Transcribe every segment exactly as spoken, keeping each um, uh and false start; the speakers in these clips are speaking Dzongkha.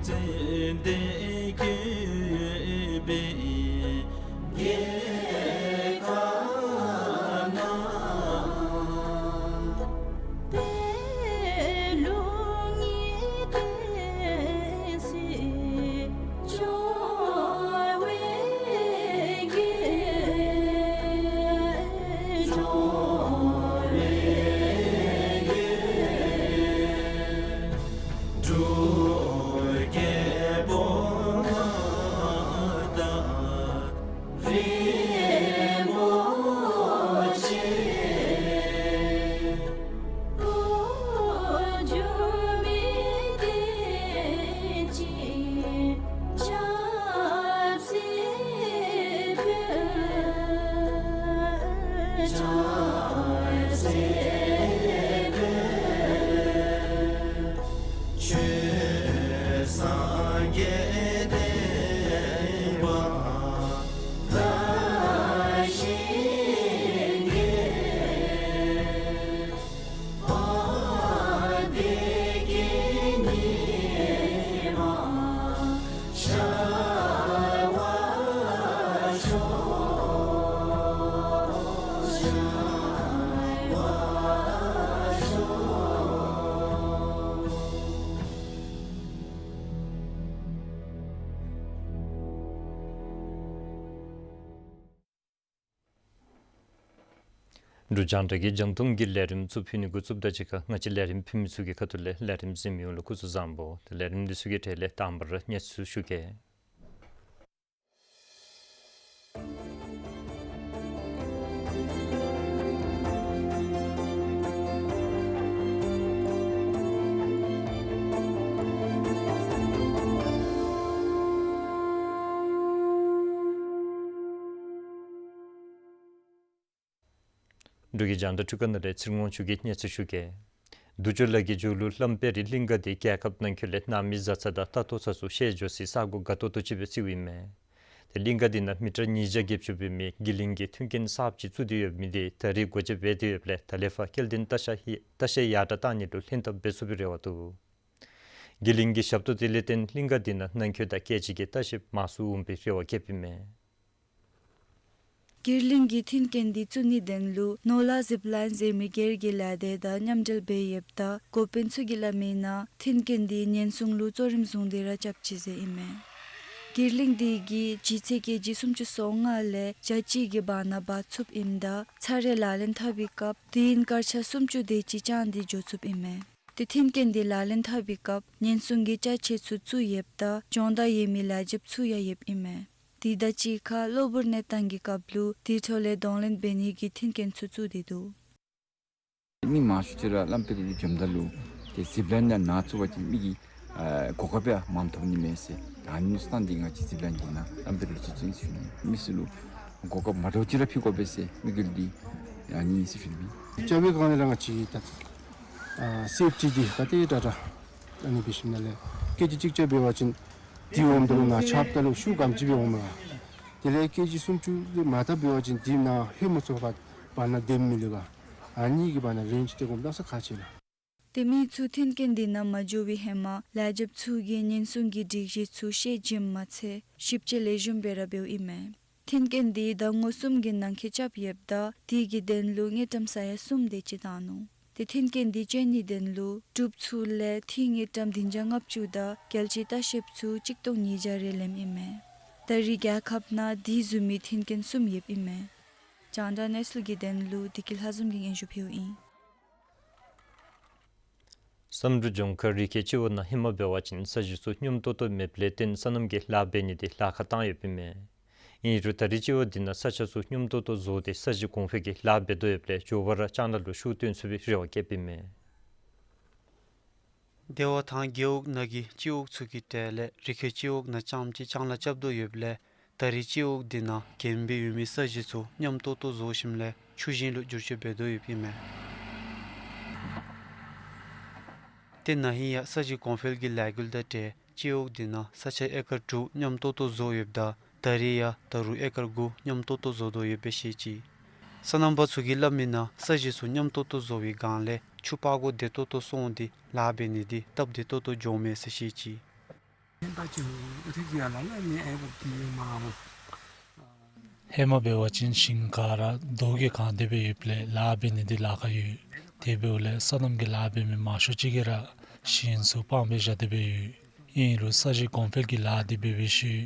ཙན་དན་བཀོད་པའི་རྒྱལ་ཁབ་ན། པད་ལུང་གི་བསྟན་སྲིད་འབྱུང་བའི་རྒྱལ། འབྱུང་བའི་རྒྱལ། འབྲུག་རྒྱལ་པོ་མངའ་བདག་རིན་པོ་ཆེ། འགྲོ་མིའི་བདེ་སྐྱིད་ཆབ་སྲིད་དཔལ། ཆབ་སྲིད་དཔལ། ཆོས་སངས་རྒྱས་བསྟན་པ་དར་ཞིང་རྒྱས། ཨ་བདེ་སྐྱིད་ཉི་མ་ཤར་བར་ཤོག། ཤར་བར་ཤོག། འབྲུག་རྒྱང་བསྒྲགས་ཀྱི་རྒྱང་མཐོང་གི་ལས་རིམ་ཚུ་ཕུལ་ནི་འགོ་བཙུགསཔ་དང་གཅིག་ཁར་ང་བཅས་ལས་རིམ་ཕུལ་མི་ཚུ་གི་ཁ་ཐུག་ལས་ལས་རིམ་གཟིགས་མི་ཡོངས་ལུ་སྐུ་གཟུགས་བཟང་པོ། ཏེ་ལས་རིམ་འདི་ཚུ་གི་གྲས་ལས་དང་པ་ར་གནས་ཚུལ་ཞུ་གེ། འབྲུག་གི་རྒྱང་བསྒྲགས་འཕྲུལ་ཁང་ནང་ལས་ཚེ་རིང་དབང་ཕྱུག་གིས་གནས་ཚུལ་ཞུ་གེ། དུག་ཅོག་ལ་གི་མཇུག་ལུ་གླང་དཔལ་རི་གླིང་ག་འདི་རྒྱལ་ཁབ་ནང་འཁོད་ལས་གནམ་མེད་ས་མེད་དང་ལྟ་རྟོག་ཚ་སུ་ཤེས་འགྱོ་སའི་ས་གོ་དགའ་ཏོག་ཏོ་ཅིག་སྦེ་བརྩིཝ་ཨིན་མས། ཏེ་གླིང་ག་འདི་ནང་མི་ཊར་ཉིས་བརྒྱ་བརྒྱད་ཅུ་འབད་མི་དགེ་ལེགས་ཀྱི་མཐུན་རྐྱེན་གསརཔ་ཅིག་བཙུགས་ཏེ་ཡོད་མི་འདི་ད་རེས་སྒོ་ཕྱེ་འབད་དེ་ཡོདཔ་ལས་ད་ལས་ཕར་སྐྱེལ་འདྲེན་ལྟ་བཤལ་ལྟ་བཤལ་ཡར་དྲག་བཏང་ནི་ལུ་ལྷན་ཐབས་འབད་ཚུགས་པའི་རེ་བ་འདུག། དགེ་ལེགས་ཀྱི་ཞབས་ཏོག་དེ་ལས་བརྟེན་གླིང་ག་འདི་ནང་ནང་འཁོད་དང་སྐད་ཅིག་གི་ལྟ་བཤལཔ་མང་སུ་འོང་པའི་རེ་བ་བསྐྱེདཔ་ཨིན་མས། དགེ་ལེགས་ཀྱི་མཐུན་རྐྱེན་འདི་བཙུགས་ནིའི་དོན་ལུ་ནོ་ལ་ཛིབ་ལཱའིན་ཟེར་མི་སྒེར་གྱི་ལས་སྡེ་དང་མཉམ་འབྲེལ་འབད་ཡོདཔ་ད་འགོ་དཔོན་ཚུ་གིས་སླབ་མིའི་ནང་མཐུན་རྐྱེན་འདི་ཉེན་སྲུང་ལུ་གཙོ་རིམ་བཟུང་སྟེ་ར་རྐྱབ་ཅི་ཟེར་ཨིན་མས། དགེ་ལེགས་འདི་གིས་ལྗིད་ཚད་ཀེ་ཇི་སུམ་ཅུ་སོ་ལྔ་ལས་བརྒྱ་གཅིག་གི་བར་ན་འབག་ཚུགསཔ་ཨིནམ་ད་ཚར་རེ་ལག་ལེན་འཐབ་པའི་སྐབས་དུས་ཡུན་སྐར་ཆ་སུམ་ཅུ་དེ་ཅིག་འགྱངས་ཏེ་འགྱོ་ཚུགསཔ་ཨིན་མས། ཏེ་མཐུན་རྐྱེན་འདི་ལག་ལེན་འཐབ་པའི་སྐབས་ཉེན་སྲུང་གི་ཅ་ཆས་ཚུ་བཙུགས་ཡོདཔ་ད་སྦྱོང་བརྡར་ཡོད་མི་ལས་བྱེདཔ་ཚུ་ཡང་ཡོདཔ་ཨིན་མས། དེ་དང་གཅིག་ཁར་གློ་བུར་གནས་སྟངས་ཀྱི་སྐབས་ལུ་དེ་འཕྲོ་ལས་གདོང་ལེན་འབད་ནི་གི་མཐུན་རྐྱེན་ཚུ་བཙུགས་ཏེ་འདུག། མི་མང་ཤོས་ཅིག་ར་གླང་དཔལ་རི་ལུ་འཛོམས་ད་ལུ་ཏེ་ཛིབ་ལཱའིན་ནང་ན་བཙུགས་པ་ཅིན་མི་གིས་ཨ་གོ་སྐབས་ཡང་མངམ་ཐོབ་ནི་མས་ཟེར། ད་ཨ་ནི་སྟངས་འདི་ང་བཅས་ཛིབ་ལཱའིན་འདི་ནང་གླང་དཔལ་རི་ལུ་བཙུགས་བཙུགས་ནི་ཟེར་ཞུ་ནི། མི་སེར་ལུ་གོ་སྐབས་མ་འདྲཝ་ཅིག་ར་ཕུལ་དགོ་པས་ཟེར་དམིགས་ཡུལ་འདི་ཨ་ནི་ཨིན་ཟེར་ཞུ་ནི་མས། རྐྱབ་པའི་སྒང་ལས་ར་ང་བཅས་ད་ཨ་སེཕ་ཊི་འདི་ག་དེ་དྲག་དྲག་ཨ་ནི་འབད་ཞིནམ་ལས་ཀེ་ཇི་གཅིག་རྐྱབ་འབད་བ་ཅིན་འདི་འོངམ་ད་ལུ་ནཱ་རྐྱབ་ད་ལུ་ཤུགས་ག་དེམ་ཅིག་སྦེ་འོངམ་མས་ག། དེ་ལས་ཀེ་ཇི་སུམ་ཅུ་ལས་མར་ད་འབད་བ་ཅིན་འདི་ནཱ་ཧེ་མ་ཚུ་བར་ན་འདེམ་མི་ལེགས་ག། ཨ་ནི་གི་བར་ན་རེནཇ་དེ་གོམ་ད་ས་ཁག་ཆེ་ལགས། ཏེ་མི་ཚུ་མཐུན་རྐྱེན་འདི་ནང་མ་འགྱོ་བའི་ཧེ་མ་ལས་བྱེདཔ་ཚུ་གིས་ཉེན་སྲུང་གི་སྒྲིག་གཞི་ཚུ་ཤེས་བྱིནམ་མ་ཚད་ཞིབ་དཔྱད་ལེགས་ཤོམ་སྦེ་ར་འབདཝ་ཨིན་མས། མཐུན་རྐྱེན་འདི་ཟླ་ངོ་གསུམ་གྱི་ནང་འཁོད་རྐྱབ་ཡོདཔ་ད་དེ་གི་དོན་ལུ་དངུལ་ཀྲམ་ས་ཡ་གསུམ་དེ་ཅིག་བཏང་ནུག། ཏེ་མཐུན་རྐྱེན་འདི་སྤྱོད་ནིའི་དོན་ལུ་འབྲུགཔ་ཚུ་ལས་ཐིག་དངུལ་ཀྲམ་བདུན་བརྒྱ་ལྔ་བཅུ་དང་རྒྱལ་སྤྱིའི་ལྟ་བཤལཔ་ཚུ་གཅིག་སྟོང་ཉིས་བརྒྱ་རེ་ལེནམ་ཨིན་མས། ད་རེས་རྒྱལ་ཁབ་ནང་དེ་བཟུམ་མའི་མཐུན་རྐྱེན་གསུམ་ཡོདཔ་ཨིན་མས། རྒྱང་བསྒྲགས་གནས་ཚུལ་གྱི་དོན་ལུ་བདེ་སྐྱིད་ལྷ་འཛོམས་ཀྱིས་སྙན་ཞུ་ཕུལཝ་ཨིན། བསམ་གྲུབ་ལྗོངས་མཁར་རི་ཁའི་སྤྱི་འོག་ནང་ཧེ་མ་འབད་བ་ཅིན་ས་གཞི་ཚུ་སྙོམས་ཏོག་ཏོ་མེདཔ་ལས་བརྟེན་སོ་ནམ་གྱི་ལཱ་འབད་ནི་འདི་ལཱ་ཁག་བཏང་ཡོདཔ་ཨིན་མས། ཨིན་རུང་ད་རེས་སྤྱི་འོག་འདི་ནང་ས་ཆ་ཚུ་སྙོམས་ཏོག་ཏོ་བཟོ་སྟེ་ས་གཞི་གོང་འཕེལ་གྱི་ལཱ་འབད་དོ་ཡོདཔ་ལས་མགྱོགས་པ་ར་ལྕང་ལཱ་ལུ་ཤུགས་བཏོན་ཚུགས་པའི་རེ་བ་བསྐྱེདཔ་ཨིན་མས། སྡེ་བ་དང་རྒེད་འོག་ནང་གི་སྤྱི་འོག་ཚུ་གི་གྲས་ལས་རི་ཁའི་སྤྱི་འོག་ནང་རྐྱངམ་གཅིག་ལྕང་ལཱ་རྐྱབ་དོ་ཡོདཔ་ལས་ད་རེས་སྤྱི་འོག་འདི་ནང་གྱོན་སྦེ་ཡོད་མི་ས་གཞི་ཚུ་སྙོམས་ཏོག་ཏོ་བཟོ་ཞིནམ་ལས་ཆུ་ཞིང་ལུ་བསྒྱུར་བཅོས་འབད་དོ་ཡོདཔ་ཨིན་མས། ཏེ་ན་ཧིང་ཡང་ས་གཞི་གོང་འཕེལ་གྱི་ལས་འགུལ་དང་འབྲེལ་སྤྱི་འོག་འདི་ནང་ས་ཆ་ཨེ་ཀར་དྲུག་སྙོམས་ཏོག་ཏོ་བཟོ་ཡོདཔ་ད་ད་རེས་ཡང་ད་རུང་ཨེ་ཀར་དགུ་སྙོམས་ཏོག་ཏོ་བཟོ་དོ་ཡོདཔ་སྦེ་བཤད་ཅི། སོ་ནམ་པ་ཚུ་གིས་སླབ་མིའི་ནང་ས་གཞི་ཚུ་སྙོམས་ཏོག་ཏོ་བཟོ་བའི་སྒང་ལས་ཆུ་ཕར་གུ་བདེ་ཏོག་ཏོ་སོང་སྟེ་ལཱ་འབད་ནི་འདི་སྟབས་བདེ་ཏོག་ཏོ་འགྱོཝ་མས་ཟེར་བཤད་ཅི། ཧེ་མ་འབད་བ་ཅིན་ཞིང་ག་ར་རྡོ་གིས་གང་སྟེ་སྦེ་ཡོདཔ་ལས་ལཱ་འབད་ནི་འདི་ལཱ་ཁག་ཡོད། དེ་འབདཝ་ལས་སོ་ནམ་གྱི་ལཱ་འབད་མི་མང་ཤོས་ཅིག་གིས་ར་ཞིང་ཚུ་སྤང་སྦེ་བཞག་སྟེ་སྦེ་ཡོད། ཨིན་རུང་ས་གཞི་གོང་འཕེལ་གྱི་ལཱ་འདི་འབད་བའི་ཤུལ་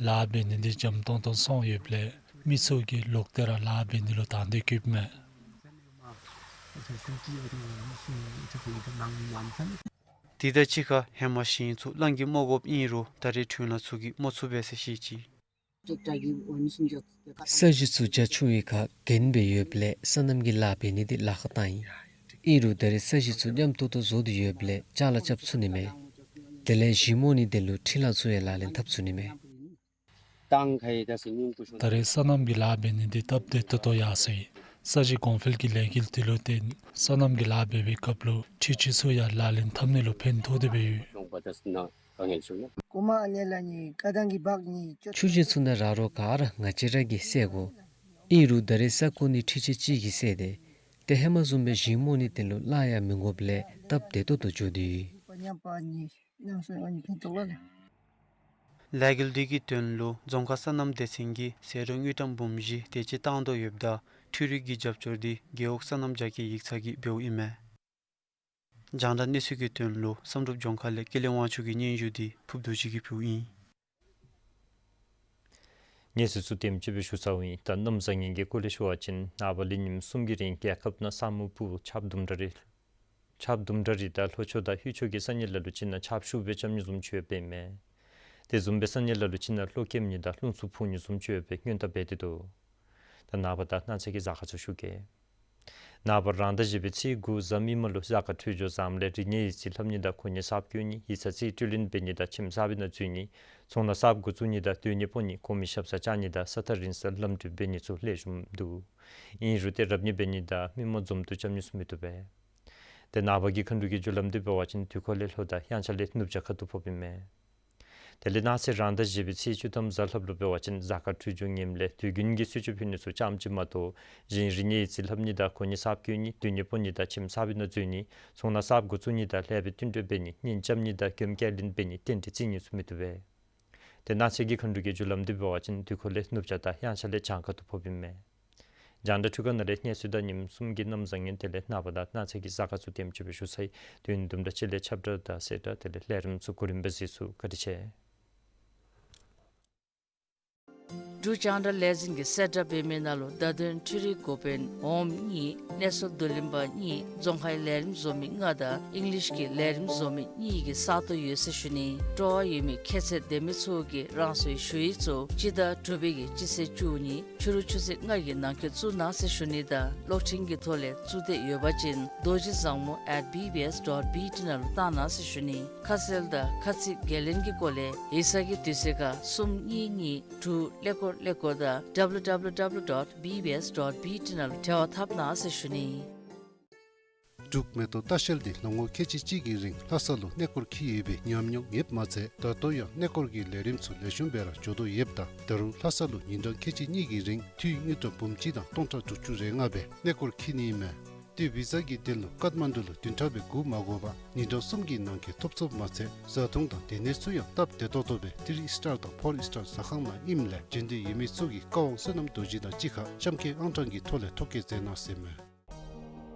ལཱ་འབད་ནི་འདི་འཇམ་ཏོང་ཏོ་སོང་ཡོདཔ་ལས་མི་ཚུ་གིས་ལོག་སྟེ་ར་ལཱ་འབད་ནི་ལུ་དང་འདོད་བསྐྱེདཔ་མས། དེ་དང་གཅིག་ཁར་ཧེ་མ་ཞིང་ཚུ་གླང་གིས་མོ་དགོཔ་ཨིན་རུང་ད་རེས་འཕྲུལ་གླང་ཚུ་གིས་མོ་ཚུགས་པས་ཟེར་བཤད་ཅི། ས་གཞི་ཚུ་རྒྱ་ཆུང་བའི་ཁར་གྱེན་སྦེ་ཡོདཔ་ལས་སོ་ནམ་གྱི་ལཱ་འབད་ནི་འདི་ལཱ་ཁག་བཏང་ཡི། ཨིན་རུང་ད་རེས་ས་གཞི་ཚུ་མཉམ་ཏོག་ཏོ་བཟོ་སྟེ་ཡོདཔ་ལས་ཅ་ལ་རྐྱབ་ཚུགས་ནི་མས། དེ་ལས་ཞིང་རྨོ་ནིའི་དོན་ལུ་འཕྲུལ་གླང་ཚུ་ཡང་ལག་ལེན་འཐབ་ཚུགས་ནི་མས། ད་རེས་སོ་ནམ་གྱི་ལཱ་འབད་ནི་འདི་སྟབས་བདེ་ཏོག་ཏོ་ཡར་སོང་ཡི། ས་གཞི་གོང་འཕེལ་གྱི་ལས་འགུལ་འདི་ལུ་བརྟེན་སོ་ནམ་གྱི་ལཱ་འབད་བའི་སྐབས་ལུ་འཕྲུལ་ཆས་ཚུ་ཡང་ལག་ལེན་འཐབ་ནི་ལུ་ཕན་ཐོགས་ཏེ་སྦེ་ཡོད། ཆུ་རྒྱུན་ཚུ་ནང་ར་རོགས་ག་ར་ང་བཅས་ར་གིས་བསལ་དགོ། ཨིན་རུང་ད་རེས་ས་བརྐོ་ནིའི་འཕྲུལ་ཆས་ཅིག་གིས་བསལ་ཏེ་ཏེ་ཧེ་མ་བཟུམ་སྦེ་ཞིང་རྨོ་ནིའི་དོན་ལུ་གླང་ཡང་མི་དགོཔ་ལས་སྟབས་བདེ་ཏོག་ཏོ་འགྱོ་སྟེ་ཡོད། ལས་འགུལ་འདི་གི་དོན་ལུ་རྫོང་ཁག་སོ་ནམ་སྡེ་ཚན་གྱི་ཟད་འགྲོ་དངུལ་ཀྲམ་འབུམ་བཞི་དེ་ཅིག་བཏང་དོ་ཡོདཔ་ད་འཕྲུལ་རིག་གི་རྒྱབ་སྐྱོར་འདི་རྒེད་འོག་སོ་ནམ་རྒྱ་སྐྱེད་ཡིག་ཚང་གིས་འབདཝ་ཨིན་མས། རྒྱང་བསྒྲགས་གནས་ཚུལ་གྱི་དོན་ལུ་བསམ་གྲུབ་ལྗོངས་མཁར་ལས་ཀུན་ལེགས་དབང་ཕྱུག་གི་སྙན་ཞུ་འདི་ཕུབ་རྡོ་རྗེ་གིས་ཕུལཝ་ཨིན། གནས་ཚུལ་ཚུ་དེམ་ཅིག་སྦེ་ཞུ་ཚརཝ་ཨིན། ད་གནམ་བཟང་ངན་གྱི་སྐོར་ལས་ཞུ་བ་ཅིན་ནངས་པ་ལས་ཉིནམ་གསུམ་གྱི་རིང་རྒྱལ་ཁབ་ནང་ས་སྨུག་སྤུབས་ཆརཔ་དུམ་གྲ་རེ་ཆརཔ་དུམ་གྲ་རེ་དང་ལྷོ་ཕྱོགས་དང་ཡུལ་ཕྱོགས་ཀྱི་ས་གནས་ལ་ལུ་ཅིག་ནང་ཆརཔ་ཤུགས་སྦེ་རྐྱབ་ནི་བཟུམ་ཅིག་ཡོདཔ་ཨིན་མས། དེ་བཟུམ་སྦེ་ས་གནས་ལ་ལུ་ཅིག་ནང་གློག་ཁེབས་ནི་དང་རླུང་འཚུབ་འཕུ་ནི་བཟུམ་ཅིག་ཡོདཔ་སྦེ་སྔོན་བརྡ་འབད་དེ་འདུག། ད་ནངས་པ་དང་གནངས་ཚེ་གི་གཟའ་སྐར་ཚུ་ཞུ་གེ། ནངས་པ་རང་ཟླ་བཞི་པའི་ཚེས་དགུ་གཟའ་མིག་དམར་ལུ་གཟའ་སྐར་འཕྲོད་སྦྱོར་བཟངམ་ལས་རིག་གནས་ཡིག་རྩིས་ལྷབ་ནི་དང་གོ་གནས་གསརཔ་བསྐོ་ནི་ཡིག་ཚང་རྩིས་སྤྲོད་ལེན་འབད་ནི་དང་ཁྱིམ་གསར་པའི་ནང་འཛུལ་ནི་ཚོང་ལཱ་གསརཔ་འགོ་བཙུགས་ནི་དང་སྡོད་གནས་སྤོ་ནི་གོང་མའི་ཞབས་སར་བཅར་ནི་དང་ས་ཐག་རིང་སར་ལམ་འགྲུལ་འབད་ནི་ཚུ་ལེགས་ཤོམ་འདུག། ཨིན་རུང་ཏེ་རབ་གནས་འབད་ནི་དང་མི་མང་འཛོམས་འདུ་རྐྱབ་ནི་ཚུ་མི་བཏུབ་པས། ཏེ་ནངས་པ་གི་མཁའ་འགྲོ་གི་རྒྱུ་ལམ་འདི་འབད་བ་ཅིན་དུས་འཁོར་ལས་ལྷོ་དང་དབྱངས་འཆར་ལས་ནུབ་བྱང་ཁ་ཐུག་ཕོགཔ་ཨིན་མས། དེ་ལས་གནངས་ཚེ་རང་ཟླ་བཞི་པའི་ཚེས་བཅུ་ཐམ་གཟའ་ལྷགཔ་ལུ་འབད་བ་ཅིན་གཟའ་སྐར་འཕྲོད་སྦྱོར་ངནམ་ལས་དུས་རྒྱུན་གྱི་གསོལ་མཆོད་ཕུལ་ནི་ཚུ་ཙམ་ཅིག་མ་གཏོགས་གཞན་རིག་གནས་ཡིག་རྩིས་ལྷབ་ནི་དང་གོ་གནས་གསརཔ་བསྐོ་ནི་སྡོད་གནས་སྤོ་ནི་དང་ཁྱིམ་གསར་པའི་ནང་འཛུལ་ནི་ཚོང་ལཱ་གསརཔ་འགོ་བཙུགས་ནི་དང་ལྷག་པའི་བསྟུན་གྲོས་འབད་ནི་གཉེན་རྐྱབ་ནི་དང་མགྱོནམ་བསྐྱལ་ལེན་འབད་ནི་རྟེན་འབྲེལ་བརྩི་ནི་ཚུ་མི་བཏུབ་པས། ཏེ་གནངས་ཚེ་གི་མཁའ་འགྲོ་གི་རྒྱུ་ལམ་འདི་འབད་བ་ཅིན་དུས་འཁོར་ལས་ནུབ་བྱང་དང་དབྱངས་འཆར་ལས་བྱང་ཁ་ཐུག་ཕོགཔ་ཨིན་མས། རྒྱང་བསྒྲགས་འཕྲུལ་ཁང་ནང་ལས་གནས་ཚུལ་དང་ཉིནམ་གསུམ་གྱི་གནམ་བཟང་ངན་དེ་ལས་ནངས་པ་དང་གནངས་ཚེ་གི་གཟའ་སྐར་ཚུ་དེམ་ཅིག་སྦེ་ཞུ་ཚར་ཡི། དུས་ཡུན་དུམ་གྲ་ཅིག་ལས་ཁྱབ་བསྒྲགས་དང་གསལ་བསྒྲགས་དེ་ལས་ལས་རིམ་ཚུ་གོ་རིམ་སྦེ་གཟིགས་ཚུགས། བཀའ་དྲིན་ཆེ། འབྲུག་རྒྱང་བསྒྲགས་ལས་འཛིན་གྱིས་གསལ་བསྒྲགས་འབད་མི་ནང་ལུ་བརྡ་དོན་འཕྲུལ་རིག་འགོ་དཔོན་འོགམ་གཉིས་གནས་ཚུལ་བསྡུ་ལེན་པ་གཉིས་རྫོང་ཁའི་ལས་རིམ་བཟོ་མི་ལྔ་དང་ཨིང་ལིཤ་གི་ལས་རིམ་བཟོ་མི་གཉིས་ཀྱི་ས་སྟོང་ཡོད་ཟེར་ཞུ་ནི། སྤྲོ་བ་ཡོད་མི་ཁྱད་ཚད་ལྡན་མི་ཚུ་གིས་རང་སོའི་ཞུ་ཡིག་ཚུ་སྤྱི་ཟླ་དྲུག་པའི་གི་སྤྱི་ཚེས་བཅུ་གཉིས་ཕྱི་རུ་ཆུ་ཚོད་ལྔ་གི་ནང་འཁོད་བཙུགས་གནང་ཟེར་ཞུ་ནི་དང་གློག་འཕྲིན་གྱི་ཐོག་ལས་བཙུགས་འདོད་ཡོད་པ་ཅིན་རྡོ་རྗེ་བཟང་མོ་at B B S dot B T ནང་ལུ་བཏང་གནང་ཟེར་ཞུ་ནི། ཁ་གསལ་དང་ཁ་ཚིག་འགན་ལེན་གྱི་སྐོར་ལས་ཡིག་ཚང་གི་དུས་ཚོད་ཁར་གསུམ་གཉིས་གཉིས་དྲུག་ཀླད་ཀོར་ཀླད་ཀོར་དང་W W W dot B B S dot B T ནང་ལུ་འབྲེལ་བ་འཐབ་གནང་ཟེར་ཞུ་ནི། འབྲུག་མེ་ཏོག་ལྟ་བཤལ་འདི་ལོ་ངོ་ཁལ་གཅིག་གཅིག་གི་རིང་ལྷ་ས་ལུ་གནས་སྐོར་འཁྱིད་ཡོད་པའི་ཉམས་མྱོང་ཡོདཔ་མ་ཚད་ད་ལྟོ་ཡང་གནས་སྐོར་གྱི་ལས་རིམ་ཚུ་ལེགས་ཤོམ་སྦེ་ར་འགྱོ་དོ་ཡོདཔ་ད་ད་རུང་ལྷ་ས་ལུ་ཉིན་གྲངས་ཁལ་གཅིག་གཉིས་ཀྱི་རིང་འཐུས་དངུལ་ཀྲམ་འབུམ་གཅིག་དང་སྟོང་ཕྲག་དྲུག་ཅུ་རེ་ལྔ་སྦེ་གནས་སྐོར་འཁྱིད་ནི་ཨིན་མས། ཏེ་བི་ཛ་གི་དོན་ལུ་ཀཏ་མན་ཌུ་ལུ་བདུན་ཕྲག་སྦེ་སྒུག་མ་དགོ་པར་ཉིན་གྲངས་གསུམ་གྱི་ནང་འཁོད་ཐོབ་ཚུགསཔ་མ་ཚད་བཟའ་འཐུང་དང་སྡོད་གནས་ཚུ་ཡང་སྟབས་བདེ་ཏོག་ཏོ་སྦེ་ཐི་རི་ཨིསི་ཊར་དང་ཕོར་ཨིསི་ཊར་ཟ་ཁང་ནང་ཨིནམ་ལས་བྱོན་འདོད་ཡོད་མི་ཚུ་གིས་བཀའ་དབང་བསོད་ནམས་རྡོ་རྗེ་དང་གཅིག་ཁར་གཤམ་འཁོད་ཨང་གྲངས་ཀྱི་ཐོག་ལས་ཐོ་བཀོད་མཛད་གནང་ཟེར་མས།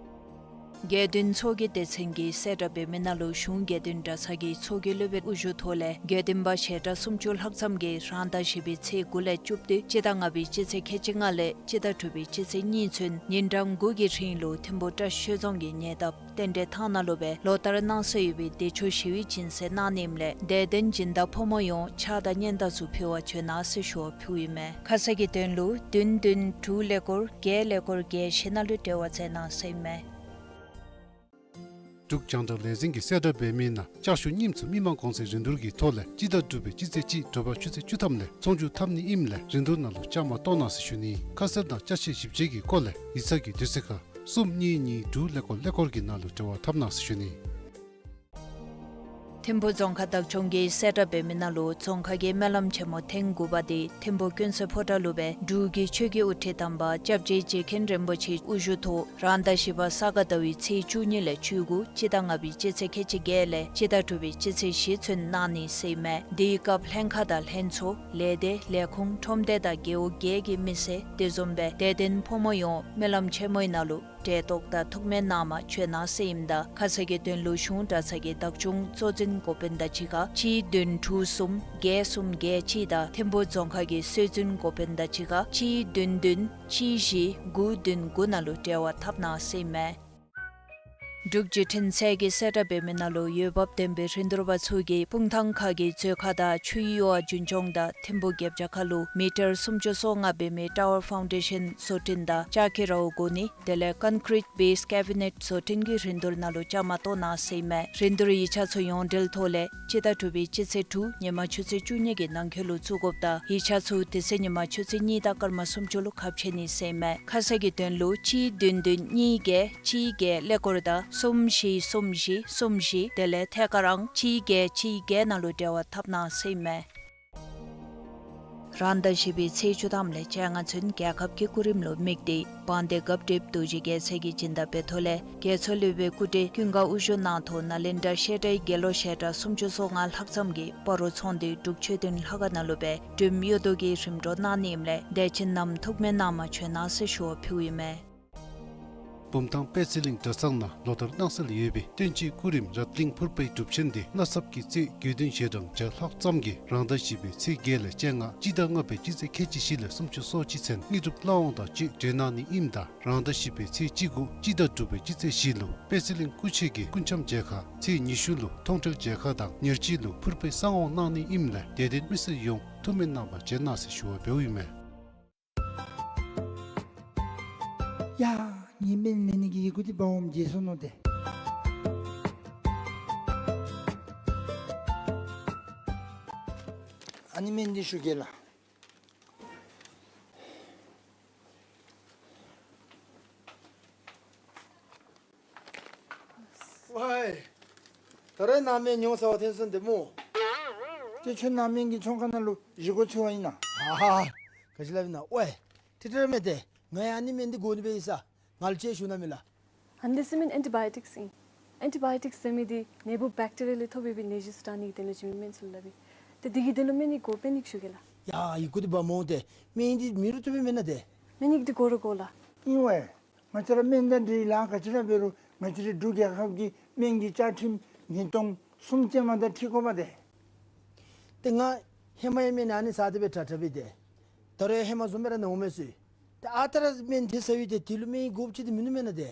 དགེ་འདུན་ཚོགས་ཀྱི་སྡེ་ཚན་གྱིས་གསལ་བསྒྲགས་འབད་མི་ནང་ལུ་གཞུང་དགེ་འདུན་གྲྭ་ཚང་གི་ཚོགས་ཀྱི་སློབ་དཔོན་དབུ་བཞུགས་ཐོག་ལས་དགེ་འདུན་པ་ཞལ་གྲངས་སུམ་ཅུ་ལྷག་ཙམ་གྱིས་རང་ཟླ་བཞི་པའི་ཚེས་དགུ་ལས་བཅུ་བདུན་སྤྱི་ཟླ་ལྔ་པའི་སྤྱི་ཚེས་ཁལ་གཅིག་ལྔ་ལས་སྤྱི་ཟླ་དྲུག་པའི་སྤྱི་ཚེས་གཉིས་ཚུན་ཉིན་གྲངས་དགུ་གི་རིང་ལུ་ཐིམ་ཕུག་བཀྲ་ཤིས་ཆོས་རྫོང་གི་ཉེ་འདབས་རྟེན་འབྲེལ་ཐང་ནང་ལུ་སྦེ་ལོ་ལྟར་གནང་སྲོལ་ཡོད་པའི་བདེ་མཆོག་ཞི་བའི་སྦྱིན་སྲེག་གནང་ནི་ཨིནམ་ལས་དད་ལྡན་སྦྱིན་བདག་ཕོ་མོ་ཡོངས་ཕྱག་དང་སྙན་དར་ཚུ་ཕུལ་བར་བྱོན་གནང་ཟེར་ཞུ་བ་ཕུལཝ་ཨིན་མས། ཁ་གསལ་གྱི་དོན་ལུ་བདུན་བདུན་དྲུག་ཀླད་ཀོར་བརྒྱད་ཀླད་ཀོར་བརྒྱད་བཞི་ནང་ལུ་འབྲེལ་བ་མཛད་གནང་ཟེར་ཨིན་མས། འབྲུག་རྒྱང་བསྒྲགས་ལས་འཛིན་གྱིས་གསལ་བསྒྲགས་འབད་མི་ནང་ལྕགས་ཞུ་རྙིངམ་ཚུ་མི་མང་གོང་ཚད་རིན་བསྡུར་གྱི་ཐོག་ལས་སྤྱི་ཟླ་དྲུག་པའི་སྤྱི་ཚེས་གཅིག་དྲོ་པ་ཆུ་ཚོད་བཅུ་ཐམ་ལས་ཚོང་བསྒྱུར་འཐབ་ནི་ཨིནམ་ལས་རིན་བསྡུར་ནང་ལུ་བཅའ་མར་གཏོགས་གནང་ཟེར་ཞུ་ནི། ཁ་གསལ་དང་ཅ་ཆས་ཞིབ་དཔྱད་ཀྱི་སྐོར་ལས་ཡིག་ཚང་གི་དུས་ཚོད་ཁར་གསུམ་གཉིས་གཉིས་དྲུག་ཀླད་ཀོར་ཀླད་ཀོར་གྱི་ནང་ལུ་འབྲེལ་བ་འཐབ་གནང་ཟེར་ཞུ་ནི། ཐིམ་ཕུ་རྫོང་ཁག་བདག་སྐྱོང་གིས་གསལ་བསྒྲགས་འབད་མི་ནང་ལུ་རྫོང་ཁག་གི་སྨོན་ལམ་ཆེན་མོ་ཐེངས་དགུ་པ་དེ་ཐིམ་ཕུ་ཀུན་གསལ་ཕོ་བྲང་ལུ་སྦེ་འབྲུག་གི་ཆོས་ཀྱི་དབུ་ཁྲིད་དམ་པ་སྐྱབས་རྗེ་རྗེ་མཁན་རིན་པོ་ཆེ་དབུ་བཞུགས་ཐོག་རང་ཟླ་བཞི་པ་ས་ག་ཟླ་བའི་ཚེས་བཅུ་གཉིས་ལས་བཅུ་དགུ་སྤྱི་ཟླ་ལྔ་པའི་སྤྱི་ཚེས་ཁལ་གཅིག་བརྒྱད་ལས་སྤྱི་ཟླ་དྲུག་པའི་སྤྱི་ཚེས་བཞི་ཚུན་གནང་ནི་ཟེར་ཨིན་མས། དེའི་སྐབས་ལྷན་ཁག་དང་ལྷན་ཚོགས་ལས་སྡེ་ལས་ཁུངས་ཁྲོམ་སྡེ་དང་རྒེད་འོག་བརྒྱད་ཀྱི་མི་སེར་དེ་བཟུམ་སྦེ་དད་ལྡན་ཕོ་མོ་ཡོངས་སྨོན་ལམ་ཆེན་མོའི་ནང་ལུ་གྲལ་གཏོགས་དང་ཐུགས་སྨོན་གནང་མ་བྱོན་གནང་ཟེར་ཨིནམ་ད་ཁ་གསལ་གྱི་དོན་ལུ་གཞུང་གྲྭ་ཚང་གི་བདག་སྐྱོང་གཙོ་འཛིན་འགོ་དཔོན་དང་གཅིག་ཁར་གཅིག་བདུན་དྲུག་གསུམ་བརྒྱད་གསུམ་བརྒྱད་གཅིག་དང་ཐིམ་ཕུ་རྫོང་ཁག་གི་སྲོལ་འཛིན་འགོ་དཔོན་དང་གཅིག་ཁར་གཅིག་བདུན་བདུན་གཅིག་བཞི་དགུ་བདུན་དགུ་ནང་ལུ་འབྲེལ་བ་འཐབ་གནང་ཟེར་ཨིན་མས། འབྲུག་བརྒྱུད་འཕྲིན་ཚད་ཀྱིས་གསལ་བསྒྲགས་འབད་མི་ནང་ལུ་འོས་འབབ་ལྡན་པའི་རིན་བསྡུར་པ་ཚུ་གིས་སྤུངས་ཐང་ཁ་གི་མཛོད་ཁང་དང་ཆུའི་གཡུར་བ་རྒྱུན་སྐྱོང་དང་ཐིམ་ཕུ་རྒྱབ་བྱ་ཁ་ལུ་མི་ཊར་སུམ་ཅུ་སོ་ལྔ་འབད་མི་ཊ་ཝར་ཕའུན་ཌེ་ཤཱན་བཟོ་སྐྲུན་དང་ལྕགས་ཀྱི་རཝ་བསྒོར་ནི་དེ་ལས་ཀོན་ཀྲིཊ་བེསི་ཀེ་བི་ནེཊ་བཟོ་སྐྲུན་གྱི་རིན་བསྡུར་ནང་ལུ་བཅའ་མར་གཏོགས་གནང་ཟེར་ཨིན་མས། རིན་བསྡུར་ཡིག་ཆ་ཚུ་ཡོངས་འབྲེལ་ཐོག་ལས་སྤྱི་ཟླ་དྲུག་པའི་སྤྱི་ཚེས་དྲུག་ཉིན་མ་ཆུ་ཚོད་བཅུ་གཉིས་ཀྱི་ནང་འཁོད་ལུ་བཙུགས་དགོཔ་དང་ཡིག་ཆ་ཚུ་དེ་ཚེ་ཉིན་མ་ཆུ་ཚོད་གཉིས་དང་སྐར་མ་སུམ་ཅུ་ལུ་ཁ་ཕྱེ་ནི་ཟེར་ཨིན་མས། ཁ་གསལ་གྱི་དོན་ལུ་གཅིག་བདུན་བདུན་གཉིས་བརྒྱད་གཅིག་བརྒྱད་ཀླད་ཀོར་དང་གསུམ་བཞི་གསུམ་བཞི་གསུམ་བཞི་དེ་ལས་ཐད་ཀར་ཨང་གཅིག་བརྒྱད་གཅིག་བརྒྱད་ནང་ལུ་འབྲེལ་བ་འཐབ་གནང་ཟེར་ཨིན་མས། རང་ཟླ་བཞི་པའི་ཚེས་བཅུ་ཐམ་ལས་བཅོ་ལྔ་ཚུན་རྒྱལ་ཁབ་ཀྱི་སྐུ་རིམ་ལུ་དམིགས་ཏེ་དཔལ་ལྡན་རྒཔོ་རི་པ་རྡོ་རྗེ་རྒྱལ་མཚན་གྱི་སྦྱིན་བདག་འབད་ཐོག་ལས་རྒྱལ་ཚབ་སློབ་དཔོན་སྐུ་བགྲེས་ཀུན་དགའ་དབུ་བཞུགས་གནང་ཐོག་ནཱ་ལེནྡྲ་བཤད་གྲྭའི་དགེ་སློང་བཤད་གྲྭ་སུམ་ཅུ་སོ་ལྔ་ལྷག་ཙམ་གྱིས་སྤ་རོ་ཚོང་འདུས་འབྲུག་ཆོས་ལྡན་ལྷ་ཁང་ནང་ལུ་སྦེ་འབྲུགམ་གཡུ་རྡོ་གི་རིམ་གྲོ་གནང་ནི་ཨིནམ་ལས་དད་ཅན་རྣམས་ཐུགས་སྨོན་གནང་མ་བྱོན་གནང་ཟེར་ཞུ་བ་ཕུལཝ་ཨིན་མས། བུམ་ཐང་དཔལ་སྲིད་གླིང་གྲྭ་ཚང་ནང་ལོ་ལྟར་གནང་སྲོལ་ཡོད་པའི་སྟོན་དཔྱིད་སྐུ་རིམ་རཏ་གླིང་ཕུར་པའི་སྒྲུབ་ཆེན་དེ་ན་སབ་ཀྱི་རྩེད་དགེ་འདུན་ཞལ་གྲངས་བརྒྱ་ལྷག་ཙམ་གྱིས་རང་ཟླ་བཞི་པའི་ཚེས་བརྒྱད་ལས་བཅོ་ལྔ་སྤྱི་ཟླ་ལྔ་པའི་སྤྱི་ཚེས་ཁལ་གཅིག་བཞི་ལས་སུམ་ཅུ་སོ་གཅིག་ཚུན་དངོས་གྲུབ་བླ་འོང་དང་བཅས་གྲོལ་གནང་ནི་ཨིནམ་ད་རང་ཟླ་བཞི་པའི་ཚེས་བཅུ་དགུ་སྤྱི་ཟླ་དྲུག་པའི་སྤྱི་ཚེས་བཞི་ལུ་དཔལ་སྲིད་གླིང་སྐུ་མཆེད་ཀྱིས་སྐུ་འཆམ་མཇལ་ཁ་ཚེས་ཉི་ཤུ་ལུ་མཐོང་གྲོལ་མཇལ་ཁ་དང་ཉེར་གཅིག་ལུ་ཕུར་པའི་གསང་འོང་གནང་ནི་ཨིནམ་ལས་དད་ལྡན་མི་སེར་ཡོངས་ཐུགས་སྨོན་གནང་བར་བྱོན་གནང་ཟེར་ཞུ་བ་འབདཝ་ཨིན་མས། ཡ། ངེའི་སྨན་མེད་ནི་གི་ཡི་གུ་འདི་འབག་འོངམ་བརྗེད་སོ་ནུག་ཏེ། ཨ་ནི་སྨན་འདི་ཞུ་གེ་ལགས། ཝའི། ད་རེས་ནཱ་སྨན་ཉོ་ས་བ་ཐོན་སོང་ཏེ་སྨོ། ཏེ་ཁྱོད་ནཱ་སྨན་གྱི་ཚོང་ཁང་ནང་ལུ་བཞེས་སྒོ་འཚོལ་བ་ཨིན་ན། ཨ་ཧ། ག་ཅི་སླབ་ཨིན་ན། ཝའི། ཏེ་ཏེ་ར་མེན་ཏེ། ང་ཡང་ཨ་ནི་སྨན་འདི་དགོ་ནི་སྦེ་ཡོད་ས། ང་ལུ་ཅིག་ཞུ་གནང་མས་ལགས། ཨ་ནི་འདི་ཚུ་སྨན་ཨེན་ཊི་བཱ་ཡོ་ཊིཀསི་ཨིན། ཨེན་ཊི་བཱ་ཡོ་ཊིཀསི་ཟེར་མི་འདི་ནད་འབུ་བེཀ་ཊི་རི་ཡ་ལས་ཐོབ་པའི་ནད་གཞི་ཚུ་དྲག་ནི་གི་དོན་ལུ་བྱིན་མི་སྨན་ཚུ་ལུ་སླབ་ཨིན། ཏེ་འདི་གི་དོན་ལུ་སྨན་ནི་དགོ་པས་ནི་ཞུ་གེ་ལགས། ཡ། ཡི་གུ་འདི་འབག་འོང་ཏེ། སྨན་འདི་མེད་རུང་བཏུབ་པས་མེན་ན་ཏེ། སྨན་ཡིག་འདི་དགོ་ར་དགོ་ལགས། ཨིན་ཝའི། ང་བཅས་ར་སྨན་དང་འབྲེལ་ལཱ་ག་ཅི་ར་འབད་རུང་ང་བཅས་རའི་འབྲུག་རྒྱལ་ཁབ་ཀྱི་སྨན་གྱི་བཅའ་ཁྲིམས་ཉིས་སྟོང་གསུམ་ཅན་མ་དང་འཁྲིལ་དགོ་པས་ཏེ། ཏེ་ང་ཧེ་མ་ཡང་སྨན་ཨ་ནི་ཟ་སྟེ་སྦེ་དྲག་དྲག་སྦེ་ཏེ། ད་རུང་ཡང་ཧེ་མ་བཟུམ་སྦེ་ར་ན་འོང་མས་ཟེར། ཏེ་ཨ་རྟག་ར་སྨན་དེ་ཟ་བའི་ཏེ་དེ་ལུ་སྨན་ཡིག་དགོཔ་ཅིག་ཏེ་མིན་ནུག་མེན་ན་ཏེ།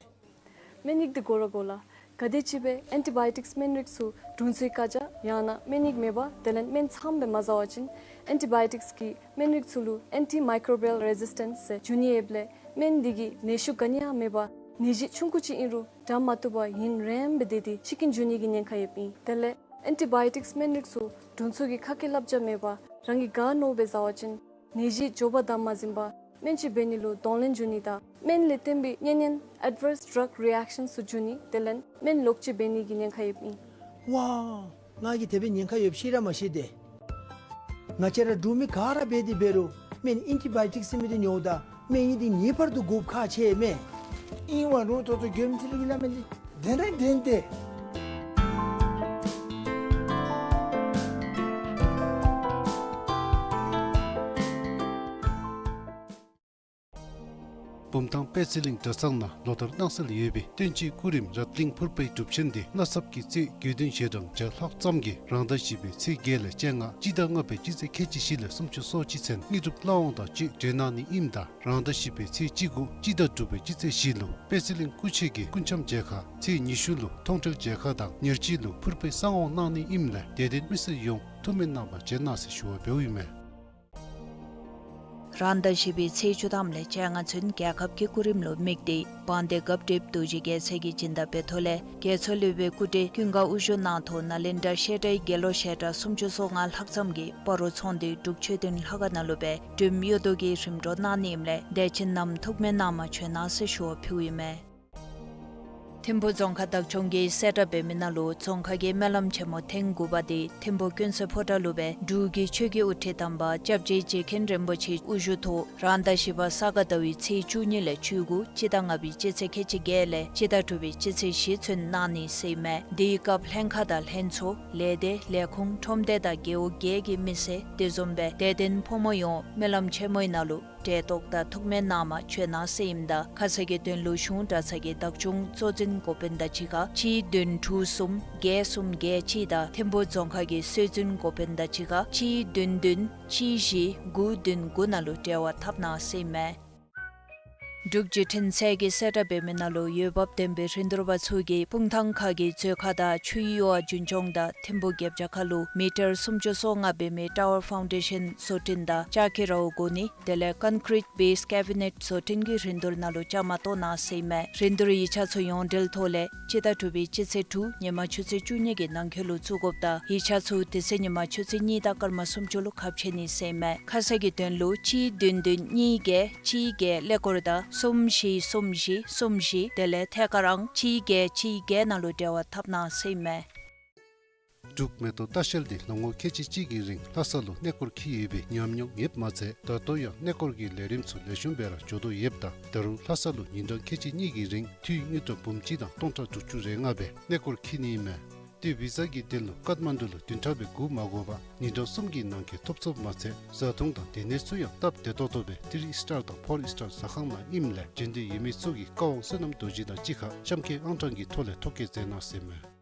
སྨན་ཡིག་འདི་དགོ་ར་དགོ་ལགས། ག་དེ་ཅིག་སྦེ་ཨེན་ཊི་བཱ་ཡོ་ཊིཀསི་སྨན་རིགས་ཚུ་དྲུང་འཚོའི་བཀའ་རྒྱ་ཡང་ན་སྨན་ཡིག་མེད་པར་དེ་ལས་སྨན་ཚངམ་སྦེ་མ་ཟ་བ་ཅིན་ཨེན་ཊི་བཱ་ཡོ་ཊིཀསི་གི་སྨན་རིགས་ཚུ་ལུ་ཨེན་ཊི་མའི་ཀོ་བི་ཡལ་རེ་ཟིས་ཊེནསི་ཟེར་འབྱུང་ནི་ཡོདཔ་ལས་སྨན་འདི་གིས་ནད་ཤུགས་ག་ནི་ཡང་མེད་པར་ནད་གཞི་ཆུང་ཀུ་ཅིག་ཨིན་རུང་དྲག་མ་བཏུབ་པར་ཡུན་རིངམོ་སྦེ་སྡོད་དེ་འཆི་རྐྱེན་འབྱུང་ནི་གི་ཉེན་ཁ་ཡོདཔ་ཨིན། དེ་ལས་ཨེན་ཊི་བཱ་ཡོ་ཊིཀསི་སྨན་རིགས་ཚུ་དྲུང་འཚོ་གི་ཁ་སྐད་བསླབ་བྱ་མེད་པར་རང་གིས་ག་མནོཝ་སྦེ་ཟ་བ་ཅིན་ནད་གཞི་མགྱོགས་པར་དམ་མ་འཛིན་པར་སྨན་ལྕི་འབད་ནི་ལུ་གདོང་ལེན་འབྱུང་ནི་དང་སྨན་ལས་བརྟེན་པའི་གཉན་ཉེན་ཨེཌ་ཝརསི་ཌྲག་རི་ཨེཀ་ཤཱནསི་ཚུ་འབྱུང་ནི་དེ་ལས་སྨན་ལོག་སྤྱོད་འབད་ནི་གི་ཉེན་ཁ་ཡོདཔ་ཨིན། ཝའི། ང་གིས་དེ་སྦེ་ཉེན་ཁ་ཡོདཔ་ཤེས་ར་མ་ཤེས་ཏེ། ང་བཅས་ར་འབྲུག་མི་ག་ར་འབད་དེ་འབད་རུང་སྨན་ཨེན་ཊི་བཱ་ཡོ་ཊིཀསི་ཟེར་མི་འདི་ཉོཝ་ད་སྨན་ཡིག་འདི་ངེས་པར་དུ་དགོཔ་ཁག་ཆེ་མས། ཨིན་ཝའི་རུང་ད་ལྟོ་མགྱོནམ་ཅིག་ལས་ཀྱི་སླབ་མི་འདི་བདེན་ར་བདེན་ཏེ། བུམ་ཐང་དཔལ་སྲིད་གླིང་གྲྭ་ཚང་ནང་ལོ་ལྟར་གནང་སྲོལ་ཡོད་པའི་སྟོན་དཔྱིད་སྐུ་རིམ་རཏ་གླིང་ཕུར་པའི་སྒྲུབ་ཆེན་འདི་ན་སབ་ཀྱི་རྩེད་དགེ་འདུན་ཞལ་གྲངས་བརྒྱ་ལྷག་ཙམ་གྱིས་རང་ཟླ་བཞི་པའི་ཚེས་བརྒྱད་ལས་བཅོ་ལྔ་སྤྱི་ཟླ་ལྔ་པའི་སྤྱི་ཚེས་ཁལ་གཅིག་བཞི་ལས་སུམ་ཅུ་སོ་གཅིག་ཚུན་དངོས་གྲུབ་བླ་འོང་དང་བཅས་གྲོལ་གནང་ནི་ཨིནམ་ད་རང་ཟླ་བཞི་པའི་ཚེས་བཅུ་དགུ་སྤྱི་ཟླ་དྲུག་པའི་སྤྱི་ཚེས་བཞི་ལུ་དཔལ་སྲིད་གླིང་སྐུ་མཆེད་ཀྱིས་སྐུ་འཆམ་མཇལ་ཁ་ཚེས་ཉི་ཤུ་ལུ་མཐོང་གྲོལ་མཇལ་ཁ་དང་ཉེར་གཅིག་ལུ་ཕུར་པའི་གསང་འོང་གནང་ནི་ཨིནམ་ལས་དད་ལྡན་མི་སེར་ཡོངས་ཐུགས་སྨོན་གནང་བར་བྱོན་གནང་ཟེར་ཞུ་བ་འབདཝ་ཨིན་མས། རང་ཟླ་བཞི་པའི་ཚེས་བཅུ་ཐམ་ལས་བཅོ་ལྔ་ཚུན་རྒྱལ་ཁབ་ཀྱི་སྐུ་རིམ་ལུ་དམིགས་ཏེ་དཔལ་ལྡན་རྒཔོ་རི་པ་རྡོ་རྗེ་རྒྱལ་མཚན་གྱི་སྦྱིན་བདག་འབད་ཐོག་ལས་རྒྱལ་ཚབ་སློབ་དཔོན་སྐུ་བགྲེས་ཀུན་དགའ་དབུ་བཞུགས་གནང་ཐོག་ནཱ་ལེནྡྲ་བཤད་གྲྭའི་དགེ་སློང་བཤད་གྲྭ་སུམ་ཅུ་སོ་ལྔ་ལྷག་ཙམ་གྱིས་སྤ་རོ་ཚོང་འདུས་འབྲུག་ཆོས་ལྡན་ལྷ་ཁང་ནང་ལུ་སྦེ་འབྲུགམ་གཡུ་རྡོ་གི་རིམ་གྲོ་གནང་ནི་ཨིནམ་ལས་དད་ཅན་རྣམས་ཐུགས་སྨོན་གནང་མ་བྱོན་གནང་ཟེར་ཞུ་བ་ཕུལཝ་ཨིན་མས། ཐིམ་ཕུ་རྫོང་ཁག་བདག་སྐྱོང་གིས་གསལ་བསྒྲགས་འབད་མི་ནང་ལུ་རྫོང་ཁག་གི་སྨོན་ལམ་ཆེན་མོ་ཐེངས་དགུ་པ་དེ་ཐིམ་ཕུ་ཀུན་གསལ་ཕོ་བྲང་ལུ་སྦེ་འབྲུག་གི་ཆོས་ཀྱི་དབུ་ཁྲིད་དམ་པ་སྐྱབས་རྗེ་རྗེ་མཁན་རིན་པོ་ཆེ་དབུ་བཞུགས་ཐོག་རང་ཟླ་བཞི་པ་ས་ག་ཟླ་བའི་ཚེས་བཅུ་གཉིས་ལས་བཅུ་དགུ་སྤྱི་ཟླ་ལྔ་པའི་སྤྱི་ཚེས་ཁལ་གཅིག་བརྒྱད་ལས་སྤྱི་ཟླ་དྲུག་པའི་སྤྱི་ཚེས་བཞི་ཚུན་གནང་ནི་ཟེར་ཨིན་མས། དེའི་སྐབས་ལྷན་ཁག་དང་ལྷན་ཚོགས་ལས་སྡེ་ལས་ཁུངས་ཁྲོམ་སྡེ་དང་རྒེད་འོག་བརྒྱད་ཀྱི་མི་སེར་དེ་བཟུམ་སྦེ་དད་ལྡན་ཕོ་མོ་ཡོངས་སྨོན་ལམ་ཆེན་མོའི་ནང་ལུ་གྲལ་གཏོགས་དང་ཐུགས་སྨོན་གནང་མ་བྱོན་གནང་ཟེར་ཨིནམ་ད་ཁ་གསལ་གྱི་དོན་ལུ་གཞུང་གྲྭ་ཚང་གི་བདག་སྐྱོང་གཙོ་འཛིན་འགོ་དཔོན་དང་གཅིག་ཁར་གཅིག་བདུན་དྲུག་གསུམ་བརྒྱད་གསུམ་བརྒྱད་གཅིག་དང་ཐིམ་ཕུ་རྫོང་ཁག་གི་སྲོལ་འཛིན་འགོ་དཔོན་དང་གཅིག་ཁར་གཅིག་བདུན་བདུན་གཅིག་བཞི་དགུ་བདུན་དགུ་ནང་ལུ་འབྲེལ་བ་འཐབ་གནང་ཟེར་ཨིན་མས། འབྲུག་བརྒྱུད་འཕྲིན་ཚད་ཀྱིས་གསལ་བསྒྲགས་འབད་མི་ནང་ལུ་འོས་འབབ་ལྡན་པའི་རིན་བསྡུར་པ་ཚུ་གིས་སྤུངས་ཐང་ཁ་གི་མཛོད་ཁང་དང་ཆུའི་གཡུར་བ་འབྱུང་ལྗོངས་དང་ཐིམ་ཕུ་རྒྱབ་བྱ་ཁ་ལུ་མི་ཊར་སུམ་ཅུ་སོ་ལྔ་འབད་མི་ཊ་ཝར་ཕའུན་ཌེ་ཤཱན་བཟོ་སྐྲུན་དང་ལྕགས་ཀྱི་རཝ་བསྒོར་ནི་དེ་ལས་ཀོན་ཀྲིཊ་བེསི་ཀེ་བི་ནེཊ་བཟོ་སྐྲུན་གྱི་རིན་བསྡུར་ནང་ལུ་བཅའ་མར་གཏོགས་གནང་ཟེར་ཨིན་མས། རིན་བསྡུར་ཡིག་ཆ་ཚུ་ཡོངས་འབྲེལ་ཐོག་ལས་སྤྱི་ཟླ་དྲུག་པའི་སྤྱི་ཚེས་དྲུག་ཉིན་མ་ཆུ་ཚོད་བཅུ་གཉིས་ཀྱི་ནང་འཁོད་ལུ་བཙུགས་དགོཔ་དང་ཡིག་ཆ་ཚུ་དེ་ཚེ་ཉིན་མ་ཆུ་ཚོད་གཉིས་དང་སྐར་མ་སུམ་ཅུ་ལུ་ཁ་ཕྱེ་ནི་ཟེར་ཨིན་མས། ཁ་གསལ་གྱི་དོན་ལུ་གཅིག་བདུན་བདུན་གཉིས་བརྒྱད་གཅིག་བརྒྱད་ཀླད་ཀོར་དང་གསུམ་བཞི་གསུམ་བཞི་གསུམ་བཞི་དེ་ལས་ཐད་ཀར་ཨང་གཅིག་བརྒྱད་གཅིག་བརྒྱད་ནང་ལུ་འབྲེལ་བ་འཐབ་གནང་ཟེར་ཨིན་མས། འབྲུག་མེ་ཏོག་ལྟ་བཤལ་འདི་ལོ་ངོ་ཁལ་གཅིག་གཅིག་གི་རིང་ལྷ་ས་ལུ་གནས་སྐོར་འཁྱིད་ཡོད་པའི་ཉམས་མྱོང་ཡོདཔ་མ་ཚད་ད་ལྟོ་ཡང་གནས་སྐོར་གྱི་ལས་རིམ་ཚུ་ལེགས་ཤོམ་སྦེ་ར་འགྱོ་དོ་ཡོདཔ་ད་ད་རུང་ལྷ་ས་ལུ་ཉིན་གྲངས་ཁལ་གཅིག་གཉིས་ཀྱི་རིང་འཐུས་དངུལ་ཀྲམ་འབུམ་གཅིག་དང་སྟོང་ཕྲག་དྲུག་ཅུ་རེ་ལྔ་སྦེ་གནས་སྐོར་འཁྱིད་ནི་ཨིན་མས། ཏེ་བི་ཟ་གི་དོན་ལུ་ཀཏ་མན་ཌུ་ལུ་བདུན་ཕྲག་སྦེ་སྒུག་མ་དགོ་པར་ཉིན་གྲངས་གསུམ་གྱི་ནང་འཁོད་ཐོབ་ཚུགསཔ་མ་ཚད་བཟའ་འཐུང་དང་སྡོད་གནས་ཚུ་ཡང་སྟབས་བདེ་ཏོག་ཏོ་སྦེ་ཐི་རི་སི་ཊར་དང་ཕོར་སི་ཊར་ཟ་ཁང་ནང་ཨིནམ་ལས་འབྱོན་འདོད་ཡོད་མི་ཚུ་གིས་བཀའ་དབང་བསོད་ནམས་རྡོ་རྗེ་དང་གཅིག་ཁར་གཤམ་འཁོད་ཨང་གྲངས་ཀྱི་ཐོག་ལས་ཐོ་བཀོད་མཛད་གནང་ཟེར་ཨིན་མས།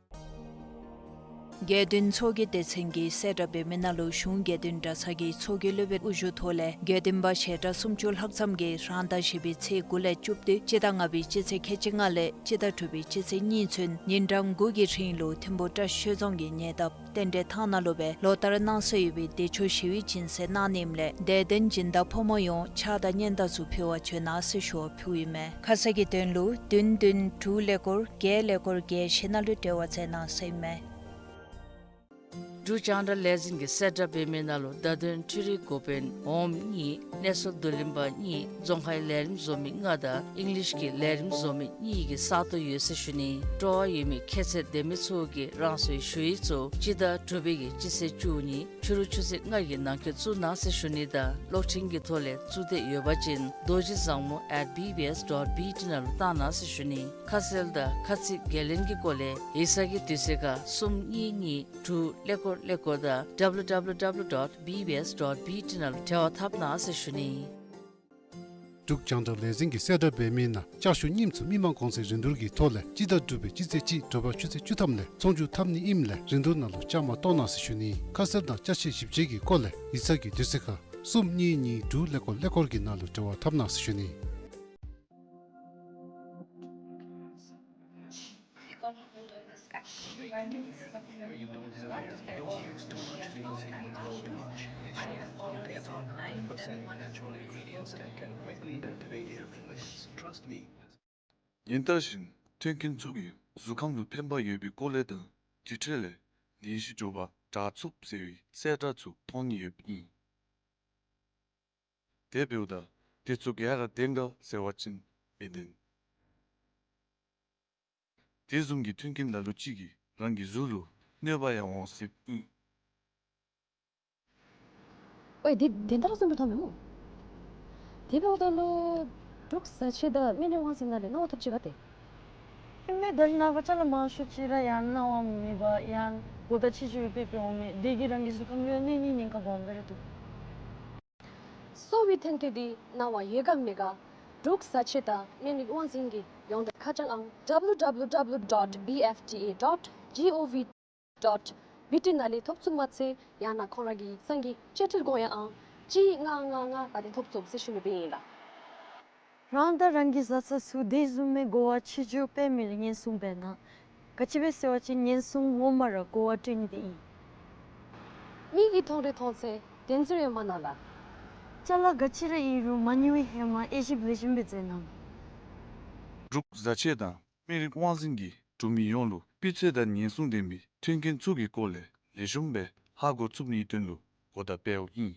དགེ་འདུན་ཚོགས་ཀྱི་སྡེ་ཚན་གྱིས་གསལ་བསྒྲགས་འབད་མི་ནང་ལུ་གཞུང་དགེ་འདུན་གྲྭ་ཚང་གི་ཚོགས་ཀྱི་སློབ་དཔོན་དབུ་བཞུགས་ཐོག་ལས་དགེ་འདུན་པ་ཞལ་གྲངས་སུམ་ཅུ་ལྷག་ཙམ་གྱིས་རང་ཟླ་བཞི་པའི་ཚེས་དགུ་ལས་བཅུ་བདུན་སྤྱི་ཟླ་ལྔ་པའི་སྤྱི་ཚེས་ཁལ་གཅིག་ལྔ་ལས་སྤྱི་ཟླ་དྲུག་པའི་སྤྱི་ཚེས་གཉིས་ཚུན་ཉིན་གྲངས་དགུ་གི་རིང་ལུ་ཐིམ་ཕུ་བཀྲ་ཤིས་ཆོས་རྫོང་གི་ཉེ་འདབས་རྟེན་འབྲེལ་ཐང་ནང་ལུ་སྦེ་ལོ་ལྟར་གནང་སྲོལ་ཡོད་པའི་བདེ་མཆོག་ཞི་བའི་སྦྱིན་སྲེག་གནང་ནི་ཨིནམ་ལས་དད་ལྡན་སྦྱིན་བདག་ཕོ་མོ་ཡོངས་ཕྱག་དང་སྙན་དར་ཚུ་ཕུལ་བར་བྱོན་གནང་ཟེར་ཞུ་བ་ཕུལཝ་ཨིན་མས། ཁ་གསལ་གྱི་དོན་ལུ་བདུན་བདུན་དྲུག་ཀླད་ཀོར་བརྒྱད་ཀླད་ཀོར་བརྒྱད་བཞི་ནང་ལུ་འབྲེལ་བ་མཛད་གནང་ཟེར་ཨིན་མས། འབྲུག་རྒྱང་བསྒྲགས་ལས་འཛིན་གྱིས་གསལ་བསྒྲགས་འབད་མི་ནང་ལུ་བརྡ་དོན་འཕྲུལ་རིག་འགོ་དཔོན་འོགམ་གཉིས་གནས་ཚུལ་བསྡུ་ལེན་པ་གཉིས་རྫོང་ཁའི་ལས་རིམ་བཟོ་མི་ལྔ་དང་ཨིང་ལིཤ་གི་ལས་རིམ་བཟོ་མི་གཉིས་ཀྱི་ས་སྟོང་ཡོད་ཟེར་ཞུ་ནི། སྤྲོ་བ་ཡོད་མི་ཁྱད་ཚད་ལྡན་མི་ཚུ་གིས་རང་སོའི་ཞུ་ཡིག་ཚུ་སྤྱི་ཟླ་དྲུག་པའི་གི་སྤྱི་ཚེས་བཅུ་གཉིས་ཕྱི་རུ་ཆུ་ཚོད་ལྔ་གི་ནང་འཁོད་བཙུགས་གནང་ཟེར་ཞུ་ནི་དང་གློག་འཕྲིན་གྱི་ཐོག་ལས་བཙུགས་འདོད་ཡོད་པ་ཅིན་རྡོ་རྗེ་བཟང་མོ་at B B S dot B T ནང་ལུ་བཏང་གནང་ཟེར་ཞུ་ནི། ཁ་གསལ་དང་ཁ་ཚིག་འགན་ལེན་གྱི་སྐོར་ལས་ཡིག་ཚང་གི་དུས་ཚོད་ཁར་གསུམ་གཉིས་གཉིས་དྲུག་ཀླད་ཀོར་ཀླད་ཀོར་དང་W W W dot B B S dot B T ནང་ལུ་འབྲེལ་བ་འཐབ་གནང་ཟེར་ཞུ་ནི། འབྲུག་རྒྱང་བསྒྲགས་ལས་འཛིན་གྱིས་གསལ་བསྒྲགས་འབད་མི་ནང་ལྕགས་ཞུ་རྙིངམ་ཚུ་མི་མང་གོང་ཚད་རིན་བསྡུར་གྱི་ཐོག་ལས་སྤྱི་ཟླ་དྲུག་པའི་སྤྱི་ཚེས་གཅིག་དྲོ་པ་ཆུ་ཚོད་བཅུ་ཐམ་ལས་ཚོང་བསྒྱུར་འཐབ་ནི་ཨིནམ་ལས་རིན་བསྡུར་ནང་ལུ་བཅའ་མར་གཏོགས་གནང་ཟེར་ཞུ་ནི། ཁ་གསལ་དང་ཅ་ཆས་ཞིབ་དཔྱད་ཀྱི་སྐོར་ལས་ཡིག་ཚང་གི་དུས་ཚོད་ཁར་གསུམ་གཉིས་གཉིས་དྲུག་ཀླད་ཀོར་ཀླད་ཀོར་གྱི་ནང་ལུ་འབྲེལ་བ་འཐབ་གནང་ཟེར་ཞུ་ནི། ཉིན་ལྟར་བཞིན་མཐུན་རྐྱེན་ཚོགས་ཀྱིས་གཟུགས་ཁམས་ལུ་ཕན་པ་ཡོད་པའི་སྐོར་ལས་དང་དེ་འཕྲོ་ལས་ནད་གཞི་འབྱོར་བ་དྲག་ཚུགསཔ་ཟེར་བའི་གསལ་བསྒྲགས་ཚུ་མཐོང་ནི་ཡོདཔ་ཨིན། དེ་འབདཝ་ད་དེ་ཚུ་ག་ར་བདེན་ག་ཟེར་བ་ཅིན་མི་བདེན། དེ་བཟུམ་གྱི་མཐུན་རྐྱེན་ལ་ལུ་ཅིག་གིས་རང་གི་གཟུགས་ལུ་གནོད་པ་ཡང་འོང་སྲིདཔ་ཨིན། ཝའེ་འདི་བདེན་མཐའ་ར་གསུངས་པའི་ཐོག་མེན་མོ། དེ་འབདཝ་ད་ལུ་འབྲུག་བཟའ་ཆས་དང་སྨན་རིགས་དབང་འཛིན་ནང་ལས་གནང་བ་ཐོབ་ཅི་ག་ཏེ། ཨིན་མས། ད་རེས་ནངས་པ་ཅ་ལ་མང་ཤོས་ཅིག་ར་ཡང་གནང་བ་མེད་པར་ཡང་གོ་བརྡ་ཆེ་ཆེ་སྦེ་སྤེལ་སྤེལཝ་མས། དེ་གིས་རང་གི་གཟུགས་ཁམས་ལུ་གནོད་ནི་ཉེན་ཁ་སྦོམ་སྦེ་ར་འདུག། གསོ་བའི་ཐོན་སྐྱེད་འདི་གནང་བ་ཡོད་ག་མེད་ག་འབྲུག་བཟའ་ཆས་དང་སྨན་རིགས་དབང་འཛིན་གྱི་ཡོངས་འབྲེལ་ཁ་བྱང་ཨང་W W W dot B F D A dot G O V dot B T ནང་ལས་ཐོབ་ཚུགས་མ་ཚད་ཡང་ན་ཁོང་ར་གི་ཡིག་ཚང་གི་བཅད་ཁྲིད་དགོངས་ཡངས་ཨང་གཅིག་ལྔ་ལྔ་ལྔ་ནང་ལས་ཐོབ་ཚུགས་ཟེར་ཞུ་ནི་སྦེ་ཨིན་ལགས། རང་དང་རང་གི་བཟའ་ཚང་ཚུ་དེ་བཟུམ་མའི་གོ་བ་ཆེ་ཆེ་སྤེལ་མི་ལུ་ཉེན་སྲུང་འབད་གནང་། ག་ཅི་སྦེ་ཟེར་བ་ཅིན་ཉེན་སྲུང་ངོ་མ་ར་གོ་བ་སྤྲོད་ནི་དེ་ཨིན། མིག་གིས་མཐོང་རིགས་མཐོང་ཚད་བདེན་ཚུལ་ཡོད་མ་གནང་ལགས། ཅ་ལ་ག་ཅི་ར་ཨིན་རུང་མ་ཉོ་བའི་ཧེ་མ་དབྱེ་ཞིབ་ལེགས་ཤོམ་སྦེ་མཛད་གནང་། འབྲུག་བཟའ་ཆས་དང་སྨན་རིགས་དབང་འཛིན་གྱིས་འབྲུག་མི་ཡོངས་ལུ་སྤུས་ཚད་དང་ཉེན་སྲུང་ལྡན་པའི་མཐུན་རྐྱེན་ཚུ་གི་སྐོར་ལས་ལེགས་ཤོམ་སྦེ་ཧ་གོ་ཚུགས་ནིའི་དོན་ལུ་གོ་བརྡ་སྤེལཝ་ཨིན།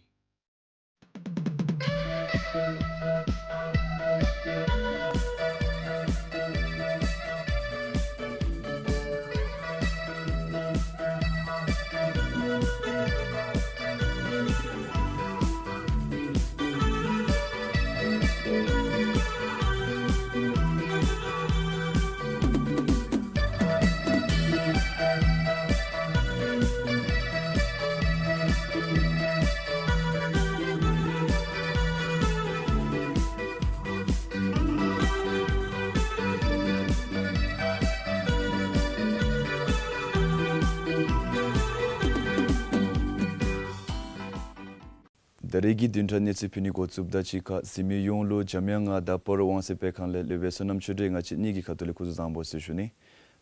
ད་རེས་ཀྱི་བདུན་ཕྲག་གནས་ཚུལ་ཕུལ་ནི་འགོ་བཙུགསཔ་ད་གཅིག་ཁར་གཟིགས་མི་ཡོངས་ལུ་འཇམ་དབྱངས་ང་དང་སྤ་རོ་དབང་གསལ་སྤེལ་ཁང་ལས་སློབ་དཔོན་བསོད་ནམས་ཆོས་སྒྲོན་ང་བཅས་གཉིས་ཀྱི་ཁ་ཐུག་ལས་སྐུ་གཟུགས་བཟང་པོ་ཟེར་ཞུ་ནི།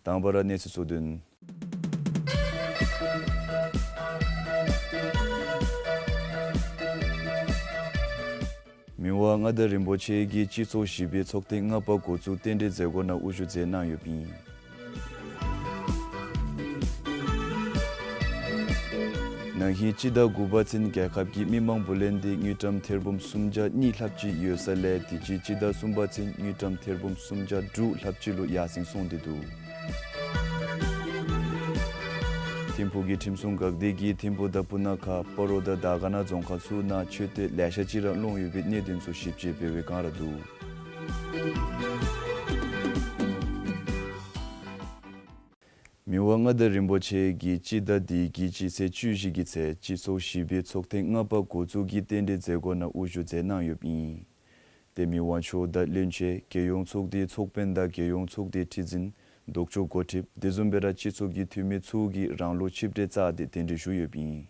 དང་པ་ར་གནས་ཚུལ་གཙོ་དོན། མི་དབང་མངའ་བདག་རིན་པོ་ཆེ་གིས་སྤྱི་ཚོགས་བཞི་པའི་ཚོགས་ཐེངས་ལྔ་པ་འགོ་བཙུགས་རྟེན་འབྲེལ་མཛད་སྒོ་ནང་དབུ་བཞུགས་མཛད་གནང་ཡོདཔ་ཨིན། ན་ཧིང་སྤྱི་ཟླ་དགུ་པ་ཚུན་རྒྱལ་ཁབ་ཀྱི་མི་མང་བུ་ལོན་འདི་དངུལ་ཀྲམ་ཐེར་འབུམ་སུམ་བརྒྱ་གཉིས་ལྷགཔ་ཅིག་ཡོད་ས་ལས་དུས་ཅི་སྤྱི་ཟླ་གསུམ་པ་ཚུན་དངུལ་ཀྲམ་ཐེར་འབུམ་སུམ་བརྒྱ་དྲུག་ལྷགཔ་ཅིག་ལུ་ཡར་སེང་སོང་སྟེ་འདུག། ཐིམ་ཕུག་གི་ཁྲིམས་སྲུང་འགག་སྡེ་གིས་ཐིམ་ཕུག་དང་སྤུ་ན་ཁ་སྤ་རོ་དང་དར་དཀར་ན་རྫོང་ཁག་ཚུ་ནང་མཆོད་རྟེན་ལེ་ཤ་ཅིག་ར་སློང་ཡོད་པའི་གནད་དོན་ཚུ་ཞིབ་དཔྱད་འབད་བའི་བསྒང་ར་འདུག། མི་དབང་མངའ་བདག་རིན་པོ་ཆེ་གིས་སྤྱི་ཟླ་འདི་གི་སྤྱི་ཚེས་བཅུ་བཞི་གི་ཚེ་སྤྱི་ཚོགས་བཞི་པའི་ཚོགས་ཐེངས་ལྔ་པ་འགོ་བཙུགས་ཀྱི་རྟེན་འབྲེལ་མཛད་སྒོ་ནང་དབུ་བཞུགས་མཛད་གནང་ཡོདཔ་ཨིན། ཏེ་མི་དབང་མཆོག་དང་བློན་ཆེན་རྒྱལ་ཡོངས་ཚོགས་སྡེའི་ཚོགས་དཔོན་དང་རྒྱལ་ཡོངས་ཚོགས་སྡེའི་ཁྲི་འཛིན་ལྡོག་ཕྱོགས་འགོ་ཁྲིདཔ་དེ་བཟུམ་སྦེ་ར་སྤྱི་ཚོགས་ཀྱི་འཐུས་མི་ཚུ་གིས་རང་ལུགས་ཆིབས་གྲལ་བཅར་ཏེ་རྟེན་འབྲེལ་ཞུ་ཡོདཔ་ཨིན།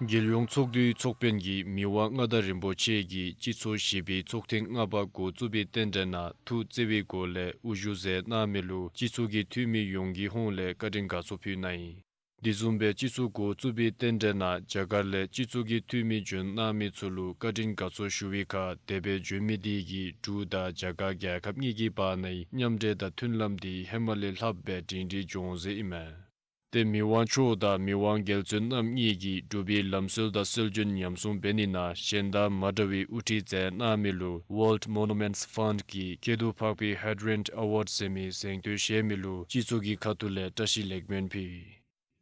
རྒྱལ་ཡོངས་ཚོགས་འདུའི་ཚོགས་དཔོན་གྱིས་མི་དབང་མངའ་བདག་རིན་པོ་ཆེ་གིས་སྤྱི་ཚོགས་བཞི་པའི་ཚོགས་ཐེངས་ལྔ་པ་འགོ་བཙུགས་པའི་རྟེན་འབྲེལ་ནང་ཐུགས་བརྩེ་བའི་སྒོ་ལས་དབུ་བཞུགས་མཛད་གནང་མི་ལུ་སྤྱི་ཚོགས་ཀྱི་འཐུས་མི་ཡོངས་ཀྱི་ཧོངས་ལས་བཀའ་དྲིན་དགའ་ཚོར་ཕུལ་གནང་ཡི། དེ་བཟུམ་སྦེ་སྤྱི་ཚོགས་འགོ་བཙུགས་པའི་རྟེན་འབྲེལ་ནང་རྒྱ་གར་ལས་སྤྱི་ཚོགས་ཀྱི་འཐུས་མི་བྱོན་གནང་མི་ཚུ་ལུ་བཀའ་དྲིན་དགའ་ཚོར་ཞུ་བའི་ཁར་དེ་སྦེ་བྱོན་མི་དེ་གིས་འབྲུག་དང་རྒྱ་གར་རྒྱལ་ཁབ་གཉིས་ཀྱི་བར་ནའི་མཉམ་འབྲེལ་དང་མཐུན་ལམ་དེ་ཧེ་མ་ལས་ལྷགཔ་སྦེ་སྒྲིང་སྒྲིང་འགྱོ་འོང་ཟེར་ཨིན་མས། ཏེ་མི་དབང་མཆོག་དང་མི་དབང་རྒྱལ་བཙུན་རྣམ་གཉིས་ཀྱིས་འབྲུག་པའི་ལམ་སྲོལ་དང་སྲོལ་རྒྱུན་ཉམས་སྲུང་འབད་ནི་ནང་གཞན་དང་མ་འདྲ་བའི་དབུ་ཁྲིད་མཛད་གནང་མི་ལུ་World Monuments Fund གིས་སྐྱིད་སྡུག་འཕགས་པའི་Head Rent Award ཟེར་མི་གཟེངས་བསྟོད་བཞེས་མི་ལུ་སྤྱི་ཚོགས་ཀྱི་ཁ་ཐུག་ལས་བཀྲ་ཤིས་ལེགས་སྨོན་ཕུལ།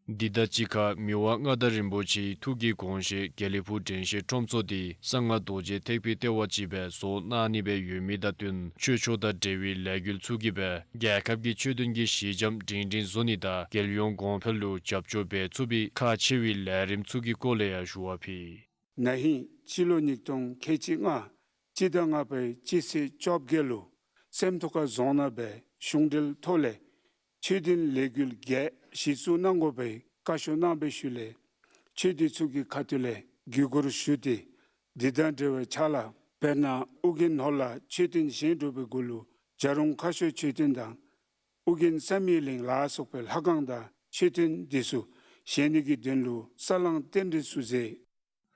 འདི་དང་གཅིག་ཁར་མི་དབང་མངའ་བདག་རིན་པོ་ཆེའི་ཐུགས་ཀྱི་དགོངས་བཞེད་དགེ་ལེགས་ཕུག་དྲན་ཤེས་ཁྲོམ་ཚོགས་དེ་གསང་སྔགས་རྡོ་རྗེ་ཐེག་པའི་ལྟེ་བ་ཅིག་སྦེ་བཟོ་གནང་ནི་སྦེ་ཡོད་མི་དང་བསྟུན་ཆོས་ཕྱོགས་དང་འབྲེལ་བའི་ལས་འགུལ་ཚུ་གིས་སྦེ་རྒྱལ་ཁབ་ཀྱི་ཆོས་དོན་གྱི་གཞི་འགྱམ་སྒྲིང་སྒྲིང་བཟོ་ནི་དང་རྒྱལ་ཡོངས་གོང་འཕེལ་ལུ་རྒྱབ་སྐྱོར་འབད་ཚུགས་པའི་ཁག་ཆེ་བའི་ལས་རིམ་ཚུ་གི་སྐོར་ལས་ཡང་ཞུ་བ་ཕུལ། ན་ཧིང་སྤྱི་ལོ་ཉིས་སྟོང་ཁལ་གཅིག་ལྔ་སྤྱི་ཟླ་ལྔ་པའི་སྤྱི་ཚེས་བཅོ་བརྒྱད་ལུ་སེམས་རྟོགས་ཁ་རྫོང་ནང་སྦེ་གཞུང་འབྲེལ་ཐོག་ལས་ཆོས་དོན་ལས་འགུལ་བརྒྱད་གཞི་བཙུགས་གནང་དགོ་པའི་བཀའ་ཤོག་གནང་བའི་ཤུལ་ལས་ཆོས་སྡེ་ཚུ་གི་ཁ་ཐུག་ལས་བརྒྱུད་སྐུར་ཞུ་སྟེ་དེ་དང་འབྲེལ་བའི་ཕྱག་ལཱ་དཔེར་ན་ཨོ་རྒྱན་ནོར་ལྷ་མཆོད་རྟེན་བཞེངས་གྲུབ་པའི་གུ་ལུ་བྱ་རུང་ཁ་ཤོར་མཆོད་རྟེན་དང་ཨོ་རྒྱན་བསམ་ཡས་གླིང་ལ་སོགས་པའི་ལྷ་ཁང་དང་མཆོད་རྟེན་དེ་ཚུ་བཞེངས་ནི་གི་དོན་ལུ་ས་བསླང་རྟེན་འབྲེལ་ཚུ་མཛད།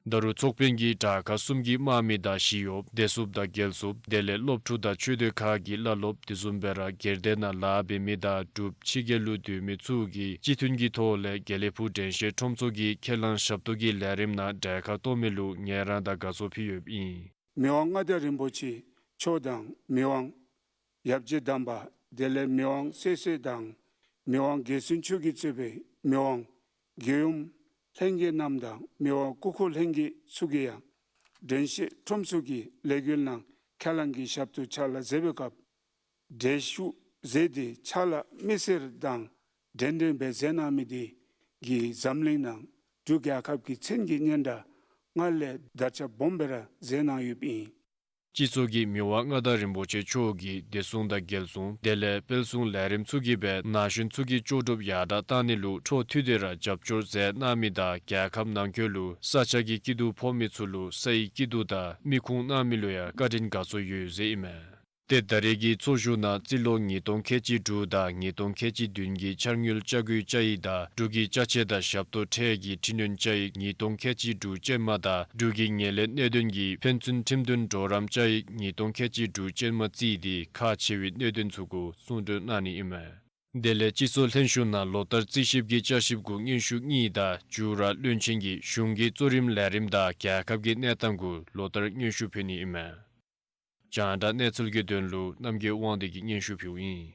ད་རུང་ཚོགས་དཔོན་གྱིས་དྲག་ཁག་གསུམ་གྱི་དམག་མི་དང་ཞི་གཡོགཔ་བདེ་སྲུངཔ་དང་རྒྱལ་སྲུངཔ་དེ་ལས་སློབ་ཕྲུག་དང་ཆོས་སྡེ་ཁག་གི་བླ་སློབཔ་དེ་བཟུམ་སྦེ་ར་སྒེར་སྡེ་ནང་ལཱ་འབད་མི་དང་འབྲུགཔ་ཕྱི་རྒྱལ་ལུ་སྡོད་མི་ཚུ་གིས་སྤྱི་མཐུན་གྱི་ཐོག་ལས་དགེ་ལེགས་ཕུག་དྲན་ཤེས་ཁྲོམ་ཚོགས་ཀྱི་ཁས་བླངས་ཞབས་ཏོག་གི་ལས་རིམ་ནང་གྲལ་ཁར་གཏོགས་མི་ལུ་ངལ་རངས་དང་དགའ་ཚོར་ཕུལ་ཡོདཔ་ཨིན། མི་དབང་མངའ་བདག་རིན་པོ་ཆེ་མཆོག་དང་མི་དབང་ཡབ་རྗེ་དམ་པ་དེ་ལས་མི་དབང་སྲས་སྲས་དང་མི་དབང་རྒྱལ་བཙུན་མཆོག་གིས་གཙོས་པའི་མི་དབང་རྒྱལ་ཡུམ་ལྷན་རྒྱས་རྣམས་དང་མི་དབང་སྐུ་འཁོར་ལྷན་རྒྱས་ཚུ་གིས་ཡང་དྲན་ཤེས་ཁྲོམ་ཚོགས་ཀྱི་ལས་འགུལ་ནང་ཁས་བླངས་ཀྱི་ཞབས་ཏོག་ཕྱག་ལཱ་མཛད་པའི་སྐབས་གྲལ་བཞུགས་མཛད་དེ་ཕྱག་ལཱ་མི་སེར་དང་འདྲན་འདྲ་སྦེ་མཛད་གནང་མི་དེ་གིས་འཛམ་གླིང་ནང་འབྲུག་རྒྱལ་ཁབ་ཀྱི་མཚན་གྱི་སྙན་གྲགས་སྔར་ལས་དར་ཁྱབ་སྦོམ་སྦེ་ར་མཛད་གནང་ཡོདཔ་ཨིན། སྤྱི་ཚོགས་ཀྱིས་མི་དབང་མངའ་བདག་རིན་པོ་ཆེ་མཆོག་གིས་བདེ་སྲུང་དང་རྒྱལ་སྲུང་དེ་ལས་དཔལ་སྲུང་ལས་རིམ་ཚུ་གིས་སྦེ་ན་གཞོན་ཚུ་གི་ལྕོགས་གྲུབ་ཡར་དྲག་གཏང་ནི་ལུ་འཕྲོ་མཐུད་དེ་ར་རྒྱབ་སྐྱོར་མཛད་གནང་མི་དང་རྒྱལ་ཁབ་ནང་འཁོད་ལུ་ས་ཆ་གི་སྐྱིད་སྡུག་ཕོག་མི་ཚུ་ལུ་སའི་སྐྱིད་སྡུག་དང་མིག་ཁུངས་གནང་མི་ལུ་ཡང་བཀའ་དྲིན་དགའ་ཚོར་ཡོད་ཟེར་ཨིན་མས། ཏེ་ད་རེས་ཀྱི་ཚོགས་བཞུགས་ནང་རྩིས་ལོ་ཉིས་སྟོང་ཁལ་གཅིག་དྲུག་དང་ཉིས་སྟོང་ཁལ་གཅིག་བདུན་གྱི་འཆར་དངུལ་བཅའ་བཀོད་བཅའ་ཡིག་དང་འབྲུག་གི་ཅ་ཆས་དང་ཞབས་ཏོག་ཁྲལ་གྱི་འཕྲི་སྣོན་བཅའ་ཡིག་ཉིས་སྟོང་ཁལ་གཅིག་དྲུག་ཅན་མ་དང་འབྲུག་གི་ངན་ལྷད་གནད་དོན་གྱི་ཕན་ཚུན་ཁྲིམས་དོན་གྲོགས་རམ་བཅའ་ཡིག་ཉིས་སྟོང་ཁལ་གཅིག་དྲུག་ཅན་མ་བརྩིས་ཏེ་ཁག་ཆེ་བའི་གནད་དོན་ཚུ་གུ་གསུང་གྲོས་གནང་ནི་ཨིན་མས། དེ་ལས་སྤྱི་ཚོགས་ལྷན་བཞུགས་ནང་ལོ་ལྟར་རྩིས་ཞིབ་ཀྱི་བསྐྱར་ཞིབ་གུ་སྙན་ཞུ་གཉིས་དང་མཇུག་ར་བློན་ཆེན་གྱིས་གཞུང་གི་གཙོ་རིམ་ལས་རིམ་དང་རྒྱལ་ཁབ་ཀྱི་གནས་སྟངས་གུ་ལོ་ལྟར་སྙན་ཞུ་ཕུལ་ནི་ཨིན་མས། རྒྱང་བསྒྲགས་གནས་ཚུལ་གྱི་དོན་ལུ་རྣམ་རྒྱལ་དབང་འདུས་ཀྱིས་སྙན་ཞུ་ཕུལཝ་ཨིན།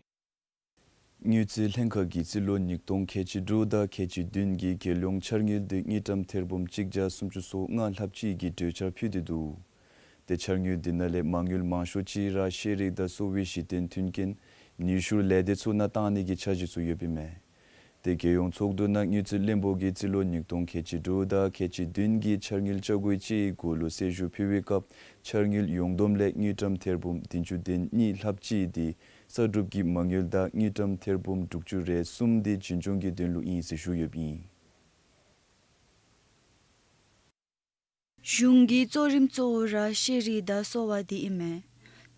དངུལ་རྩིས་ལྷན་ཁག་གིས་རྩིས་ལོ་ཉིས་སྟོང་ཁལ་གཅིག་དྲུག་དང་ཁལ་གཅིག་བདུན་གྱི་རྒྱལ་ཡོངས་འཆར་དངུལ་དེ་དངུལ་ཀྲམ་ཐེར་འབུམ་གཅིག་བརྒྱ་སུམ་ཅུ་སོ་ལྔ་ལྷགཔ་ཅིག་གི་གྲོས་འཆར་ཕུལ་ཏེ་འདུག། དེ་འཆར་དངུལ་དེ་ནང་ལས་མ་དངུལ་མང་ཤོས་ཅིག་ར་ཤེས་རིག་དང་གསོ་བའི་གཞི་རྟེན་མཐུན་རྐྱེན་ནུས་ཤུགས་ལས་སྡེ་ཚུ་ནང་བཏང་ནི་གི་འཆར་གཞི་ཚུ་ཡོདཔ་ཨིན་མས། དེ་རྒྱལ་ཡོངས་ཚོགས་འདུ་ནང་དངུལ་རྩིས་བློན་པོ་གིས་རྩིས་ལོ་ཉིས་སྟོང་ཁལ་གཅིག་དྲུག་དང་ཁལ་གཅིག་བདུན་གྱི་འཆར་དངུལ་བཅའ་སྒོའི་སྤྱིའི་གུ་ལུ་གསལ་ཞུ་ཕུལ་བའི་སྐབས་འཆར་དངུལ་ཡོངས་བསྡོམས་ལས་དངུལ་ཀྲམ་ཐེར་འབུམ་བདུན་ཅུ་དོན་གཉིས་ལྷགཔ་ཅིག་དེ་གསར་སྒྲུབ་ཀྱི་མ་དངུལ་དང་དངུལ་ཀྲམ་ཐེར་འབུམ་དྲུག་ཅུ་རེ་གསུམ་དེ་འཛིན་སྐྱོང་གི་དོན་ལུ་ཨིན་ཟེར་ཞུ་ཡོདཔ་ཨིན། གཞུང་གི་གཙོ་རིམ་གཙོ་བོ་ར་ཤེས་རིག་དང་གསོ་བ་དེ་ཨིན་མས།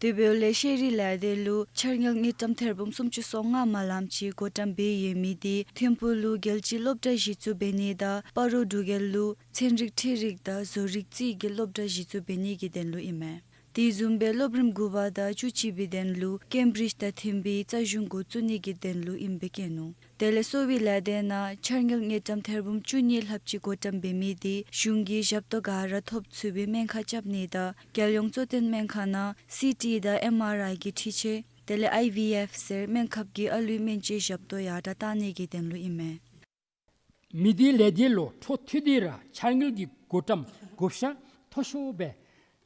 དེ་འབདཝ་ལས་ཤེས་རིག་ལས་སྡེ་ལུ་འཆར་དངུལ་དངུལ་ཀྲམ་ཐེར་འབུམ་སུམ་ཅུ་སོ་ལྔ་མ་ལམ་ཅིག་བགོ་བཀྲམ་འབད་ཡོད་མི་དེ་ཐིམ་ཕུག་ལུ་རྒྱལ་སྤྱིའི་སློབ་གྲྭ་གཞི་བཙུགས་འབད་ནི་དང་སྤ་རོ་འབྲུག་རྒྱལ་ལུ་ཚན་རིག་འཕྲུལ་རིག་དང་བཟོ་རིག་རྩིས་ཀྱི་སློབ་གྲྭ་གཞི་བཙུགས་འབད་ནི་གི་དོན་ལུ་ཨིན་མས། དེ་བཟུམ་སྦེ་སློབ་རིམ་དགུ་པ་དང་བཅུ་གཅིག་པའི་དོན་ལུ་ཀེམ་བྲིཇ་དང་མཐུན་པའི་རྩ་གཞུང་འགོ་བཙུགས་ནི་གི་དོན་ལུ་ཨིནམ་སྦེ་བཀོད་ནུག། དེ་ལས་གསོ་བའི་ལས་སྡེ་ནང་འཆར་དངུལ་དངུལ་ཀྲམ་ཐེར་འབུམ་བཅུ་གཉིས་ལྷགཔ་ཅིག་བགོ་བཀྲམ་འབད་མི་དེ་གཞུང་གིས་ཞབས་ཏོག་ག་ར་ཐོབ་ཚུགས་པའི་སྨན་ཁང་རྐྱབ་ནི་དང་རྒྱལ་ཡོངས་གཙོ་བསྟེན་སྨན་ཁང་ནང་སི་ཊི་དང་ཨེམ་ཨར་ཨའི་གི་འཕྲུལ་ཆས་དེ་ལས་ཨའི་ཝི་ཨེཕ་ཟེར་སྨན་ཁབ་ཀྱི་ཨ་ལུའི་སྨན་བཅོས་ཞབས་ཏོག་ཡར་དྲགས་གཏང་ནི་གི་དོན་ལུ་ཨིན་མས། མི་སྡེ་ལས་སྡེ་ལུ་འཕྲོ་མཐུད་དེ་ར་འཆར་དངུལ་གྱི་བགོ་བཀྲམ་བགོ་བཤའ་མཐོ་ཤོས་སྦེ་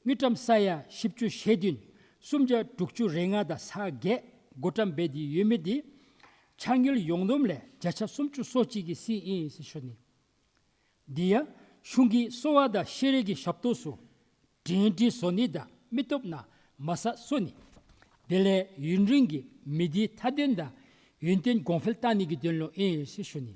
དངུལ་ཀྲམ་ས་ཡ་བཞི་བཅུ་ཞེ་བདུན་སུམ་བརྒྱ་དྲུག་ཅུ་རེ་ལྔ་དང་ས་བརྒྱད་བགོ་བཀྲམ་འབད་དེ་ཡོད་མི་དེ་འཆར་དངུལ་ཡོངས་བསྡོམས་ལས་བརྒྱ་ཆ་སུམ་ཅུ་སོ་གཅིག་གི་ཟིན་ཨིན་ཟེར་ཞུ་ནི། དེ་ཡང་གཞུང་གིས་གསོ་བ་དང་ཤེས་རིག་གི་ཞབས་ཏོག་ཚུ་སྒྲིང་སྒྲི་བཟོ་ནི་དང་མི་སྟོབས་ནང་མ་རྩ་བཟོ་ནི། དེ་ལས་ཡུན་རིང་གི་མི་སྡེའི་མཐའ་དོན་དང་ཡུན་བརྟན་གོང་འཕེལ་གཏང་ནི་གི་དོན་ལུ་ཨིན་ཟེར་ཞུ་ནི།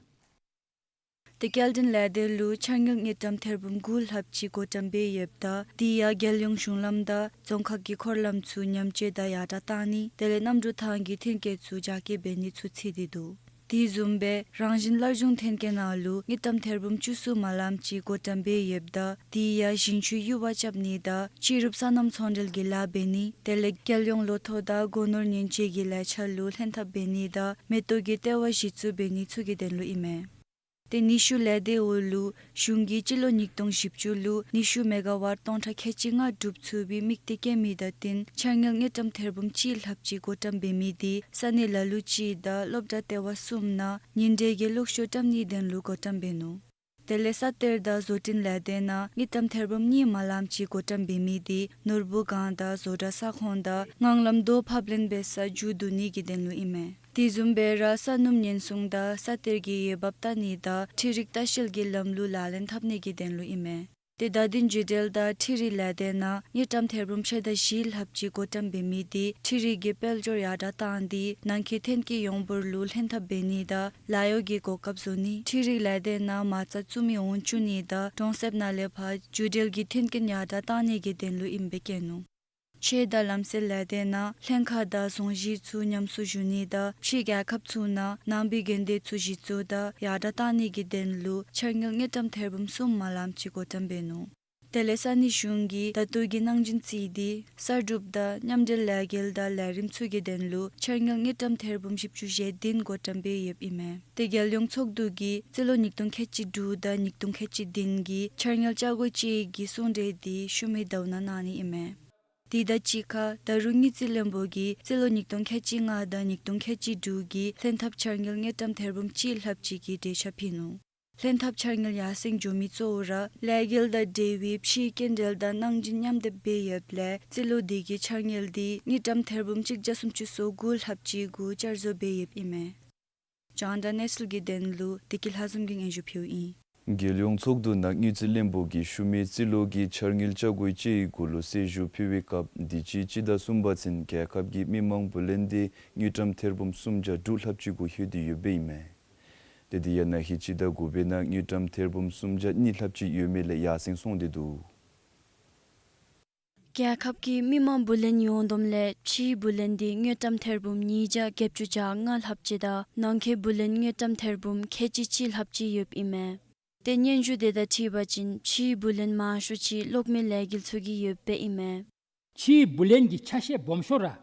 དེ་སྐྱེལ་འདྲེན་ལས་སྡེ་ལུ་འཆར་དངུལ་དངུལ་ཀྲམ་ཐེར་འབུམ་དགུ་ལྷགཔ་ཅིག་བགོ་བཀྲམ་འབད་ཡོདཔ་ད་དེ་ཡང་རྒྱལ་ཡོངས་གཞུང་ལམ་དང་རྫོང་ཁག་གི་འཁོར་ལམ་ཚུ་ཉམས་བཅོས་དང་ཡར་དྲགས་གཏང་ནི་དེ་ལས་གནམ་གྲུ་ཐང་གི་ཐོན་སྐྱེད་ཚུ་རྒྱ་སྐྱེད་འབད་ནི་ཚུ་ཚུད་དེ་འདུག། དེ་བཟུམ་སྦེ་རང་བཞིན་སླར་འབྱུང་ཐོན་སྐྱེད་ནང་ལུ་དངུལ་ཀྲམ་ཐེར་འབུམ་བཅུ་གསུམ་མ་ལམ་ཅིག་བགོ་བཀྲམ་འབད་ཡོདཔ་ད་དེ་ཡང་ཞིང་ཆུའི་ཡུར་བ་རྐྱབ་ནི་དང་ཕྱི་རུབ་སོ་ནམ་ཚོང་འབྲེལ་གྱི་ལཱ་འབད་ནི་དེ་ལས་རྒྱལ་ཡོངས་ལོ་ཐོག་དང་སྒོ་ནོར་ཉེན་བཅོལ་གྱི་ལས་འཆར་ལུ་ལྷན་ཐབས་འབད་ནི་དང་མེ་ཏོག་གི་ལྟེ་བ་གཞི་བཙུགས་འབད་ནི་ཚུ་གི་དོན་ལུ་ཨིན་མས། དེ་ནུས་ཤུགས་ལས་སྡེ་འོག་ལུ་གཞུང་གིས་སྤྱི་ལོ་ཉིས་སྟོང་བཞི་བཅུ་ལུ་ནུས་ཤུགས་མེ་ག་ཝཊ་སྟོང་ཕྲག་ཁལ་གཅིག་ལྔ་སྒྲུབ་ཚུགས་པའི་དམིགས་གཏད་བསྐྱེད་མི་དང་བསྟུན་འཆར་དངུལ་དངུལ་ཀྲམ་ཐེར་འབུམ་གཅིག་ལྷགཔ་ཅིག་བགོ་བཀྲམ་འབད་མི་དེ་ས་གནས་ལ་ལུ་ཅིག་དང་སློབ་གྲྭ་ལྟེ་བ་གསུམ་ནང་ཉིན་དྲོད་ཀྱི་གློག་ཤུགས་བཀྲམ་ནིའི་དོན་ལུ་བགོ་བཀྲམ་འབད་ནུག། དེ་ལས་ས་གཏེར་དང་བཟོ་སྐྲུན་ལས་སྡེ་ནང་དངུལ་ཀྲམ་ཐེར་འབུམ་གཉིས་མ་ལམ་ཅིག་བགོ་བཀྲམ་འབད་མི་དེ་ནོར་བུ་སྒང་དང་བཟོ་གྲྭ་ས་ཁོངས་དང་ངང་ལམ་རྡོ་ཕབ་ལེན་འབད་ས་མཇུག་བསྡུ་ནིའི་དོན་ལུ་ཨིན་མས། དེ་བཟུམ་སྦེ་ར་ས་སྣུམ་ཉེན་སྲུང་དང་ས་གཏེར་གྱི་འོས་འབབ་བལྟ་ནི་དང་འཕྲུལ་རིག་ལྟ་བཤལ་གྱི་ལམ་ལུགས་ལག་ལེན་འཐབ་ནིའི་དོན་ལུ་ཨིན་མས། དེ་བརྡ་དོན་བརྒྱུད་འབྲེལ་དང་འཕྲུལ་རིག་ལས་སྡེ་ནང་དངུལ་ཀྲམ་ཐེར་འབུམ་ཕྱེད་དང་བཞི་ལྷགཔ་ཅིག་བགོ་བཀྲམ་འབད་མི་དེ་འཕྲུལ་རིག་གི་དཔལ་འབྱོར་ཡར་དྲགས་བཏང་སྟེ་ནང་འཁོད་ཐོན་སྐྱེད་ཡོངས་འབོར་ལུ་ལྷན་ཐབས་འབད་ནི་དང་ལཱ་གཡོག་གི་གོ་སྐབས་བཟོ་ནི་འཕྲུལ་རིག་ལས་སྡེ་ནང་མ་རྩ་བཙུགས་མི་འོང་བཅུག་ནི་དང་གྲོང་གསེབ་ནང་ལས་ཕར་བརྒྱུད་འབྲེལ་གྱི་མཐུན་རྐྱེན་ཡར་དྲགས་བཏང་ནིའི་དོན་ལུ་ཨིནམ་སྦེ་བཀོད་ནུག། ཆོས་དང་ལམ་སྲོལ་ལས་སྡེ་ནང་ལྷན་ཁག་དང་རྫོང་གཞིས་ཚུ་ཉམས་གསོ་ཞུ་ནི་དང་ཕྱི་རྒྱལ་ཁབ་ཚུ་ནང་ནང་པའི་དགོན་སྡེ་ཚུ་གཞི་བཙུགས་དང་ཡར་དྲགས་བཏང་ནིའི་དོན་ལུ་འཆར་དངུལ་དངུལ་ཀྲམ་ཐེར་འབུམ་གསུམ་མ་ལམ་ཅིག་བགོ་བཀྲམ་འབད་ནུག། དེ་ལས་ས་གནས་གཞུང་གིས་ད་ལྟོ་གི་གནང་སྦྱིན་བརྩིས་ཏེ་གསར་སྒྲུབ་དང་མཉམ་འབྲེལ་ལས་འགུལ་དང་ལས་རིམ་ཚུ་གི་དོན་ལུ་འཆར་དངུལ་དངུལ་ཀྲམ་ཐེར་འབུམ་བཞི་བཅུ་ཞེ་བདུན་བགོ་བཀྲམ་འབད་ཡོདཔ་ཨིན་མས། དེ་རྒྱལ་ཡོངས་ཚོགས་འདུ་གིས་རྩིས་ལོ་ཉིས་སྟོང་ཁལ་གཅིག་དྲུག་དང་ཉིས་སྟོང་ཁལ་གཅིག་བདུན་གྱི་འཆར་དངུལ་བཅའ་སྒོ་སྤྱིའི་གསུང་གྲོས་དེ་ཤུལ་མའི་ཟླཝ་ནང་གནང་ནི་ཨིན་མས། དེ་དང་གཅིག་ཁར་ད་རུང་དངུལ་རྩིས་བློན་པོ་གིས་རྩིས་ལོ་ཉིས་སྟོང་ཁལ་གཅིག་ལྔ་དང་ཉིས་སྟོང་ཁལ་གཅིག་དྲུག་གི་ལྷན་ཐབས་འཆར་དངུལ་དངུལ་ཀྲམ་ཐེར་འབུམ་གཅིག་ལྷགཔ་ཅིག་གི་གྲོས་འཆར་ཕུལ་ནུག། ལྷན་ཐབས་འཆར་དངུལ་ཡར་སེང་འགྱོ་མི་གཙོ་བོ་ར་ལས་འགུལ་དང་འབྲེལ་བའི་ཕྱིའི་སྐྱིན་འགྲུལ་དང་གནང་སྦྱིན་མཉམ་སྡེབ་འབད་ཡོདཔ་ལས་རྩིས་ལོ་དེ་གི་འཆར་དངུལ་དེ་དངུལ་ཀྲམ་ཐེར་འབུམ་གཅིག་བརྒྱ་སུམ་ཅུ་སོ་དགུ་ལྷགཔ་ཅིག་གུ་བསྐྱར་བཟོ་འབད་ཡོདཔ་ཨིན་མས། རྒྱང་བསྒྲགས་གནས་ཚུལ་གྱི་དོན་ལུ་བདེ་སྐྱིད་ལྷ་འཛོམས་ཀྱིས་སྙན་ཞུ་ཕུལཝ་ཨིན། རྒྱལ་ཡོངས་ཚོགས་འདུ་ནང་དངུལ་རྩིས་བློན་པོ་གིས་ཤུལ་མའི་རྩིས་ལོ་གི་འཆར་དངུལ་བཅའ་སྒོ་སྤྱིའི་གུ་ལུ་གསལ་ཞུ་ཕུལ་བའི་སྐབས་དུས་ཅི་སྤྱི་ཟླ་གསུམ་པ་ཚུན་རྒྱལ་ཁབ་ཀྱི་མི་མང་བུ་ལོན་དེ་དངུལ་ཀྲམ་ཐེར་འབུམ་སུམ་བརྒྱ་དྲུག་ལྷགཔ་ཅིག་གུ་ལྷོད་དེ་ཡོདཔ་ཨིན་མས། དེ་དེ་ཡང་ན་ཧིང་སྤྱི་ཟླ་དགུ་པའི་ནང་དངུལ་ཀྲམ་ཐེར་འབུམ་སུམ་བརྒྱ་གཉིས་ལྷགཔ་ཅིག་ཡོད་མི་ལས་ཡར་སེང་སོང་སྟེ་འདུག། རྒྱལ་ཁབ་ཀྱི་མི་མང་བུ་ལོན་ཡོངས་བསྡོམས་ལས་ཕྱིའི་བུ་ལོན་དེ་དངུལ་ཀྲམ་ཐེར་འབུམ་ཉིས་བརྒྱ་བརྒྱད་ཅུ་གྱ་ལྔ་ལྷགཔ་ཅིག་དང་ནང་འཁོད་བུ་ལོན་དངུལ་ཀྲམ་ཐེར་འབུམ་ཁལ་གཅིག་གཅིག་ལྷགཔ་ཅིག་ཡོདཔ་ཨིན་མས། དེ་སྙན་ཞུ་དེ་དང་འཁྲིལ་བ་ཅིན་ཕྱིའི་བུ་ལོན་མང་ཤོས་ཅིག་གློག་མེ་ལས་འགུལ་ཚུ་གི་ཡོདཔ་ཨིན་མས། ཕྱིའི་བུ་ལོན་གྱི་ཆ་ཤས་སྦོམ་ཤོས་ར་ང་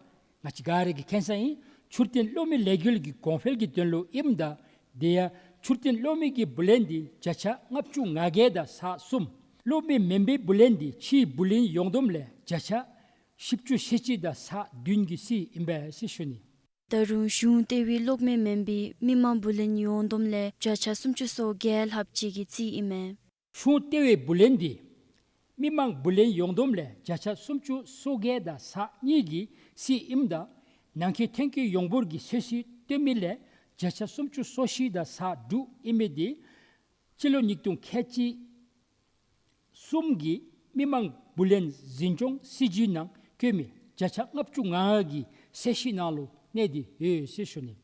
བཅས་ག་ར་གིས་མཁྱེན་ས་ཨིན། ཆུ་རྟེན་གློག་མེ་ལས་འགུལ་གྱི་གོང་འཕེལ་གྱི་དོན་ལུ་ཨིནམ་ད་དེ་ཡང་ཆུ་རྟེན་གློག་མེ་གི་བུ་ལོན་དེ་བརྒྱ་ཆ་ལྔ་བཅུ་ང་བརྒྱད་དང་ས་གསུམ། གློག་མེ་མེན་པའི་བུ་ལོན་དེ་ཕྱིའི་བུ་ལོན་ཡོངས་བསྡོམས་ལས་བརྒྱ་ཆ་བཞི་བཅུ་ཞེ་གཅིག་དང་ས་བདུན་གྱི་ཟིན་ཨིན་པས་ཟེར་ཞུ་ནི། ད་རུང་གཞུང་ལྟེ་བའི་གློག་མེ་མེན་པའི་མི་མང་བུ་ལོན་ཡོངས་བསྡོམས་ལས་བརྒྱ་ཆ་སུམ་ཅུ་སོ་བརྒྱད་ལྷགཔ་ཅིག་གིས་རྩིས་ཨིན་མས། གཞུང་ལྟེ་བའི་བུ་ལོན་འདི་མི་མང་བུ་ལོན་ཡོངས་བསྡོམས་ལས་བརྒྱ་ཆ་སུམ་ཅུ་སོ་བརྒྱད་དང་ཚག་གཉིས་ཀྱིས་རྩིས་ཨིནམ་ད་ནང་འཁོད་ཐོན་སྐྱེད་ཡོངས་འབོར་གྱི་ཚོད་བསྲེ་བཏོན་མི་ལས་བརྒྱ་ཆ་སུམ་ཅུ་སོ་བཞི་དང་ཚག་དྲུག་ཨིན་མི་འདི་སྤྱི་ལོ་ཉིས་སྟོང་ཁལ་གཅིག་གསུམ་གྱི་མི་མང་བུ་ལོན་འཛིན་སྐྱོང་སྲིད་བྱུས་ནང་བཀོད་མི་བརྒྱ་ཆ་ལྔ་བཅུ་ང་ལྔ་གི་ཚད་གཞི་ནང་ལུ་གནས་ཏེ་ཡོད་ཟེར་ཞུ་ནི།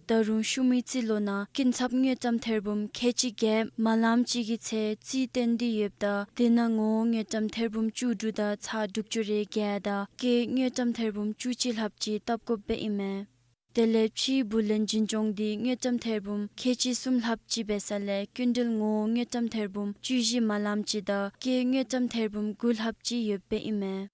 ད་རུང་གཞུང་མི་རྩིས་ལོ་ནང་སྐྱིན་ཚབ་དངུལ་ཀྲམ་ཐེར་འབུམ་ཁལ་གཅིག་བརྒྱད་མ་ལམ་ཅིག་གི་ཚད་རྩིས་བཏོན་ཏེ་ཡོདཔ་ད་དེ་ནང་ངོ་བོ་དངུལ་ཀྲམ་ཐེར་འབུམ་བཅུ་དྲུག་དང་ཚག་དྲུག་ཅུ་རེ་བརྒྱད་དང་སྐྱེད་དངུལ་ཀྲམ་ཐེར་འབུམ་བཅུ་གཅིག་ལྷགཔ་ཅིག་བཏབ་དགོཔ་སྦེ་ཨིན་མས། དེ་ལས་ཕྱིའི་བུ་ལོན་འཛིན་སྐྱོང་འདི་དངུལ་ཀྲམ་ཐེར་འབུམ་ཁལ་གཅིག་གསུམ་ལྷགཔ་ཅིག་འབད་ས་ལས་སྐྱིན་འགྲུལ་ངོ་བོ་དངུལ་ཀྲམ་ཐེར་འབུམ་བཅུ་བཞི་མ་ལམ་ཅིག་དང་སྐྱེད་དངུལ་ཀྲམ་ཐེར་འབུམ་དགུ་ལྷགཔ་ཅིག་ཡོདཔ་སྦེ་ཨིན་མས།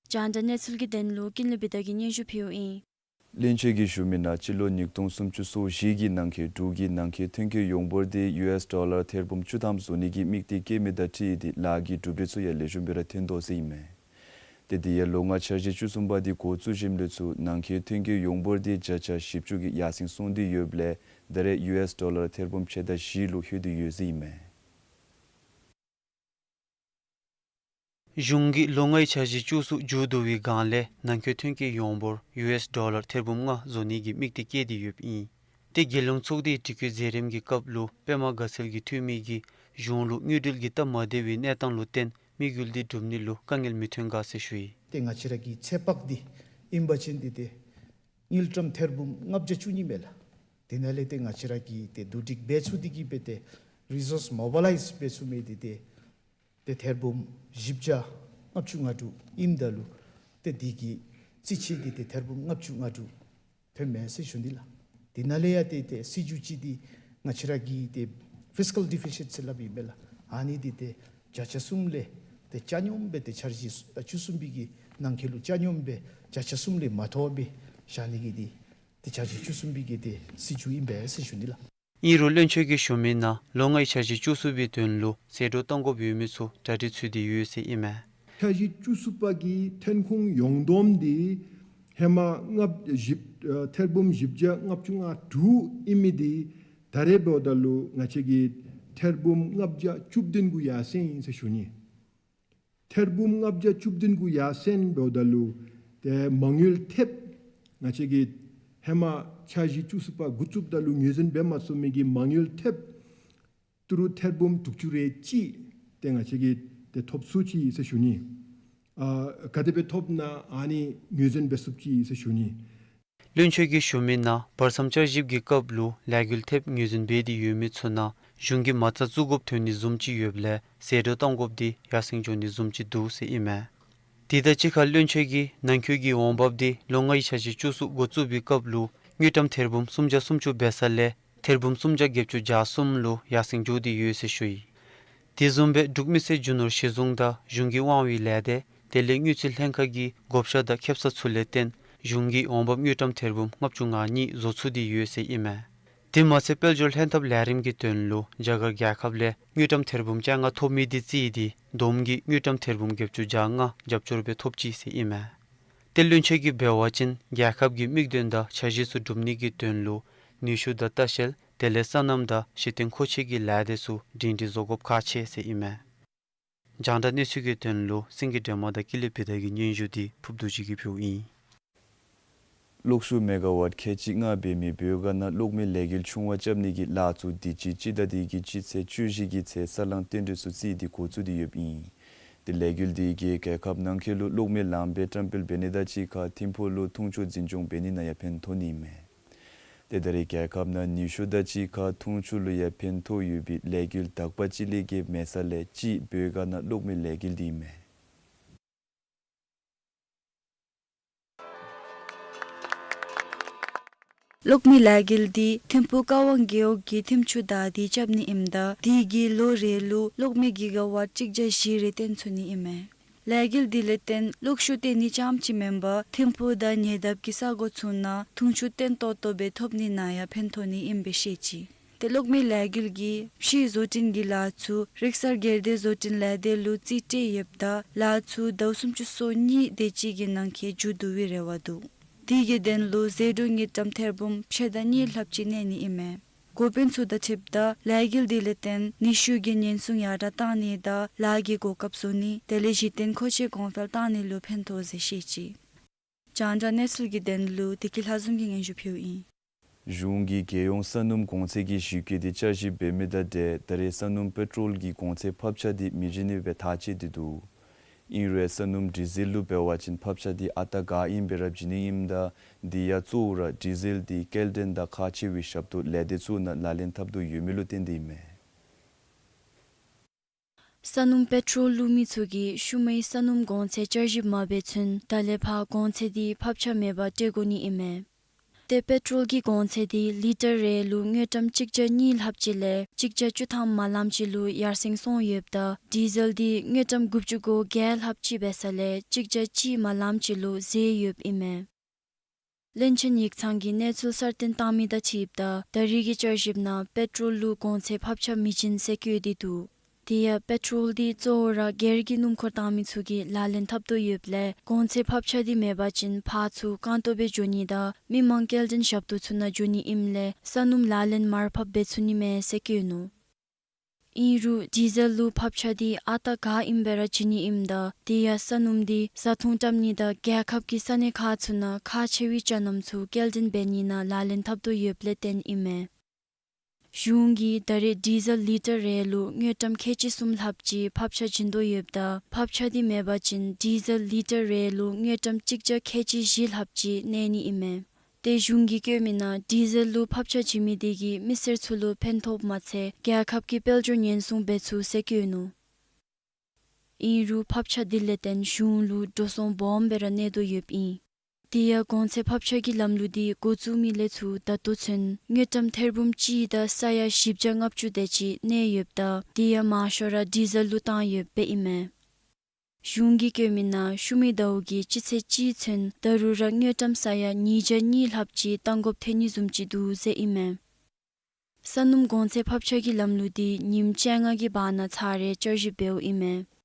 རྒྱང་བསྒྲགས་གནས་ཚུལ་གྱི་དོན་ལུ་ཀུན་ལེགས་བི་དྷ་གིས་སྙན་ཞུ་ཕུལཝ་ཨིན། བློན་ཆེན་གྱིས་ཞུ་མི་ནང་སྤྱི་ལོ་ཉིས་སྟོང་སུམ་ཅུ་སོ་བཞི་གི་ནང་འཁོད་འབྲུག་གི་ནང་འཁོད་ཐོན་སྐྱེད་ཡོངས་འབོར་འདི་ཡུ་ཨེསི་ཌོ་ལར་ཐེར་འབུམ་བཅུ་ཐམ་བཟོ་ནི་གི་དམིགས་གཏད་བསྐྱེད་མི་དང་འཁྲིལ་ཏེ་ལཱ་གི་གྲུབ་འབྲས་ཚུ་ཡང་ལེགས་ཤོམ་སྦེ་ར་ཐོན་དོ་ཟེར་ཨིན་མས། ཏེ་དེ་ཡང་ལོ་ལྔའི་འཆར་གཞི་བཅུ་གསུམ་པ་འདི་འགོ་བཙུགས་ཞིནམ་ལས་ཚུར་ནང་འཁོད་ཐོན་སྐྱེད་ཡོངས་འབོར་འདི་བརྒྱ་ཆ་བཞི་བཅུ་གིས་ཡར་སེང་སོང་སྟེ་ཡོདཔ་ལས་ད་རེས་ཡུ་ཨེསི་ཌོ་ལར་ཐེར་འབུམ་ཕྱེད་དང་བཞི་ལུ་ལྷོད་དེ་ཡོད་ཟེར་ཨིན་མས། གཞུང་གིས་ལོ་ལྔའི་འཆར་གཞི་བཅུ་གསུམ་མཇུག་བསྡུ་བའི་སྒང་ལས་ནང་འཁོད་ཐོན་སྐྱེད་ཡོངས་འབོར་ཡུ་ཨེསི་ཌོ་ལར་ཐེར་འབུམ་ལྔ་བཟོ་ནི་གི་དམིགས་གཏད་བསྐྱེད་དེ་ཡོདཔ་ཨིན། ཏེ་རྒྱལ་ཡོངས་ཚོགས་སྡེའི་དྲི་བཀོད་མཛད་རིམ་གྱི་སྐབས་ལུ་པདྨ་དགའ་ཚལ་གྱི་འཐུས་མི་གིས་གཞུང་ལུ་དངུལ་འབྲེལ་གྱི་སྟབས་མ་བདེ་བའི་གནས་སྟངས་ལུ་བརྟེན་དམིགས་ཡུལ་འདི་འགྲུབ་ནི་ལུ་དཀའ་ངལ་མི་འཐོན་ག་ཟེར་ཞུ་ཡི། ཏེ་ང་བཅས་ར་གི་ཚོད་དཔག་འདི་ཨིན་པ་ཅིན་འདི་ཏེ་དངུལ་ཀྲམ་ཐེར་འབུམ་ལྔ་བརྒྱ་བཅུ་གཉིས་མས་ལགས། དེ་ནང་ལས་ཏེ་ང་བཅས་ར་གིས་ཏེ་བསྡུ་སྒྲིག་འབད་ཚུགས་ཏེ་གིས་འབད་དེ་རི་སོརསི་མོ་བི་ལའིཛ་འབད་ཚུགས་མི་འདི་ཏེ་ཏེ་ཐེར་འབུམ་བཞི་བརྒྱ་ལྔ་བཅུ་ང་དྲུག་ཨིནམ་ད་ལུ་ཏེ་འདི་གི་རྩིས་ཆད་འདི་ཏེ་ཐེར་འབུམ་ལྔ་བཅུ་ང་དྲུག་ཐོན་མས་ཟེར་ཞུ་ནི་ལགས། དེ་ནང་ལས་ཡང་ཏེ་ཏེ་སྲིད་བྱུས་ཅིག་འདི་ང་བཅས་ར་གི་ཏེ་ཕིསི་ཀཱལ་ཌི་ཕི་སིཊ་ཟེར་སླབ་ཨིན་པས་ལགས། ཨ་ནི་འདི་ཏེ་བརྒྱ་ཆ་གསུམ་ལས་ཏེ་ཆ་སྙོམས་སྦེ་ཏེ་འཆར་གཞི་བཅུ་གསུམ་པའི་གི་ནང་འཁོད་ལུ་ཆ་སྙོམས་སྦེ་བརྒྱ་ཆ་གསུམ་ལས་མ་མཐོ་བར་བཞག་ནི་གི་འདི་ཏེ་འཆར་གཞི་བཅུ་གསུམ་པའི་གི་ཏེ་སྲིད་བྱུས་ཨིན་པས་ཟེར་ཞུ་ནི་ལགས། ཨིན་རུང་བློན་ཆེན་གྱིས་ཞུ་མི་ནང་ལོ་ལྔའི་འཆར་གཞི་བཅུ་གསུམ་པའི་དོན་ལུ་ཟད་འགྲོ་གཏང་དགོཔ་ཡོད་མི་ཚུ་གྲ་སྒྲིག་ཚུད་དེ་ཡོད་ཟེར་ཨིན་མས། འཆར་གཞི་བཅུ་གསུམ་པ་གི་ཐོན་ཁུངས་ཡོངས་བསྡོམས་འདི་ཧེ་མ་ལྔ་བཞི་ཨ་ཐེར་འབུམ་བཞི་བརྒྱ་ལྔ་བཅུ་ང་དྲུག་ཨིན་མི་འདི་ད་རེས་འབདཝ་ད་ལུ་ང་བཅས་ཀྱིས་ཐེར་འབུམ་ལྔ་བརྒྱ་བཅུ་བདུན་གུ་ཡར་སེང་ཨིན་ཟེར་ཞུ་ནི། ཐེར་འབུམ་ལྔ་བརྒྱ་བཅུ་བདུན་གུ་ཡར་སེང་འབདཝ་ད་ལུ་ཏེ་མ་དངུལ་ཐེབས་ང་བཅས་ཀྱིས་ཧེ་མ་འཆར་གཞི་བཅུ་གསུམ་པ་འགོ་བཙུགསཔ་ད་ལུ་ངོས་འཛིན་འབད་མ་ཚུགས་མི་གི་མ་དངུལ་ཐེབས་ཏི་རུ་ཐེར་འབུམ་དྲུག་ཅུ་རེ་གཅིག་ཏེ་ང་བཅས་ཀྱིས་ཏེ་ཐོབ་ཚུགས་ཅི་ཟེར་ཞུ་ནི། ཨ་ག་དེ་སྦེ་ཐོབ་ན་ཨ་ནི་ངོས་འཛིན་འབད་ཚུགས་ཅི་ཟེར་ཞུ་ནི། བློན་ཆེན་གྱིས་ཞུ་མི་ནང་བར་མཚམས་བསྐྱར་ཞིབ་ཀྱི་སྐབས་ལུ་ལས་འགུལ་ཐེབས་ངོས་འཛིན་འབད་དེ་ཡོད་མི་ཚུ་ནང་གཞུང་གིས་མ་རྩ་བཙུགས་དགོཔ་ཐོན་ནི་བཟུམ་ཅིག་ཡོདཔ་ལས་ཟད་འགྲོ་གཏང་དགོཔ་འདི་ཡར་སེང་འགྱོ་ནི་བཟུམ་ཅིག་འདུག་ཟེར་ཨིན་མས། དེ་དང་གཅིག་ཁར་བློན་ཆེན་གྱིས་ནང་འཁོད་ཀྱི་འོང་འབབ་འདི་ལོ་ལྔའི་འཆར་གཞི་བཅུ་གསུམ་འགོ་བཙུགས་པའི་སྐབས་ལུ་དངུལ་ཀྲམ་ཐེར་འབུམ་སུམ་བརྒྱ་སུམ་ཅུ་འབད་ས་ལས་ཐེར་འབུམ་སུམ་བརྒྱ་བརྒྱད་ཅུ་གྱ་གསུམ་ལུ་ཡར་སེང་འགྱོ་སྟེ་ཡོད་ཟེར་ཞུ་ཡི། དེ་བཟུམ་སྦེ་འབྲུག་མི་སེར་རྒྱུ་ནོར་གཞི་བཟུང་དང་གཞུང་གིས་དབང་བའི་ལས་སྡེ་དེ་ལས་དངུལ་རྩིས་ལྷན་ཁག་གི་བགོ་བཤའ་དང་ཁེབ་ས་ཚུ་ལས་བརྟེན་གཞུང་གི་འོང་འབབ་དངུལ་ཀྲམ་ཐེར་འབུམ་ལྔ་བཅུ་ང་གཉིས་བཟོ་ཚུགས་ཏེ་ཡོད་ཟེར་ཨིན་མས། དེ་མ་ཚད་དཔལ་འབྱོར་ལྷན་ཐབས་ལས་རིམ་གྱི་དོན་ལུ་རྒྱ་གར་རྒྱལ་ཁབ་ལས་དངུལ་ཀྲམ་ཐེར་འབུམ་བཅོ་ལྔ་ཐོབ་མི་དེ་རྩིས་ཏེ་བསྡོམས་ཀྱིས་དངུལ་ཀྲམ་ཐེར་འབུམ་བརྒྱད་ཅུ་གྱ་ལྔ་རྒྱབ་སྐྱོར་སྦེ་ཐོབ་ཅི་ཟེར་ཨིན་མས། ཏེ་བློན་ཆེན་གྱིས་འབད་བ་ཅིན་རྒྱལ་ཁབ་ཀྱི་དམིགས་དོན་དང་འཆར་གཞི་ཚུ་སྒྲུབ་ནི་གི་དོན་ལུ་ནུས་ཤུགས་དང་ལྟ་བཤལ་དེ་ལས་སོ་ནམ་དང་གཞི་རྟེན་མཁོ་ཆས་ཀྱི་ལས་སྡེ་ཚུ་སྒྲིང་སྒྲི་བཟོ་དགོཔ་ཁག་ཆེ་ཟེར་ཨིན་མས། རྒྱང་བསྒྲགས་གནས་ཚུལ་གྱི་དོན་ལུ་སེང་གེ་སྒྲོལ་མ་དང་ཀུན་ལེགས་བི་དྷ་གི་སྙན་ཞུ་འདི་ཕུབ་རྡོ་རྗེ་གིས་ཕུལཝ་ཨིན། གློག་ཤུགས་མེ་ག་ཝཊ་ཁལ་གཅིག་ལྔ་འབད་མི་བོད་སྒར་ནང་གློག་མེ་ལས་འགུལ་ཆུང་བ་རྐྱབ་ནི་གི་ལཱ་ཚུ་དུས་ཅི་སྤྱི་ཟླ་འདི་གི་སྤྱི་ཚེས་བཅུ་བཞི་གི་ཚེ་ས་བསླང་རྟེན་འབྲེལ་ཚུ་བརྩིས་ཏེ་འགོ་བཙུགས་ཏེ་ཡོདཔ་ཨིན། དེ་ལས་འགུལ་འདི་གིས་རྒྱལ་ཁབ་ནང་འཁོད་ལུ་གློག་མེ་ལངམ་སྦེ་བཀྲམ་སྤེལ་འབད་ནི་དང་གཅིག་ཁར་ཐིམ་ཕུག་ལུ་འཐུང་ཆུ་འཛིན་སྐྱོང་འབད་ནི་ནང་ཡང་ཕན་ཐོགས་ནི་ཨིན་མས། ཏེ་ད་རེས་རྒྱལ་ཁབ་ནང་ནུས་ཤུགས་དང་གཅིག་ཁར་འཐུང་ཆུ་ལུ་ཡང་ཕན་ཐོགས་ཡོད་པའི་ལས་འགུལ་དག་པ་ཅིག་ལས་བརྒལ་མེད་ས་ལས་གཅིག་བོད་སྒར་ནང་གློག་མེ་ལས་འགུལ་འདི་ཨིན་མས། གློག་མེ་ལས་འགུལ་འདི་ཐིམ་ཕུག་ཀ་ཝང་རྒེད་འོག་གི་ཐིམ་ཆུ་བདའ་སྟེ་རྐྱབ་ནི་ཨིནམ་ད་དེ་གིས་ལོ་རེ་ལུ་གློག་མེ་གི་ག་ཝཊ་གཅིག་བརྒྱ་བཞི་རེ་བཏོན་ཚུགས་ནི་ཨིན་མས། ལས་འགུལ་འདི་ལས་བརྟེན་གློག་ཤུགས་བཏོན་ནི་རྐྱངམ་ཅིག་མེན་པར་ཐིམ་ཕུག་དང་ཉེ་འདབས་ཀྱི་ས་གོ་ཚུ་ནང་འཐུང་ཆུ་བརྟན་ཏོག་ཏོ་སྦེ་ཐོབ་ནི་ནང་ཡང་ཕན་ཐོགས་ནི་ཨིནམ་སྦེ་བཤད་ཅི། ཏེ་གློག་མེ་ལས་འགུལ་གྱིས་ཕྱིའི་བཟོ་སྐྲུན་གྱི་ལཱ་ཚུ་རིག་གསར་སྒེར་སྡེ་བཟོ་སྐྲུན་ལས་སྡེ་ལུ་རྩིས་སྤྲོད་ཡོདཔ་ད་ལཱ་ཚུ་ཟླཝ་སུམ་ཅུ་སོ་གཉིས་དེ་ཅིག་གི་ནང་འཁོད་མཇུག་བསྡུ་བའི་རེ་བ་འདུག། དེ་གི་དོན་ལུ་ཟད་འགྲོ་དངུལ་ཀྲམ་ཐེར་འབུམ་ཕྱེད་དང་གཉིས་ལྷགཔ་ཅིག་གནས་ནི་ཨིན་མས། འགོ་དཔོན་ཚུ་དང་འཁྲིལཝ་ད་ལས་འགུལ་དེ་ལས་བརྟེན་ནུས་ཤུགས་ཀྱི་ཉེན་སྲུང་ཡར་དྲགས་གཏང་ནི་དང་ལཱ་གི་གོ་སྐབས་བཟོ་ནི་དེ་ལས་གཞི་རྟེན་མཁོ་ཆས་གོང་འཕེལ་གཏང་ནི་ལུ་ཕན་ཐོགས་ཟེར་བཤད་ཅི། རྒྱང་བསྒྲགས་གནས་ཚུལ་གྱི་དོན་ལུ་བདེ་སྐྱིད་ལྷ་འཛོམས་ཀྱིས་སྙན་ཞུ་ཕུལཝ་ཨིན། གཞུང་གིས་རྒྱལ་ཡོངས་ས་སྣུམ་གོང་ཚད་ཀྱི་གཞི་བཀོད་དེ་བསྐྱར་ཞིབ་འབད་མི་དང་འབྲེལ་ད་རེས་ས་སྣུམ་པེ་ཊོལ་གྱི་གོང་ཚད་ཕབ་ཆག་དེ་མི་བྱིན་ནི་སྦེ་ཐག་བཅད་དེ་འདུག། ཨིན་རུང་ས་སྣུམ་ཌི་ཟེལ་ལུ་འབད་བ་ཅིན་ཕབ་ཆག་དེ་ཨ་རྟག་ག་ཨིནམ་སྦེ་ར་བྱིན་ནི་ཨིནམ་ད་དེ་ཡང་གཙོ་བོ་ར་ཌི་ཟེལ་དེ་སྐྱེལ་འདྲེན་དང་ཁག་ཆེ་བའི་ཞབས་ཏོག་ལས་སྡེ་ཚུ་ནང་ལག་ལེན་འཐབ་དོ་ཡོད་མི་ལུ་བརྟེན་ཏེ་ཨིན་མས། ས་སྣུམ་པེ་ཊོལ་བླུགས་མི་ཚུ་གིས་ཤུལ་མའི་ས་སྣུམ་གོང་ཚད་བསྐྱར་ཞིབ་མ་འབད་ཚུན་ད་ལས་ཕར་གོང་ཚད་དེ་ཕབ་ཆག་མེད་པར་སྤྲོད་དགོ་ནི་ཨིན་མས། ཏེ་པེ་ཊོལ་གྱི་གོང་ཚད་དེ་ལི་ཊར་རེ་ལུ་དངུལ་ཀྲམ་གཅིག་བརྒྱ་གཉིས་ལྷགཔ་ཅིག་ལས་གཅིག་བརྒྱ་བཅུ་ཐམ་མ་ལམ་ཅིག་ལུ་ཡར་སེང་སོང་ཡོདཔ་ད་ཌི་ཟེལ་དེ་དངུལ་ཀྲམ་དགུ་བཅུ་གོ་བརྒྱད་ལྷགཔ་ཅིག་འབད་ས་ལས་གཅིག་བརྒྱ་གཅིག་མ་ལམ་ཅིག་ལུ་ཟད་ཡོདཔ་ཨིན་མས། བློན་ཆེན་ཡིག་ཚང་གིས་གནས་ཚུལ་གསར་བཏོན་བཏང་མི་དང་འཁྲིལཝ་ད་ད་རེས་ཀྱི་བསྐྱར་ཞིབ་ནང་པེ་ཊོལ་ལུ་གོང་ཚད་ཕབ་ཆག་མི་བྱིན་ཟེར་བཀོད་དེ་འདུག། དེ་ཡང་པེ་ཊོལ་དེ་གཙོ་བོ་ར་སྒེར་གྱི་སྣུམ་འཁོར་བཏང་མི་ཚུ་གིས་ལག་ལེན་འཐབ་དོ་ཡོདཔ་ལས་གོང་ཚད་ཕབ་ཆག་དེ་མེད་པ་ཅིན་ཕར་ཚུར་རྐང་སྟོང་སྦེ་འགྱོ་ནི་དང་མི་མང་སྐྱེལ་འདྲེན་ཞབས་ཏོག་ཚུ་ནང་འགྱོ་ནི་ཨིནམ་ལས་ས་སྣུམ་ལག་ལེན་མར་ཕབ་འབད་ཚུགས་ནི་མས་ཟེར་བཀོད་ནུག། ཨིན་རུང་ཌི་ཟེལ་ལུ་ཕབ་ཆག་དེ་ཨ་རྟག་ག་ཨིནམ་སྦེ་ར་བྱིན་ནི་ཨིནམ་ད་དེ་ཡང་ས་སྣུམ་དེ་བཟའ་འཐུང་བཀྲམ་ནི་དང་རྒྱལ་ཁབ་ཀྱི་ས་གནས་ཁག་ཚུ་ནང་ཁག་ཆེ་བའི་ཅ་རྣམ་ཚུ་སྐྱེལ་འདྲེན་འབད་ནི་ནང་ལག་ལེན་འཐབ་དོ་ཡོདཔ་ལས་བརྟེན་ཨིན་མས། གཞུང་གིས་ད་རེས་ཌི་ཟེལ་ལི་ཊར་རེ་ལུ་དངུལ་ཀྲམ་ཁལ་གཅིག་གསུམ་ལྷགཔ་ཅིག་ཕབ་ཆག་བྱིན་དོ་ཡོདཔ་ད་ཕབ་ཆག་དེ་མེད་པ་ཅིན་ཌི་ཟེལ་ལི་ཊར་རེ་ལུ་དངུལ་ཀྲམ་གཅིག་བརྒྱ་ཁལ་གཅིག་བཞི་ལྷགཔ་ཅིག་གནས་ནི་ཨིན་མས། ཏེ་གཞུང་གིས་བཀོད་མི་ནང་ཌི་ཟེལ་ལུ་ཕབ་ཆག་བྱིན་མི་དེ་གིས་མི་སེར་ཚུ་ལུ་ཕན་ཐོགསཔ་མ་ཚད་རྒྱལ་ཁབ་ཀྱི་དཔལ་འབྱོར་ཉེན་སྲུང་འབད་ཚུགས་ཟེར་བཀོད་ནུག། ཨིན་རུང་ཕབ་ཆག་དེ་ལས་བརྟེན་གཞུང་ལུ་འགྲོ་སོང་སྦོམ་སྦེ་ར་གནས་དོ་ཡོདཔ་ཨིན། དེ་ཡང་གོང་ཚད་ཕབ་ཆག་གི་ལམ་ལུགས་དེ་འགོ་བཙུགས་མི་ལས་ཚུར་ད་ལྟོ་ཚུན་དངུལ་ཀྲམ་ཐེར་འབུམ་གཅིག་དང་ས་ཡ་བཞི་བརྒྱ་ལྔ་བཅུ་དེ་ཅིག་གནས་ཡོདཔ་ད་དེ་ཡང་མང་ཤོས་ར་ཌི་ཟེལ་ལུ་བཏང་ཡོདཔ་ཨིན་མས། གཞུང་གིས་བཀོད་མི་ནང་ཤུལ་མའི་ཟླཝ་གི་སྤྱི་ཚེས་གཅིག་ཚུན་ད་རུང་ར་དངུལ་ཀྲམ་ས་ཡ་ཉིས་བརྒྱ་གཉིས་ལྷགཔ་ཅིག་བཏང་དགོཔ་ཐོན་ནི་བཟུམ་ཅིག་འདུག་ཟེར་ཨིན་མས། ས་སྣུམ་གོང་ཚད་ཕབ་ཆག་གི་ལམ་ལུགས་དེ་ཉིནམ་བཅོ་ལྔ་གི་བར་ན་ཚར་རེ་བསྐྱར་ཞིབ་འབདཝ་ཨིན་མས།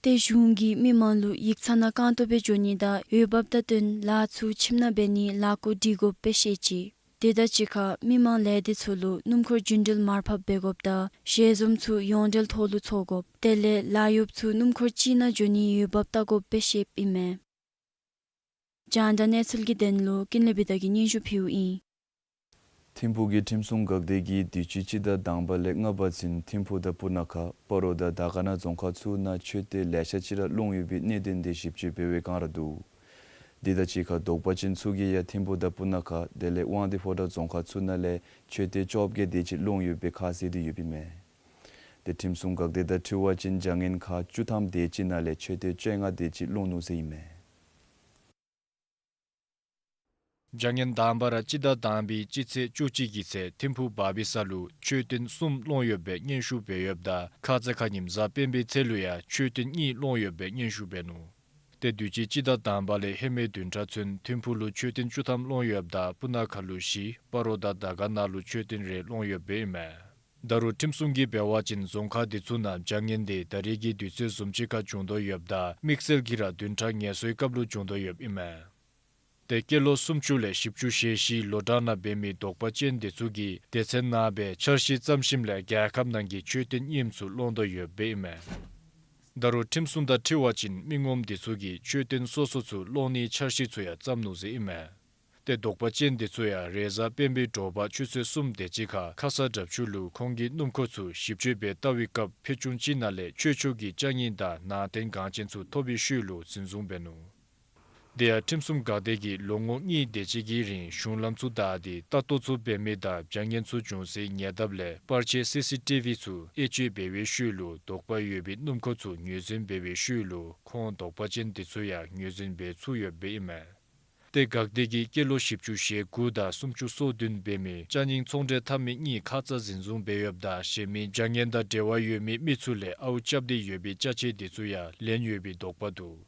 ཏེ་གཞུང་གིས་མི་མང་ལུ་ཡིག་ཚང་ནང་རྐང་སྟོང་སྦེ་འགྱོ་ནི་དང་འོས་འབབ་དང་བསྟུན་ལཱ་ཚུ་ཁྱིམ་ནང་འབད་ནིའི་ལཱ་བཀོད་སྒྲིག་དགོཔ་སྦེ་བཤད་ཅི། དེ་དང་གཅིག་ཁར་མི་མང་ལས་སྡེ་ཚུ་ལུ་སྣུམ་འཁོར་རྒྱུན་འགྲུལ་མར་ཕབ་འབད་དགོཔ་དང་ཞལ་འཛོམས་ཚུ་ཡོངས་འབྲེལ་ཐོག་ལུ་འཚོགས་དགོཔ། དེ་ལས་ལཱ་གཡོགཔ་ཚུ་སྣུམ་འཁོར་གཅིག་ནང་འགྱོ་ནིའི་འོས་འབབ་བལྟ་དགོཔ་སྦེ་བཤདཔ་ཨིན་མས། རྒྱང་བསྒྲགས་གནས་ཚུལ་གྱི་དོན་ལུ་ཀུན་ལེགས་བི་དྷ་གིས་སྙན་ཞུ་ཕུལཝ་ཨིན། ཐིམ་ཕུག་གི་ཁྲིམས་སྲུང་འགག་སྡེ་གིས་དུས་ཅི་སྤྱི་ཟླ་དང་པ་ལས་ལྔ་པ་ཚུན་ཐིམ་ཕུག་དང་སྤུ་ན་ཁ་སྤ་རོ་དང་དར་དཀར་ན་རྫོང་ཁག་ཚུ་ནང་མཆོད་རྟེན་ལེ་ཤ་ཅིག་ར་སློང་ཡོད་པའི་གནད་དོན་དེ་ཞིབ་དཔྱད་འབད་བའི་བསྒང་ར་འདུག། དེ་དང་གཅིག་ཁར་དོགས་པ་ཅན་ཚུ་གིས་ཡང་ཐིམ་ཕུག་དང་སྤུ་ན་ཁ་དེ་ལས་དབང་འདུས་ཕོ་བྲང་རྫོང་ཁག་ཚུ་ནང་ལས་མཆོད་རྟེན་བཅོ་བརྒྱད་དེ་ཅིག་སློང་ཡོད་པའི་ཁ་གསལ་ཏེ་ཡོདཔ་ཨིན་མས། ཏེ་ཁྲིམས་སྲུང་འགག་སྡེ་དང་འཁྲིལ་བ་ཅིན་བྱ་ངན་ཁག་བཅུ་ཐམ་དེ་ཅིག་ནང་ལས་མཆོད་རྟེན་བཅོ་ལྔ་དེ་ཅིག་སློང་ནུག་ཟེར་ཨིན་མས། བྱ་ངན་དང་པ་ར་སྤྱི་ཟླ་དང་པའི་སྤྱི་ཚེས་བཅུ་གཅིག་གི་ཚེ་ཐིམ་ཕུག་བ་བི་ས་ལུ་མཆོད་རྟེན་གསུམ་སློང་ཡོད་པའི་སྙན་ཞུ་འབད་ཡོདཔ་ད་ཁ་ཙ་ཁ་ཉིནམ་གཟའ་སྤེན་པའི་ཚེ་ལུ་ཡང་མཆོད་རྟེན་གཉིས་སློང་ཡོད་པའི་སྙན་ཞུ་འབད་ནུག། ཏེ་དུས་ཅི་སྤྱི་ཟླ་དང་པ་ལས་ཧེ་མའི་བདུན་ཕྲག་ཚུན་ཐིམ་ཕུག་ལུ་མཆོད་རྟེན་བཅུ་ཐམ་སློང་ཡོདཔ་ད་སྤུ་ན་ཁ་ལུ་བཞི་སྤ་རོ་དང་དར་དཀར་ན་ལུ་མཆོད་རྟེན་རེ་སློང་ཡོདཔ་ཨིན་མས། ད་རུང་ཁྲིམས་སྲུང་གིས་འབད་བ་ཅིན་རྫོང་ཁག་དེ་ཚུ་ནང་བྱ་ངན་དེ་ད་རེས་ཀྱི་དུས་ཚོད་བཟུམ་ཅིག་ཁར་བྱུང་དོ་ཡོདཔ་ད་དམིགས་བསལ་གྱིས་ར་བདུན་ཕྲག་ངལ་གསོའི་སྐབས་ལུ་བྱུང་དོ་ཡོདཔ་ཨིན་མས། ཏེ་སྐྱེས་ལོ་སུམ་ཅུ་ལས་བཞི་བཅུ་ཞེ་བཞི་ལོ་གྲངས་ནང་འབད་མི་དོགས་པ་ཅན་དེ་ཚུ་གིས་སྡེ་ཚན་ནང་སྦེ་འཆར་གཞི་བརྩམ་ཞིནམ་ལས་རྒྱལ་ཁབ་ནང་གི་མཆོད་རྟེན་རྙིངམ་ཚུ་སློང་དོ་ཡོདཔ་ཨིན་མས། ད་རུང་ཁྲིམས་སྲུང་དང་འཁྲིལ་བ་ཅིན་མི་ངོམ་དེ་ཚུ་གིས་མཆོད་རྟེན་སོ་སོ་ཚུ་སློང་ནིའི་འཆར་གཞི་ཚུ་ཡང་བརྩམ་ནུག་ཟེར་ཨིན་མས། ཏེ་དོགས་པ་ཅན་དེ་ཚུ་ཡང་རེས་གཟའ་སྤེན་པའི་དྲོ་པ་ཆུ་ཚོད་གསུམ་དེ་ཅིག་ཁར་ཁ་ས་དྲབ་ཆུ་ལུ་ཁོང་གི་སྣུམ་འཁོར་ཚུ་ཞིབ་དཔྱད་འབད་བལྟ་བའི་སྐབས་ཕད་ཅུང་ཅིག་ནང་ལས་ཆོས་ཕྱོགས་ཀྱི་ཅ་རྙིང་དང་ནང་རྟེན་འགངས་ཅན་ཚུ་ཐོབ་པའི་ཤུལ་ལུ་འཛིན་བཟུང་འབད་ནུག། དེ་ཡང་ཁྲིམས་སྲུང་འགག་སྡེ་གིས་ལོ་ངོ་གཉིས་དེ་ཅིག་གི་རིང་གཞུང་ལམ་ཚུ་བདའ་སྟེ་ལྟ་རྟོག་ཚུ་འབད་མི་དང་བྱ་ངན་ཚུ་འབྱུང་སའི་ཉེ་འདབས་ལས་པར་ཆས་སི་སི་ཊི་བི་ཚུ་དབྱེ་དཔྱད་འབད་བའི་ཤུལ་ལུ་དོགས་པ་ཡོད་པའི་སྣུམ་འཁོར་ཚུ་ངོས་འཛིན་འབད་བའི་ཤུལ་ལུ་ཁོང་དོགས་པ་ཅན་དེ་ཚུ་ཡང་ངོས་འཛིན་འབད་ཚུགས་ཡོདཔ་ཨིན་མས། ཏེ་འགག་སྡེ་གིས་སྐྱེས་ལོ་བཞི་བཅུ་ཞེ་དགུ་དང་སུམ་ཅུ་སོ་བདུན་འབད་མི་ཅ་རྙིང་ཚོང་འབྲེལ་འཐབ་མི་གཉིས་ཁ་ཙ་འཛིན་བཟུང་འབད་ཡོདཔ་ད་གཞན་མི་བྱ་ངན་དང་འབྲེལ་བ་ཡོད་མི་མི་ཚུ་ལས་ཨརཝ་རྐྱབ་སྟེ་ཡོད་པའི་ཅ་ཆས་དེ་ཚུ་ཡང་ལེན་ཡོད་པའི་དོགས་པ་འདུག།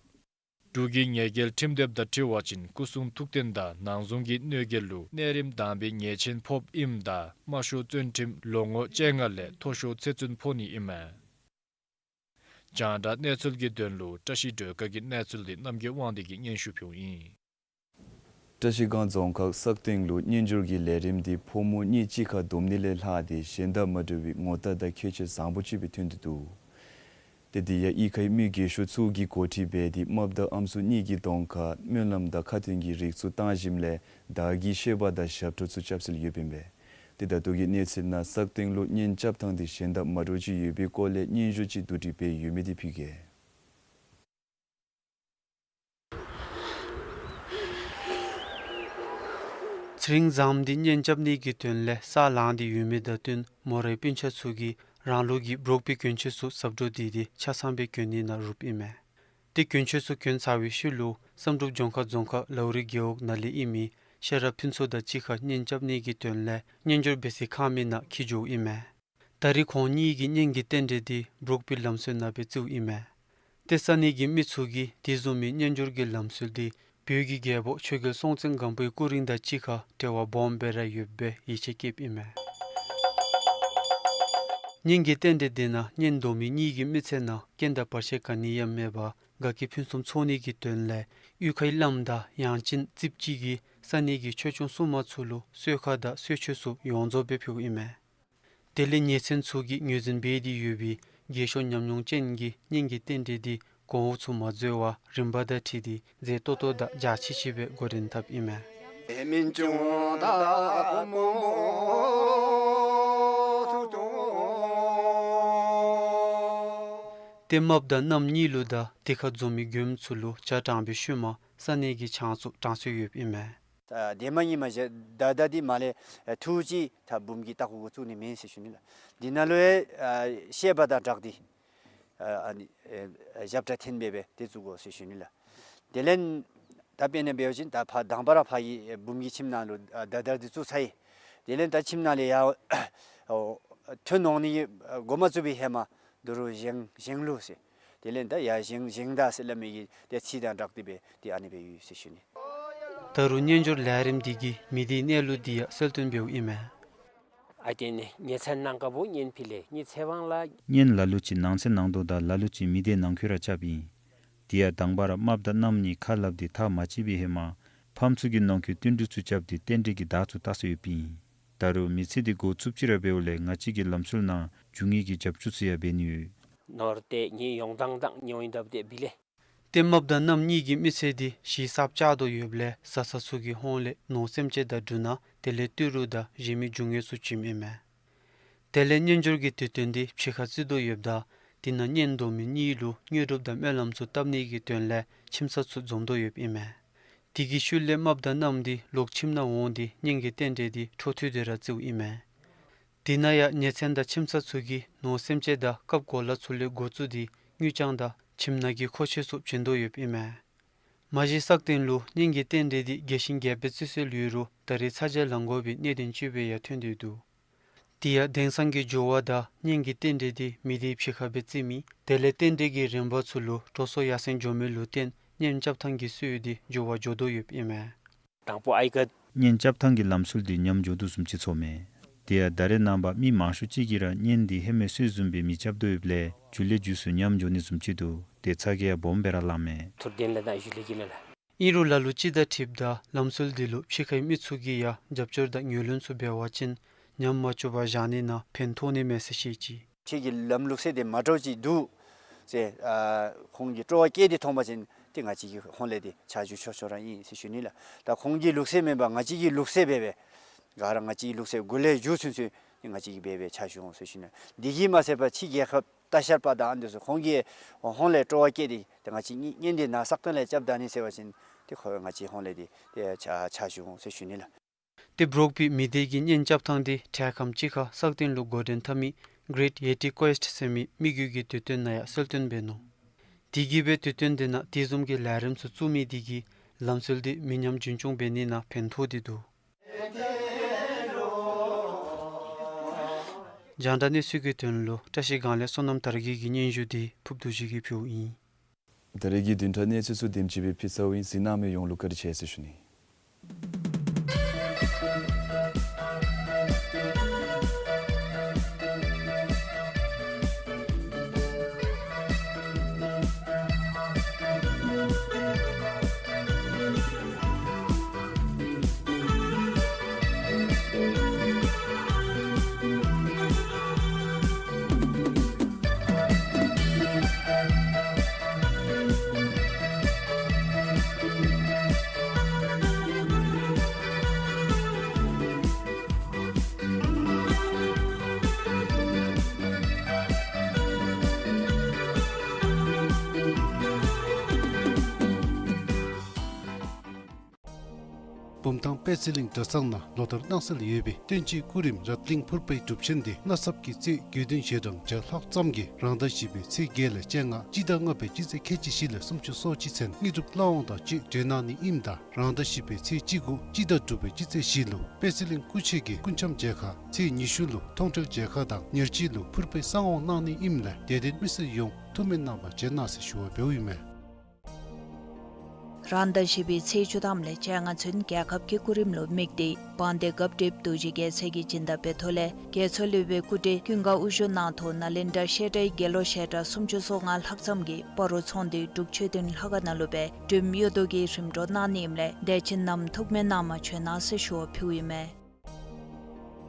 འབྲུག་གི་ཉེས་འགེལ་ཁྲིམས་དེབ་དང་འཁྲིལ་བ་ཅིན་སྐུ་གསུང་ཐུགས་རྟེན་དང་ནང་གཟུངས་ཀྱི་གནོད་འགེལ་ལུ་གནས་རིམ་དང་པའི་ཉེས་ཆེན་ཕོགཔ་ཨིནམ་ད་དམའ་ཤོས་བཙོན་ཁྲིམས་ལོ་ངོ་བཅོ་ལྔ་ལས་མཐོ་ཤོས་ཚེ་བཙོན་ཕོག་ནི་ཨིན་མས། རྒྱང་བསྒྲགས་གནས་ཚུལ་གྱི་དོན་ལུ་བཀྲ་ཤིས་སྒྲོལ་དཀར་གྱི་གནས་ཚུལ་འདི་རྣམ་རྒྱལ་དབང་འདུས་ཀྱིས་སྙན་ཞུ་ཕུལཝ་ཨིན། བཀྲ་ཤིས་སྒང་རྫོང་ཁག་སག་སྟེང་ལུ་གཉེན་སྦྱོར་གྱི་ལས་རིམ་འདི་ཕོ་མོ་གཉིས་གཅིག་ཁར་བསྡོམས་ནི་ལས་ལྷག་སྟེ་གཞན་དང་མ་འདྲ་བའི་ངོ་རྟགས་དང་ཁྱད་ཆོས་བཟང་པོ་ཅིག་སྦེ་ཐོན་ཏེ་འདུག། ཏེ་དེ་ཡང་གཡུས་ཁའི་མི་རྒས་ཤོས་ཚུ་གིས་འགོ་ཁྲིད་འབད་དེ་རྨགཔ་དང་ཨམ་སྲུ་གཉིས་ཀྱི་གདོང་ཁར་སྨོན་ལམ་དང་ཁ་ཏོན་གྱི་རིགས་ཚུ་བཏང་ཞིནམ་ལས་དར་གྱི་བཤད་པ་དང་ཞབས་བྲོ་ཚུ་རྐྱབ་སྲོལ་ཡོདཔ་ཨིན་པས། ཏེ་ད་ལྟོ་གི་གནས་ཚུལ་ནང་སག་སྟེང་ལུ་གཉེན་རྐྱབ་ཐངས་འདི་གཞན་དང་མ་འདྲཝ་ཅིག་ཡོད་པའི་སྐོར་ལས་སྙན་ཞུ་ཅིག་བསྡུ་སྒྲིག་འབད་ཡོད་མི་འདི་ཕུལ་གེ། ཚེ་རིང་བཟངམོ་འདི་གཉེན་རྐྱབ་ནི་གི་དོན་ལས་ས་ལངས་ཏེ་ཡོད་མི་དང་བསྟུན་མོ་རའི་སྤུན་ཆ་ཚུ་གིས་རང་ལུགས་ཀྱི་འབྲོག་པའི་གྱོན་ཆས་ཚུ་ཟབ་འགྲོ་འདི་འདི་ཆ་ཚང་སྦེ་གྱོན་ནི་ནང་རུབ་ཨིན་མས། ཏེ་གྱོན་ཆས་ཚུ་གྱོན་ཚར་བའི་ཤུལ་ལུ་བསམ་གྲུབ་ལྗོངས་མཁར་རྫོང་ཁག་ལའུ་རི་རྒེད་འོག་ནང་ལས་ཨིན་མི་ཤེས་རབ་ཕུན་ཚོགས་དང་གཅིག་ཁར་གཉེན་རྐྱབ་ནི་གི་དོན་ལས་གཉེན་སྦྱོར་འབད་སའི་ཁང་མིག་ནང་འཁྱིད་འགྱོཝ་ཨིན་མས། ད་རེས་ཁོང་གཉིས་ཀྱི་གཉེན་གྱི་རྟེན་འབྲེལ་འདི་འབྲོག་པའི་ལམ་སྲོལ་ནང་སྦེ་བརྩིཝ་ཨིན་མས། ཏེ་ས་གནས་ཀྱི་མི་ཚུ་གིས་དེ་བཟུམ་མའི་གཉེན་སྦྱོར་གྱི་ལམ་སྲོལ་འདི་བོད་ཀྱི་རྒྱལ་པོ་ཆོས་རྒྱལ་སྲོང་བཙན་སྒམ་པོའི་སྐུ་རིང་དང་གཅིག་ཁར་འབྲེལ་བ་སྦོམ་སྦེ་ར་ཡོདཔ་སྦེ་ཡིད་ཆེས་བསྐྱེདཔ་ཨིན་མས། གཉེན་གྱི་རྟེན་འབྲེལ་འདི་ནང་གཉེན་སྡོམ་མི་གཉིས་ཀྱི་མི་ཚེ་ནང་རྐྱེན་དང་བར་ཆད་ག་ནི་ཡང་མེད་པར་དགའ་སྐྱིད་ཕུན་སུམ་ཚོགས་ནི་གི་དོན་ལས་གཡུས་ཁའི་བླམ་དང་ཡང་ཅིན་རྩིསཔ་ཅིག་གིས་ས་གནས་ཀྱི་ཆོས་སྐྱོང་སྲུང་མ་ཚུ་ལུ་གསོལ་ཁ་དང་གསོལ་མཆོད་ཚུ་ཡོངས་རྫོགས་སྦེ་ཕུལཝ་ཨིན་མས། དེ་ལས་ཉེ་ཚན་ཚུ་གིས་ངོས་འཛིན་འབད་དེ་ཡོད་པའི་རྒས་ཤོས་ཉམས་མྱོང་ཅན་གྱི་གཉེན་གྱི་རྟེན་འབྲེལ་འདི་གོང་འོག་ཚུ་མ་འཛོལ་བར་རིམ་པ་དང་འཁྲིལ་ཏེ་མཛེས་ཏོག་ཏོ་དང་འཇའ་ཆི་ཆི་སྦེ་འགོ་འདྲེན་འཐབ་ཨིན་མས། ཏེ་རྨགཔ་དང་མནའམ་གཉིས་ལུ་དང་དེ་ཁར་འཛོམས་མི་མགྱོནམ་ཚུ་ལུ་ཇ་དྲངས་པའི་ཤུལ་མ་ས་གནས་ཀྱི་ཆང་ཚུ་དྲང་སྲོལ་ཡོདཔ་ཨིན་མས། ཨ་དེ་མ་ཡིན་མ་གཞི་ད་ད་འདི་མ་ལས་ཨ་ཐུགས་ཀྱི་ད་འབུམ་གྱི་ལྟག་གུ་གུ་བཙུགས་ནི་མེན་ཟེར་ཞུ་ནི་ལགས། འདི་ནང་ལུ་ཡང་ཨ་བཤད་པ་དང་སྦྲགས་ཏེ་ཨ་ཨ་ནི་ཨ་ཞབས་ཁྲ་འཐེན་སྦེ་སྦེ་དེ་བཙུགས་དགོ་ཟེར་ཞུ་ནི་ལགས། དེ་ལས་ད་དཔེར་ན་འབད་བ་ཅིན་ད་ཕར་དང་པ་ར་ཕར་གྱི་འབུམ་གྱི་ཁྱིམ་ནང་ལུ་ཨ་ད་ད་འདི་བཙུགས་ཚར་ཡི། དེ་ལས་ད་ཁྱིམ་ནང་ལས་ཡར་ཨོ་ཐོན་འོང་ནི་གི་འགོ་མ་བཙུགས་པའི་ཧེ་མ་ད་རུང་བཞེངས་བཞེངས་ལུགས་ཟེར། དེ་ལས་ད་ཡར་བཞེངས་བཞེངས་ད་ཟེར་སླབ་མི་གི་དེ་ཚིག་དང་སྦྲགས་ཏེ་སྦེ་དེ་ཨ་ནི་སྦེ་ཡོད་ཟེར་ཞུ་ནི། ད་རུང་གཉེན་སྦྱོར་ལས་རིམ་འདི་གིས་མི་སྡེའི་གནས་ལུགས་འདི་ཡང་གསལ་སྟོན་འབདཝ་ཨིན་མས། ཨ་དེ་ནི་ཉེ་ཚན་ནང་ཀ་བུ་གཉེན་ཕི་ལེ་ཉི་ཚེ་དབང་ལ། གཉེན་ལ་ལུ་ཅིག་ནང་ཚན་ནང་དོ་དང་ལ་ལུ་ཅིག་མི་སྡེ་ནང་འཁོད་ར་རྐྱབ་ཨིན། དེ་ཡང་དང་པ་ར་རྨགཔ་དང་མནའམ་གཉིས་ཁ་སླབ་སྟེ་ཐག་མ་བཅད་པའི་ཧེ་མ་ཕམ་ཚུ་གིས་ནང་འཁོད་བསྟུན་གྲོས་ཚུ་རྐྱབ་སྟེ་རྟེན་འབྲེལ་གྱི་བརྡ་ཚུ་བཏགས་སྲོལ་ཡོདཔ་ཨིན། ད་རུང་མི་ཚེ་འདི་འགོ་བཙུགསཔ་ཅིག་ར་འབདཝ་ལས་ང་བཅས་ཀྱི་ལམ་སྲོལ་ནང་རྒྱུ་དངོས་ཀྱི་རྒྱབ་སྐྱོར་ཚུ་ཡང་འབད་ནི་ཡོད། ནོར་ཏེ་ངེའི་ཡོང་ཐངས་དང་ཉོ་ཡི་འདབ་དེ་བི་ལེ། ཏེ་རྨགཔ་དང་མནའམ་གཉིས་ཀྱི་མི་ཚེ་འདི་གཞི་གསརཔ་བཅའ་དོ་ཡོདཔ་ལས་བཟའ་ཚང་ཚུ་གི་ཧོངས་ལས་ནོར་སེམས་ཅན་དང་འབྲུ་སྣ་དེ་ལས་ཏི་རུ་དང་གཞན་མི་རྒྱུ་དངོས་ཚུ་བྱིནམ་ཨིན་མས། དེ་ལས་གཉེན་སྦྱོར་གྱི་དུས་སྟོན་འདི་ཕྱི་ཁར་བརྩི་དོ་ཡོདཔ་ད་དེ་ནང་གཉེན་སྡོམ་མི་གཉིས་ལུ་དངོས་གྲུབ་དང་སྨོན་ལམ་ཚུ་བཏབ་ནི་གི་དོན་ལས་ཁྱིམ་ཚང་ཚུ་འཛོམས་དོ་ཡོདཔ་ཨིན་མས། དེ་གི་ཤུལ་ལས་རྨགཔ་དང་མནའམ་འདི་ལོག་ཁྱིམ་ནང་འོང་སྟེ་གཉེན་གྱི་རྟེན་འབྲེལ་འདི་འཕྲོ་མཐུད་དེ་ར་བརྩིཝ་ཨིན་མས། དེ་ནང་ཡང་ཉེ་ཚན་དང་ཁྱིམ་ཚང་ཚུ་གིས་ནོར་སེམས་ཅན་དང་སྐབས་གོ་ལ་ཚུ་ལས་འགོ་བཙུགས་ཏེ་དངུལ་རྐྱང་དང་ཁྱིམ་ནང་གི་མཁོ་ཆས་ཚུ་བྱིན་དོ་ཡོདཔ་ཨིན་མས། མ་གཞི་སག་སྟེང་ལུ་གཉེན་གྱི་རྟེན་འབྲེལ་འདི་རྒྱས་ཤིང་རྒྱསཔ་སྦེ་བརྩི་སྲོལ་ཡོད་རུང་ད་རེས་ཚ་གྱང་ལང་དགོ་པའི་གནད་དོན་ཅིག་སྦེ་ཡང་ཐོན་ཏེ་འདུག། དེ་ཡང་དེང་སང་གི་འགྱུར་བ་དང་གཉེན་གྱི་རྟེན་འབྲེལ་འདི་མི་སྡེའི་ཕྱི་ཁར་སྦེ་བརྩི་མི་དེ་ལས་རྟེན་འབྲེལ་གྱི་རིམ་པ་ཚུ་ལུ་འགྲོ་སོང་ཡར་སེང་འགྱོ་མི་ལུ་བརྟེན་གཉེན་རྐྱབ་ཐངས་ཀྱི་སྲོལ་འདི་འགྱུར་བ་འགྱོ་དོ་ཡོདཔ་ཨིན་མས། དང་པོ་ཨའི་ཀ། གཉེན་རྐྱབ་ཐངས་ཀྱི་ལམ་སྲོལ་འདི་ཉམས་འགྱོ་དོ་བཟུམ་ཅིག་ཚོརཝ་མས། དེ་ཡང་ད་རེས་ནངས་པ་མི་མང་ཤོས་ཅིག་གིས་ར་གཉེན་འདི་ཧེ་མའི་སྲོལ་བཟུམ་སྦེ་མི་རྐྱབ་དོ་ཡོདཔ་ལས་མཇུག་ལས་མཇུག་སུ་ཉམས་འགྱོ་ནི་བཟུམ་ཅིག་འདུག། དེ་ཚ་གྱང་ཡང་སྦོམ་སྦེ་ར་ལངམ་མས། ཐུར་དེན་ལ་དང་ཞུ་ལེ་གི་ལ་ལ། ཨིན་རུང་ལ་ལུ་ཅིག་དང་འཁྲིལཝ་ད་ལམ་སྲོལ་འདི་ལུ་ཕྱི་ཁའི་མི་ཚུ་གིས་ཡང་རྒྱབ་སྐྱོར་དང་ངོས་ལེན་ཚུ་འབད་བ་ཅིན་ཉམས་མ་བཅུག་པར་བཞག་ནི་ནང་ཕན་ཐོགས་ནི་མས་ཟེར་བཤད་ཅི། ཁྱེད་ཀྱི་ལམ་ལུགས་སྲོལ་འདི་མ་འདྲཝ་ཅིག་འདུག་ཟེར་ཨ་ཁོང་གིས་སྤྲོ་བ་བསྐྱེད་དེ་མཐོང་པ་ཅིན་ཏེ་ང་བཅས་ཀྱི་ཧོངས་ལས་འདི་ཕྱག་ཞུ་ཆོག་ཆོག་ར་ཨིན་ཟེར་ཞུ་ནི་ལགས། ད་ཁོང་གི་ལུགས་སྲོལ་མེན་པར་ང་བཅས་ཀྱི་ལུགས་སྲོལ་སྦེ་སྦེ་ག་ར་ང་བཅས་ཀྱི་ལུགས་སྲོལ་འགོ་ལས་མཇུག་ཚུན་ཚོད་ཏེ་ང་བཅས་ཀྱིས་སྦེ་སྦེ་ཕྱག་ཞུ་འོང་ཟེར་ཞུ་ནི། འདི་གིས་མ་ཚད་པར་ཕྱི་རྒྱལ་ཁབ་ལྟ་བཤལ་པ་དང་ཨ་ནི་ཚུ་ཁོང་གི་ཧོངས་ལས་སྤྲོ་བ་བསྐྱེད་དེ་ཏེ་ང་བཅས་གཉེན་འདི་ནཱ་སག་སྟེང་ལས་རྐྱབ་ད་ནི་ཟེར་བ་ཅིན་ཏེ་ཁོ་ང་བཅས་ཧོངས་ལས་འདི་ཏེ་ཕྱག་ཕྱག་ཞུ་འོང་ཟེར་ཞུ་ནི་ལགས། ཏེ་འབྲོག་པའི་མི་སྡེ་གི་གཉེན་རྐྱབ་ཐངས་འདི་འཕྲལ་ཁམས་ཅིག་ཁར་སག་སྟེང་ལུ་འགོ་འདྲེན་འཐབ་མི་གེ་རེཊ་ཡེ་ཊི་ཀུའེསཊ་ཟེར་མི་དམིགས་ཡུལ་གྱི་དུས་སྟོན་ནང་ཡང་གསལ་སྟོན་འབད་ནུག། དེ་གིས་སྦེ་དུས་སྟོན་འདི་ནང་དེ་བཟུམ་གྱི་ལས་རིམ་ཚུ་བཙུགས་མི་འདི་གིས་ལམ་སྲོལ་འདི་མི་ཉམས་རྒྱུན་སྐྱོང་འབད་ནི་ནང་ཕན་ཐོགས་ཏེ་འདུག། རྒྱང་བསྒྲགས་གནས་ཚུལ་གྱི་དོན་ལུ་བཀྲ་ཤིས་སྒང་ལས་བསོད་ནམས་དར་རྒྱས་ཀྱི་སྙན་ཞུ་འདི་ཕུརབ་རྡོ་རྗེ་གིས་ཕུལཝ་ཨིན། ད་རེས་ཀྱི་བདུན་ཕྲག་གནས་ཚུལ་ཚུ་དེམ་ཅིག་སྦེ་ཕུལ་ཚརཝ་ཨིན། གཟིགས་གནང་མི་ཡོངས་ལུ་བཀའ་དྲིན་ཆེ་ཟེར་ཞུ་ནི། བུམ་ཐང་དཔལ་རྩེ་གླིང་གྲྭ་ཚང་ནང་ལོ་ལྟར་གནང་སྲོལ་ཡོད་པའི་བསྟན་བཅོས་སྐུ་རིམ་རཏ་གླིང་ཕུར་པའི་སྒྲུབ་ཆེན་དེ་གནའ་ཚབ་ཀྱི་ཚེས་དགེ་འདུན་ཞལ་གྲངས་བརྒྱ་ལྷག་ཙམ་གྱིས་རང་ཟླ་བཞི་པའི་ཚེས་བརྒྱད་ལས་བཅོ་ལྔ་སྤྱི་ཟླ་ལྔ་པའི་སྤྱི་ཚེས་ཁལ་གཅིག་བཞི་ལས་སུམ་ཅུ་སོ་གཅིག་ཚུན་དངོས་གྲུབ་བླ་འོང་དང་བཅས་གྲོལ་གནང་ནི་ཨིནམ་ད། རང་ཟླ་བཞི་པའི་ཚེས་བཅུ་དགུ་སྤྱི་ཟླ་དྲུག་པའི་སྤྱི་ཚེས་བཞི་ལུ་དཔལ་རྩེ་གླིང་སྐུ་མཆེད་ཀྱི་སྐུ་འཆམ་མཇལ་ཁ། ཚེས་ཉི་ཤུ་ལུ་མཐོང་གྲོལ་མཇལ་ཁ་དང་ཉེར་གཅིག་ལུ་ཕུར་པའི་གསང་འོང་གནང་ནི་ཨིནམ་ལས་དད་ལྡན་མི་སེར་ཡོངས་ཐུགས་སྨོན་གནང་བར་བྱོན་གནང་ཟེར་ཞུ་བ་འབདཝ་ཨིན་མས། རང་ཟླ་བཞི་པའི་ཚེས་བཅུ་ཐམ་ལས་བཅོ་ལྔ་ཚུན་རྒྱལ་ཁབ་ཀྱི་སྐུ་རིམ་ལུ་དམིགས་ཏེ་དཔལ་ལྡན་སྐབས་འབྲེལ་རྡོ་རྗེ་རྒྱལ་མཚན་གྱི་སྦྱིན་བདག་འབད་ཐོག་ལས་རྒྱལ་མཚན་སློབ་དཔོན་སྐུ་བགྲེས་ཀུན་དགའ་དབུ་བཞུགས་གནང་ཐོག་ནཱ་ལེནྡྲ་བཤད་གྲྭའི་དགེ་སློབ་བཤད་གྲྭ་སུམ་ཅུ་སོ་ལྔ་ལྷག་ཙམ་གྱིས་སྤ་རོ་ཚོང་སྡེའི་འབྲུག་ཆོས་ལྡན་ལྷ་ཁང་ནང་ལུ་སྦེ་འགྲེམས་གཡོག་དོ་གི་རིམ་གྲོ་གནང་ནི་ཨིནམ་ལས་དད་ཅན་རྣམས་ཐུགས་སྨོན་གནང་བར་བྱོན་གནང་ཟེར་ཞུ་བ་ཕུལཝ་ཨིན་མས།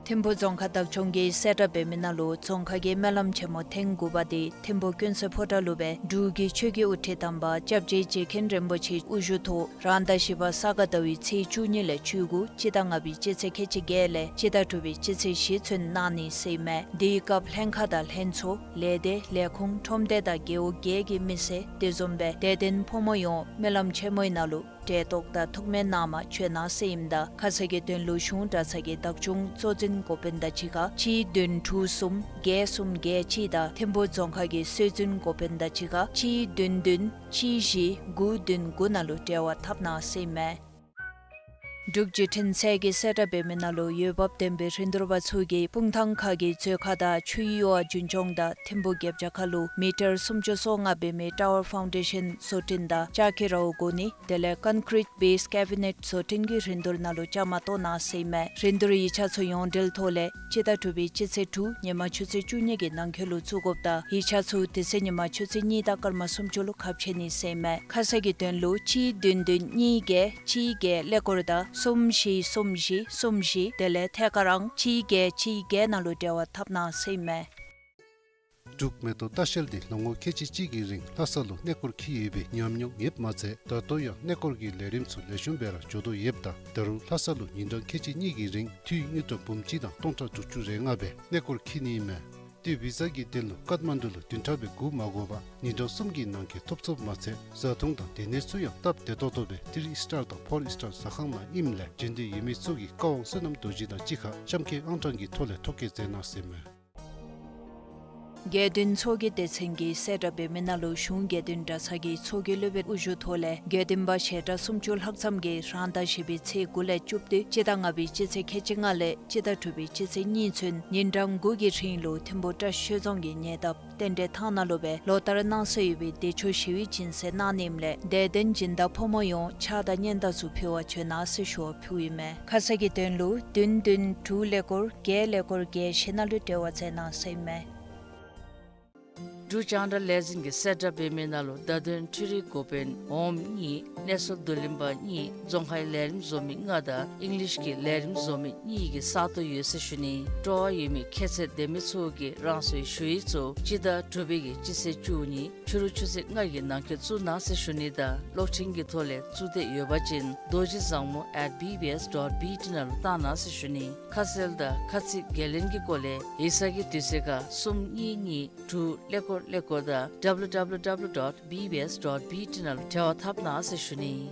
ཐིམ་ཕུ་རྫོང་ཁག་བདག་སྐྱོང་གིས་གསལ་བསྒྲགས་འབད་མི་ནང་ལུ་རྫོང་ཁག་གི་སྨོན་ལམ་ཆེན་མོ་ཐེངས་དགུ་པ་དེ་ཐིམ་ཕུ་ཀུན་གསལ་ཕོ་བྲང་ལུ་སྦེ་འབྲུག་གི་ཆོས་ཀྱི་དབུ་ཁྲིད་དམ་པ་སྐྱབས་རྗེ་རྗེ་མཁན་རིན་པོ་ཆེ་དབུ་བཞུགས་ཐོག་རང་ཟླ་བཞི་པ་ས་ག་ཟླ་བའི་ཚེས་བཅུ་གཉིས་ལས་བཅུ་དགུ་སྤྱི་ཟླ་ལྔ་པའི་སྤྱི་ཚེས་ཁལ་གཅིག་བརྒྱད་ལས་སྤྱི་ཟླ་དྲུག་པའི་སྤྱི་ཚེས་བཞི་ཚུན་གནང་ནི་ཟེར་ཨིན་མས། དེའི་སྐབས་ལྷན་ཁག་དང་ལྷན་ཚོགས་ལས་སྡེ་ལས་ཁུངས་ཁྲོམ་སྡེ་དང་རྒེད་འོག་བརྒྱད་ཀྱི་མི་སེར་དེ་བཟུམ་སྦེ་དད་ལྡན་ཕོ་མོ་ཡོངས་སྨོན་ལམ་ཆེན་མོའི་ནང་ལུ་གྲལ་གཏོགས་དང་ཐུགས་སྨོན་གནང་བར་བྱོན་གནང་ཟེར་ཨིནམ་ད་ཁ་གསལ་གྱི་དོན་ལུ་གཞུང་གྲྭ་ཚང་གི་བདག་སྐྱོང་གཙོ་འཛིན་འགོ་དཔོན་དང་གཅིག་ཁར་གཅིག་བདུན་དྲུག་གསུམ་བརྒྱད་གསུམ་བརྒྱད་གཅིག་དང་ཐིམ་ཕུ་རྫོང་ཁག་གི་སྲོལ་འཛིན་འགོ་དཔོན་དང་གཅིག་ཁར་གཅིག་བདུན་བདུན་གཅིག་བཞི་དགུ་བདུན་དགུ་ནང་ལུ་འབྲེལ་བ་འཐབ་གནང་ཟེར་ཨིན་མས། འབྲུག་བརྒྱུད་འཕྲིན་ཚད་ཀྱིས་གསལ་བསྒྲགས་འབད་མི་ནང་ལུ་འོས་འབབ་ལྡན་པའི་རིན་བསྡུར་པ་ཚུ་གིས་སྤུངས་ཐང་ཁ་གི་མཛོད་ཁང་དང་ཆུའི་གཡུར་བ་རྒྱུན་སྐྱོང་དང་ཐིམ་ཕུ་རྒྱབ་བྱ་ཁ་ལུ་མི་ཊར་སུམ་ཅུ་སོ་ལྔ་འབད་མི་ཊ་ཝར་ཕའུན་ཌེ་ཤན་བཟོ་སྐྲུན་དང་ལྕགས་ཀྱི་རཝ་བསྒོར་ནི་དེ་ལས་ཀོན་ཀྲིཊ་བེསི་ཀེ་བི་ནེཊ་བཟོ་སྐྲུན་གྱི་རིན་བསྡུར་ནང་ལུ་བཅའ་མར་གཏོགས་གནང་ཟེར་ཨིན་མས། རིན་བསྡུར་ཡིག་ཆ་ཚུ་ཡོངས་འབྲེལ་ཐོག་ལས་སྤྱི་ཟླ་དྲུག་པའི་སྤྱི་ཚེས་དྲུག་ཉིན་མ་ཆུ་ཚོད་བཅུ་གཉིས་ཀྱི་ནང་འཁོད་ལུ་བཙུགས་དགོཔ་དང་ཡིག་ཆ་ཚུ་དེ་ཚེ་ཉིན་མ་ཆུ་ཚོད་གཉིས་དང་སྐར་མ་སུམ་ཅུ་ལུ་ཁ་ཕྱེ་ནི་ཟེར་ཨིན་མས། ཁ་གསལ་གྱི་དོན་ལུ་གཅིག་བདུན་བདུན་གཉིས་བརྒྱད་གཅིག་བརྒྱད་ཀླད་ཀོར་དང་གསུམ་བཞི་གསུམ་བཞི་གསུམ་བཞི་དེ་ལས་ཐད་ཀར་ཨང་གཅིག་བརྒྱད་གཅིག་བརྒྱད་ནང་ལུ་འབྲེལ་བ་འཐབ་གནང་ཟེར་ཨིན་མས། འབྲུག་མེ་ཏོག་ལྟ་བཤལ་འདི་ལོ་ངོ་ཁལ་གཅིག་གཅིག་གི་རིང་ལྷ་ས་ལུ་གནས་སྐོར་འཁྱིད་ཡོད་པའི་ཉམས་མྱོང་ཡོདཔ་མ་ཚད་ད་ལྟོ་ཡང་གནས་སྐོར་གྱི་ལས་རིམ་ཚུ་ལེགས་ཤོམ་སྦེ་ར་འགྱོ་དོ་ཡོདཔ་ད་ད་རུང་ལྷ་ས་ལུ་ཉིན་གྲངས་ཁལ་གཅིག་གཉིས་ཀྱི་རིང་འཐུས་དངུལ་ཀྲམ་འབུམ་གཅིག་དང་སྟོང་ཕྲག་དྲུག་ཅུ་རེ་ལྔ་སྦེ་གནས་སྐོར་འཁྱིད་ནི་ཨིན་མས། ཏེ་བི་ཟ་གི་དོན་ལུ་ཀཏ་མན་ཌུ་ལུ་བདུན་ཕྲག་སྦེ་སྒུག་མ་དགོ་པར་ཉིན་གྲངས་གསུམ་གྱི་ནང་འཁོད་ཐོབ་ཚུགསཔ་མ་ཚད་བཟའ་འཐུང་དང་སྡོད་གནས་ཚུ་ཡང་སྟབས་བདེ་ཏོག་ཏོ་སྦེ་ཐི་རི་སི་ཊར་དང་ཕོར་སི་ཊར་ཟ་ཁང་ནང་ཨིནམ་ལས་འབྱོན་འདོད་ཡོད་མི་ཚུ་གིས་བཀའ་དབང་བསོད་ནམས་རྡོ་རྗེ་དང་གཅིག་ཁར་གཤམ་འཁོད་ཨང་གྲངས་ཀྱི་ཐོག་ལས་ཐོ་བཀོད་མཛད་གནང་ཟེར་ཨིན་མས། དགེ་འདུན་ཚོགས་ཀྱི་སྡེ་ཚན་གྱིས་གསལ་བསྒྲགས་འབད་མི་ནང་ལུ་གཞུང་དགེ་འདུན་གྲྭ་ཚང་གི་ཚོགས་ཀྱི་སློབ་དཔོན་དབུ་བཞུགས་ཐོག་ལས་དགེ་འདུན་པ་ཞལ་གྲངས་སུམ་ཅུ་ལྷག་ཙམ་གྱིས་རང་ཟླ་བཞི་པའི་ཚེས་དགུ་ལས་བཅུ་བདུན་སྤྱི་ཟླ་ལྔ་པའི་སྤྱི་ཚེས་ཁལ་གཅིག་ལྔ་ལས་སྤྱི་ཟླ་དྲུག་པའི་སྤྱི་ཚེས་གཉིས་ཚུན་ཉིན་གྲངས་དགུ་གི་རིང་ལུ་ཐིམ་ཕུ་བཀྲ་ཤིས་ཆོས་རྫོང་གི་ཉེ་འདབས་རྟེན་འབྲེལ་ཐང་ནང་ལུ་སྦེ་ལོ་ལྟར་གནང་སྲོལ་ཡོད་པའི་བདེ་མཆོག་ཞི་བའི་སྦྱིན་སྲེག་གནང་ནི་ཨིནམ་ལས་དད་ལྡན་སྦྱིན་བདག་ཕོ་མོ་ཡོངས་ཕྱག་དང་སྙན་དར་ཚུ་ཕུལ་བར་བྱོན་གནང་ཟེར་ཞུ་བ་ཕུལཝ་ཨིན་མས། ཁ་གསལ་གྱི་དོན་ལུ་བདུན་བདུན་དྲུག་ཀླད་ཀོར་བརྒྱད་ཀླད་ཀོར་བརྒྱད་བཞི་ནང་ལུ་འབྲེལ་བ་མཛད་གནང་ཟེར་ཨིན་མས། འབྲུག་རྒྱང་བསྒྲགས་ལས་འཛིན་གྱིས་གསལ་བསྒྲགས་འབད་མི་ནང་ལུ་བརྡ་དོན་འཕྲུལ་རིག་འགོ་དཔོན་འོགམ་གཉིས་གནས་ཚུལ་བསྡུ་ལེན་པ་གཉིས་རྫོང་ཁའི་ལས་རིམ་བཟོ་མི་ལྔ་དང་ཨིང་ལིཤ་གི་ལས་རིམ་བཟོ་མི་གཉིས་ཀྱི་ས་སྟོང་ཡོད་ཟེར་ཞུ་ནི། སྤྲོ་བ་ཡོད་མི་ཁྱད་ཚད་ལྡན་མི་ཚུ་གིས་རང་སོའི་ཞུ་ཡིག་ཚུ་སྤྱི་ཟླ་དྲུག་པའི་གི་སྤྱི་ཚེས་བཅུ་གཉིས་ཕྱི་རུ་ཆུ་ཚོད་ལྔ་གི་ནང་འཁོད་བཙུགས་གནང་ཟེར་ཞུ་ནི་དང་གློག་འཕྲིན་གྱི་ཐོག་ལས་བཙུགས་འདོད་ཡོད་པ་ཅིན་རྡོ་རྗེ་བཟང་མོ་at B B S dot B T ནང་ལུ་བཏང་གནང་ཟེར་ཞུ་ནི། ཁ་གསལ་དང་ཁ་ཚིག་འགན་ལེན་གྱི་སྐོར་ལས་ཡིག་ཚང་གི་དུས་ཚོད་ཁར་གསུམ་གཉིས་གཉིས་དྲུག་ཀླད་ཀོར་ཀླད་ཀོར་དང་W W W dot B B S dot B T ནང་ལུ་འབྲེལ་བ་འཐབ་གནང་ཟེར་ཞུ་ནི།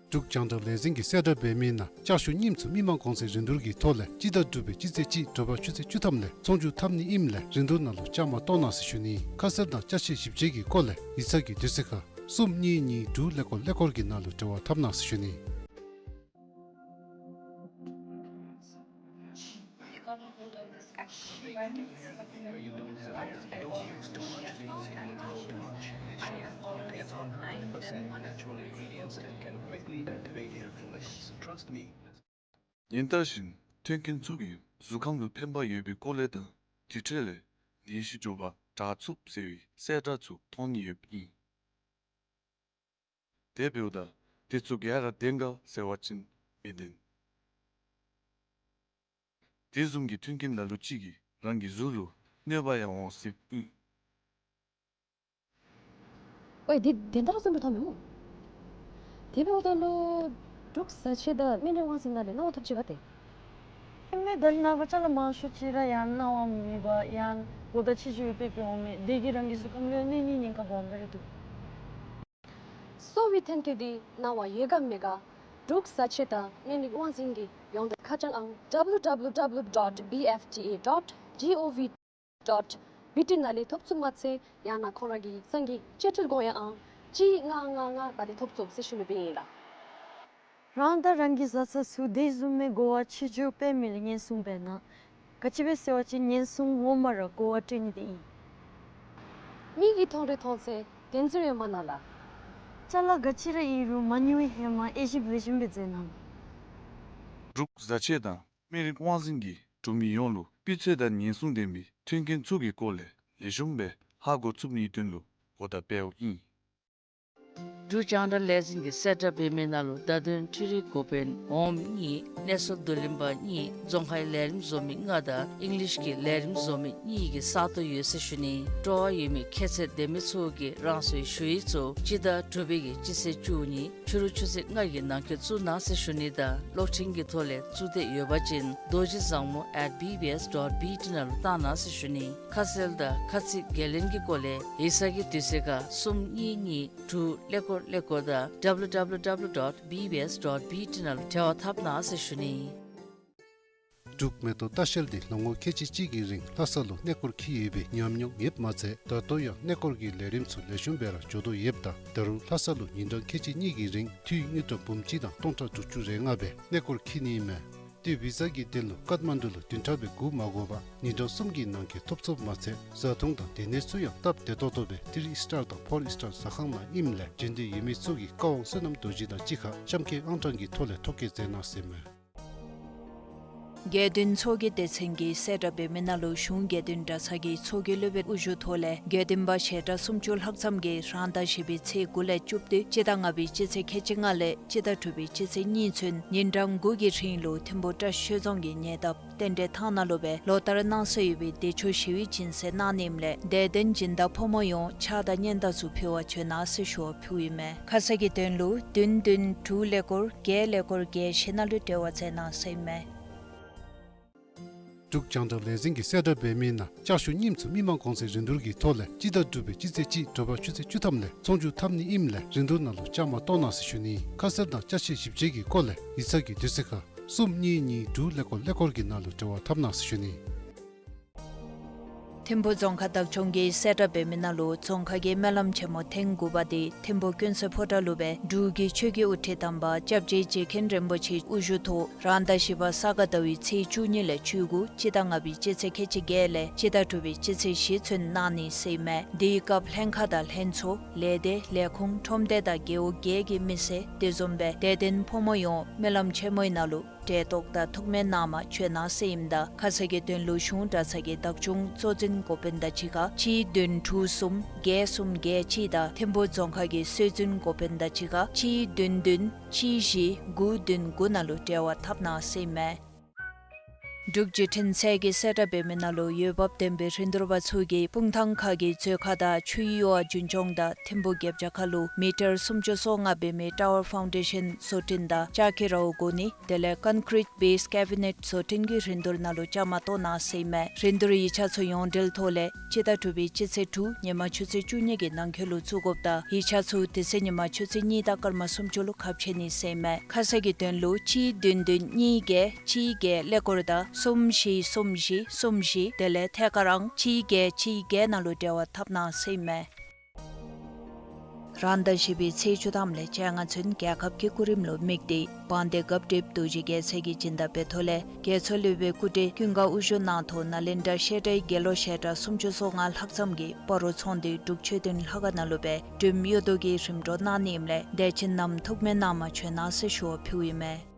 འབྲུག་རྒྱང་བསྒྲགས་ལས་འཛིན་གྱིས་གསལ་བསྒྲགས་འབད་མི་ནང་ལྕགས་ཞུ་རྙིངམ་ཚུ་མི་མང་གོང་ཚད་རིན་བསྡུར་གྱི་ཐོག་ལས་སྤྱི་ཟླ་དྲུག་པའི་སྤྱི་ཚེས་གཅིག་དྲོ་པ་ཆུ་ཚོད་བཅུ་ཐམ་ལས་ཚོང་བསྒྱུར་འཐབ་ནི་ཨིནམ་ལས་རིན་བསྡུར་ནང་ལུ་བཅའ་མར་གཏོགས་གནང་ཟེར་ཞུ་ནི། ཁ་གསལ་དང་ཅ་ཆས་ཞིབ་དཔྱད་ཀྱི་སྐོར་ལས་ཡིག་ཚང་གི་དུས་ཚོད་ཁར་གསུམ་གཉིས་གཉིས་དྲུག་ཀླད་ཀོར་ཀླད་ཀོར་གྱི་ནང་ལུ་འབྲེལ་བ་འཐབ་གནང་ཟེར་ཞུ་ནི། ཉིན་ལྟར་བཞིན་མཐུན་རྐྱེན་ཚུ་གིས་གཟུགས་ཁམས་ལུ་ཕན་པ་ཡོད་པའི་སྐོར་ལས་དང་དེ་འཕྲོ་ལས་ནད་གཞི་འབྱུང་བ་དྲག་ཚུགས་ཟེར་བའི་གསལ་བསྒྲགས་ཚུ་མཐོང་ནི་ཡོདཔ་ཨིན། དེ་འབདཝ་ད་དེ་ཚུ་ག་ར་བདེན་ག་ཟེར་བ་ཅིན་མི་བདེན། དེ་བཟུམ་གྱི་མཐུན་རྐྱེན་ལ་ལུ་ཅིག་གིས་རང་གི་གཟུགས་ལུ་གནོད་པ་ཡང་འོང་སྲིདཔ་ཨིན། ཨོའི་དེ་བདེན་མཐའ་ར་བཙུན་པའི་ཐོག་མེན་མོ། དེ་འབདཝ་ད་ལུ་འབྲུག་བཟའ་ཆས་དང་སྨན་རིན་དབང་འཛིན་ནང་ལས་གནང་བ་ཐོབ་ཅི་ག་ཏེ། ཨིན་མས། ད་ནངས་པ་ཅ་ལ་མང་ཤོས་ཅིག་ར་ཡང་གནང་བ་མེད་པར་ཡང་གོ་བརྡ་ཆེ་ཆེ་སྦེ་སྤེལ་སྤེལཝ་མས། དེ་གིས་རང་གི་གཟུགས་ཁམས་ལུ་གནོད་ནི་ཉེན་ཁ་སྦོམ་སྦེ་ར་འདུག། གསོ་བའི་ཐོན་སྐྱེད་འདི་གནང་བ་ཡོད་ག་མེད་ག། འབྲུག་བཟའ་ཆས་དང་སྨན་རིགས་དབང་འཛིན་གྱི་ཡོངས་འབྲེལ་ཁ་བྱང་ཨང་W W W dot B F T A dot G O V dot B T ནང་ལས་ཐོབ་ཚུགས་མ་ཚད་ཡང་ན་ཁོང་ར་གི་སང་གི་བཅད་ཁྲིད་དགོ་ཡང་ཨང་གཅིག་ལྔ་ལྔ་ལྔ་ནང་ལས་ཐོབ་ཚུགས་ཟེར་ཞུ་ནི་སྦེ་ཨིན་ལགས། རང་དང་རང་གི་བཟའ་ཚང་ཚུ་དེ་བཟུམ་མའི་གོ་བ་ཕྱི་འགྱུར་འབད་མི་ལུ་ཉེན་སྲུང་འབད་ན། ག་ཅི་སྦེ་ཟེར་བ་ཅིན་ཉེན་སྲུང་ངོ་མ་ར་གོ་བ་སྤྲོད་ནི་དེ་ཨིན། མིག་གིས་མཐོང་རུང་མཐོང་ཚད་བདེན་འཛིན་ཡོད་མ་ན་ལགས། ཅ་ལ་ག་ཅི་ར་ཨིན་རུང་མ་ཉུང་ཧེ་མ་དབྱེ་ཞིབ་ལེགས་ཤོམ་སྦེ་མཛད་གནང་། འབྲུག་བཟའ་ཆས་དང་སྨན་རིགས་དབང་འཛིན་གྱིས་འབྲུག་མི་ཡོངས་ལུ་སྤུས་ཚད་དང་ཉེན་སྲུང་ལྡན་པའི་མཐུན་རྐྱེན་ཚུ་གི་སྐོར་ལས་ལེགས་ཤོམ་སྦེ་ཧ་གོ་ཚུགས་ནིའི་དོན་ལུ་གོ་བརྡ་སྤེལཝ་ཨིན། འབྲུག་རྒྱང་བསྒྲགས་ལས་འཛིན་གྱིས་གསལ་བསྒྲགས་འབད་མི་ནང་ལུ་བརྡ་དོན་འཕྲུལ་རིག་འགོ་དཔོན་འོགམ་གཉིས་གནས་ཚུལ་བསྡུ་ལེན་པ་གཉིས་རྫོང་ཁའི་ལས་རིམ་བཟོ་མི་ལྔ་དང་ཨིང་ལིཤ་གི་ལས་རིམ་བཟོ་མི་གཉིས་ཀྱི་ས་སྟོང་ཡོད་ཟེར་ཞུ་ནི། སྤྲོ་བ་ཡོད་མི་ཁྱད་ཚད་ལྡན་མི་ཚུ་གིས་རང་སོའི་ཞུ་ཡིག་ཚུ་སྤྱི་ཟླ་དྲུག་པའི་གི་སྤྱི་ཚེས་བཅུ་གཉིས་ཕྱི་རུ་ཆུ་ཚོད་ལྔ་གི་ནང་འཁོད་བཙུགས་གནང་ཟེར་ཞུ་ནི་དང་གློག་འཕྲིན་གྱི་ཐོག་ལས་བཙུགས་འདོད་ཡོད་པ་ཅིན་རྡོ་རྗེ་བཟང་མོ་at B B S dot B T ནང་ལུ་བཏང་གནང་ཟེར་ཞུ་ནི། ཁ་གསལ་དང་ཁ་ཚིག་འགན་ལེན་གྱི་སྐོར་ལས་ཡིག་ཚང་གི་དུས་ཚོད་ཁར་གསུམ་གཉིས་གཉིས་དྲུག་ཀླད་ཀོར་ཀླད་ཀོར་དང་W W W dot B B S dot B T ནང་ལུ་འབྲེལ་བ་འཐབ་གནང་ཟེར་ཞུ་ནི། འབྲུག་མེ་ཏོག་ལྟ་བཤལ་འདི་ལོ་ངོ་ཁལ་གཅིག་གཅིག་གི་རིང་ལྷ་ས་ལུ་གནས་སྐོར་འཁྱིད་ཡོད་པའི་ཉམས་མྱོང་ཡོདཔ་མ་ཚད་ད་ལྟོ་ཡང་གནས་སྐོར་གྱི་ལས་རིམ་ཚུ་ལེགས་ཤོམ་སྦེ་ར་འགྱོ་དོ་ཡོདཔ་ད་ད་རུང་ལྷ་ས་ལུ་ཉིན་གྲངས་ཁལ་གཅིག་གཉིས་ཀྱི་རིང་འཐུས་དངུལ་ཀྲམ་འབུམ་གཅིག་དང་སྟོང་ཕྲག་དྲུག་ཅུ་རེ་ལྔ་སྦེ་གནས་སྐོར་འཁྱིད་ནི་ཨིན་མས། ཏེ་བི་ཟ་གི་དོན་ལུ་ཀཏ་མན་ཌུ་ལུ་བདུན་ཕྲག་སྦེ་སྒུག་མ་དགོ་པར་ཉིན་གྲངས་གསུམ་གྱི་ནང་འཁོད་ཐོབ་ཚུགསཔ་མ་ཚད་བཟའ་འཐུང་དང་སྡོད་གནས་ཚུ་ཡང་སྟབས་བདེ་ཏོག་ཏོ་སྦེ་ཐི་རི་ཨིསི་ཊར་དང་ཕོར་ཨིསི་ཊར་ཟ་ཁང་ནང་ཨིནམ་ལས་འབྱོན་འདོད་ཡོད་མི་ཚུ་གིས་བཀའ་དབང་བསོད་ནམས་རྡོ་རྗེ་དང་གཅིག་ཁར་གཤམ་འཁོད་ཨང་གྲངས་ཀྱི་ཐོག་ལས་ཐོ་བཀོད་མཛད་གནང་ཟེར་མས། དགེ་འདུན་ཚོགས་ཀྱི་སྡེ་ཚན་གྱིས་གསལ་བསྒྲགས་འབད་མི་ནང་ལུ་གཞུང་དགེ་འདུན་གྲྭ་ཚང་གི་ཚོགས་ཀྱི་སློབ་དཔོན་དབུ་བཞུགས་ཐོག་ལས་དགེ་འདུན་པ་ཞལ་གྲངས་སུམ་ཅུ་ལྷག་ཙམ་གྱིས་རང་ཟླ་བཞི་པའི་ཚེས་དགུ་ལས་བཅུ་བདུན་སྤྱི་ཟླ་ལྔ་པའི་སྤྱི་ཚེས་ཁལ་གཅིག་ལྔ་ལས་སྤྱི་ཟླ་དྲུག་པའི་སྤྱི་ཚེས་གཉིས་ཚུན་ཉིན་གྲངས་དགུ་གི་རིང་ལུ་ཐིམ་ཕུ་བཀྲ་ཤིས་ཆོས་རྫོང་གི་ཉེ་འདབས་རྟེན་འབྲེལ་ཐང་ནང་ལུ་སྦེ་ལོ་ལྟར་གནང་སྲོལ་ཡོད་པའི་བདེ་མཆོག་ཞི་བའི་སྦྱིན་སྲེག་གནང་ནི་ཨིནམ་ལས་དད་ལྡན་སྦྱིན་བདག་ཕོ་མོ་ཡོངས་ཕྱག་དང་སྙན་དར་ཚུ་ཕུལ་བར་བྱོན་གནང་ཟེར་ཞུ་བ་ཕུལཝ་ཨིན་མས། ཁ་གསལ་གྱི་དོན་ལུ་བདུན་བདུན་དྲུག་ཀླད་ཀོར་བརྒྱད་ཀླད་ཀོར་བརྒྱད་བཞི་ནང་ལུ་འབྲེལ་བ་མཛད་གནང་ཟེར་ཨིན་མས། འབྲུག་རྒྱང་བསྒྲགས་ལས་འཛིན་གྱིས་གསལ་བསྒྲགས་འབད་མི་ནང་ལྕགས་ཞུ་རྙིངམ་ཚུ་མི་མང་གོང་ཚད་རིན་བསྡུར་གྱི་ཐོག་ལས་སྤྱི་ཟླ་དྲུག་པའི་སྤྱི་ཚེས་གཅིག་དྲོ་པ་ཆུ་ཚོད་བཅུ་ཐམ་ལས་ཚོང་བསྒྱུར་འཐབ་ནི་ཨིནམ་ལས་རིན་བསྡུར་ནང་ལུ་བཅའ་མར་གཏོགས་གནང་ཟེར་ཞུ་ནི། ཁ་གསལ་དང་ཅ་ཆས་ཞིབ་དཔྱད་ཀྱི་སྐོར་ལས་ཡིག་ཚང་གི་དུས་ཚོད་ཁར་གསུམ་གཉིས་གཉིས་དྲུག་ཀླད་ཀོར་ཀླད་ཀོར་གྱི་ནང་ལུ་འབྲེལ་བ་འཐབ་གནང་ཟེར་ཞུ་ནི། ཐིམ་ཕུ་རྫོང་ཁག་བདག་སྐྱོང་གིས་གསལ་བསྒྲགས་འབད་མི་ནང་ལུ་རྫོང་ཁག་གི་སྨོན་ལམ་ཆེན་མོ་ཐེངས་དགུ་པ་དེ་ཐིམ་ཕུ་ཀུན་གསལ་ཕོ་བྲང་ལུ་སྦེ་འབྲུག་གི་ཆོས་ཀྱི་དབུ་ཁྲིད་དམ་པ་སྐྱབས་རྗེ་རྗེ་མཁན་རིན་པོ་ཆེ་དབུ་བཞུགས་ཐོག་རང་ཟླ་བཞི་པ་ས་ག་ཟླ་བའི་ཚེས་བཅུ་གཉིས་ལས་བཅུ་དགུ་སྤྱི་ཟླ་ལྔ་པའི་སྤྱི་ཚེས་ཁལ་གཅིག་བརྒྱད་ལས་སྤྱི་ཟླ་དྲུག་པའི་སྤྱི་ཚེས་བཞི་ཚུན་གནང་ནི་ཟེར་ཨིན་མས། དེའི་སྐབས་ལྷན་ཁག་དང་ལྷན་ཚོགས་ལས་སྡེ་ལས་ཁུངས་ཁྲོམ་སྡེ་དང་རྒེད་འོག་བརྒྱད་ཀྱི་མི་སེར་དེ་བཟུམ་སྦེ་དད་ལྡན་ཕོ་མོ་ཡོངས་སྨོན་ལམ་ཆེན་མོའི་ནང་ལུ་འབྲེལ་གཏོགས་དང་ཐུགས་སྨོན་གནང་མར་བྱོན་གནང་ཟེར་ཨིནམ་ད་ཁ་གསལ་གྱི་དོན་ལུ་གཞུང་གྲྭ་ཚང་གི་བདག་སྐྱོང་གཙོ་འཛིན་འགོ་དཔོན་དང་གཅིག་ཁར་གཅིག་བདུན་དྲུག་གསུམ་བརྒྱད་གསུམ་བརྒྱད་གཅིག་དང་ཐིམ་ཕུ་རྫོང་ཁག་གི་སྲོལ་འཛིན་འགོ་དཔོན་དང་གཅིག་ཁར་གཅིག་བདུན་བདུན་གཅིག་བཞི་དགུ་བདུན་དགུ་ནང་ལུ་འབྲེལ་བ་འཐབ་གནང་ཟེར་ཨིན་མས། འབྲུག་བརྒྱུད་འཕྲིན་ཚད་ཀྱིས་གསལ་བསྒྲགས་འབད་མི་ནང་ལུ་འོས་འབབ་ལྡན་པའི་རིན་བསྡུར་པ་ཚུ་གིས་སྤུངས་ཐང་ཁ་གི་མཛོད་ཁང་དང་ཆུའི་གཡུར་བ་རྒྱུན་སྐྱོང་དང་ཐིམ་ཕུ་རྒྱབ་བྱ་ཁ་ལུ་མི་ཊར་སུམ་ཅུ་སོ་ལྔ་འབད་མི་ཊ་ཝར་ཕའུན་ཌེ་ཤན་བཟོ་སྐྲུན་དང་ལྕགས་ཀྱི་རཝ་བསྒོར་ནི་དེ་ལས་ཀོན་ཀྲིཊ་བེསི་ཀེ་བི་ནེཊ་བཟོ་སྐྲུན་གྱི་རིན་བསྡུར་ནང་ལུ་བཅའ་མར་གཏོགས་གནང་ཟེར་ཨིན་མས། རིན་བསྡུར་ཡིག་ཆ་ཚུ་ཡོངས་འབྲེལ་ཐོག་ལས་སྤྱི་ཟླ་དྲུག་པའི་སྤྱི་ཚེས་དྲུག་ཉིན་མ་ཆུ་ཚོད་བཅུ་གཉིས་ཀྱི་ནང་འཁོད་ལུ་བཙུགས་དགོཔ་དང་ཡིག་ཆ་ཚུ་དེ་ཚེ་ཉིན་མ་ཆུ་ཚོད་གཉིས་དང་སྐར་མ་སུམ་ཅུ་ལུ་ཁ་ཕྱེ་ནི་ཟེར་ཨིན་མས། ཁ་གསལ་གྱི་དོན་ལུ་གཅིག་བདུན་བདུན་གཉིས་བརྒྱད་གཅིག་བརྒྱད་ཀླད་ཀོར་དང་གསུམ་བཞི་གསུམ་བཞི་གསུམ་བཞི་དེ་ལས་ཐད་ཀར་ཨང་གཅིག་བརྒྱད་གཅིག་བརྒྱད་ནང་ལུ་འབྲེལ་བ་འཐབ་གནང་ཟེར་ཨིན་མས། རང་ཟླ་བཞི་པའི་ཚེས་བཅུ་ཐམ་ལས་བཅོ་ལྔ་ཚུན་རྒྱལ་ཁབ་ཀྱི་སྐུ་རིམ་ལུ་དམིགས་ཏེ་དབང་འདུས་སྐབས་སྒྲིབ་རྡོ་རྗེ་རྒྱལ་མཚན་གྱི་སྦྱིན་བདག་འབད་ཐོག་ལས་རྒྱལ་མཚན་སློབ་དཔོན་སྐུ་བགྲེས་ཀུན་དགའ་དབུ་བཞུགས་གནང་ཐོག་ནཱ་ལེནྡྲ་བཤད་གྲྭའི་དགེ་སློབ་ཞལ་གྲངས་སུམ་ཅུ་སོ་ལྔ་ལྷག་ཙམ་གྱིས་སྤ་རོ་ཚོང་འདུས་འབྲུག་ཆོས་སྡིངས་ལྷ་ཁང་ནང་ལུ་སྦེ་སྒྲོལམ་གཡུ་ཐོག་གི་རིམ་གྲོ་གནང་ནི་ཨིནམ་ལས་དད་ཅན་རྣམས་ཐུགས་སྨོན་གནང་མར་བྱོན་གནང་ཟེར་ཞུ་བ་ཕུལཝ་ཨིན་མས།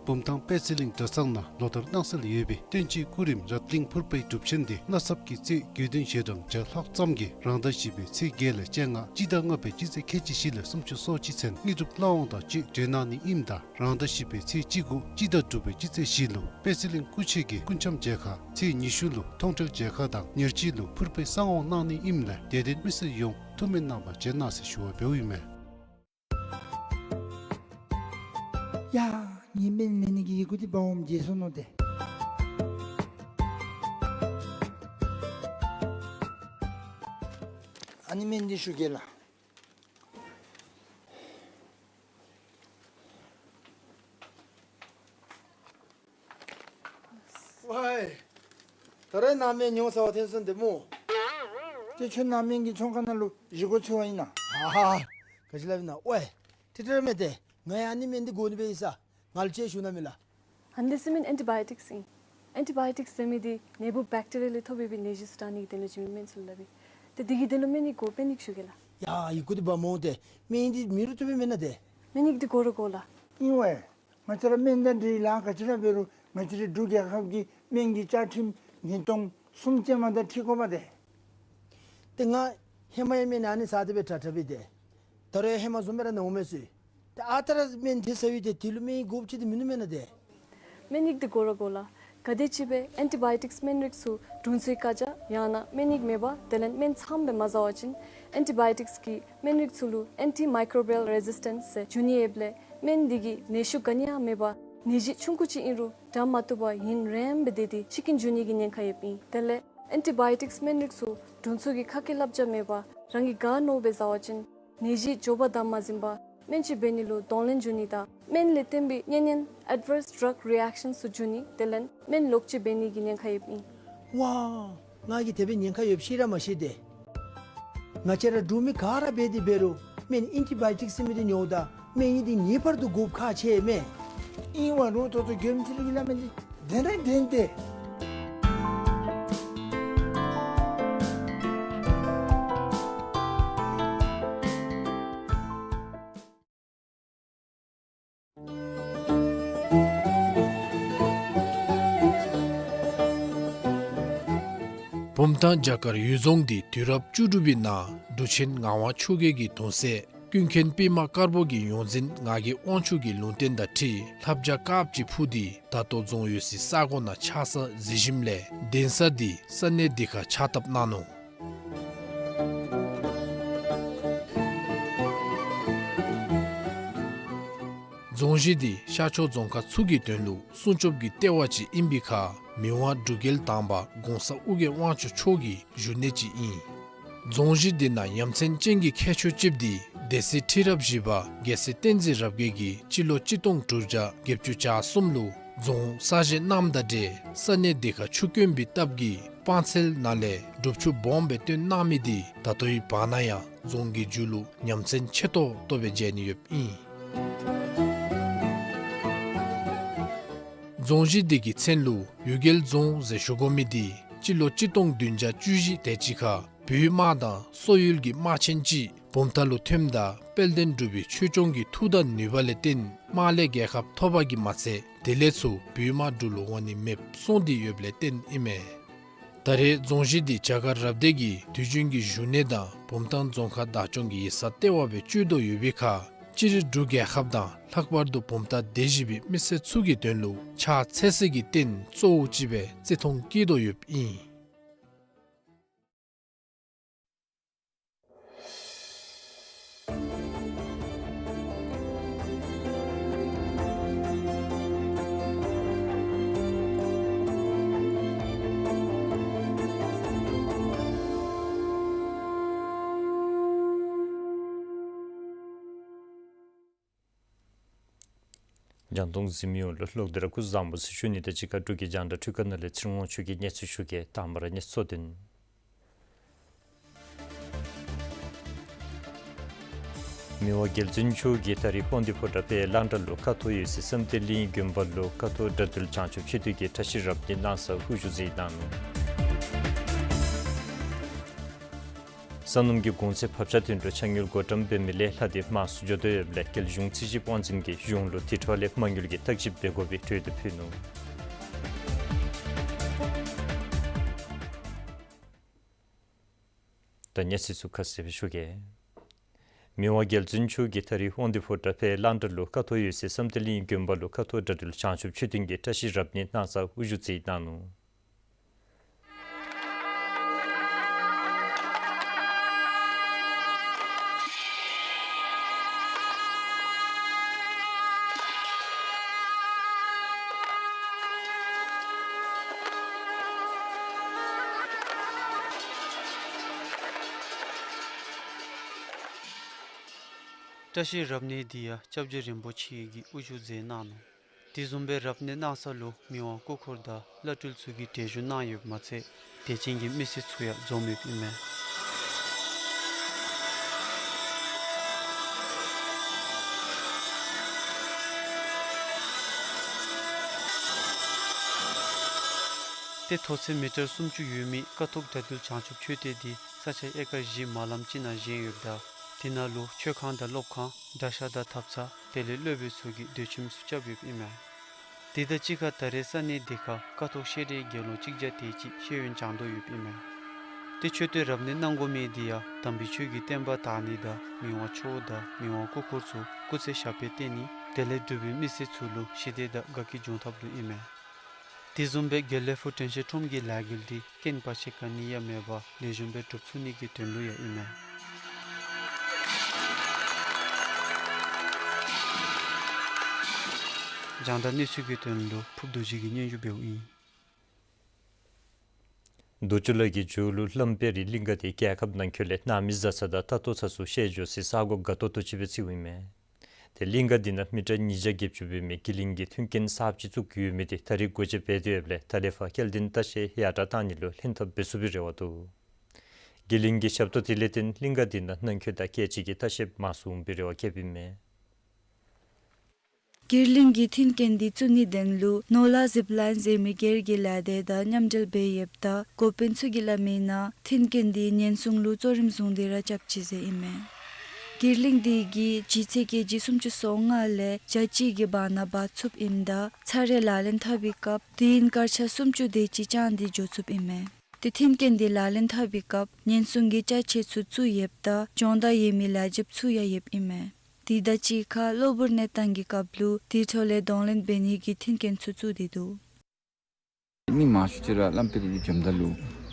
བུམ་ཐང་དཔལ་ཚེ་གླིང་གྲྭ་ཚང་ནང་ལོ་ལྟར་གནང་སྲོལ་ཡོད་པའི་བསྟན་སྤྱིའི་སྐུ་རིམ་རཏ་གླིང་ཕུར་པའི་སྒྲུབ་ཆེན་འདི་མནའ་ཚབ་ཀྱིས་རྩེ་དགེ་འདུན་ཞལ་གྲངས་བརྒྱ་ལྷག་ཙམ་གྱིས་རང་ཟླ་བཞི་པའི་ཚེས་བརྒྱད་ལས་བཅོ་ལྔ་སྤྱི་ཟླ་ལྔ་པའི་སྤྱི་ཚེས་ཁལ་གཅིག་བཞི་ལས་སུམ་ཅུ་སོ་གཅིག་ཚུན་དངོས་གྲུབ་བླ་འོང་དང་བཅས་སྤྲོ་གནང་ནི་ཨིནམ་ད་རང་ཟླ་བཞི་པའི་ཚེས་གཅིག་དགུ་སྤྱི་ཟླ་དྲུག་པའི་སྤྱི་ཚེས་བཞི་ལུ་དཔལ་ཚེ་གླིང་སྐུ་མཆེད་ཀྱིས་སྐུ་འཆམ་མཇལ་ཁ་ཚེས་ཉི་ཤུ་ལུ་མཐོང་གྲོལ་མཇལ་ཁ་དང་ཉེར་གཅིག་ལུ་ཕུར་པའི་གསང་འོང་གནང་ནི་ཨིནམ་ལས་དད་ལྡན་མི་སེར་ཡོངས་ཐུགས་སྨོན་གནང་མར་བྱོན་གནང་ཟེར་ཞུ་བ་འབདཝ་ཨིན་མས། ཡ། ངེའི་སྨན་ལེན་ནི་གི་ཡི་གུ་འདི་འབག་འོངམ་བརྗེད་སོ་ནུག་ཏེ། ཨ་ནི་སྨན་འདི་ཞུ་གེ་ལགས། སྨན་ཉོ་ཟ་བར་ཐོན་སོང་སྟེ་སྨོ། ཏེ་ཁྱོད་ནཱ་སྨན་གྱི་ཚོང་ཁང་ནང་ལུ་བཞེས་སྒོ་འཚོལ་བར་ཨིན་ན། ཨ་ཧ། ག་ཅི་སླབ་ཨིན་ན། ཝའེ། ཏེ་ཏེ་ར་མེན་ཏེ། ང་ཡང་ཨ་ནི་སྨན་འདི་དགོ་ནི་སྦེ་ཨིན་ས། ང་ལུ་ཅིག་ཞུ་གནང་མས་ལགས། ཨ་ནི་འདི་ཟེར་མི་ཨེན་ཊི་བཱ་ཡོ་ཊིཀསི་ཨིན། ཨེན་ཊི་བཱ་ཡོ་ཊིཀསི་ཟེར་མི་འདི་ནད་འབུཔ་བེཀ་ཊི་རི་ཡ་ལས་ཐོབ་པའི་ནད་གཞི་ཚུ་དྲག་ནི་གི་དོན་ལུ་བྱིན་མི་སྨན་ཚུ་ལུ་སླབ་ཨིན། ཏེ་འདི་གི་དོན་ལུ་སྨན་གྱི་སྒོ་དཔོན་ནི་ཞུ་གེ་ལགས། ཡ་ཡི་གུ་འདི་འབག་མི་འོང་ཏེ། སྨན་འདི་མེད་རུང་བཏུབ་པས་མེན་ན་ཏེ། སྨན་ཡིག་འདི་དགོ་ར་དགོ་ལགས། ཨིན་ཝའེ། ང་བཅས་ར་སྨན་དང་འབྲེལ་ལཱ་ག་ཅི་ར་འབད་རུང་ང་བཅས་རའི་འབྲུག་རྒྱལ་ཁབ་ཀྱི་སྨན་གྱི་བཅའ་ཁྲིམས་ཉིས་སྟོང་གསུམ་ཅན་མ་དང་འཁྲིལ་དགོ་པས་ཏེ། ཏེ་ང་ཧེ་མ་ཡང་སྨན་ཨ་ནི་ཟ་སྟེ་སྦེ་དྲག་དྲག་སྦེ་ཏེ། ད་རུང་ཡང་ཧེ་མ་བཟུམ་སྦེ་ར་ནཝ་མས་ཟེར། ཏེ་ཨ་རྟག་ར་སྨན་དེ་ཟ་ཡི་ཏེ་དེ་ལུ་སྨན་ཡིག་དགོཔ་ཅིག་འདི་མིན་ནུག་མེན་ན་ཏེ། སྨན་ཡིག་འདི་དགོ་ར་དགོ་ལགས། ག་དེམ་ཅིག་སྦེ་ཨེན་ཊི་བཱ་ཡོ་ཊིཀསི་སྨན་རིགས་ཚུ་དྲུང་འཚོའི་བཀའ་རྒྱ་ཡང་ན་སྨན་ཡིག་མེད་པར་དེ་ལས་སྨན་ཚངམ་སྦེ་མ་ཟ་བ་ཅིན་ཨེན་ཊི་བཱ་ཡོ་ཊིཀསི་གི་སྨན་རིགས་ཚུ་ལུ་ཨེན་ཊི་མའི་ཀོ་བི་ཡལ་རེ་ཟིས་ཊེནསི་ཟེར་འབྱུང་ནི་ཡོདཔ་ལས་སྨན་འདི་གིས་ནད་ཤུགས་ག་ནི་ཡང་མེད་པར་ནད་གཞི་ཆུང་ཀུ་ཅིག་ཨིན་རུང་དྲག་མ་བཏུབ་པར་ཡུན་རིངམོ་སྦེ་སྡོད་དེ་འཆི་རྐྱེན་འབྱུང་ནི་གི་ཉེན་ཁ་ཡོདཔ་ཨིན། དེ་ལས་ཨེན་ཊི་བཱ་ཡོ་ཊིཀསི་སྨན་རིགས་ཚུ་དྲུང་འཚོ་གི་ཁ་སྐད་བསླབ་བྱ་མེད་པར་རང་གིས་ག་མནོཝ་སྦེ་ཟ་བ་ཅིན་ནད་གཞི་མགྱོགས་པར་དམ་མ་འཛིན་པར་སྨན་ཅིག་འབད་ནི་ལུ་གདོང་ལེན་འབྱུང་ནི་དང་སྨན་ལས་བརྟེན་པའི་གཉན་ཉེན་ཨེཌ་ཝརསི་ཌྲག་རི་ཨེཀ་ཤཱནསི་ཚུ་འབྱུང་ནི་དེ་ལས་སྨན་ལོག་སྤྱོད་འབད་ནི་གི་ཉེན་ཁ་ཡོདཔ་ཨིན། ཝའེ། ང་གིས་དེ་སྦེ་ཉེན་ཁ་ཡོདཔ་ཤེས་ར་མ་ཤེས་ཏེ། ང་བཅས་ར་འབྲུག་མི་ག་ར་འབད་དེ་འབད་རུང་སྨན་ཨེན་ཊི་བཱ་ཡོ་ཊིཀསི་ཟེར་མི་འདི་ཉོཝ་ད་སྨན་ཡིག་འདི་ངེས་པར་དུ་དགོཔ་ཁག་ཆེ་མས། ཨིན་ཝའེ་རུང་ད་ལྟོ་མགྱོནམ་ཅིག་ལུ་གི་སླབ་མི་འདི་བདེན་ར་བདེན་ཏེ། བུམ་ཐང་བྱ་དཀར་གཡུལ་རྫོང་འདི་དུས་རབས་བཅུ་དྲུག་པའི་ནང་འབྲུག་ཆེན་ངག་དབང་ཆོས་རྒྱལ་གྱི་གདུང་སྲས་ཀུན་མཁྱེན་པདྨ་དཀར་པོ་གི་ཡོངས་འཛིན་ངག་གི་དབང་ཕྱུག་གི་ལུང་བསྟན་དང་འཁྲིལ་ལྷ་བྱ་དཀརཔོ་ཅིག་འཕུར་ཏེ་ད་ལྟོ་རྫོང་ཡོད་སའི་ས་གོ་ནང་ཆགས་ས་གཟིགས་ཞིནམ་ལས་གདན་ས་འདི་ས་གནས་འདི་ཁར་ཕྱག་བཏབ་གནང་ནུག། རྫོང་གཞི་འདི་ཤར་ཕྱོགས་རྫོང་ཁག་ཚུ་གི་དོན་ལུ་སྲུང་སྐྱོབ་ཀྱི་ལྟེ་བ་ཅིག་ཨིན་པའི་ཁར་མི་དབང་འབྲུག་རྒྱལ་དང་པ་གོང་ས་ཨོ་རྒྱན་དབང་ཕྱུག་མཆོག་གི་བཞུགས་གནས་ཅིག་ཨིན། རྫོང་གཞི་འདི་ནང་ཡ་མཚན་ཅན་གྱི་ཁྱད་ཆོས་ཅིག་འདི་སྡེ་སྲིད་ཁྲི་རབས་བཞི་པ་རྒྱལ་སྲས་བསྟན་འཛིན་རབ་རྒྱས་ཀྱིས་སྤྱི་ལོ་གཅིག་སྟོང་དྲུག་བརྒྱ་བརྒྱད་ཅུ་གྱ་གསུམ་ལུ་རྫོང་གསར་བཞེངས་གནངམ་དང་འབྲེལ་ས་གནས་འདི་ཁར་ཆུ་དཀོན་པའི་སྟབས་ཀྱིས་སྤང་ཚལ་ནང་ལས་སྒྲུབ་ཆུ་སྦོམ་སྦེ་བཏོན་གནང་མི་འདི་ད་ལྟོའི་བར་ན་ཡང་རྫོང་གི་མཇུག་ལུ་ཉམས་མཚར་ཆེ་ཏོག་ཏོ་སྦེ་མཇལ་ནི་ཡོདཔ་ཨིན། རྫོང་གཞི་འདི་གི་མཚན་ལུ་གཡུལ་རྒྱལ་རྫོང་ཟེར་ཞུ་དགོ་མི་འདི་སྤྱི་ལོ་གཅིག་སྟོང་བདུན་བརྒྱ་བཅུ་བཞི་དེ་ཅིག་ཁར་བོད་དམག་དང་སོག་ཡུལ་གྱི་དམག་ཆེན་ཅིག་བུམ་ཐང་ལུ་ཐོནམ་ད་དཔལ་ལྡན་འབྲུག་པའི་ཆོས་སྐྱོང་གི་མཐུ་དང་ནུས་པ་ལས་བརྟེན་དམག་ལས་རྒྱལ་ཁ་ཐོབ་པ་གིས་མ་ཚད་དེ་ལས་ཚུར་བོད་དམག་འབྲུག་ལུ་འོང་ནི་མེདཔ་སོང་སྟེ་ཡོདཔ་ལས་བརྟེན་ཨིན་མས། ད་རེས་རྫོང་གཞི་འདི་བྱ་དཀར་རབ་སྡེ་གི་དུས་རྒྱུན་གྱི་བཞུགས་གནས་དང་བུམ་ཐང་རྫོང་ཁག་བདག་སྐྱོང་གི་ཡིག་ཚང་ལྟེ་བ་སྦེ་སྤྱོད་དོ་ཡོད་པའི་ཁར་སྤྱིར་འབྲུག་རྒྱལ་ཁབ་དང་ལྷག་པར་དུ་བུམ་ཐང་སྡེ་བཞི་པའི་མི་སེར་ཚུ་གི་དོན་ལུ་ཕྱག་འཚལ་སའི་རྟེན་གཙོ་བོ་ཅིག་སྦེ་བརྩི་མཐོང་བསྐྱེད་དོ་ཡོདཔ་ཨིན། རྒྱང་མཐོང་གཟིགས་མི་ཡོངས་ལུ་ལོག་སྟེ་ར་སྐུ་གཟུགས་བཟང་པོ་ཟེར་ཞུ་ནི་དང་གཅིག་ཁར་འབྲུག་གི་རྒྱང་བསྒྲགས་འཕྲུལ་ཁང་ནང་ལས་ཚེ་རིང་དབང་ཕྱུག་གིས་གནས་ཚུལ་ཞུ་གེ། དང་པ་ར་གནས་ཚུལ་དོན། མི་དབང་རྒྱལ་བཙུན་མཆོག་གིས་ད་རིས་དབང་འདུས་ཕོ་བྲང་དཔལ་གླང་བྲག་ལུ་ཁ་ཐོར་ཡོད་སའི་བསམ་གཏན་གླིང་དགོན་པ་ལུ་ཁ་ཐོར་དགྲ་འདུལ་བྱང་ཆུབ་མཆོད་རྟེན་གྱི་བཀྲ་ཤིས་རབ་གནས་གནང་སར་དབུ་བཞུགས་མཛད་གནང་ནུག། ས་སྣུམ་གྱི་གོང་ཚད་བབ་ཆག་དོན་ལུ་ཆ་དངུལ་བགོ་བཀྲམ་འབད་མི་ལས་ལྷག་སྟེ་མང་སུ་འགྱོ་དོ་ཡོདཔ་ལས་རྒྱལ་གཞུང་རྩིས་ཞིབ་དབང་འཛིན་གྱིས་གཞུང་ལུ་དེ་འཕྲོ་ལས་མ་དངུལ་གྱི་བརྟག་ཞིབ་འབད་དགོ་པའི་གྲོས་བསྡུར་ཕུལ་ནུག། ད་གནས་ཚུལ་ཚུ་ཁ་གསལ་སྦེ་ཞུ་གེ། མི་དབང་རྒྱལ་བཙུན་མཆོག་གིས་ད་རིས་དབང་འདུས་ཕོ་བྲང་དཔལ་གླང་བྲག་ལུ་ཁ་ཐོར་ཡོད་སའི་བསམ་གཏན་གླིང་དགོན་པ་ལུ་ཁ་ཐོར་དགྲ་འདུལ་བྱང་ཆུབ་མཆོད་རྟེན་གྱི་བཀྲ་ཤིས་རབ་གནས་གནང་སར་དབུ་བཞུགས་མཛད་གནང་ནུག། བཀྲ་ཤིས་རབ་གནས་འདི་ཡང་སྐྱབས་རྗེ་རིན་པོ་ཆེ་གིས་དབུ་བཞུགས་མཛད་གནང་ནུག། དེ་བཟུམ་སྦེ་རབ་གནས་གནང་ས་ལུ་མི་དབང་སྐུ་འཁོར་དང་བླ་སྤྲུལ་ཚུ་གིས་གྲལ་བཞུགས་གནང་ཡོདཔ་མ་ཚད་དད་ཅན་གྱི་མི་སེར་ཚུ་ཡང་འཛོམས་ཡོདཔ་ཨིན་མས། ཏེ་མཐོ་ཚད་མི་ཊར་སུམ་ཅུ་ཡོད་མི་ཀཿཐོག་དགྲ་འདུལ་བྱང་ཆུབ་མཆོད་རྟེན་འདི་ས་ཆ་ཨེ་ཀར་བཞི་མ་ལམ་ཅིག་ནང་བཞེངས་ཡོདཔ་ད་དེ་ནང་ལུ་མཆོད་ཁང་དང་སློབ་ཁང་གྲྭ་ཤག་དང་ཐབ་ཚང་དེ་ལས་སློབ་དཔོན་ཚུ་གི་སྡོད་ཁྱིམ་ཚུ་རྐྱབ་ཡོདཔ་ཨིན་མས། དེ་དང་གཅིག་ཁར་ད་རེས་ས་གནས་འདི་ཁར་ཀཿཐོག་བཤད་གྲྭའི་དགེ་སློང་གཅིག་བརྒྱ་དེ་ཅིག་ཤེས་ཡོན་སྦྱང་དོ་ཡོདཔ་ཨིན་མས། ཏེ་མཆོད་རྟེན་རབ་གནས་གནང་དགོ་མི་འདི་ཡང་དམ་པའི་ཆོས་ཀྱི་བསྟན་པ་དར་ནི་དང་མི་དབང་མཆོག་དང་མི་དབང་སྐུ་འཁོར་ཚུ་སྐུ་ཚེ་ཞབས་པད་བརྟན་ནི་དེ་ལས་འབྲུག་པའི་མི་སེར་ཚུ་ལུ་ཞི་བདེ་དང་དགའ་སྐྱིད་འབྱུང་ཐབས་ལུ་ཨིན་མས། དེ་བཟུམ་སྦེ་དགེ་ལེགས་ཕུག་དྲན་ཤེས་ཁྲོམ་གྱི་ལས་འགུལ་འདི་རྐྱེན་བར་ཆད་ག་ནི་ཡང་མེད་པར་ལེགས་ཤོམ་སྦེ་གྲུབ་ཚུགས་ནི་གི་དོན་ལུ་ཡང་ཨིན་མས། རྒྱང་བསྒྲགས་གནས་ཚུལ་གྱི་དོན་ལུ་ཕུརབ་རྡོ་རྗེ་གིས་སྙན་ཞུ་འབདཝ་ཨིན། རྡོ་སྐྱོང་ལ་གི་མཇུག་ལུ་གླང་དཔལ་རི་གླིང་ག་འདི་རྒྱལ་ཁབ་ནང་འཁོད་ལས་གནམ་མེད་ས་མེད་དང་ད་ལྟོ་ཚར་སུ་བཤད་བཞག་སའི་ས་གོ་དགའ་ཏོག་ཏོ་ཅིག་སྦེ་བརྩིཝ་ཨིན་མས། ཏེ་གླིང་ག་འདི་ནང་མི་ཊར་ཉིས་བརྒྱ་བརྒྱད་ཅུ་འབད་མི་དགེ་གླིང་གི་མཐུན་རྐྱེན་གསརཔ་ཅིག་བཙུགས་ཡོད་མི་འདི་ད་རེས་སྒོ་འབྱེད་འབད་དེ་ཡོདཔ་ལས་ད་ལས་ཕར་སྐྱེལ་འདྲེན་ལྟ་བཤལ་ཡར་དྲག་གཏང་ནི་ལུ་ལྷན་ཐབས་འབད་ཚུགས་པའི་རེ་བ་འདུག། དགེ་གླིང་གི་ཞབས་ཏོག་དེ་ལས་བརྟེན་གླིང་ག་འདི་ནང་ནང་འཁོད་དང་སྐད་ཅིག་གི་ལྟ་བཤལཔ་མང་སུ་འོང་པའི་རེ་བ་བསྐྱེདཔ་ཨིན་མས། དགེ་གླིང་གི་མཐུན་རྐྱེན་འདི་བཙུགས་ནིའི་དོན་ལུ་ནོར་ལྷ་ཛིབ་ལའིན་ཟེར་མི་སྒེར་གྱི་ལས་སྡེ་དང་མཉམ་འབྲེལ་འབད་ཡོདཔ་ད་འགོ་དཔོན་ཚུ་གིས་སླབ་མིའི་ནང་མཐུན་རྐྱེན་འདི་ཉེན་སྲུང་ལུ་གཙོ་རིམ་བཟུང་སྟེ་ར་རྐྱབ་ཅི་ཟེར་ཨིན་མས། དགེ་གླིང་འདི་གིས་ལྗིད་ཚད་ཀེ་ཇི་སུམ་ཅུ་སོ་ལྔ་ལས་བརྒྱ་གཅིག་གི་བར་ན་འབག་ཚུགསཔ་ཨིནམ་ད་ཚར་རེ་ལག་ལེན་འཐབ་པའི་སྐབས་དུས་ཡུན་སྐར་ཆ་སུམ་ཅུ་དེ་ཅིག་འགྱངས་ཏེ་འགྱོ་ཚུགསཔ་ཨིན་མས། ཏེ་མཐུན་རྐྱེན་འདི་ལག་ལེན་འཐབ་པའི་སྐབས་ཉེན་སྲུང་གི་ཅ་ཆས་ཚུ་བཙུགས་ཡོདཔ་ད་སྦྱོང་བརྡར་ཡོད་མི་ལས་བྱེདཔ་ཚུ་ཡང་ཡོདཔ་ཨིན་མས། དེ་དང་གཅིག་ཁར་གློ་བུར་གནས་སྟངས་ཀྱི་སྐབས་ལུ་དེ་འཕྲོ་ལས་གདོང་ལེན་འབད་ནི་གི་མཐུན་རྐྱེན་ཚུ་བཙུགས་ཏེ་འདུག། མི་མང་ཤོས་ཅིག་ར་གླང་དཔལ་རི་འགྱོཝ་ད་ལུ་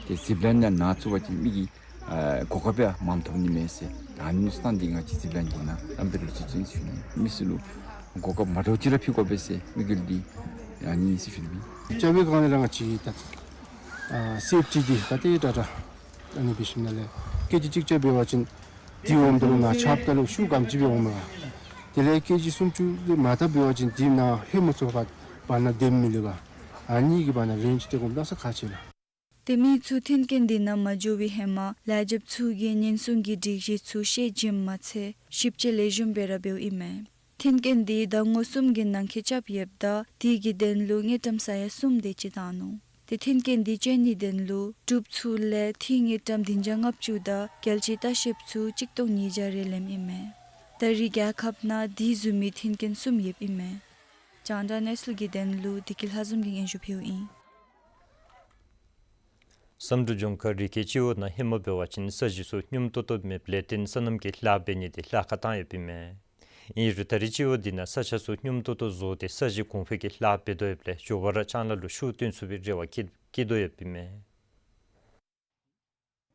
ཏེ་ཛིབ་ལའིན་ནང་ན་བཙུགས་པ་ཅིན་མི་གིས་ཨ་གོ་སྐབས་ཡང་མངམ་ཐོབ་ནི་མས་ཟེར། ད་ཨ་ནི་སྟངས་འདི་ང་བཅས་ཛིབ་ལའིན་གྱི་ནང་གླང་དཔལ་རི་ཚུ་བཙུགས་ནི་ཟེར་ཞུ་ནི། མི་སེར་ལུ་གོ་སྐབས་མ་འདྲཝ་ཅིག་ར་ཕུལ་དགོ་པས་ཟེར་དམིགས་ཡུལ་འདི་ཨ་ནི་ཨིན་ཟེར་ཞུ་ནི། རྐྱབ་པའི་སྒང་ལས་ར་ང་བཅས་ཀྱི་ད་ཨ་སེཕ་ཊི་འདི་ག་དེ་དྲག་དྲག་ཨ་ནི་འབད་ཞིནམ་ལས་ཀེ་ཇི་གཅིག་བརྒྱ་འབད་བ་ཅིན་དེ་འོངམ་ད་ལུ་ནཱ་ཆརཔ་ད་ལུ་ཤུགས་ག་དེམ་ཅིག་སྦེ་འོངམ་མས། དེ་ལས་ཀེ་ཇི་སུམ་ཅུ་ལས་མར་ད་འབད་བ་ཅིན་དེ་ནང་ཧེ་མ་ཚུ་ཕར་བར་ན་འདེམ་མི་ལུ་ག་ཨ་ནི་གི་བར་ན་རེནཇ་དེ་གོམ་ད་ས་ཁག་ཆེ་ལགས། ཏེ་མི་ཚུ་མཐུན་རྐྱེན་འདི་ནང་མ་འགྱོ་བའི་ཧེ་མ་ལས་བྱེདཔ་ཚུ་གིས་ཉེན་སྲུང་གི་སྒྲིག་གཞི་ཚུ་ཤེས་བཞིནམ་མ་ཚད་ཞིབ་དཔྱད་ལེགས་ཤོམ་སྦེ་ར་འབདཝ་ཨིན་མས། མཐུན་རྐྱེན་འདི་ཟླ་ངོ་གསུམ་གྱི་ནང་འཁོད་རྐྱབ་ཡོདཔ་ད་དེ་གི་དོན་ལུ་དངུལ་ཀྲམ་ས་ཡ་གསུམ་དེ་ཅིག་བཏང་ནུག། ཏེ་མཐུན་རྐྱེན་འདི་སྤྱོད་ནིའི་དོན་ལུ་འབྲུགཔ་ཚུ་ལས་འཐུས་དངུལ་ཀྲམ་བདུན་བརྒྱ་ལྔ་བཅུ་དང་རྒྱལ་སྤྱིའི་ལྟ་བཤལཔ་ཚུ་གཅིག་སྟོང་ཉིས་བརྒྱ་རེ་ལེནམ་ཨིན་མས། ད་རེས་རྒྱལ་ཁབ་ནང་དེ་བཟུམ་མའི་མཐུན་རྐྱེན་གསུམ་ཡོདཔ་ཨིན་མས། རྒྱང་བསྒྲགས་གནས་ཚུལ་གྱི་དོན་ལུ་བདེ་སྐྱིད་ལྷ་འཛོམས་ཀྱིས་སྙན་ཞུ་ཕུལཝ་ཨིན། བསམ་གྲུབ་ལྗོངས་མཁར་རི་ཁའི་སྤྱི་འོག་ནང་ཧེ་མ་འབད་བ་ཅིན་ས་གཞི་ཚུ་སྙོམས་ཏོག་ཏོ་མེདཔ་ལས་བརྟེན་སོ་ནམ་གྱི་ལཱ་འབད་ནི་འདི་ལཱ་ཁག་བཏང་ཡོདཔ་ཨིན་མས། ཨིན་རུང་ད་རེས་སྤྱི་འོག་འདི་ནང་ས་ཆ་ཚུ་སྙོམས་ཏོག་ཏོ་བཟོ་སྟེ་ས་གཞི་གོང་འཕེལ་གྱི་ལཱ་འབད་དོ་ཡོདཔ་ལས་མགྱོགས་པ་ར་ལྕང་ལཱ་ལུ་ཤུགས་བཏོན་ཚུགས་པའི་རེ་བ་བསྐྱེད་བསྐྱེད་དོ་ཡོདཔ་ཨིན་མས།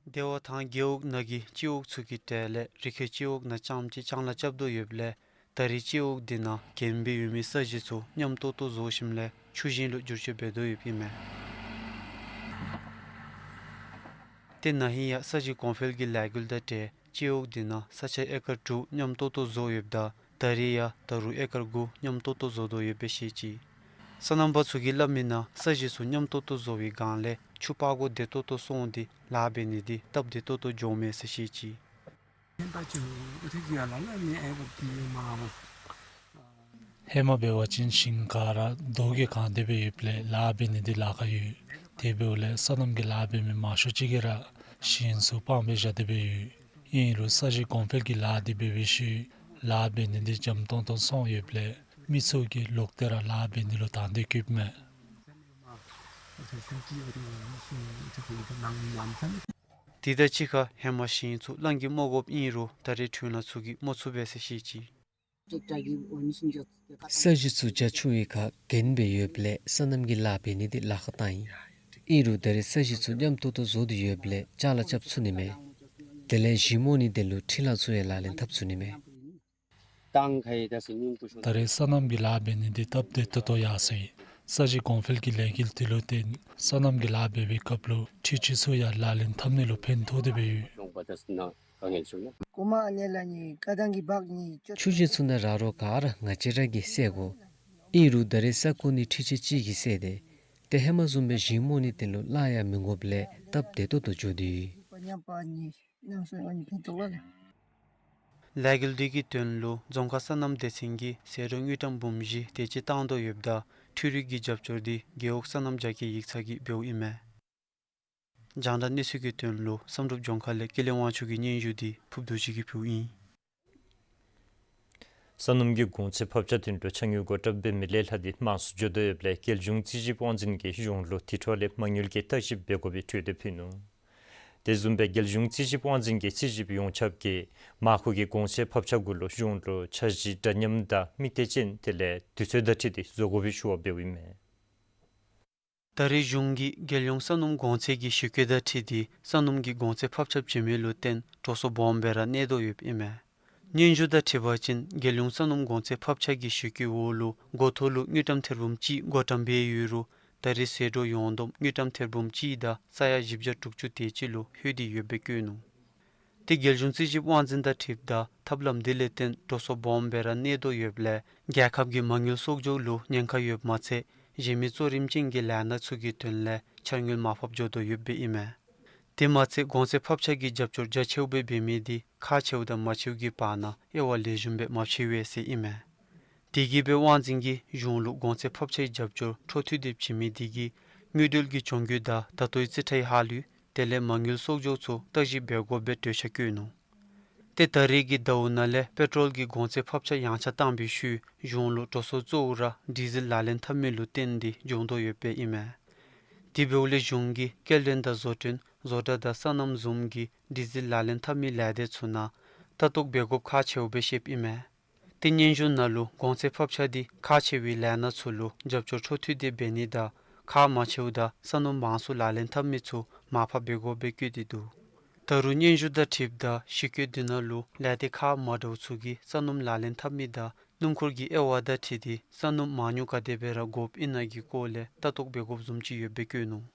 བདེ་བ་ཐང་རྒེད་འོག་ནང་གི་སྤྱི་འོག་ཚུ་གི་གྲས་ལས་རི་ཁའི་སྤྱི་འོག་ནང་རྐྱངམ་གཅིག་ལྕང་ལཱ་རྐྱབ་དོ་ཡོདཔ་ལས་ད་རེས་སྤྱི་འོག་འདི་ནང་གྱོན་སྦེ་ཡོད་མི་ས་གཞི་ཚུ་སྙོམས་ཏོག་ཏོ་བཟོ་ཞིནམ་ལས་ཆུ་ཞིང་ལུ་བསྒྱུར་བཅོས་འབད་དོ་ཡོདཔ་ཨིན་མས། ཏེ་ན་ཧིང་ཡང་ས་གཞི་གོང་འཕེལ་གྱི་ལས་འགུལ་དང་འབྲེལ་སྤྱི་འོག་འདི་ནང་ས་ཆ་ཨེ་ཀར་དྲུག་སྙོམས་ཏོག་ཏོ་བཟོ་ཡོདཔ་ད་ད་རེས་ཡང་ད་རུང་ཨེ་ཀར་དགུ་སྙོམས་ཏོག་ཏོ་བཟོ་དོ་ཡོདཔ་སྦེ་བཤད་ཅི། སོ་ནམ་པ་ཚུ་གིས་སླབ་མིའི་ནང་ས་གཞི་ཚུ་སྙོམས་ཏོག་ཏོ་བཟོ་བའི་སྒང་ལས་ཆུ་ཕར་སྒོ་བདེ་ཏོག་ཏོ་སོང་སྟེ་ལཱ་འབད་ནི་འདི་སྟབས་བདེ་ཏོག་ཏོ་འགྱོཝ་མས་ཟེར་བཤད་ཅི། ཧེ་མ་འབད་བ་ཅིན་ཞིང་ག་ར་རྡོ་གིས་གང་སྟེ་སྦེ་ཡོདཔ་ལས་ལཱ་འབད་ནི་འདི་ལཱ་ཁག་ཡོད། དེ་འབདཝ་ལས་སོ་ནམ་གྱི་ལཱ་འབད་མི་མང་ཤོས་ཅིག་གིས་ར་ཞིང་ཚུ་སྤང་སྦེ་བཞག་སྟེ་སྦེ་ཡོད། ཨིན་རུང་ས་གཞི་གོང་འཕེལ་གྱི་ལཱ་འདི་འབད་བའི་ཤུལ་ལཱ་འབད་ནི་འདི་འཇམ་ཏོང་ཏོ་སོང་ཡོདཔ་ལས་མི་ཚུ་གིས་ལོག་སྟེ་ར་ལཱ་འབད་ནི་ལུ་དང་འདོད་བསྐྱེདཔ་མས། དེ་དང་གཅིག་ཁར་ཧེ་མ་ཞིང་ཚུ་གླང་གིས་རྨོ་དགོཔ་ཨིན་རུང་ད་རེས་ཁྲོན་ལ་ཚུ་གིས་རྨོ་ཚུགས་པས་ཟེར་བཤད་ཅི། ས་གཞི་ཚུ་རྒྱ་ཆུང་བའི་ཁར་གྱོན་སྦེ་ཡོདཔ་ལས་སོ་ནམ་གྱི་ལཱ་འབད་ནི་འདི་ལཱ་ཁག་བཏང་ཡི། ཨིན་རུང་ད་རེས་ས་གཞི་ཚུ་སྙོམས་ཏོག་ཏོ་བཟོ་སྟེ་ཡོདཔ་ལས་ལྕང་ལཱ་རྐྱབ་ཚུགས་ནི་མས། དེ་ལས་ཞིང་རྨོ་ནིའི་དོན་ལུ་འཕྲུལ་གླང་ཚུ་ཡང་ལག་ལེན་འཐབ་ཚུགས་ནི་མས། ད་རེས་སོ་ནམ་གྱི་ལཱ་འབད་ནི་འདི་སྟབས་བདེ་ཏོག་ཏོ་ཡར་སོང་ཡི། ས་གཞི་གོང་འཕེལ་གྱི་ལས་འགུལ་འདི་ལུ་བརྟེན་སོ་ནམ་གྱི་ལཱ་འབད་བའི་སྐབས་ལུ་འཕྲུལ་ཆས་ཚུ་ཡང་ལག་ལེན་འཐབ་ནི་ལུ་ཕན་ཐོགས་ཏེ་སྦེ་ཡོད། ཆུ་ཞིང་ཚུ་ནང་རག་རོག་ག་ར་ང་བཅས་ར་གིས་བསལ་དགོ། ཨིན་རུང་ད་རེས་ས་ཁོངས་ནི་འཕྲུལ་ཆས་ཅིག་གིས་བསལ་ཏེ་ཏེ་ཧེ་མ་བཟུམ་སྦེ་ཞིང་རྨོ་ནི་དེ་ལུ་གླགས་ཡང་མི་དགོཔ་ལས་སྟབས་བདེ་ཏོག་ཏོ་འགྱོ་དོ་ཡོད། ལས་འགུལ་འདི་གི་དོན་ལུ་རྫོང་ཁག་སོ་ནམ་སྡེ་ཚན་གྱིས་ཟད་འགྲོ་དངུལ་ཀྲམ་འབུམ་བཞི་དེ་ཅིག་བཏང་དོ་ཡོདཔ་ད་འཕྲུལ་རིག་གི་རྒྱབ་སྐྱོར་འདི་རྒེད་འོག་སོ་ནམ་རྒྱ་སྐྱེད་ཡིག་ཚང་གིས་འབདཝ་ཨིན་མས། རྒྱང་བསྒྲགས་གནས་ཚུལ་གྱི་དོན་ལུ་བསམ་གྲུབ་ལྗོངས་མཁར་ལས་ཀུན་ལེགས་དབང་ཕྱུག་གི་སྙན་ཞུ་འདི་ཕུབ་རྡོ་རྗེ་གིས་ཕུལཝ་ཨིན། སོ་ནམ་གྱི་གོང་ཚད་ཕབ་ཆ་དོན་ལུ་ཕྱག་དངུལ་བགོ་བཀྲམ་འབད་མི་ལས་སླ་སྟེ་མང་སུ་འགྱོ་དོ་ཡོདཔ་ལས་རྒྱལ་གཞུང་རྩིས་ཞིབ་དབང་འཛིན་གྱིས་གཞུང་ལུ་དེ་འཕྲོ་ལས་མ་དངུལ་གྱི་བརྟག་ཞིབ་འབད་དགོ་པའི་གྲོས་འདེབས་ཕུལ་ནུག། དེ་བཟུམ་སྦེ་རྒྱལ་གཞུང་རྩིས་ཞིབ་དབང་འཛིན་གྱི་རྩིས་ཞིབ་ཡོངས་ཁྱབ་ཀྱིས་མངའ་ཁོངས་ཀྱི་གོང་ཚད་ཕབ་ཆ་གུ་ལུ་གཞུང་ལུ་འཆར་གཞི་འདྲ་མཉམ་དང་དམིགས་གཏད་ཅན་དེ་ལས་དུས་ཚོད་དང་འཁྲིལ་ཏེ་བཟོ་དགོ་པའི་ཞུ་བ་འབདཝ་ཨིན་མས། ད་རེས་གཞུང་གིས་རྒྱལ་ཡོངས་སོ་ནམ་གོང་ཚད་ཀྱི་གཞི་བཀོད་དང་འཁྲིལ་ཏེ་སོ་ནམ་གྱི་གོང་ཚད་ཕབ་ཆ་བྱིན་མི་ལུ་བརྟེན་འགྲོ་སོང་སྦོམ་སྦེ་ར་གནས་དོ་ཡོདཔ་ཨིན་མས། སྙན་ཞུ་དང་འཁྲིལ་བ་ཅིན་རྒྱལ་ཡོངས་སོ་ནམ་གོང་ཚད་ཕབ་ཆ་གི་གཞི་བཀོད་འོག་ལུ་འགོ་ཐོག་ལུ་དངུལ་ཀྲམ་ཐེར་འབུམ་གཅིག་བགོ་བཀྲམ་འབད་ཡོད་རུང་ད་རེས་ཟད་འགྲོ་ཡོངས་བསྡོམས་དངུལ་ཀྲམ་ཐེར་འབུམ་གཅིག་དང་ས་ཡ་བཞི་བརྒྱ་དྲུག་ཅུ་དེ་ཅིག་ལུ་ལྷོད་དེ་ཡོདཔ་སྦེ་བཀོད་ནུག། ཏེ་རྒྱལ་གཞུང་རྩིས་ཞིབ་དབང་འཛིན་དང་འཁྲིལཝ་ད་ཐབས་ལམ་འདི་ལས་བརྟེན་འགྲོ་སོང་སྦོམ་སྦེ་ར་གནས་དོ་ཡོདཔ་ལས་རྒྱལ་ཁབ་ཀྱི་མ་དངུལ་གསོག་འཇོག་ལུ་ཉེན་ཁ་ཡོདཔ་མ་ཚད་གཞན་མི་གཙོ་རིམ་ཅན་གྱི་ལས་སྣ་ཚུ་གི་དོན་ལས་འཆར་དངུལ་མར་ཕབ་འགྱོ་དོ་ཡོདཔ་སྦེ་ཨིན་མས། དེ་མ་ཚད་གོང་ཚད་ཕབ་ཆ་གི་རྒྱབ་སྐྱོར་རྒྱ་ཆེཝ་སྦེ་འབད་མི་འདི་ཁག་ཆེཝ་དང་མ་ཆེཝ་གི་བར་ན་དབྱེ་བ་ལེགས་ཤོམ་སྦེ་མ་ཕྱེ་བས་ཟེར་ཨིན་མས། དེ་གིས་སྦེ་དབང་འཛིན་གྱིས་གཞུང་ལུ་གོང་ཚད་ཕབ་ཆའི་རྒྱབ་སྐྱོར་འཕྲོ་མཐུད་དེ་བྱིན་མི་དེ་གིས་དངུལ་འབྲེལ་གྱི་གྱོང་གུད་དང་ད་ལྟོའི་རྩིས་ཁྲའི་ཧ་ལུགས་དེ་ལས་མ་དངུལ་གསོག་འཇོག་ཚུ་བརྟག་ཞིབ་འབད་དགོཔ་སྦེ་གྲོས་འཆར་བཀོད་ནུག། ཏེ་ད་རེས་ཀྱི་ཟླཝ་ནང་ལས་པེ་ཊོལ་གྱི་གོང་ཚད་ཕབ་ཆ་ཡངས་ཆག་བཏང་བའི་ཤུལ་གཞུང་ལུ་འགྲོ་སོང་གཙོ་བོ་ར་ཌི་ཟེལ་ལག་ལེན་འཐབ་མི་ལུ་བརྟེན་ཏེ་འབྱུང་དོ་ཡོདཔ་སྦེ་ཨིན་མས། དེ་འབདཝ་ལས་གཞུང་གིས་སྐྱེལ་འདྲེན་དང་བཟོ་སྐྲུན་བཟོ་གྲྭ་དང་སོ་ནམ་བཟུམ་གྱི་ཌི་ཟེལ་ལག་ལེན་འཐབ་མི་ལས་སྡེ་ཚུ་ནང་ལྟ་རྟོག་འབད་དགོཔ་ཁག་ཆེཝ་སྦེ་བཤདཔ་ཨིན་མས། ཏེ་སྙན་ཞུ་ནང་ལུ་གོང་ཚད་ཕབ་ཆ་འདི་ཁག་ཆེ་བའི་ལས་སྣ་ཚུ་ལུ་རྒྱབ་སྐྱོར་འཕྲོ་མཐུད་དེ་འབད་ནི་དང་ཁག་མང་ཆེཝ་དང་སོ་ནམ་མང་སུ་ལག་ལེན་འཐབ་མི་ཚུ་མར་ཕབ་འབད་དགོཔ་སྦེ་བཀོད་དེ་འདུག། ད་རུང་སྙན་ཞུ་དང་འཁྲིལཝ་ད་གཞི་བཀོད་འདི་ནང་ལུ་ལས་སྡེ་ཁག་མ་འདྲཝ་ཚུ་གིས་སོ་ནམ་ལག་ལེན་འཐབ་མི་དང་སྣུམ་འཁོར་གྱི་དབྱེ་བ་དང་འཁྲིལ་ཏེ་སོ་ནམ་མང་ཉུང་ག་དེ་སྦེ་ར་དགོཔ་ཨིན་ན་གི་སྐོར་ལས་ལྟ་རྟོག་འབད་དགོཔ་བཟུམ་ཅིག་ཡོདཔ་སྦེ་བཀོད་ནུག།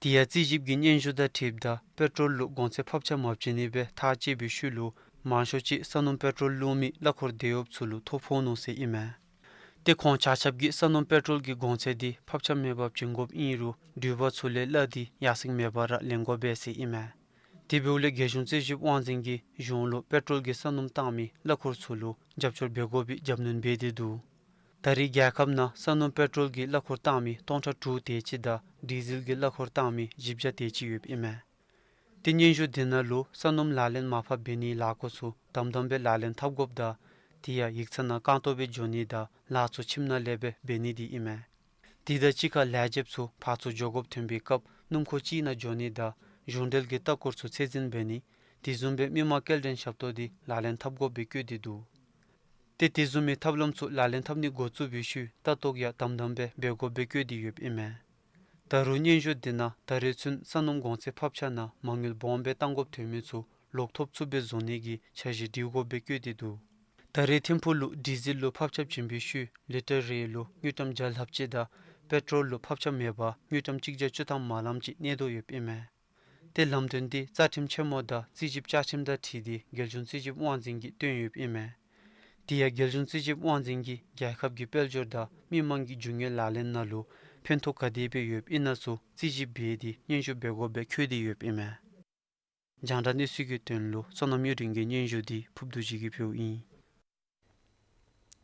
དེ་ཡང་རྩིས་ཞིབ་ཀྱི་སྙན་ཞུ་དང་འཁྲིལཝ་ད་པེ་ཊོལ་ལུ་གོང་ཚད་ཕབ་ཆ་མ་བྱིན་ནི་སྦེ་ཐག་བཅད་པའི་ཤུལ་ལུ་མང་ཤོས་ཅིག་སོ་ནམ་པེ་ཊོལ་བླུག་མི་གླ་འཁོར་དེད་གཡོགཔ་ཚུ་ལུ་ཐོ་ཕོག་ནུག་ཟེར་ཨིན་མས། ཏེ་ཁོང་ཆ་ཁྱབ་ཀྱིས་སོ་ནམ་པེ་ཊོལ་གྱི་གོང་ཚད་འདི་ཕབ་ཆ་མེད་པར་བྱིན་དགོཔ་ཨིན་རུང་འགྲུལ་པ་ཚུ་ལས་གླ་འདི་ཡར་སེང་མེད་པར་ར་ལེན་དགོ་པས་ཟེར་ཨིན་མས། དེ་འབདཝ་ལས་རྒྱལ་གཞུང་རྩིས་ཞིབ་དབང་འཛིན་གྱིས་གཞུང་ལུ་པེ་ཊོལ་གྱི་སོ་ནམ་བཏང་མི་གླ་འཁོར་ཚུ་ལུ་རྒྱབ་སྐྱོར་འབད་དགོ་པའི་རྒྱབ་སྣོན་འབད་དེ་འདུག། ད་རེས་རྒྱལ་ཁབ་ནང་སོ་ནམ་པེ་ཊོལ་གྱི་གླ་འཁོར་བཏང་མི་སྟོང་ཕྲག་དྲུག་དེ་ཅིག་དང་ཌི་ཟེལ་གྱི་གླ་འཁོར་བཏང་མི་བཞི་བརྒྱ་དེ་ཅིག་ཡོདཔ་ཨིན་མས། ཏེ་སྙན་ཞུ་འདི་ནང་ལུ་སོ་ནམ་ལག་ལེན་མར་ཕབ་འབད་ནིའི་ལཱ་འགོ་ཚུ་དམ་དམ་སྦེ་ལག་ལེན་འཐབ་དགོཔ་དང་དེ་ཡང་ཡིག་ཚང་ནང་རྐང་སྟོང་སྦེ་འགྱོ་ནི་དང་ལཱ་ཚུ་ཁྱིམ་ནང་ལས་སྦེ་འབད་ནི་འདི་ཨིན་མས། དེ་དང་གཅིག་ཁར་ལས་བྱེདཔ་ཚུ་ཕར་ཚུར་འགྱོ་དགོཔ་ཐོན་པའི་སྐབས་སྣུམ་འཁོར་གཅིག་ནང་འགྱོ་ནི་དང་གཞུང་འབྲེལ་གྱི་ལྟ་སྐོར་ཚུ་ཚད་འཛིན་འབད་ནི་དེ་བཟུམ་སྦེ་མི་མང་སྐྱེལ་འདྲེན་ཞབས་ཏོག་འདི་ལག་ལེན་འཐབ་དགོཔ་སྦེ་བཀོད་དེ་འདུག། ཏེ་དེ་བཟུམ་མའི་ཐབས་ལམ་ཚུ་ལག་ལེན་འཐབ་ནི་འགོ་བཙུགས་པའི་ཤུལ་ལྟ་རྟོག་ཡང་དམ་དམ་སྦེ་འབད་དགོཔ་སྦེ་བཀོད་དེ་ཡོདཔ་ཨིན་མས། ད་རུང་སྙན་ཞུ་འདི་ནང་ད་རེས་ཚུན་སོ་ནམ་གོང་ཚད་ཕབ་ཆ་ནང་མ་དངུལ་སྦོམ་སྦེ་བཏང་དགོཔ་ཐོན་མི་ཚུ་ལོག་ཐོབ་ཚུགསཔ་སྦེ་བཟོ་ནི་གི་འཆར་གཞི་སྒྲིག་དགོཔ་སྦེ་བཀོད་དེ་འདུག། ད་རེས་ཐིམ་ཕུག་ལུ་ཌི་ཟེལ་ལུ་ཕབ་ཆ་བྱིན་པའི་ཤུལ་ལི་ཊར་རེ་ལུ་དངུལ་ཀྲམ་བརྒྱ་ལྷགཔ་ཅིག་དང་པེ་ཊོལ་ལུ་ཕབ་ཆ་མེད་པར་དངུལ་ཀྲམ་གཅིག་བརྒྱ་བཅུ་ཐམ་མ་ལངམ་ཅིག་གནས་དོ་ཡོདཔ་ཨིན་མས། ཏེ་ལམ་སྟོན་འདི་རྩ་ཁྲིམས་ཆེན་མོ་དང་རྩིས་ཞིབ་བཅའ་ཁྲིམས་དང་འཁྲིལ་ཏེ་རྒྱལ་གཞུང་རྩིས་ཞིབ་དབང་འཛིན་གྱིས་བཏོན་ཡོདཔ་ཨིན་མས། དེ་ཡང་རྒྱལ་གཞུང་རྩིས་ཞིབ་དབང་འཛིན་གྱིས་རྒྱལ་ཁབ་ཀྱི་དཔལ་འབྱོར་དང་མི་མང་གི་རྒྱུ་དངོས་ལག་ལེན་ནང་ལུ་ཕན་ཐོགས་ག་དེ་སྦེ་ཡོདཔ་ཨིན་ན་ཚུ་རྩིས་ཞིབ་འབད་དེ་སྙན་ཞུ་འབད་དགོཔ་སྦེ་འཁོད་དེ་ཡོདཔ་ཨིན་མས། རྒྱང་བསྒྲགས་གནས་ཚུལ་གྱི་དོན་ལུ་བསོད་ནམས་གཡུ་སྒྲོན་གྱི་སྙན་ཞུ་འདི་ཕུབ་རྡོ་རྗེ་གིས་ཕུལཝ་ཨིན།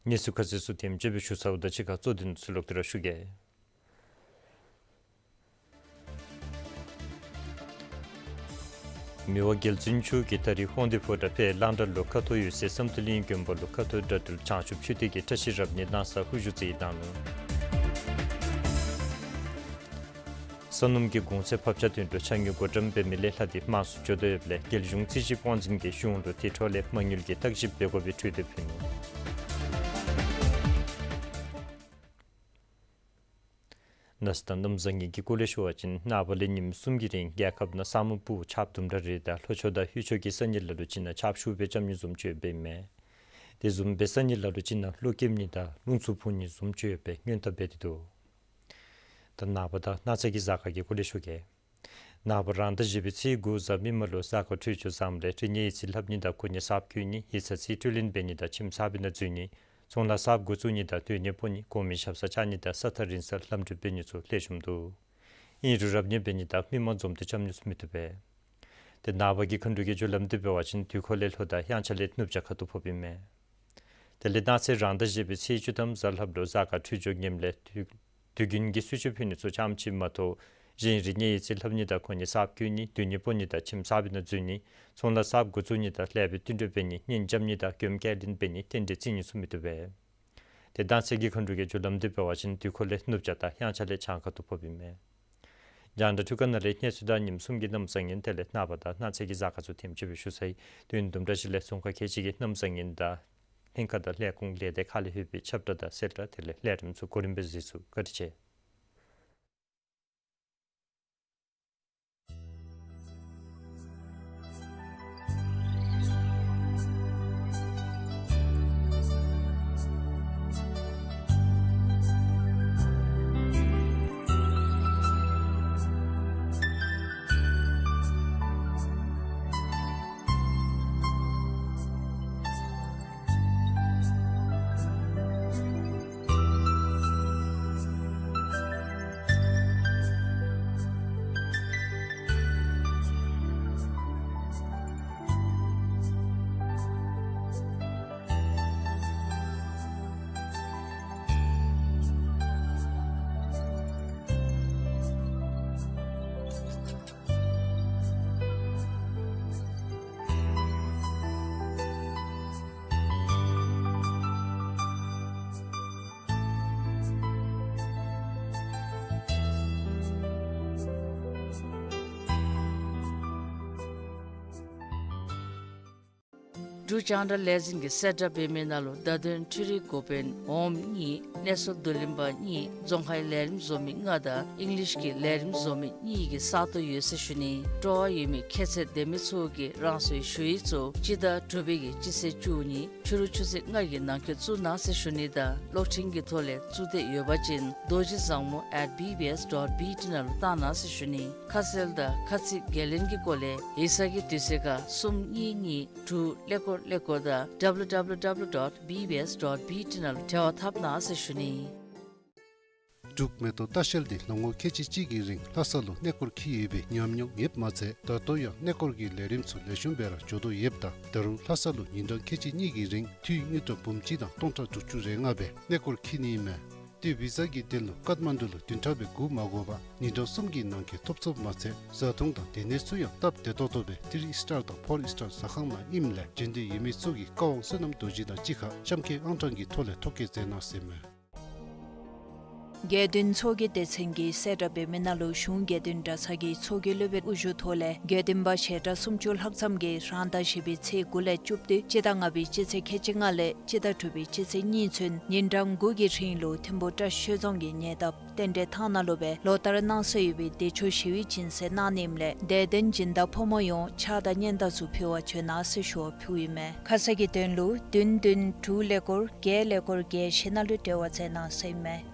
གནས་ཚུལ་ཁ་གསལ་ཚུ་དེམ་ཅིག་སྦེ་ཞུ་ཚརཝ་ད་གཅིག་ཁར་གཙོ་དོན་ཚུ་ལོག་སྟེ་ར་ཞུ་གེ། མི་དབང་རྒྱལ་བཙུན་མཆོག་གིས་ད་རིས་ཧོང་ཏེ་ཕོ་བྲང་ཕེ་གླང་བྲག་ལུ་ཁ་ཐོར་འོད་གསལ་བསམ་གཏན་གླིང་དགོན་པ་ལུ་ཁ་ཐོར་དགྲ་འདུལ་བྱང་ཆུབ་མཆོད་རྟེན་གྱི་བཀྲ་ཤིས་རབ་གནས་གནང་ས་ཧུར་བཞུགས་མཛད་གནང་ནུག། སོ་ནམ་གྱི་གོང་ཚད་ཕབ་ཆ་དོན་ལུ་ཕྱག་དངུལ་བགོ་བཀྲམ་འབད་མི་ལས་སླ་སྟེ་མང་སུ་འགྱོ་དོ་ཡོདཔ་ལས་རྒྱལ་གཞུང་རྩིས་ཞིབ་དབང་འཛིན་གྱིས་གཞུང་ལུ་དེ་འཕྲོ་ལས་མ་དངུལ་གྱི་བརྟག་ཞིབ་འབད་དགོ་པའི་གྲོས་འདེབས་ཕུལ་ནུག། གནས་སྟངས་གནམ་བཟང་ངན་གྱི་སྐོར་ལས་ཞུ་བ་ཅིན་ནངས་པ་ལས་ཉིནམ་གསུམ་གྱི་རིང་རྒྱལ་ཁབ་ནང་ས་སྨུག་སྤུ་ཆརཔ་དུམ་གྲ་རེ་དང་ལྷོ་ཕྱོགས་དང་ཧིའུ་ཕྱོགས་ཀྱི་ས་གནས་ལ་ལུ་ཅིག་ནང་ཆརཔ་ཤུགས་སྦེ་རྐྱབ་ནི་བཟུམ་ཅིག་ཡོདཔ་ཨིན་མས། དེ་བཟུམ་སྦེ་ས་གནས་ལ་ལུ་ཅིག་ནང་གློག་ཁེབས་ནི་དང་རླུང་འཚུབ་འཕུ་ནི་བཟུམ་ཅིག་ཡོད་པའི་སྔོན་བརྡ་འབད་དེ་འདུག། ད་ནངས་པ་དང་གནངས་ཚེ་གི་གཟའ་སྐར་གྱི་སྐོར་ལས་ཞུ་གེ། ནངས་པ་རང་ཟླ་བཞི་པའི་ཚེས་དགུ་གཟའ་མིག་དམར་ལུ་གཟའ་སྐར་འཕྲོད་སྦྱོར་བཟངམ་ལས་རིག་གནས་ཡིག་རྩིས་ལྷབ་ནི་དང་གོ་གནས་གསརཔ་བསྐོ་ནི་ཡིག་ཚང་རྩིས་སྤྲོད་ལེན་འབད་ནི་དང་ཁྱིམ་གསར་པའི་ནང་འཛུལ་ནི་ ཚོང་ལཱ་གསརཔ་འགོ་བཙུགས་ནི་དང་སྡོད་གནས་སྤོ་ནི་གོང་མའི་ཞབས་སར་བཅར་ནི་དང་ས་ཐག་རིང་སར་ལམ་འགྲུལ་འབད་ནི་ཚུ་ལེགས་ཤོམ་འདུག། ཨིན་རུང་རབ་གནས་འབད་ནི་དང་མི་མང་འཛོམས་ཏེ་འཆམ་ནི་ཚུ་མི་བཏུབ་པས། ཏེ་ནངས་པ་གི་མཁའ་འགྲོ་གི་རྒྱུ་ལམ་འདི་འབད་བ་ཅིན་དུས་འཁོར་ལས་ལྷོ་དང་དབྱངས་འཆར་ལས་ནུབ་བྱང་ཁ་ཐུག་ཕོགཔ་ཨིན་མས། དེ་ལས་གནངས་ཚེ་རང་ཟླ་བཞི་པའི་ཚེས་བཅུ་ཐམ་གཟའ་ལྷགཔ་ལུ་གཟའ་སྐར་འཕྲོད་སྦྱོར་ངནམ་ལས་དུས་དུས་རྒྱུན་གྱི་གསོལ་མཆོད་ཕུལ་ནི་ཚུ་ཙམ་ཅིག་མ་གཏོགས་གཞན་རིག་གནས་ཡིག་རྩིས་ལྷབ་ནི་དང་གོ་ནི་གསརཔ་བསྐུལ་ནི་སྡོད་གནས་སྤོ་ནི་དང་ཁྱིམ་གསརཔ་ནང་འཛུལ་ནི་ཚོང་ལཱ་གསརཔ་འགོ་བཙུགས་ནི་དང་ལེགས་པའི་བསྟུན་གྲོས་འབད་ནི་གཉེན་འཇམ་ནི་དང་མགྱོནམ་སྐྱེལ་འདྲེན་འབད་ནི་རྟེན་འབྲེལ་བརྩི་ནི་ཚུ་མི་བཏུབ་པས། ཏེ་གནངས་ཚེ་གི་མཁའ་འགྲོ་གི་རྒྱུ་ལམ་འདི་འབད་བ་ཅིན་དུས་འཁོར་ལས་ནུབ་བྱང་དང་དབྱངས་འཆར་ལས་བྱང་ཁ་ཐུག་ཕོགཔ་ཨིན་མས། རྒྱང་བསྒྲགས་ཐོག་ཁ་ནང་ལས་གནས་ཚུལ་དང་ཉིནམ་གསུམ་གྱི་གནམ་གཤིས་ཡང་དེ་ལས་ནངས་པ་དང་གནངས་ཚེ་གི་གཟའ་སྐར་ཚུ་དེམ་ཅིག་སྦེ་ཞུ་ཚར་ཡི། དོན་དུམ་གྲ་ཅིག་ལས་རྫོང་ཁག་ཁལ་གཅིག་གི་གནམ་གཤིས་ཡང་དང་ལྷན་ཁག་དང་ལས་ཁུངས་ལས་སྡེ་ཁག་ལས་ལྷོད་པའི་ཁྱབ་བསྒྲགས་དང་གསལ་བསྒྲགས་དེ་ལས་ལས་རིམ་ཚུ་གོ་རིམ་སྦེ་གཟིགས་ཚུགས། བཀའ་དྲིན་ཆེ། འབྲུག་རྒྱང་བསྒྲགས་ལས་འཛིན་གྱིས་གསལ་བསྒྲགས་འབད་མི་ནང་ལུ་བརྡ་དོན་འཕྲུལ་རིག་འགོ་དཔོན་འོགམ་གཉིས་གནས་ཚུལ་བསྡུ་ལེན་པ་གཉིས་རྫོང་ཁའི་ལས་རིམ་བཟོ་མི་ལྔ་དང་ཨིང་ལིཤ་གི་ལས་རིམ་བཟོ་མི་གཉིས་ཀྱི་ས་སྟོང་ཡོད་ཟེར་ཞུ་ནི། སྤྲོ་བ་ཡོད་མི་ཁྱད་ཚད་ལྡན་མི་ཚུ་གིས་རང་སོའི་ཞུ་ཡིག་ཚུ་སྤྱི་ཟླ་དྲུག་པའི་གི་སྤྱི་ཚེས་བཅུ་གཉིས་ཕྱི་རུ་ཆུ་ཚོད་ལྔ་གི་ནང་འཁོད་བཙུགས་གནང་ཟེར་ཞུ་ནི་དང་གློག་འཕྲིན་གྱི་ཐོག་ལས་བཙུགས་འདོད་ཡོད་པ་ཅིན་རྡོ་རྗེ་བཟང་མོ་at B B S dot B T ནང་ལུ་བཏང་གནང་ཟེར་ཞུ་ནི། ཁ་གསལ་དང་ཁ་ཚིག་འགན་ལེན་གྱི་སྐོར་ལས་ཡིག་ཚང་གི་དུས་ཚོད་ཁར་གསུམ་གཉིས་གཉིས་དྲུག་ཀླད་ཀོར་ཀླད་ཀོར་དང་W W W dot B B S dot B T ནང་ལུ་འབྲེལ་བ་འཐབ་གནང་ཟེར་ཞུ་ནི། འབྲུག་མེ་ཏོག་ལྟ་བཤལ་འདི་ལོ་ངོ་ཁལ་གཅིག་གཅིག་གི་རིང་ལྷ་ས་ལུ་གནས་སྐོར་འཁྱིད་ཡོད་པའི་ཉམས་མྱོང་ཡོདཔ་མ་ཚད་ད་ལྟོ་ཡང་གནས་སྐོར་གྱི་ལས་རིམ་ཚུ་ལེགས་ཤོམ་སྦེ་ར་འགྱོ་དོ་ཡོདཔ་ད་ད་རུང་ལྷ་ས་ལུ་ཉིན་གྲངས་ཁལ་གཅིག་གཉིས་ཀྱི་རིང་འཐུས་དངུལ་ཀྲམ་འབུམ་གཅིག་དང་སྟོང་ཕྲག་དྲུག་ཅུ་རེ་ལྔ་སྦེ་གནས་སྐོར་འཁྱིད་ནི་ཨིན་མས། ཏེ་བི་ཛ་གི་དོན་ལུ་ཀཏ་མན་ཌུ་ལུ་བདུན་ཕྲག་སྦེ་སྒུག་མ་དགོ་པར་ཉིན་གྲངས་གསུམ་གྱི་ནང་འཁོད་ཐོབ་ཚུགསཔ་མ་ཚད་བཟའ་འཐུང་དང་སྡོད་གནས་ཚུ་ཡང་སྟབས་བདེ་ཏོག་ཏོ་སྦེ་ཐི་རི་ཨིསི་ཊར་དང་ཕོར་ཨིསི་ཊར་ཟ་ཁང་ནང་ཨིནམ་ལས་འབྱོན་འདོད་ཡོད་མི་ཚུ་གིས་བཀའ་དབང་བསོད་ནམས་རྡོ་རྗེ་དང་གཅིག་ཁར་གཤམ་འཁོད་ཨང་གྲངས་ཀྱི་ཐོག་ལས་ཐོ་བཀོད་མཛད་གནང་ཟེར་མས། དགེ་འདུན་ཚོགས་ཀྱི་སྡེ་ཚན་གྱིས་གསལ་བསྒྲགས་འབད་མི་ནང་ལུ་གཞུང་དགེ་འདུན་གྲྭ་ཚང་གི་ཚོགས་ཀྱི་སློབ་དཔོན་དབུ་བཞུགས་ཐོག་ལས་དགེ་འདུན་པ་ཞལ་གྲངས་སུམ་ཅུ་ལྷག་ཙམ་གྱིས་རང་ཟླ་བཞི་པའི་ཚེས་དགུ་ལས་བཅུ་བདུན་སྤྱི་ཟླ་ལྔ་པའི་སྤྱི་ཚེས་ཁལ་གཅིག་ལྔ་ལས་སྤྱི་ཟླ་དྲུག་པའི་སྤྱི་ཚེས་གཉིས་ཚུན་ཉིན་གྲངས་དགུ་གི་རིང་ལུ་ཐིམ་ཕུ་བཀྲ་ཤིས་ཆོས་རྫོང་གི་ཉེ་འདབས་རྟེན་འབྲེལ་ཐང་ནང་ལུ་སྦེ་ལོ་ལྟར་གནང་སྲོལ་ཡོད་པའི་བདེ་མཆོག་ཞི་བའི་སྦྱིན་སྲེག་གནང་ནི་ཨིནམ་ལས་དད་ལྡན་སྦྱིན་བདག་ཕོ་མོ་ཡོངས་ཕྱག་དང་སྙན་དར་ཚུ་ཕུལ་བར་བྱོན་གནང་ཟེར་ཞུ་བ་ཕུལཝ་ཨིན་མས། ཁ་གསལ་གྱི་དོན་ལུ་བདུན་བདུན་དྲུག་ཀླད་ཀོར་བརྒྱད་ཀླད་ཀོར་བརྒྱད་བཞི་ནང་ལུ་འབྲེལ་བ་མཛད་གནང་ཟེར་ཨིན་མས།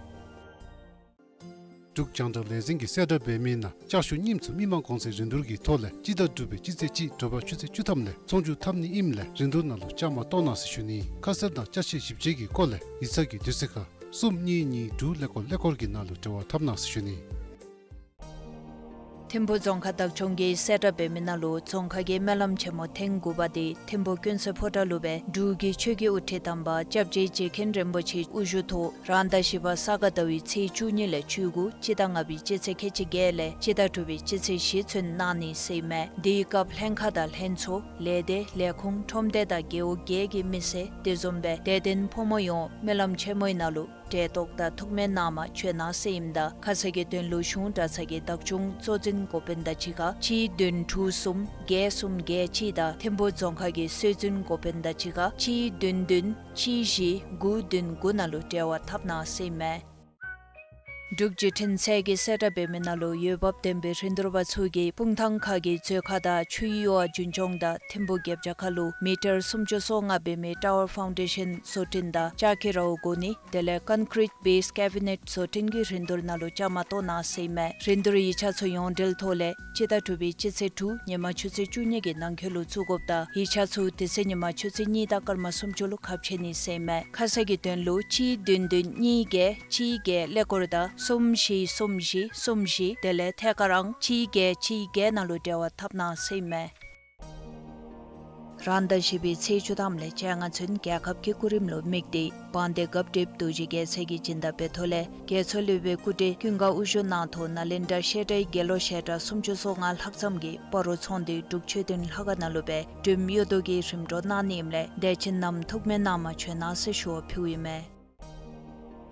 འབྲུག་རྒྱང་བསྒྲགས་ལས་འཛིན་གྱིས་གསལ་བསྒྲགས་འབད་མི་ནང་ལྕགས་ཞུ་རྙིངམ་ཚུ་མི་མང་གོང་ཚད་རིན་བསྡུར་གྱི་ཐོག་ལས་སྤྱི་ཟླ་དྲུག་པའི་སྤྱི་ཚེས་གཅིག་དྲོ་པ་ཆུ་ཚོད་བཅུ་ཐམ་ལས་ཚོང་བསྒྱུར་འཐབ་ནི་ཨིནམ་ལས་རིན་བསྡུར་ནང་ལུ་བཅའ་མར་གཏོགས་གནང་ཟེར་ཞུ་ནི། ཁ་གསལ་དང་ཅ་ཆས་ཞིབ་དཔྱད་ཀྱི་སྐོར་ལས་ཡིག་ཚང་གི་དུས་ཚོད་ཁར་གསུམ་གཉིས་གཉིས་དྲུག་ཀླད་ཀོར་ཀླད་ཀོར་གྱི་ནང་ལུ་འབྲེལ་བ་འཐབ་གནང་ཟེར་ཞུ་ནི། ཐིམ་ཕུ་རྫོང་ཁག་བདག་སྐྱོང་གིས་གསལ་བསྒྲགས་འབད་མི་ནང་ལུ་རྫོང་ཁག་གི་སྨོན་ལམ་ཆེན་མོ་ཐེངས་དགུ་པ་འདི་ཐིམ་ཕུ་ཀུན་གསལ་ཕོ་བྲང་ལུ་སྦེ་འབྲུག་གི་ཆོས་ཀྱི་དབུ་ཁྲིད་དམ་པ་སྐྱབས་རྗེ་རྗེ་མཁན་རིན་པོ་ཆེ་དབུ་བཞུགས་ཐོག་རང་ཟླ་བཞི་པ་ས་ག་ཟླ་བའི་ཚེས་བཅུ་གཉིས་ལས་བཅུ་དགུ་སྤྱི་ཟླ་ལྔ་པའི་སྤྱི་ཚེས་ཁལ་གཅིག་བརྒྱད་ལས་སྤྱི་ཟླ་དྲུག་པའི་སྤྱི་ཚེས་བཞི་ཚུན་གནང་ནི་ཟེར་ཨིན་མས། དེའི་སྐབས་ལྷན་ཁག་དང་ལྷན་ཚོགས་ལས་སྡེ་ལས་ཁུངས་ཁྲོམ་སྡེ་དང་རྒེད་འོག་བརྒྱད་ཀྱི་མི་སེར་དེ་བཟུམ་སྦེ་དད་ལྡན་ཕོ་མོ་ཡོངས་སྨོན་ལམ་ཆེན་མོའི་ནང་ལུ་གྲལ་གཏོགས་དང་ཐུགས་སྨོན་གནང་མར་བྱོན་གནང་ཟེར་ཨིནམ་ད་ཁ་གསལ་གྱི་དོན་ལུ་གཞུང་གྲྭ་ཚང་གི་བདག་སྐྱོང་གཙོ་འཛིན་འགོ་དཔོན་དང་གཅིག་ཁར་གཅིག་བདུན་དྲུག་གསུམ་བརྒྱད་གསུམ་བརྒྱད་གཅིག་དང་ཐིམ་ཕུ་རྫོང་ཁག་གི་སྲོལ་འཛིན་འགོ་དཔོན་དང་གཅིག་ཁར་གཅིག་བདུན་བདུན་གཅིག་བཞི་དགུ་བདུན་དགུ་ནང་ལུ་འབྲེལ་བ་འཐབ་གནང་ཟེར་ཨིན་མས། འབྲུག་བརྒྱུད་འཕྲིན་ཚད་ཀྱིས་གསལ་བསྒྲགས་འབད་མི་ནང་ལུ་འོས་འབབ་ལྡན་པའི་རིན་བསྡུར་པ་ཚུ་གིས་སྤུངས་ཐང་ཁ་གི་མཛོད་ཁང་དང་ཆུའི་གཡུར་བ་རྒྱུན་སྐྱོང་དང་ཐིམ་ཕུག་རྒྱབ་བྱ་ཁ་ལུ་མི་ཊར་སུམ་ཅུ་སོ་ལྔ་འབད་མི་ཊ་ཝར་ཕའུན་ཌེ་ཤཱན་བཟོ་སྐྲུན་དང་ལྕགས་ཀྱི་རཝ་བསྒོར་ནི་དེ་ལས་ཀོན་ཀྲིཊ་བེསི་ཀེ་བི་ནེཊ་བཟོ་སྐྲུན་གྱི་རིན་བསྡུར་ནང་ལུ་བཅའ་མར་གཏོགས་གནང་ཟེར་ཨིན་མས། རིན་བསྡུར་ཡིག་ཆ་ཚུ་ཡོངས་འབྲེལ་ཐོག་ལས་སྤྱི་ཟླ་དྲུག་པའི་སྤྱི་ཚེས་དྲུག་ཉིན་མ་ཆུ་ཚོད་བཅུ་གཉིས་ཀྱི་ནང་འཁོད་ལུ་བཙུགས་དགོཔ་དང་ཡིག་ཆ་ཚུ་དེ་ཚེ་ཉིན་མ་ཆུ་ཚོད་གཉིས་དང་སྐར་མ་སུམ་ཅུ་ལུ་ཁ་ཕྱེ་ནི་ཟེར་ཨིན་མས། ཁ་གསལ་གྱི་དོན་ལུ་གཅིག་བདུན་བདུན་གཉིས་བརྒྱད་གཅིག་བརྒྱད་ཀླད་ཀོར་དང་གསུམ་བཞི་གསུམ་བཞི་གསུམ་བཞི་དེ་ལས་ཐད་ཀར་ཨང་གཅིག་བརྒྱད་གཅིག་བརྒྱད་ནང་ལུ་འབྲེལ་བ་འཐབ་གནང་ཟེར་ཨིན་མས། རང་ཟླ་བཞི་པའི་ཚེས་བཅུ་ཐམ་ལས་བཅད་ལྔ་ཚུན་རྒྱལ་ཁབ་ཀྱི་སྐུ་རིམ་ལུ་དམིགས་ཏེ་དབང་འདུས་སྐབས་སྒྲིབ་རྡོ་རྗེ་རྒྱལ་མཚན་གྱི་སྦྱིན་བདག་འབད་ཐོག་ལས་རྒྱལ་ཚོགས་སློབ་དཔོན་སྐུ་བགྲེས་ཀུན་དགའ་དབུ་བཞུགས་གནང་ཐོག་ནཱ་ལེནྡྲ་བཤད་གྲྭའི་དགེ་སློབ་བཤད་གྲྭ་སུམ་ཅུ་སོ་ལྔ་ལྷག་ཙམ་གྱིས་སྤ་རོ་ཚོང་འདུས་འབྲུག་ཆོས་ལྡན་ལྷ་ཁང་ནང་ལུ་སྦེ་འབྲུག་གཡུ་རྡོ་གི་རིམ་གྲོ་གནང་ནི་ཨིནམ་ལས་དད་ཅན་རྣམས་ཐུགས་སྨོན་གནང་མ་བྱོན་གནང་ཟེར་ཞུ་བ་ཕུལཝ་ཨིན་མས།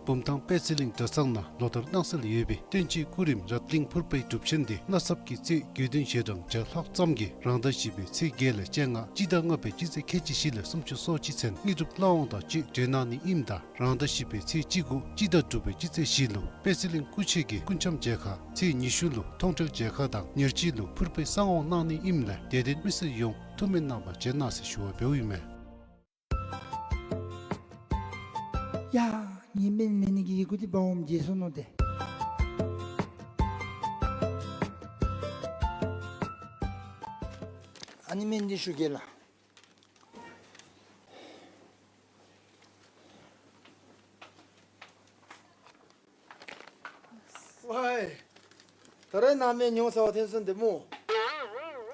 བུམ་ཐང་དཔལ་སྲིད་གླིང་གྲྭ་ཚང་ནང་ལོ་ལྟར་གནང་སྲོལ་ཡོད་པའི་སྟོན་དཔྱིད་སྐུ་རིམ་རཏ་གླིང་ཕུར་པའི་སྒྲུབ་ཆེན་འདི་མནའ་ཚབ་ཀྱི་རྩིས་དགེ་འདུན་ཞལ་གྲངས་བརྒྱ་ལྷག་ཙམ་གྱིས་རང་ཟླ་བཞི་པའི་ཚེས་བརྒྱད་ལས་བཅོ་ལྔ་སྤྱི་ཟླ་ལྔ་པའི་སྤྱི་ཚེས་ཁལ་གཅིག་བཞི་ལས་སུམ་ཅུ་སོ་གཅིག་ཚུན་དངོས་གྲུབ་བླ་འོང་དང་བཅས་གྲོལ་གནང་ནི་ཨིནམ་ད་རང་ཟླ་བཞི་པའི་ཚེས་གཅིག་དགུ་སྤྱི་ཟླ་དྲུག་པའི་སྤྱི་ཚེས་བཞི་ལུ་དཔལ་སྲིད་གླིང་སྐུ་མཆེད་ཀྱིས་སྐུ་འཆམ་མཇལ་ཁ་ཚེས་ཉི་ཤུ་ལུ་མཐོང་གྲོལ་མཇལ་ཁ་དང་ཉེར་གཅིག་ལུ་ཕུར་པའི་གསང་འོང་གནང་ནི་ཨིནམ་ལས་དད་ལྡན་མི་སེར་ཡོངས་ཐུགས་སྨོན་གནང་བར་བྱོན་གནང་ཟེར་ཞུ་བ་འབདཝ་ཨིན་མས། ཡ། ངེའི་སྨན་མེད་ནི་གི་ཡི་གུ་འདི་འབག་འོངམ་བརྗེད་སོ་ནུག་ཏེ། ཨ་ནི་སྨན་འདི་ཞུ་གེ་ལགས། ཝའི། ད་རེས་ནངས་སྨན་ཉོ་ས་བ་ཐོན་སོང་དེ་སྨོ།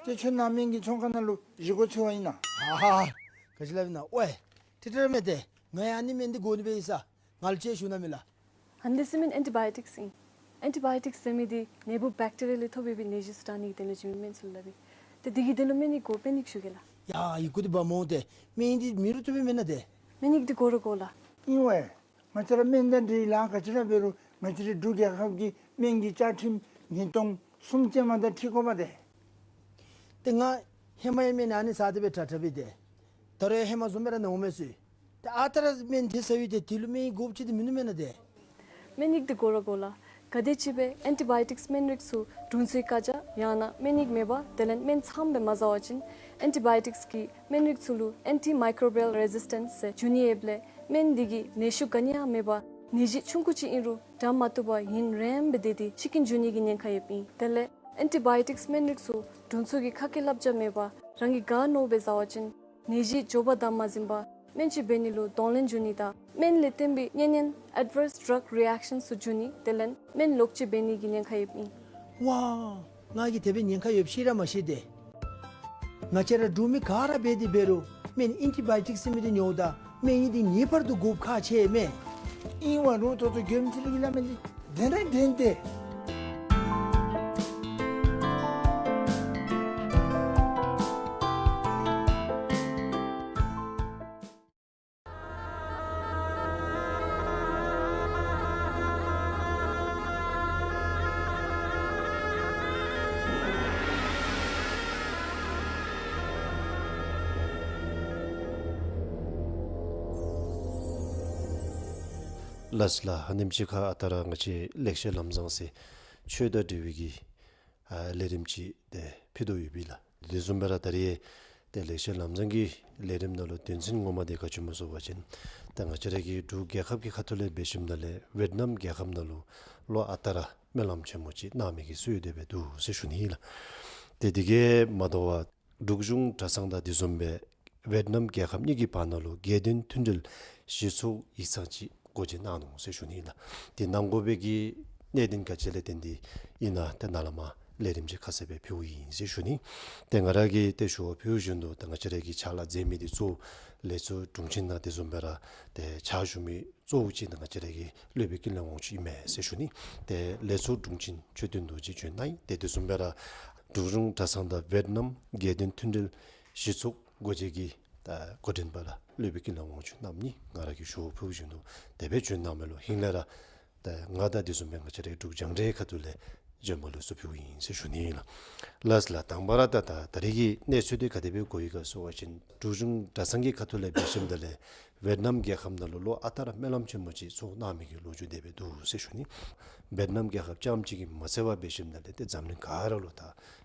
ཏེ་ཁྱོད་ནཱ་སྨན་གྱི་ཚོང་ཁང་ནང་ལུ་བཞེས་སྒོ་འཚོལ་བ་ཨིན་ན། ཨ་ཧ། ག་ཅི་སླབ་ཨིན་ན། ཝའི། ཏེ་ཏེ་ར་མེན་ཏེ། ང་ཡང་ཨ་ནི་སྨན་འདི་དགོ་ནི་སྦེ་ཡོད་ས། ང་ལུ་ཅིག་ཞུ་གནང་མས་ལགས། ཨ་ནི་འདི་ཚུ་སྨན་ཨེན་ཊི་བཱ་ཡོ་ཊིཀསི་ཨིན། ཨེན་ཊི་བཱ་ཡོ་ཊིཀསི་ཟེར་མི་འདི་ནད་འབུཔ་བེཀ་ཊི་རི་ཡ་ལས་ཐོབ་པའི་ནད་གཞི་ཚུ་དྲག་ནི་གི་དོན་ལུ་བྱིན་མི་སྨན་ཚུ་ལུ་སླབ་ཨིན། ཏེ་འདི་གི་དོན་ལུ་སྨན་ཡི་གུ་དཔེ་ནི་ཞུ་གེ་ལགས། ཡ་ཡི་གུ་འདི་འབག་འོང་ཏེ། སྨན་འདི་མེད་རུང་བཏུབ་པས་མེན་ན་ཏེ། སྨན་ཡི་གུ་འདི་དགོ་ར་དགོ་ལགས། ཨིན་ཝའི། ང་བཅས་ར་སྨན་དང་འབྲེལ་ལཱ་ག་ཅི་ར་འབད་རུང་ང་བཅས་རའི་འབྲུག་རྒྱལ་ཁབ་ཀྱི་སྨན་གྱི་བཅའ་ཁྲིམས་ཉིས་སྟོང་གསུམ་ཅན་མ་དང་འཁྲིལ་དགོ་པས་ཏེ། ཏེ་ང་ཧེ་མ་ཡང་སྨན་ཨ་ནི་ཟ་སྟེ་སྦེ་དྲག་དྲག་སྦེ་ཏེ། ད་རུང་ཡང་ཧེ་མ་བཟུམ་སྦེ་ར་ན་འོང་མས་ཟེར། ཏེ་ཨ་རྟག་ར་སྨན་དེ་ཟ་བའི་ཏེ་དེ་ལུ་སྨན་ཡི་གུ་དགོཔ་ཅིག་འདི་མིན་ནུག་མེན་ན་ཏེ། སྨན་ཡི་གུ་འདི་དགོ་ར་དགོ་ལགས། ག་དེ་ཅིག་སྦེ་ཨེན་ཊི་བཱ་ཡོ་ཊིཀསི་སྨན་རིགས་ཚུ་དྲུང་འཚོའི་བཀའ་རྒྱ་ཡང་ན་སྨན་ཡིག་མེད་པར་དེ་ལས་སྨན་ཚངམ་སྦེ་མ་ཟ་བ་ཅིན་ཨེན་ཊི་བཱ་ཡོ་ཊིཀསི་གི་སྨན་རིགས་ཚུ་ལུ་ཨེན་ཊི་མའི་ཀོ་རོ་བི་ཡལ་རེ་ཟིས་ཊེནསི་ཟེར་འབྱུང་ནི་ཡོདཔ་ལས་སྨན་འདི་གིས་ནད་གཞི་ག་ནི་ཡང་མེད་པར་ནད་གཞི་ཆུང་ཀུ་ཅིག་ཨིན་རུང་དྲག་མ་བཏུབ་པར་ཡུན་རིངམོ་སྦེ་སྡོད་དེ་འཆི་རྐྱེན་འབྱུང་ནི་གི་ཉེན་ཁ་ཡོདཔ་ཨིན། དེ་ལས་ཨེན་ཊི་བཱ་ཡོ་ཊིཀསི་སྨན་རིགས་ཚུ་དྲུང་འཚོ་གི་ཁ་སྐད་བསླབ་བྱ་མེད་པར་རང་གིས་ག་མནོཝ་སྦེ་ཟ་བ་ཅིན་ནད་གཞི་མགྱོགས་པ་དང་མ་ཟིན་པར་སྨན་ལྕི་འབད་ནི་ལུ་གདོང་ལེན་འབྱུང་ནི་དང་སྨན་ལས་བརྟེན་པའི་གཉན་ནད་ཨེཌ་བརསི་ཌྲག་རི་ཨེཀ་ཤཱན་ཚུ་འབྱུང་ནི་དེ་ལས་སྨན་ལོག་སྤྱོད་འབད་ནི་གི་ཉེན་ཁ་ཡོདཔ་ཨིན། ཝའི། ང་གིས་དེ་སྦེ་ཉེན་ཁ་ཡོདཔ་ཤེས་ར་མ་ཤེས་ཏེ། ང་བཅས་ར་འབྲུག་མི་ག་ར་འབད་དེ་འབད་རུང་སྨན་ཨེན་ཊི་བཱ་ཡོ་ཊིཀསི་ཟེར་མི་འདི་ཉོཝ་ད་སྨན་ཡི་གུ་འདི་ངེས་པར་དུ་དགོཔ་ཁག་ཆེ་མས། ཨིན་ཝའི་རུང་ད་ལྟོ་མགྱོནམ་ཅིག་ལུ་གི་སླབ་མི་འདི་བདེན་ར་བདེན་ཏེ། ལགས་ལགས། ཨ་ནེམ་ཅིག་ཁར་ཨ་རྟག་ར་ང་བཅས་ལེགས་བཤད་ལམ་བཟང་ཟེར་ཆོས་དང་འབྲེལ་བའི་གི་ཨ་ལས་རིམ་ཅིག་ཏེ་ཕུལ་དོ་ཡོདཔ་ཨིན་ལགས། དེ་བཟུམ་སྦེ་ར་ད་རིས་ཏེ་ལེགས་བཤད་ལམ་བཟང་གི་ལས་རིམ་ནང་ལུ་དོན་ཚན་ངོ་མ་འདི་ག་ཅི་སྨོ་ཟེར་བ་ཅིན་ཏེ་ང་བཅས་ར་གི་འབྲུག་རྒྱལ་ཁབ་ཀྱི་ཁ་ཐུག་ལས་འབད་ཞིནམ་ལས་ཝེཊ་ནམ་རྒྱལ་ཁབ་ནང་ལུ་ལོ་ཨ་རྟག་ར་སྨོན་ལམ་ཆེན་མོ་ཅིག་གནང་མི་གི་སྲོལ་ཡོདཔ་སྦེ་འདུག་ཟེར་ཞུ་ནི་ཨིན་ལགས། ཏེ་དེ་གིས་མ་དོ་བར་འབྲུག་གཞུང་གྲྭ་ཚང་དང་དེ་བཟུམ་སྦེ་ཝེཊ་ནམ་རྒྱལ་ཁབ་གཉིས་ཀྱི་བར་ན་ལུ་དགེ་འདུན་མཐུན་འབྲེལ་གཞི་ཚོགས་ཡིག་ཚང་ཅིག་སྒོ་འབྱེད་གནང་ནུག་ཟེར་ཞུ་ནི་ཨིན་ལགས། དེ་གནང་དགོ་པའི་གི་གནད་དོན་ག་ཅི་ལས་བརྟེན་ཏེ་ཨིན་ན་ཏེ་ནཱ་ལས་མར་ལས་རིམ་ཅིག་ཁ་གསལ་སྦེ་ཕུལཝ་ཨིན་ཟེར་ཞུ་ནི། ཏེ་ང་ར་གིས་ཏེ་ཞུ་བ་ཕུལཝ་བཞིན་དུ་ཏེ་ང་བཅས་ར་གི་ཕྱག་ལཱ་མཛད་མི་འདི་གཙོ་བོ་ལས་ཚོགས་དྲུང་ཆེན་དང་དེ་བཟུམ་སྦེ་ར་ཏེ་ཕྱག་ཞུ་མི་གཙོ་བོ་ཅིག་ནང་ང་བཅས་ར་གི་སློབ་དཔོན་ཀུན་ལེགས་དབང་ཕྱུག་ཨིན་མས་ཟེར་ཞུ་ནི། ཏེ་ལས་ཚོགས་དྲུང་ཆེན་ཆོས་སྟོན་རྡོ་རྗེ་བྱོན་གནང་ཡི། ཏེ་དེ་བཟུམ་སྦེ་ར་འབྲུག་གཞུང་གྲྭ་ཚང་དང་ཝེཊ་ནམ་དགེ་འདུན་མཐུན་འབྲེལ་གཞི་ཚོགས་སྒོ་འབྱེད་ཀྱི་ད་འགོ་འདྲེན་པ་ར་སློབ་དཔོན་ཀུན་ལེགས་དབང་ཕྱུག་རྣམ་གཉིས་ང་ར་གིས་ཞུ་བ་ཕུལཝ་བཞིན་དུ་དེ་སྦེ་བྱོན་གནང་མི་ལུ་ཧིང་ལས་ར་ད་ང་དང་དེ་བཟུམ་སྦེ་ང་བཅས་རའི་འབྲུག་རྒྱང་བསྒྲགས་ཁ་ཐུག་ལས་ རྗེས་མ་ལུ་ཚུར་ཕུལཝ་ཨིན་ཟེར་ཞུ་ནི་ལགས། ལགས་ལགས། དང་པ་ར་ད་ད་ད་རེས་ཀྱི་གནས་ཚུལ་འདི་ག་དེ་སྦེ་གོ་ཡི་ག་ཟེར་བ་ཅིན་འབྲུག་གཞུང་གྲྭ་ཚང་གི་ཁ་ཐུག་ལས་འབད་ཞིནམ་ད་ལས་ཝེཊ་ནམ་རྒྱལ་ཁབ་ནང་ལུ་ལོ་ཨ་རྟག་ར་སྨོན་ལམ་ཆེན་མོ་ཅིག་ཚོགས་གནང་མི་གི་ལོ་རྒྱུས་དེ་སྦེ་འདུག་ཟེར་ཞུ་ནི། ཝེཊ་ནམ་རྒྱལ་ཁབ་རྐྱངམ་གཅིག་གིས་མ་ཚད་པར་འབད་ཞིནམ་ད་ལས་ཏེ་འཛམ་གླིང་ག་ར་ལུ་ད་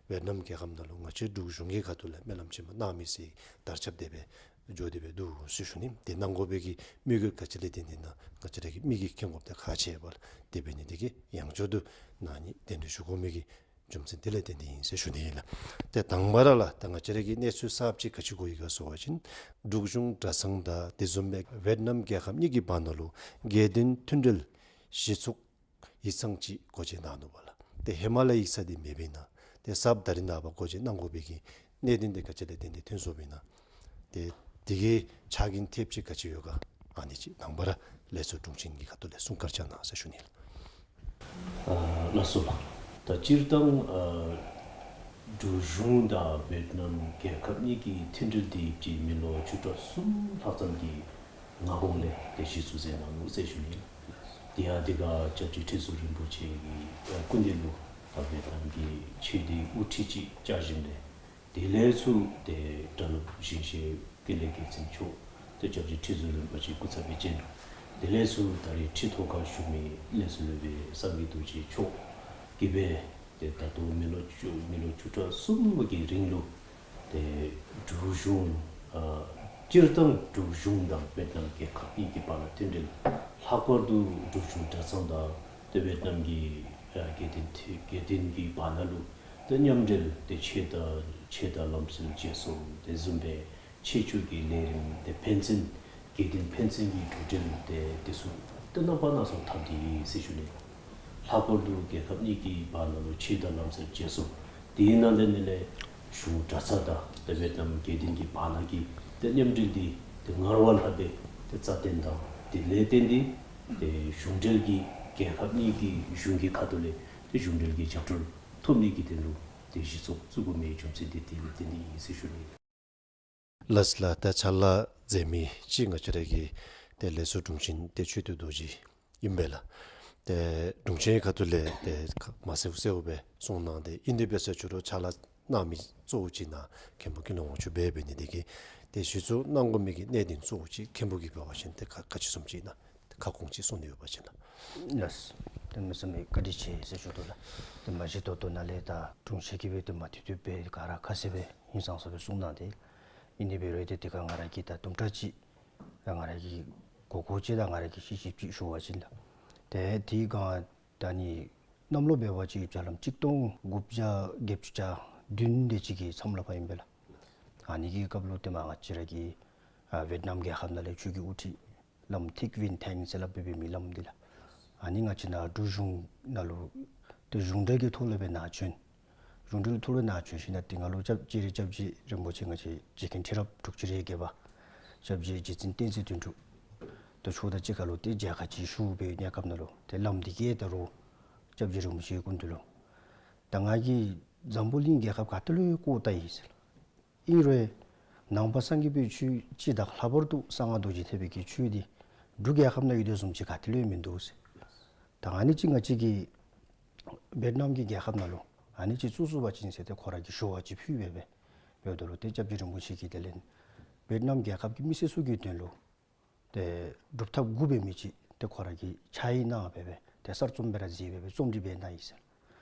ཝེཊ་ནམ་རྒྱལ་ཁབ་ནང་ལུ་ང་བཅས་འབྲུག་གཞུང་གི་ཁ་ཐུག་ལས་སྨོན་ལམ་ཆེན་མོ་གནང་མི་ཟེར་དར་ཁྱབ་དེ་སྦེ་འགྱོ་དེ་སྦེ་འདུག་ཟེར་ཞུ་ནི། དེ་གནང་དགོ་པའི་གི་དམིགས་ཡུལ་ག་ཅི་ལས་བརྟེན་ཏེ་ན་ང་བཅས་ར་གི་མི་གི་མཁྱེན་དགོཔ་དེ་ཁག་ཆེ་བས་ལགས། དེ་འབད་ནི་དེ་གིས་ཡང་བསྐྱར་དུ་ན་ནི་གདན་འདྲེན་ཞུ་དགོ་མི་གི་རྒྱུ་མཚན་དེ་ལས་བརྟེན་ཏེ་ཨིན་ཟེར་ཞུ་ནི་ཨིན་ལགས། ཏེ་དང་པ་ར་ལགས་ད་ང་བཅས་ར་གི་གནས་ཚུལ་གསརཔ་ཅིག་ག་ཅི་གོ་ཡི་ག་ཟེར་བ་ཅིན་འབྲུག་གཞུང་གྲྭ་ཚང་དང་དེ་བཟུམ་སྦེ་ཝེཊ་ནམ་རྒྱལ་ཁབ་གཉིས་ཀྱི་བར་ན་ལུ་དགེ་འདུན་མཐུན་འབྲེལ་གཞི་ཚོགས་ཡིག་ཚང་ཅིག་སྒོ་འབྱེད་གནང་ནུག་པ་ལགས། ཏེ་ཧེ་མ་ལས་ཡིག་ཚང་འདི་མེདཔ་ཨིན་ན། ཏེ་གསརཔ་ད་རིས་ནངས་པ་སྒོ་འབྱེད་གནང་དགོ་པའི་གི་གནད་དོན་འདི་ག་ཅི་ལས་བརྟེན་ཏེ་ཐོན་སོཔ་ཨིན་ན། ཏེ་དེ་གི་ཆ་རྐྱེན་ཐེབས་ཅིག་ག་ཅི་ཡོད་ག་ཨ་ནི་ཅིག་དང་པ་ར་ལས་ཚོགས་དྲུང་ཆེན་གྱི་ཁ་ཐུག་ལས་གསུང་བཀའ་རྒྱ་གནང་ཟེར་ཞུ་ནི་ལགས། ཨ་ལགས་སོ་ལགས། ད་སྤྱིར་བཏང་ཨ་འབྲུག་གཞུང་དང་ཝེཊ་ནམ་རྒྱལ་ཁབ་གཉིས་ཀྱི་མཐུན་འབྲེལ་འདི་ཅིག་མི་ལོ་བཅུ་ཕྲག་གསུམ་ལྷག་ཙམ་གྱི་ནང་འཁོད་ལས་ཏེ་གཞི་བཙུགས་མཛད་གནང་ནུག་ཟེར་ཞུ་ནི། དེ་ཡང་དེ་ཁར་སྐྱབས་རྗེ་ཁྲི་ཟུར་རིན་པོ་ཆེ་གི་སྐུ་མདུན་ལུ་ཝེཊ་ནམ་གྱི་ཆོས་སྡེའི་དབུ་ཁྲིད་ཅིག་བཅའ་ཞིནམ་ལས་དེ་ལས་ཚུར་ཏེ་གྲྭ་སློབ་ཞིང་གཤེགས་ཀུན་ལེགས་རྒྱལ་མཚན་མཆོག་ཏེ་སྐྱབས་རྗེ་ཁྲི་ཟུར་རིན་པོ་ཆེ་སྐུ་ཚབ་སྦེ་བྱོན་ནུག། དེ་ལས་ཚུར་ད་རེས་ཁྲི་ཐོག་ཁར་བཞུགས་མི་ལས་ཚོགས་སློབ་དཔོན་སངས་རྒྱས་རྡོ་རྗེ་མཆོག་གིས་སྦེ་ཏེ་ད་ལྟོ་མི་ལོ་བཅུ་མི་ལོ་བཅུ་ཕྲག་གསུམ་གྱི་རིང་ལུ་ཏེ་འབྲུག་གཞུང་ཨ་སྤྱིར་བཏང་འབྲུག་གཞུང་དང་ཝེཊ་ནམ་རྒྱལ་ཁབ་གཉིས་ཀྱི་བར་ན་མཐུན་འབྲེལ་ལྷག་པར་དུ་འབྲུག་གཞུང་གྲྭ་ཚང་དང་ཏེ་ཝེཊ་ནམ་གྱི་ཨ་དགེ་འདུན་དགེ་འདུན་གྱི་བར་ན་ལུ་ཏེ་མཉམ་འབྲེལ་ཏེ་ཆོས་དང་ཆོས་དང་ལམ་སྲོལ་བརྗེ་སོར་དེ་བཟུམ་སྦེ་ཆོས་ཕྱོགས་ཀྱི་ལས་རིམ་ཏེ་ཕན་ཚུན་དགེ་འདུན་ཕན་ཚུན་གྱི་གྲོས་འབྲེལ་ཏེ་དེ་ཚུ་ཏེ་རྣམ་པ་སྣ་ཚོགས་འཐབ་སྟེ་ཡོད་ཟེར་ཞུ་ནི། ལྷག་པར་དུ་རྒྱལ་ཁབ་གཉིས་ཀྱི་བར་ན་ལུ་ཆོས་དང་ལམ་སྲོལ་བརྗེ་སོར་དེའི་ནང་ལས་ནི་ལས་གཞུང་གྲྭ་ཚང་དང་ཏེ་ཝེཊ་ནམ་དགེ་འདུན་གྱི་བར་ན་གི་ཏེ་མཉམ་འབྲེལ་འདི་ཏེ་སྔར་བ་ལྷག་སྦེ་ཏེ་རྩ་བརྟན་དང་དེ་ལས་བརྟེན་ཏེ་ཏེ་གཞུང་འབྲེལ་གྱི་རྒྱལ་ཁབ་གཉིས་ཀྱི་གཞུང་གི་ཁ་ཐུག་ལས་ཏེ་གཞུང་འབྲེལ་གྱི་རྒྱབ་སྐྱོར་ཐོབ་ནི་གི་དོན་ལུ་ཏེ་གཞི་ཚོགས་བཙུགས་དགོ་མི་རྒྱུ་མཚན་འདི་དེ་ལས་བརྟེན་ཏེ་ཨིན་ཟེར་ཞུ་ནི། ལགས་ལགས། ད་ཕྱག་ལཱ་མཛད་མི་ཅིག་ང་བཅས་ར་གི་ཏེ་ལས་ཚོགས་དྲུང་ཆེན་ཏེ་མཆོག་ཏུ་རྡོ་རྗེ་ཨིན་པས་ལགས། ཏེ་དྲུང་ཆེན་ཁ་ཐུག་ལས་ཏེ་མ་གསལཝ་གསལཝ་སྦེ་གསུངས་གནང་སྟེ་ཨིན། དེ་འབད་ས་ཅིག་རུང་ཕྱག་ལཱ་གནང་མི་གཙོ་བོ་ཅིག་ནཱ་མཁན་པོ་ཀུན་ལེགས་དབང་ཕྱུག་འབད་འབད་ནི་དེ་གིས་ཏེ་གཞི་བཙུགས་གནང་དགོ་མི་གི་གནད་དོན་གཙོ་བོ་ཅིག་མཁན་པོ་གིས་འབད་བ་ཅིན་ཏེ་ག་ག་ཅི་བཟུམ་ཅིག་ཨིན་ན་ཁ་སྐོང་ཅིག་གསུང་ནི་ཡོད་པ་ཅིན་ལགས། ལགས། ཏེ་གནམ་མེད་ས་མེད་བཀའ་དྲིན་ཆེ་ཟེར་ཞུ་དོ་ལགས། ཏེ་མ་གཞི་ད་ལྟོ་ནཱ་ལས་ད་དྲུང་ཆེན་གྱིས་སྦེ་ཏེ་མ་ཐུབ་ཐུབ་སྦེ་ག་ར་ཁ་གསལ་སྦེ་ཧིང་སངས་ས་སྦེ་གསུངས་གནང་སྟེ་ཨིན། དེ་འབད་རུང་ཏེ་དེ་ཁར་ང་ར་གིས་ད་དུམ་གྲ་ཅིག་ད་ང་ར་གི་གོ་གོ་ཅིག་དང་ང་ར་གི་ཤེས་ཤེསཔ་ཅིག་ཞུ་བ་ཅིན་ལགས། ཏེ་དེ་སྒང་ད་ནི་གནམ་ལོ་འབད་བ་ཅིན་ཡར་ལམ་གཅིག་སྟོང་དགུ་བརྒྱ་བརྒྱད་ཅུ་གྱ་བདུན་དེ་ཅིག་གི་མཚམས་ལུ་ཕར་ཨིན་པས་ལགས། ཨ་ནི་གི་སྐབས་ལུ་ཏེ་མར་ང་བཅས་ར་གི་ཨ་ཝེཊ་ནམ་རྒྱལ་ཁབ་ནང་ལས་ཆོས་ཀྱི་དབུ་ཁྲིད་བླམ་ཐིག་ཝིན་ཐེང་ཟེར་སླབ་སྦེ་འབད་མི་བླམ་འདི་ལགས། ཨ་ནི་ང་བཅས་ནཱ་འབྲུག་གཞུང་ནང་ལུ་ཏེ་གཞུང་འབྲེལ་གྱི་ཐོག་ལས་སྦེ་ནཱ་བྱོན། གཞུང་འབྲེལ་ཐོག་ལས་ནཱ་བྱོན་ཞིནམ་ལས་ཏེ་ང་ལུ་སྐྱབས་རྗེ་རེ་སྐྱབས་རྗེ་རིན་པོ་ཆེ་ང་བཅས་རྗེ་མཁན་ཁྲི་རབས་དྲུག་ཅུ་རེ་བརྒྱད་པ་སྐྱབས་རྗེ་རྗེ་བཙུན་བསྟན་འཛིན་དོན་གྲུབ་ཏེ་མཆོག་དང་གཅིག་ཁར་ལུ་ཏེ་མཇལ་ཁ་ཅིག་ཞུ་བའི་གནས་སྐབས་ནང་ལུ་ཏེ་བླམ་འདི་གིས་ད་རུང་སྐྱབས་རྗེ་རིན་པོ་ཆེའི་སྐུ་མདུན་ལུ་ད་ང་གིས་འཛམ་བུ་གླིང་རྒྱལ་ཁབ་ག་ཏེ་ལུ་ཡང་བཀོ་བལྟ་ཡི་ཟེར། ཨིན་རུང་ནང་པ་སངས་རྒྱས་པའི་ཆོས་སྤྱི་དང་ལྷག་པར་དུ་གསང་སྔགས་རྡོ་རྗེ་ཐེག་པའི་གི་ཆོས་འདི་འབྲུག་རྒྱལ་ཁབ་ནང་ཡོད་དོ་བཟུམ་ཅིག་ག་ཏེ་ལུ་ཡང་མིན་འདུག་ཟེར། ད་ཨ་ནི་ཅིག་ང་བཅས་ཀྱིས་ཝེཊ་ནམ་གྱི་རྒྱལ་ཁབ་ནང་ལུ་ཨ་ནི་ཅིག་བཙུགས་ཚུགས་པ་ཅིན་ཟེར་ཏེ་ཁོ་ར་གིས་ཞུ་བ་ཅིག་ཕུལ་སྦེ་འབདཝ་ད་ལུ་ཏེ་སྐྱབས་རྗེ་རིན་པོ་ཆེ་གིས་དེ་ལས་ཝེཊ་ནམ་རྒྱལ་ཁབ་ཀྱི་མི་སེར་ཚུ་གི་དོན་ལུ་ཏེ་སྒྲུབ་ཐབས་དགུ་འབད་མི་ཅིག་ཏེ་ཁོ་ར་གིས་ཕྱག་ཡིག་གནང་སྦེ་སྦེ་ཏེ་གསར་རྩོམ་སྦེ་ར་མཛད་སྦེ་སྦེ་རྩོམ་སྒྲིག་འབད་གནང་ཡི་ཟེར།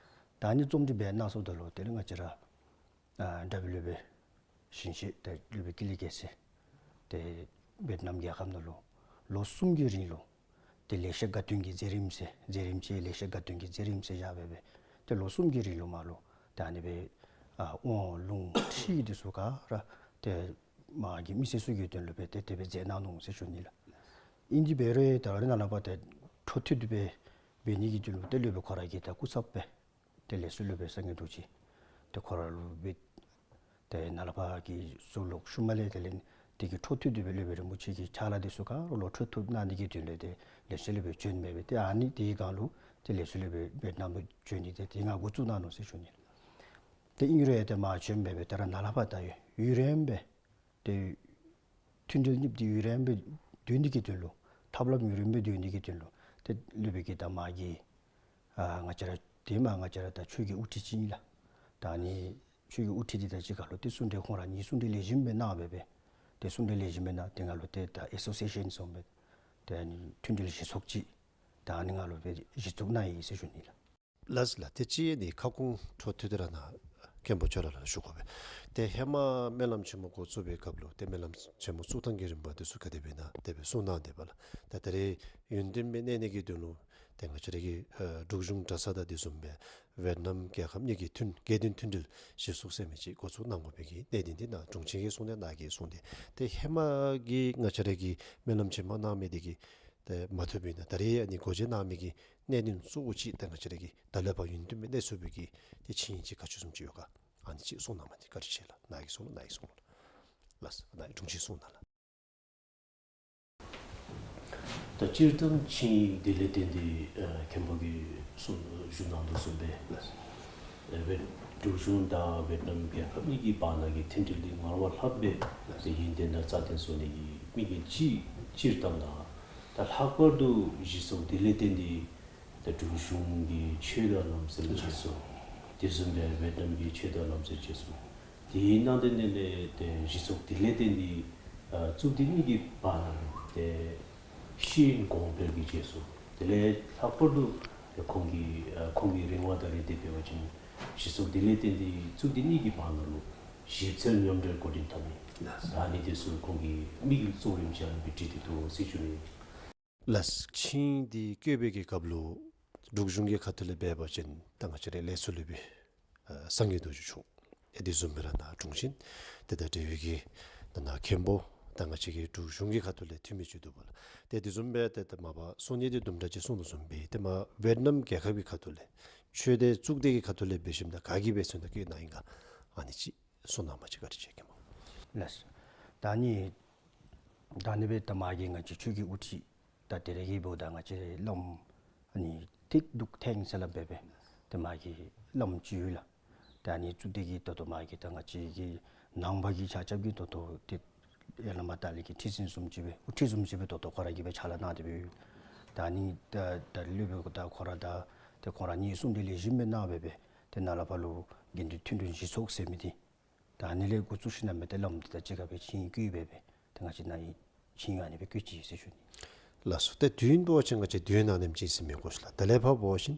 ད་ཨ་ནི་རྩོམ་སྒྲིག་འབད་གནང་ཚརཝ་ད་ལུ་དེ་ལས་ང་བཅས་ར་ཨ་དཔལ་སློབ་དཔོན་ཞིང་གཤེགས་ཏེ་སློབ་དཔོན་ཀུན་ལེགས་རྒྱལ་མཚན་ཏེ་ཝེཊ་ནམ་རྒྱལ་ཁབ་ནང་ལུ་ལོ་གསུམ་གྱི་རིང་ལུ་ཏེ་ལེགས་བཤད་དགའ་སྟོན་གྱི་མཛད་རིམ་ཟེར་མཛད་རིམ་ཅིག་ལེགས་བཤད་དགའ་སྟོན་གྱི་མཛད་རིམ་ཟེར་བཞག་སྦེ་སྦེ་ཏེ་ལོ་གསུམ་གྱི་རིང་ལུ་མར་ལུ་ཏེ་ཨ་ནི་སྦེ་ཨ་དབང་ལུང་ཁྲིད་འདི་ཚུ་ག་ར་ཏེ་མར་གྱི་མི་སེར་ཚུ་གི་དོན་ལུ་སྦེ་ཏེ་དེ་སྦེ་མཛད་གནང་ནུག་ཟེར་ཞུ་ནི་ལགས། ཨིན་དེ་འབད་རུང་ད་རེས་ནངས་པ་ཏེ་འཕྲོ་མཐུད་དེ་སྦེ་འབད་ནི་གི་དོན་ལུ་ཏེ་སློབ་དཔོན་ཁོ་ར་གིས་ད་སྐུ་ཚབ་སྦེ་ཏེ་ལས་ཚོགས་སློབ་དཔོན་སངས་རྒྱས་རྡོ་རྗེ་ཏེ་ཁོ་ར་ལུ་སྦེ་ཏེ་ནཱ་ལས་ཕར་གྱི་ཚུར་ལོག་ཤུལ་མ་ལས་དེ་ལས་དེ་གི་འཕྲོ་མཐུད་དེ་སྦེ་སློབ་དཔོན་རིན་པོ་ཆེ་གི་ཕྱག་ལཱ་འདི་ཚུ་ག་ར་ལོག་འཕྲོ་མཐུད་གནང་ནི་གི་དོན་ལས་ཏེ་ལས་ཚོགས་སློབ་དཔོན་བྱོན་སྦེ་སྦེ་ཏེ་ཨ་ནི་དེའི་སྒང་ལུ་ཏེ་ལས་ཚོགས་སློབ་དཔོན་ཝེཊ་ནམ་ལུ་བྱོན་ནི་ཏེ་དེ་སྔ་འགོ་བཙུགས་གནང་ནུག་ཟེར་ཞུ་ནི། ཏེ་ཨིན་རུང་ཏེ་མར་བྱོན་སྦེ་སྦེ་ཏེ་ར་ནཱ་ལས་ཕར་ད་ཡུན་རིང་སྦེ་ཏེ་མཐུན་འབྲེལ་གཉིས་འདི་ཡུན་རིང་སྦེ་སྡོད་ནི་གི་དོན་ལུ་ཐབས་ལམ་ཡུན་རིང་སྦེ་སྡོད་ནི་གི་དོན་ལུ་ཏེ་སློབ་དཔོན་གྱིས་ད་མར་གྱི་ཨ་ང་བཅས་ར་ དེ་མ་ང་བཅས་ར་ད་ཆོས་ཀྱི་དབུ་ཁྲིད་ཅིག་ཨིན་ལགས། ད་ཨ་ནི་ཆོས་ཀྱི་དབུ་ཁྲིད་འདི་ད་ཅི་ཁ་ལུ་ཏེ་གསུང་གྲོས་ཁོང་ར་གཉིས་གསུང་གྲོས་ལེགས་ཤོམ་སྦེ་གནང་སྦེ་སྦེ། ཏེ་གསུང་གྲོས་ལེགས་ཤོམ་སྦེ་གནང་སྟེ་ང་ལུ་ཏེ་ད་ཨེ་སོ་སི་ཨེ་ཤཱན་བཟུམ་སྦེ་ཏེ་ཨ་ནི་མཐུན་འབྲེལ་གཞི་ཚོགས་ཅིག་ད་ཨ་ནི་ང་ལུ་སྦེ་གཞི་བཙུགས་གནང་ཡི་ཟེར་ཞུ་ནི་ལགས། ལགས་ལགས། ཏེ་ཅིག་ནི་ཁ་སྐོང་འཕྲོ་མཐུད་དེ་ར་ནཱ་མཁན་པོ་ཁྱོད་ར་ལུ་ཞུ་དགོ་པས། ཏེ་ཧེ་མ་སྨོན་ལམ་ཆེན་མོ་འགོ་བཙུགས་པའི་སྐབས་ལུ་ཏེ་སྨོན་ལམ་ཆེན་མོ་བཙུགས་ཐངས་ཀྱི་རིམ་པ་འདི་ཚུ་ག་དེ་སྦེ་ཨིན་ན་དེ་སྦེ་གསུངས་གནང་དེས་པ་ལགས། ད་ད་རེས་ཡུན་བརྟན་སྦེ་གནས་ནི་གི་དོན་ལུ་ཏེ་ང་བཅས་ར་གི་ཨ་འབྲུག་གཞུང་གྲྭ་ཚང་དང་དེ་བཟུམ་སྦེ་ཝེཊ་ནམ་རྒྱལ་ཁབ་གཉིས་ཀྱི་མཐུན་དགེ་འདུན་མཐུན་འབྲེལ་གཞི་བཙུགས་ཟེར་མི་ཅིག་འགོ་བཙུགས་གནང་དགོ་པའི་གི་གནད་དོན་འདི་ནཱ་དྲུང་ཆེན་གྱིས་གསུངས་ཏེ་ནཱ་གིས་གསུངས་ཏེ། ཏེ་ཧེ་མ་གི་ང་བཅས་ར་གི་སྨོན་ལམ་ཆེན་མོ་གནང་མི་འདི་གིས་ཏེ་མ་ཐུབ་པས་ན་ད་རེས་ཨ་ནི་སྒོ་འབྱེད་གནང་མི་གི་གནད་དོན་གཙོ་བོ་ཅིག་ཏེ་ང་བཅས་ར་གི་ད་ལས་ཕར་ཡུན་བརྟན་སྦེ་གནས་ཚུགས་པའི་གི་ཏེ་ཆིངས་ཡིག་ཅིག་ག་ཅི་བཟུམ་ཅིག་ཡོད་ག། ཨ་ནི་ཅིག་གསུང་གནང་མ་ནི་བཀའ་དྲིན་ཆེ་ལགས། ནཱ་གིས་གསུང་ལགས། ནཱ་གིས་གསུང་ལགས། ལགས་སོ། ནཱ་དྲུང་ཆེན་གསུང་གནང་ལགས། ད་སྤྱིར་བཏང་ཆིངས་ཡིག་འདི་ལས་བརྟེན་ཏེ་ཨ་མཁན་པོ་གིས་གསུང་ཞུ་གནང་དོ་བཟུམ་སྦེ་ལགས། ཨ་ཝེཊ་འབྲུག་གཞུང་དང་ཝེཊ་ནམ་རྒྱལ་ཁབ་གཉིས་ཀྱི་བར་ན་གི་མཐུན་འབྲེལ་འདི་སྔར་བ་ལྷག་སྦེ་ཏེ་ཡུན་བརྟན་དང་རྩ་བརྟན་བཟོ་ནི་གི་དམིགས་ཡུལ་ཅིག་སྤྱིར་བཏང་དང་། ད་ལྷག་པར་དུ་གཞི་ཚོགས་འདི་ལས་བརྟེན་ཏེ་ད་འབྲུག་གཞུང་གི་ཆོས་དང་ལམ་སྲོལ་བཅས་སོ། དེ་བཟུམ་སྦེ་ཝེཊ་ནམ་གྱི་ཆོས་དང་ལམ་སྲོལ་བཅས་སོ། དེའི་ནང་དེ་ནང་ལས་ཏེ་གཞི་ཚོགས་དེ་ལས་བརྟེན་ཏེ་ཨ་གཙུག་སྡེ་གཉིས་ཀྱི་བར་ན་ལུ་ཏེ་ཤེས་ཡོན་གོང་འཕེལ་གྱི་རྗེས་སུ་དེ་ལས་ལྷག་པར་དུ་ཁོང་གི་ཨ་ཁོང་གི་རེ་བ་དང་རེ་འདོད་འབད་བ་ཅིན་གཞི་ཚོགས་དེ་ལས་བརྟེན་ཏེ་གཙུག་སྡེ་གཉིས་ཀྱི་བར་ན་ལུ་ཞིབ་འཚོལ་མཉམ་འབྲེལ་འགོ་འདྲེན་འཐབ་ནི། ད་ཨ་ནི་དེ་ཚུ་ཁོང་གི་དམིགས་ཡུལ་གཙོ་བོ་ཨིནམ་ཅིག་ཨ་ནི་སྦེ་བྲིས་ཏེ་འདུག་ཟེར་ཞུ་ནི། ལགས། ཆིངས་འདི་བཀོད་པའི་གི་སྐབས་ལུ་འབྲུག་གཞུང་གི་ཁ་ཐུག་ལས་འབད་བ་ཅིན་ད་ང་བཅས་རའི་ལས་ཚོགས་སློབ་དཔོན་ཨ་སངས་རྒྱས་རྡོ་རྗེ་མཆོག་ཨེ་དེ་བཟུམ་སྦེ་ར་ནཱ་དྲུང་ཆེན་དེ་དང་འབྲེལ་བའི་གི་ད་ནཱ་མཁན་པོ་ད་ང་བཅས་ཀྱི་འབྲུག་གཞུང་གི་ཁ་ཐུག་ལས་འཐུས་མི་ཅིག་འདུག་པ་ལགས། ཏེ་དེ་བཟུམ་སྦེ་ཏེ་ད་མ་པ་གསུང་ནི་འདི་དུམ་གྲ་ཅིག་གསུང་དོ་བཟུམ་སྦེ་ཏེ་མར་ཝེཊ་ནམ་རྒྱལ་ཁབ་ཀྱི་ཁ་ཐུག་ལས་ཆོས་སྡེ་གཙུག་སྡེ་གི་ཁ་ཐུག་ལས་འབད་ཞིནམ་ད་ག་གིས་འབད་ཚུགས་ན་བཀོད་གནང་ཡི་ག། ཨ་ནི་ཅིག་གསུང་གནང་བ་ཅིན་བཀའ་དྲིན་ཆེ་མཁན་པོ། ལགས། ད་ཨ་ནི་ད་ཨ་ནི་སྦེ་ད་མ་གི་ང་བཅས་ཆོས་ཀྱི་དབུ་ཁྲིད་ད་དེ་རེ་གི་འབདཝ་ད་ང་བཅས་བླམ་ཨ་ནི་ཐིག་འདུག་ཐེངས་ཟེར་སླབ་སྦེ་སྦེ་ད་མ་གི་བླམ་ཅིག་ཡོད་ལགས། ད་ཨ་ནི་གཙུག་སྡེ་གི་ད་ལྟོ་མ་གི་ད་ང་བཅས་ཀྱི་ནང་པ་གི་ཆ་ཁྱབ་ཀྱི་ད་ལྟོ་ཏེ་ཡར་ལས་མར་ད་ལས་ཀྱི་ཁྲི་འཛིན་བཟུམ་ཅིག་སྦེ་དབུ་ཁྲིད་བཟུམ་ཅིག་སྦེ་ད་ལྟོ་ཁོ་ར་གིས་སྦེ་ཕྱག་ལཱ་གནང་སྟེ་སྦེ་ཡོད། ད་ཨ་ནི་ད་ད་སློབ་དཔོན་ད་ཁོ་ར་ད་ཏེ་ཁོང་ར་གཉིས་གསུང་གྲོས་ལེགས་ཤོམ་སྦེ་གནང་སྦེ་སྦེ་ཏེ་ནཱ་ལས་ཕར་ལུ་དགེ་འདུན་མཐུན་འབྲེལ་གཞི་ཚོགས་ཟེར་མི་འདི་ད་ཨ་ནི་ལས་འགོ་བཙུགས་ཞིནམ་ལས་ཏེ་བླམ་འདི་དང་གཅིག་ཁར་སྦེ་ཆིངས་ཡིག་བཀོད་སྦེ་སྦེ་ཏེ་ང་བཅས་ནཱ་ཡི་ཆིངས་ཡིག་ཨ་ནི་སྦེ་བཀོད་ཅི་ཟེར་ཞུ་ནི། ལགས་སོ། ཏེ་དུས་ཡུན་འབད་བ་ཅིན་ང་བཅས་དུས་ཡུན་ཨ་ནེམ་ཅིག་ཟེར་མི་དགོ་ཤེས་ལགས། ད་ལས་ཕར་འབད་བ་ཅིན་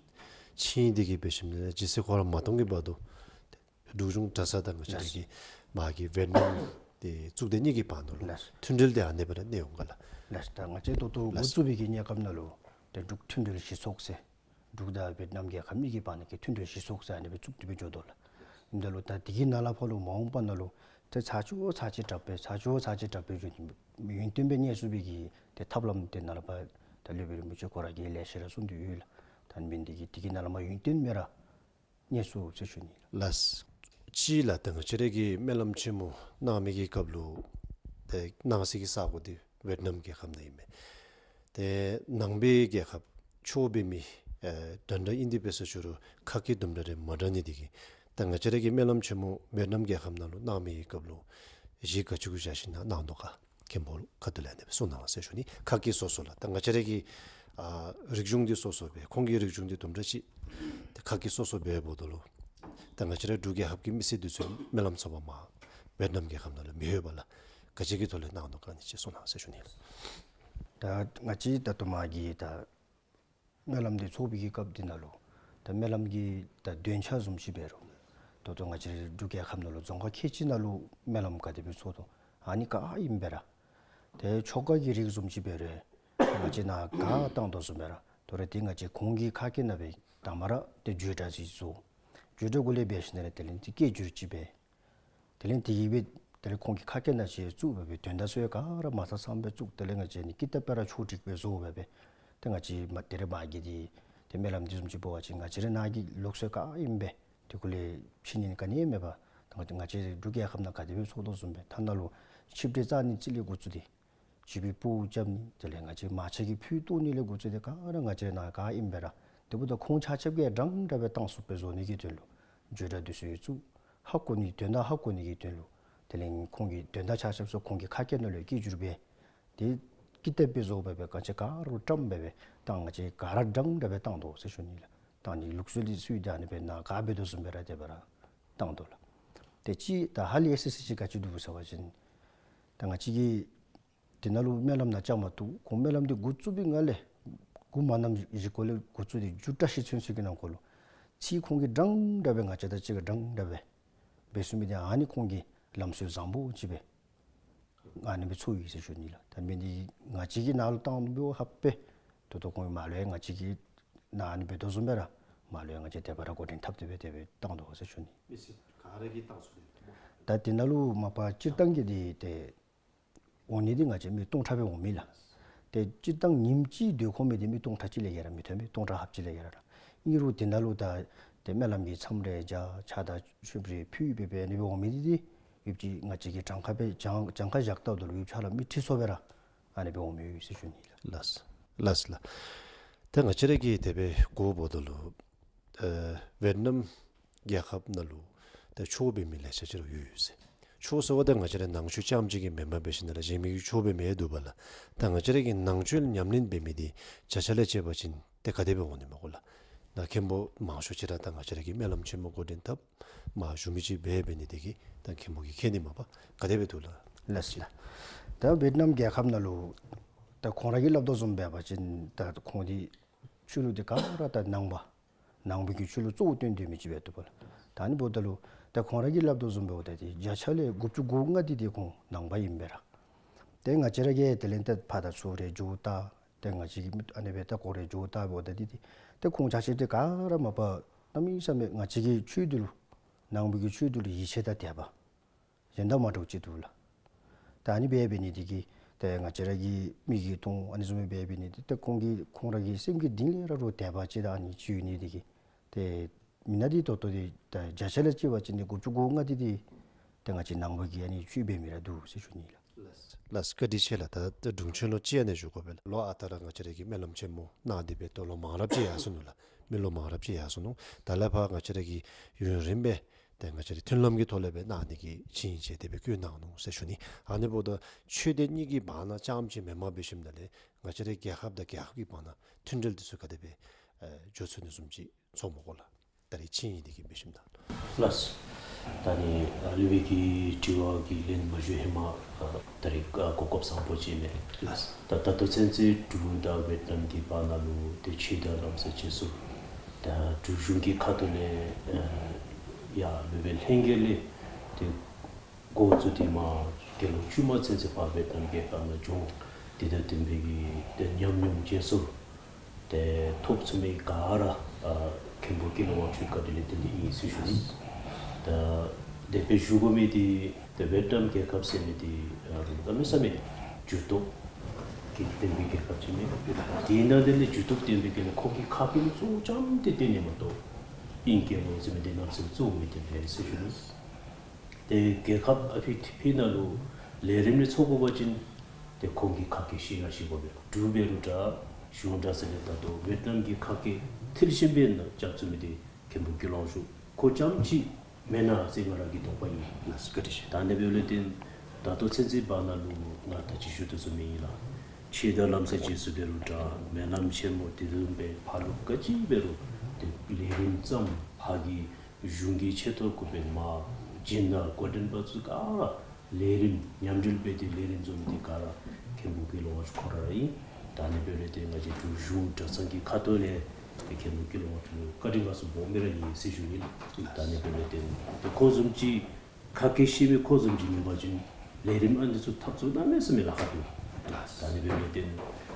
ཆིངས་ཡིག་འདི་གིས་འབད་ཞིནམ་ལས་ཇི་སྲིད་ཁོ་ར་མ་གཏང་གི་བར་དུ་འབྲུག་གཞུང་གྲྭ་ཚང་དང་ང་བཅས་ར་གི་མ་གི་ཝེཊ་ནམ་ཏེ་གཙུག་སྡེ་གཉིས་ཀྱི་བར་ན་ལུ་ལགས། མཐུན་འབྲེལ་འདི་ཨ་ནེ་སྦེ་ར་གནས་འོང་ག་ལགས། ལགས། ད་ང་བཅས་ད་ལྟོ་འགོ་བཙུགས་པའི་གི་གནས་སྐབས་ནང་ལུ་ཏེ་འབྲུག་མཐུན་འབྲེལ་གཞི་ཚོགས་ཟེར་འབྲུག་དང་ཝེཊ་ནམ་རྒྱལ་ཁབ་གཉིས་ཀྱི་བར་ན་གི་མཐུན་འབྲེལ་གཞི་ཚོགས་ཟེར་ཨ་ནི་སྦེ་བཙུགས་ཏེ་སྦེ་འགྱོ་དོ་ལགས། ཨིནམ་ད་ལུ་ད་དེ་གི་ནང་ལས་ཕར་ལུ་མ་འོངས་པ་ནང་ལུ་ཏེ་ཚར་གཅིག་ཚར་གཅིག་དྲག་སྦེ་ཚར་གཅིག་ཚར་གཅིག་དྲག་སྦེ་ཡུན་ཡུན་བརྟན་སྦེ་གནས་ཚུགས་པའི་གི་ཏེ་ཐབས་ལམ་འདི་ནཱ་ལས་ཕར་ད་སློབ་དཔོན་རིན་པོ་ཆེ་ཁོ་ར་གིས་ལེ་ཤ་ར་གསུངས་ཏེ་ཡོད་ལགས། ད་ཨ་ནི་འབད་ནི་དེ་གིས་དེ་གི་ནང་ལས་མར་ཡུན་བརྟན་སྦེ་ར་གནས་ཚུགས་ཟེར་ཞུ་ནི་ལགས། ལགས། གཅིག་ལགས། ད་ང་བཅས་ར་གི་སྨོན་ལམ་ཆེན་མོ་གནང་མི་གི་སྐབས་ལུ་ཏེ་གནང་སའི་གི་ས་གོ་འདི་ཝེཊ་ནམ་རྒྱལ་ཁབ་ནང་ཨིན་མས། ཏེ་ནང་པའི་རྒྱལ་ཁབ་ཆོས་འབད་མི་ཨེ་འདྲན་འདྲ་ཨིན་ཏེ་འབད་ས་ཅི་རུང་ཁ་སྐད་དུམ་གྲ་རེ་མ་འདྲ་ནི་འདི་གིས་ད་ང་བཅས་ར་གི་སྨོན་ལམ་ཆེན་མོ་ཝེཊ་ནམ་རྒྱལ་ཁབ་ནང་ལུ་གནང་མི་གི་སྐབས་ལུ་གཞི་ག་ཅི་གུ་བཞག་ཞིནམ་ལས་གནང་དོ་ག། མཁན་པོ་ཁ་ཐུག་ལས་ཨ་ནི་སྦེ་གསུང་གནང་བ་ཟེར་ཞུ་ནི། ཁ་སྐད་སོ་སོ་ལགས། ད་ང་བཅས་ར་གི་ཨ་རིག་གཞུང་འདི་སོ་སོ་སྦེ་ཁོང་གི་རིག་གཞུང་འདི་དུམ་གྲ་ཅིག་ཏེ་ཁ་སྐད་སོ་སོ་སྦེ་འབདཝ་ད་ལུ་ད་ང་བཅས་ར་འབྲུག་རྒྱལ་ཁབ་ཀྱི་མི་སེར་འདི་ཚུ་སྨོན་ལམ་ཚོགས་པ་མར་ཝེཊ་ནམ་རྒྱལ་ཁབ་ནང་ལུ་མི་ཡོད་པས་ལགས། ག་ཅི་གི་ཐོག་ལས་གནང་དོ་ག་ཨ་ནི་ཅིག་གསུང་གནང་བ་ཟེར་ཞུ་ནི་ལགས། ད་ང་བཅས་ད་ལྟོ་མ་གི་ད་སྨོན་ལམ་འདི་ཚོགས་པའི་གི་སྐབས་འདི་ནང་ལུ་ད་སྨོན་ལམ་གྱི་ད་འདོན་ཆ་བཟུམ་ཅིག་འབད་རུང་ད་ལྟོ་ང་བཅས་འབྲུག་རྒྱལ་ཁབ་ནང་ལུ་རྫོང་ཁག་ཁལ་གཅིག་ནང་ལུ་སྨོན་ལམ་ག་དེ་སྦེ་ཚོགས་དོ་ཨ་ནི་ག་ཨིནམ་སྦེ་ར་ཏེ་ཆོ་ག་གི་རིགས་བཟུམ་ཅིག་འབད་རུང་ང་བཅས་ནཱ་ག་བཏང་དོ་བཟུམ་སྦེ་ར་དོ་རུང་ཏེ་ང་བཅས་ཁོང་གི་ཁ་སྐད་ནང་སྦེ་དང་པ་ར་ཏེ་བརྗོད་སྒྲ་ཅིག་བཟོ། བརྗོད་སྒྲ་གུ་ལས་འབད་ཞིནམ་ལས་དེ་ལས་ཏེ་སྐད་སྒྱུར་ཅིག་འབད། དེ་ལས་དེ་གིས་སྦེ་དེ་ལས་ཁོང་གི་ཁ་སྐད་ནང་ཅིག་བཙུགས་སྦེ་སྦེ་དོན་དག་ཚུ་ཡང་ག་ར་མ་ཚང་ཚངམ་སྦེ་བཙུགས། དེ་ལས་ང་བཅས་ནི་ཀི་ཏབ་སྦེ་ར་ཕྱོགས་སྒྲིག་སྦེ་བཟོ་སྦེ་སྦེ་ཏེ་ང་བཅས་མ་དེ་རེ་མ་གི་འདི་ཏེ་སྨོན་ལམ་འདི་བཟུམ་ཅིག་འབད་བ་ཅིན་ང་བཅས་ར་ནཱ་གི་ལུགས་སྲོལ་ག་ཨིནམ་སྦེ་དེ་གུ་ལས་ཕྱེ་ནི་ག་ནི་མེད་པར་ད་ང་བཅས་འབྲུག་རྒྱལ་ཁབ་ནང་ག་དེ་སྦེ་ཚོགས་དོ་བཟུམ་སྦེ་ཐ་ན་ལུ་ཆིབས་གྲལ་བཅར་ནི་ཅིག་ལས་འགོ་བཙུགས་ཏེ་བྱིས་པའི་སྤོ་བོ་རྐྱབ་ནི་དེ་ལས་ང་བཅས་མ་ཆེན་གྱི་ཕུད་བཏོག་ནི་ལས་འགོ་བཙུགས་ཏེ་ག་ར་ང་བཅས་ནཱ་ག་ཨིནམ་སྦེ་ར་དེ་འབདཝ་ད་ཁོང་ཆ་ཁྱབ་ཀྱིས་འདྲན་འདྲ་སྦེ་གཏང་ཚུགསཔ་སྦེ་བཟོ་ནི་གི་དོན་ལུ་བརྗོད་སྒྲ་འདི་ཚུ་ཡང་བཙུགས། ཧ་གོ་ནི་དོན་དག་ཧ་གོ་ནི་གི་དོན་ལུ་དེ་ལས་ཁོང་གི་དོན་དག་ཆ་ཁྱབ་ཚུ་ཁོང་གི་ཁ་སྐད་ནང་ལུ་སྐད་སྒྱུར་འབད། ཏེ་ཀི་ཏབ་སྦེ་བཟོ་སྦེ་སྦེ་ག་ཅི་ག་ར་བཀྲམ་སྦེ་སྦེ་ད་ང་བཅས་ག་ར་འདྲན་འདྲ་སྦེ་བཏང་དོ་ཟེར་ཞུ་ནི་ལགས། ད་ ཨ་ནི་ལུགས་སྲོལ་འདི་ཚུ་ད་ཨ་ནི་སྦེ་ནཱ་ག་འབད་དོ་བཟུམ་སྦེ་ར་དེ་སྦེ་ར་བཏང་དོ་ལགས། ཏེ་ཅིག་ད་ཧ་ལས་ཡ་སི་སི་ཅིག་ག་ཅི་འདུག་ཟེར་བ་ཅིན་ད་ང་བཅས་ཀྱིས་དེ་ནང་ལུ་སྨོན་ལམ་ནང་བཅའ་མ་བཏུབ། ཁོང་སྨོན་ལམ་འདི་འགོ་བཙུགས་པའི་སྔ་ལས་འགོ་མ་གནངམ་གཞི་གུ་ལས་འགོ་བཙུགས་ཏེ་མཇུག་བཀྲ་ཤིས་ཚུན་ཚོད་ཀྱི་ནང་འཁོད་ལུ་ཚིག་ཁོང་གིས་འདྲན་འདྲ་སྦེ་ང་བཅས་དང་གཅིག་ཁར་འདྲན་འདྲ་སྦེ་འབད་ཚུགས་མི་འདི་ཨ་ནི་ཁོང་གི་ལམ་སྲོལ་བཟང་པོ་ཅིག་སྦེ་ཨ་ནི་སྦེ་ཚོར་ཡི་ཟེར་ཞུ་ནི་ལགས། ད་མི་འདི་ང་བཅས་ཀྱིས་ནཱ་ལུ་བཏང་འབདཝ་ཧ་པེ་ད་ལྟོ་ཁོང་གིས་མ་ལུ་ཡང་ང་བཅས་ཀྱིས་ནཱ་ཨ་ནི་འབད་དོ་བཟུམ་སྦེ་ར་མ་ལུ་ཡང་ང་བཅས་དེ་སྦེ་ར་འགོ་འདྲེན་འཐབ་སྟེ་སྦེ་དེ་སྦེ་བཏང་དོ་ཟེར་ཞུ་ནི། མི་སེར་ག་ར་གིས་བཏང་ཚུགས་ནི་ད་དེ་ནང་ལུ་མ་པ་སྤྱིར་བཏང་གི་འདི་ཏེ་འོང་ནི་འདི་ང་བཅས་མི་སྟོང་ཕྲག་སྦེ་འོང་མི་ལགས། ཏེ་སྤྱིར་བཏང་ཉིནམ་གཅིག་སྡོད་ཁོམ་མི་འདི་མི་སྟོང་ཕྲག་གཅིག་ལས་བརྒལ་ར་མི་ཐོན་མས། སྟོང་ཕྲག་ལྷགཔ་ཅིག་ལས་བརྒལ་ར། ཨིན་རུང་དེ་ནང་ལུ་ད་ཏེ་སྨོན་ལམ་གྱི་མཚམས་རེ་བཅར་ཕྱག་དང་མཆོདཔ་རེ་ཕུལ་སྦེ་འབད་ནི་སྦེ་འོང་མི་འདི་ཏེ་ཡུདཔ་ཅིག་ང་བཅས་ཀྱིས་གྱངས་ཁ་སྦེ་གྱངས་གྱངས་ཁ་བཞག་ལྟཝ་ད་ལུ་ཡུདཔ་ཅིག་ལུ་མི་ཁྲི་ཚོ་སྦེ་ར་ཨ་ནི་སྦེ་འོང་མི་ཡོད་ཟེར་ཞུ་ནི་ལགས། ལགས་ལགས་ལགས། ཏེ་ང་བཅས་ར་གིས་དེ་སྦེ་གོཝ་ད་ལུ་ཨེ་ཝེཊ་ནམ་རྒྱལ་ཁབ་ནང་ལུ་ད་ཆོས་འབད་མི་ལེ་ཤ་ཅིག་ར་ཡོད་ཟེར། ཆོས་ཟེརཝ་ད་ང་བཅས་ར་ནང་ཆོས་རྐྱངམ་ཅིག་གི་མེན་པར་འབད་ཞིནམ་ལས་གཞན་མི་གི་ཆོས་འབད་མི་འདུག་པ་ལགས། ད་ང་བཅས་ར་གི་ནང་ཆོས་ཉམས་ལེན་འབད་མི་འདི་བརྒྱ་ཆ་ལས་བཅད་པ་ཅིན་ཏེ་ག་དེ་སྦེ་འོང་ནི་མས་གོ་ལགས། ད་མཁན་པོ་མང་ཤོས་ཅིག་ར་ད་ང་བཅས་ར་གིས་སྨོན་ལམ་ཆེན་མོ་འགོ་འདྲེན་འཐབ་མ་ཞུ་མི་ཅིག་འབད་འབད་ནི་དེ་གིས་ད་མཁན་པོ་གིས་མཁྱེན་ནི་མ་པ་ག་དེ་སྦེ་འདུག་ལགས། ལགས་ལགས། ད་ཝེཊ་ནམ་རྒྱལ་ཁབ་ནང་ལུ་ད་ཁོང་ར་གིས་སླབ་དོ་བཟུམ་འབད་བ་ཅིན་ད་ཁོང་འདི་ཆོས་ལུགས་འདི་ག་ར་ད་ནང་པ་ནང་པའི་གི་ཆོས་ལུགས་གཙོ་བོ་བཏོན་སྡོད་མི་ཅིག་སྦེ་འདུག་པ་ལགས། ད་ཨ་ནི་འབདཝ་ད་ལུ་ད་ཁོང་ར་གིས་སླབ་དོ་བཟུམ་འབདཝ་ད་འདི་བརྒྱ་ཆ་ལས་དགུ་བཅུ་གོ་ལྔ་འདི་ཏེ་ཁོང་ནང་པ་ཨིན་པས་ར། ཏེ་ང་བཅས་ར་གིས་དེ་ལས་ཏེ་ཕར་དང་ཚུར་རེ་འགྱོ་བལྟ། ཏེ་ང་བཅས་ཀྱིས་ཨ་ནི་སྦེ་ད་ཁོང་རེ་འགྱོ་བལྟ་འབདཝ་ད་འདི་ཏེ་ཏེ་ཁོང་ཆ་ཁྱབ་འདི་ག་ར་མ་པ་གནམ་མེད་ས་མེད་ང་བཅས་ཀྱི་ཆོས་འདི་ལུ་ནང་པའི་གི་ཆོས་འདི་ལུ་ཡིད་ཆེས་དང་དད་པ་གཞན་དང་མ་འདྲཝ་ཅིག་འདུག་ལགས། ད་ཨ་ནི་སྦེ་འབད་ནི་འདི་གིས་ཏེ་ང་བཅས་ར་གི་མིག་གིས་མཐོང་ཨ་ནི་བཟུམ་སྦེ་འབད་ནི་འདི་ཏེ་ཁོང་གི་ཁོང་ར་གི་སེམས་ཀྱི་གཏིང་ལས་ར་རོགས་དད་པ་ཅིག་དང་ཨ་ནི་ཅིག་ཡོད་ནི་འདི་གིས་ཏེ་མི་ནང་འདི་ད་ལྟོ་འདི་ད་བརྒྱ་ཆ་ལས་བཅད་པ་ཅིན་འདི་དགུ་བཅུ་གོ་ལྔ་འདི་འདི་ཏེ་ང་བཅས་ནང་པ་གི་ཨ་ནི་ཆོས་འབད་མི་ར་འདུག་ཟེར་ཞུ་ནི་ལགས། ལགས་བཀའ་དྲིན་ཆེ་ལགས། ད་ད་དྲུང་ཆེན་ལུ་ཅིག་ཨ་ནི་ཞུ་དགོ་པས་ལགས། ལོ་ཨ་རྟག་ར་ང་བཅས་ར་གིས་སྨོན་ལམ་ཆེན་མོ་གནང་སྟེ་སྦེ་ད་ལོ་མང་རབས་ཅིག་ཡར་སོ་ནུག་ལགས། མི་ལོ་མང་རབས་ཅིག་ཡར་སོ་ནུག། ད་ལས་ཕར་ང་བཅས་ར་གིས་ཡུན་རིངམོ་སྦེ་ཏེ་ང་བཅས་ར་མཐུན་ལམ་གྱི་ཐོག་ལས་སྦེ་གནང་ནི་གི་ཆིངས་ཡིག་ཅིག་དེ་སྦེ་བཀོད་གནང་ནུག་ཟེར་ཞུ་ནི། ཨ་ནི་འབདཝ་ད་ཆོས་སྡེ་གཉིས་ཀྱི་བར་ན་རྐྱངམ་ཅིག་མེན་པར་འབད་ཞིནམ་ལས་ང་བཅས་ར་རྒྱལ་ཁབ་དང་རྒྱལ་ཁབ་ཀྱི་བར་ན་མཐུན་འབྲེལ་འདི་ཚུ་ག་དེ་སྦེ་ཨེ་འགྱོ་ཚུགས་ནི་བཟུམ་ཅིག་ཚོར་སྨོ་གོ་ལགས། ད་རེས་ཆིངས་ཡིག་འདི་གི་འབད་ཞིནམ་ད། ལགས། ད་ནི་ཨ་སློབ་དཔོན་གྱི་དྲི་བ་གི་ལན་མ་ཞུ་ཧེ་མ་ཨ་ད་རེས་ཨ་གོ་སྐབས་བཟང་པོ་ཅིག་ཨིན་མས། ལགས། ད་ད་ལྟོ་ཚུན་ཚོད་འབྲུག་དང་ཝེཊ་ནམ་གྱི་བར་ན་ལུ་ཏེ་ཆོས་དང་ལམ་སྲོལ་བཅས་སུ་ད་འབྲུག་གཞུང་གི་ཁ་ཐུག་ལས་ཨ་ཡར་སློབ་དཔོན་ལྷན་རྒྱས་ལས་ཏེ་འགོ་བཙུགས་ཏེ་མར་དགེ་སློང་བཅུ་མ་ཚུན་ཚོད་ཕར་ཝེཊ་ནམ་རྒྱལ་ཁབ་ནང་སྦྱོང་། དེ་དང་བསྟུན་པའི་གི་ཏེ་ཉམས་མྱོང་བཅས་སུ་ཏེ་ཐོབ་ཚུགས་མི་ག་ར་ཨ་མཁན་པོ་ཀུན་ལེགས་དབང་ཕྱུག་བཀའ་དྲིན་ལས་བརྟེན་ཏེ་ཨིན་ཟེར་ཞུ་ནི། ད་དེ་སྦེ་ཞུ་དགོ་མི་འདི་ཏེ་ཝེཊ་ནམ་རྒྱལ་ཁབ་ཟེར་མི་འདི་ཨ་གནམ་མེད་ས་མེད་འགྱུར་ལྡོག་གི་ལྡན་པའི་རྒྱལ་ཁབ་ཅིག་ཨིན་མས། དེ་ནང་དེ་ལས་འགྱུར་ལྡོག་ལྡན་པའི་གི་ལས་ཁོང་གི་ཁ་སྐད་ལུ་གཙོ་བོ་རྐྱངམ་དེ་བཏོན་ནི་མ་གཏོགས་ཨིང་སྐད་ལུ་ཟེར་མི་འདི་གནམ་མེད་ས་མེད་གཙོ་བོ་མི་བཏོན་པས་ཟེར་ཞུ་ནི། ཏེ་རྒྱལ་ཁབ་ཨ་ཕི་ཕི་ནང་ལུ་ལས་རིམ་ནི་ཚོགས་དགོ་པ་ཅིན་ཏེ་ཁོང་གི་ཁ་སྐད་ཤེས་ཡང་ཤེས་དགོ་པས། འབྲུག་འབད་རུང་འདྲ་གཞུང་འདྲ་ཟེར་ལས་ད་ལྟོ་ཝེཊ་ནམ་གྱི་ཁ་སྐད་མཐིལ་ཕྱིན་པའི་ནང་རྐྱབ་ཚུགས་མི་འདི་མཁན་པོ་ཀུན་ལེགས་དབང་ཕྱུག་ཁོ་རྐྱངམ་ཅིག་མེན་ན་ཟེར་ང་ར་གི་དོགས་པ་ཨིན། ལགས་བཀའ་དྲིན་ཆེ། ད་ཨ་ནི་འབདཝ་ལས་བརྟེན་ད་ལྟོ་ཚུན་ཚོད་བར་ན་ལུ་ང་ད་ཅི་ཞུ་དོ་བཟུམ་ཨིན་ལགས། ཆོས་དང་ལམ་སྲོལ་བཅས་སུ་འབད་རུང་འདྲ་སྨོན་ལམ་ཆེན་མོ་དེ་བཟུམ་སྦེ་ཕར་ལུ་ག་ཅི་འབད་རུང་ཏེ་ལས་རིམ་བརྩམ་ཕར་གྱི་གཞུང་གི་ཆེ་མཐོ་གུ་སྦེ་མར་བྱིན་ན་འགོ་འདྲེན་པ་ཚུ་ག་ར་ལས་རིམ་མཉམ་འབྲེལ་འབད་དེ་ལས་རིམ་བཟོ་མི་འདི་ག་ར་མཁན་པོ་ཀུན་ལེགས་དབང་ཕྱུག་ཁོ་ར་ར་ཨིན། ད་ཨ་ནི་འབདཝ་ལས་བརྟེན་ང་བཅས་འབྲུག་གཞུང་གྲྭ་ཚང་གི་ཁ་ཐུག་ལས་མཁན་པོ་ཀུན་ལེགས་དབང་ཕྱུག་བཀའ་དྲིན་དགའ་ཚོར་སྦོམ་སྦེ་ར་ཨིན་ཟེར་ཞུ་ནི། ད་ཨ་ནི་འབདཝ་ལས་བརྟེན་ཏེ་ཁོ་བཟུམ་ཅིག་ཁ་སྐད་ཤེས་མི་ཁོ་བཟུམ་ཅིག་མེད་པ་ཅིན་ལས་རིམ་ཨ་ནི་ཚུ་འཐབ་ཚུགས་གནམ་མེད་ས་མེད་ལཱ་ཁག་འདུག། ད་ཨ་ནི་འབདཝ་ལས་བརྟེན་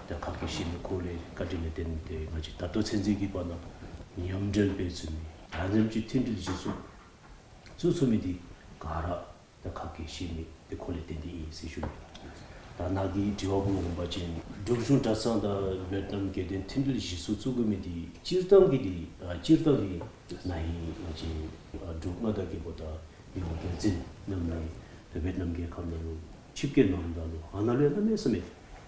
ཏེ་ཁ་སྐད་ཤེས་མི་ཁོ་ལས་བཀའ་དྲིན་ལས་བརྟེན་ཏེ་ང་བཅས་ད་ལྟོ་ཚུན་ཚོད་ཀྱི་བར་ན་མཉམ་འབྲེལ་འབད་ཚུགས་མི་ད་ཨ་ནེམ་ཅིག་མཐུན་སྒྲིལ་གཞི་བཙུགས་བཙུགས་ཚུགས་མི་འདི་ག་ར་ད་ཁ་སྐད་ཤེས་མི་འདི་ཁོ་ལས་བརྟེན་ཏེ་ཨིན་ཟེར་ཞུ་ནི། ད་ནཱ་གི་དྲི་བ་གུ་འོང་པ་ཅིན་འབྲུག་གཞུང་གྲྭ་ཚང་དང་ཝེཊ་ནམ་དགེ་ལྡན་མཐུན་སྒྲིལ་གཞི་བཙུགས་བཙུགས་དགོ་མི་འདི་སྤྱིར་བཏང་གི་འདི་ཨ་སྤྱིར་བཏང་གི་ནང་ཨིན། ང་བཅས་ཨ་འབྲུག་མངའ་བདག་རྒྱལ་པོ་དང་མི་དབང་རྒྱལ་བཙུན་རྣམ་གཉིས་ཏེ་ཝེཊ་ནམ་རྒྱལ་ཁབ་ནང་ལུ་ཆིབས་བསྐྱོད་གནངམ་ད་ལུ་ཨ་ནཱ་ལུ་ཡང་གནམ་མེད་ས་མེད་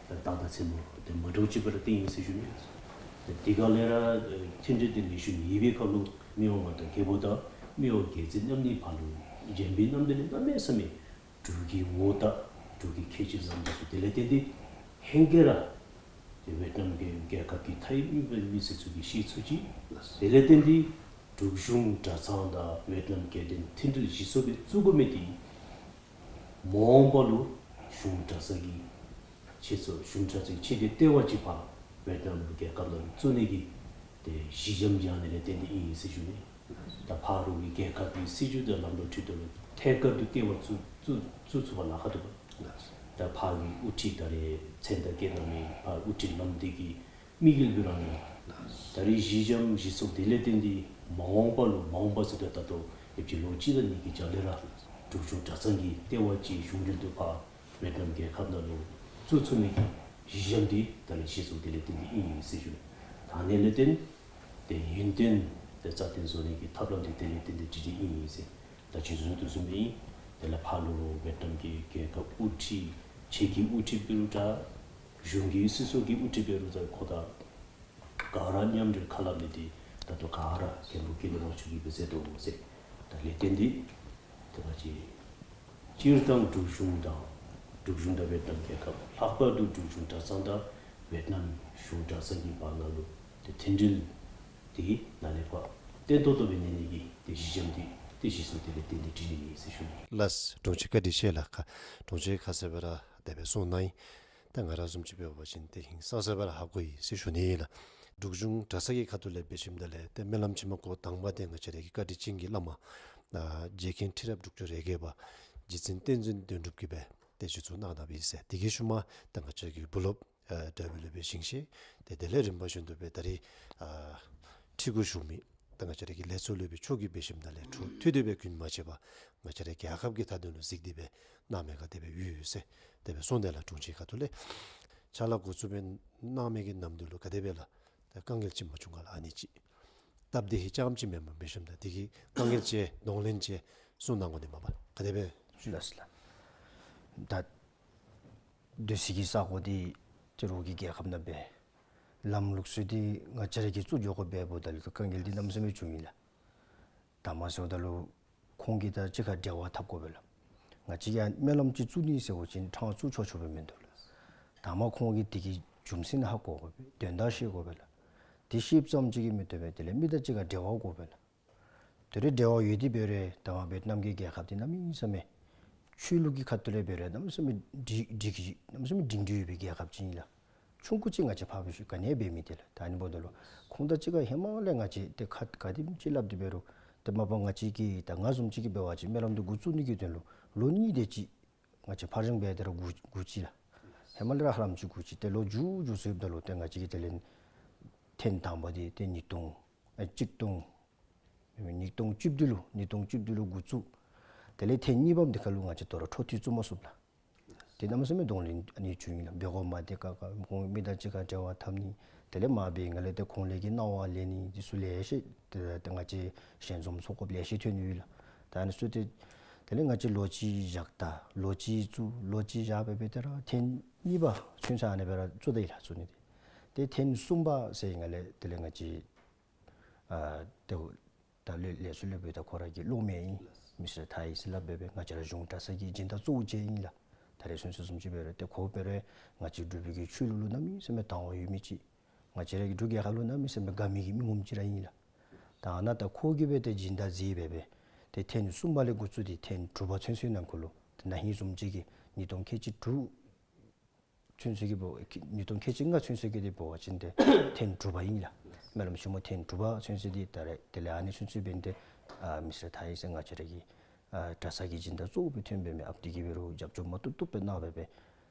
ད་རྟགས་དང་མཚན་མ་ཏེ་མ་འདྲཝ་ཅིག་སྦེ་ར་སྟོན་ཡི་ཟེར་ཞུ་ནི། ཏེ་དེ་ག་ལས་ར་ཨེ་མཐུན་སྒྲིལ་འདི་ལེགས་ཤོམ་ཡོད་པའི་སྐབས་ལུ་མི་དབང་མངའ་བདག་རྒྱལ་པོ་དང་མི་དབང་རྒྱལ་བཙུན་རྣམ་གཉིས་བར་ལུ་བྱོན་པའི་གནམ་དུས་ལས་གནམ་མེད་ས་མེད་འབྲུག་གི་ངོ་རྟགས་འབྲུག་གི་ཁྱད་ཆོས་བཟང་པོ་ཚུ་དེ་ལས་བརྟེན་ཏེ་ཧེང་སྐལ་ར་ ཏེ་ཝེཊ་ནམ་གྱི་རྒྱལ་ཁབ་ཀྱི་མཐའ་དབུས་མི་སེར་ཚུ་གིས་ཤེས་ཚུགས་ཅི། དེ་ལས་བརྟེན་ཏེ་འབྲུག་གཞུང་གྲྭ་ཚང་དང་ཝེཊ་ནམ་དགེ་ལྡན་མཐུན་སྒྲིལ་གཞི་ཚོགས་སྦེ་བཙུགས་དགོ་མི་འདི་མ་འོངས་པ་ལུ་གཞུང་གྲྭ་ཚང་གི་ཆེད་ཚོགས་གཞུང་གྲྭ་ཚང་གི་ཆེད་དུ་ལྟེ་བ་ཅིག་ཕར་ཝེཊ་ནམ་རྒྱལ་ཁབ་ནང་ལུ་བཙུགས་ནི་གི་ཏེ་གཞི་འགྱམ་བཞག་ནི་ལས་བརྟེན་ཏེ་ཨིན་ཟེར་ཞུ་ནི། ད་ཕར་ལུ་གི་རྒྱལ་ཁབ་ཀྱི་སྲིད་བྱུས་དང་ལམ་ལུགས་ཁྲིམས་དང་ཐད་ཀར་དུ་ལྟེ་བ་བཙུགས་བཙུགས་བཙུགས་ཚུགས་པར་ལཱ་ཁག་འདུག་པ། ད་ཕར་གྱི་དབུ་ཁྲིད་ད་རེས་མཚན་རྟགས་བཀོད་གནང་མི་ཕར་དབུ་ཁྲིད་ལམ་འདི་གི་དམིགས་ཡུལ་འབད་ར་ནི། ད་རེས་གཞི་འགྱམ་གཞི་ཚོགས་དེ་ལས་བརྟེན་ཏེ་མ་འོངས་པ་ལུ་མ་འོངས་པ་ཟེར་ཏེ་ད་ལྟོ་ཡབ་ཀྱི་ལོ་གཅིག་དང་གཉིས་ཀྱི་རྒྱབ་ལས་ར་འབྲུག་གཞུང་གྲྭ་ཚང་གི་ལྟེ་བ་ཅིག་གཞུང་འབྲེལ་དུ་ཕར་ཝེཊ་ནམ་རྒྱལ་ཁབ་ནང་ལུ་བཙུགས་ཚུགས་ནི་གི་གཞི་འགྱམ་འདི་ད་རེས་གཞི་ཚོགས་དེ་ལས་བརྟེན་ཏེ་ཨིན་ཟེར་ཞུ་ནི། ད་ཨ་ནི་ལས་བརྟེན་ཏེ་ཡུན་བརྟན་ཏེ་རྩ་བརྟན་བཟོ་ནི་གི་ཐབས་ལམ་འདི་དེ་ལས་བརྟེན་ཏེ་བྲིས་བྲིསཝ་ཨིན་ཟེར། ད་ཅི་བཟུམ་དུ་བཟུམ་སྦེ་ཨིན། དེ་ལས་ཕར་ལུ་ཝེཊ་ནམ་གྱི་རྒྱལ་ཁབ་དབུ་ཁྲིད་ཆེད་ཀྱི་དབུ་ཁྲིད་འབད་རུང་འདྲ། གཞུང་གི་སྲིད་ཚོགས་ཀྱི་དབུ་ཁྲིད་འབད་རུང་འདྲ་ཁོ་ད་ག་ར་མཉམ་འབྲེལ་ཁ་སླབ་ནི་འདི་ད་ལྟོ་ག་ར་མཁན་པོ་ཀུན་ལེགས་དབང་ཕྱུག་གིས་འབད་ཟེར་དོ་ཟེར། ད་ལས་བརྟེན་ཏེ་ཏེ་ང་བཅས་སྤྱིར་བཏང་འབྲུག་གཞུང་དང་འབྲུག་གཞུང་དང་ཝེཊ་ནམ་རྒྱལ་ཁབ་ལྷག་པར་དུ་འབྲུག་གཞུང་གྲྭ་ཚང་དང་ཝེཊ་ནམ་གཞུང་གྲྭ་ཚང་གི་བར་ན་ལུ་ཏེ་མཐུན་སྒྲིལ་འདི་ནཱ་ལས་ཕར་བརྟན་ཏོག་ཏོ་སྦེ་གནས་ནི་གི་ཏེ་གཞི་འགྱམ་འདི་ཏེ་གཞི་ཚོགས་དེ་ལས་བརྟེན་ཏེ་བྲིས་ནི་ཨིན་ཟེར་ཞུ་ནི། ལགས་དྲུང་ཆེ་བཀའ་དྲིན་ཆེ་ལགས། ཁ་དྲུང་ཆེ་ཁ་གསལ་སྦེ་ར་དེ་སྦེ་གསུངས་གནང་ཡི། ད་ང་ར་བཟུམ་ཅིག་འབད་བ་ཅིན་ཏེ་ཧིང་སངས་ས་སྦེ་ར་ཧ་གོ་ཡི་ཟེར་ཞུ་ནི་ཨིན་ལགས། འབྲུག་གཞུང་གྲྭ་ཚང་གི་ཁ་ཐུག་ལས་འབད་ཞིནམ་ད་ལས་ཏེ་སྨོན་ལམ་ཆེན་མོ་འགོ་དང་པ་འདི་ང་བཅས་ར་གི་བཀའ་དྲིན་ཅན་གྱི་བླ་མ་ཨ་རྗེ་མཁན་ཁྲི་རབས་དྲུག་ཅུ་རེ་བརྒྱད་པ་རྗེ་བཙུན་བསྟན་འཛིན་དོན་གྲུབ་ཀྱིས་སྦེ་ཏེ་གཞི་བཙུགས་གནང་གནངམ་ཨིན་ཟེར། དེ་གི་ཤུལ་མ་ད་ང་བཅས་ར་གི་བུ་སློབ་ཨ་དྲག་པོ་ལུ་སྦེ་ཞིང་གཤེགས། ཏེ་དེ་ལས་རིམ་པ་བཞིན་དུ་སྦེ་ད་རེས་ཨ་ཁྲི་གུ་བཞུགས་མི་ད་ང་བཅས་ར་གི་ལས་ཚོགས་སློབ་དཔོན་མཆོག་གིས་འབད་ཞིནམ་ད་ལས་འཕྲོ་མཐུད་དེ་སྦེ་རྒྱུན་མ་ཆད་པར་ང་བཅས་ར་རྒྱལ་ཁབ་ཀྱི་མཐའ་དོན་ལུ་གཟིགས་ཏེ་སྦེ་གནང་མི་ག་དེ་སྦེ་ཡོད་ཟེར་དེ་སྦེ་གསུངས་ཏེ་ལགས། དྲུང་ཆེ་ཁ་ཐུག་ལས་ཕྱག་ལཱ་འགོ་བཙུགས་སྦེ་གནང་མི་གི་ནམ་དུས་ལུ་ག་དེ་སྦེ་ལགས་ད་དཀའ་ངལ་ཅིག་མ་བྱུང་ག་ལགས། ཨ་ནི་ཅིག་སྟབས་བདེ་ཧིང་ཙམ་ཅིག་མེན་པར་འབད་ཞིནམ་ད་དེ་གི་དཀའ་ངལ་ཅིག་གདོང་ལེན་ཅིག་གསུང་གནང་དགོ་ནི་མས་པ། ག་དེ་སྦེ་ཞུ་ལགས་སོ་ལགས། ད་སྡོད་སའི་གི་ས་གོ་འདི་ཏེ་རོགས་ཀྱི་རྒྱལ་ཁབ་ནང་སྦེ་ལམ་ལུགས་སྲོལ་འདི་ང་བཅས་ར་གིས་བཙུགས་འགྱོ་དགོཔ་འབདཝ་ད་ལུ་དཀའ་ངལ་འདི་གནམ་མེད་ས་མེད་བྱུང་ཡི་ལགས། དང་པ་ཟེརཝ་ད་ལུ་ཁོང་གིས་ད་གཅིག་ཁར་འབྲེལ་བ་འཐབ་དགོ་པས་ལགས། ང་བཅས་ཀྱིས་སྨོན་ལམ་ཅིག་བཙུགས་ནི་ཟེར་བ་ཅིན་ཕྲང་བཙུགས་ཆོག་ཆོག་སྦེ་མིན་འདུག་ལགས། དང་པ་ཁོང་གིས་དེ་གི་རྒྱུ་མཚན་ཧ་གོ་དགོ་པས། དོན་དག་ཤེས་དགོ་པས་ལགས། དེ་ཤེསཔ་ཙམ་ཅིག་གིས་མི་བཏུབ་པས། དེ་ལས་མི་དང་གཅིག་ཁར་འབྲེལ་བ་དགོ་པས་ལགས། དེ་རུང་འབྲེལ་བ་ཡོད་དེ་འབད་རུང་ད་ང་བཅས་ཝེཊ་ནམ་གྱི་རྒྱལ་ཁབ་འདི་གནམ་མེད་ས་མེད་ཆོས་ལུགས་ཀྱི་ཁ་ཐུག་ལས་འབད་རུང་གནམ་མེད་ས་མེད་སྒྲིག་སྒྲིག་གནམ་མེད་ས་མེད་སྒྲིང་སྒྲི་ཡོད་པའི་རྒྱལ་ཁབ་ཅིག་ཨིན་ལགས། ཆུང་ཀུ་ཅིག་ང་བཅས་ཕར་འབད་ཞིནམ་ག་ནི་འབད་མི་འདི་ལགས། ད་ཨ་ནི་འབདཝ་ད་ལུ་ཁོང་དང་གཅིག་ཁར་ཧེ་མ་ལས་ང་བཅས་ཏེ་ཁ་ག་དེམ་ཅིག་སླབ་སྟེ་འབད་རུང་ཏེ་མ་པ་ང་བཅས་ཀྱིས་ད་ང་བཟུམ་ཅིག་གིས་འབད་བ་ཅིན་སྨོན་ལམ་འདི་འགོ་བཙུགས་ནི་གི་དོན་ལུ་ལོ་གཉིས་དེ་ཅིག་ང་བཅས་ཕར་འགྱངས་འབད་དེ་ར་འགོར་འགོར་ཅི་ལགས། ཧེ་མ་ལས་ར་ཧ་ལམ་ཅིག་འགོར་ཅི། ཏེ་ལོ་མཇུག་མཇུག་སོངམ་ད་ལུ་ཏེ་ང་བཅས་ཀྱིས་དེ་ལས་ཐེངས་དང་པ་འདི་ཏེ་ཉིས་སྟོང་ཨ་གཅིག་སྟོང་ཉིས་སྟོང་བཅུ་བདུན་ལུ་ཉིས་སྟོང་བཅུ་བདུན་ལུ་འགོ་བཙུགས། དེ་ལས་ཐེངས་གཉིས་པམ་འདི་ཁར་ལུ་ང་བཅས་དོ་རུང་འཕྲོ་མཐུད་བཙུགས་མ་ཚུགས་ལགས། ཏེ་གནམ་མེད་ས་མེད་གདོང་ལེན་ཨ་ནི་བྱུང་ཡི་ལགས། འབད་དགོཔ་མ་བདེ་ཁག་ཁ་ཁོང་མི་དང་གཅིག་ཁར་འབྲེལ་བ་འཐབ་ནི་དེ་ལས་མ་འབད་ང་ལས་ཏེ་ཁོང་ལས་ཀྱི་གནང་བ་ལེན་ནི་འདི་ཚུ་ལེ་ཤ་ཏེ་ཏེ་ང་བཅས་ཞལ་འཛོམས་ཚོགས་དགོཔ་ལེ་ཤ་ཐོན་ཡོད་ལགས། ད་ཨ་ནི་ཚུ་ཏེ་དེ་ལས་ང་བཅས་ལོ་གཅིག་བཞག་ད་ལོ་གཅིག་བཙུགས་ལོ་གཅིག་བཞག་སྦེ་སྦེ་ཏེ་ར་ཐེངས་གཉིས་པ་ཚུན་ཚོད་ཨ་ནི་སྦེ་ར་བཙུགས་ད་ཡི་ལགས། བཙུགས་ནི་འདི་ཏེ་ཐེངས་གསུམ་པ་ཟེར་ང་ལས་དེ་ལས་ང་བཅས་ཨ་ཏེ་ད་ལས་ལས་ཚོགས་སློབ་དཔོན་ད་ཁོ་ར་གི་སློབ་མ་ཨིན་མི་སི་ཊར་ཐའི་ཟེར་སླབ་སྦེ་སྦེ་ང་བཅས་ར་གཞུང་གྲྭ་ཚང་གི་སྦྱིན་བདག་གཙོ་བོ་ཅིག་ཨིན་ལགས། ད་རེས་ཚུན་ཚོད་བཟུམ་ཅིག་འབད་རུང་ཏེ་ཁོ་འབད་རུང་ང་བཅས་འབྲུག་པའི་གི་ཆོས་ལུགས་ལུ་གནམ་མེད་ས་མེད་དད་པ་ཡོད་མི་ཅིག་ང་བཅས་ར་གི་འབྲུག་རྒྱལ་ཁབ་ལུ་གནམ་མེད་ས་མེད་དགའ་མི་གི་མི་ངོམ་ཅིག་ར་ཨིན་ལགས། ད་ཨ་ནཱ་ད་ཁོ་གིས་སྦེ་ཏེ་སྦྱིན་བདག་མཛད་སྦེ་སྦེ་ཏེ་ཐེངས་གསུམ་པ་ལས་འགོ་བཙུགས་ཏེ་ཐེངས་དྲུག་པ་ཚུན་ཚོད་ནང་འཁོད་ལུ་ཏེ་ན་ཧིང་བཟུམ་ཅིག་གི་ཉིས་སྟོང་ཁལ་གཅིག་དྲུག་ཚུན་ཚོད་ཀྱི་འབད་ཉིས་སྟོང་ཁལ་གཅིག་ལྔ་ཚུན་ཚོད་ཀྱི་འདི་འབད་བ་ཅིན་ཏེ་ཐེངས་དྲུག་པ་ཨིན་ལགས། སྨོན་ལམ་ཆེན་མོ་ཐེངས་དྲུག་པ་ཚུན་ཚོད་འདི་ད་རེས་དེ་ལས་ཨ་ནི་ཚུན་ཚོད་འབད་ནི་འདི་ཨ་མི་སི་ཊར་ཐའི་ཟེར་ང་བཅས་ར་གི་ཨ་གྲྭ་ཚང་གི་སྦྱིན་བདག་གཙོ་བོ་སྦེ་ཐོན་སྦེ་མི་ཨཔ་འདི་གིས་འབད་རུང་རྒྱབ་སྐྱོར་མ་བཏུབ་བཏུབ་སྦེ་གནང་སྦེ་སྦེ་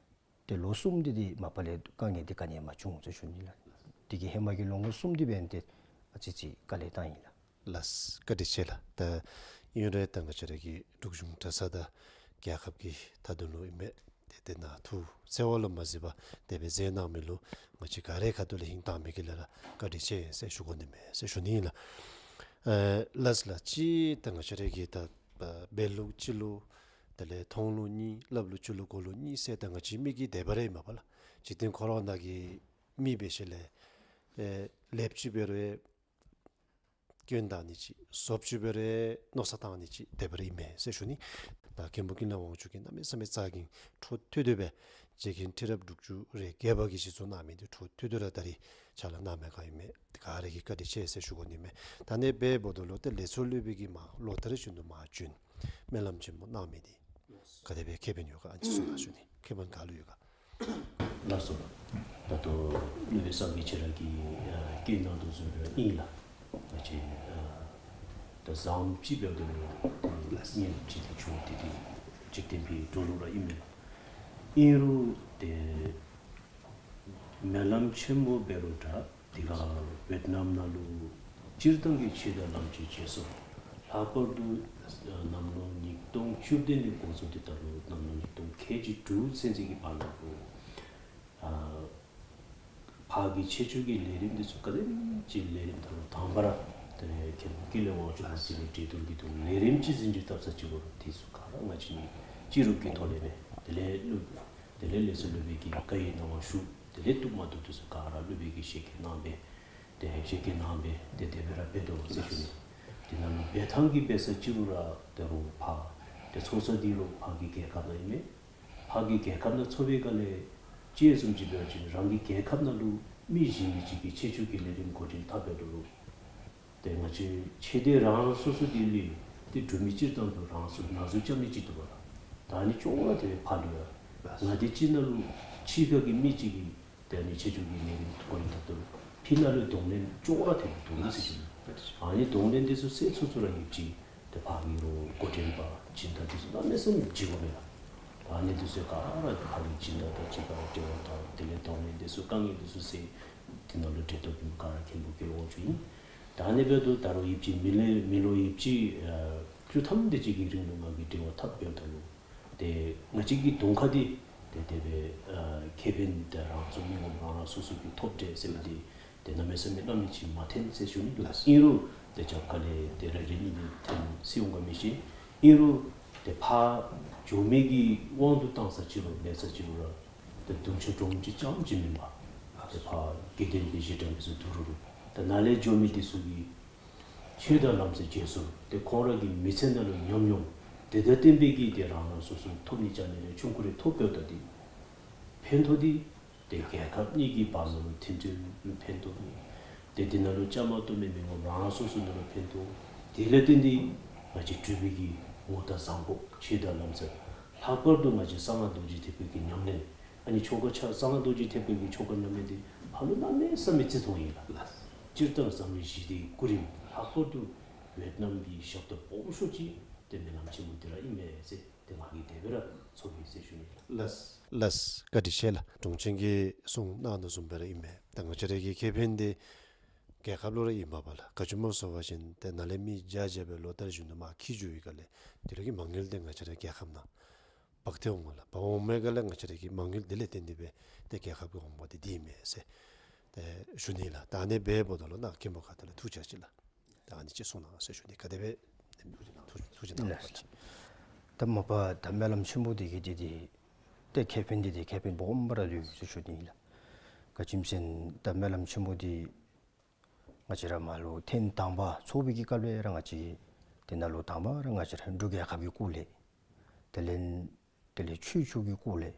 ཏེ་ལོ་གསུམ་འདི་འདི་མ་པ་ལས་དཀའ་ངལ་འདི་ག་ནི་ཡང་མ་བྱུང་ཟེར་ཞུ་ནི་ལགས། དེ་གིས་ཧེ་མ་གི་ལོ་ངོ་གསུམ་འདི་འབད་ནི་འདི་ཨ་ཙི་ཙི་དཀའ་ལས་བཏང་ཡི་ལགས། ལགས་བཀའ་དྲིན་ཆེ་ལགས། ད་ཨིན་རུང་ད་ང་བཅས་ར་གི་འབྲུག་གཞུང་གྲྭ་ཚང་དང་རྒྱལ་ཁབ་ཀྱི་མཐའ་དོན་ལུ་ཨིན་མས། ཏེ་དེ་ནང་ཐུགས་འཚེར་བ་ལུ་མ་གཟིགས་པར་དེ་སྦེ་མཛད་གནང་མི་ལུ་ང་བཅས་ག་རའི་ཁ་ཐུག་ལས་ཧིང་དྭངས་མི་གི་ལས་ར་བཀའ་དྲིན་ཆེ་ཟེར་ཞུ་དགོ་ནི་མས་ཟེར་ཞུ་ནི་ཨིན་ལགས། ཨེ་ལགས་ལགས། ཅིག་ད་ང་བཅས་ར་གི་ད་འབད་ལུགས་ཅིག་ལུ་དེ་ལས་མཐོང་ལུགས་གཉིས་སླབ་ལུགས་ཅིག་ལུ་གོ་ལུགས་གཉིས་ཟེར་ད་ང་བཅས་མི་གི་དད་པ་ར་ཨིན་མས་པ་ལགས། འཇིག་རྟེན་འཁོར་བ་ནང་གི་མི་འབད་ཞིནམ་ལས་ཨེ་ལེགསཔ་ཅིག་འབད་རུང་སྐྱོན་བཏགས་ནི་ཅིག་ཟོགཔ་ཅིག་འབད་རུང་མནོ་བསམ་བཏང་ནི་ཅིག་དེ་སྦེ་ར་ཨིན་མས་ཟེར་ཞུ་ནི། ད་མཁན་པོ་ཀུན་ལེགས་དབང་ཕྱུག་གིས་གནམ་མེད་ས་མེད་རྩ་འགེངས་འཕྲོ་མཐུད་དེ་སྦེ་རྗེ་མཁན་ཁྲི་རབས་དྲུག་ཅུ་རེ་བརྒྱད་པ་གིས་གཞི་བཙུགས་གནང་མི་འདི་འཕྲོ་མཐུད་དེ་ར་ད་རིས་ཕྱག་ལཱ་གནང་མི་ག་ཨིན་མས། ག་ར་གིས་བཀའ་དྲིན་ཆེ་ཟེར་ཞུ་དགོ་ནི་མས། ད་ཨ་ནི་འབདཝ་ད་ལུ་ཏེ་ལས་ཚོགས་སློབ་དཔོན་གྱིས་མར་ལོ་ལྟར་བཞིན་དུ་མར་བྱོན་སྨོན་ལམ་ཆེན་མོ་གནང་མི་འདི་ག་དེ་སྦེ་ཁེ་ཕན་ཡོད་ག་ཨ་ནི་ཅིག་གསུང་གནང་ཞུ་ནི། ཁེ་ཕན་ག་ལུ་ཡོད་ག། ལགས་སོ། ད་ལྟོ་སློབ་དཔོན་སངས་རྒྱས་ཁྱེད་ར་གིས་ཨ་བཀའ་གནང་དོ་བཟུམ་སྦེ་ཨིན་ལགས། ང་བཅས་ཨ་ད་བཟངམ་ཅིག་འབདཝ་ད་ལུ་ཏེ་ལགས། གཉེན་ཅིག་ཏེ་བྱུང་སྟེ་ཏེ་འཇིག་རྟེན་པའི་འགྲོ་ལུགས་ར་ཨིན་མས་ལགས། ཨིན་རུང་ཏེ་སྨོན་ལམ་ཆེན་མོ་འབད་རུང་འདྲ་དེ་སྒང་ཝེཊ་ནམ་ནང་ལུ་སྤྱིར་བཏང་གི་ཆོས་དང་ལམ་གྱི་རྗེས་སུ་ལྷག་པར་དུ་ཨ་གནམ་ལོ་ཉིས་སྟོང་བཅུ་བདུན་ལས་འགོ་བཙུགས་ཏེ་ད་ལྟོ་གནམ་ལོ་ཉིས་སྟོང་ཁལ་གཅིག་དྲུག་ཚུན་ཚོད་ཀྱི་བར་ན་ལུ་ཨ་ཕར་གྱི་ཁྱད་ཆོས་ཀྱི་ལས་རིམ་འདི་ཚུ་ག་དེམ་ཅིག་ལས་རིམ་ད་ལྟོ་དང་པ་ར་ཏེ་མཁན་པོ་ཀུན་ལེགས་དབང་ཕྱུག་ལུ་ཟེར་ནི་འདྲེ་གདོང་གི་དུང་ལས་རིམ་ཅིག་ཟིན་བྲིས་བཏབ་ས་ཅིག་འབད་རུང་དེ་ཚུ་ག་ར་ང་བཅས་ནི་སྤྱི་རུབ་ཀྱི་ཐོག་ལས་སྦེ་དེ་ལས་སློབ་དེ་ལས་ལས་ཚོགས་སློབ་དཔོན་གྱིས་བཀའ་ཡི་གནང་བ་ཞུ། དེ་ལས་བཏུབ་མ་བཏུབ་དེ་ཚུ་ག་ར་སློབ་དཔོན་གྱིས་ཞལ་བཀོད་གནང་སྦེ་ཏེ་ཞལ་བཀོད་གནང་སྦེ་ཏེ་དེ་སྦེ་ར་འབད་དོ་ཟེར་ཞུ་ནི། དེ་ནང་ལུ་འབད་ཐངས་ཀྱི་འབད་ས་ཅིག་རུང་ར་ད་རུང་ཕར་ཏེ་ཚོགས་ས་འདི་རུང་ཕར་གྱི་རྒྱལ་ཁབ་ནང་ཨིན་མས། ཕར་གྱི་རྒྱལ་ཁབ་ནང་ཚོགས་པའི་སྒང་ལས་ཅིག་བཟུམ་ཅིག་འབད་བ་ཅིན་རང་གི་རྒྱལ་ཁབ་ནང་ལུ་མི་གཞན་མི་ཅིག་གིས་ཁྱད་ཆོས་ཀྱི་ལས་རིམ་འགོ་འདྲེན་འཐབ་འབད་དོ་རུང་ཏེ་ང་བཅས་ཆོས་སྡེ་རང་རང་སོ་སོ་འདི་ལས་ཏེ་འབྲུག་མི་སྤྱིར་བཏང་དུ་རང་སོ་ན་ཟུག་རྐྱབ་ནི་ཅིག་འདུག་པ་ལགས། ད་ཨ་ནི་ཅོག་ར་དེ་སྦེ་ཕར་ལུ་ཡང་ང་བཅས་ཅིག་ནང་ལུ་ཕྱི་ཁ་གི་མི་ཅིག་གིས་ཏེ་ཨ་ནི་ཁྱད་ཆོས་ཀྱི་ལས་རིམ་འགོ་འདྲེན་འཐབ་དོ་རུང་ཕྱི་ནང་ལུ་གདོང་ལེན་ཅོག་ར་དེ་སྦེ་འདུག་ཟེར་ཞུ་ནི། ཨ་ནི་གདོང་ལེན་དེ་ཚུ་སེལ་ཚུགས་ཚུགས་ར་ཡོད་ཅི། ཏེ་ཕར་གྱི་རོགས་འགོ་འདྲེན་པ་སྦྱིན་བདག་དེ་ཚུ་གནམ་མེད་ས་མེད་ཅིག་དགོ་པས་ལགས། ད་ཨ་ནི་དེ་ཚུ་ག་ར་ཕར་གྱི་སྦྱིན་བདག་དང་སྦྱིན་བདག་འབྲེལ་བ་དང་དེ་ལས་གདོང་ལེན་དེ་ཚུ་དཀའ་ངལ་དེ་ཚུ་སེལ། དེ་ནང་ལུ་འབྲེལ་གཏོགས་ཀྱི་མི་ག་ར་མཁན་པོ་ཀུན་ལེགས་དབང་ཕྱུག་ཨིན། ད་ཨ་ནི་འབདཝ་ད་ད་རུང་ཡུདཔ་ཅིག་མི་ལོ་མི་ལོ་ཡུདཔ་ཅིག་ཨ་བཅུ་ཐམ་དེ་ཅིག་གི་རིང་ལུ་ང་གིས་འབྲེལ་བ་འཐབ་འབདཝ་ད་ལུ་ཏེ་ང་བཅས་ཀྱི་གདོང་ཁ་འདི་ཏེ་དེ་སྦེ་ཨ་ཁེ་ཕན་ཏེ་རང་སོ་མི་ངོམ་རང་རང་སོ་སོ་གིས་ཐོབ་སྟེ་ཟེར་མི་འདི་ཏེ་གནམ་མེད་ས་མེད་གནམ་མེད་ཅིག་མ་ཐོན་ཟེར་ཞུ་ནི་ལགས། ཨིན་རུང་ཏེ་རྒྱབ་ཁ་ལས་ཏེ་རེ་རེ་གཉིས་གཉིས་ཐོན་སྲིད་འོང་ག་མི་ཤེས། ཨིན་རུང་ཏེ་ཕར་འགྱོ་མི་གི་དབང་དུ་བཏང་ས་ཅིག་རུང་མེད་ས་ཅིག་རུང་ར་ཏེ་དུམ་གྲ་འདྲཝ་ཅིག་རྐྱངམ་ཅིག་མེན་པར་ཏེ་ཕར་དགེ་ལྡན་པའི་རྗེས་འབྲང་མི་ཚུ་དུ་རུ་རུ་ཏེ་ནཱ་ལས་འགྱོ་མི་འདི་ཚུ་གིས་ཆོས་དང་ལམ་སྲོལ་རྗེས་སུ་ཏེ་ཁོང་ར་གི་མི་ཚེ་ནང་ལུ་ཉམས་མྱོང་དེ་དང་བསྟུན་པའི་གི་ཏེ་རང་རང་སོ་སོ་ཐོབ་ནི་བྱ་ནི་རེ་ཆུང་ཀུ་རེ་ཐོབ་འབདཝ་ད་འདི་ཕན་ཐོགས་འདི་ཏེ་རྒྱལ་ཁབ་གཉིས་ཀྱི་བར་ན་ལུ་མཐུན་སྒྲིལ་ལུ་ཕན་ཐོགས་ནི། ཏེ་འདི་ནང་ལུ་བཅའ་མར་གཏོགས་མི་མི་ངོམ་རང་རང་སོ་སོ་ནང་ལུ་ཕན་ཐོགས། དེ་ལས་བརྟེན་ཏེ་ང་བཅས་འབྲུག་པའི་གི་ངོ་རྟགས་བཟང་པོ་ཆོས་དང་ལམ་སྲོལ་ལྷག་པར་དུ་ང་བཅས་གསང་སྔགས་རྡོ་རྗེ་ཐེག་པའི་གི་ཉམས་ལེན་ཨ་ནི་ཆོ་ག་ཆ་གསང་སྔགས་རྡོ་རྗེ་ཐེག་པའི་གི་ཆོ་ག་ཉམས་ལེན་འདི་ཕར་ལུ་གནམ་མེད་ས་མེད་བརྩི་མཐོང་ཨིན་ལགས། སྤྱིར་བཏང་འཛམ་གླིང་ཞི་བདེའི་སྐུ་རིམ་ལྷག་པར་དུ་ཝེཊ་ནམ་གྱི་ཞབས་ཏོག་སྦོམ་ཤོས་ཅིག་ཏེ་སྨོན་ལམ་ཆེན་མོ་འདི་ར་ཨིན་མས་ཟེར་ཏེ་ང་གིས་དེ་སྦེ་ར་ཚོར་ཡི་ཟེར་ཞུ་ནི་ལགས། ལགས། བཀའ་དྲིན་ཆེ་ལགས། དྲུང་ཆེན་གྱིས་གསུངས་གནང་དོ་བཟུམ་སྦེ་ར་ཨིན་མས། ད་ང་བཅས་ར་གི་ཁེ་ཕན་འདི་རྒྱལ་ཁབ་ལུ་ར་ཨིན་པས་ལགས། ག་ཅི་སྨོ་ཟེར་བ་ཅིན་ཏེ་ནཱ་ལས་མི་བརྒྱ་བརྒྱ་སྦེ་ལོ་ལྟར་བཞིན་དུ་མར་འཁྱིད་འགྱོ་བའི་སྒང་ལས་དེ་ལུ་གི་མ་དངུལ་འདི་ང་བཅས་ར་རྒྱལ་ཁབ་ནང་འབག་སྟེ་འོང་མས་ལགས། འབག་འོང་མི་སྒང་ལས་ང་བཅས་ར་གི་མ་དངུལ་དེ་ལས་བརྟེན་ཏེ་སྦེ་ཏེ་རྒྱལ་ཁབ་ཀྱི་འོང་འབབ་འདི་འདི་ཨིན་མས་ཟེར་ཏེ་ཞུ་ནི་ལགས། ད་ཨ་ནི་འབདཝ་ད་ལུ་ནཱ་མཁན་པོ་ཁ་ཐུག་ལས་ཐུགས་རྗེ་ཆེ་ལགས། ད་ཨ་ནི་ཅིག་གསུང་གནང་ཟེར་ཞུ་ནི། ག་དེ་སྦེ་ཐུགས་རྗེ་གནང་ལགས། ད་མ་པ་ད་སྨོན་ལམ་ཆེན་མོ་འདི་གི་འདི་འདི་ཏེ་ཁེ་ཕན་འདི་འདི་ཁེ་ཕན་སྦོམ་ར་ཡོད་ཟེར་ཞུ་ནི་ལགས། ག་ཅི་སྨོ་ཟེར་ན་ད་སྨོན་ལམ་ཆེན་མོ་འདི་ང་བཅས་ར་མར་ལུ་ཐེངས་དང་པ་ཚོགས་པའི་གི་སྐབས་ལས་ར་ང་བཅས་དེ་ནང་ལུ་དང་པ་ར་ང་བཅས་ར་འབྲུག་རྒྱལ་ཁབ་ཀྱི་སྐོར་ལས་དེ་ལས་དེ་ལས་ཆོས་ཕྱོགས་ཀྱི་སྐོར་ལས་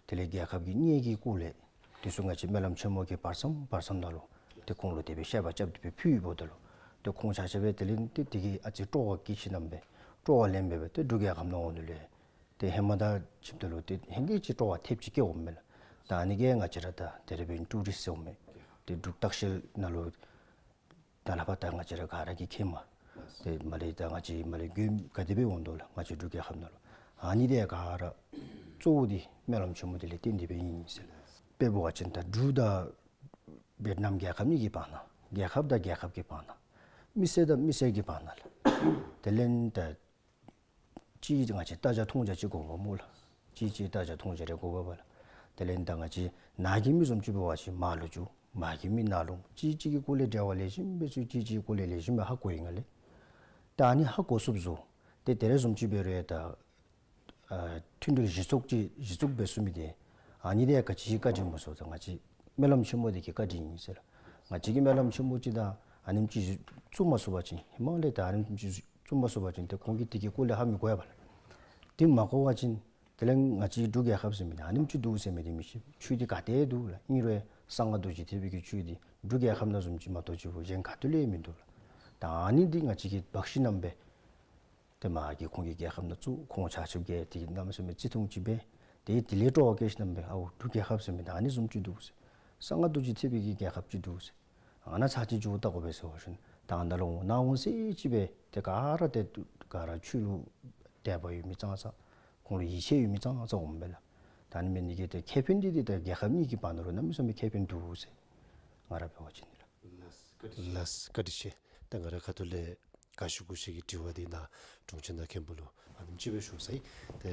དེ་ལས་རྒྱལ་ཁབ་ཀྱི་གནས་ཀྱི་སྐོར་ལས་དེ་ཚུ་ང་བཅས་སྨོན་ལམ་ཆེན་མོ་གི་བར་མཚམས་བར་མཚམས་ནང་ལུ་ཏེ་ཁོང་ལུ་དེ་སྦེ་བཤད་པ་རྐྱབ་སྟེ་སྦེ་ཕུལ་ཡོདཔ་ད་ལུ་ཏེ་ཁོང་ཆ་ཁྱབ་སྦེ་དེ་ལས་ཏེ་དེ་གིས་ཨ་ཙི་སྤྲོ་བ་སྐྱེས་ཞིནམ་སྦེ་སྤྲོ་བ་ལེན་སྦེ་སྦེ་ཏེ་འབྲུག་རྒྱལ་ཁབ་ནང་འོང་ནི་ལས་ཏེ་ཧེ་མ་དང་ཕྱདཔ་ད་ལུ་ཏེ་ཧེང་སྐལ་ཅིག་སྤྲོ་བ་ཐེབས་ཅིག་སྐྱེ་འོང་མས་ལགས། ད་ཨ་ནི་གིས་ང་བཅས་ར་ད་དེ་ར་འབདན་ཊུ་རིསཊ་ཟེར་འོང་མས། ཏེ་འབྲུག་ལྟ་བཤལ་ནང་ལུ་ད་ལྷག་པར་ད་ང་བཅས་ར་ག་ར་གིས་མཁྱེནམ་དེ་མར་ལས་ད་ང་བཅས་མར་ལས་མགྱོནམ་ག་དེ་སྦེ་འོང་དོ་ལགས། ང་བཅས་འབྲུག་རྒྱལ་ཁབ་ནང་ལུ་ཨ་ནི་དེ་ག་ར་གཙོ་བོ་འདི་སྨོན་ལམ་ཆེན་མོ་འདི་ལས་བརྟེན་ཏེ་སྦེ་ཨིན་ཟེར་ལགས། དཔེ་འབད་བ་ཅིན་ད་འབྲུག་དང་ཝེཊ་ནམ་རྒྱལ་ཁབ་གཉིས་ཀྱི་བར་ན་རྒྱལ་ཁབ་དང་རྒྱལ་ཁབ་ཀྱི་བར་ན་མི་སེར་དང་མི་སེར་གྱི་བར་ན་ལགས། དེ་ལས་ད་གཅིག་ང་བཅས་ལྟ་རྒྱ་མཐོང་རྒྱ་ཅིག་དགོ་པས་སྨོ་ལགས། གཅིག་གཅིག་ལྟ་རྒྱ་མཐོང་རྒྱ་རེ་དགོ་པས་ལགས། དེ་ལས་ད་ང་བཅས་ནཱ་གི་མི་བཟུམ་ཅིག་འབད་བ་ཅིན་མར་ལུ་འགྱོ། མར་གྱི་མི་ནཱ་ལུ་འོང་། གཅིག་གཅིག་གི་སྐོར་ལས་འབྲེལ་བ་ལེགས་ཤོམ་སྦེ་ཚུ་གཅིག་གཅིག་གི་སྐོར་ལས་ལེགས་ཤོམ་སྦེ་ཧ་གོ་ཡི་ག་ལགས། ད་ཨ་ནི་ཧ་གོ་ཚུགསཔ་བཟོ། ཏེ་དེ་རེ་བཟུམ་ཅིག་འབད་རུང་ཡང་ད་ཨ་མཐུན་སྒྲིལ་གཞི་ཚོགས་ཅིག་གཞི་བཙུགས་འབད་ཚུགས་མི་འདི་ཨ་ནི་འདི་ག་ཅི་བཀའ་དྲིན་སྨོ་ཟེར་བ་ཅིན་ང་བཅས་སྨོན་ལམ་ཆེན་མོ་འདི་གི་བཀའ་དྲིན་ཨིན་ཟེར་ལགས། ང་བཅས་ཀྱིས་སྨོན་ལམ་ཆེན་མོ་ཅིག་དང་ཨ་ནེམ་ཅིག་བཙུགས་མ་ཚུགས་པ་ཅིན་ཧེ་མ་ལས་ད་ཨ་ནེམ་ཅིག་བཙུགས་མ་ཚུགས་པ་ཅིན་ཏེ་ཁོང་གིས་དེ་གི་སྐོར་ལས་ཧ་མི་གོ་བས་ལགས། དེ་མ་གོ་བ་ཅིན་དེ་ལས་ང་བཅས་འབྲུག་རྒྱལ་ཁབ་ཟེར་མི་འདི་ཨ་ནེམ་ཅིག་འདུག་ཟེར་མི་འདི་མི་ཤེས། ཆོས་འདི་ག་ཏེ་འདུག་ལགས། ཨིན་རུང་གསང་སྔགས་རྡོ་རྗེ་ཐེག་པའི་གི་ཆོས་འདི་འབྲུག་རྒྱལ་ཁབ་ནང་བཟུམ་ཅིག་མ་གཏོགས་ཅིག་གཞན་ག་ཏེ་ལུ་ཡང་མིན་འདུག་ལགས། ད་ཨ་ནི་འདི་ང་བཅས་ཀྱིས་འབག་ཞིནམ་སྦེ་ཏེ་མ་གི་ཁོང་གི་རྒྱལ་ཁབ་ནང་བཙུགས། ཁོང་ཆ་ཁྱབ་ཀྱིས་དེ་གནམ་མེད་ས་མེད་བརྩི་མཐོང་ཅིག་འབད། ཏེ་དེ་ལས་སྤྲོ་བ་སྐྱེས་ཞིནམ་སྦེ་ཨའུ་འབྲུག་རྒྱལ་ཁབ་ཟེར་མི་འདི་ཨ་ནི་བཟུམ་ཅིག་འདུག་ཟེར། གསང་སྔགས་རྡོ་རྗེ་ཐེག་པའི་གི་རྒྱལ་ཁབ་ཅིག་འདུག་ཟེར། ཨ་ནཱ་ཚར་གཅིག་འགྱོ་བལྟ་དགོ་པས་ཟེར་བ་ཅིན་ད་ཨ་ནཱ་ལུ་འོང་། ནཱ་འོང་ཟེར་ཅིག་སྦེ་ཏེ་ག་ར་ཏེ་ག་ར་ཆོས་ལུ་དད་པ་ཡོད་མི་ཙང་ཙང་ཁོང་ལུ་ཡིད་ཆེས་ཡོད་མི་ཙང་ཙང་འོངམ་མས་ལགས། ད་ཨ་ནི་མེན་ནི་གི་ཏེ་ཁེ་ཕན་འདི་འདི་ད་རྒྱལ་ཁབ་གཉིས་ཀྱི་བར་ན་ལུ་གནམ་མེད་ས་མེད་ཁེ་ཕན་འདུག་ཟེར་ང་ར་འབད་བ་ཅིན་ལགས། ལགས་བཀའ་དྲིན་ཆེ། ད་ང་རའི་ཁ་ཐུག་ལས་ག་ཅི་གུ་ཅིག་གི་དྲི་བ་འདི་ནཱ་དྲུང་ཆེན་དང་མཁན་པོ་ལུ་ཨ་ནེམ་ཅིག་སྦེ་ཞུ་ཚར་ཡི། ཏེ་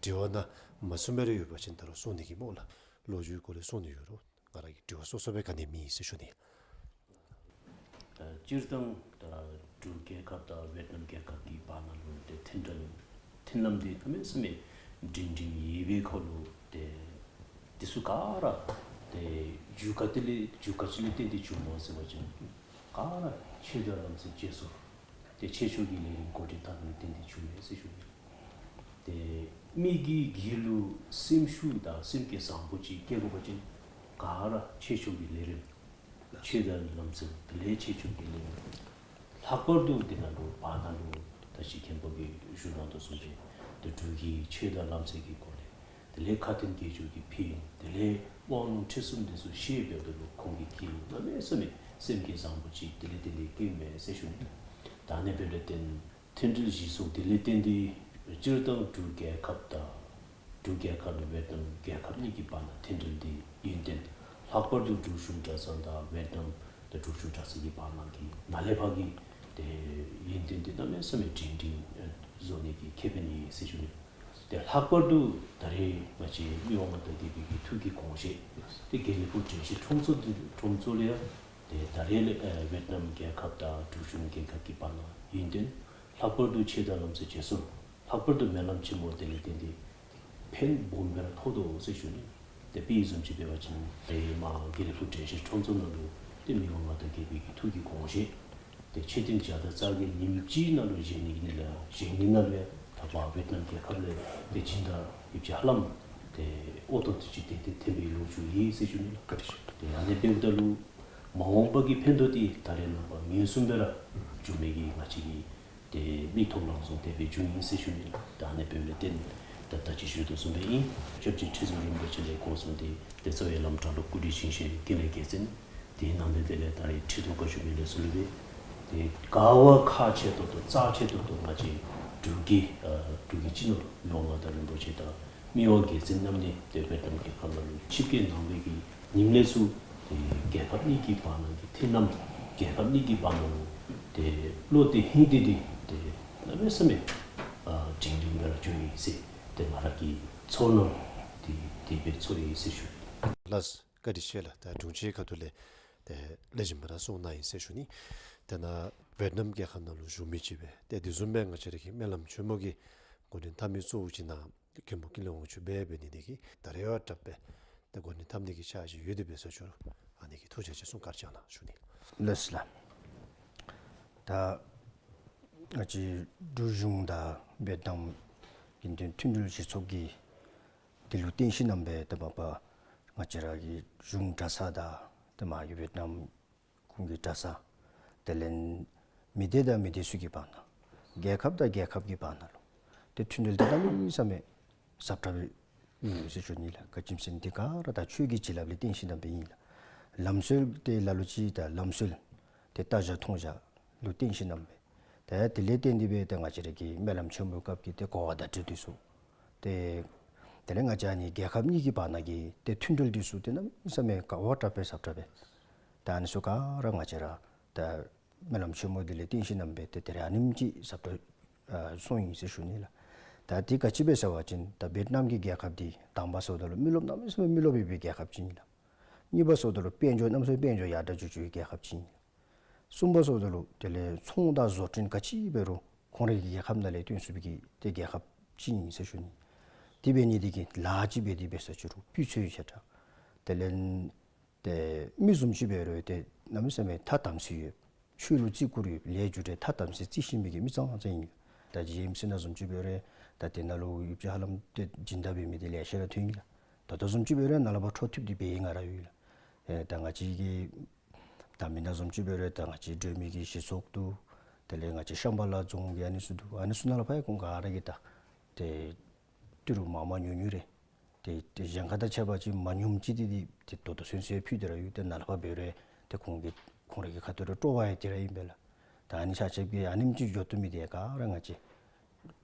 དྲི་བ་ནཱ་མ་གསུངས་པར་ཡོད་པ་ཅིན་ད་རུང་གསུང་ནི་གི་སྨོ་ལགས། ལོ་རྒྱུས་སྐོར་ལས་གསུང་ནི་ཡོད་རུང་ང་ར་གི་དྲི་བ་སོ་སོ་སྦེ་ག་ནི་མེད་ཟེར་ཞུ་ནི། ཨ་སྤྱིར་བཏང་ད་འབྲུག་རྒྱལ་ཁབ་དང་ཝེཊ་ནམ་རྒྱལ་ཁབ་ཀྱི་བར་ན་ལུ་ཏེ་མཐུན་འབྲེལ་མཐུན་ལམ་འདི་གནམ་མེད་ས་མེད་སྒྲིང་སྒྲིང་ཡོད་པའི་ཁར་ལུ་ཏེ་འདི་ཚུ་ག་ར་ཏེ་རྒྱུ་ག་ཏེ་ལས་རྒྱུ་ག་ཅི་ལས་བརྟེན་ཏེ་བྱུངམ་སྨོ་ཟེར་བ་ཅིན་ག་ར་ཆོས་དང་ལམ་སྲོལ་བརྗེ་སོར་ཏེ་ཆོས་ཕྱོགས་ཀྱི་ལས་རིམ་འགོ་འདྲེན་འཐབ་ནི་ལས་བརྟེན་ཏེ་བྱུངམ་མས་ཟེར་ཞུ་ནི། ཏེ་མི་གི་སྒེར་ལུ་སེམས་ཤུགས་དང་སེམས་ཀྱི་བཟང་པོ་ཅིག་སྐྱེ་དགོ་པ་ཅིན་ག་ར་ཆོས་ཕྱོགས་ཀྱི་ལས་རིམ་ཆོས་དང་ལམ་སྲོལ་དེ་ལས་ཆོས་ཕྱོགས་ཀྱི་ལས་རིམ། ལྷག་པར་དུ་འདི་ནང་ལུ་བར་ན་ལུ་ད་ཅི་མཁན་པོ་གིས་ཞུ་གནང་དོ་བཟུམ་སྦེ་ཏེ་འབྲུག་གི་ཆོས་དང་ལམ་སྲོལ་གྱི་སྐོར་ལས་དེ་ལས་ཁ་ཏོན་དགེ་སྦྱོར་གྱི་ཕན་ཡོན་དེ་ལས་དབང་ལུང་ཁྲིད་གསུམ་འདི་ཚུ་ཤེས་འབདཝ་ད་ལུ་ཁོང་གི་སྐྱེ་ལུ་གནམ་མེད་ས་མེད་སེམས་ཀྱི་བཟང་པོ་ཅིག་དེ་ལས་དེ་ལས་སྐྱེཝ་མས་ཟེར་ཞུ་ནི། ད་ཨ་ནི་འབདཝ་ལས་བརྟེན་མཐུན་འབྲེལ་གཞི་བཙུགས་དེ་ལས་བརྟེན་ཏེ་སྤྱིར་བཏང་འབྲུག་རྒྱལ་ཁབ་དང་འབྲུག་རྒྱལ་ཁབ་དང་ཝེཊ་ནམ་རྒྱལ་ཁབ་གཉིས་ཀྱི་བར་ན་མཐུན་འབྲེལ་འདི་ཡུན་བརྟན། ལྷག་པར་དུ་འབྲུག་གཞུང་གྲྭ་ཚང་དང་ཝེཊ་ནམ་ཏེ་འབྲུག་གཞུང་གྲྭ་ཚང་གི་བར་ན་གི་ནཱ་ལས་ཕར་གྱི་ཏེ་ཡུན་བརྟན་འདི་གནམ་མེད་ས་མེད་སྒྲིང་སྒྲིང་བཟོ་ནི་གི་ཁེ་ཕན་ཨིན་ཟེར་ཞུ་ནི། ཏེ་ལྷག་པར་དུ་ད་རེས་ང་བཅས་མི་དབང་མངའ་བདག་རྒྱལ་པོའི་གི་ཐུགས་ཀྱི་དགོངས་བཞེད་ཏེ་དགེ་ལེགས་ཕུག་དྲན་ཤེས་ཁྲོམ་ཚོགས་འདི་ཁྲོམ་ཚོགས་ལས་ཡང་ཏེ་ད་རེས་ལས་ཨེ་ཝེཊ་ནམ་རྒྱལ་ཁབ་དང་འབྲུག་གཞུང་རྒྱལ་ཁབ་ཀྱི་བར་ན་ཡུན་བརྟན། ལྷག་པར་དུ་ཆོས་དང་ལམ་སྲོལ་བརྗེ་སོར། ལྷག་པར་དུ་སྨོན་ལམ་ཆེན་མོ་དེ་ལས་བརྟེན་ཏེ་ཕན་སྦོམ་སྦེ་ར་ཐོགས་དོ་ཟེར་ཞུ་ནི། ཏེ་དཔེ་བཟུམ་ཅིག་འབད་བ་ཅིན་ཏེ་མར་དགེ་ལེགས་ཕུག་དྲན་ཤེས་ཁྲོམ་ཚོགས་ནང་ལུ་ཏེ་མི་དབང་མངའ་བདག་རྒྱལ་པོའི་གི་ཐུགས་ཀྱི་དགོངས་བཞེད་ཏེ་ཆོས་ཐུན་བརྒྱ་དང་རྩ་བརྒྱད་ཉིནམ་གཅིག་ནང་ལུ་བཞེས་ནི་གི་ནི་ལས་བཞེས་ནི་ནང་ལུ་ཡང་ད་ཕར་ཝེཊ་ནམ་རྒྱལ་ཁབ་ལས་ཏེ་སྦྱིན་བདག་ཡོདཔ་ཅིག་ཧ་ལམ་ཏེ་ཨོ་ཏོ་ཏོ་ཅིག་ཏན་ཏན་ཐོན་པའི་ལོ་རྒྱུས་ཡོད་ཟེར་ཞུ་ནི་ལགས། ཏེ་ཨ་ནི་འབདཝ་ད་ལུ་མ་འོངས་པ་གི་ཕན་ཐོགས་འདི་ད་རེས་ནངས་པ་ངན་སོང་སྦེ་ར་འགྱོ་མི་གི་ང་བཅས་ཀྱི་ཏེ་མིག་ཐོབ་ལམ་སོང་དེ་སྦེ་འགྱོཝ་ཨིན་ཟེར་ཞུ་ནི་ལགས། ད་ཨ་ནི་འབདཝ་ལས་བརྟེན་ད་ད་ཅི་ཞུ་དོ་བཟུམ་སྦེ་ཨིན། སྐྱབས་རྗེ་ཁྲི་ཟུར་རིན་པོ་ཆེ་ལས་འགོ་བཟུང་སྟེ་ཏེ་རྩ་བའི་བླམ་བྲག་ལུ་སྐུ་བགྲེས་ཆེན་ཞིང་རྒྱལ་ལས་རྒྱལ་མཚན། དེའི་ནང་ལས་དེ་ལས་ད་རེས་ཁྲི་ཐོག་བཀའ་ཞུ་མི་ལས་ཚུ་ལུ་སྦེ་ཏེ་ག་བ་ཁག་ཆེ་ཏོག་ཏོ་རྩ་ཆེ་ཏོག་ཏོ་ང་བཅས་འབྲུག་གི་ཨ་འབྲུག་གི་སྤྱི་ནོར་མི་དབང་མངའ་བདག་རིན་པོ་ཆེ་དང་མི་དབང་རྒྱལ་མཚན་རྣམ་གཉིས་ཏེ་ཝེཊ་ནམ་རྒྱལ་ཁབ་ནང་ལུ་ཆིབས་བསྐྱོད་གནང་བའི་གི་ཉིནམ་ལས་ཚུར་ཏེ་རྒྱལ་ཁབ་གཉིས་ཀྱི་བར་ན་གི་མཐུན་ལམ་རྒྱལ་ཁབ་གཉིས་ཀྱི་བར་ན་ལུ་ཏེ་བློ་གཏད་ཧིང་གཏད་འདི་ཏེ་གནམ་མེད་ས་མེད་ཨ་སྒྲིང་སྒྲིང་སྦེ་ར་འགྱོཝ་ཨིན་ཟེར་ཏེ་ང་ར་གི་ཚོར་སྣང་འདི་དེ་སྦེ་ཚོར་ཡི་ཟེར་ཞུ། ལགས་སོ། བཀའ་དྲིན་ཆེ་ལགས། ད་དྲུང་ཆེ་ཁ་ཐུག་ལས་ཏེ་ལེགས་ཤོམ་སྦེ་ར་གསུངས་གནང་ཡི་ཟེར་ཞུ་ནི། ཏེ་ནཱ་ཝེཊ་ནམ་རྒྱལ་ཁབ་ནང་ལུ་བཞུགས་མི་ཅིག་སྦེ་ཏེ་དེ་བཟུམ་སྦེ་ང་བཅས་ར་གི་སྨོན་ལམ་ཆེན་མོ་གི་འགོ་འདྲེན་འཐབ་མི་གཙོ་བོ་ཅིག་ནཱ་མཁན་པོ་ཀུན་ལེགས་དབང་ཕྱུག་སྦེ་འབད་ནི་དེ་གིས་ད་རེས་བ་དྲགཔ་སྦེ་ཏེ་འགོ་འདྲེན་འཐབ་ནི་གི་ཕྱག་ཕྱིད་ཡོད་དེ་འབད་ས་ཅིག་རུང་ཨ་ནི་གི་ཐུགས་རྗེ་ཆེ་གསུང་བཀའ་རྒྱ་ནང་ཞུ་ནི། ལགས་སོ་ལགས། ད་ང་བཅས་འབྲུག་གཞུང་དང་ཝེཊ་ནམ་དགེ་འདུན་མཐུན་འབྲེལ་གཞི་ཚོགས་ཀྱིས་དེ་ལུ་བརྟེན་ཞིནམ་སྦེ་ཏེ་མ་པ་ང་བཅས་ར་གི་གཞུང་གྲྭ་ཚང་དང་ཏེ་མ་གི་ཝེཊ་ནམ་ཁོང་གི་གྲྭ་ཚང་དེ་ལས་མི་སྡེ་དང་མི་སྡེ་ཚུ་གི་བར་ན་རྒྱལ་ཁབ་དང་རྒྱལ་ཁབ་ཀྱི་བར་ན་ལུ་ཏེ་མཐུན་འབྲེལ་འདི་གནམ་མེད་ས་མེད་ཟབ་དྲགས་སྦེ་ཡོད་ཟེར་ཞུ་ནི་ལགས། ག་ཅི་སྨོ་ཟེར་ན་འདི་ག་ར་ད་ཆོས་ཀྱི་བྱིན་རླབས་ལས་བརྟེན་ཞིནམ་སྦེ་ཨིན་ལགས། ལམ་སྲོལ་ཏེ་ལ་ལུ་ཅིག་ད་ལམ་སྲོལ་ཏེ་ལྟ་བཞག་མཐོང་བཞག་ལུ་བརྟེན་ཞིནམ་སྦེ་ཏེ་དེ་ལས་བརྟེན་ཏེ་སྦེ་ཏེ་ང་བཅས་ར་གི་སྨོན་ལམ་ཆེན་མོའི་སྐབས་ཀྱི་ཏེ་གོ་བ་བརྡ་སྤྲོད་འདི་ཚུ་ཏེ་དེ་ལས་ང་བཅས་ཨ་ནི་རྒྱལ་ཁབ་གཉིས་ཀྱི་བར་ན་གི་ཏེ་མཐུན་འབྲེལ་འདི་ཚུ་ཏེ་གནམ་མེད་ས་མེད་ག་བ་དྲགཔ་སྦེ་ཟབ་དྲགས་སྦེ་ད་ཨ་ནི་ཚུ་ག་ར་ང་བཅས་ར་ད་སྨོན་ལམ་ཆེན་མོ་འདི་ལས་བརྟེན་ཞིནམ་སྦེ་ཏེ་དེ་ར་ཨ་ནེམ་ཅིག་ཟབ་དྲགས་ཨ་སོང་ཡི་ཟེར་ཞུ་ནི་ལགས། ད་འདི་ག་ཅི་སྦེ་ཟེར་བ་ཅིན་ད་ཝེཊ་ནམ་གྱི་རྒྱལ་ཁབ་འདི་དང་པ་ཟེརཝ་ད་ལུ་མི་རློབས་གནམ་མེད་ས་མེད་མི་རློབས་ཡོད་པའི་རྒྱལ་ཁབ་ཅིག་ཨིན་ལགས། གཉིས་པ་ཟེརཝ་ད་ལུ་དཔལ་འབྱོར་གནམ་མེད་ས་མེད་དཔལ་འབྱོར་ཡར་དྲགས་འགྱོ་འགྱོ་བའི་རྒྱལ་ཁབ་ཅིག་ཨིན་ལགས། གསུམ་པ་ཟེརཝ་ད་ལུ་དེ་ལས་ཚོང་དང་བཟོ་སྐྲུན་ག་ཅི་འབད་རུང་ཁོང་རའི་རྒྱལ་ཁབ་ནང་ལས་བཏོན་ཚུགས་པའི་གི་ཏེ་རྒྱལ་ཁབ་ཅིག་ཨིན་ཟེར་ཞུ་ནི། དེ་འབད་ནི་དེ་གིས་ལཱ་ཅིག་འབད་དེ་འབད་ས་ཅིག་རུང་སྤུས་ཚད་ཆེ་དྲགས། དེ་ལས་ཏེ་མི་བཟུམ་ཅིག་འབད་རུང་ཏེ་གནམ་མེད་ས་མེད་ཐ་དམ་ཚིག་ཡོད། ཆོས་ལུ་བརྩི་བཀུར་ཡོད། ལས་རྒྱུ་འབྲས་ཐ་དམ་ཚིག་བརྩི་ཤེས་མི་གི་མི་ཙང་ཙང་ཨིན། ད་ཅི་ཨེམ་སི་ནང་བཟུམ་ཅིག་འབད་རུང་ ད་དེ་ནང་ལུ་ཡུདཔ་ཅིག་ཧ་ལམ་ཏེ་སྦྱིན་བདག་འབད་མི་འདི་ལེ་ཤ་ར་ཐོན་ཡི་ལགས། ད་ལྟོ་བཟུམ་ཅིག་འབད་རུང་ནཱ་ལས་ཕར་འཕྲོ་མཐུད་དེ་འབད་ཡི་ང་ར་ཡོད་ལགས། ཨེ་ད་ང་བཅས་ཀྱི་ད་མི་ནང་བཟུམ་ཅིག་འབད་རུང་ད་ང་བཅས་སྒྲོལ་མའི་གི་གཞི་ཚོགས་འདུག། དེ་ལས་ང་བཅས་ཤམ་བྷ་ལ་རྫོང་གི་ཨ་ནི་ཚུ་འདུག། ཨ་ནི་ཚུ་ནང་ལས་ཕར་ཡང་ཁོང་ག་ར་གིས་ད་ཏེ་ཏི་རུ་མང་མང་ཉུང་ཉུང་རེ་ཏེ་ཏེ་གཞན་ཁར་དང་ཕྱད་པ་ཅིན་མ་ཉུངམ་ཅིག་འདི་འདི་ཏེ་ད་ལྟོ་ཚུན་ཚོད་ཕུལ་ཏེ་ར་ཡོད། ཏེ་ནཱ་ལས་ཕར་འབད་རུང་ཏེ་ཁོང་གི་ཁོང་ར་གི་ཁ་ཐུག་ལས་སྤྲོ་བ་ཡང་དེ་ར་ཨིན་པས་ལགས། ད་ཨ་ནི་ཆ་ཁྱབ་ཀྱིས་ཨ་ནེམ་ཅིག་འགྱོ་བཏུབ་མི་འདི་ག་ར་ང་བཅས་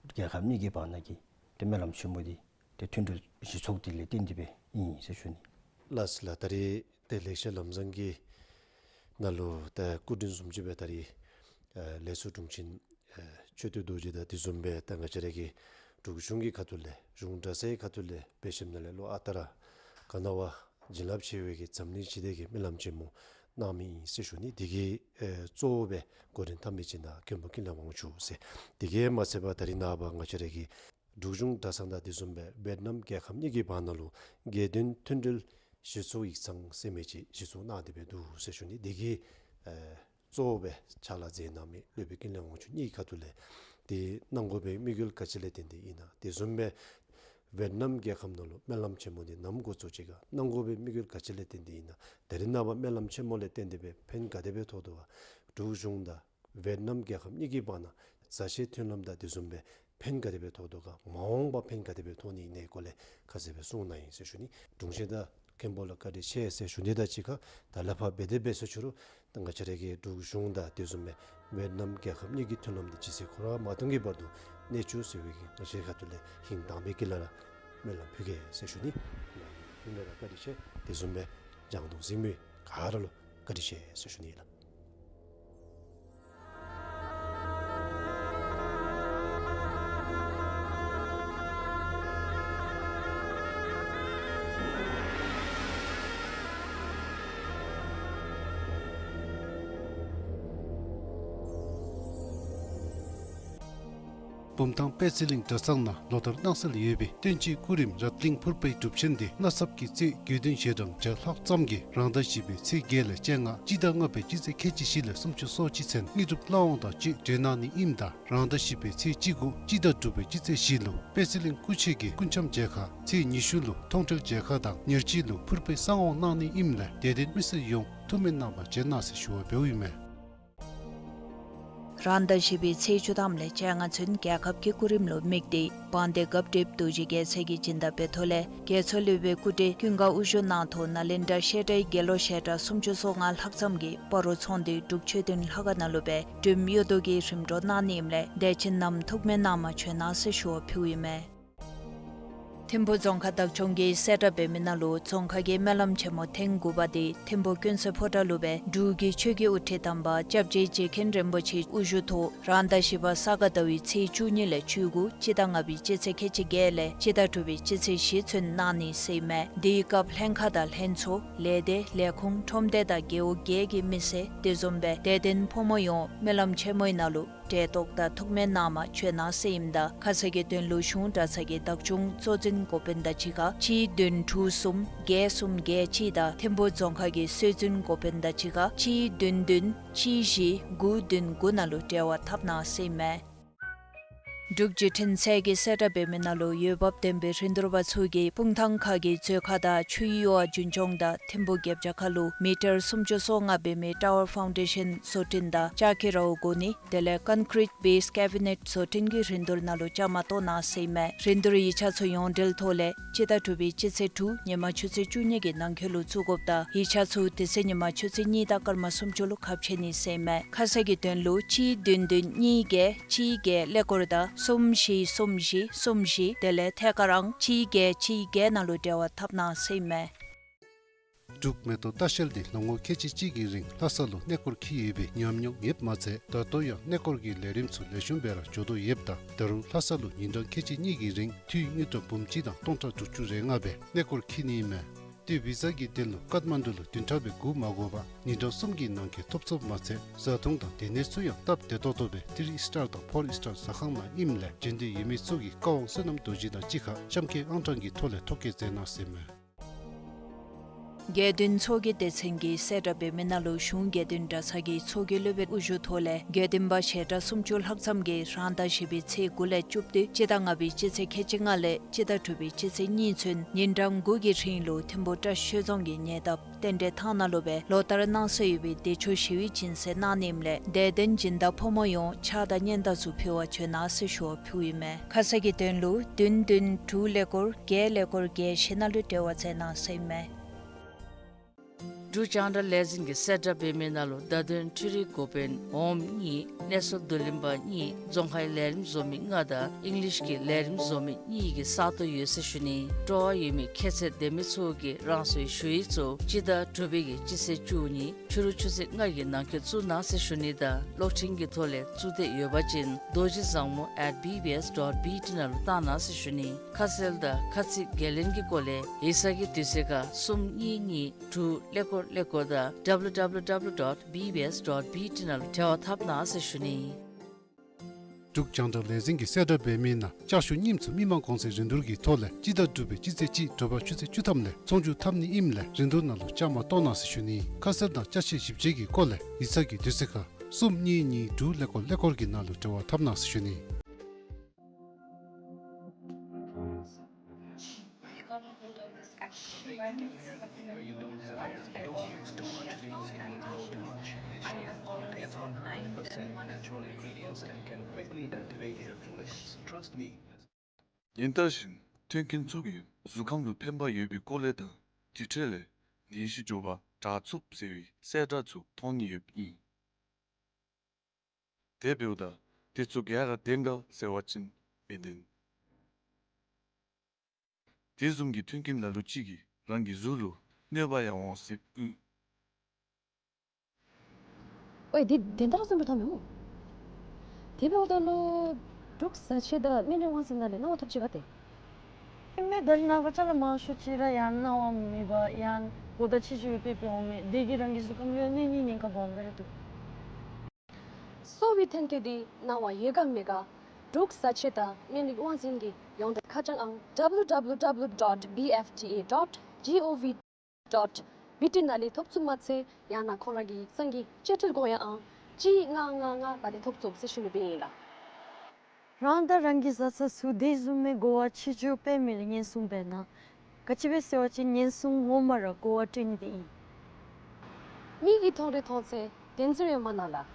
རྒྱལ་ཁབ་གཉིས་ཀྱི་བར་ན་གི་ཏེ་སྨོན་ལམ་ཆེན་མོ་འདི་ཏེ་མཐུན་འབྲེལ་གཞི་ཚོགས་འདི་ལས་བརྟེན་ཏེ་སྦེ་ཨིན་ཟེར་ཞུ་ནི། ལགས་སོ་ལགས། ད་རེས་ཏེ་ལེགས་བཤད་ལམ་བཟང་གི་ནང་ལུ་ཏེ་སྐུ་མགྲོན་བཟུམ་ཅིག་སྦེ་ད་རེས་ཨེ་ལས་ཚོགས་དྲུང་ཆེན་ཨེ་ཆོས་སྟོན་རྡོ་རྗེ་དང་དེ་བཟུམ་སྦེ་ད་ང་བཅས་ར་གི་འབྲུག་གཞུང་གི་ཁ་ཐུག་ལས་གཞུང་གྲྭ་ཚང་གི་ཁ་ཐུག་ལས་འབད་ཞིནམ་ལས་ལོག་ཨ་རྟག་ར་ག་ནི་བ་བྱིན་རླབས་ཆེ་བའི་གི་འཛམ་གླིང་ཞི་བདེ་གི་སྨོན་ལམ་ཆེན་མོ་གནང་མི་ཨིན་ཟེར་ཞུ་ནི། དེ་གི་ཨེ་གཙོ་བོ་སྦེ་འགོ་འདྲེན་འཐབ་མི་ཅིག་ནཱ་མཁན་པོ་ཀུན་ལེགས་དབང་ཕྱུག་ཟེར། དེ་གིས་མ་ཚད་པར་ད་རེས་ནངས་པ་ང་བཅས་ར་གི་འབྲུག་གཞུང་གྲྭ་ཚང་དང་དེ་བཟུམ་སྦེ་ཝེཊ་ནམ་རྒྱལ་ཁབ་གཉིས་ཀྱི་བར་ན་ལུ་དགེ་འདུན་མཐུན་འབྲེལ་གཞི་ཚོགས་ཡིག་ཚང་ཟེར་མི་ཅིག་གཞི་བཙུགས་གནང་སྟེ་སྦེ་འདུག་ཟེར་ཞུ་ནི། དེ་གི་ཨེ་གཙོ་བོ་སྦེ་ཕྱག་ལཱ་མཛད་གནང་མི་སློབ་དཔོན་ཀུན་ལེགས་དབང་ཕྱུག་གཉིས་ཀྱི་ཁ་ཐུག་ལས་ཏེ་གནང་དགོ་པའི་དམིགས་ཡུལ་ག་ཅི་ལས་བརྟེན་ཏེ་ཨིན་ན། དེ་བཟུམ་སྦེ་ཝེཊ་ནམ་རྒྱལ་ཁབ་ནང་ལུ་སྨོན་ལམ་ཆེན་མོ་འདི་ནམ་འགོ་བཙུགས་ཅི་ག་གནང་དགོ་པའི་དམིགས་ཡུལ་ག་ཅི་ལས་བརྟེན་ཏེ་ཨིན་ན། ད་རེས་ནངས་པ་སྨོན་ལམ་ཆེན་མོ་ལས་བརྟེན་ཏེ་སྦེ་ཕན་ག་དེ་སྦེ་ཐོགས་དོ་ག། འབྲུག་གཞུང་དང་ཝེཊ་ནམ་རྒྱལ་ཁབ་གཉིས་ཀྱི་བར་ན་མཛའ་བཤེས་མཐུན་ལམ་དང་དེ་བཟུམ་སྦེ་ཕན་ག་དེ་སྦེ་ཐོགས་དོ་ག། མ་འོངས་པ་ཕན་ག་དེ་སྦེ་ཐོགས་ནི་ཨིན་ནའི་སྐོར་ལས་ཁ་གསལ་སྦེ་གསུངས་གནང་ཡི་ཟེར་ཞུ་ནི། དྲུང་ཆེན་དང་མཁན་པོ་ལུ་བཀའ་དྲིན་ཆེ་ཟེར་ཞུ་ནི་དང་གཅིག་ཁར་ད་ལས་ཕར་འབད་དེ་འབད་ཟེར་ཞུ་རུང་ད་ང་བཅས་ར་གི་འབྲུག་གཞུང་དང་དེ་བཟུམ་སྦེ་ཝེཊ་ནམ་རྒྱལ་ཁབ་གཉིས་ཀྱི་མཐུན་ལམ་འདི་ཇི་སྲིད་འཁོར་བ་མ་སྟོངས་ཀྱི་བར་དུ་གནས་བཅུག་ཟེར་བའི་གི་ང་བཅས་ཁ་ཐུག་ལས་ཧིང་དྭངས་པའི་དཀྱིལ་ལས་ར་སྨོན་ལམ་ཕུལ་གེ་ཟེར་ཞུ་ནི། ལགས་ལགས། ལགས་ལགས། བཀའ་དྲིན་ཆེ། དེ་བཟུམ་སྦེ་རྒྱང་མཐོང་གཟིགས་མི་ག་ར་ལུ་བཀའ་དྲིན་ཆེ་ཟེར་ཞུ་ནི་ལགས། བུམ་ཐང་པད་ཚལ་གླིང་གྲྭ་ཚང་ནང་ལོ་ལྟར་གནང་སྲོལ་ཡོད་པའི་བསྟན་བཅོས་སྐུ་རིམ་རཏ་གླིང་ཕུར་པའི་སྒྲུབ་ཆེན་འདི་ནངས་པ་གི་ཚེས་དགུ་བདུན་ཞེ་གྲངས་བྱ་ལྷག་ཙམ་གྱིས་རང་ཟླ་བཞི་པའི་ཚེས་བརྒྱད་ལས་བཅོ་ལྔ་སྤྱི་ཟླ་ལྔ་པའི་སྤྱི་ཚེས་ཁལ་གཅིག་བཞི་ལས་སུམ་ཅུ་སོ་གཅིག་ཚུན་དངོས་གྲུབ་བླ་འོང་དང་བཅས་གྲོལ་གནང་ནི་ཨིནམ་ད་རང་ཟླ་བཞི་པའི་ཚེས་གཅིག་དགུ་སྤྱི་ཟླ་དྲུག་པའི་སྤྱི་ཚེས་བཞི་ལུ་པད་ཚལ་གླིང་སྐུ་མཆེད་ཀྱི་སྐུ་འཆམ་མཇལ་ཁ། ཚེས་ཉི་ཤུ་ལུ་མཐོང་གྲོལ་མཇལ་ཁ་དང་ཉེར་གཅིག་ལུ་ཕུར་པའི་གསང་དབང་གནང་ནི་ཨིནམ་ལས་དད་ལྡན་མི་སེར་ཡོངས་ཐུགས་སྨོན་གནང་བར་བྱོན་གནང་ཟེར་ཞུ་བ་འབདཝ་ཨིན་མས། རང་ཟླ་བཞི་པའི་ཚེས་བཅུ་ཐམ་ལས་བཅོ་ལྔ་ཚུན་རྒྱལ་ཁབ་ཀྱི་སྐུ་རིམ་ལུ་དམིགས་ཏེ་དཔལ་ལྡན་སྐབས་སྒྲིབ་རྡོ་རྗེ་རྒྱལ་མཚན་གྱིས་སྦྱིན་བདག་འབད་ཐོག་ལས་རྒྱལ་མཚན་སློབ་དཔོན་སྐུ་བགྲེས་ཀུན་དགའ་དབུ་བཞུགས་གནང་ཐོག་ནཱ་ལེནྡྲ་བཤད་གྲྭའི་དགེ་སློང་བཤད་གྲྭ་སུམ་ཅུ་སོ་ལྔ་ལྷག་ཙམ་གྱིས་སྤ་རོ་ཚོང་འདུས་འབྲུག་ཆོས་སྡིངས་ལྷ་ཁང་ནང་ལུ་སྦེ་སྒྲོལ་མ་གཡུ་རྡོ་གི་རིམ་གྲོ་གནང་ནི་ཨིནམ་ལས་དད་ཅན་རྣམས་ཐུགས་སྨོན་གནང་བར་བྱོན་གནང་ཟེར་ཞུ་བ་ཕུལཝ་ཨིན་མས། ཐིམ་ཕུ་རྫོང་ཁག་བདག་སྐྱོང་གིས་གསལ་བསྒྲགས་འབད་མི་ནང་ལུ་རྫོང་ཁག་གི་སྨོན་ལམ་ཆེན་མོ་ཐེངས་དགུ་པ་འདི་ཐིམ་ཕུ་ཀུན་གསལ་ཕོ་བྲང་ལུ་སྦེ་འབྲུག་གི་ཆོས་ཀྱི་དབུ་ཁྲིད་དམ་པ་སྐྱབས་རྗེ་རྗེ་མཁན་རིན་པོ་ཆེ་དབུ་བཞུགས་ཐོག་རང་ཟླ་བཞི་པ་ས་ག་ཟླ་བའི་ཚེས་བཅུ་གཉིས་ལས་བཅུ་དགུ་སྤྱི་ཟླ་ལྔ་པའི་སྤྱི་ཚེས་ཁལ་གཅིག་བརྒྱད་ལས་སྤྱི་ཟླ་དྲུག་པའི་སྤྱི་ཚེས་བཞི་ཚུན་གནང་ནི་ཟེར་ཨིན་མས། དེའི་སྐབས་ལྷན་ཁག་དང་ལྷན་ཚོགས་ལས་སྡེ་ལས་ཁུངས་ཁྲོམ་སྡེ་དང་རྒེད་འོག་བརྒྱད་ཀྱི་མི་སེར་དེ་བཟུམ་སྦེ་དད་ལྡན་ཕོ་མོ་ཡོངས་སྨོན་ལམ་ཆེན་མོའི་ནང་ལུ་གྲལ་གཏོགས་དང་ཐུགས་སྨོན་གནང་བར་བྱོན་གནང་ཟེར་ཨིནམ་ད་ཁ་གསལ་གྱི་དོན་ལུ་གཞུང་གྲྭ་ཚང་གི་བདག་སྐྱོང་གཙོ་འཛིན་འགོ་དཔོན་དང་གཅིག་ཁར་གཅིག་བདུན་དྲུག་གསུམ་བརྒྱད་གསུམ་བརྒྱད་གཅིག་དང་ཐིམ་ཕུ་རྫོང་ཁག་གི་སྲོལ་འཛིན་འགོ་དཔོན་དང་གཅིག་ཁར་གཅིག་བདུན་བདུན་གཅིག་བཞི་དགུ་བདུན་དགུ་ནང་ལུ་འབྲེལ་བ་འཐབ་གནང་ཟེར་ཨིན་མས། འབྲུག་བརྒྱུད་འཕྲིན་ཚད་ཀྱིས་གསལ་བསྒྲགས་འབད་མི་ནང་ལུ་འོས་འབབ་ལྡན་པའི་རིན་བསྡུར་པ་ཚུ་གིས་སྤུངས་ཐང་ཁ་གི་མཛོད་ཁང་དང་ཆུའི་གཡུར་བ་རྒྱུན་སྐྱོང་དང་ཐིམ་ཕུ་རྒྱབ་བྱ་ཁ་ལུ་མི་ཊར་སུམ་ཅུ་སོ་ལྔ་འབད་མི་ཊ་ཝར་ཕའུན་ཌེ་ཤན་བཟོ་སྐྲུན་དང་ལྕགས་ཀྱི་རཝ་བསྒོར་ནི་དེ་ལས་ཀོན་ཀྲིཊ་བེསི་ཀེ་བི་ནེཊ་བཟོ་སྐྲུན་གྱི་རིན་བསྡུར་ནང་ལུ་བཅའ་མར་གཏོགས་གནང་ཟེར་ཨིན་མས། རིན་བསྡུར་ཡིག་ཆ་ཚུ་ཡོངས་འབྲེལ་ཐོག་ལས་སྤྱི་ཟླ་དྲུག་པའི་སྤྱི་ཚེས་དྲུག་ཉིན་མ་ཆུ་ཚོད་བཅུ་གཉིས་ཀྱི་ནང་འཁོད་ལུ་བཙུགས་དགོཔ་དང་ཡིག་ཆ་ཚུ་དེ་ཚེ་ཉིན་མ་ཆུ་ཚོད་གཉིས་དང་སྐར་མ་སུམ་ཅུ་ལུ་ཁ་ཕྱེ་ནི་ཟེར་ཨིན་མས། ཁ་གསལ་གྱི་དོན་ལུ་གཅིག་བདུན་བདུན་གཉིས་བརྒྱད་གཅིག་བརྒྱད་ཀླད་ཀོར་དང་གསུམ་བཞི་གསུམ་བཞི་གསུམ་བཞི་དེ་ལས་ཐད་ཀར་ཨང་གཅིག་བརྒྱད་གཅིག་བརྒྱད་ནང་ལུ་འབྲེལ་བ་འཐབ་གནང་ཟེར་ཨིན་མས། འབྲུག་མེ་ཏོག་ལྟ་བཤལ་འདི་ལོ་ངོ་ཁལ་གཅིག་གཅིག་གི་རིང་ལྷ་ས་ལུ་གནས་སྐོར་འཁྱིད་ཡོད་པའི་ཉམས་མྱོང་ཡོདཔ་མ་ཚད་ད་ལྟོ་ཡང་གནས་སྐོར་གྱི་ལས་རིམ་ཚུ་ལེགས་ཤོམ་སྦེ་ར་འགྱོ་དོ་ཡོདཔ་ད་ད་རུང་ལྷ་ས་ལུ་ཉིན་གྲངས་ཁལ་གཅིག་གཉིས་ཀྱི་རིང་འཐུས་དངུལ་ཀྲམ་འབུམ་གཅིག་དང་སྟོང་ཕྲག་དྲུག་ཅུ་རེ་ལྔ་སྦེ་གནས་སྐོར་འཁྱིད་ནི་ཨིན་མས། ཏེ་བི་ཟ་གི་དོན་ལུ་ཀཏ་མན་ཌུ་ལུ་བདུན་ཕྲག་སྦེ་སྒུག་མ་དགོ་པར་ཉིན་གྲངས་གསུམ་གྱི་ནང་འཁོད་ཐོབ་ཚུགསཔ་མ་ཚད་བཟའ་འཐུང་དང་སྡོད་གནས་ཚུ་ཡང་སྟབས་བདེ་ཏོག་ཏོ་སྦེ་ཐི་རི་ཨིསི་ཊར་དང་ཕོར་ཨིསི་ཊར་ཟ་ཁང་ནང་ཨིནམ་ལས་འབྱོན་འདོད་ཡོད་མི་ཚུ་གིས་བཀའ་དབང་བསོད་ནམས་རྡོ་རྗེ་དང་གཅིག་ཁར་གཤམ་འཁོད་ཨང་གྲངས་ཀྱི་ཐོག་ལས་ཐོ་བཀོད་མཛད་གནང་ཟེར་ཨིན་མས། དགེ་འདུན་ཚོགས་ཀྱི་སྡེ་ཚན་གྱིས་གསལ་བསྒྲགས་འབད་མི་ནང་ལུ་གཞུང་དགེ་འདུན་གྲྭ་ཚང་གི་ཚོགས་ཀྱི་སློབ་དཔོན་དབུ་བཞུགས་ཐོག་ལས་དགེ་འདུན་པ་ཞལ་གྲངས་སུམ་ཅུ་ལྷག་ཙམ་གྱིས་རང་ཟླ་བཞི་པའི་ཚེས་དགུ་ལས་བཅུ་བདུན་སྤྱི་ཟླ་ལྔ་པའི་སྤྱི་ཚེས་ཁལ་གཅིག་ལྔ་ལས་སྤྱི་ཟླ་དྲུག་པའི་སྤྱི་ཚེས་གཉིས་ཚུན་ཉིན་གྲངས་དགུ་གི་རིང་ལུ་ཐིམ་ཕུ་བཀྲ་ཤིས་ཆོས་རྫོང་གི་ཉེ་འདབས་རྟེན་འབྲེལ་ཐང་ནང་ལུ་སྦེ་ལོ་ལྟར་གནང་སྲོལ་ཡོད་པའི་བདེ་མཆོག་ཞི་བའི་སྦྱིན་སྲེག་གནང་ནི་ཨིནམ་ལས་དད་ལྡན་སྦྱིན་བདག་ཕོ་མོ་ཡོངས་ཕྱག་དང་སྙན་དར་ཚུ་ཕུལ་བར་བྱོན་གནང་ཟེར་ཞུ་བ་ཕུལཝ་ཨིན་མས། ཁ་གསལ་གྱི་དོན་ལུ་བདུན་བདུན་དྲུག་ཀླད་ཀོར་བརྒྱད་ཀླད་ཀོར་བརྒྱད་བཞི་ནང་ལུ་འབྲེལ་བ་མཛད་གནང་ཟེར་ཨིན་མས། འབྲུག་རྒྱང་བསྒྲགས་ལས་འཛིན་གྱིས་གསལ་བསྒྲགས་འབད་མི་ནང་ལུ་བརྡ་དོན་འཕྲུལ་རིག་འགོ་དཔོན་འོགམ་གཉིས། གནས་ཚུལ་བསྡུ་ལེན་པ་གཉིས། རྫོང་ཁའི་ལས་རིམ་བཟོ་མི་ལྔ་དང་ཨིང་ལིཤ་གི་ལས་རིམ་བཟོ་མི་གཉིས་ཀྱི་ས་སྟོང་ཡོད་ཟེར་ཞུ་ནི། སྤྲོ་བ་ཡོད་མི་ཁྱད་ཚད་ལྡན་མི་ཚུ་གིས་རང་སོའི་ཞུ་ཡིག་ཚུ་སྤྱི་ཟླ་དྲུག་པའི་གི་སྤྱི་ཚེས་བཅུ་གཉིས་ཕྱི་རུ་ཆུ་ཚོད་ལྔ་གི་ནང་འཁོད་བཙུགས་གནང་ཟེར་ཞུ་ནི་དང་གློག་འཕྲིན་གྱི་ཐོག་ལས་བཙུགས་འདོད་ཡོད་པ་ཅིན་རྡོ་རྗེ་བཟང་མོ་at B B S dot B T ནང་ལུ་བཏང་གནང་ཟེར་ཞུ་ནི། ཁ་གསལ་དང་ཁ་ཚིག་འགན་ལེན་གྱི་སྐོར་ལས་ཡིག་ཚང་གི་དུས་ཚོད་ཁར་གསུམ་གཉིས་གཉིས་དྲུག་ཀླད་ཀོར་ཀླད་ཀོར་དང་W W W dot B B S dot B T ནང་ལུ་འབྲེལ་བ་འཐབ་གནང་ཟེར་ཞུ་ནི། འབྲུག་རྒྱང་བསྒྲགས་ལས་འཛིན་གྱིས་གསལ་བསྒྲགས་འབད་མི་ནང་ལྕགས་ཤོག་རྙིངམ་ཚུ་མི་མང་གོང་ཚད་རིན་བསྡུར་གྱི་ཐོག་ལས་སྤྱི་ཟླ་དྲུག་པའི་སྤྱི་ཚེས་གཅིག་དྲོ་པ་ཆུ་ཚོད་བཅུ་ཐམ་ལས་ཚོང་བསྒྱུར་འཐབ་ནི་ཨིནམ་ལས་རིན་བསྡུར་ནང་ལུ་བཅའ་མར་གཏོགས་གནང་ཟེར་ཞུ་ནི། ཁ་གསལ་དང་ཅ་ཆས་ཞིབ་དཔྱད་ཀྱི་སྐོར་ལས་ཡིག་ཚང་གི་དུས་ཚོད་ཁར་གསུམ་གཉིས་གཉིས་དྲུག་ཀླད་ཀོར་ཀླད་ཀོར་གྱི་ནང་ལུ་འབྲེལ་བ་འཐབ་གནང་ཟེར་ཞུ་ནི། ཉིན་ལྟར་བཞིན་མཐུན་རྐྱེན་ཚུ་གིས་གཟུགས་ཁམས་ལུ་ཕན་པ་ཡོད་པའི་སྐོར་ལས་དང་དེ་འཕྲོ་ལས་ནད་གཞི་མགྱོགས་པར་དྲག་ཚུགས་ཟེར་བའི་གསལ་བསྒྲགས་ཚུ་མཐོང་ནི་ཡོདཔ་ཨིན། དེ་འབདཝ་ད་དེ་ཚུ་ག་ར་བདེན་ག་ཟེར་བ་ཅིན་མི་བདེན། དེ་བཟུམ་གྱི་མཐུན་རྐྱེན་ལ་ལུ་ཅིག་གིས་རང་གི་གཟུགས་ལུ་གནོད་པ་ཡང་འོང་སྲིད་ཨིན། ཝའེ་དེ་བདེན་མཐའ་ར་བཟུམ་སྦེ་མཐོངམ་མས་སྨོ། དེ་འབདཝ་ད་ལུ་འབྲུག་བཟའ་ཆས་དང་སྨན་རིགས་དབང་འཛིན་ནང་ལས་གནང་བ་ཐོབ་ཅི་ག་ཏེ། ཨིན་མས། ད་ནངས་པ་ཅ་ལ་མང་ཤོས་ཅིག་ར་ཡང་གནང་བ་མེད་པར་ཡང་གོ་བརྡ་ཆེ་ཆེ་སྦེ་སྤེལ་སྤེལ་འོང་མས། དེ་གིས་རང་གི་གཟུགས་ཁམས་ལུ་ཡང་གནོད་ནི་ཉེན་ཁ་སྦོམ་སྦེ་ར་འདུག། གསོ་བའི་ཐོན་སྐྱེད་འདི་གནང་བ་ཡོད་ག་མེད་ག་འབྲུག་བཟའ་ཆས་དང་སྨན་རིགས་དབང་འཛིན་གྱི་ཡོངས་འབྲེལ་ཁ་བྱང་ཨང་W W W dot B F T A dot G O V dot B T ནང་ལས་ཐོབ་ཚུགསཔ་མ་ཚད་ཡང་ན་ཁོང་ར་གི་གསང་གི་བཅའ་ཁྲིམས་དགོངས་ཡངས་ཨང་གཅིག་ལྔ་ལྔ་ལྔ་ནང་ལས་ཐོབ་ཚུགས་ཟེར་ཞུ་ནི་སྦེ་ཨིན་ལགས། རང་དང་རང་གི་བཟའ་ཚང་ཚུ་དེ་བཟུམ་མའི་གོ་བ་ཆེ་ཆུང་སྤེལ་མི་ལུ་ཉེན་སྲུང་འབད་གནང་། ག་ཅི་སྦེ་ཟེར་བ་ཅིན་ཉེན་སྲུང་ངོ་མ་ར་གོ་བ་སྤྲོད་ནི་འདི་ཨིན། མིག་གིས་མཐོང་རིགས་མཐོང་ཚད་བདེན་ཚོད་ཡོད་མ་གནང་ལགས།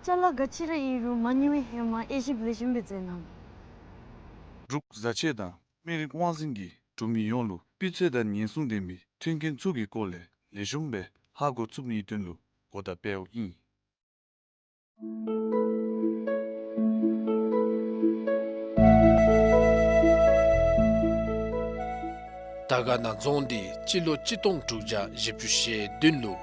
ཅ་ལ་ག་ཅི་ར་ཨིན་རུང་མ་ཉེས་པའི་ཧེ་མ་དབྱེ་ཞིབ་ལེགས་ཤོམ་སྦེ་མཛད་གནང་། འབྲུག་བཟའ་ཆས་དང་སྨན་རིགས་དབང་འཛིན་གྱིས་འབྲུག་མི་ཡོངས་ལུ་སྤུས་ཚད་དང་ཉེན་སྲུང་ལྡན་པའི་མཐུན་རྐྱེན་ཚུ་གི་སྐོར་ལས་ལེགས་ཤོམ་སྦེ་ཧ་གོ་ཚུགས་ནིའི་དོན་ལུ་གོ་བརྡ་སྤེལཝ་ཨིན། དར་དཀར་ན་རྫོང་འདི་སྤྱི་ལོ་གཅིག་སྟོང་དྲུག་བརྒྱ་བཞི་བཅུ་ཞེ་བདུན་ལུ་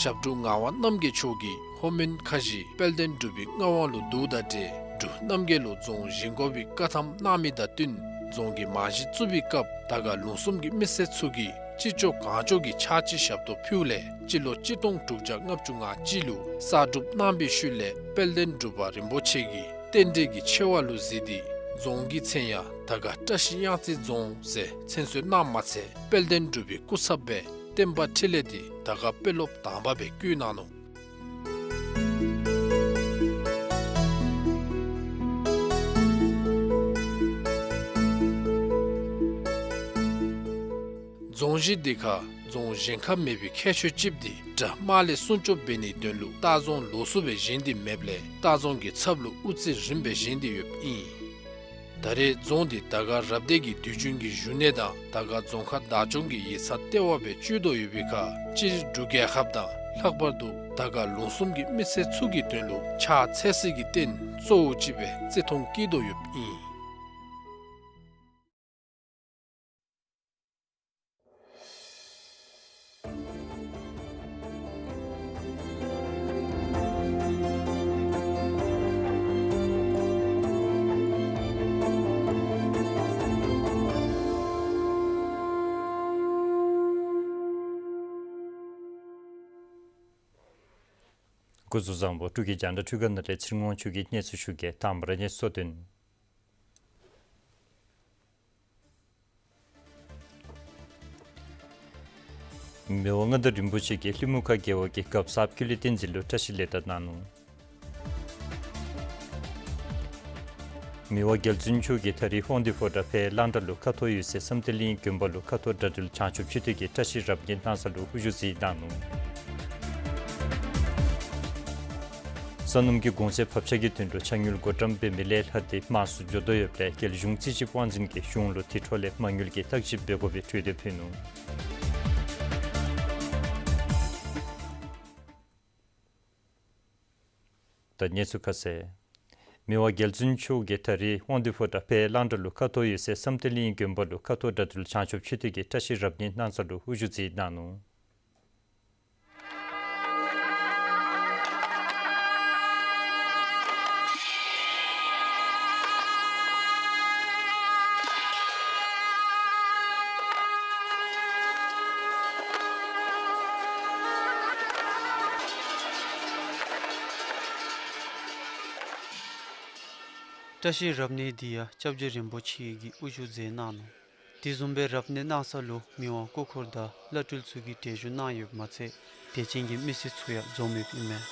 ཞབས་དྲུང་ངག་དབང་རྣམ་རྒྱལ་མཆོག་གིས་ལྷོ་མོན་ཁ་བཞི་དཔལ་ལྡན་འབྲུག་པའི་མངའ་དབང་ལུ་བསྡུཝ་དང་འབྲེལ་འབྲུག་རྣམ་རྒྱལ་ལུ་རྫོང་བཞེངས་དགོ་པའི་བཀའ་ཐམ་གནང་མི་དང་བསྟུན་རྫོང་གི་རྨང་གཞི་བཙུགས་པའི་སྐབས་དར་དཀར་ལུང་གསུམ་གྱི་མི་སེར་ཚུ་གིས་ཅི་ལྕོགས་གང་ལྕོགས་ཀྱི་ཕྱག་ཕྱི་ཞབས་ཏོག་ཕུལཝ་ལས་སྤྱི་ལོ་གཅིག་སྟོང་དྲུག་བརྒྱ་ལྔ་བཅུ་ང་གཅིག་ལུ་གསར་སྒྲུབ་གནང་བའི་ཤུལ་ལས་དཔལ་ལྡན་འབྲུག་པ་རིན་པོ་ཆེ་གིས་རྟེན་འབྲེལ་གྱི་ཆེ་བ་ལུ་གཟིགས་ཏེ་རྫོང་གི་མཚན་ཡང་དར་དཀར་བཀྲ་ཤིས་གཡང་རྩེ་རྫོང་ཟེར་མཚན་གསོལ་གནངམ་མ་ཚད་དཔལ་ལྡན་འབྲུག་པའི་སྐུ་ཚབ་སྦེ་བསྟན་པ་འཕྲིན་ལས་འདི་དར་དཀར་དཔོན་སློབ་དང་པ་སྦེ་བསྐོ་གནང་ནུག། རྫོང་གཞི་འདི་ཁར་རྫོང་བཞེངས་ཁ་མེད་པའི་ཁྱད་ཆོས་ཅིག་འདི་དགྲ་དམག་ལས་སྲུང་སྐྱོབ་འབད་ནིའི་དོན་ལུ་ལྟ་རྫོང་ལོགས་སུ་སྦེ་བཞེངས་ཏེ་མེདཔ་ལས་ལྟ་རྫོང་གི་ཚབ་ལུ་དབུ་རྩེ་རིངམ་སྦེ་བཞེངས་ཏེ་ཡོདཔ་ཨིན། ད་རེས་རྫོང་འདི་དར་དཀར་རབ་སྡེ་གི་དུས་རྒྱུན་གྱི་བཞུགས་གནས་དང་དར་དཀར་རྫོང་ཁག་བདག་སྐྱོང་གི་ཡིག་ཚང་ལྟེ་བ་སྦེ་སྤྱོད་དོ་ཡོད་པའི་ཁར་སྤྱིར་འབྲུག་རྒྱལ་ཁབ་དང་ལྷག་པར་དུ་དར་དཀར་ལུང་གསུམ་གྱི་མི་སེར་ཚུ་གི་དོན་ལུ་ཕྱག་འཚལ་སའི་རྟེན་གཙོ་བོ་ཅིག་སྦེ་བརྩི་མཐོང་བསྐྱེད་དོ་ཡོདཔ་ཨིན། སྐུ་གཟུགས་བཟང་པོ། འབྲུག་གི་རྒྱང་བསྒྲགས་འཕྲུལ་ཁང་ནང་ལས་ཚེ་རིང་དབང་ཕྱུག་གིས་གནས་ཚུལ་ཞུ་གེ། དང་པ་ར་གནས་ཚུལ་གཙོ་དོན། མི་དབང་མངའ་བདག་རིན་པོ་ཆེ་གིས་ལྷ་མོ་ཁ་རྒྱལ་བ་གི་སྐབས་གསརཔ་ཀུ་ལུ་བསྟན་འཛིན་ལུ་བཀྲ་ཤིས་བདེ་ལེགས་གནང་ནུག། མི་དབང་རྒྱལ་བཙུན་མཆོག་གིས་ད་རིས་དབང་འདུས་ཕོ་བྲང་ཕེ་གླང་བྲག་ལུ་ཁ་ཐོར་ཡོད་སའི་བསམ་གཏན་གླིང་དགོན་པ་ལུ་ཁ་ཐོར་དགྲ་འདུལ་བྱང་ཆུབ་མཆོད་རྟེན་གྱི་བཀྲ་ཤིས་རབ་བརྙེས་གནང་ས་ལུ་དབུ་བཞུགས་མཛད་གནང་ནུག། སོ་ནམ་གྱི་གོང་ཚད་བབས་ཆག་གི་དོན་ལུ་ཆ་དངུལ་བགོ་བཀྲམ་འབད་མི་ལས་ལྷག་སྟེ་མངམ་སུ་འགྱོ་དོ་ཡོདཔ་ལས་རྒྱལ་གཞུང་རྩིས་ཞིབ་དབང་འཛིན་གྱིས་གཞུང་ལུ་དེ་འཕྲོ་ལས་མ་དངུལ་གྱི་བརྟག་ཞིབ་འབད་དགོ་པའི་གྲོས་འདེབས་ཕུལ་ནུག། ད་གནས་ཚུལ་ཁ་གསལ། མི་དབང་རྒྱལ་བཙུན་མཆོག་གིས་ད་རིས་དབང་འདུས་ཕོ་བྲང་ཕེ་གླང་བྲག་ལུ་ཁ་ཐོར་ཡོད་སའི་བསམ་གཏན་གླིང་དགོན་པ་ལུ་ཁ་ཐོར་དགྲ་འདུལ་བྱང་ཆུབ་མཆོད་རྟེན་གྱི་བཀྲ་ཤིས་རབ་བརྙེས་གནང་ས་ལུ་དབུ་བཞུགས་མཛད་གནང་ནུག། བཀྲ་ཤིས་རབ་བརྙེས་འདི་ཡང་སྐྱབས་རྗེ་རིན་པོ་ཆེ་གིས་དབུ་བཞུགས་མཛད་གནང་ནུག། དེ་བཟུམ་སྦེ་རབ་གནས་གནང་ས་ལུ་མི་དབང་སྐུ་འཁོར་དང་བླ་སྤྲུལ་ཚུ་གིས་གྲལ་བཞུགས་གནང་ཡོདཔ་མ་ཚད་དད་ཅན་གྱི་མི་སེར་ཚུ་ཡང་འཛོམས་ཡོདཔ་ཨིན་མས།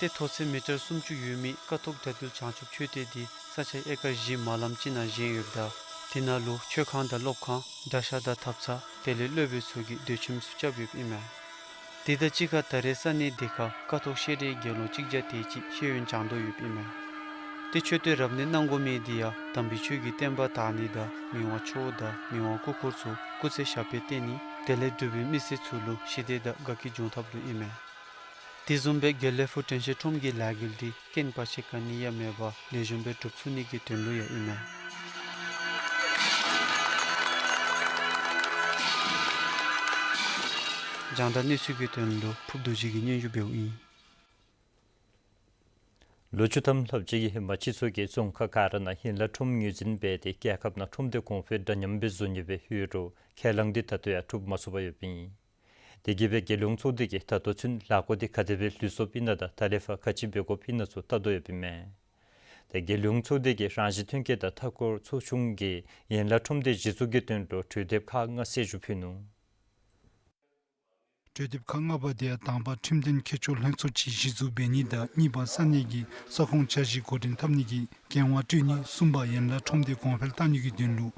ཏེ་མཐོ་ཚད་མི་ཊར་སུམ་ཅུ་ཡོད་མི་ཀཿཐོག་དགྲ་འདུལ་བྱང་ཆུབ་མཆོད་རྟེན་འདི་ས་ཆ་ཨེ་ཀར་བཞི་མ་ལམ་ཅིག་ནང་བཞེངས་ཡོདཔ་ད་དེ་ནང་ལུ་མཆོད་ཁང་དང་སློབ་ཁང་གྲྭ་ཤག་དང་ཐབ་ཚང་དེ་ལས་སློབ་དཔོན་ཚུ་གིས་སྡོད་ཁྱིམ་ཚུ་རྐྱབ་ཡོདཔ་ཨིན་མས། དེ་དང་གཅིག་ཁར་ད་རེས་ས་གནས་འདི་ཁར་ཀཿཐོག་བཤད་གྲྭའི་དགེ་སློང་གཅིག་བརྒྱ་དེ་ཅིག་ཤེས་ཡོན་སྦྱང་དོ་ཡོདཔ་ཨིན་མས། ཏེ་མཆོད་རྟེན་རབ་གནས་གནང་དགོ་མི་འདི་ཡང་དམ་པའི་ཆོས་ཀྱི་བསྟན་པ་དར་ནི་དང་མི་དབང་མཆོག་དང་མི་དབང་སྐུ་འཁོར་ཚུ་སྐུ་ཚེ་ཞབས་པད་བརྟན་ནི་དེ་ལས་འབྲུག་པའི་མི་སེར་ཚུ་ལུ་ཞི་བདེ་དང་དགའ་སྐྱིད་འབྱུང་ཐབས་ལུ་ཨིན་མས། དེ་བཟུམ་སྦེ་དགེ་ལེགས་ཕུག་དྲན་ཤེས་ཁྲོམ་གྱི་ལས་འགུལ་འདི་རྐྱེན་བར་ཆད་ག་ནི་ཡང་མེད་པར་ལེགས་ཤོམ་སྦེ་འགྲུབ་ཚུགས་ནི་གི་དོན་ལུ་ཡང་ཨིན་མས། རྒྱང་བསྒྲགས་གནས་ཚུལ་གྱི་དོན་ལུ་ཕུརབ་རྡོ་རྗེ་གིས་སྙན་ཞུ་འབདཝ་ཨིན། ལོ་བཅུ་ཐམ་ལྷགཔ་ཅིག་གི་ཧེ་མ་སྤྱི་ཚོགས་ཀྱིས་རྫོང་ཁག་ག་ར་ནང་ཡན་ལག་ཁྲོམ་ངོས་འཛིན་འབད་དེ་རྒྱལ་ཁབ་ནང་ཁྲོམ་སྡེ་གོང་འཕེལ་འདྲ་མཉམ་སྦེ་བཟོ་ནི་སྦེ་ཡོད་རུང་ཁས་བླངས་འདི་ད་ལྟོ་ཡང་གྲུབ་མ་ཚུགས་པར་ཡོདཔ་ཨིན། དེ་གིས་སྦེ་རྒྱལ་ཡོངས་ཚོགས་སྡེ་གིས་ད་ལྟོ་ཚུན་ལཱ་བཀོད་འདི་ག་དེ་སྦེ་ལུས་སོཔ་ཨིན་ན་དང་ད་ལས་ཕར་ག་ཅི་འབད་དགོཔ་ཨིན་ན་ཚུ་བལྟ་དོ་ཡོདཔ་ཨིན་མས། ཏེ་རྒྱལ་ཡོངས་ཚོགས་སྡེ་གིས་རང་བཞིན་ཐོན་སྐྱེད་དང་མཐའ་འཁོར་ཚོགས་ཆུང་གིས་ཡན་ལག་ཁྲོམ་སྡེ་གཞི་བཙུགས་ཀྱི་དོན་ལུ་གྲོས་འདེབས་ཁག་ལྔ་གསལ་ཞུ་ཕུལ་ནུག། གྲོས་འདེབས་ཁག་ལྔ་པ་དེ་ཡང་དང་པ་ཁྲིམས་དོན་ཁྱད་ཆོས་ལྷན་ཚོགས་ཅིག་གཞི་བཙུགས་འབད་ནི་དང་གཉིས་པ་ས་གནས་ཀྱི་ས་ཁོངས་འཆར་གཞི་འགོ་འདྲེན་འཐབ་ནི་གི་འགན་དབང་སྤྲོད་ནི། གསུམ་པ་ཡན་ལག་ཁྲོམ་སྡེ་གོང་འཕེལ་གཏང་ནི་གི་དོན་ལུ།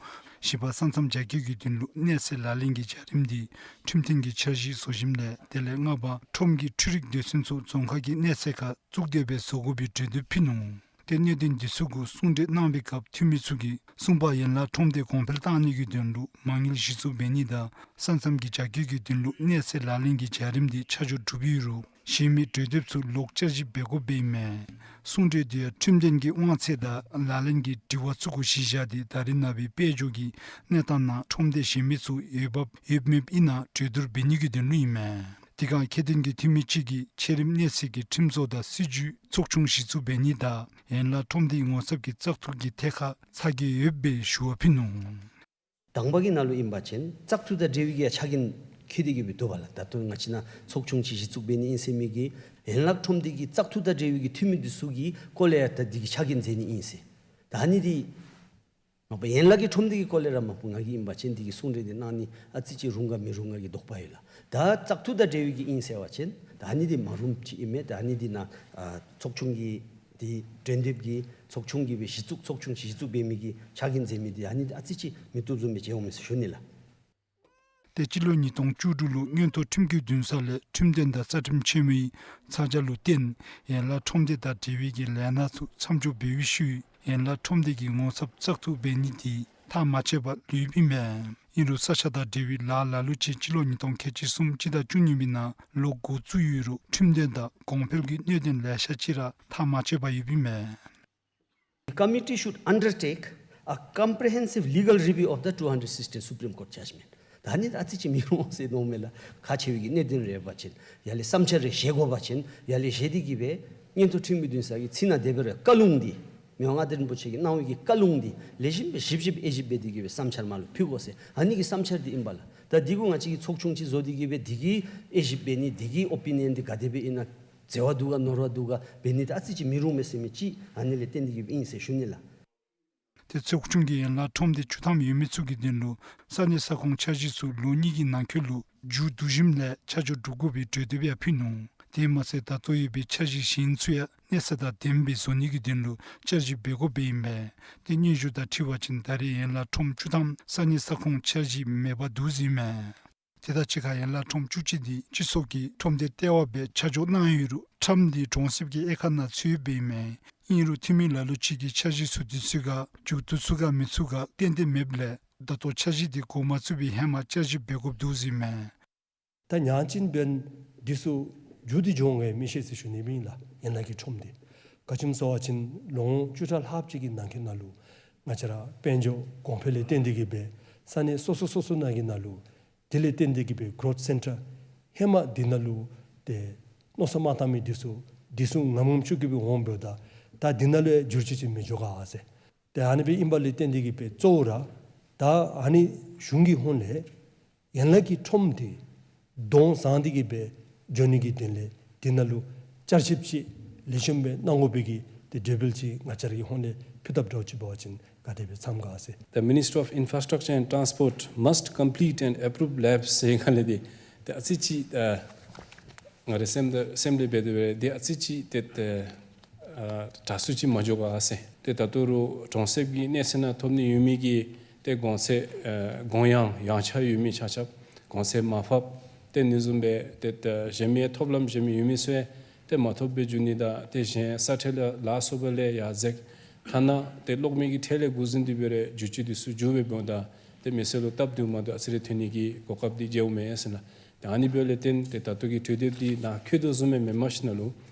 བཞི་པ་ས་མཚམས་རྒྱ་སྐྱེད་ཀྱི་དོན་ལུ་གནས་ཚད་ལག་ལེན་གྱི་བྱ་རིམ་འདི་ཁྲིམས་མཐུན་གྱི་འཆར་གཞི་བཟོ་ཞིནམ་ལས་དེ་ལས་ལྔ་པ་ཁྲོམ་གྱི་འཕྲུལ་རིག་སྡེ་ཚན་ཚུ་རྫོང་ཁག་གི་གནས་ཚད་ཁར་བཙུགས་ཏེ་སྦེ་བཟོ་དགོ་པའི་གྲོས་འདེབས་ཕུལ་ནུག། ཏེ་གནད་དོན་འདི་ཚུ་གུ་གསུང་གྲོས་གནང་བའི་སྐབས་འཐུས་མི་ཚུ་གིས་གསུམ་པ་ཡན་ལག་ཁྲོམ་སྡེ་གོང་འཕེལ་གཏང་ནི་གི་དོན་ལུ་མ་དངུལ་གཞི་བཙུགས་འབད་ནི་དང་ས་མཚམས་ཀྱི་རྒྱ་སྐྱེད་ཀྱི་དོན་ལུ་གནས་ཚད་ལག་ལེན་གྱི་བྱ་རིམ་འདི་ཆ་འཇོག་གྲུབ་ཡོད་རུང་གཞན་མི་གྲོས་འདེབས་ཚུ་ལོག་བསྐྱར་ཞིབ་འབད་དགོཔ་སྦེ་ཨིན་མས། གསུང་གྲོས་འདི་ཡང་ཁྲིམས་དོན་གྱི་དབང་ཚད་དང་ལག་ལེན་གྱི་དྲི་བ་ཚུ་གུ་གཞི་བཞག་སྟེ་ད་རེས་ནངས་པའི་དཔལ་འབྱོར་གྱི་གནས་སྟངས་ནང་ཁྲོམ་སྡེ་གཞན་མི་ཚུ་འོས་འབབ་ཡོདཔ་མེདཔ་ཨིན་ན་གྲོས་བསྡུར་འབད་ནི་གི་དོན་ལུ་ཨིན་མས། དེ་སྒང་ཁྱད་ལྡན་གྱི་འཐུས་མི་ཅིག་གིས་འཆད་རིམ་གནས་ཚད་ཀྱི་ཁྲིམས་བཟོ་དང་སྲིད་བྱུས་ཚོགས་ཆུང་གཞི་བཙུགས་འབད་ནི་དང་ཡན་ལག་ཁྲོམ་སྡེའི་ངོ་ཚབ་ཀྱི་བཙག་འཐུ་གི་ཐད་ཁར་ཚ་གྱང་ཡོདཔ་སྦེ་ཞུ་བ་ཕུལ་ནུག། དང་པ་གི་ནང་ལུ་ཨིན་པ་ཅིན་བཙག་འཐུ་དང་འབྲེལ་བའི་གི་ཡང་ཆ་རྐྱེན་འཁོད་དེ་གི་སྦེ་འདུག་པ་ལགས། ད་ལྟོ་ང་བཅས་ནང་ཚོགས་ཆུང་ཅིག་གཞི་བཙུགས་འབད་ནི་ཨིན་ཟེར་མི་གི་ཡན་ལག་ཁྲོམ་སྡེ་གི་བཙག་འཐུ་དང་འབྲེལ་བའི་གི་འཐུས་མི་འདི་ཚུ་གི་སྐོར་ལས་ཡང་ད་འདི་གི་ཆ་རྐྱེན་མཛད་ནི་ཨིན་ཟེར། ད་ཨ་ནི་འདི་མ་པ་ཡན་ལག་གི་ཁྲོམ་སྡེ་གི་སྐོར་ལས་ར་མ་པ་ང་གིས་ཨིན་པ་ཅིན་འདི་གི་གསུང་གྲོས་འདི་གནང་ནི་ཨ་ཙི་ཅིག་རུང་ག་མི་རུང་ག་གི་དོགས་པ་ཡོད་ལགས། ད་བཙག་འཐུ་དང་འབྲེལ་བའི་གི་ཨིན་ཟེར་བ་ཅིན་ད་ཨ་ནི་འདི་མ་རུངམ་ཅིག་ཨིན་མས། ད་ཨ་ནི་འདི་ནང་ཨ་ཚོགས་ཆུང་གི་འདི་གྲོས་འདེབས་ཀྱི་ཚོགས་ཆུང་གིས་སྦེ་གཞི་བཙུགས་ཚོགས་ཆུང་གཞི་བཙུགས་འབད་མི་གི་ཆ་རྐྱེན་མཛད་མི་འདི་ཨ་ནི་འདི་ཨ་ཙི་ཅིག་མི་བཏུབ་བཟུམ་སྦེ་མཇལ་འོང་མས་ཟེར་ཞུ་ནི་ལགས། ཏེ་སྤྱི་ལོ་ཉིས་སྟོང་བཅུ་དྲུག་ལུ་མངོན་མཐོ་ཁྲིམས་ཀྱི་འདུན་ས་ལས་ཁྲིམས་དོན་དང་རྩ་ཁྲིམས་ཆེན་མོའི་ཚ་གྱང་ལུ་བརྟེན་ཡན་ལག་ཁྲོམ་སྡེ་དང་འབྲེལ་བའི་གི་ལས་སྣ་ཚུ་མཚམས་འཇོག་འབད་བའི་ཤུལ་ཡན་ལག་ཁྲོམ་སྡེ་གི་ངོ་ཚབ་བཙག་འཐུ་འབད་ནི་འདི་ཐག་མ་ཆོད་པར་ལུསཔ་ཨིན་མས། ཨིན་རུང་ས་ཆ་དང་འབྲེལ་བའི་ལཱ་ལ་ལུ་ཅིག་སྤྱི་ལོ་ཉིས་སྟོང་ཁལ་གཅིག་གསུམ་སྤྱི་ཟླ་བཅུ་གཉིས་པའི་ནང་ལོག་འགོ་བཙུགས་ཡོད་རུང་ཁྲིམས་དོན་དང་གོང་འཕེལ་གྱི་གནད་དོན་ལེ་ཤ་ཅིག་ར་ཐག་མ་ཆོད་པར་ཡོདཔ་ཨིན་མས། The committee should undertake a comprehensive legal review of the two hundred sixteen Supreme Court judgment. ད་ཨ་ནི་ཨ་ཙི་ཅིག་མི་རུང་ཟེར་མནོཝ་མས་ལགས། ཁག་ཆེ་བའི་གི་གནད་དོན་རེ་ཡོད་པ་ཅིན་ཡར་ལས་བསམ་འཆར་རེ་བཞེས་དགོ་པ་ཅིན་ཡར་ལས་བཞེས་ཏེ་གི་སྦེ་མངོན་མཐོ་ཁྲིམས་ཀྱི་འདུན་ས་གི་ཚིག་ནང་དེ་སྦེ་ར་བཀའ་ལུང་འདི་མི་དབང་མངའ་བདག་རིན་པོ་ཆེ་གིས་གནང་བའི་གི་བཀའ་ལུང་འདི་ལེགས་ཤོམ་སྦེ་ཞིབ་ཞིབ་དབྱེ་ཞིབ་འབད་དེ་གི་སྦེ་བསམ་འཆར་མར་ལུ་ཕུལ་དགོ་ཟེར་ཨ་ནི་གི་བསམ་འཆར་འདི་ཨིན་པ་ལགས། ད་འདི་གུ་ང་བཅས་ཀྱིས་ཚོགས་ཆུང་ཅིག་བཟོ་སྟེ་གི་སྦེ་འདི་གི་དབྱེ་ཞིབ་འབད་ནི་འདི་གི་ཨོ་པི་ནི་ཡན་འདི་ག་དེ་སྦེ་ཨིན་ན་ བརྩེ་བ་འདུག་ག་ནོར་བ་འདུག་ག་འབད་ནི་དེ་ཨ་ཙི་ཅིག་མི་རུང་མས་ཟེར་མི་ཅིག་ཨ་ནི་ལས་བརྟེན་ཏེ་གི་ཨིན་ཟེར་ཞུ་ནི་ལགས། དེ་ཚོགས་ཆུང་གིས་ཡན་ལག་ཁྲོམ་སྡེ་བཅུ་ཐམ་ཡོད་མི་ཚུ་གི་དོན་ལུ་ས་གནས་ས་ཁོངས་འཆར་གཞི་ཚུ་ལོ་གཉིས་ཀྱི་ནང་འཁོད་ལུ་མཇུག་བསྡུ་ཞིནམ་ལས་ཆ་འཇོག་གྲུབ་དགོ་པའི་གྲོས་འདེབས་ཡང་ཕུལ་ནུག། དེ་མ་ཚད་ད་ལྟོ་ཡོད་པའི་འཆར་གཞི་གཞན་ཚུ་ཡང་གནས་ས་དང་ལྡནམ་སྦེ་བཟོ་ནི་གི་དོན་ལུ་བསྐྱར་ཞིབ་འབད་དགོཔ་ཨིན་པས། དེ་སྙན་ཞུ་དང་འཁྲིལ་བ་ཅིན་ད་རེས་ཡན་ལག་ཁྲོམ་བཅུ་ཐམ་ས་གནས་ས་ཁོངས་འཆར་གཞི་མེད་པར་འདུག་ཟེར་ཨིན་མས། དེ་དང་གཅིག་ཁར་ཡན་ལག་ཁྲོམ་བཅུ་གཅིག་འདི་སྤྱི་ཚོགས་ཀྱི་ཁྲོམ་སྡེ་ལྟེ་བ་སྦེ་ཆ་འཇོག་གནང་ཡོད་རུང་ཁྲོམ་འདི་གྲོང་གསེབ་ཀྱི་དབྱེ་ཁག་ནང་ཚུད་ཡོདཔ་ཨིན་མས། ཨིན་རུང་འཐུས་མི་ལ་ལུ་ཅིག་གིས་འཆར་གཞི་ཚུ་འདི་ཚུ་ག་མཇུག་བསྡུ་ཚུགས་ག་མི་ཚུགས་ག་ཏན་ཏན་མེདཔ་ལས་ད་ལྟོ་འཆར་གཞི་འདི་འགོ་མ་བཙུགས་པའི་ཧེ་མ་བསྐྱར་ཞིབ་འབད་དགོཔ་འདུག་ཟེར་ཨིན་མས། ད་ཉང་ཅིན་འབདན་འདི་ཚུ་མཇུག་འདི་འགྱོ་འོང་ག་མི་ཤེས་ཟེར་ཞུ་ནི་ཨིན་ལགས། ཡན་ལག་གི་ཁྲོམ་འདི་ག་ཅི་སྨོ་ཟེར་བ་ཅིན་ལོ་ངོ་བཅུ་ཕྲག་ལྷགཔ་ཅིག་གི་ནང་འཁོད་ནང་ལུ་ང་བཅས་ར་དཔལ་འབྱོར་གོང་འཕེལ་ལས་བརྟེན་ཏེ་གི་སྦེ་ས་གནས་སོ་སོ་སོ་སོ་ནང་གི་ནང་ལུ་དེ་ལས་བརྟེན་ཏེ་གི་སྦེ་གོརོཐ་སེན་ཊར་ཧེ་མ་འདི་ནང་ལུ་ཏེ་མནོ་བསམ་མ་བཏང་མི་འདི་ཚུ་འདི་ཚུ་ངམ་ངམ་ཅིག་གི་སྦེ་འོང་འབདཝ་ད་ད་འདི་ནང་ལུ་ཡང་བསྒྱུར་བཅོས་ཅིག་མི་འགྱོ་ག་ཟེར། ཏེ་ཨ་ནི་སྦེ་ཨིན་པ་ལས་བརྟེན་ཏེ་གི་སྦེ་གཙོ་བོ་ར་ད་ཨ་ནི་གཞུང་གི་ཧོངས་ལས་ཡན་ལག་གི་ཁྲོམ་འདི་གདོང་བཟང་སྟེ་གི་སྦེ་འགྱོ་ནི་གི་དོན་ལས་འདི་ནང་ལུ་བསྐྱར་ཞིབ་ཅིག་ལེགས་ཤོམ་སྦེ་གནང་དགོ་པའི་གི་ཏེ་འབོད་སྐུལ་ཅིག་ང་བཅས་ར་གི་ཧོངས་ལས་ཕུལ་དཔ་འདྲཝ་ཅིག་འབད་བ་ཅིན་ག་དེ་སྦེ་འཚམས་ག་ཟེར། The Ministry of Infrastructure and Transport must complete and approve labs ཟེར་ཡོད་ལས་འདི་ཏེ་ཨ་ཙི་ཅིག་ཨ་ང་རའི་སེམས་ད་སེམས་ལས་འབད་དེ་འབད་རུང་ཏེ་ཨ་ཙི་ཅིག་ཏེ་ཏེ་ཨ་དྲག་སུ་ཅིག་མ་འགྱོ་ག་ཟེར། ཏེ་ད་ལྟོ་ར་གྲོང་གསེབ་ཀྱི་གནས་ཚད་ནང་ཐོབ་ནི་ཡོད་མི་གི་ཏེ་གོང་ཚད་ཨ་གོང་ཡངས་ཡངས་ཆག་ཡོད་མི་ཆ་ཁྱབ་གོང་ཚད་མར་ཕབ། ཏེ་ཨ་ནི་བཟུམ་སྦེ་ཏེ་ཏེ་གཞན་མི་ཐོབ་ལམ་གཞན་མི་ཡོད་མི་ཚུ་ཡང་ཏེ་མ་ཐོབ་པར་འགྱོ་ནི་དང་ཏེ་གཞན་ས་ཁྲལ་ལ་ལཱ་སོགས་པ་ལས་ཡར་འཛེགས། ཐ་ན་ཏེ་གློག་མེ་གི་ཁྲལ་ལས་འགོ་བཟུང་སྟེ་འབད་རུང་བསྒྱུར་བཅོས་འདི་ཚུ་འགྱོ་བའི་བར་ན་ཏེ་མི་སེར་ལུ་སྟབས་བདེཝ་མ་བདེཝ་ཨ་ཙི་རེ་ཐོན་ནི་གི་གོ་སྐབས་འདི་མཇལཝ་མས་ཟེར་ན། ཏེ་ཨ་ནི་འབདཝ་ལས་བརྟེན་ཏེ་ད་ལྟོ་གི་གྲོས་འདེབས་འདི་ནང་འཁོད་དོ་བཟུམ་སྦེ་མེན་མ་ཤེས་ན་ལུ་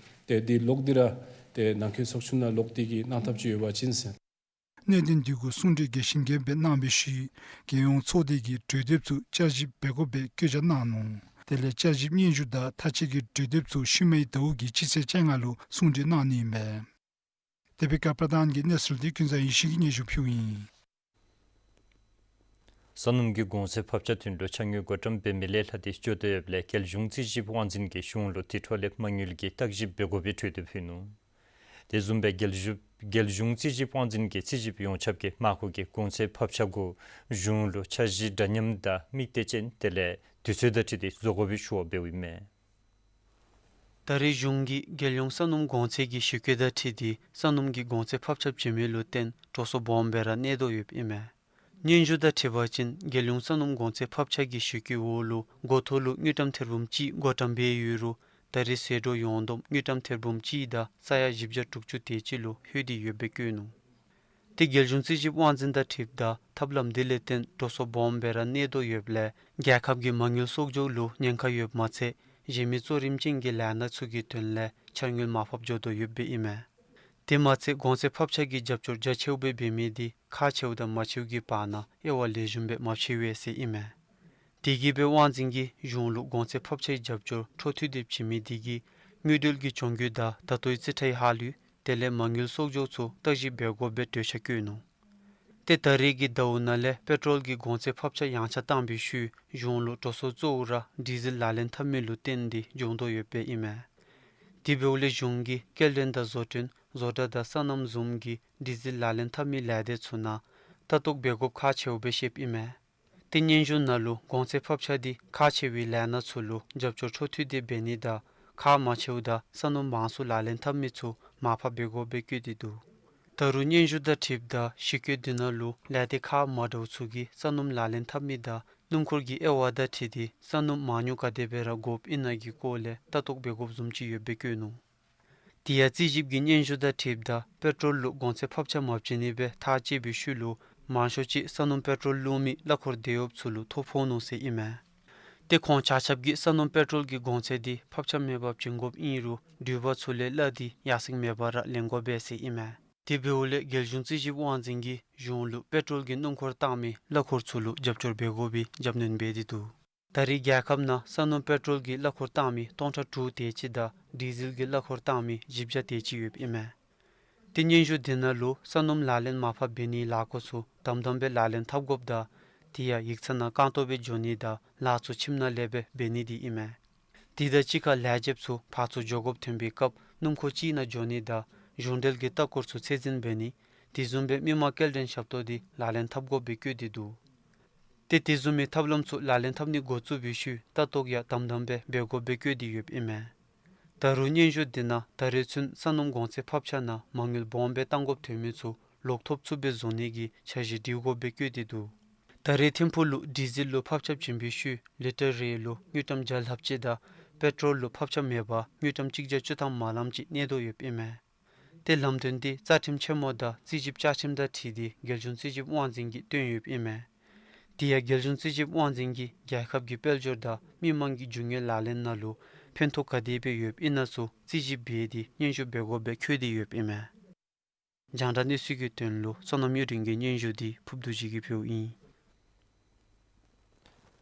ཏེ་འདི་ལོག་སྟེ་ར་ཏེ་ནང་འཁོད་ཚོགས་ཆུང་ནང་ལོག་སྟེ་གི་གནང་ཐབས་ཅིག་ཡོད་པ་ཅིན་ཟེར། གནད་དོན་འདི་གུ་གསུང་གྲོས་རྒྱས་ཤིང་རྒྱསཔ་སྦེ་གནང་བའི་ཤུལ་རྒྱལ་ཡོངས་ཚོགས་སྡེ་གིས་གྲོས་འདེབས་ཚུ་བསྐྱར་ཞིབ་འབད་དགོཔ་སྦེ་བཀོད་རྒྱ་གནང་ནུག། དེ་ལས་བསྐྱར་ཞིབ་སྙན་ཞུ་དང་མཐའ་དཔྱད་ཀྱི་གྲོས་འདེབས་ཚུ་ཤུལ་མའི་ཟླཝ་གི་སྤྱི་ཚེས་བཅོ་ལྔ་ལུ་གསུང་གྲོས་གནང་ནི་ཨིན་པས། དེ་སྦེ་ཀ་པར་དཱན་གྱི་གནས་ཚུལ་འདི་ཀུན་བཟང་ཡེ་ཤེས་ཀྱིས་སྙན་ཞུ་ཕུལཝ་ཨིན། ས་སྣུམ་གྱི་གོང་ཚད་ཕབ་ཆ་དོན་ལུ་ཆ་དངུལ་བགོ་བཀྲམ་འབད་མི་ལས་ལྷག་སྟེ་འགྱོ་དོ་ཡོདཔ་ལས་རྒྱལ་གཞུང་རྩིས་ཞིབ་དབང་འཛིན་གྱིས་གཞུང་ལུ་དེ་འཕྲོ་ལས་མ་དངུལ་གྱི་བརྟག་ཞིབ་འབད་དགོ་པའི་གྲོས་འདེབས་ཕུལ་ནུག། དེ་བཟུམ་སྦེ་རྒྱལ་གཞུང་རྒྱལ་གཞུང་རྩིས་ཞིབ་དབང་འཛིན་གྱིས་རྩིས་ཞིབ་ཡོངས་ཁྱབ་ཀྱི་མ་དངུལ་གྱི་གོང་ཚད་ཕབ་ཆ་གུ་གཞུང་ལུ་འཆར་གཞི་འདྲ་མཉམ་དང་དམིགས་གཏད་ཅན་དེ་ལས་དུས་ཚོད་དང་འཁྲིལ་ཏེ་བཟོ་དགོ་པའི་ཞུ་བ་འབདཝ་ཨིན་མས། ད་རེས་གཞུང་གིས་རྒྱལ་ཡོངས་ས་སྣུམ་གོང་ཚད་ཀྱི་གཞི་བཀོད་དང་འཁྲིལ་ཏེ་ས་སྣུམ་གྱི་གོང་ཚད་ཕབ་ཆ་བྱིན་མི་ལུ་བརྟེན་འགྲོ་སོང་སྦོམ་སྦེ་ར་གནས་དོ་ཡོདཔ་ཨིན་མས། སྙན་ཞུ་དང་འཁྲིལ་བ་ཅིན་རྒྱལ་ཡོངས་ས་སྣུམ་གོང་ཚད་ཕབ་ཆ་གི་གཞི་བཀོད་འོག་ལུ་འགོ་ཐོག་ལུ་དངུལ་ཀྲམ་ཐེར་འབུམ་གཅིག་བགོ་བཀྲམ་འབད་ཡོད་རུང་ད་རེས་ཟད་འགྲོ་ཡོངས་བསྡོམས་དངུལ་ཀྲམ་ཐེར་འབུམ་གཅིག་དང་ས་ཡ་བཞི་བརྒྱ་དྲུག་ཅུ་དེ་ཅིག་ལུ་ལྷོད་དེ་ཡོདཔ་སྦེ་བཀོད་ནུག། ཏེ་རྒྱལ་གཞུང་རྩིས་ཞིབ་དབང་འཛིན་དང་འཁྲིལཝ་ད་ཐབས་ལམ་འདི་ལས་བརྟེན་འགྲོ་སོང་སྦོམ་སྦེ་ར་གནས་དོ་ཡོདཔ་ལས་རྒྱལ་ཁབ་ཀྱི་མ་དངུལ་གསོག་འཇོག་ལུ་ཉེན་ཁ་ཡོདཔ་མ་ཚད་གཞན་མི་གཙོ་རིམ་ཅན་གྱི་ལས་སྣ་ཚུ་གི་དོན་ལས་འཆར་དངུལ་མར་ཕབ་འགྱོ་དོ་ཡོདཔ་སྦེ་ཨིན་མས། དེ་མ་ཚད་གོང་ཚད་ཕབ་ཆ་གི་རྒྱབ་སྐྱོར་རྒྱ་ཆེཝ་སྦེ་འབད་མི་འདི་ཁག་ཆེཝ་དང་མ་ཆེཝ་གི་བར་ན་དབྱེ་བ་ལེགས་ཤོམ་སྦེ་མ་ཕྱེ་བས་ཟེར་ཨིན་མས། དེ་གིས་སྦེ་དབང་འཛིན་གྱིས་གཞུང་ལུ་གོང་ཚད་ཕབ་ཆའི་རྒྱབ་སྐྱོར་འཕྲོ་མཐུད་དེ་བྱིན་མི་འདི་གིས་དངུལ་འབྲེལ་གྱི་གྱོང་གུད་དང་ད་ལྟོའི་རྩིས་ཁྲའི་ཧ་ལུགས་དེ་ལས་མ་དངུལ་གསོག་འཇོག་ཚུ་བརྟག་ཞིབ་འབད་དགོཔ་སྦེ་གྲོས་འཆར་བཀོད་ནུག། ཏེ་ད་རེས་ཀྱི་ཟླཝ་ནང་ལས་པེ་ཊོལ་གྱི་གོང་ཚད་ཕབ་ཆ་ཡངས་ཆག་བཏང་བའི་ཤུལ་གཞུང་ལུ་འགྲོ་སོང་གཙོ་བོ་ར་ཌི་ཟེལ་ལག་ལེན་འཐབ་མི་ལུ་བརྟེན་ཏེ་འབྱུང་དོ་ཡོདཔ་སྦེ་ཨིན་མས། དེ་འབདཝ་ལས་གཞུང་གིས་སྐྱེལ་འདྲེན་དང་བཟོ་སྐྲུན་བཟོ་གྲྭ་དང་སོ་ནམ་བཟུམ་གྱི་ཌི་ཟེལ་ལག་ལེན་འཐབ་མི་ལས་སྡེ་ཚུ་ནང་ལྟ་རྟོག་འབད་དགོཔ་ཁག་ཆེཝ་སྦེ་བཤདཔ་ཨིན་མས། ཏེ་སྙན་ཞུ་ནང་ལུ་གོང་ཚད་ཕབ་ཆ་འདི་ཁག་ཆེ་བའི་ལས་སྣ་ཚུ་ལུ་རྒྱབ་སྐྱོར་འཕྲོ་མཐུད་དེ་འབད་ནི་དང་ཁག་མང་ཆེཝ་དང་སོ་ནམ་མང་སུ་ལག་ལེན་འཐབ་མི་ཚུ་མར་ཕབ་འབད་དགོཔ་སྦེ་བཀོད་དེ་འདུག། ད་རུང་སྙན་ཞུ་དང་འཁྲིལཝ་ད་གཞི་བཀོད་འདི་ནང་ལུ་ལས་སྡེ་ཁག་མ་འདྲཝ་ཚུ་གིས་སོ་ནམ་ལག་ལེན་འཐབ་མི་དང་སྣུམ་འཁོར་གྱི་དབྱེ་བ་དང་འཁྲིལ་ཏེ་སོ་ནམ་མང་ཉུང་ག་དེ་སྦེ་ར་དགོཔ་ཨིན་ན་གི་སྐོར་ལས་ལྟ་རྟོག་འབད་དགོཔ་བཟུམ་ཅིག་ཡོདཔ་སྦེ་བཀོད་ནུག། དེ་ཡང་རྩིས་ཞིབ་ཀྱི་སྙན་ཞུ་དང་འཁྲིལཝ་ད་པེ་ཊོལ་ལུ་གོང་ཚད་ཕབ་ཆ་མ་བྱིན་ནི་སྦེ་ཐག་བཅད་པའི་ཤུལ་ལུ་མང་ཤོས་ཅིག་སོ་ནམ་པེ་ཊོལ་བླུག་མི་གླ་འཁོར་དེད་གཡོགཔ་ཚུ་ལུ་ཐོ་ཕོག་ནུག་ཟེར་ཨིན་མས། ཏེ་ཁོང་ཆ་ཁྱབ་ཀྱིས་སོ་ནམ་པེ་ཊོལ་གྱི་གོང་ཚད་འདི་ཕབ་ཆ་མེད་པར་བྱིན་དགོཔ་ཨིན་རུང་འགྲུལ་པ་ཚུ་ལས་གླ་འདི་ཡར་སེང་མེད་པར་ར་ལེན་དགོ་པས་ཟེར་ཨིན་མས། དེ་འབདཝ་ལས་རྒྱལ་གཞུང་རྩིས་ཞིབ་དབང་འཛིན་གྱིས་གཞུང་ལུ་པེ་ཊོལ་གྱི་སྣུམ་འཁོར་བཏང་མི་གླ་འཁོར་ཚུ་ལུ་རྒྱབ་སྐྱོར་འབད་དགོ་པའི་རྒྱབ་སྣོན་འབད་དེ་འདུག། ད་རེས་རྒྱལ་ཁབ་ནང་སོ་ནམ་པེ་ཊོལ་གྱི་གླ་འཁོར་བཏང་མི་སྟོང་ཕྲག་དྲུག་དེ་ཅིག་དང་ཌི་ཟེལ་གྱི་གླ་འཁོར་བཏང་མི་བཞི་བརྒྱ་དེ་ཅིག་ཡོདཔ་ཨིན་མས། ཏེ་སྙན་ཞུ་འདི་ནང་ལུ་སོ་ནམ་ལག་ལེན་མར་ཕབ་འབད་ནིའི་ལས་སྒོ་ཚུ་དམ་དམ་སྦེ་ལག་ལེན་འཐབ་དགོཔ་དང་དེ་ཡང་ཡིག་ཚང་ནང་རྐང་སྟོང་སྦེ་འགྱོ་ནི་དང་ལཱ་ཚུ་ཁྱིམ་ནང་ལས་སྦེ་འབད་ནི་འདི་ཨིན་མས། དེ་དང་གཅིག་ཁར་ལས་བྱེདཔ་ཚུ་ཕར་ཚུར་འགྱོ་དགོཔ་ཐོན་པའི་སྐབས་སྣུམ་འཁོར་ཅིག་ནང་འགྱོ་ནི་དང་གཞུང་འབྲེལ་གྱི་ལྟ་སྐོར་ཚུ་ཚད་འཛིན་འབད་ནི། དེ་བཟུམ་སྦེ་མི་མང་སྐྱེལ་འདྲེན་ཞབས་ཏོག་འདི་ལག་ལེན་འཐབ་དགོཔ་སྦེ་བཀོད་དེ་འདུག། ཏེ་དེ་བཟུམ་མའི་ཐབས་ལམ་ཚུ་ལག་ལེན་འཐབ་ནི་འགོ་བཙུགས་པའི་ཤུལ་ལྟ་རྟོག་ཡང་དམ་དམ་སྦེ་འབད་དགོཔ་སྦེ་བཀོད་དེ་ཡོདཔ་ཨིན་མས། ད་རུང་སྙན་ཞུ་འདི་ནང་ད་རེས་ཚུན་སོ་ནམ་གོང་ཚད་ཕབ་ཆ་ནང་མ་དངུལ་སྦོམ་སྦེ་གཏང་དགོཔ་ཐོན་མི་ཚུ་ལོག་ཐོབ་ཚུགསཔ་སྦེ་བཟོ་ནི་གི་འཆར་གཞི་སྒྲིག་དགོཔ་སྦེ་བཀོད་དེ་འདུག། ད་རེས་ཐིམ་ཕུག་ལུ་ཌི་ཟེལ་ལུ་ཕབ་ཆ་བྱིན་པའི་ཤུལ་ལི་ཊར་རེ་ལུ་དངུལ་ཀྲམ་བརྒྱ་ལྷགཔ་ཅིག་དང་པེ་ཊོལ་ལུ་ཕབ་ཆ་མེད་པར་དངུལ་ཀྲམ་གཅིག་བརྒྱ་བཅུ་ཐམ་མ་ལངམ་ཅིག་གནས་དོ་ཡོདཔ་ཨིན་མས། ཏེ་ལམ་སྟོན་འདི་རྩ་ཁྲིམས་ཆེན་མོ་དང་རྩིས་ཞིབ་བཅའ་ཁྲིམས་དང་འཁྲིལ་ཏེ་རྒྱལ་གཞུང་རྩིས་ཞིབ་དབང་འཛིན་གྱིས་བཏོན་ཡོདཔ་ཨིན་མས། དེ་ཡང་རྒྱལ་གཞུང་རྩིས་ཞིབ་དབང་འཛིན་གྱིས་རྒྱལ་ཁབ་ཀྱི་དཔལ་འབྱོར་དང་མི་མང་གི་རྒྱུ་དངོས་ལག་ལེན་ནང་ལུ་ཕན་ཐོགས་ག་དེ་སྦེ་ཡོདཔ་ཨིན་ན་ཚུ་རྩིས་ཞིབ་འབད་དེ་སྙན་ཞུ་འབད་དགོཔ་སྦེ་འཁོད་དེ་ཡོདཔ་ཨིན་མས། རྒྱང་བསྒྲགས་གནས་ཚུལ་གྱི་དོན་ལུ་བསོད་ནམས་གཡུ་སྒྲོན་གྱི་སྙན་ཞུ་འདི་ཕུརབ་རྡོ་རྗེ་གིས་ཕུལཝ་ཨིན།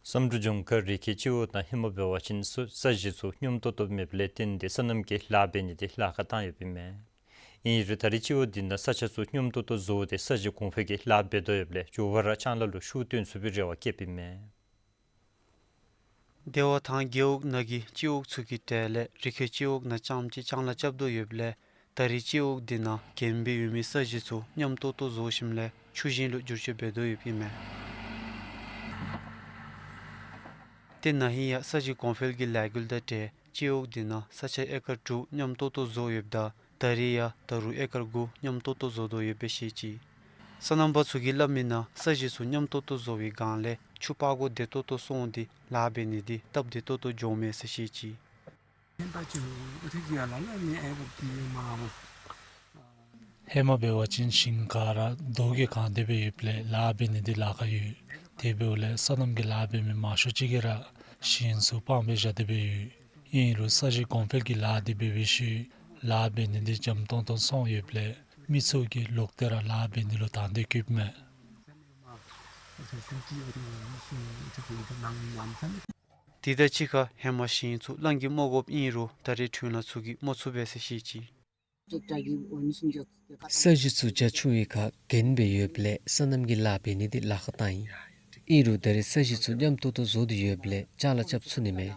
བསམ་གྲུབ་ལྗོངས་མཁར་རི་ཁའི་སྤྱི་འོག་ནང་ཧེ་མ་འབད་བ་ཅིན་ས་གཞི་ཚུ་སྙོམས་ཏོག་ཏོ་མེདཔ་ལས་བརྟེན་ཏེ་སོ་ནམ་གྱི་ལཱ་འབད་ནི་འདི་ལཱ་ཁག་བཏང་ཡོདཔ་ཨིན་མས། ཨིན་རུང་ད་རེས་སྤྱི་འོག་འདི་ནང་ས་ཆ་ཚུ་སྙོམས་ཏོག་ཏོ་བཟོ་སྟེ་ས་གཞི་གོང་འཕེལ་གྱི་ལཱ་འབད་དོ་ཡོདཔ་ལས་མགྱོགས་པ་ར་ལྕང་ལཱ་ལུ་ཤུགས་བཏོན་ཚུགས་པའི་རེ་བ་བསྐྱེདཔ་ཨིན་མས། བདེ་བ་ཐང་རྒེད་འོག་ནང་གི་སྤྱི་འོག་ཚུ་གི་གྲས་ལས་རི་ཁའི་སྤྱི་འོག་ནང་རྐྱངམ་གཅིག་ལྕང་ལཱ་རྐྱབ་དོ་ཡོདཔ་ལས་ད་རེས་སྤྱི་འོག་འདི་ནང་གྱོན་སྦེ་ཡོད་མི་ས་གཞི་ཚུ་སྙོམས་ཏོག་ཏོ་བཟོ་ཞིནམ་ལས་ཆུ་ཞིང་ལུ་བསྒྱུར་བཅོས་འབད་དོ་ཡོདཔ་ཨིན་མས། ཏེ་ན་ཧིང་ཡང་ས་གཞི་གོང་འཕེལ་གྱི་ལས་འགུལ་དང་འབྲེལ་སྤྱི་འོག་འདི་ནང་ས་ཆ་ཨེ་ཀར་དྲུག་སྙོམས་ཏོག་ཏོ་བཟོ་ཡོདཔ་ད་ད་རེས་ཡང་ད་རུང་ཨེ་ཀར་དགུ་སྙོམས་ཏོག་ཏོ་བཟོ་དོ་ཡོདཔ་སྦེ་བཤད་ཅི། སོ་ནམ་པ་ཚུ་གིས་སླབ་མི་ནང་ས་གཞི་ཚུ་སྙོམས་ཏོག་ཏོ་བཟོ་བའི་སྒང་ལས་ཆུ་ཕར་གུ་བདེ་ཏོག་ཏོ་སོང་སྟེ་ལཱ་འབད་ནི་འདི་སྟབས་བདེ་ཏོག་ཏོ་འགྱོཝ་མས་ཟེར་བཤད་ཅི། ཧེ་མ་འབད་བ་ཅིན་ཞིང་ག་ར་རྡོ་གིས་གང་སྟེ་སྦེ་ཡོདཔ་ལས་ལཱ་འབད་ནི་འདི་ལཱ་ཁག་ཡོད། དེ་འབདཝ་ལས་སོ་ནམ་གྱི་ལཱ་འབད་མི་མང་ཤོས་ཅིག་གིས་ར་ཞིང་ཚུ་སྤང་སྦེ་བཞག་སྟེ་སྦེ་ཡོད། ཨིན་རུང་ས་གཞི་གོང་འཕེལ་གྱི་ལཱ་འདི་འབད་བའི་ཤུལ་ལཱ་འབད་ནི་འདི་འཇམ་ཏོང་ཏོ་སོང་ཡོདཔ་ལས་མི་ཚུ་གིས་ལོག་སྟེ་ར་ལཱ་འབད་ནི་ལུ་དང་འདོད་བསྐྱེདཔ་མས། དེ་དང་གཅིག་ཁར་ཧེ་མ་ཞིང་ཚུ་གླང་གིས་རྨོ་དགོཔ་ཨིན་རུང་ད་རེས་འཕྲུལ་ལས་ཚུ་གིས་རྨོ་ཚུགས་པས་ཟེར་བཤད་ཅི། ས་གཞི་ཚུ་རྒྱ་ཆུང་བའི་ཁར་གྱོན་སྦེ་ཡོདཔ་ལས་སོ་ནམ་གྱི་ལཱ་འབད་ནི་འདི་ལཱ་ཁག་བཏང་ཡི། ཨིན་རུང་ད་རེས་ས་གཞི་ཚུ་སྙོམས་ཏོག་ཏོ་བཟོ་སྟེ་ཡོདཔ་ལས་ལྕང་ལཱ་རྐྱབ་ཚུགས་ནི་མས།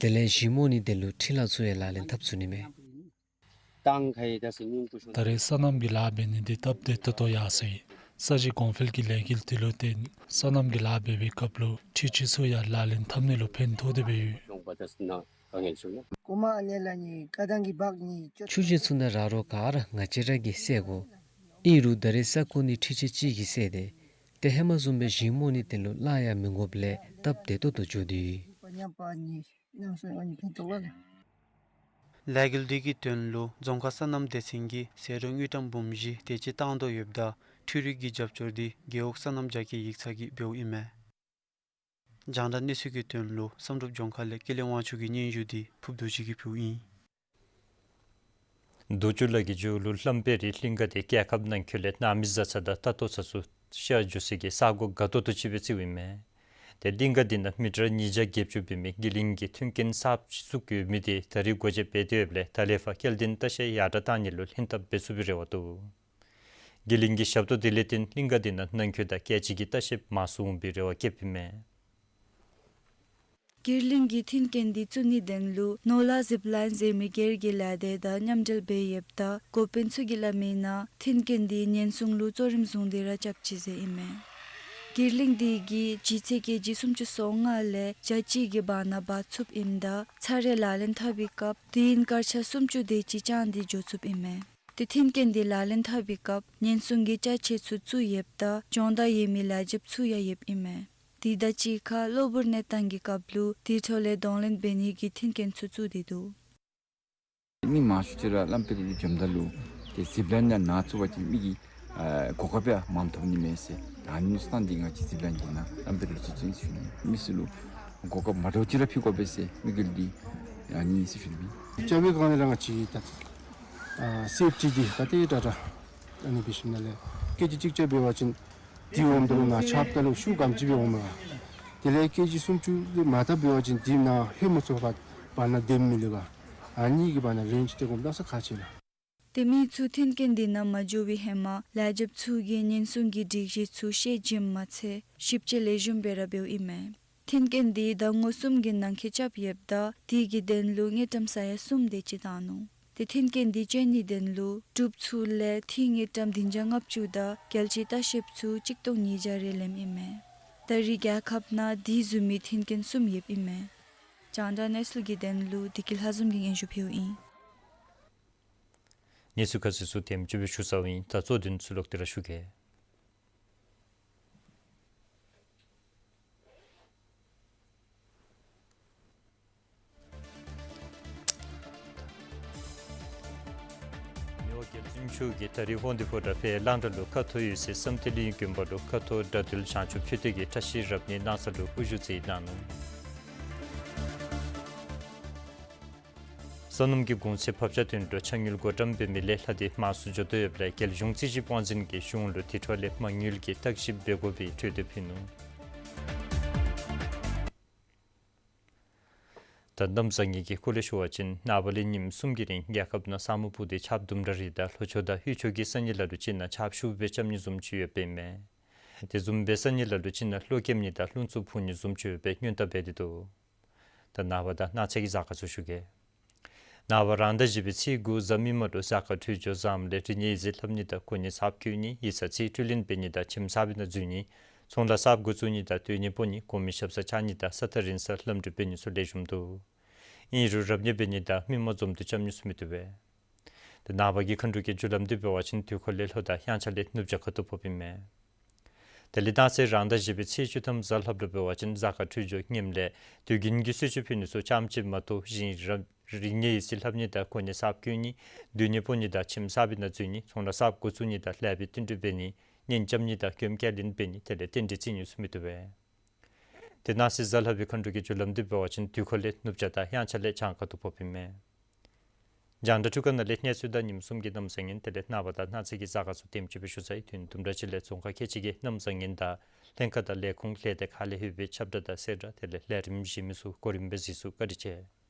དེ་ལས་ཞིང་རྨོ་ནིའི་དོན་ལུ་འཕྲུལ་ལས་ཚུ་ཡང་ལག་ལེན་འཐབ་ཚུགས་ནི་མས། ད་རེས་སོ་ནམ་གྱི་ལཱ་འབད་ནི་འདི་སྟབས་བདེ་ཏོག་ཏོ་ཡར་སོང་ཡི། ས་གཞི་གོང་འཕེལ་གྱི་ལས་འགུལ་འདི་ལུ་བརྟེན་སོ་ནམ་གྱི་ལཱ་འབད་བའི་སྐབས་ལུ་འཕྲུལ་ཆས་ཚུ་ཡང་ལག་ལེན་འཐབ་ནི་ལུ་ཕན་ཐོགས་ཏེ་སྦེ་ཡོད། ཆུ་ཞིང་ཚུ་ནང་ར་རོགས་ག་ར་ང་བཅས་ར་གིས་བསལ་དགོ། ཨིན་རུང་ད་རེས་ས་རྐོ་ནི་འཕྲུལ་ཆས་ཅིག་གིས་བསལ་ཏེ་ཏེ་ཧེ་མ་བཟུམ་སྦེ་ཞིང་རྨོ་ནིའི་དོན་ལུ་གླང་ཡང་མི་དགོཔ་ལས་སྟབས་བདེ་ཏོག་ཏོ་འགྱོ་དེས། ལས་འགུལ་འདི་གི་དོན་ལུ་རྫོང་ཁག་སོ་ནམ་སྡེ་ཚན་གྱིས་ཟད་འགྲོ་དངུལ་ཀྲམ་འབུམ་བཞི་དེ་ཅིག་བཏང་དོ་ཡོདཔ་ད་འཕྲུལ་རིག་གི་རྒྱབ་སྐྱོར་འདི་རྒེད་འོག་སོ་ནམ་རྒྱ་སྐྱེད་ཡིག་ཚང་གིས་འབདཝ་ཨིན་མས། རྒྱང་བསྒྲགས་གནས་ཚུལ་གྱི་དོན་ལུ་བསམ་གྲུབ་ལྗོངས་མཁར་ལས་ཀུན་ལེགས་དབང་ཕྱུག་གི་སྙན་ཞུ་འདི་ཕུརབ་རྡོ་རྗེ་གིས་ཕུལཝ་ཨིན། རྡོ་སྐྱོང་ལ་གི་མཇུག་ལུ་གླང་པོའི་རི་གླིང་ག་འདི་རྒྱལ་ཁབ་ནང་འཁོད་ལས་གནམ་མེད་ས་མཚམས་དང་ལྟ་རྟོག་ཚ་ཚུ་ཤར་འགྱོ་སའི་གི་ས་གོ་དགའ་ཏོག་ཏོ་ཅིག་སྦེ་བརྩིཝ་ཨིན་མས། ཏེ་གླིང་ག་འདི་ནང་མི་ཊར་ཉིས་བརྒྱ་བརྒྱད་ཅུ་འབད་མི་དགེ་གླིང་གི་མཐུན་རྐྱེན་གསརཔ་ཅིག་བཙུགས་ཡོད་མི་འདི་ད་རེས་སྒོ་འབྱེད་འབད་དེ་ཡོདཔ་ལས་ད་ལས་ཕར་སྐྱེལ་འདྲེན་ལྟ་བཤལ་ཡར་དྲག་བཏང་ནི་ལུ་ལྷན་ཐབས་འབད་ཚུགས་པའི་རེ་བ་འདུག། དགེ་གླིང་གི་ཞབས་ཏོག་འདི་ལས་བརྟེན་གླིང་ག་འདི་ནང་ནང་འཁོད་དང་སྐད་ཅིག་གི་ལྟ་བཤལཔ་མང་སུ་འོང་པའི་རེ་བ་བསྐྱེདཔ་ཨིན་མས། དགེ་གླིང་གི་མཐུན་རྐྱེན་འདི་བཙུགས་ནིའི་དོན་ལུ་ནོར་ལྷ་ཛིབ་ལའིན་ཟེར་མི་སྒེར་གྱི་ལས་སྡེ་དང་མཉམ་འབྲེལ་འབད་ཡོདཔ་ད་འགོ་དཔོན་ཚུ་གིས་སླབ་མིའི་ནང་མཐུན་རྐྱེན་འདི་ཉེན་སྲུང་ལུ་གཙོ་རིམ་བཟུང་སྟེ་ར་རྐྱབ་ཅི་ཟེར་ཨིན་མས། དགེ་གླིང་འདི་གིས་ལྗིད་ཚད་ཀེ་ཇི་སུམ་ཅུ་སོ་ལྔ་ལས་བརྒྱ་གཅིག་གི་བར་ན་འབག་ཚུགསཔ་ཨིནམ་ད་ཚར་རེ་ལག་ལེན་འཐབ་པའི་སྐབས་དུས་ཡུན་སྐར་ཆ་སུམ་ཅུ་དེ་ཅིག་འགྱངས་ཏེ་འགྱོ་ཚུགསཔ་ཨིན་མས། ཏེ་མཐུན་རྐྱེན་འདི་ལག་ལེན་འཐབ་པའི་སྐབས་ཉེན་སྲུང་གི་ཅ་ཆས་ཚུ་བཙུགས་ཡོདཔ་ད་སྦྱོང་བརྡར་ཡོད་མི་ལས་བྱེདཔ་ཚུ་ཡང་ཡོདཔ་ཨིན་མས། དེ་དང་གཅིག་ཁར་གློ་བུར་གནས་སྟངས་ཀྱི་སྐབས་ལུ་དེ་འཕྲོ་ལས་གདོང་ལེན་འབད་ནིའི་མཐུན་རྐྱེན་ཚུ་བཙུགས་ཏེ་འདུག། མི་མང་ཤོས་ཅིག་ར་གླང་པོའི་རི་ལུ་འཛོམས་ད་ལུ་ཏེ་ཛིབ་ལའིན་ནང་ནཱ་བཙུགས་པ་ཅིན་མི་གིས་ཨ་གོ་སྐབས་ཡང་མངམ་ཐོབ་ནི་མས་ཟེར། ཨ་ནི་ཚུ་བཏང་སྟེ་ང་བཅས་ཛིབ་ལའིན་འདི་ནཱ་གླང་པོའི་རི་ལུ་བཙུགས་བཙུགསཔ་ཨིན་ཟེར་ཞུ་ནི། མི་ཚུ་ལུ་གོ་སྐབས་མ་འདྲཝ་ཅིག་ར་ཕུལ་དགོ་པས་ཟེར་དམིགས་ཡུལ་འདི་ཨ་ནི་ཨིན་ཟེར་ཞུ་ནི་ཨིན། རྐྱབ་པའི་སྒང་ལས་ར་ང་བཅས་ད་ཨ་སེཕ་ཊི་འདི་ག་དེ་དྲག་དྲག་ཨ་ནི་འབད་ཞིནམ་ལས་ཀེ་ཇི་གཅིག་བརྒྱ་འབད་བ་ཅིན་དེ་འོངམ་ད་ལུ་ནཱ་ཆརཔ་ད་ལུ་ཤུགས་གམ་ཅིག་སྦེ་འོངམ་མས་ག། དེ་ལས་ཀེ་ཇི་སུམ་ཅུ་ལས་མར་ད་འབད་བ་ཅིན་དེ་ནཱ་ཧེ་མ་ཚུ་བར་བར་ན་འདེམས་མི་ལུ་ག། ཨ་ནི་གི་བར་ན་རེནཇ་དེ་གོམ་ད་ས་ཁག་ཆེ་ལགས། ཏེ་མི་ཚུ་མཐུན་རྐྱེན་འདི་ནང་མ་འགྱོ་བའི་ཧེ་མ་ལས་བྱེདཔ་ཚུ་གིས་ཉེན་སྲུང་གི་སྒྲིག་གཞི་ཚུ་ཤེས་བྱིནམ་མ་ཚད་ཞིབ་དཔྱད་ལེགས་ཤོམ་སྦེ་ར་འབདཝ་ཨིན་མས། མཐུན་རྐྱེན་འདི་ཟླ་ངོ་གསུམ་གྱི་ནང་འཁོད་རྐྱབ་ཡོདཔ་ད་དེ་གི་དོན་ལུ་དངུལ་ཀྲམ་ས་ཡ་གསུམ་དེ་ཅིག་བཏང་ནུག། ཏེ་མཐུན་རྐྱེན་འདི་སྤྱོད་ནིའི་དོན་ལུ་གྲུབ་ཚུགས་ལས་ཏེ་དངུལ་ཀྲམ་བདུན་བརྒྱ་ལྔ་བཅུ་དང་རྒྱལ་སྤྱིའི་ལྟ་བཤལཔ་ཚུ་གཅིག་སྟོང་ཉིས་བརྒྱ་རེ་ལེནམ་ཨིན་མས། ད་རེས་རྒྱལ་ཁབ་ནང་དེ་བཟུམ་མའི་མཐུན་རྐྱེན་གསུམ་ཡོདཔ་ཨིན་མས། རྒྱང་བསྒྲགས་གནས་ཚུལ་གྱི་དོན་ལུ་བདེ་སྐྱིད་ལྷ་འཛོམས་ཀྱིས་སྙན་ཞུ་ཕུལཝ་ཨིན། གནས་ཚུལ་ཁ་གསལ་ཚུ་དེམ་ཅིག་སྦེ་ཞུ་ཚརཝ་ཨིན། ད་གཙོ་དོན་ཚུ་ལོག་སྟེ་ར་ཞུ་གེ། མི་དབང་རྒྱལ་བཙུན་མཆོག་གིས་ད་རིས་དབང་འདུས་ཕོ་བྲང་ཕེབས་གླང་བྲག་ལུ་ཁ་ཐོར་འོད་གསལ་བསམ་གཏན་གླིང་དགོན་པ་ལུ་ཁ་ཐོར་དགྲ་འདུལ་བྱང་ཆུབ་མཆོད་རྟེན་གྱི་བཀྲ་ཤིས་རབ་བརྙེས་གནང་ས་ལུ་དབུ་བཞུགས་མཛད་གནང་ནུག། སོ་ནམ་གྱི་གུང་ཚིགས་བབ་ཆགས་དོན་ལུ་ཆ་དངུལ་བགོ་བཀྲམ་འབད་མི་ལས་ལྷག་སྟེ་མང་སུ་འགྱོ་དོ་ཡོདཔ་ལས་རྒྱལ་གཞུང་རྩིས་ཞིབ་དབང་འཛིན་གྱིས་གཞུང་ལུ་དེ་འཕྲོ་ལས་མ་དངུལ་གྱི་བརྟག་ཞིབ་འབད་དགོ་པའི་གྲོས་འདེབས་ཕུལ་ནུག། ད་གནམ་བཟང་ངན་གྱི་སྐོར་ལས་ཞུ་བ་ཅིན་ནངས་པ་ལས་ཉིནམ་གསུམ་གྱི་རིང་རྒྱལ་ཁབ་ནང་ས་སྨུག་སྤུབས་ཏེ་ཆརཔ་དུམ་གྲ་རེ་དང་ལྷོ་ཕྱོགས་དང་དབུས་ཕྱོགས་ཀྱི་ས་གནས་ལ་ལུ་ཅིག་ནང་ཆརཔ་ཤུགས་སྦེ་རྐྱབ་ནི་བཟུམ་ཅིག་ཡོདཔ་ཨིན་མས། དེ་བཟུམ་སྦེ་ས་གནས་ལ་ལུ་ཅིག་ནང་གློག་ཁེབས་ནི་དང་རླུང་འཚུབ་འཕུ་ནི་བཟུམ་ཅིག་ཡོདཔ་སྦེ་སྔོན་བརྡ་འབད་དེ་འདུག། ད་ནངས་པ་དང་གནངས་ཚེ་གི་གཟའ་སྐར་ཚུ་ཞུ་གེ། ནངས་པ་རང་ཟླ་བཞི་པའི་ཚེས་དགུ་གཟའ་མིག་དམར་ལུ་གཟའ་སྐར་འཕྲོད་སྦྱོར་བཟངམ་ལས་རིག་གནས་ཡིག་རྩིས་ལྷབ་ནི་དང་གོ་གནས་གསརཔ་བསྐོ་ནི་ཡིག་ཚང་རྩིས་སྤྲོད་ལེན་འབད་ནི་དང་ཁྱིམ་གསར་པའི་ནང་འཛུལ་ནི་ཚོང་ལཱ་གསརཔ་འགོ་བཙུགས་ནི་དང་སྡོད་གནས་སྤོ་ནི་གོང་མའི་ཞབས་སར་བཅར་ནི་དང་ས་ཐག་རིང་སར་ལམ་འགྲུལ་འབད་ནི་ཚུ་ལེགས་ཤོམ་འདུག། ཨིན་རུང་རབ་གནས་འབད་ནི་དང་མི་མང་འཛོམས་འདུ་རྐྱབ་ནི་ཚུ་མི་བཏུབ་པས། ཏེ་ནངས་པ་གི་མཁའ་འགྲོ་གི་རྒྱུ་ལམ་འདི་འབད་བ་ཅིན་དུས་འཁོར་ལས་ལྷོ་དང་དབྱངས་འཆར་ལས་ནུབ་བྱང་ཁ་ཐུག་ཕོགཔ་ཨིན་མས། དེ་ལས་གནངས་ཚེ་རང་ཟླ་བཞི་པའི་ཚེས་བཅུ་ཐམ་གཟའ་ལྷགཔ་ལུ་འབད་བ་ཅིན་གཟའ་སྐར་འཕྲོད་སྦྱོར་ངནམ་ལས་དུས་རྒྱུན་གྱི་གསོལ་མཆོད་ཕུལ་ནི་ཚུ་ཙམ་ཅིག་མ་གཏོགས་གཞན་རབ་རིག་གནས་ཡིག་རྩིས་ལྷབ་ནི་དང་གོ་གནས་གསརཔ་བསྐོ་ནི་སྡོད་གནས་སྤོ་ནི་དང་ཁྱིམ་གསར་པའི་ནང་འཛུལ་ནི་ཚོང་ལཱ་གསརཔ་འགོ་བཙུགས་ནི་དང་ལེགས་པའི་བསྟུན་གྲོས་འབད་ནི་གཉེན་རྐྱབ་ནི་དང་མགྱོནམ་སྐྱེལ་ལེན་འབད་ནི་དེ་ལས་རྟེན་འབྲེལ་བརྩི་ནི་ཚུ་མི་བཏུབ་པས། ཏེ་གནངས་ཚེ་གཟའ་ལྷག་པའི་མཁའ་འགྲོ་གི་རྒྱུ་ལམ་འདི་འབད་བ་ཅིན་དུས་འཁོར་ལས་ནུབ་བྱང་དང་དབྱངས་འཆར་ལས་བྱང་ཁ་ཐུག་ཕོགཔ་ཨིན་མས། རྒྱང་བསྒྲགས་འཕྲུལ་ཁང་ནང་ལས་གནས་ཚུལ་དང་ཉིནམ་གསུམ་གྱི་གནམ་བཟང་ངན་དེ་ལས་ནངས་པ་དང་གནངས་ཚེ་གི་གཟའ་སྐར་ཚུ་དེམ་ཅིག་སྦེ་ཞུ་ཚར་ཡི། དུས་ཡུན་དུམ་གྲ་ཅིག་ལས་རྫོང་ཁག་ཁལ་གཅིག་གི་གནམ་བཟང་ངན་དང་ལྷན་ཁག་དང་ལས་ཁུངས་ལས་སྡེ་ཁག་ལས་ཡོད་པའི་ཁྱབ་བསྒྲགས་དང་གསལ་བསྒྲགས་དེ་ལས་ལས་རིམ་གཞན་མི་ཚུ་གོ་རིམ་སྦེ་གཟིགས་ཚུགས། བཀའ་དྲིན་ཆེ།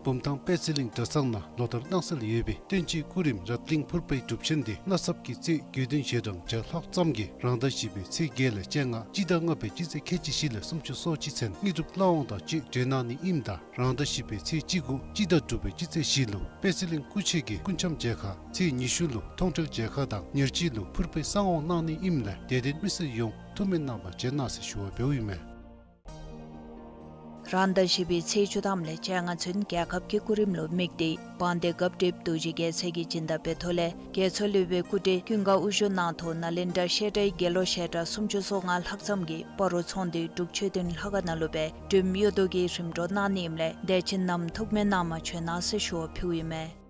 བུམ་ཐང་པད་ཚལ་གླིང་གྲྭ་ཚང་ནང་ལོ་ལྟར་གནང་སྲོལ་ཡོད་པའི་བསྟན་བཅོས་སྐུ་རིམ་རབ་གླིང་ཕུར་པའི་སྒྲུབ་ཆེན་འདི་གནངས་ཚེ་གི་ཚེས་དགུ་སྟོན་ཞལ་གྲངས་བརྒྱ་ལྷག་ཙམ་གྱིས་རང་ཟླ་བཞི་པའི་ཚེས་བརྒྱད་ལས་བཅོ་ལྔ་སྤྱི་ཟླ་ལྔ་པའི་སྤྱི་ཚེས་ཁལ་གཅིག་བཞི་ལས་སུམ་ཅུ་སོ་གཅིག་ཚུན་དངོས་གྲུབ་བླ་འོང་དང་བཅས་གྲོལ་གནང་ནི་ཨིནམ་ད་རང་ཟླ་བཞི་པའི་ཚེས་བཅུ་དགུ་སྤྱི་ཟླ་དྲུག་པའི་སྤྱི་ཚེས་བཞི་ལུ་པད་ཚལ་གླིང་སྐུ་མཆེད་ཀྱིས་སྐུ་འཆམ་མཇལ་ཁ་ཚེས་ཉི་ཤུ་ལུ་མཐོང་གྲོལ་མཇལ་ཁ་དང་ཉེར་གཅིག་ལུ་ཕུར་པའི་གསང་དབང་གནང་ནི་ཨིནམ་ལས་དད་ལྡན་མི་སེར་ཡོངས་ཐུགས་སྨོན་གནང་བར་བྱོན་གནང་ཟེར་ཞུ་བ་འབདཝ་ཨིན་མས། རང་ཟླ་བཞི་པའི་ཚེས་བཅུ་ཐམ་ལས་བཅོ་ལྔ་ཚུན་རྒྱལ་ཁབ་ཀྱི་སྐུ་རིམ་ལུ་དམིགས་ཏེ་དཔལ་ལྡན་སྐབས་སྒྲིབ་རྡོ་རྗེ་རྒྱལ་མཚན་གྱི་སྦྱིན་བདག་འབད་ཐོག་ལས་རྒྱལ་མཚན་སློབ་དཔོན་སྐུ་བགྲེས་ཀུན་དགའ་དབུ་བཞུགས་གནང་ཐོག་ནཱ་ལེནྡྲ་བཤད་གྲྭའི་དགེ་སློང་བཤད་གྲྭ་སུམ་ཅུ་སོ་ལྔ་ལྷག་ཙམ་གྱིས་སྤ་རོ་ཚོང་སྡེའི་འབྲུག་ཆོས་སྡིངས་ལྷ་ཁང་ནང་ལུ་སྦེ་སྒྲོལམ་གཡུལ་བཟློག་གི་རིམ་གྲོ་གནང་ནི་ཨིནམ་ལས་དད་ཅན་རྣམས་ཐུགས་སྨོན་གནང་བར་བྱོན་གནང་ཟེར་ཞུ་བ་ཕུལཝ་ཨིན་མས།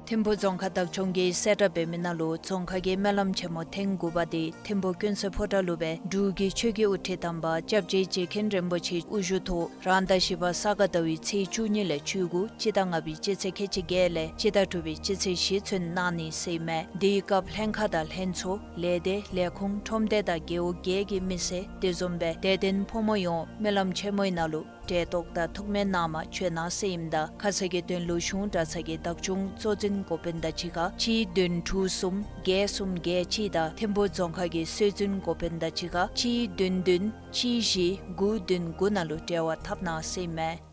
ཐིམ་ཕུ་རྫོང་ཁག་བདག་སྐྱོང་གིས་གསལ་བསྒྲགས་འབད་མི་ནང་ལུ་རྫོང་ཁག་གི་སྨོན་ལམ་ཆེན་མོ་ཐེངས་དགུ་པ་འདི་ཐིམ་ཕུ་ཀུན་གསལ་ཕོ་བྲང་ལུ་སྦེ་འབྲུག་གི་ཆོས་ཀྱི་དབུ་ཁྲིད་དམ་པ་སྐྱབས་རྗེ་རྗེ་མཁན་རིན་པོ་ཆེ་དབུ་བཞུགས་ཐོག་རང་ཟླ་བཞི་པ་ས་ག་ཟླ་བའི་ཚེས་བཅུ་གཉིས་ལས་བཅུ་དགུ་སྤྱི་ཟླ་ལྔ་པའི་སྤྱི་ཚེས་ཁལ་གཅིག་བརྒྱད་ལས་སྤྱི་ཟླ་དྲུག་པའི་སྤྱི་ཚེས་བཞི་ཚུན་གནང་ནི་ཟེར་ཨིན་མས། དེའི་སྐབས་ལྷན་ཁག་དང་ལྷན་ཚོགས་ལས་སྡེ་ལས་ཁུངས་ཁྲོམ་སྡེ་དང་རྒེད་འོག་བརྒྱད་ཀྱི་མི་སེར་དེ་བཟུམ་སྦེ་དད་ལྡན་ཕོ་མོ་ཡོངས་སྨོན་ལམ་ཆེན་མོའི་ནང་ལུ་གྲལ་གཏོགས་དང་ཐུགས་སྨོན་གནང་བར་བྱོན་གནང་ཟེར་ཨིནམ་ད་ཁ་གསལ་གྱི་དོན་ལུ་གཞུང་གྲྭ་ཚང་གི་བདག་སྐྱོང་གཙོ་འཛིན་འགོ་དཔོན་དང་གཅིག་ཁར་གཅིག་བདུན་དྲུག་གསུམ་བརྒྱད་གསུམ་བརྒྱད་གཅིག་དང་ཐིམ་ཕུ་རྫོང་ཁག་གི་སྲོལ་འཛིན་འགོ་དཔོན་དང་གཅིག་ཁར་གཅིག་བདུན་བདུན་གཅིག་བཞི་དགུ་བདུན་དགུ་ནང་ལུ་འབྲེལ་བ་འཐབ་གནང་ཟེར་ཨིན་མས།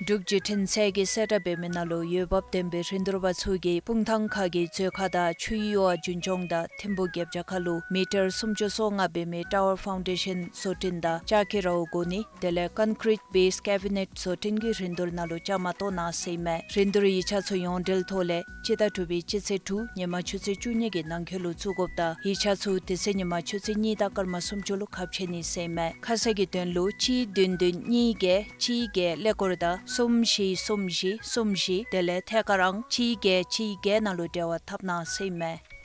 འབྲུག་བརྒྱུད་འཕྲིན་ཚད་ཀྱིས་གསལ་བསྒྲགས་འབད་མི་ནང་ལུ་འོས་འབབ་ལྡན་པའི་རིན་བསྡུར་པ་ཚུ་གིས་སྤུངས་ཐང་ཁ་གི་མཛོད་ཁང་དང་ཆུ་ཡུར་བ་རྒྱུན་སྐྱོང་དང་ཐིམ་ཕུ་རྒྱབ་བྱ་ཁ་ལུ་མི་ཊར་སུམ་ཅུ་སོ་ལྔ་འབད་མི་ཊ་ཝར་ཕའུན་ཌེ་ཤཱན་བཟོ་སྐྲུན་དང་ལྕགས་ཀྱི་རཝ་བསྒོར་ནི་དེ་ལས་ཀོན་ཀྲིཊ་བེསི་ཀེ་བི་ནེཊ་བཟོ་སྐྲུན་གྱི་རིན་བསྡུར་ནང་ལུ་བཅའ་མར་གཏོགས་གནང་ཟེར་ཨིན་མས། རིན་བསྡུར་ཡིག་ཆ་ཚུ་ཡོངས་འབྲེལ་ཐོག་ལས་སྤྱི་ཟླ་དྲུག་པའི་སྤྱི་ཚེས་དྲུག་ཉིན་མ་ཆུ་ཚོད་བཅུ་གཉིས་ཀྱི་ནང་འཁོད་ལུ་བཙུགས་དགོཔ་དང་ཡིག་ཆ་ཚུ་དེ་ཚེ་ཉིན་མ་ཆུ་ཚོད་གཉིས་དང་སྐར་མ་སུམ་ཅུ་ལུ་ཁ་ཕྱེ་ནི་ཟེར་ཨིན་མས། ཁ་གསལ་གྱི་དོན་ལུ་གཅིག་བདུན་བདུན་གཉིས་བརྒྱད་གཅིག་བརྒྱད་ཀླད་ཀོར་དང་གསུམ་བཞི་གསུམ་བཞི་གསུམ་བཞི་དེ་ལས་ཐད་ཀར་ཨང་གཅིག་བརྒྱད་གཅིག་བརྒྱད་ནང་ལུ་འབྲེལ་བ་འཐབ་གནང་ཟེར་ཨིན་མས།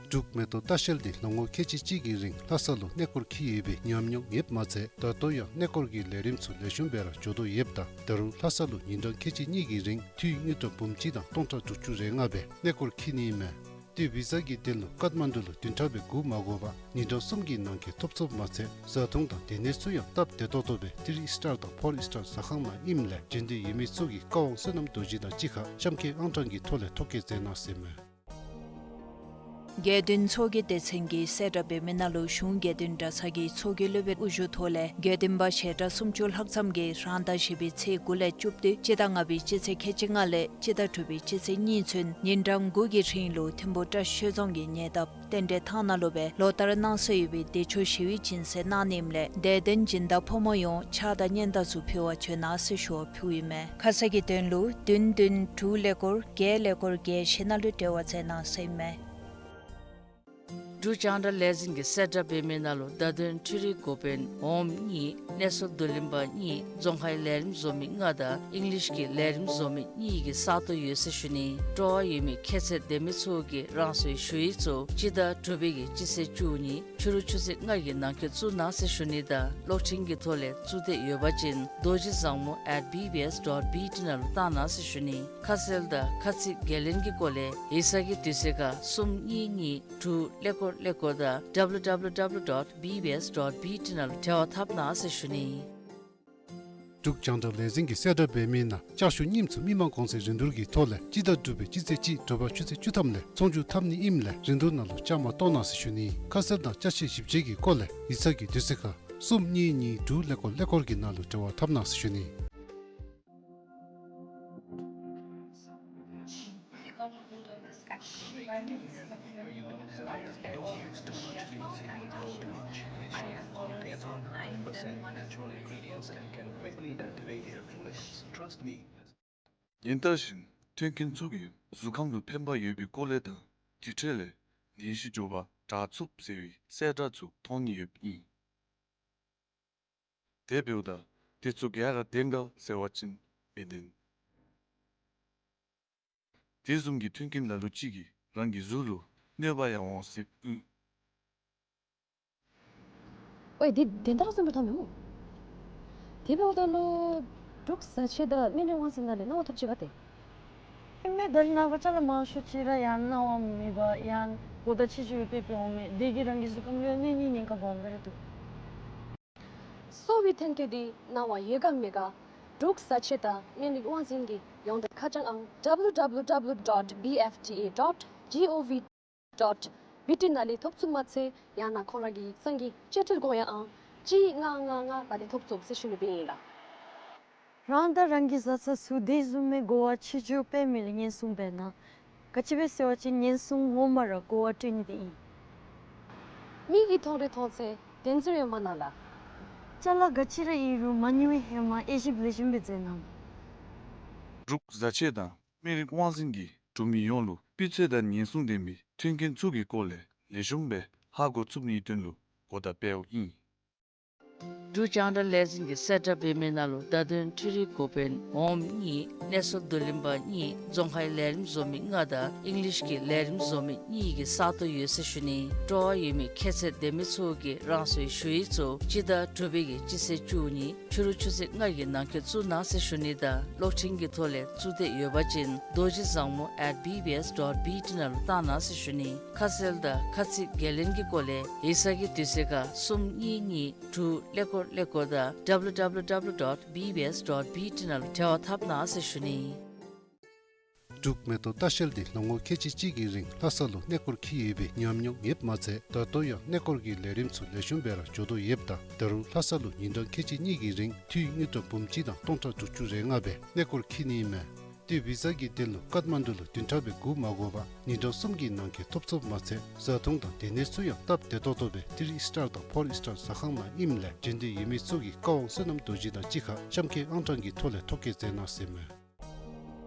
འབྲུག་མེ་ཏོག་ལྟ་བཤལ་འདི་ལོ་ངོ་ཁལ་གཅིག་གཅིག་གི་རིང་ལྷ་ས་ལུ་གནས་སྐོར་འཁྱིད་ཡོད་པའི་ཉམས་མྱོང་ཡོདཔ་མ་ཚད་ད་ལྟོ་ཡང་གནས་སྐོར་གྱི་ལས་རིམ་ཚུ་ལེགས་ཤོམ་སྦེ་ར་འགྱོ་དོ་ཡོདཔ་ད་ད་རུང་ལྷ་ས་ལུ་ཉིན་གྲངས་ཁལ་གཅིག་གཉིས་ཀྱི་རིང་འཐུས་དངུལ་ཀྲམ་འབུམ་གཅིག་དང་སྟོང་ཕྲག་དྲུག་ཅུ་རེ་ལྔ་སྦེ་གནས་སྐོར་འཁྱིད་ནི་ཨིན་མས། ཏེ་བི་ཟ་གི་དོན་ལུ་ཀཏ་མན་ཌུ་ལུ་བདུན་ཕྲག་སྦེ་སྒུག་མ་དགོ་པར་ཉིན་གྲངས་གསུམ་གྱི་ནང་འཁོད་ཐོབ་ཚུགསཔ་མ་ཚད་བཟའ་འཐུང་དང་སྡོད་གནས་ཚུ་ཡང་སྟབས་བདེ་ཏོག་ཏོ་སྦེ་ཐི་རི་སི་ཊར་དང་ཕོར་སི་ཊར་ཟ་ཁང་ནང་ཨིནམ་ལས་འབྱོན་འདོད་ཡོད་མི་ཚུ་གིས་བཀའ་དབང་བསོད་ནམས་རྡོ་རྗེ་དང་གཅིག་ཁར་གཤམ་འཁོད་ཨང་གྲངས་ཀྱི་ཐོག་ལས་ཐོ་བཀོད་མཛད་གནང་ཟེར་ཨིན་མས། དགེ་འདུན་ཚོགས་ཀྱི་སྡེ་ཚན་གྱིས་གསལ་བསྒྲགས་འབད་མི་ནང་ལུ་གཞུང་དགེ་འདུན་གྲྭ་ཚང་གི་ཚོགས་ཀྱི་སློབ་དཔོན་དབུ་བཞུགས་ཐོག་ལས་དགེ་འདུན་པ་ཞལ་གྲངས་སུམ་ཅུ་ལྷག་ཙམ་གྱིས་རང་ཟླ་བཞི་པའི་ཚེས་དགུ་ལས་བཅུ་བདུན་སྤྱི་ཟླ་ལྔ་པའི་སྤྱི་ཚེས་ཁལ་གཅིག་ལྔ་ལས་སྤྱི་ཟླ་དྲུག་པའི་སྤྱི་ཚེས་གཉིས་ཚུན་ཉིན་གྲངས་དགུ་གི་རིང་ལུ་ཐིམ་ཕུ་བཀྲ་ཤིས་ཆོས་རྫོང་གི་ཉེ་འདབས་རྟེན་འབྲེལ་ཐང་ནང་ལུ་སྦེ་ལོ་ལྟར་གནང་སྲོལ་ཡོད་པའི་བདེ་མཆོག་ཞི་བའི་སྦྱིན་སྲེག་གནང་ནི་ཨིནམ་ལས་དད་ལྡན་སྦྱིན་བདག་ཕོ་མོ་ཡོངས་ཕྱག་དང་སྙན་དར་ཚུ་ཕུལ་བར་བྱོན་གནང་ཟེར་ཞུ་བ་ཕུལཝ་ཨིན་མས། ཁ་གསལ་གྱི་དོན་ལུ་བདུན་བདུན་དྲུག་ཀླད་ཀོར་བརྒྱད་ཀླད་ཀོར་བརྒྱད་བཞི་ནང་ལུ་འབྲེལ་བ་མཛད་གནང་ཟེར་ཨིན་མས། འབྲུག་རྒྱང་བསྒྲགས་ལས་འཛིན་གྱིས་གསལ་བསྒྲགས་འབད་མི་ནང་ལུ་བརྡ་དོན་འཕྲུལ་རིག་འགོ་དཔོན་འོགམ་གཉིས་གནས་ཚུལ་བསྡུ་ལེན་པ་གཉིས་རྫོང་ཁའི་ལས་རིམ་བཟོ་མི་ལྔ་དང་ཨིང་ལིཤ་གི་ལས་རིམ་བཟོ་མི་གཉིས་ཀྱི་ས་སྟོང་ཡོད་ཟེར་ཞུ་ནི། སྤྲོ་བ་ཡོད་མི་ཁྱད་ཚད་ལྡན་མི་ཚུ་གིས་རང་སོའི་ཞུ་ཡིག་ཚུ་སྤྱི་ཟླ་དྲུག་པའི་གི་སྤྱི་ཚེས་བཅུ་གཉིས་ཕྱི་རུ་ཆུ་ཚོད་ལྔ་གི་ནང་འཁོད་བཙུགས་གནང་ཟེར་ཞུ་ནི་དང་གློག་འཕྲིན་གྱི་ཐོག་ལས་བཙུགས་འདོད་ཡོད་པ་ཅིན་རྡོ་རྗེ་བཟང་མོ་at B B S dot B T ནང་ལུ་བཏང་གནང་ཟེར་ཞུ་ནི། ཁ་གསལ་དང་ཁ་ཚིག་འགན་ལེན་གྱི་སྐོར་ལས་ཡིག་ཚང་གི་དུས་ཚོད་ཁར་གསུམ་གཉིས་གཉིས་དྲུག་ཀླད་ཀོར་ཀླད་ཀོར་དང་W W W dot B B S dot B T ནང་ལུ་འབྲེལ་བ་འཐབ་གནང་ཟེར་ཞུ་ནི། འབྲུག་རྒྱང་བསྒྲགས་ལས་འཛིན་གྱིས་གསལ་བསྒྲགས་འབད་མི་ནང་ལྕགས་ཞུ་རྙིངམ་ཚུ་མི་མང་གོང་ཚད་རིན་བསྡུར་གྱི་ཐོག་ལས་སྤྱི་ཟླ་དྲུག་པའི་སྤྱི་ཚེས་གཅིག་དྲོ་པ་ཆུ་ཚོད་བཅུ་ཐམ་ལས་ཚོང་བསྒྱུར་འཐབ་ནི་ཨིནམ་ལས་རིན་བསྡུར་ནང་ལུ་བཅའ་མར་གཏོགས་གནང་ཟེར་ཞུ་ནི། ཁ་གསལ་དང་ཅ་ཆས་ཞིབ་དཔྱད་ཀྱི་སྐོར་ལས་ཡིག་ཚང་གི་དུས་ཚོད་ཁར་གསུམ་གཉིས་གཉིས་དྲུག་ཀླད་ཀོར་ཀླད་ཀོར་གྱི་ནང་ལུ་འབྲེལ་བ་འཐབ་གནང་ཟེར་ཞུ་ནི། ཉིན་ལྟར་བཞིན་མཐུན་རྐྱེན་ཚུ་གིས་གཟུགས་ཁམས་ལུ་ཕན་པ་ཡོད་པའི་སྐོར་ལས་དང་དེ་འཕྲོ་ལས་ནད་གཞི་མགྱོགས་པར་དྲག་ཚུགས་ཟེར་བའི་གསལ་བསྒྲགས་ཚུ་མཐོང་ནི་ཡོདཔ་ཨིན། དེ་འབདཝ་ད་དེ་ཚུ་ག་ར་བདེན་ག་ཟེར་བ་ཅིན་མི་བདེན། དེ་བཟུམ་གྱི་མཐུན་རྐྱེན་ལ་ལུ་ཅིག་གིས་རང་གི་གཟུགས་ལུ་གནོད་པ་ཡང་འོང་སྲིད་ཨིན། ཝའེ་དེ་དོན་དག་བཟུམ་སྦེ་མཐོང་མི་འོང་། དེ་འབདཝ་ད་ལུ་འབྲུག་བཟའ་ཆས་དང་སྨན་རིགས་དབང་འཛིན་ནང་ལས་གནང་བ་ཐོབ་ཅི་ག་ཏེ། ཨིན་མས། ད་ནངས་པ་ཅ་ལ་མང་ཤོས་ཅིག་ར་ཡང་གནང་བ་མེད་པར་ཡང་གོ་བརྡ་ཆེ་ཆེ་སྦེ་སྤེལ་སྤེལ་འོང་མས། དེ་གིས་རང་གི་གཟུགས་ཁམས་ལུ་གནོད་ནི་ཉེན་ཁ་སྦོམ་སྦེ་ར་འདུག། གསོ་བའི་ཐོན་སྐྱེད་འདི་གནང་བ་ཡོད་ག་མེད་ག་འབྲུག་བཟའ་ཆས་དང་སྨན་རིགས་དབང་འཛིན་གྱི་ཡོངས་འབྲེལ་ཁ་བྱང་ཨང་W W W dot B F D A dot G O V dot B T ནང་ལས་ཐོབ་ཚུགས་མ་ཚད་ཡང་ན་ཁོང་ར་གི་ཡིག་ཚང་གི་བཅའ་ཁྲིམས་དགོངས་ཡངས་ཨང་གཅིག་ལྔ་ལྔ་ལྔ་ནང་ལས་ཐོབ་ཚུགས་ཟེར་ཞུ་ནི་སྦེ་ཨིན་ལགས། རང་དང་རང་གི་བཟའ་ཚང་ཚུ་དེ་བཟུམ་མའི་གོ་བ་ཆེ་ཆུང་སྤེལ་མི་ལུ་ཉེན་སྲུང་འབད་གནང་། ག་ཅི་སྦེ་ཟེར་བ་ཅིན་ཉེན་སྲུང་ངོ་མ་ར་གོ་བ་སྤྲོད་ནི་དེ་ཨིན། མི་གིས་མཐོང་རུང་མཐོང་ཚད་བདེན་ཚིག་ཡོད་མ་གནང་ལགས། ཅ་ལ་ག་ཅི་ར་ཨིན་རུང་མ་ཉེས་པའི་ཧེ་མ་དབྱེ་ཞིབ་ལེགས་ཤོམ་སྦེ་མཛད་གནང་། འབྲུག་བཟའ་ཆས་དང་སྨན་རིགས་དབང་འཛིན་གྱིས་འབྲུག་མི་ཡོངས་ལུ་སྤུས་ཚད་དང་ཉེན་སྲུང་ལྡན་པའི་མཐུན་རྐྱེན་ཚུ་གི་སྐོར་ལས་ལེགས་ཤོམ་སྦེ་ཧ་གོ་ཚུགས་ནིའི་དོན་ལུ་གོ་བརྡ་སྤེལཝ་ཨིན། འབྲུག་རྒྱང་བསྒྲགས་ལས་འཛིན་གྱིས་གསལ་བསྒྲགས་འབད་མི་ནང་ལུ་བརྡ་དོན་འཕྲུལ་རིག་འགོ་དཔོན་འོགམ་གཉིས་གནས་ཚུལ་བསྡུ་ལེན་པ་གཉིས་རྫོང་ཁའི་ལས་རིམ་བཟོ་མི་ལྔ་དང་ཨིང་ལིཤ་གི་ལས་རིམ་བཟོ་མི་གཉིས་ཀྱི་ས་སྟོང་ཡོད་ཟེར་ཞུ་ནི། སྤྲོ་བ་ཡོད་མི་ཁྱད་ཚད་ལྡན་མི་ཚུ་གིས་རང་སོའི་ཞུ་ཡིག་ཚུ་སྤྱི་ཟླ་དྲུག་པའི་གི་སྤྱི་ཚེས་བཅུ་གཉིས་ཕྱི་རུ་ཆུ་ཚོད་ལྔ་གི་ནང་འཁོད་བཙུགས་གནང་ཟེར་ཞུ་ནི་དང་གློག་འཕྲིན་གྱི་ཐོག་ལས་བཙུགས་འདོད་ཡོད་པ་ཅིན་རྡོ་རྗེ་བཟང་མོ་at B B S dot B T ནང་ལུ་བཏང་གནང་ཟེར་ཞུ་ནི། ཁ་གསལ་དང་ཁ་ཚིག་འགན་ལེན་གྱི་སྐོར་ལས་ཡིག་ཚང་གི་དུས་ཚོད་ཁར་གསུམ་གཉིས་གཉིས་དྲུག་ཀླད་ཀོར་ཀླད་ཀོར་དང་W W W dot B B S dot B T ནང་ལུ་འབྲེལ་བ་འཐབ་གནང་ཟེར་ཞུ་ནི། འབྲུག་མེ་ཏོག་ལྟ་བཤལ་འདི་ལོ་ངོ་ཁལ་གཅིག་གཅིག་གི་རིང་ལྷ་ས་ལུ་གནས་སྐོར་འཁྱིད་ཡོད་པའི་ཉམས་མྱོང་ཡོདཔ་མ་ཚད་ད་ལྟོ་ཡང་གནས་སྐོར་གྱི་ལས་རིམ་ཚུ་ལེགས་ཤོམ་སྦེ་ར་འགྱོ་དོ་ཡོདཔ་ད་ད་རུང་ལྷ་ས་ལུ་ཉིན་གྲངས་ཁལ་གཅིག་གཉིས་ཀྱི་རིང་འཐུས་དངུལ་ཀྲམ་འབུམ་གཅིག་དང་སྟོང་ཕྲག་དྲུག་ཅུ་རེ་ལྔ་སྦེ་གནས་སྐོར་འཁྱིད་ནི་ཨིན་མས། ཏེ་བི་ཟ་གི་དོན་ལུ་ཀཏ་མན་ཌུ་ལུ་བདུན་ཕྲག་སྦེ་སྒུག་མ་དགོ་པར་ཉིན་གྲངས་གསུམ་གྱི་ནང་འཁོད་ཐོབ་ཚུགསཔ་མ་ཚད་བཟའ་འཐུང་དང་སྡོད་གནས་ཚུ་ཡང་སྟབས་བདེ་ཏོག་ཏོ་སྦེ་ཐི་རི་སི་ཊར་དང་ཕོར་སི་ཊར་ཟ་ཁང་ནང་ཨིནམ་ལས་འབྱོན་འདོད་ཡོད་མི་ཚུ་གིས་བཀའ་དབང་བསོད་ནམས་རྡོ་རྗེ་དང་གཅིག་ཁར་གཤམ་འཁོད་ཨང་གྲངས་ཀྱི་ཐོག་ལས་ཐོ་བཀོད་མཛད་གནང་ཟེར་ཨིན་མས།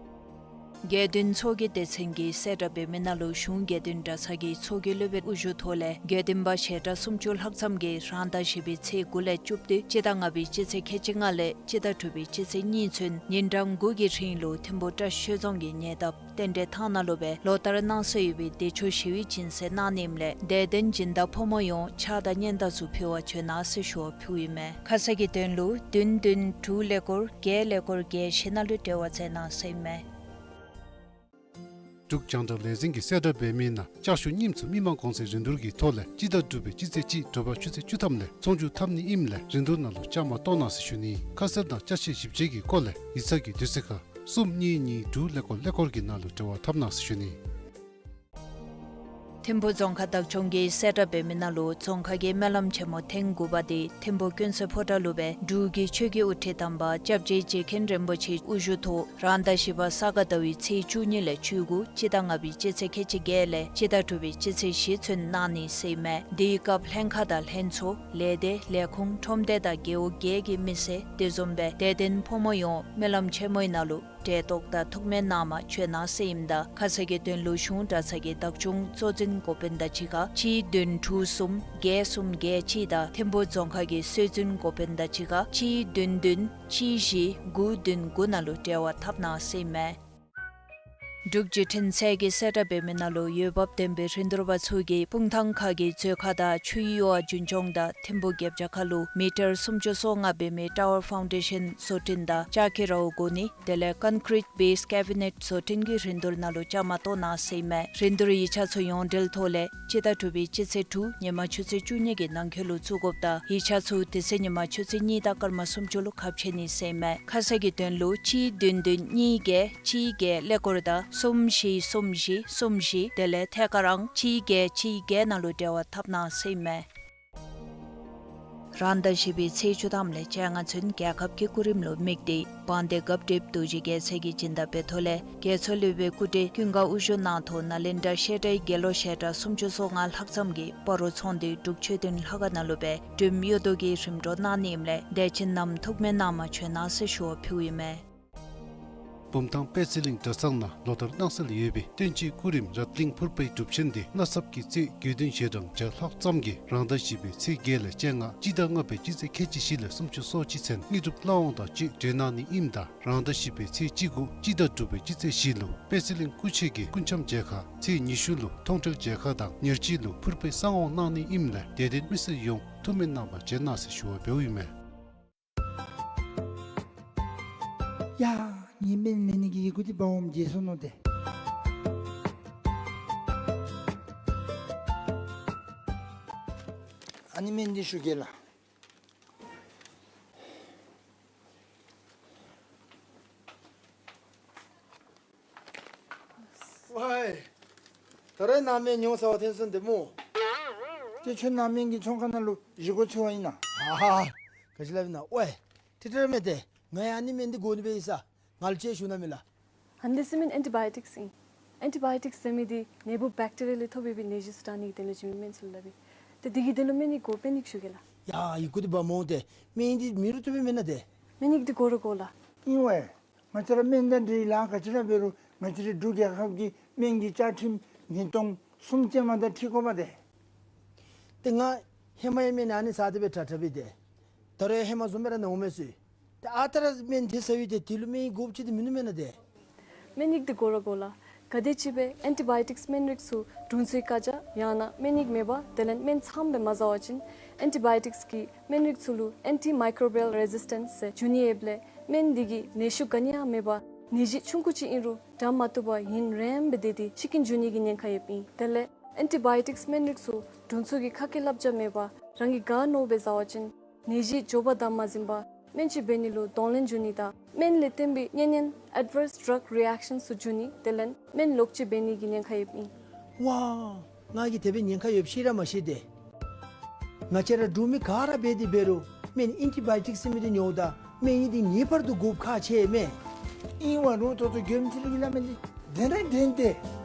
དགེ་འདུན་ཚོགས་ཀྱི་སྡེ་ཚན་གྱིས་གསལ་བསྒྲགས་འབད་མི་ནང་ལུ་གཞུང་དགེ་འདུན་གྲྭ་ཚང་གི་ཚོགས་ཀྱི་སློབ་དཔོན་དབུ་བཞུགས་ཐོག་ལས་དགེ་འདུན་པ་ཞལ་གྲངས་སུམ་ཅུ་ལྷག་ཙམ་གྱིས་རང་ཟླ་བཞི་པའི་ཚེས་དགུ་ལས་བཅུ་བདུན་སྤྱི་ཟླ་ལྔ་པའི་སྤྱི་ཚེས་ཁལ་གཅིག་ལྔ་ལས་སྤྱི་ཟླ་དྲུག་པའི་སྤྱི་ཚེས་གཉིས་ཚུན་ཉིན་གྲངས་དགུ་གི་རིང་ལུ་ཐིམ་ཕུ་བཀྲ་ཤིས་ཆོས་རྫོང་གི་ཉེ་འདབས་རྟེན་འབྲེལ་ཐང་ནང་ལུ་སྦེ་ལོ་ལྟར་གནང་སྲོལ་ཡོད་པའི་བདེ་མཆོག་ཞི་བའི་སྦྱིན་སྲེག་གནང་ནི་ཨིནམ་ལས་དད་ལྡན་སྦྱིན་བདག་ཕོ་མོ་ཡོངས་ཕྱག་དང་སྙན་དར་ཚུ་ཕུལ་བར་བྱོན་གནང་ཟེར་ཞུ་བ་ཕུལཝ་ཨིན་མས། ཁ་གསལ་གྱི་དོན་ལུ་བདུན་བདུན་དྲུག་ཀླད་ཀོར་བརྒྱད་ཀླད་ཀོར་བརྒྱད་བཞི་ནང་ལུ་འབྲེལ་བ་མཛད་གནང་ཟེར་ཨིན་མས། འབྲུག་རྒྱང་བསྒྲགས་ལས་འཛིན་གྱིས་གསལ་བསྒྲགས་འབད་མི་ནང་ལྕགས་ཞུ་རྙིངམ་ཚུ་མི་མང་གོང་ཚད་རིན་བསྡུར་གྱི་ཐོག་ལས་སྤྱི་ཟླ་དྲུག་པའི་སྤྱི་ཚེས་གཅིག་དྲོ་པ་ཆུ་ཚོད་བཅུ་ཐམ་ལས་ཚོང་བསྒྱུར་འཐབ་ནི་ཨིནམ་ལས་རིན་བསྡུར་ནང་ལུ་བཅའ་མར་གཏོགས་གནང་ཟེར་ཞུ་ནི། ཁ་གསལ་དང་ཅ་ཆས་ཞིབ་དཔྱད་ཀྱི་སྐོར་ལས་ཡིག་ཚང་གི་དུས་ཚོད་ཁར་གསུམ་གཉིས་གཉིས་དྲུག་ཀླད་ཀོར་ཀླད་ཀོར་གྱི་ནང་ལུ་འབྲེལ་བ་འཐབ་གནང་ཟེར་ཞུ་ནི། ཐིམ་ཕུ་རྫོང་ཁག་བདག་སྐྱོང་གིས་གསལ་བསྒྲགས་འབད་མི་ནང་ལུ་རྫོང་ཁག་གི་སྨོན་ལམ་ཆེན་མོ་ཐེངས་དགུ་པ་འདི་ཐིམ་ཕུ་ཀུན་གསལ་ཕོ་བྲང་ལུ་སྦེ་འབྲུག་གི་ཆོས་ཀྱི་དབུ་ཁྲིད་དམ་པ་སྐྱབས་རྗེ་རྗེ་མཁན་རིན་པོ་ཆེ་དབུ་བཞུགས་ཐོག་རང་ཟླ་བཞི་པ་ས་ག་ཟླ་བའི་ཚེས་བཅུ་གཉིས་ལས་བཅུ་དགུ་སྤྱི་ཟླ་ལྔ་པའི་སྤྱི་ཚེས་ཁལ་གཅིག་བརྒྱད་ལས་སྤྱི་ཟླ་དྲུག་པའི་སྤྱི་ཚེས་བཞི་ཚུན་གནང་ནི་ཟེར་ཨིན་མས། དེའི་སྐབས་ལྷན་ཁག་དང་ལྷན་ཚོགས་ལས་སྡེ་ལས་ཁུངས་ཁྲོམ་སྡེ་དང་རྒེད་འོག་བརྒྱད་ཀྱི་མི་སེར་དེ་བཟུམ་སྦེ་དད་ལྡན་ཕོ་མོ་ཡོངས་སྨོན་ལམ་ཆེན་མོའི་ནང་ལུ་གྲལ་གཏོགས་དང་ཐུགས་སྨོན་གནང་མར་བྱོན་གནང་ཟེར་ཨིནམ་ད་ཁ་གསལ་གྱི་དོན་ལུ་གཞུང་གྲྭ་ཚང་གི་བདག་སྐྱོང་གཙོ་འཛིན་འགོ་དཔོན་དང་གཅིག་ཁར་གཅིག་བདུན་དྲུག་གསུམ་བརྒྱད་གསུམ་བརྒྱད་གཅིག་དང་ཐིམ་ཕུ་རྫོང་ཁག་གི་སྲོལ་འཛིན་འགོ་དཔོན་དང་གཅིག་ཁར་གཅིག་བདུན་བདུན་གཅིག་བཞི་དགུ་བདུན་དགུ་ནང་ལུ་འབྲེལ་བ་འཐབ་གནང་ཟེར་ཨིན་མས། འབྲུག་བརྒྱུད་འཕྲིན་ཚད་ཀྱིས་གསལ་བསྒྲགས་འབད་མི་ནང་ལུ་འོས་འབབ་ལྡན་པའི་རིན་བསྡུར་པ་ཚུ་གིས་སྤུངས་ཐང་ཁ་གི་མཛོད་ཁང་དང་ཆུའི་གཡུར་བ་རྒྱུན་སྐྱོང་དང་ཐིམ་ཕུ་རྒྱབ་བྱ་ཁ་ལུ་མི་ཊར་སུམ་ཅུ་སོ་ལྔ་འབད་མི་ཊ་ཝར་ཕའུན་ཌེ་ཤན་བཟོ་སྐྲུན་དང་ལྕགས་ཁྱི་རཝ་བསྒོར་ནི་དེ་ལས་ཀོན་ཀྲིཊ་བེསི་ཀེ་བི་ནེཊ་བཟོ་སྐྲུན་གྱི་རིན་བསྡུར་ནང་ལུ་བཅའ་མར་གཏོགས་གནང་ཟེར་ཨིན་མས། རིན་བསྡུར་ཡིག་ཆ་ཚུ་ཡོངས་འབྲེལ་ཐོག་ལས་སྤྱི་ཟླ་དྲུག་པའི་སྤྱི་ཚེས་དྲུག་ཉིན་མ་ཆུ་ཚོད་བཅུ་གཉིས་ཀྱི་ནང་འཁོད་ལུ་བཙུགས་དགོཔ་དང་ཡིག་ཆ་ཚུ་དེ་ཚེ་ཉིན་མ་ཆུ་ཚོད་གཉིས་དང་སྐར་མ་སུམ་ཅུ་ལུ་ཁ་ཕྱེ་ནི་ཟེར་ཨིན་མས། ཁ་གསལ་གྱི་དོན་ལུ་གཅིག་བདུན་བདུན་གཉིས་བརྒྱད་གཅིག་བརྒྱད་ཀླད་ཀོར་དང་གསུམ་བཞི་གསུམ་བཞི་གསུམ་བཞི་དེ་ལས་ཐད་ཀར་ཨང་གཅིག་བརྒྱད་གཅིག་བརྒྱད་ནང་ལུ་འབྲེལ་བ་འཐབ་གནང་ཟེར་ཨིན་མས། རང་ཟླ་བཞི་པའི་ཚེས་བཅུ་ཐམ་ལས་བཅོ་ལྔ་ཚུན་རྒྱལ་ཁབ་ཀྱི་སྐུ་རིམ་ལུ་དམིགས་ཏེ་དབང་འདུས་སྐབས་སྒྲིབ་རྡོ་རྗེ་རྒྱལ་མཚན་གྱི་སྦྱིན་བདག་འབད་ཐོག་ལས་རྒྱལ་ཚབ་སློབ་དཔོན་སྐུ་བགྲེས་ཀུན་དགའ་དབུ་བཞུགས་གནང་ཐོག་ནཱ་ལེནྡྲ་བཤད་གྲྭའི་དགེ་སློབ་ཞལ་གྲངས་སུམ་ཅུ་སོ་ལྔ་ལྷག་ཙམ་གྱིས་སྤ་རོ་ཚོང་འདུས་འབྲུག་ཆོས་ལྡན་ལྷ་ཁང་ནང་ལུ་སྦེ་སྒྲོལམ་གཡུ་རྡོ་གི་རིམ་གྲོ་གནང་ནི་ཨིནམ་ལས་དད་ཅན་རྣམས་ཐུགས་སྨོན་གནང་མར་བྱོན་གནང་ཟེར་ཞུ་བ་ཕུལཝ་ཨིན་མས། བུམ་ཐང་དཔལ་སྲིད་གླིང་གྲྭ་ཚང་ནང་ལོ་ལྟར་གནང་སྲོལ་ཡོད་པའི་བསྟན་སྤྱིའི་སྐུ་རིམ་རཏ་གླིང་ཕུར་པའི་སྒྲུབ་ཆེན་འདི་མནའ་ཚབ་ཀྱི་རྩེ་དགེ་འདུན་ཞལ་གྲངས་བརྒྱ་ལྷག་ཙམ་གྱིས་རང་ཟླ་བཞི་པའི་ཚེས་བརྒྱད་ལས་བཅོ་ལྔ་སྤྱི་ཟླ་ལྔ་པའི་སྤྱི་ཚེས་ཁལ་གཅིག་བཞི་ལས་སུམ་ཅུ་སོ་གཅིག་ཚུན་དངོས་གྲུབ་བླ་འོང་དང་བཅས་གྲོལ་གནང་ནི་ཨིནམ་ད་རང་ཟླ་བཞི་པའི་ཚེས་བཅུ་དགུ་སྤྱི་ཟླ་དྲུག་པའི་སྤྱི་ཚེས་བཞི་ལུ་དཔལ་སྲིད་གླིང་སྐུ་མཆེད་ཀྱིས་སྐུ་འཆམ་མཇལ་ཁ་ཚེས་ཉི་ཤུ་ལུ་མཐོང་གྲོལ་མཇལ་ཁ་དང་ཉེར་གཅིག་ལུ་ཕུར་པའི་གསང་འོང་གནང་ནི་ཨིནམ་ལས་དད་ལྡན་མི་སེར་ཡོངས་ཐུགས་སྨོན་གནང་མར་བྱོན་གནང་ཟེར་ཞུ་བ་ཕུལཝ་ཨིན་མས། ཡ། ངེའི་སྨན་ལེན་ནི་གི་ཡི་གུ་འདི་འབག་འོངམ་བརྗེད་སོ་ནུག་ཏེ། ཨ་ནི་སྨན་འདི་ཞུ་གེ་ལགས། ཝའི། ད་རེས་ནངས་སྨན་ཉོ་ཚར་བ་ཐོན་སོང་བདེ་མོ། ཏེ་ཁྱོད་ནཱ་སྨན་གྱི་ཚོང་ཁང་ནང་ལུ་བཞེས་སྒོ་འཚོལ་བར་ཨིན་ན། ཨ་ཧ། ག་ཅི་སླབ་ཨིན་ན། ཝའི། ཏེ་ཏེ་ར་མེན་ཏེ། ང་ཡང་ཨ་ནི་སྨན་འདི་དགོ་ནི་སྦེ་ཨིན་ས། ང་ལུ་ཅིག་ཞུ་གནང་མས་ལགས། ཨ་ནི་འདི་ཚུ་སྨན་ཨེན་ཊི་བཱ་ཡོ་ཊིཀསི་ཨིན། ཨེན་ཊི་བཱ་ཡོ་ཊིཀསི་ཟེར་མི་འདི་ནད་འབུཔ་བེཀ་ཊི་རི་ཡ་ལས་ཐོབ་པའི་ནད་གཞི་ཚུ་དྲག་ནི་གི་དོན་ལུ་བྱིན་མི་སྨན་ཚུ་ལུ་སླབ་ཨིན། ཏེ་འདི་གི་དོན་ལུ་སྨན་ནི་དགོ་པས་ནི་ཞུ་གེ་ལགས། ཡ་ཡི་གུ་འདི་འབག་འོང་ཏེ། སྨན་འདི་མི་རུ་བཏུབ་པས་མེན་ན་ཏེ། སྨན་ཡིག་འདི་དགོ་ར་དགོ་ལགས། ཨིན་ཝའི། ང་བཅས་ར་སྨན་དང་འབྲེལ་ལཱ་ག་ཅི་ར་འབད་རུང་ང་བཅས་རའི་འབྲུག་རྒྱལ་ཁབ་ཀྱི་སྨན་གྱི་བཅའ་ཁྲིམས་ཉིས་སྟོང་གསུམ་ཅན་མ་དང་འཁྲིལ་དགོ་པས་ཏེ། ཏེ་ང་ཧེ་མ་ཡང་སྨན་ཨ་ནི་ཟ་སྟེ་སྦེ་དྲག་དྲག་སྦེ་ཏེ། ད་རུང་ཧེ་མ་བཟུམ་སྦེ་ར་ན་འོང་མས་ཟེར། ཏེ་ཨ་རྟག་ར་སྨན་དེ་ཟ་བའི་ཏེ་དེ་ལུ་སྨན་ཡིག་དགོཔ་ཅིག་འདི་མིན་ནུག་མེན་ན་ཏེ། སྨན་ཡིག་འདི་དགོ་ར་དགོ་ལགས། ག་དེམ་ཅིག་སྦེ་ཨེན་ཊི་བཱ་ཡོ་ཊིཀསི་སྨན་རིགས་ཚུ་དྲུང་འཚོའི་བཀའ་རྒྱ་ཡང་ན་སྨན་ཡིག་མེད་པར་དེ་ལས་སྨན་ཚངམ་སྦེ་མ་ཟ་བ་ཅིན་ཨེན་ཊི་བཱ་ཡོ་ཊིཀསི་གི་སྨན་རིགས་ཚུ་ལུ་ཨེན་ཊི་མའི་ཀོ་རོ་བི་ཡལ་རེ་ཟིས་ཊེནསི་ཟེར་འབྱུང་ནི་ཡོདཔ་ལས་སྨན་འདི་གིས་ནད་གཞི་ག་ནི་ཡང་མེད་པར་ནད་གཞི་ཆུང་ཀུ་ཅིག་ཨིན་རུང་དྲག་མ་བཏུབ་པར་ཡུན་རིངམོ་སྦེ་སྡོད་དེ་འཆི་རྐྱེན་འབྱུང་ནི་གི་ཉེན་ཁ་ཡོདཔ་ཨིན། དེ་ལས་ཨེན་ཊི་བཱ་ཡོ་ཊིཀསི་སྨན་རིགས་ཚུ་དྲུང་འཚོ་གི་ཁ་སྐད་བསླབ་བྱ་མེད་པར་རང་གིས་ག་མནོཝ་སྦེ་ཟ་བ་ཅིན་ནད་གཞི་མགྱོགས་པར་དམ་མ་འཛིན་པར་ སྨན་ཅིག་འབད་ནི་ལུ་གདོང་ལེན་འབྱུང་ནི་དང་སྨན་ལས་བརྟེན་པའི་གཉན་ཉེན་adverse drug reactions ཚུ་འབྱུང་ནི་དེ་ལས་སྨན་ལོག་ཅིག་འབད་ནི་གི་ཉེན་ཁ་ཡོདཔ་ཨིན། ཝའེ། ང་གིས་དེ་སྦེ་ཉེན་ཁ་ཡོདཔ་ཤེས་ར་མ་ཤེས་ཏེ། ང་བཅས་ར་འབྲུག་མི་ག་ར་འབད་དེ་འབད་རུང་སྨན་ཨེན་ཊི་བའི་ཡོ་ཊིཀ་ཟེར་མི་འདི་ཉོཝ་ད་སྨན་ཡོན་འདི་ངེས་པར་དུ་དགོཔ་ཁག་ཆེ་མས། ཨིན་ཝ་རུང་ཏོག་ཏོ་མགྱོནམ་ཅིག་ལུ་གི་ལ་མེན་ལེ། དེ་ནས་དེ་ནས་དེ།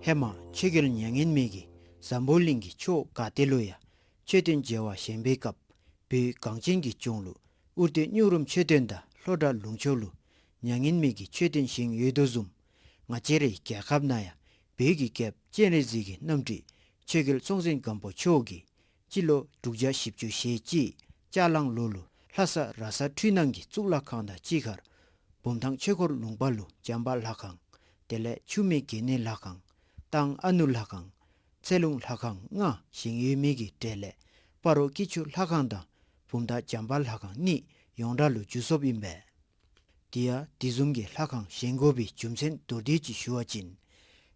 ཧེ་མ་ཆོས་རྒྱལ་མྱ་ངན་མེད་ཀྱིས་འཛམ་བུ་གླིང་གི་ཕྱོགས་ག་ཏེ་ལུ་ཡང་མཆོད་རྟེན་མཇལ་བར་བཞེངས་པའི་སྐབས་བོད་གངས་ཅན་གྱི་ལྗོངས་ལུ་དབུ་སྟོད་སྨྱུག་རུམ་མཆོད་རྟེན་དང་ལྷོ་བྲག་ལུང་ཕྱོགས་ལུ་མྱ་ངན་མེད་ཀྱི་མཆོད་རྟེན་བཞེངས་ཡོད་དོ་བཟུམ། ང་བཅས་རའི་རྒྱལ་ཁབ་ནང་ཡང་བོད་ཀྱི་རྒྱལཔོ་སྤྱན་རས་གཟིགས་ཀྱི་རྣམ་སྤྲུལ་ཆོས་རྒྱལ་སྲོང་བཙན་སྒམ་པོ་མཆོག་གིས་སྤྱི་ལོ་དྲུག་བརྒྱ་བཞི་བཅུ་ཞེ་གཅིག་ལྕགས་གླང་ལོ་ལུ་ལྷ་ས་ར་ས་འཕྲུལ་སྣང་གི་གཙུག་ལག་ཁང་དང་གཅིག་ཁར་བུམ་ཐང་ཆོས་འཁོར་ལུང་པ་ལུ་བྱམས་པ་ལྷ་ཁང་། དེ་ལས་ཆུ་སྨད་དགེ་བསྙེན་ལྷ་ཁང་། ཏང་ཨ་ནུ་ལྷ་ཁང་། ཚེ་ལུང་ལྷ་ཁང་ལྔ་བཞེངས་ཡོད་མི་གི་གྲས་ལས་སྤ་རོ་སྐྱིད་ཆུ་ལྷ་ཁང་དང་བུམ་ཐང་བྱམས་པ་ལྷ་ཁང་གཉིས་ཡོངས་གྲགས་ལུ་འགྱུར་སོཔ་ཨིན་པས། དེ་ཡང་དེ་བཟུམ་གྱི་ལྷ་ཁང་བཞེངས་དགོ་པའི་རྒྱུ་མཚན་མདོར་བསྡུས་ཅིག་ཞུ་བ་ཅིན།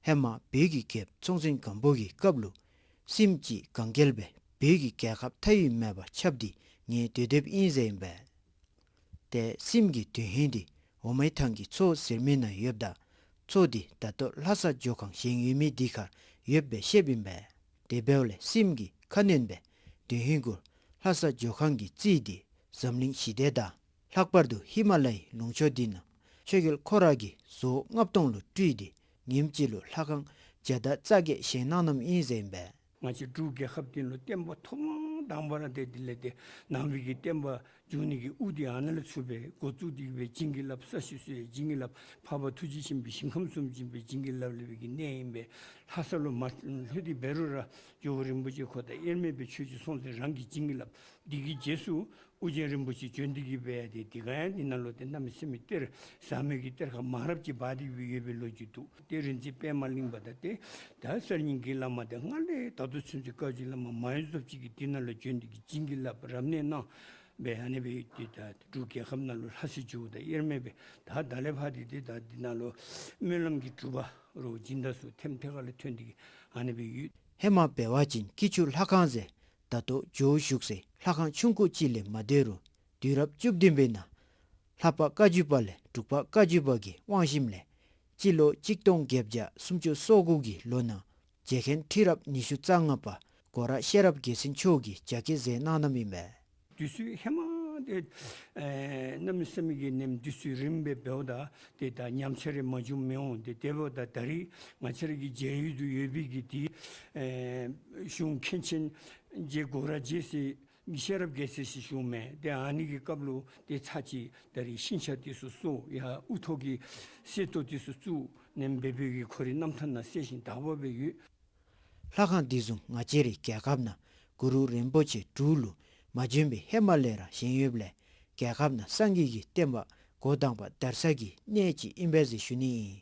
ཧེ་མ་བོད་ཀྱི་རྒྱལཔོ་སྲོང་བཙན་སྒམ་པོ་གི་སྐབས་ལུ་སྲིནམ་ཅིག་གན་རྐྱལ་སྦེ་བོད་ཀྱི་རྒྱལ་ཁབ་མཐའ་དབུས་མེད་པར་ཁྱབ་སྟེ་ཉལ་སྡོད་སྡོདཔ་ཨིན་ཟེར་ཨིན་པས། ཏེ་སྲིནམ་གྱི་དོན་ཧིང་འདི་འོ་མའི་ཐང་གི་མཚོ་ཟེར་མི་ནང་ཡོདཔ་ད་མཚོ་འདི་ད་ལྟོ་ལྷ་ས་ཇོ་ཁང་བཞེངས་ཡོད་མི་འདི་ཁར་ཡོདཔ་སྦེ་བཤདཔ་ཨིན་པས། དེ་འབདཝ་ལས་སྲིནམ་གྱི་ཁ་གནོན་སྦེ་དོན་ཧིང་གུ་ལྷ་ས་ཇོ་ཁང་གི་རྩིས་འདི་འཛམ་གླིང་ཞི་བདེ་དང་ལྷག་པར་དུ་ཧི་མ་ལ་ཡའི་ལུང་ཕྱོགས་འདི་ནང་ཆོས་རྒྱལ་ཁོ་ར་གིས་བཟོ་ལྔ་སྟོང་ལུ་སྤྲུལ་ཏེ་ཉིནམ་གཅིག་ལུ་ལྷ་ཁང་བརྒྱ་དང་རྩ་བརྒྱད་བཞེངས་གནང་གནངམ་ཨིན་ཟེར་ཨིན་པས། ང་བཅས་འབྲུག་རྒྱལ་ཁབ་འདི་ལུ་བསྟན་པ་ཐོག་མ་དང་པ་ར་ཏེ་དེ་ལས་ཏེ་ནང་པའི་གི་བསྟན་པ་འབྱུང་ནི་གི་དབུ་འདི་ཨ་ནཱ་ལས་ཚུར་སྦེ་འགོ་བཙུགས་ཏེ་གི་སྦེ་བྱིན་གྱིས་བརླབས་ས་གཞི་བསྲུངས་ཡང་བྱིན་གྱིས་བརླབས། འཕགས་པ་ཐུགས་རྗེ་ཆེན་པོའི་ཞིང་ཁམས་སུ་བྱོན་པའི་བྱིན་གྱིས་བརླབས་ལས་སྦེ་གི་གནས་ཨིན་པས། ལྷ་ས་ལུ་མ་ལྷོད་དེ་འབད་རུང་ར་ཇོ་བོ་རིན་པོ་ཆེ་ཁོ་དང་དབྱེར་མེད་པའི་ཆོས་ཀྱི་སྲོང་བཙན་རང་གི་བྱིན་གྱིས་བརླབས། འདི་གི་རྗེས་སུ་ཨོ་རྒྱན་རིན་པོ་ཆེ་བྱོན་ཏེ་གི་སྦེ་ཏེ་དེ་ག་ཡང་འདི་ནང་ལུ་ཏེ་གནམ་མེད་ས་མེད་གཏེར་ཟབ་མོའི་གི་གཏེར་ཁ་མང་རབས་ཅིག་སྦ་སྟེ་གི་སྦེ་ཡོད་པའི་ལོ་རྒྱུས་འདུག། ཏེ་རིག་འཛིན་པདྨ་གླིང་པ་དང་ཏེ་ད་གསར་རྙིང་གི་བླ་མ་དང་སྔར་ལས་ད་ལྟོ་ཚུན་ཚོད་བཀའ་བརྒྱུད་བླ་མ་མང་ཡོད་ཟབ་ཅིག་གིས་འདི་ནང་ལུ་བྱོན་ཏེ་གི་བྱིན་གྱིས་བརླབས་རབ་གནས་གནང་སྦེ་ཨ་ནི་སྦེ་ཏེ་ད་འབྲུག་རྒྱལ་ཁབ་ནང་ལུ་ལྷ་སའི་ཇོ་བོ་དང་དབྱེར་མེད་སྦེ་ད་ད་ལས་ཕར་ཏེ་ཏེ་ད་འདི་ནང་ལུ་སྨོན་ལམ་གྱི་སྒྲུབ་པ་རོ་སྦྱིན་བདག་ཚུ་ཐེམ་ཐེ་ག་ལས་ཐོན་ཏེ་གི་ཨ་ནི་སྦེ་ཡོད། ཧེ་མ་འབད་བ་ཅིན་སྐྱིད་ཆུ་ལྷ་ཁང་ཟེར་ད་ལྟོ་ཇོ་བོ་བཞུགས་སའི་ལྷ་ཁང་ཆུང་ཀུ་ཅིག་ལས་མ་སྡོད་རུང་དུས་རབས་བཅུ་བདུན་པའི་ནང་ལྷ་པ་བཀའ་བརྒྱུད་པ་ལས་འབྲུག་པ་བཀའ་བརྒྱུད་པ་གི་དབང་ཞིནམ་ལས་སྤྱི་ལོ་གཅིག་སྟོང་བརྒྱད་བརྒྱ་སུམ་ཅུ་སོ་དགུ་གི་ལོ་ནང་རྗེ་མཁན་ཁྲི་རབས་ཉི་ཤུ་རྩ་ལྔ་པ་སྒོ་ར་ཤེས་རབ་རྒྱལ་མཚན་མཆོག་གིས་རྒྱ་སྐྱེད་མཛད་གནང་གནངམ་ཨིན་པས། དུས་ཚོད་ཧེ་མ་ཏེ་ཨེ་གནམ་མེད་ས་མེད་ཀྱི་ནེམ་དུས་ཚོད་རིངམོ་སྦེ་འབདཝ་ད་ཏེ་ད་ཉམས་ཆག་རེ་མ་བྱུངམ་མི་འོང་། ཏེ་དེ་འབདཝ་ད་ད་རིས་ང་བཅས་ར་གི་མཇལ་ཡུལ་དུ་ཡོད་པའི་གི་ཏེ་ཨེ་གཞུང་མཁན་ཆེན་རྗེ་སྒོ་ར་རྗེ་ཟེར་ཤེས་རབ་རྒྱལ་མཚན་ཟེར་ཞུཝ་མས། ཏེ་ཨ་ནི་གི་སྐབས་ལུ་ཏེ་ཚར་གཅིག་ད་རིས་ཤིང་ཆ་འདི་ཚུ་བཙུགས་ཡར་དབུ་ཐོག་གི་གསེར་ཏོག་འདི་ཚུ་བཙུགས་ནེམ་སྦེ་སྦེ་གི་ཁོ་རའི་རྣམ་ཐར་ནང་གསལ་ཞིང་དག་པ་སྦེ་ཡོད། ལྷ་ཁང་འདི་བཟུམ་ང་བཅས་རའི་རྒྱལ་ཁབ་ནང་གུ་རུ་རིན་པོ་ཆེ་འབྲུག་ལུ་མ་བྱོན་པའི་ཧེ་མ་ལས་ར་བཞེངས་ཡོདཔ་ལས་རྒྱལ་ཁབ་ནང་སངས་རྒྱས་ཀྱི་བསྟན་པ་འགོ་དང་པ་དར་ས་གི་གནས་ཅིག་ཨིན་པས་ཟེར་ཞུ་ནི་ཨིན།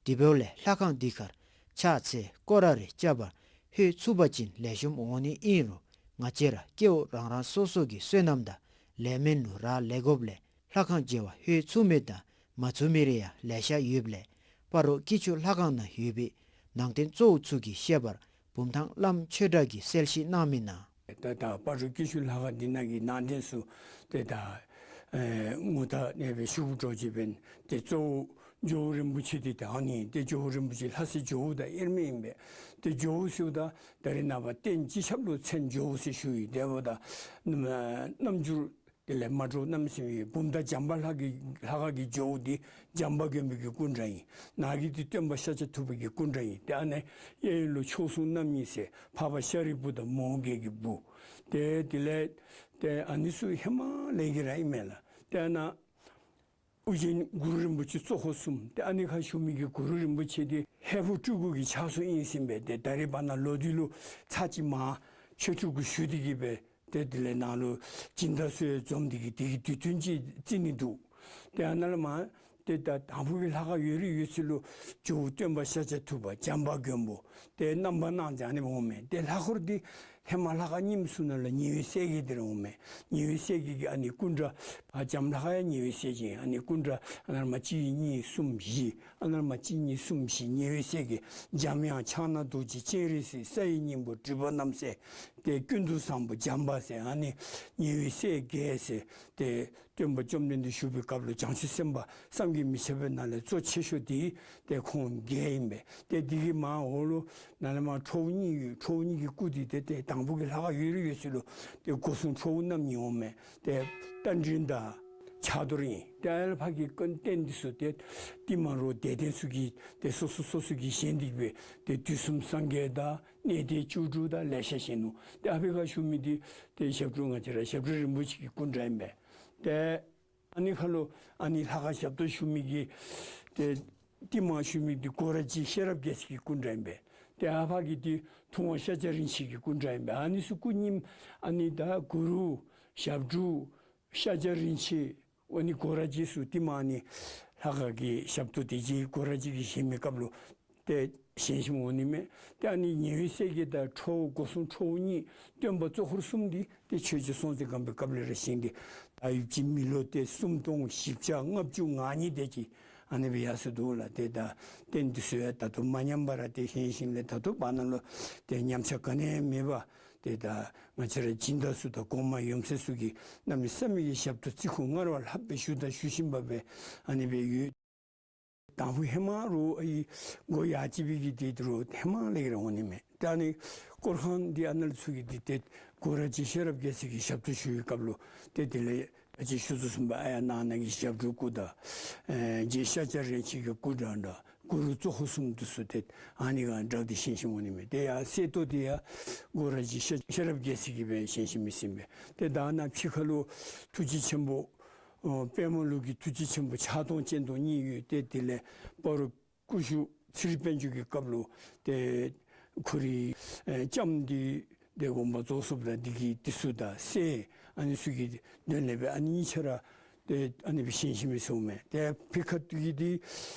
དེ་འབདཝ་ལས་ལྷ་ཁང་འདི་ཁར་ཕྱག་འཚལ་སྐོར་ར་རེ་རྐྱབ་པར་ལྷོད་ཚུགས་པ་ཅིན་ལེགས་ཤོམ་འོང་ནི་ཨིན་རུང་ང་བཅས་ར་སྐྱེ་བོ་རང་རང་སོ་སོ་གི་བསོད་ནམས་དང་ལས་མེད་ལུ་རག་ལས་དགོཔ་ལས་ལྷ་ཁང་མཇལ་བར་ལྷོད་ཚུགས་མི་དང་མ་ཚུགས་མི་རེ་ཡང་ལེ་ཤ་ཡོདཔ་ལས་སྤ་རོ་སྐྱིད་ཆུ་ལྷ་ཁང་ནང་ཡོད་པའི་ནང་རྟེན་གཙོ་བོ་ཚུ་གི་བཤད་པར་བུམ་ཐང་བླམ་ཆོས་གྲགས་ཀྱིས་གསལ་བཤད་གནང་མི་ནང་། ད་ད་སྤ་རོ་སྐྱིད་ཆུ་ལྷ་ཁང་འདི་ནང་གི་ནང་རྟེན་ཚུ་ཏེ་ད་ཨེ་ངོ་རྟགས་ཨ་ནི་སྦེ་ཞུ་དགོཔ་འདྲཝ་ཅིག་འབདན་ཏེ་གཙོ་བོ་ཇོ་བོ་རིན་པོ་ཆེ་འདི་ད་ཨ་ནི་ཏེ་ཇོ་བོ་རིན་པོ་ཆེ་ལྷ་སའི་ཇོ་བོ་དང་དབྱེར་མེད་ཨིན་པས། ཏེ་ཇོ་བོ་ཟེརཝ་ད་ད་རིས་ནངས་པ་རྟེན་སྤྱི་ཁྱབ་ལུ་མཚན་ཇོ་བོ་ཟེར་ཞུ་ཡི། དེ་འབདཝ་ད་རྣམ་འགྱུར་ དེ་ལས་མ་འདྲཝ་གནམ་མེད་ས་མེད་ཡོད། བུམ་ཐང་བྱམས་པ་ལྷ་གི་ལྷ་ཁང་གི་ཇོ་བོ་འདི་བྱམས་པ་མགོན་པོ་གི་སྐུ་འདྲ་ཨིན། ནཱ་གི་འདི་སྟོན་པ་ཤཱཀྱ་ཐུབ་པ་གི་སྐུ་འདྲ་ཨིན། ཏེ་ཨ་ནི་གཡས་གཡོན་ལུ་མཆོག་ཟུང་རྣམ་གཉིས་ཟེར་འཕགས་པ་ཤཱ་རིའི་བུ་དང་མོའུ་འགལ་གྱི་བུ། ཏེ་དེ་ལས་ཏེ་ཨ་ནི་ཚུ་ཧེ་མ་ལས་ཀྱི་ར་ཨིན་མས་ལགས། ཏེ་ཨ་ནཱ་ཨོ་རྒྱན་གུ་རུ་རིན་པོ་ཆེ་གཙོ་འཁོར་གསུམ། ཏེ་ཨ་ནི་ཁར་བཞུགས་མི་གི་གུ་རུ་རིན་པོ་ཆེ་འདི་ཧས་པོ་སྤྲུལ་སྐུ་གི་ཕྱག་སྲོལ་ཨིན་ཟེར་ཨིན་པས། ཏེ་ད་རེས་བར་ན་ལོ་དུས་ལུ་ཚར་གཅིག་མར་ཆོས་སྤྲུལ་སྐུ་ཞུ་སྟེ་གི་སྦེ་ཏེ་དེ་ལས་ནཱ་ལུ་སྦྱིན་བདག་ཚུ་ཡང་འཛོམས་ཏེ་གི་དེ་གི་དུས་སྟོན་ཅིག་བརྩི་ནི་འདུག། ཏེ་ཨ་ནཱ་ལས་མར་ཏེ་ད་དང་ཕུ་གི་ལྷ་ཁང་ཡོད་རིགས་ཡོད་ཚད་ལུ་ཇོ་བོ་སྟོན་པ་ཤཱཀྱ་ཐུབ་པ་བྱམས་པ་མགོན་པོ་ཏེ་རྣམ་པར་སྣང་མཛད་ཨ་ནི་འོང་མས། ཏེ་ལྷ་འཁོར་འདི་ཧེ་མ་ལྷ་ཁང་རྙིངམ་ཚུ་ནང་ལུ་ཉེ་བའི་སྲས་བརྒྱད་འདི་ར་འོང་མས། ཉེ་བའི་སྲས་བརྒྱད་ཀྱི་ཨ་ནི་སྐུ་འདྲ་ཕར་བྱམས་ལྷ་ཁང་ཡང་ཉེ་བའི་སྲས་བརྒྱད་ཨ་ནི་སྐུ་འདྲ་ཨ་ནཱ་ལས་མར་གཅིག་གཉིས་གསུམ་བཞི་ཨ་ནཱ་ལས་མར་གཅིག་གཉིས་གསུམ་བཞི་ཉེ་བའི་སྲས་བརྒྱད། འཇམ་དབྱངས་ཕྱག་ན་རྡོ་རྗེ་སྤྱན་རས་གཟིགས་ས་ཡི་སྙིང་པོ་སྒྲིབ་པ་རྣམ་སེལ་ཏེ་ཀུན་ཏུ་བཟང་པོ་བྱམས་པ་ཟེར་ཨ་ནི་ཉེ་བའི་སྲས་བརྒྱད་ཟེར་ཏེ་སྟོན་པ་བཅོམ་ལྡན་འདས་བཞུགས་པའི་སྐབས་ལུ་བྱང་ཆུབ་སེམས་དཔའ་བསམ་གྱིས་མི་ཁྱབ་པའི་ནང་ལས་གཙོ་ཆེ་ཤོས་འདི་ཏེ་ཁོང་བརྒྱད་ཨིན་པས། ཏེ་འདི་གི་མར་འོག་ལུ་ནཱ་ལས་མར་ཁྲོ་བོ་གཉིས་ཡོད། ཁྲོ་བོ་གཉིས་ཀྱི་སྐུ་འདི་ཏེ་ཏེ་དང་ཕུ་གི་ལྷ་ཁང་ཡོད་རིགས་ཡོད་ཚད་ལུ་ཏེ་སྒོ་སྲུང་ཁྲོ་བོ་རྣམ་གཉིས་འོང་མས། ཏེ་རྟ་མགྲིན་དང་ཕྱག་རྡོར་ཨིན། ཏེ་ཨ་ལས་ཕར་གྱི་རྟེན་འདི་ཚུ་ཏེ་ཏེ་མ་རུ་དད་ལྡན་ཚུ་གིས་ཏེ་སོ་སོ་སོ་སོ་གིས་བཞེངས་ཏེ་གི་སྦེ་ཏེ་དུས་གསུམ་སངས་རྒྱས་དང་གནས་བརྟན་བཅུ་དྲུག་དང་ལེ་ཤ་བཞེངས་ནུག། ཏེ་ཨ་ཕི་ཁར་བཞུགས་མི་འདི་ཏེ་ཞབས་དྲུང་ང་བཅས་ར་ཞབས་དྲུང་རིན་པོ་ཆེ་གི་སྐུ་འདྲ་ཨིན་པས། ཏེ་ཨ་ནི་ཁར་ལུ་ཨ་ནི་ལྷ་ཁང་ཞབས་ཏོག་ཞུ་མི་གི་ཏེ་ཏེ་མར་བཞུགས་མི་འདི་སྒོ་ར་རྗེ་ཤེས་རབ་རྒྱལ་མཚན་གྱི་སྐུ་འདྲ་ཨིན་པས། ཏེ་ཨ་ཕ་གི་འདི་ཐུབ་དབང་ཤཱཀྱ་རིན་ཆེན་གྱི་སྐུ་འདྲ་ཨིན་པས། ཨ་ནི་ཚུ་སྐུ་རྙིངམ་ཨ་ནི་ད་གུ་རུ་ཞབས་དྲུང་ཤཱཀྱ་རིན་ཆེན་ཨ་ནི་སྒོ་ར་རྗེ་ཚུ་ཏེ་མར་ཨ་ནི་ལྷ་ཁང་གི་ཞབས་ཏོག་དེ་རྗེ་སྒོ་ར་རྗེ་གིས་བཞེངས་མི་སྐབས་ལུ་ཏེ་བཞེངས་བཞེངསམ་འོང་ནི་མས། ཏེ་ཨ་ནི་ཉེ་བའི་སྲས་བརྒྱད་དང་ཁྲོ་བོ་སྒོ་སྲུང་ཁྲོ་བོ་གཉིས་སྟོན་པ་གཙོ་འཁོར་གསུམ་འདི་ཏེ་ཆོས་རྗེ་སྲོང་བཙན་སྒམ་པོའི་སྐབས་ལས་ར་བཞེངས་ཏེ་ད་ཡུདཔ་ཅིག་མི་ལོ་ཏེ་སུམ་སྟོང་བཞི་བརྒྱ་ལྔ་བཅུ་ང་གཉིས་དེ་ཅིག་ཨ་ནི་སྦེ་ཡར་སོ་འདུག་ལགས། ཏེ་ད་རྟེན་འདི་ཚུ་ཡང་ད་ལྟོ་མ་ཉམས་པར་ཏེ་བཞེངས་བཞེངསམ་ལས་ད་ལྟོ་བར་ན་ལུ་ཏེ་ཉམས་ཆག་ག་ནི་ཡང་མེད་པར་ཏེ་ད་ང་བཅས་ར་སྦྱིན་བདག་ཚུ་དང་གོང་མ་ཡུམ་སྲས་ཚུ་གིས་གནམ་མེད་ས་མེད་ཀྱི་ཞབས་ཏོག་བརྩི་བཀུར་སྔར་བ་ལྷག་སྦེ་ཞུ་དང་ཞུ་བཞིན་པ་སྦེ་ཨ་ནི་སྦེ་ཡོད། དང་ཕུ་ཧེ་མ་རུ་ཨའི་སྒོ་ཡ་གཅིག་པའི་གི་འདི་རུ་ཧེ་མ་ལས་ར་འོང་ནི་མས། ད་ཨ་ནི་སྐོར་ཁང་འདི་ཨ་ནཱ་ལུ་ཚུ་གི་འདི་ཏེ་སྒོ་ར་རྗེ་ཤེས་རབ་རྒྱལ་མཚན་གྱི་ཞབས་ཏོག་ཞུ་བའི་སྐབས་ལུ་ཏེ་དེ་ལས་ཨ་ཅི་ཞུ་ཚུ་གསུངས་པ་ཨ་ཡར་ནང་ན་གི་ཞབས་དྲུང་སྐུ་དང་ཨེ་རྗེ་ཤཱཀྱ་རིན་ཆེན་གྱི་སྐུ་འདྲ་འདྲ་གུ་རུ་གཙོ་འཁོར་གསུམ་འདི་ཚུ་ཏེ་ཨ་ནི་ག་འདྲ་ཏེ་བཞེངས་བཞེངསམ་འོང་ནི་མས། ཏེ་ཡར་གསལ་ཏོ་འདི་ཡང་སྒོ་ར་རྗེ་ཤེས་ཤེས་རབ་རྒྱལ་མཚན་གྱིས་སྦེ་བཞེངས་བཞེངསམ་ཨིན་ཟེར་ཨིན་པས། ཏེ་ད་ནཱ་ཕྱི་ཁ་ལུ་ཐུགས་རྗེ་ཆེན་པོ་ཨོ་པདྨ་ལུགས་ཀྱི་ཐུགས་རྗེ་ཆེན་པོ་ཕྱག་སྟོང་སྤྱན་སྟོང་གཉིས་ཡོད། ཏེ་དེ་ལས་སྤ་རོ་སྐུ་ཞབས་ཚེ་རིང་དཔལ་འབྱོར་གྱི་སྐབས་ལུ་ཏེ་ཁོ་རའི་ཨེ་ལྕམ་འདི་ཏེ་དགོངས་པ་རྫོགས་སོངམ་ད་འདི་གི་འདི་ཚུ་དང་སྲས་ཨ་ནི་ཚུ་གི་དོན་ལས་སྦེ་ཨ་ནི་གཉིས་ཆ་ར་ཏེ་ཨ་ནི་སྦེ་བཞེངས་བཞེངསམ་ཨིན་ཟེར་ཨིན་མས། ཏེ་ཕི་ཁ་ཐུག་གི་འདི་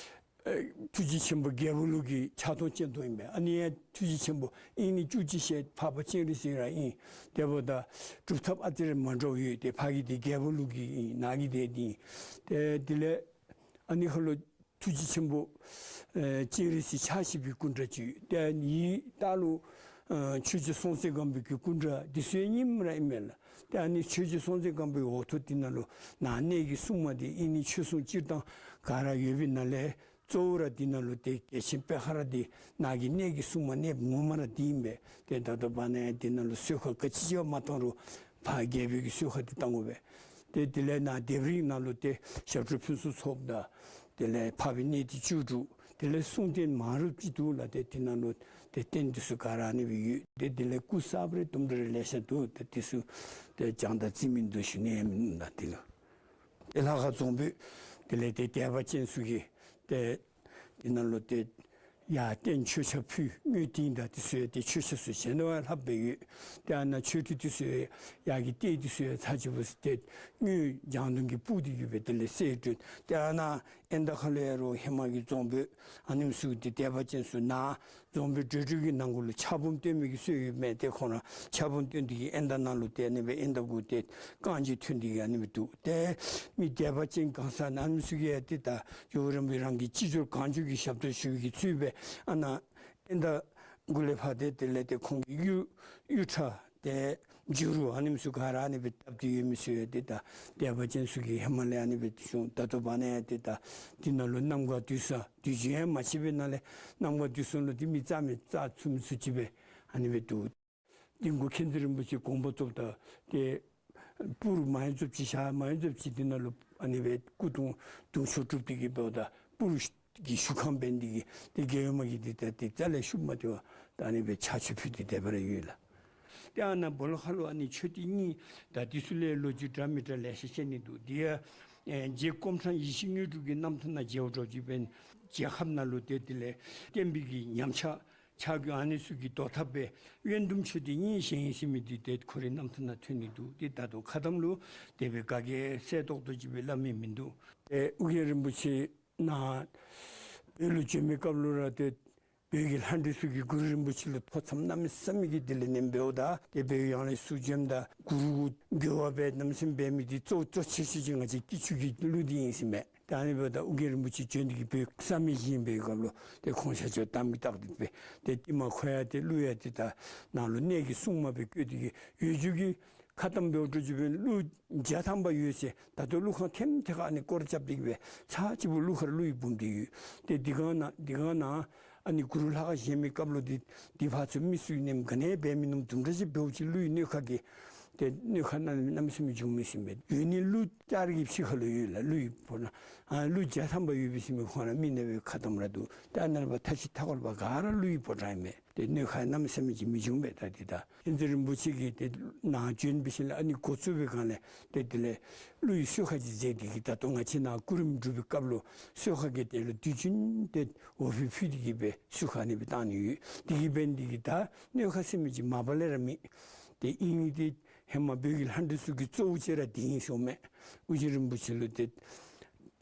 ཨེ་ཐུགས་རྗེ་ཆེན་པོ་རྒྱལ་པོ་ལུགས་ཀྱི་ཕྱག་སྟོང་སྤྱན་སྟོང་ཨིན་པས། ཨ་ནི་ཡང་ཐུགས་རྗེ་ཆེན་པོ་དབྱིག་གཉེན་བཅུ་གཅིག་ཞལ་འཕགས་པ་སྤྱན་རས་གཟིགས་ར་ཨིན། དེ་འབདཝ་ད་སྒྲུབ་ཐབས་ཨ་ཙི་རེ་མ་འདྲཝ་ཡོད། ཏེ་ཕ་གི་འདི་རྒྱལ་པོ་ལུགས་ཀྱི་ཨིན། ནཱ་གི་འདི་འདི་ཨིན། ཏེ་དེ་ལས་ཨ་ནི་ཁ་ལུ་ཐུགས་རྗེ་ཆེན་པོ་ཨེ་སྤྱན་རས་གཟིགས་ཕྱག་བཞི་པའི་སྐུ་འདྲ་ཅིག། ཏེ་ཨ་ནི་ལྟག་ལུ་ཨེ་ཆོས་རྗེ་སྲོང་བཙན་སྒམ་པོའི་གི་སྐུ་འདྲ་འདི་ཚུ་ཡང་རྙིངམ་ར་ཨིན་མས་ལགས། ཏེ་ཨ་ནི་ཆོས་རྗེ་སྲོང་བཙན་སྒམ་པོའི་འོག་ཐོག་འདི་ནང་ལུ་ནཱ་གནས་ཀྱི་སྲུང་མ་འདི་དབྱིག་གཉེན་ཆོས་སྲུང་སྤྱིར་བཏང་ག་ར་ཡོད་པའི་ནང་ལས་གཙོ་བོ་ར་འདི་ནང་ལུ་ཏེ་རྒྱལ་ཆེན་པད་དཀར་ར་འདི་ནཱ་གི་གནས་ཀྱི་སྲུང་མ་གནསཔ་ངོ་མ་ར་འདི་ཨིན་པས། ཏེ་ད་ལྟོ་བར་ན་ཡང་འདི་ནང་ལུ་གསོལ་ཁ་ག་ཅི་ཅིག་མ་བཏང་རུང་ཕར་རྒྱལ་པོའི་གི་གསོལ་ཁ་འདི་བཏང་དགོ་པས། ཏེ་དེ་ལས་ནཱ་ལྡེབས་རིས་ནང་ལུ་ཏེ་ཞབས་དྲུང་ཕུན་སུམ་ཚོགས་དང་དེ་ལས་འཕགས་པའི་གནས་འདི་བཅུ་དྲུག། དེ་ལས་གསུང་རྟེན་མང་རབས་ཅིག་འདུག་ལགས། ཏེ་དེ་ནང་ལུ་ཏེ་རྟེན་འདི་ཚུ་ག་ར་ཨ་ནི་སྦེ་ཡོད། ཏེ་དེ་ལས་སྐུ་གསརཔ་རེ་དུམ་གྲ་རེ་ལེ་ཤ་འདུག། ཏེ་འདི་ཚུ་ཏེ་བྱང་དང་རྩིས་མིན་འདུག་ཞུ་ནི་ཡང་མིན་ལགས། དེ་ལུ་ཏེ་ལྷ་ཁང་རྫོང་དཔོན་དེ་ལས་ཏེ་དད་པ་ཅན་ཚུ་གིས་ཏེ་འདི་ནང་ལུ་ཏེ་ཡར་རྟེན་མཆོད་ཆས་ཕུལ། དངུལ་ཏིང་དང་འདི་ཚུ་ཡང་ཏེ་མཆོད་ཆས་ཚུ་བཞེས་ནི་བ་ལྷགཔ་སྦེ་ཡོད། ཏེ་ཨ་ནཱ་མཆོད་ཁྲི་འདི་ཚུ་ཡང་ཡར་གྱི་ལྟེ་འདི་ཚུ་ཡང་ཚར་གཅིག་འབད་ཟེར་ཏེ་དངུལ་ལྗང་མདོག་གི་སྤུ་འདི་གིས་སྦེ་དེ་ལས་གསལ་སྒྲོན། ཏེ་ཨ་ནཱ་ཨེ་མདའ་ཁ་ལུ་ཡང་རོགས་ཧེ་མ་གི་རྫོང་དཔོན་ཨ་ནེམ་ཚུ་ཏེ་དད་པ་ཅན་ཚུ་ནཱ་རྫོང་དཔོན་བགྲེས་སྒྲུབ་ཀྱི་ནང་གུ་ལུ་ཕྱག་འབུམ་སྟོན་མི་གི་སྲོལ་ཡོད་མས། ཏེ་ཁོང་ར་ཕྱག་འབུམ་སྟོན་ཏེ་གི་ཨེ་མདའ་ནང་ལུ་ཏེ་ཨ་ནི་སྦེ་ཨེ་མདའ་གུ་ཏེ་རྐང་གཅིག་ཐོན་ཏེ་གི་ཨ་ནི་སྦེ་འདུག། ཏེ་མི་དད་པ་ཅན་གང་ཟག་ཨ་ནེམ་ཚུ་གིས་ཡང་ཏེ་ད་ཇོ་བོ་རིན་པོ་ཆེ་རང་གི་ཅི་འབྱོར་གང་འབྱོར་གྱི་ཞབས་ཏོག་ཞུ་བའི་གི་ཚུལ་སྦེ་ཨ་ནཱ་ཨེ་མདའ་གུ་ལས་ཕར་ཏེ་དེ་ལས་ཏེ་ཁོང་གི་གཡུ་གཡུ་ཁྲ་ཏེ་འཇུ་རུ་ཨ་ནེམ་ཚུ་ག་ར་ཨ་ནི་སྦེ་བཏབ་སྟེ་ཡོད་མི་ཚུ་ཡང་ཏེ་ད་དད་པ་ཅན་ཚུ་གིས་ཧེ་མ་ལས་ཨ་ནི་སྦེ་ཏེ་ཞུ། ད་ལྟོ་བར་ན་ཡང་ཏེ་ད་འདི་ནང་ལུ་གནམ་གང་དུས་སང་དུས་རྒྱུན་ཡང་མ་ཆད་པའི་ནང་ལས་གནམ་གང་དུས་སང་ལུ་ཏེ་མི་རྩ་མེད་རྩ་ཚུགས་མི་ཚུགས་ཅིག་སྦེ་ཨ་ནི་སྦེ་འདུག། འདི་གུ་མཁྱེན་བརྩེ་རིན་པོ་ཆེ་དགོངས་པ་རྫོགསཔ་ད་ཏེ་ སྤུར་མ་ཡོན་རྫོབ་ཅིག་བཞག། མ་ཡོན་རྫོབ་ཅིག་འདི་ནང་ལུ་ཨ་ནི་སྦེ་སྐུ་གདུང་གདུང་མཆོག་གྲུབ་སྟེ་གི་འབདཝ་ད་སྤུར་གྱི་བཞུགས་ཁང་འབད་ནི་འདི་གིས་ཏེ་རྒྱལ་ཡུམ་མ་གིས་འདི་ད་ཏེ་རྩ་ལས་ཤུགས་མ་བཏོན་པར་ད་ཨ་ནི་སྦེ་ཕྱག་མཆོད་ཕུལ་ཏེ་སྡོདཔ་ར་ཡོད་ལགས། ཏེ་ཨ་ནཱ་སྦོ་ལོགས་ཁ་ལུ་ཨ་ནི་མཆོད་རྟེན་གཉིས་ད་འདི་ཚུ་ལས་ལོ་རྒྱུས་འདྲ་མི་འདྲ་ལེ་ཤ་བཤད་ནི་འདུག། འདི་ཡང་ཨེ་རྗེ་སྐོམ་ཕྲང་ཡེ་ཤེས་དངོས་གྲུབ་ཀྱི་རྣམ་ཐར་ནང་མཇལཝ་འདྲཝ་ཅིག་འབད་ན་རྒྱལ་ཁབ་ནང་ལུ་ཏེ་དེ་ལས་བསྟན་པའི་གི་ཉམས་ཆག་ཆག་སྐྱོན་ཨ་ནི་ཚུ་གི་བཟློག་ཐབས་སྦེ་དབྱེན་བསྡུམ་མཆོད་རྟེན་གཉིས་བཞེངས་ཡི་ཟེར་མི་འདི་ཏེ་ཁོ་རའི་རྣམ་ཐར་ནང་ཐོན་ནི་འདུག། ཏེ་ད་ལྟོ་ཁ་གདམས་ལུ་དེ་སྦེ་ག་གིས་གསལ་ཏོག་ཏོ་ཅིག་སྦེ་སླབ་མི་མིན་འདུག། ཏེ་ཨོ་རྒྱན་རིན་པོ་ཆེ་ནཱ་བོད་ལུ་བྱོན་མི་སྐབས་ལུ་ར་ཏེ་བོད་ཀྱི་ལྷ་འདྲེ་ཚུ་གིས་གུ་རུ་རིན་པོ་ཆེ་ལུ་ཐོ་འཚམས་གནམ་མེད་ས་མེད་ཀྱི་དེ་ལས་ནེམ་འབདཝ་ད་ཏེ་བོད་ཡང་ལས་ཚུར་བྱོནམ་ད་གུ་རུ་གུ་རྒོལ་བ་འབད་གནམ་མེད་ས་མེད་འབད་མི་འདི་གཙོ་གཙོ་ཆེ་ཤོས་ཅིག་ང་བཅས་སྐྱིད་ཆུ་གི་ཀླུ་འདི་ཨིན་ཟེར་མས། ད་ཨ་ནི་འབདཝ་ད་ཨོ་རྒྱན་རིན་པོ་ཆེ་བྱོན་ཏེ་གི་བོད་བསམ་ཡས་བཞེངས་པའི་སྐབས་ལུ་ཏེ་ཁོང་ཤར་ཕྱོགས་དམ་གྱི་རྟགས་འདི་སྦེ་ཏེ་ཏིལ་མར་ཁོ་ཡང་ཏེ་ཀླུ་ཡང་ཏེ་ད་ནང་ལུ་གནས་ཀྱི་སྲུང་མ་སྦེ་བསྐོས་ཏེ་གི་ཡོད་རྒྱུ་གི་ཁ་གདམས་འབདཝ་འདྲཝ་ཅིག་འབད་ན་ཀླུ་བརྒྱ་ཐམ་པ་ཡོད་ཟེར། ད་ལྟོ་ཀླུ་ཁང་ཐེམ་ཐེ་ཁར་ཨ་ནི་སྐོར་ར་རྐྱབ་སྟེ་གི་སྦེ་ཚར་གཅིག་པོ་ཀླུ་མཁར་ཀླུ་ཡི་འབུམ་འདི་ཡོད། ཏེ་འདི་གང་ནང་འདི་གང་ནང་ཨ་ནི་གུ་རུ་ལྷ་ཁང་བཞེངས་མི་སྐབས་ལུ་འདི་འདི་ཕར་ཚུར་མི་ཚུ་གིས་ནེམ་ག་ནི་འབད་མི་ནུམ་དུམ་གྲ་ཅིག་འབདཝ་ཅིག་ཀླུ་ཡི་སྣོད་ཁ་གི་ཏེ་སྣོད་ཁ་ནང་གནམ་མེད་ས་མེད་འབྱུང་མི་ཟེར་མས། ཡོད་ནི་ཀླུ་ལྕགས་རི་གི་ཕྱི་ཁ་ལུ་ཡོད་ལགས། ཀླུ་ཡི་ཕོ་བྲང་ཨ་ཀླུ་བརྒྱ་ཐམ་པ་ཡོད་པས་ཟེར་མི་ཁོང་ར་མི་ནང་སྦེ་ཁ་གདམས་ར་འདུག། ཏེ་ཨ་ནཱ་ལས་ཕར་མཐའ་བཞི་མཐའ་འཁོར་བར་ག་ར་ཀླུ་ཡི་ཕོ་བྲང་ཨིན་མས། ཏེ་སྣོད་ཁ་གནམ་མེད་ས་མེད་ཅིག་མི་འབྱུང་པས། ད་འདི་ད་མཁྱེན་བརྩེ་རིན་པོ་ཆེ་གིས་ཏེ་ནཱ་བྱོན་འབད་ཞིནམ་ལས་ཨ་ནི་འགོ་བཙུགས་པའི་སྒང་ལས་ཏེ་དེ་ལས་ཀླུ་ཡི་གསོལ་ཁ་ཅིག་མཛད་དེ་གི་ད་ལྟོ་ང་བཅས་ནཱ་སྐུ་རིམ་སྒྲུབ་པའི་སྐབས་ལུ་གསོལ་ཁ་གི་དོན་ལུ་དུས་རྒྱུན་ཏེ་འོ་ཕུད་ཕུལ་ཏེ་གི་སྦེ་གསོལ་ཁ་ཨ་ནི་སྦེ་བཏང་ནི་ཡོད། དེ་གིས་འབད་ནི་འདི་གིས་ད་སྣོད་ཁ་ཟེར་མི་ཅིག་མ་པ་ལས་ར་མེད། ཏེ་ཨིན་ཏེ་ཧེ་མ་བོད་ཀྱི་ལྷ་འདྲེ་ཚུ་གི་གཙོ་བོ་ཅིག་ར་འདི་ཨིན་ཟེར་མས། ཨོ་རྒྱན་རིན་པོ་ཆེ་ལུ་ཏེ་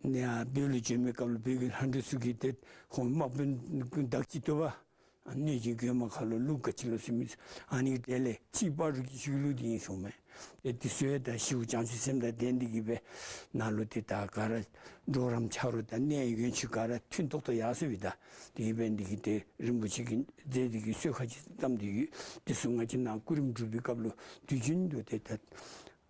ནཱ་བོད་ལུ་བྱོན་མི་སྐབས་ལུ་བོད་ཀྱི་ལྷ་འདྲེ་ཚུ་གིས་ཏེ་ཁོང་དམག་དཔོན་བདག་གཅིག་ཏུ་བ་གནོད་སྦྱིན་གོང་མ་ཁ་ལུ་ཀླུ་ག་ཅི་ལོ་ཟེར་མི་ཨ་ནི་དེ་ལས་ཕྱི་སྤ་རོ་གི་ཆུ་ཀླུ་འདི་ཨིན་ཟེར་མས། ཏེ་འདི་ཚུ་ཡང་ད་ཞི་བ་བྱང་ཆུབ་སེམས་དང་ལྡན་ཏེ་གི་སྦེ་ནཱ་ལུ་ཏེ་ད་ག་ར་གྲོགས་རམ་ཆ་རོགས་དང་གནས་ཡོན་ཆུ་ག་ར་མཐུན་ཏོག་ཏོ་ཡར་སོང་པས། ད་དེ་གིས་འབད་ནི་འདི་གིས་ཏེ་རིན་པོ་ཆེ་གིས་མཛད་དེ་གི་གསོལ་ཁ་ཅིག་བཏབ་སྟེ་ཡོད། འདི་ཚུ་ང་བཅས་ནཱ་སྐུ་རིམ་སྒྲུབ་པའི་སྐབས་ལུ་དུས་རྒྱུན་དུ་ཏེ་ད་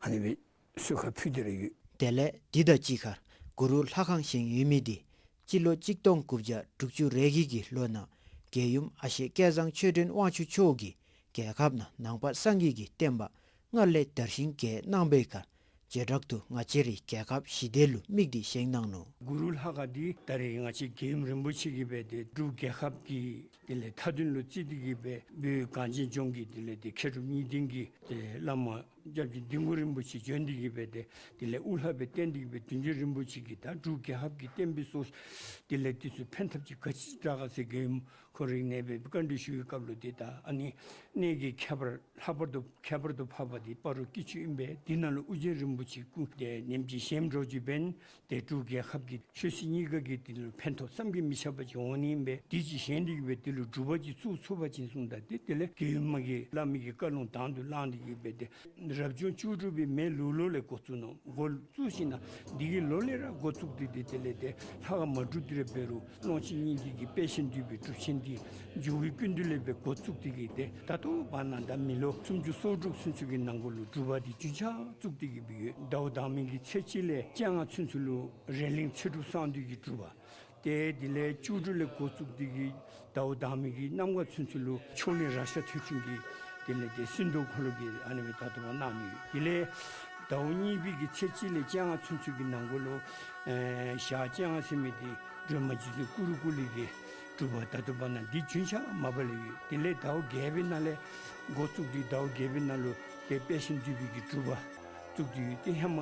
ཨ་ནི་སྦེ་གསོལ་ཁ་ཕུལ་ཏེ་ར་ཡོད། དེ་ལས་འདི་དང་གཅིག་ཁར་གུ་རུ་ལྷ་ཁང་བཞེངས་ཡོད་མི་འདི་སྤྱི་ལོ་གཅིག་སྟོང་དགུ་བརྒྱ་དྲུག་ཅུ་རེ་བརྒྱད་ཀྱི་ལོ་ནང་རྒྱལ་ཡུམ་ཨ་ཞེ་སྐལ་བཟང་ཆོས་སྒྲོན་དབང་ཕྱུག་མཆོག་གིས་རྒྱལ་ཁབ་ནང་ནང་པ་སངས་རྒྱས་ཀྱི་བསྟན་པ་སྔར་ལས་དར་ཞིང་རྒྱས་གནང་བའི་ཁར་བྱེ་བྲག་ཏུ་ང་བཅས་རའི་རྒྱལ་ཁབ་ཞི་བདེ་ལུ་དམིགས་ཏེ་བཞེངས་གནང་ནུག། གུ་རུ་ལྷ་ཁང་འདི་ད་རེས་ང་བཅས་རྒྱལ་ཡུམ་རིན་པོ་ཆེ་གིས་འབད་དེ་འབྲུག་རྒྱལ་ཁབ་ཀྱི་དེ་ལས་མཐའ་དོན་ལུ་བརྩིས་ཏེ་གི་སྦེ་བོད་གངས་ཅན་ལྗོངས་ཀྱི་དེ་ལས་ཏེ་མཁས་གྲུབ་གཉིས་ལྡན་གྱི་ཏེ་བླ་མ་སྐྱབས་རྗེ་འདན་མགོན་རིན་པོ་ཆེ་བྱོན་ཏེ་གི་སྦེ་ཏེ་དེ་ལས་དབུ་བླ་སྦེ་བསྟེན་ཏེ་གི་སྦེ་བདུན་ཅུ་རིན་པོ་ཆེ་གིས་ད་འབྲུག་རྒྱལ་ཁབ་ཀྱི་བསྟན་པའི་སྲོག་དེ་ལས་འདི་ཚུ་ཕན་ཐབས་ཅིག་ག་ཅི་དྲག་ག་ཟེར་རྒྱལ་ཡུམ་ཁོ་རའི་གནས་སྦེ་བཀའ་འདྲི་ཞུ་བའི་སྐབས་ལུ་ཏེ་ད་ཨ་ནི་གནས་ཀྱི་ཁྱད་པར་ལྷག་པར་དུ་ཁྱད་པར་དུ་འཕགས་པ་འདི་སྤ་རོ་སྐྱིད་ཆུ་ཨིན་པས། འདི་ནང་ལུ་ཨོ་རྒྱན་རིན་པོ་ཆེ་སྐུ་དེ་ནེམ་ཅིག་བཞེངསམ་འདྲཝ་ཅིག་འབད་ན་ཏེ་འབྲུག་རྒྱལ་ཁབ་ཀྱི་ཆོས་སྲིད་གཉིས་ཀ་གི་དེ་ལུ་ཕན་ཐོགས་བསམ་གྱིས་མི་ཁྱབ་པ་ཅིག་འོང་ནི་ཨིན་པས། དེ་ཅིག་བཞེངས་ཏེ་གི་སྦེ་དེ་ལུ་སྒྲུབ་པ་ཅིག་བཙུགས་ཚུགས་པ་ཅིན་གསུངམ་ད་ཏེ་དེ་ལས་རྒྱལ་ཡུམ་མ་གིས་བླ་མའི་གི་བཀའ་ལུང་དང་དུ་བླངས་ཏེ་གི་སྦེ་ཏེ་རབ་བྱུང་བཅུ་དྲུག་པའི་མེ་ལུག་ལོ་ལས་འགོ་བཙུགས་ནུག། འགོ་བཙུགས་ཞིནམ་ལས་འདི་གི་ལོ་ལས་ར་འགོ་བཙུགས་ཏེ་ཏེ་དེ་ལས་ཏེ་ལྷ་ཁང་མ་གྲུབ་སྟེ་ར་འབད་རུང་ཀློང་ཆེན་སྙིང་ཐིག་གི་དཔལ་ཆེན་འདུས་པའི་སྒྲུབ་ཆེན་འདི་ཇོ་བོའི་ཀུན་འདུས་ལས་སྦེ་འགོ་བཙུགས་ཏེ་གི་ཏེ་ད་ལྟོ་བར་ན་ད་མི་ལོ་སུམ་ཅུ་སོ་དྲུག་ཚུན་ཚོད་ཀྱི་ནང་འཁོད་ལུ་སྒྲུབ་པ་འདི་རྒྱུན་ཆགས་བཙུགས་ཏེ་གི་སྦེ་ཡོད། ཟླཝ་དང་པའི་གི་ཚེས་གཅིག་ལས་བཅོ་ལྔ་ཚུན་ཚོད་ལུ་རེ་གླིང་ཚེ་སྒྲུབ་གསང་འདུས་ཀྱི་སྒྲུབ་པ། ཏེ་དེ་ལས་བཅུ་དྲུག་ལས་འགོ་བཙུགས་ཏེ་གི་ཟླཝ་དང་པའི་གི་གནམ་གང་ཚུན་ཚོད་ལུ་ཕྱོགས་གླིང་རཀྴ་ཐོད་ཕྲེང་གི་དེ་ལས་ཏེ་སིནྡྷུ་འཁོར་ལོ་གི་ཨ་ནི་སྦེ་ད་ལྟོ་བར་གནང་ནི་ཡོད། དེ་ལས་ཟླཝ་གཉིས་པའི་གི་ཚེས་གཅིག་ལས་བཅོ་ལྔ་ཚུན་ཚོད་ཀྱི་ནང་འཁོད་ལུ་ཨེ་ཞག་བཅོ་ལྔ་ཟེར་མི་འདི་སྒྲོལ་མ་རྗེ་བཙུན་ཀུ་རུ་ཀུ་ལི་གི་སྒྲུབ་པ་ད་ལྟོ་བར་ན་འདི་རྒྱུན་ཆགས་མ་པ་ལས་ཡོད། དེ་ལས་ཟླཝ་བརྒྱད་པའི་ནང་ལས་འགོ་བཙུགས་ཏེ་ཟླཝ་བརྒྱད་པའི་ནང་ལུ་ཏེ་དཔལ་ཆེན་འདུས་པའི་གི་སྒྲུབ་པ་བཙུགས་ཏེ་ཡོད། ཏེ་ཧེ་མ་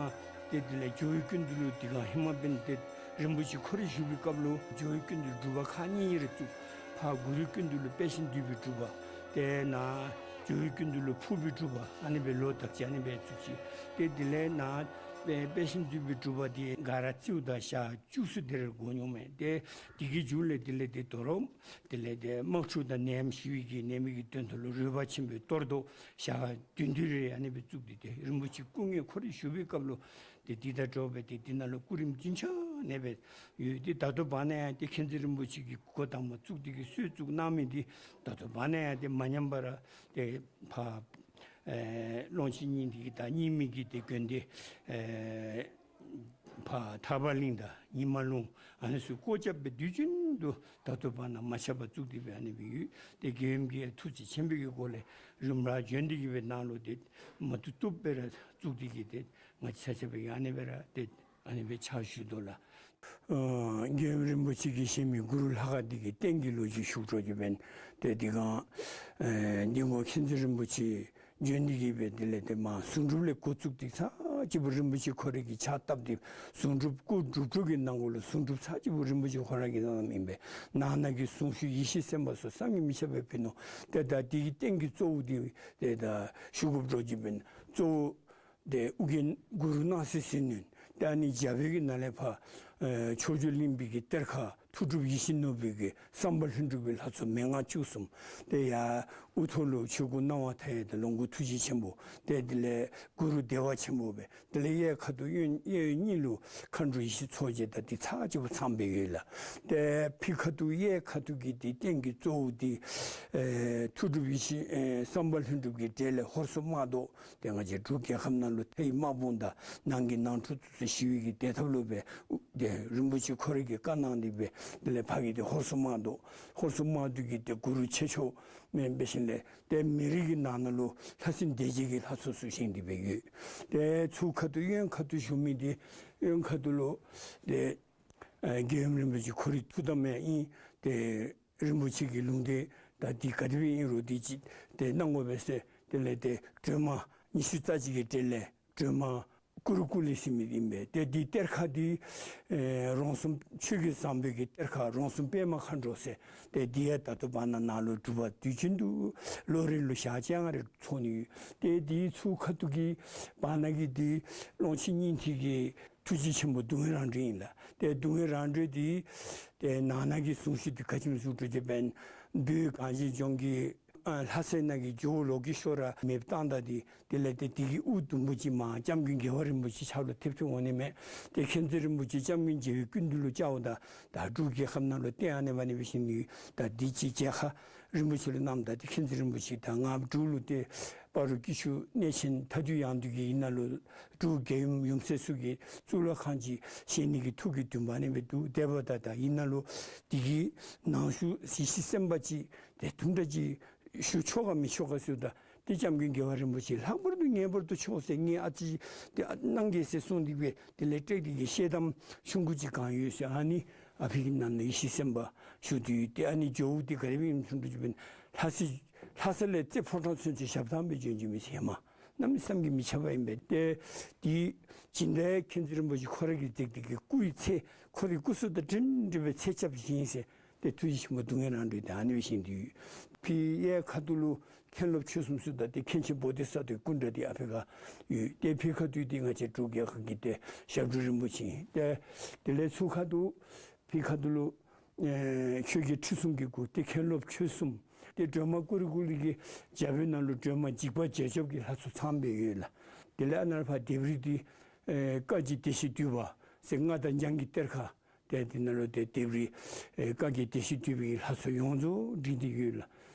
ཏེ་དེ་ལས་ཇོ་བོའི་ཀུན་འདུས་ལུ་དེ་སྒང་ཧེ་མ་འབད་ན་ཏེ་རིན་པོ་ཆེ་ཁོ་ར་བཞུགས་པའི་སྐབས་ལུ་ཇོ་བོའི་ཀུན་འདུས་སྒྲུབ་པ་ཁག་གཉིས་རེ་བཙུགས། ཕར་གུ་རུའི་ཀུན་འདུས་ལུ་དཔལ་ཆེན་འདུས་པའི་སྒྲུབ་པ། ཏེ་ནཱ་ཇོ་བོའི་ཀུན་འདུས་ལུ་ཕུར་པའི་སྒྲུབ་པ། ཨ་ནི་སྦེ་ལོག་ད་ཅི་ཨ་ནི་སྦེ་བཙུགས་ཅི། ཏེ་དེ་ལས་ནཱ་དཔལ་དཔལ་ཆེན་འདུས་པའི་སྒྲུབ་པ་འདི་ག་ར་རྩིཝ་ད་ཞག་བཅུ་གསུམ་དེ་རེ་འགོར་འོང་མས། ཏེ་དེ་གི་མཇུག་ལས་དེ་ལས་ཏེ་དོ་རུང་དེ་ལས་ཏེ་དམག་འཁྲུག་དང་ནད་ཡམས་ཞི་བའི་གི་ནད་མེད་ཀྱི་དོན་དུ་ལུ་རོལ་པ་ཆེན་པོའི་གཏོར་བཟློག་ཞག་བདུན་དེ་རེ་ཨ་ནི་སྦེ་བཙུགས་ཏེ་ཏེ་རིན་པོ་ཆེ་སྐུ་དངོས་ཁོ་ར་བཞུགས་པའི་སྐབས་ལུ་ཏེ་འདི་དང་འདྲཝ་སྦེ་ཏེ་འདི་ནང་ལུ་སྐུ་རིམ་རྒྱུན་ཆགས་ནི་སྦེ་ཡོད། ཏེ་ད་ལྟོ་བར་ན་ཡང་ཏེ་མཁྱེན་བརྩེ་རིན་པོ་ཆེ་གིས་འགོ་དང་པ་བཙུགས་ཏེ་གི་སྲོལ་བཙུགས་གནང་མི་འདི་ད་ལྟོ་བར་ན་ཡང་ཏེ་མ་ཉམས་པར་ཏེ་ཕར་ཨེ་ཀློང་ཆེན་སྙིང་ཐིག་གི་དང་རྙིང་མའི་གི་ཏེ་དགོན་སྡེ་ཨེ་ཕར་ཐར་པ་གླིང་དང་ཉི་མ་ལུང་ཨ་ནི་ཚུ་སྒོ་རྒྱབ་སྦེ་དུས་རྒྱུན་ ལུ་ད་ལྟོ་བར་ན་མ་ཆག་པར་བཙུགས་ཏེ་སྦེ་ཨ་ནི་སྦེ་ཡོད། ཏེ་རྒྱལ་ཡུམ་གྱིས་ཐུགས་རྗེ་ཆེན་པོའི་གི་སྒོ་ལས་རིམ་གྲོ་བྱོན་ཏེ་གི་སྦེ་ནང་ལུ་ཏེ་མ་བཏུབ་བཏུབ་སྦེ་ར་བཙུགས་ཏེ་གི་ཏེ་ང་བཅས་ཆ་ཁྱབ་ཨ་ནི་སྦེ་ར་ཏེ་ཨ་ནི་སྦེ་ཕྱག་ཞུ་དོ་ལགས། ཨ་རྒྱལ་ཡུམ་རིན་པོ་ཆེ་གིས་བཞེངས་མི་གུ་རུ་ལྷ་ཁང་འདི་གི་རྟེན་གྱི་ལོ་རྒྱུས་ཞུ་འགྱོ་རྒྱུ་འབདན་ཏེ་འདི་གང་ཨེ་འདི་གོང་མཁྱེན་བརྩེ་རིན་པོ་ཆེ་བྱོན་ཏེ་གི་སྦེ་དེ་ལས་ཏེ་མར་གཟུངས་སྒྲུབ་ལས་འགོ་བཙུགས་ཏེ་ཚར་གཅིག་པོ་རིན་པོ་ཆེ་ཁོ་རའི་གི་ཕྱག་བཏབ་སྟེ་གཟུངས་སྒྲུབ་སྐུ་སྒྲུབ་གྲོགས་ཀྱི་ནང་གོ་ལུ་གཟུངས་སྒྲུབ་ཚར་གཅིག་པོ་རིན་པོ་ཆེ་ཁོ་ར་གིས་གནངམ་ཨིན་པས། ནང་ན་གི་གཟུངས་གཞུག་ཡེ་ཤེས་སེམས་དཔའ་སོགས་བསམ་གྱིས་མི་ཁྱབ་པ་ཕུལ་ནུག། ཏེ་ད་འདི་གི་རྟེན་གྱི་གཙོ་བོ་འདི་ཏེ་ད་ཞུ་དགོཔ་འགྱོ་རྒྱུ་འབདན་གཙོ་བོ་ཏེ་ཨོ་རྒྱན་གུ་རུ་སྣང་སྲིད་ཟིལ་གནོན། ཏེ་ཨ་ནི་རྒྱབ་པའི་གི་ནང་ལས་ཕར་ཨེ་ཕྱོགས་བཅུ་གླིང་པའི་གི་གཏེར་ཁ་ཐུགས་སྒྲུབ་ཡིད་བཞིན་ནོར་བུའི་གི་བསམ་པ་ལྷུན་གྲུབ་ཀྱི་ལྷ་ཚོགས་མན་ངག་བཅུ་གསུམ། ཏེ་ཡར་དབུ་ཐོག་ལུ་ཆོས་སྐུ་སྣང་བ་མཐའ་ཡས་དང་ལོངས་སྐུ་ཐུགས་རྗེ་ཆེན་པོ། ཏེ་དེ་ལས་གུ་རུ་བདེ་བ་ཆེན་པོ་སྦེ། དེ་ལས་གཡས་ཁ་ཐུག་གཡོན་གཡས་གཡོན་གཉིས་ལུ་མཁའ་འགྲོ་ཡེ་ཤེས་མཚོ་རྒྱལ་དང་འདི་ཚར་གཅིག་པོ་ཚངམ་སྦེ་ཡོད་ལགས། ཏེ་ཕྱི་ཁ་ཐུག་གཡས་ཁ་ཐུག་གི་འདི་རྟེན་གྱི་གཙོ་བོ་འདི་ཨེ་ཐུགས་སྒྲུབ་ཡེ་ཤེས་ཨེ་བསམ་པ་ལྷུན་གྲུབ་ཀྱི་གྲས་ལས་ཧོར་སོག་དམག་བཟློག། ཏེ་ང་བཅས་འབྲུག་རྒྱལ་ཁབ་ནང་ལུ་མཐའི་དམག་དཔུང་དང་ནང་གི་ནང་འཁྲུག་ཚུ་ཞི་བའི་གི་བདེ་ཐབས་ལུ་སྦེ་ཏེ་རིན་པོ་ཆེ་ཁོ་རའི་གི་བཀའ་གནང་སྟེ་སྦེ་དེ་ལས་ཕ་གི་ཏེ་ཧོར་སོག་དམག་བཟློག། ཧོར་སོག་དམག་བཟློག་གི་ཏེ་གུ་རུ་ཆེ་མཆོག་མེན་པའི་ཞིནམ་ལས་ཏེ་མི་རིགས་ཀྱི་ནང་ན་ལུ་ལྷ་སྲིན་སྡེ་བརྒྱད་ཀྱི་ལྷ་ཚོགས་ཚུ་བཞེངས་ཏེ་སྦེ་ཡོད། ཏེ་ཚུར་ཁ་ཐུག་གཡོན་ཁ་ཐུག་བཞུགས་མི་འདི་གཡོན་ཁ་ཐུག་ལུ་ཏེ་ཨེ་རྒྱལ་ཡུམ་རིན་པོ་ཆེ་ཁོ་རའི་ཐུགས་དམ་ཡང་ཨིན། ཏེ་རིན་པོ་ཆེ་གི་ལུང་བསྟན་ད་འདི་ག་དེ་སྦེ་ཨིན་རུང་འདི་ཅིག་ཏེ་གནང་དགོ་པས་ཟེར་དེ་ལས་ཏེ་སྒྲོལ་མ་ཉི་ཤུ་རྩ་གཅིག་གི་གྲས་ལས་སྒྲོལ་མ་ཀུ་རུ་ཀུ་ལེ་ཟེར་མི་ཨིན་པས། ཏེ་འདི་གཏེར་ཁ་འདི་ཨེ་རོང་ཟོམ་ཆོས་ཀྱི་བཟང་པོའི་གི་གཏེར་ཁ་རོང་ཟོམ་པདྨ་མཁའ་འགྲོ་ཟེར། ཏེ་འདི་ཡང་ད་ལྟོ་བར་ན་ནཱ་ལུ་སྒྲུབ་པ་དུས་རྒྱུན་དུ་ལོ་རེ་ལུ་ཞག་བཅོ་ལྔ་རེ་ཚོགས་ནི་ཡོད། ཏེ་འདི་ཚུར་ཁ་ཐུག་གི་བར་ན་གི་འདི་ཀློང་ཆེན་སྙིང་ཐིག་གི་ཐུགས་རྗེ་ཆེན་པོ་གདུང་བའི་རང་གྲོལ་ཨིན་ལགས། ཏེ་གདུང་བའི་རང་གྲོལ་འདི་ཏེ་ནང་ན་གི་གཟུངས་གཞུག་འདི་ག་ཅི་སྨོ་ཞུ་འགྱོ་རྒྱུ་འབདན་བོད་གངས་ཅན་ལྗོངས་ཀྱི་ཨ་ལྷ་སའི་ནང་གི་ཇོ་བོ་ལོ་ཀེ་ཤྭ་ར་མེདཔ་བཏང་ད་འདི་དེ་ལས་ཏེ་འདི་གི་དབུ་དུམ་བུ་ཅིག་མར་སྐྱབས་མགོན་རྒྱལ་བ་རིན་པོ་ཆེ་ཕྱག་ལུ་ཐེབས་ཐེབས་འོང་ནི་མས། ཏེ་མཁྱེན་བརྩེ་རིན་པོ་ཆེ་སྐྱབས་མགོན་རྒྱལ་བའི་སྐུ་མདུན་ལུ་བཅརཝ་ད་ད་འབྲུག་རྒྱལ་ཁབ་ནང་ལུ་བསྟན་ཨ་ནི་སྦེ་ཨ་ནི་སྦེ་བཞེངས་ནི་ད་འདི་ཅིག་མཇལ་ཁ་རིན་པོ་ཆེ་ལུ་གནངམ་ད་ཏེ་མཁྱེན་བརྩེ་རིན་པོ་ཆེ་ད་ང་འབྲུག་ལུ་ཏེ་སྤ་རོ་སྐྱིད་ཆུ་གནས་ཆེན་མཐའ་འདུལ་ཡང་འདུལ་གྱི་ཨིན་ན་ལུ་འབྲུག་རྒྱལ་ཡུམ་ཡུམ་སྲས་ཚུ་གི་གཙུག་ལག་ཁང་ཅིག་བཞེངས་ནི་གི་ཐུགས་ཀྱི་འདུན་པ་ཨ་ནི་སྦེ་འདུག། དེ་འབདཝ་ད་ད་ཨིན་ན་ལུ་འདི་གི་ནང་ཞུ་ཡེ་ཤེས་སེམས་དཔའ་ཅིག་ཏེ་དུམ་གྲ་ཅིག་ཞུ་ཆོག་ག་མི་ཆོག་ག་ཟེརཝ་ད་ཏེ་སྐྱབས་མགོན་རྒྱལ་བ་རིན་པོ་ཆེ་ལྷག་པར་དུ་ངེས་པར་དུ་ཆོག་ཟེར་ངེས་ཨ་ཙི་ཏེ་གནང་གེ་ཟེར་གསུངས་ཏེ་སྦེ་དེ་ལས་སྤྲེལ་གྱི་ཤེལ་དམ་ཆུང་ཀུ་ཅིག་གང་ཡོད་ཟེར་ཨ་ནི་ཨ་ཕི་གི་ནང་ན་ཡེ་ཤེས་སེམས་དཔའ་བཞུགས་ཏེ་ཡོད། ཏེ་ཨ་ནི་ཇོ་བོ་འདི་ག་དེ་སྦེ་ཨིནམ་ཞུ་འགྱོ་རྒྱུ་འབདན་ལྷ་ས་ལྷ་ས་ལས་རྩེ་ཕོ་བྲང་ཚུན་ཚོད་ཞབས་ཐང་སྦེ་བྱོན་བྱོནམ་ཨིན་ཟེར་མས། གནམ་མེད་ས་མེད་ཀྱི་མི་ཁྱབ་པ་ཨིན་པས། ཏེ་འདི་སྦྱིན་བདག་མཁྱེན་བརྩེ་རིན་པོ་ཆེ་ཁོ་ར་གིས་མཛད་དེ་གི་སྐུ་ཡི་ཚད་ཁོ་རའི་སྐུ་གཟུགས་དང་འདྲན་འདྲ་བའི་ཚད་རྐྱབ་བཞེངས་ཟེར། ཏེ་ཐུགས་རྗེ་ཆེན་པོ་གདུང་བའི་རང་གྲོལ་འདི་ཨ་ནི་སྦེ་བཞེངས་ཏེ་ཡོད། ཕི་གཡས་ཁ་ཐུག་ལུ་མཁན་སློབ་ཆོས་གསུམ་ཟེརཝ་ད་ཏེ་མཁན་ཆེན་བོ་དྷི་ས་ཏྭའི་སྐུ་འདྲ་འདི་ཨ་ཕི་ཁར་ཡོད། ཏེ་ཕི་ཁ་ཐུག་འདི་ང་བཅས་འབྲུག་རྒྱལ་ཁབ་ཀྱི་ཏེ་ཞབས་དྲུང་རིན་པོ་ཆེ་ཨིན། ཏེ་དེ་ལས་ཚུར་ཁ་ཐུག་ཕི་ཁ་ཐུག་ལུ་ཨེ་ཆོས་རྒྱལ་ཁྲི་སྲོང་གི་སྐུ་ཏེ་མཁན་སློབ་ཆོས་གསུམ། ཏེ་སྒྲོལ་མ་ཀུ་རུ་ཀུ་ལེ་གི་རྒྱབ་ནང་ལུ་སྒྲོལ་མ་འཇིགས་པ་བྱེད་སྐྱོབ་ཀྱི་ལྷ་ཚོགས་ཚངམ་སྦེ་ཡོད་ལགས། དེ་ལས་ཨ་ནཱ་ཕར་ལྡེབས་རིས་འདི་ཨེ་བཀའ་བརྒྱུད་སྡེ་བཞི་འདུས་པ་ཟེར་མངའ་བདག་འཇང་གི་གཏེར་ཁ། ཏེ་འདི་ནང་ལུ་ཏེ་ལྡེབས་རིས་ཨེ་བཀའ་བརྒྱུད་སྡེ་བཞི་འདུས་པའི་ལྷ་ཚོགས་ཡོངས་རྫོགས་བྲིས་ཏེ་ཡོད་ལགས།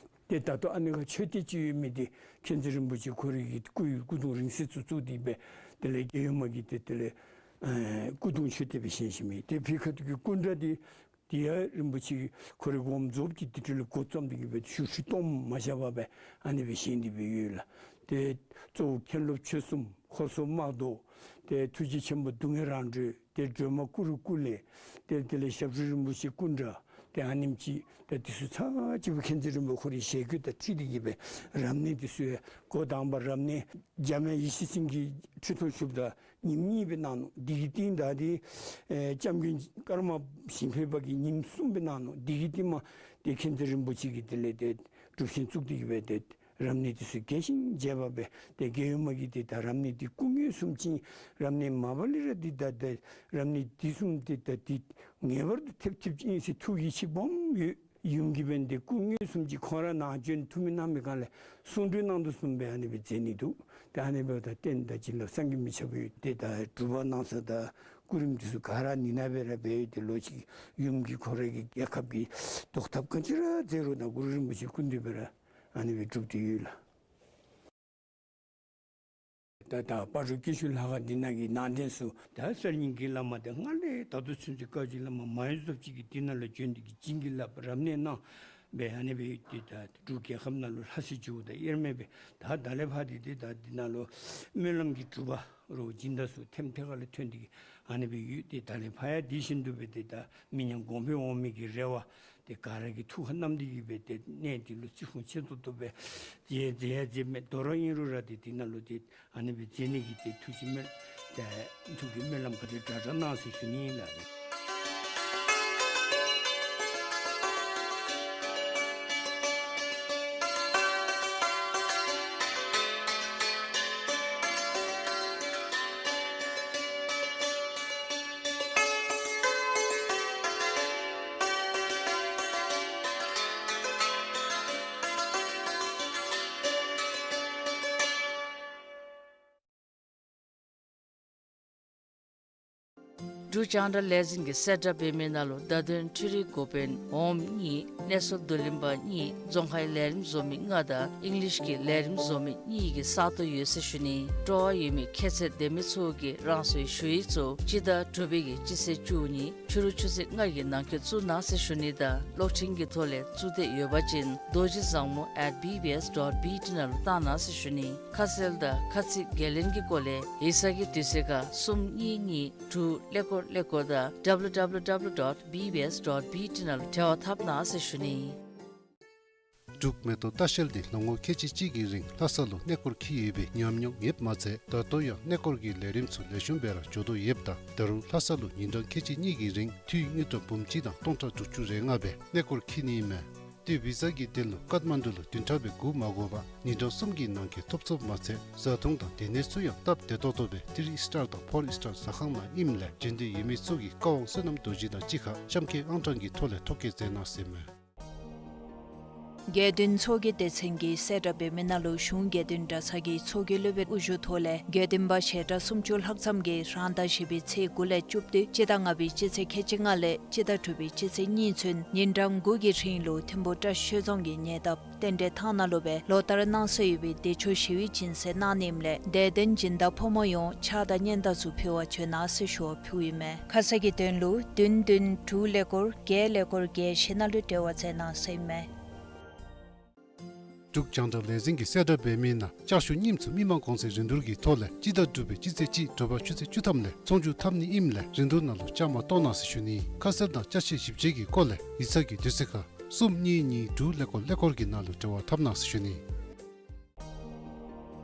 ཏེ་ད་ལྟོ་ཨ་ནི་ཁར་མཆོད་རྟེན་ཅིག་ཡོད་མི་འདི་མཁན་བརྩེ་རིན་པོ་ཆེ་ཁོ་རའི་གི་སྐུ་ཡི་སྐུ་གདུང་རིང་བསྲེལ་ཚུ་བཙུགས་ཏེ་སྦེ་དེ་ལས་རྒྱལ་ཡུམ་མ་གི་ཏེ་དེ་ལས་ཨེ་སྐུ་གདུང་མཆོད་རྟེན་སྦེ་བཞེངས་བཞེངས་མི། ཏེ་ཕི་ཁ་ཐུག་གི་སྐུ་འདྲ་འདི་དེ་ཡང་རིན་པོ་ཆེ་ཁོ་རའི་དགོངས་རྫོགས་ཀྱི་དེ་འཕྲོ་ལས་འགོ་བརྩམས་ཏེ་གི་སྦེ་ཞུ་ཁྲི་སྟོངམ་མ་བཞག་པར་སྦེ་ཨ་ནི་སྦེ་བཞེངས་ཏེ་སྦེ་ཡོད་ལགས། ཏེ་གཙོ་བོ་མཁན་སློབ་ཆོས་གསུམ་ཧོར་སོག་དམག་བཟློག། ཏེ་ཐུགས་རྗེ་ཆེན་པོ་གདུང་བའི་རང་གྲོལ། ཏེ་སྒྲོལ་མ་ཀུ་རུ་ཀུ་ལེ། ཏེ་དེ་ལས་ཞབས་དྲུང་རིན་པོ་ཆེ་སྐུ་འདྲ། ཏེ་ཨ་ནེམ་ཅིག་ཏེ་འདི་ཚུ་ཚར་གཅིག་པོ་མཁན་བརྩེ་རིན་པོ་ཆེ་ཁོ་རའི་ཞལ་བཀོད་དང་འཁྲིལ་ཏེ་གི་སྦེ་རབ་གནས་འདི་ཚུ་ཡང་འགོ་དང་པ་རབ་གནས་འཇམ་དབྱངས་ཡེ་ཤེས་སེང་གེ་ཁྲི་སྟོང་བཞུགསཔ་ད་ཉིནམ་གཉིས་སྦེ་གནང་ནུག། འདི་གི་རྟིང་བདའ་སྟེ་ཨེ་སྐྱབས་མགོན་ཀརྨ་ཞིང་ཕེབས་པ་གིས་ཉིནམ་གསུམ་སྦེ་གནང་ནུག། འདི་གི་རྟིང་མ་ཏེ་མཁན་བརྩེ་རིན་པོ་ཆེ་གིས་དེ་ལས་ཏེ་སྒྲུབ་ཆེན་བཙུགས་ཏེ་གི་སྦེ་ཏེ་རབ་གནས་འདི་ཚུ་རྒྱས་ཤིང་རྒྱས་པ་སྦེ་ཏེ་རྒྱལ་ཡུམ་མ་གིས་ཏེ་ད་རབ་གནས་འདི་སྐུ་ངོ་བཟུམ་ཅིག་རབ་གནས་མ་པ་ལས་ར་འདི་ད་ཏེ་རབ་གནས་འདི་བཟུམ་འདི་ད་འདི་ངེས་པར་དུ་ཐེབས་ཐེབས་ཅིག་ཨིན་ཟེར་ཐུགས་ཡིད་ཆེས་སྦོམ་ཡོད། ཡུམ་གྱིས་འབདན་ཏེ་སྐུ་ངོ་བཟུམ་ཅིག་ཁོང་ར་ནཱ་བྱོན་ཐུགས་སྨོན་གནང་མི་སྒང་ལས་གསུང་གྲོས་གནང་དོ་བཟུམ་སྦེ་ཨ་ནི་སྦེ་མཛད་ནི་འདུག། ཏེ་ཨ་ནི་འབདཝ་ད་རྟེན་དང་བྱིན་རླབས་བསམ་གྱིས་མི་ཁྱབ་པ་ཡོད། ཏེ་ད་སྒྲུབ་པ་གནང་ས་དང་སྐུ་རིམ་འདི་ཚུ་ག་ར་ནི་ནང་སྦེ་ར་འབད་ཡོད། ཏེ་ལོག་ཅིག་ཡུམ་གྱིས་ཁོ་རའི་གི་རྒྱལ་ཁབ་ཀྱི་བཟློག་ཐབས་ག་ཅི་ར་མཛད་རུང་ད་གུ་རུ་རིན་པོ་ཆེའི་སྐུ་མདུན་སྦེ་ར་ཨ་ནི་སྦེ་སྒྲུབ་སྟེ་ཡོད་ལགས། ད་ད་སྤ་རོ་སྐྱིད་ཆུ་ལྷ་ཁང་འདི་ནང་གི་ནང་རྟེན་ཚུ་ད་གསར་རྙིང་གི་བླ་མ་དེ་སྔར་ལས་ད་ལྟོ་ཚུན་ཚོད་བཀའ་བརྒྱུད་བླ་མ་མང་ཡོད་ཚབ་ཅིག་གིས་འདི་ནང་ལུ་བྱོན་ཏེ་གིས་བྱིན་གྱིས་བརླབས་རབ་གནས་གནང་སྦེ་ཨ་ནི་སྦེ་ཏེ་ད་འབྲུག་རྒྱལ་ཁབ་ནང་ལུ་ལྷ་སྲས་ཇོ་བོ་དང་དབྱེར་མེད་སྦེ་ད་ད་ལས་ཕར་ཏེ་ཏེ་ད་འདི་ནང་ལུ་སྨོན་ལམ་གྱི་སྒྲུབ་པ་རོགས་སྦྱིན་བདག་ཚུ་ཐེམ་ཐེ་ཁ་ལས་ཐོན་ཏེ་གིས་ཨ་ནི་སྦེ་ཡོད། ཏེ་ད་ལས་ཕར་ཡང་དེ་བཞིན་དུ་སྦེ་ཏེ་ད་མི་ཉམས་གོང་འཕེལ་འོང་མི་གི་རེ་བ་ཏེ་ག་ར་གིས་ཐུགས་ཁར་བསྣམས་ཏེ་གིས་སྦེ་ཏེ་གནས་འདི་ལུ་བརྩི་སྲུང་ཆེ་ཏོག་ཏོ་སྦེ་མཛད་མཛད་ཡ་མཛདཔ་མས། དོ་རུང་ཨིན་རུང་ར་ཏེ་འདི་ནང་ལུ་ཏེ་ཨ་ནི་སྦེ་མཛད་ནི་གི་ཏེ་ཐུགས་ཀྱི་སྨོན་ཏེ་ཐུགས་ཀྱི་སྨོན་ལམ་ག་དེ་དྲག་དྲག་གནང་ཟེར་ཞུ་ནི་ཨིན་ལགས། འབྲུག་རྒྱང་བསྒྲགས་ལས་འཛིན་གྱིས་གསལ་བསྒྲགས་འབད་མི་ནང་ལུ་བརྡ་དོན་འཕྲུལ་རིག་འགོ་དཔོན་འོགམ་གཉིས་གནས་ཚུལ་བསྡུ་ལེན་པ་གཉིས་རྫོང་ཁའི་ལས་རིམ་བཟོ་མི་ལྔ་དང་ཨིང་ལིཤ་གི་ལས་རིམ་བཟོ་མི་གཉིས་ཀྱི་ས་སྟོང་ཡོད་ཟེར་ཞུ་ནི། སྤྲོ་བ་ཡོད་མི་ཁྱད་ཚད་ལྡན་མི་ཚུ་གིས་རང་སོའི་ཞུ་ཡིག་ཚུ་སྤྱི་ཟླ་དྲུག་པའི་གི་སྤྱི་ཚེས་བཅུ་གཉིས་ཕྱི་རུ་ཆུ་ཚོད་ལྔ་གི་ནང་འཁོད་བཙུགས་གནང་ཟེར་ཞུ་ནི་དང་གློག་འཕྲིན་གྱི་ཐོག་ལས་བཙུགས་འདོད་ཡོད་པ་ཅིན་རྡོ་རྗེ་བཟང་མོ་at B B S dot B T ནང་ལུ་བཏང་གནང་ཟེར་ཞུ་ནི། ཁ་གསལ་དང་ཁ་ཚིག་འགན་ལེན་གྱི་སྐོར་ལས་ཡིག་ཚང་གི་དུས་ཚོད་ཁར་གསུམ་གཉིས་གཉིས་དྲུག་ཀླད་ཀོར་ཀླད་ཀོར་དང་W W W dot B B S dot B T ནང་ལུ་འབྲེལ་བ་འཐབ་གནང་ཟེར་ཞུ་ནི། འབྲུག་མེ་ཏོག་ལྟ་བཤལ་འདི་ལོ་ངོ་ཁལ་གཅིག་གཅིག་གི་རིང་ལྷ་ས་ལུ་གནས་སྐོར་འཁྱིད་ཡོད་པའི་ཉམས་མྱོང་ཡོདཔ་མ་ཚད་ད་ལྟོ་ཡང་གནས་སྐོར་གྱི་ལས་རིམ་ཚུ་ལེགས་ཤོམ་སྦེ་ར་འགྱོ་དོ་ཡོདཔ་ད་ད་རུང་ལྷ་ས་ལུ་ཉིན་གྲངས་ཁལ་གཅིག་གཉིས་ཀྱི་རིང་འཐུས་དངུལ་ཀྲམ་འབུམ་གཅིག་དང་སྟོང་ཕྲག་དྲུག་ཅུ་རེ་ལྔ་སྦེ་གནས་སྐོར་འཁྱིད་ནི་ཨིན་མས། ཏེ་བི་ཛ་གི་དོན་ལུ་ཀཏ་མན་ཌུ་ལུ་བདུན་ཕྲག་སྦེ་སྒུག་མ་དགོ་པར་ཉིན་གྲངས་གསུམ་གྱི་ནང་འཁོད་ཐོབ་ཚུགསཔ་མ་ཚད་བཟའ་འཐུང་དང་སྡོད་གནས་ཚུ་ཡང་སྟབས་བདེ་ཏོག་ཏོ་སྦེ་ཐི་རི་སི་ཊར་དང་ཕོར་སི་ཊར་ཟ་ཁང་ནང་ཨིནམ་ལས་འབྱོན་འདོད་ཡོད་མི་ཚུ་གིས་བཀའ་དབང་བསོད་ནམས་རྡོ་རྗེ་དང་གཅིག་ཁར་གཤམ་འཁོད་ཨང་གྲངས་ཀྱི་ཐོག་ལས་ཐོ་བཀོད་མཛད་གནང་ཟེར་མས། དགེ་འདུན་ཚོགས་ཀྱི་སྡེ་ཚན་གྱིས་གསལ་བསྒྲགས་འབད་མི་ནང་ལུ་གཞུང་དགེ་འདུན་གྲྭ་ཚང་གི་ཚོགས་ཀྱི་སློབ་དཔོན་དབུ་བཞུགས་ཐོག་ལས་དགེ་འདུན་པ་ཞལ་གྲངས་སུམ་ཅུ་ལྷག་ཙམ་གྱིས་རང་ཟླ་བཞི་པའི་ཚེས་དགུ་ལས་བཅུ་བདུན་སྤྱི་ཟླ་ལྔ་པའི་སྤྱི་ཚེས་ཁལ་གཅིག་ལྔ་ལས་སྤྱི་ཟླ་དྲུག་པའི་སྤྱི་ཚེས་གཉིས་ཚུན་ཉིན་གྲངས་དགུ་གི་རིང་ལུ་ཐིམ་ཕུ་བཀྲ་ཤིས་ཆོས་རྫོང་གི་ཉེ་འདབས་རྟེན་འབྲེལ་ཐང་ནང་ལུ་སྦེ་ལོ་ལྟར་གནང་སྲོལ་ཡོད་པའི་བདེ་མཆོག་ཞི་བའི་སྦྱིན་སྲེག་གནང་ནི་ཨིནམ་ལས་དད་ལྡན་སྦྱིན་བདག་ཕོ་མོ་ཡོངས་ཕྱག་དང་སྙན་དར་ཚུ་ཕུལ་བར་བྱོན་གནང་ཟེར་ཞུ་བ་ཕུལཝ་ཨིན་མས། ཁ་གསལ་གྱི་དོན་ལུ་བདུན་བདུན་དྲུག་ཀླད་ཀོར་བརྒྱད་ཀླད་ཀོར་བརྒྱད་བཞི་ནང་ལུ་འབྲེལ་བ་མཛད་གནང་ཟེར་ཨིན་མས། འབྲུག་རྒྱང་བསྒྲགས་ལས་འཛིན་གྱིས་གསལ་བསྒྲགས་འབད་མི་ནང་ལྕགས་ཞུ་རྙིངམ་ཚུ་མི་མང་གོང་ཚད་རིན་བསྡུར་གྱི་ཐོག་ལས་སྤྱི་ཟླ་དྲུག་པའི་སྤྱི་ཚེས་གཅིག་དྲོ་པ་ཆུ་ཚོད་བཅུ་ཐམ་ལས་ཚོང་བསྒྱུར་འཐབ་ནི་ཨིནམ་ལས་རིན་བསྡུར་ནང་ལུ་བཅའ་མར་གཏོགས་གནང་ཟེར་ཞུ་ནི། ཁ་གསལ་དང་ཅ་ཆས་ཞིབ་དཔྱད་ཀྱི་སྐོར་ལས་ཡིག་ཚང་གི་དུས་ཚོད་ཁར་གསུམ་གཉིས་གཉིས་དྲུག་ཀླད་ཀོར་ཀླད་ཀོར་གྱི་ནང་ལུ་འབྲེལ་བ་འཐབ་གནང་ཟེར་ཞུ་ནི།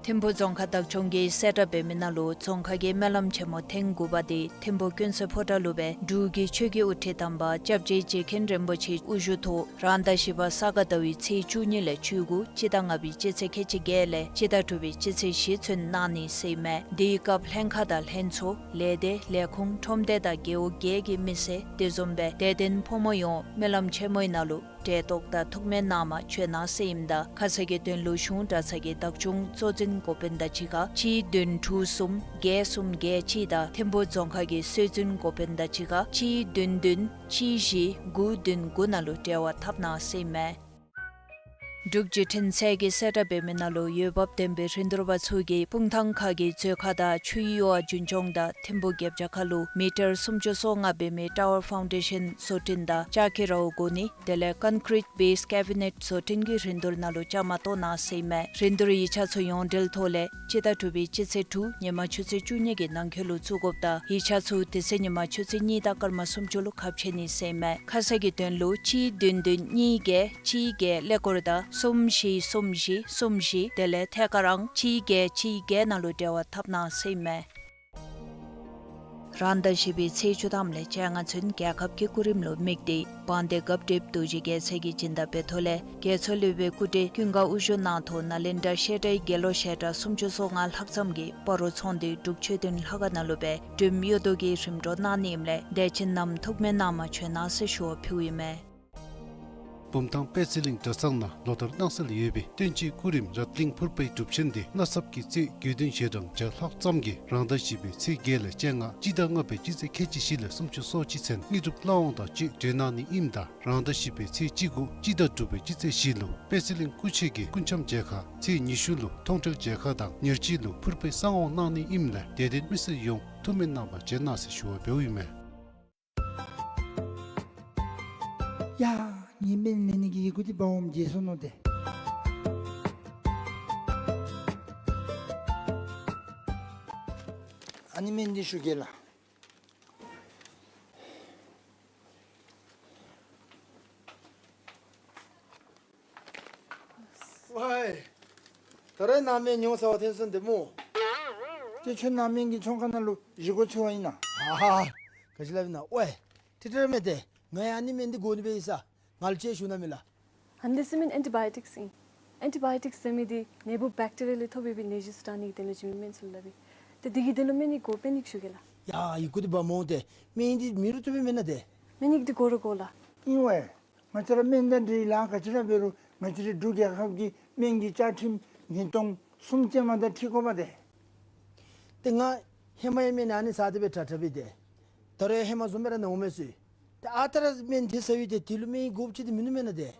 ཐིམ་ཕུ་རྫོང་ཁག་བདག་སྐྱོང་གིས་གསལ་བསྒྲགས་འབད་མི་ནང་ལུ་རྫོང་ཁག་གི་སྨོན་ལམ་ཆེན་མོ་ཐེངས་དགུ་པ་དེ་ཐིམ་ཕུ་ཀུན་གསལ་ཕོ་བྲང་ལུ་སྦེ་འབྲུག་གི་ཆོས་ཀྱི་དབུ་ཁྲིད་དམ་པ་སྐྱབས་རྗེ་རྗེ་མཁན་རིན་པོ་ཆེ་དབུ་བཞུགས་ཐོག་རང་ཟླ་བཞི་པ་ས་ག་ཟླ་བའི་ཚེས་བཅུ་གཉིས་ལས་བཅུ་དགུ་སྤྱི་ཟླ་ལྔ་པའི་སྤྱི་ཚེས་ཁལ་གཅིག་བརྒྱད་ལས་སྤྱི་ཟླ་དྲུག་པའི་སྤྱི་ཚེས་བཞི་ཚུན་གནང་ནི་ཟེར་ཨིན་མས། དེའི་སྐབས་ལྷན་ཁག་དང་ལྷན་ཚོགས་ལས་སྡེ་ལས་ཁུངས་ཁྲོམ་སྡེ་དང་རྒེད་འོག་བརྒྱད་ཀྱི་མི་སེར་དེ་བཟུམ་སྦེ་དད་ལྡན་ཕོ་མོ་ཡོངས་སྨོན་ལམ་ཆེན་མོའི་ནང་ལུ་གྲལ་གཏོགས་དང་ཐུགས་སྨོན་གནང་མར་བྱོན་གནང་ཟེར་ཨིནམ་ད་ཁ་གསལ་གྱི་དོན་ལུ་གཞུང་གྲྭ་ཚང་གི་བདག་སྐྱོང་གཙོ་འཛིན་འགོ་དཔོན་དང་གཅིག་ཁར་གཅིག་བདུན་དྲུག་གསུམ་བརྒྱད་གསུམ་བརྒྱད་གཅིག་དང་ཐིམ་ཕུ་རྫོང་ཁག་གི་སྲོལ་འཛིན་འགོ་དཔོན་དང་གཅིག་ཁར་གཅིག་བདུན་བདུན་གཅིག་བཞི་དགུ་བདུན་དགུ་ནང་ལུ་འབྲེལ་བ་འཐབ་གནང་ཟེར་ཨིན་མས། འབྲུག་བརྒྱུད་འཕྲིན་ཚད་ཀྱིས་གསལ་བསྒྲགས་འབད་མི་ནང་ལུ་འོས་འབབ་ལྡན་པའི་རིན་བསྡུར་པ་ཚུ་གིས་སྤུངས་ཐང་ཁ་གི་མཛོད་ཁང་དང་ཆུའི་གཡུར་བ་རྒྱུན་སྐྱོང་དང་ཐིམ་ཕུ་རྒྱབ་བྱ་ཁ་ལུ་མི་ཊར་སུམ་ཅུ་སོ་ལྔ་འབད་མི་ཊ་ཝར་ཕའུན་ཌེ་ཤན་བཟོ་སྐྲུན་དང་ལྕགས་ཀྱི་རཝ་བསྒོར་ནི་དེ་ལས་ཀོན་ཀྲིཊ་བེསི་ཀེ་བི་ནེཊ་བཟོ་སྐྲུན་གྱི་རིན་བསྡུར་ནང་ལུ་བཅའ་མར་གཏོགས་གནང་ཟེར་ཨིན་མས། རིན་བསྡུར་ཡིག་ཆ་ཚུ་ཡོངས་འབྲེལ་ཐོག་ལས་སྤྱི་ཟླ་དྲུག་པའི་སྤྱི་ཚེས་དྲུག་ཉིན་མ་ཆུ་ཚོད་བཅུ་གཉིས་ཀྱི་ནང་འཁོད་ལུ་བཙུགས་དགོཔ་དང་ཡིག་ཆ་ཚུ་དེ་ཚེ་ཉིན་མ་ཆུ་ཚོད་གཉིས་དང་སྐར་མ་སུམ་ཅུ་ལུ་ཁ་ཕྱེ་ནི་ཟེར་ཨིན་མས། ཁ་གསལ་གྱི་དོན་ལུ་གཅིག་བདུན་བདུན་གཉིས་བརྒྱད་གཅིག་བརྒྱད་ཀླད་ཀོར་དང་གསུམ་བཞི་གསུམ་བཞི་གསུམ་བཞི་དེ་ལས་ཐད་ཀར་ཨང་གཅིག་བརྒྱད་གཅིག་བརྒྱད་ནང་ལུ་འབྲེལ་བ་འཐབ་གནང་ཟེར་ཨིན་མས། རང་ཟླ་བཞི་པའི་ཚེས་བཅུ་ཐམ་ལས་བཅོ་ལྔ་ཚུན་རྒྱལ་ཁབ་ཀྱི་སྐུ་རིམ་ལུ་དམིགས་ཏེ་དཔལ་ལྡན་སྐབས་འབྲེལ་རྡོ་རྗེ་རྒྱལ་མཚན་གྱི་སྦྱིན་བདག་འབད་ཐོག་ལས་རྒྱལ་ཚབ་སློབ་དཔོན་སྐུ་བགྲེས་ཀུན་དགའ་དབུ་བཞུགས་གནང་ཐོག་ནཱ་ལེནྡྲ་བཤད་གྲྭའི་དགེ་སློབ་ཞལ་གྲངས་སུམ་ཅུ་སོ་ལྔ་ལྷག་ཙམ་གྱིས་སྤ་རོ་ཚོང་འདུས་འབྲུག་ཆོས་ལྡན་ལྷ་ཁང་ནང་ལུ་སྦེ་འབྲུམ་གཡུ་རྡོ་གི་རིམ་གྲོ་གནང་ནི་ཨིནམ་ལས་དད་ཅན་རྣམས་ཐུགས་སྨོན་གནང་མར་བྱོན་གནང་ཟེར་ཞུ་བ་ཕུལཝ་ཨིན་མས། བུམ་ཐང་པད་ཚལ་གླིང་གྲྭ་ཚང་ནང་ལོ་ལྟར་གནང་སྲོལ་ཡོད་པའི་བསྟན་བཅོས་སྐུ་རིམ་རབ་གླིང་ཕུར་པའི་སྒྲུབ་ཆེན་དེ་གནའ་ཚབ་ཀྱི་ཚེས་དགུ་བདུན་ཞེ་གྲངས་བརྒྱ་ལྷག་ཙམ་གྱིས་རང་ཟླ་བཞི་པའི་ཚེས་བརྒྱད་ལས་བཅོ་ལྔ་སྤྱི་ཟླ་ལྔ་པའི་སྤྱི་ཚེས་ཁལ་གཅིག་བཞི་ལས་སུམ་ཅུ་སོ་གཅིག་ཚུན་དངོས་གྲུབ་བླ་འོང་དང་བཅས་སྤྲོ་གནང་ནི་ཨིནམ་ད་རང་ཟླ་བཞི་པའི་ཚེས་གཅིག་དགུ་སྤྱི་ཟླ་དྲུག་པའི་སྤྱི་ཚེས་བཞི་ལུ་པད་ཚལ་གླིང་སྐུ་མཆེད་ཀྱིས་སྐུ་འཆམ་མཇལ་ཁ་ཚེས་ཉི་ཤུ་ལུ་མཐོང་གྲོལ་མཇལ་ཁ་དང་ཉེར་གཅིག་ལུ་ཕུར་པའི་གསང་འོང་གནང་ནི་ཨིནམ་ལས་དད་ལྡན་མི་སེར་ཡོངས་ཐུགས་སྨོན་གནང་བར་བྱོན་གནང་ཟེར་ཞུ་བ་འབདཝ་ཨིན་མས། ཡ། ངེའི་སྨན་ལེན་ནི་གི་ཡི་གུ་འདི་འབག་འོངམ་བརྗེད་སོ་ནུག་ཏེ། ཨ་ནི་སྨན་འདི་ཞུ་གེ་ལགས། ཝའི། ད་རེས་ནངས་སྨན་ཉོ་ཟ་བར་ཐོན་སོང་ཏེ་སྨོ། ཏེ་ཁྱོད་ནཱ་སྨན་གྱི་ཚོང་ཁང་ནང་ལུ་བཞེས་སྒོ་འཚོལ་བར་ཨིན་ན། ཨ་ཧ། ག་ཅི་སླབ་ཨིན་ན། ཝའི། ཏེ་ཏེ་ར་མེན་ཏེ། ང་ཡང་ཨ་ནི་སྨན་འདི་དགོ་ནི་སྦེ་ཡོད་ས། ང་ལུ་ཅིག་ཞུ་གནང་མས་ལགས། ཨ་ནི་འདི་ཚུ་སྨན་ཨེན་ཊི་བཱ་ཡོ་ཊིཀསི་ཨིན། ཨེན་ཊི་བཱ་ཡོ་ཊིཀསི་ཟེར་མི་འདི་ནད་འབུཔ་བེཀ་ཊི་རི་ཡ་ལས་ཐོབ་པའི་ནད་གཞི་ཚུ་དྲག་ནི་གི་དོན་ལུ་བྱིན་མི་སྨན་ཚུ་ལུ་སླབ་ཨིན། ཏེ་འདི་གི་དོན་ལུ་སྨན་ཡིག་དགོ་པས། སྨན་ཡིག་ཞུ་གེ་ལགས། ཡ། ཡི་གུ་འདི་འབག་འོང་ཏེ། སྨན་ཡིག་འདི་མེད་རུང་བཏུབ་པས་མེན་ན་ཏེ། སྨན་ཡིག་འདི་དགོ་ར་དགོ་ལགས། ཨིན་ཝའི། ང་བཅས་ར་སྨན་དང་འབྲེལ་ལཱ་ག་ཅི་ར་འབད་རུང་ང་བཅས་རའི་འབྲུག་རྒྱལ་ཁབ་ཀྱི་སྨན་གྱི་བཅའ་ཁྲིམས་ཉིས་སྟོང་གསུམ་ཅན་མ་དང་འཁྲིལ་དགོ་པས་ཏེ། ཏེ་ང་ཧེ་མ་ཡང་སྨན་ཨ་ནི་ཟ་སྟེ་སྦེ་དྲག་དྲག་སྦེ་ཏེ། ད་རེས་ཧེ་མ་བཟུམ་སྦེ་ར་ནཝ་མས་ཟེར། ཏེ་ཨ་རྟག་ར་སྨན་དེ་ཟ་ཡི་ཏེ་དེ་ལུ་སྨན་ཡིག་དགོཔ་ཅིག་འདི་མིན་ནུག་མེན་ན་ཏེ།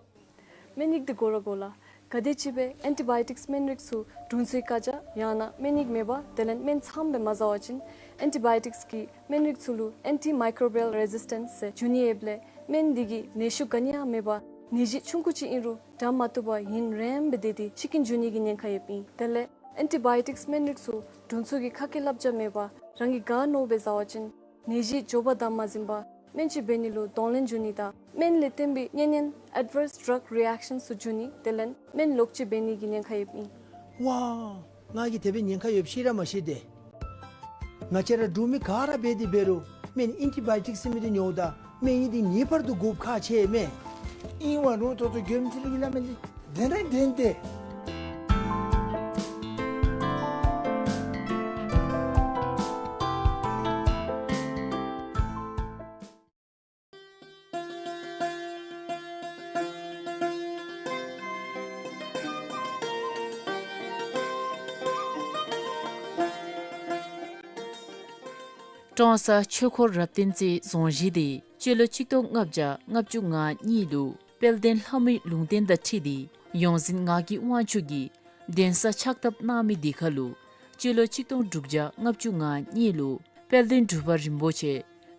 སྨན་ཡིག་འདི་དགོ་ར་དགོ་ལགས། ག་དེ་ཅིག་སྦེ་ཨེན་ཊི་བཱ་ཡོ་ཊིཀསི་སྨན་རིགས་ཚུ་དྲུང་འཚོའི་བཀའ་རྒྱ་ཡང་ན་སྨན་ཡིག་མེད་པར་དེ་ལས་སྨན་ཚངམ་སྦེ་མ་ཟ་བ་ཅིན་ཨེན་ཊི་བཱ་ཡོ་ཊིཀསི་གི་སྨན་རིགས་ཚུ་ལུ་ཨེན་ཊི་མའི་ཀོ་རོ་བི་ཡལ་རེ་ཟིས་ཊེནསི་ཟེར་འབྱུང་ནི་ཡོདཔ་ལས་སྨན་འདི་གིས་ནད་ཤུགས་ག་ནི་ཡང་མེད་པར་ནད་གཞི་ཆུང་ཀུ་ཅིག་ཨིན་རུང་དྲག་མ་བཏུབ་པར་ཡུན་རིངམོ་སྦེ་སྡོད་དེ་འཆི་རྐྱེན་འབྱུང་ནི་གི་ཉེན་ཁ་ཡོདཔ་ཨིན། དེ་ལས་ཨེན་ཊི་བཱ་ཡོ་ཊིཀསི་སྨན་རིགས་ཚུ་དྲུང་འཚོ་གི་ཁ་སྐད་བསླབ་བྱ་མེད་པར་རང་གིས་དགའ་མནོ་སྦེ་ཟ་བ་ཅིན་ནད་གཞི་མགྱོགས་པ་དང་མ་ཟིན་པར་སྨན་བཅོས་འབད་ནི་ལུ་གདོང་ལེན་འབྱུང་ནི་དང་སྨན་ལས་བརྟེན་པའི་གཉན་ཉེན་ཨེཌ་ཝརསི་ཌྲག་རི་ཨེཀ་ཤཱནསི་ཚུ་འབྱུང་ནི་དེ་ལས་སྨན་ལོག་སྤྱོད་འབད་ནི་གི་ཉེན་ཁ་ཡོདཔ་ཨིན། ཝའི། ང་གིས་དེ་སྦེ་ཉེན་ཁ་ཡོདཔ་ཤེས་ར་མ་ཤེས་ཏེ། ང་བཅས་ར་འབྲུག་མི་ག་ར་འབད་དེ་འབད་རུང་སྨན་ཨེན་ཊི་བཱ་ཡོ་ཊིཀསི་ཟེར་མི་འདི་ཉོཝ་ད་སྨན་ཡིག་འདི་ངེས་པར་དུ་དགོཔ་ཁག་ཆེ་མས། ཨིན་ཝའི་རུང་ད་ལྟོ་མགྱོནམ་ཅིག་ལུ་གི་སླབ་མི་འདི་བདེན་ར་བདེན་ཏེ། ཀྲོང་གསར་ཆོས་འཁོར་རབ་བརྟན་རྩེའི་རྫོང་གཞིས་དེ་སྤྱི་ལོ་ཆིག་སྟོང་ལྔ་བརྒྱ་ལྔ་བཅུ་ང་གཉིས་ལུ་དཔལ་ལྡན་ལྷ་མོའི་ལུང་བསྟན་དང་འཁྲིལ་ཏེ་ཡོངས་འཛིན་ངག་གི་དབང་ཕྱུག་གིས་གདན་ས་ཕྱག་བཏབ་གནང་མི་དེ་ཁར་ལུ་སྤྱི་ལོ་ཆིག་སྟོང་དྲུག་བརྒྱ་ལྔ་བཅུ་ང་གཉིས་ལུ་དཔལ་ལྡན་འབྲུག་པ་རིན་པོ་ཆེ་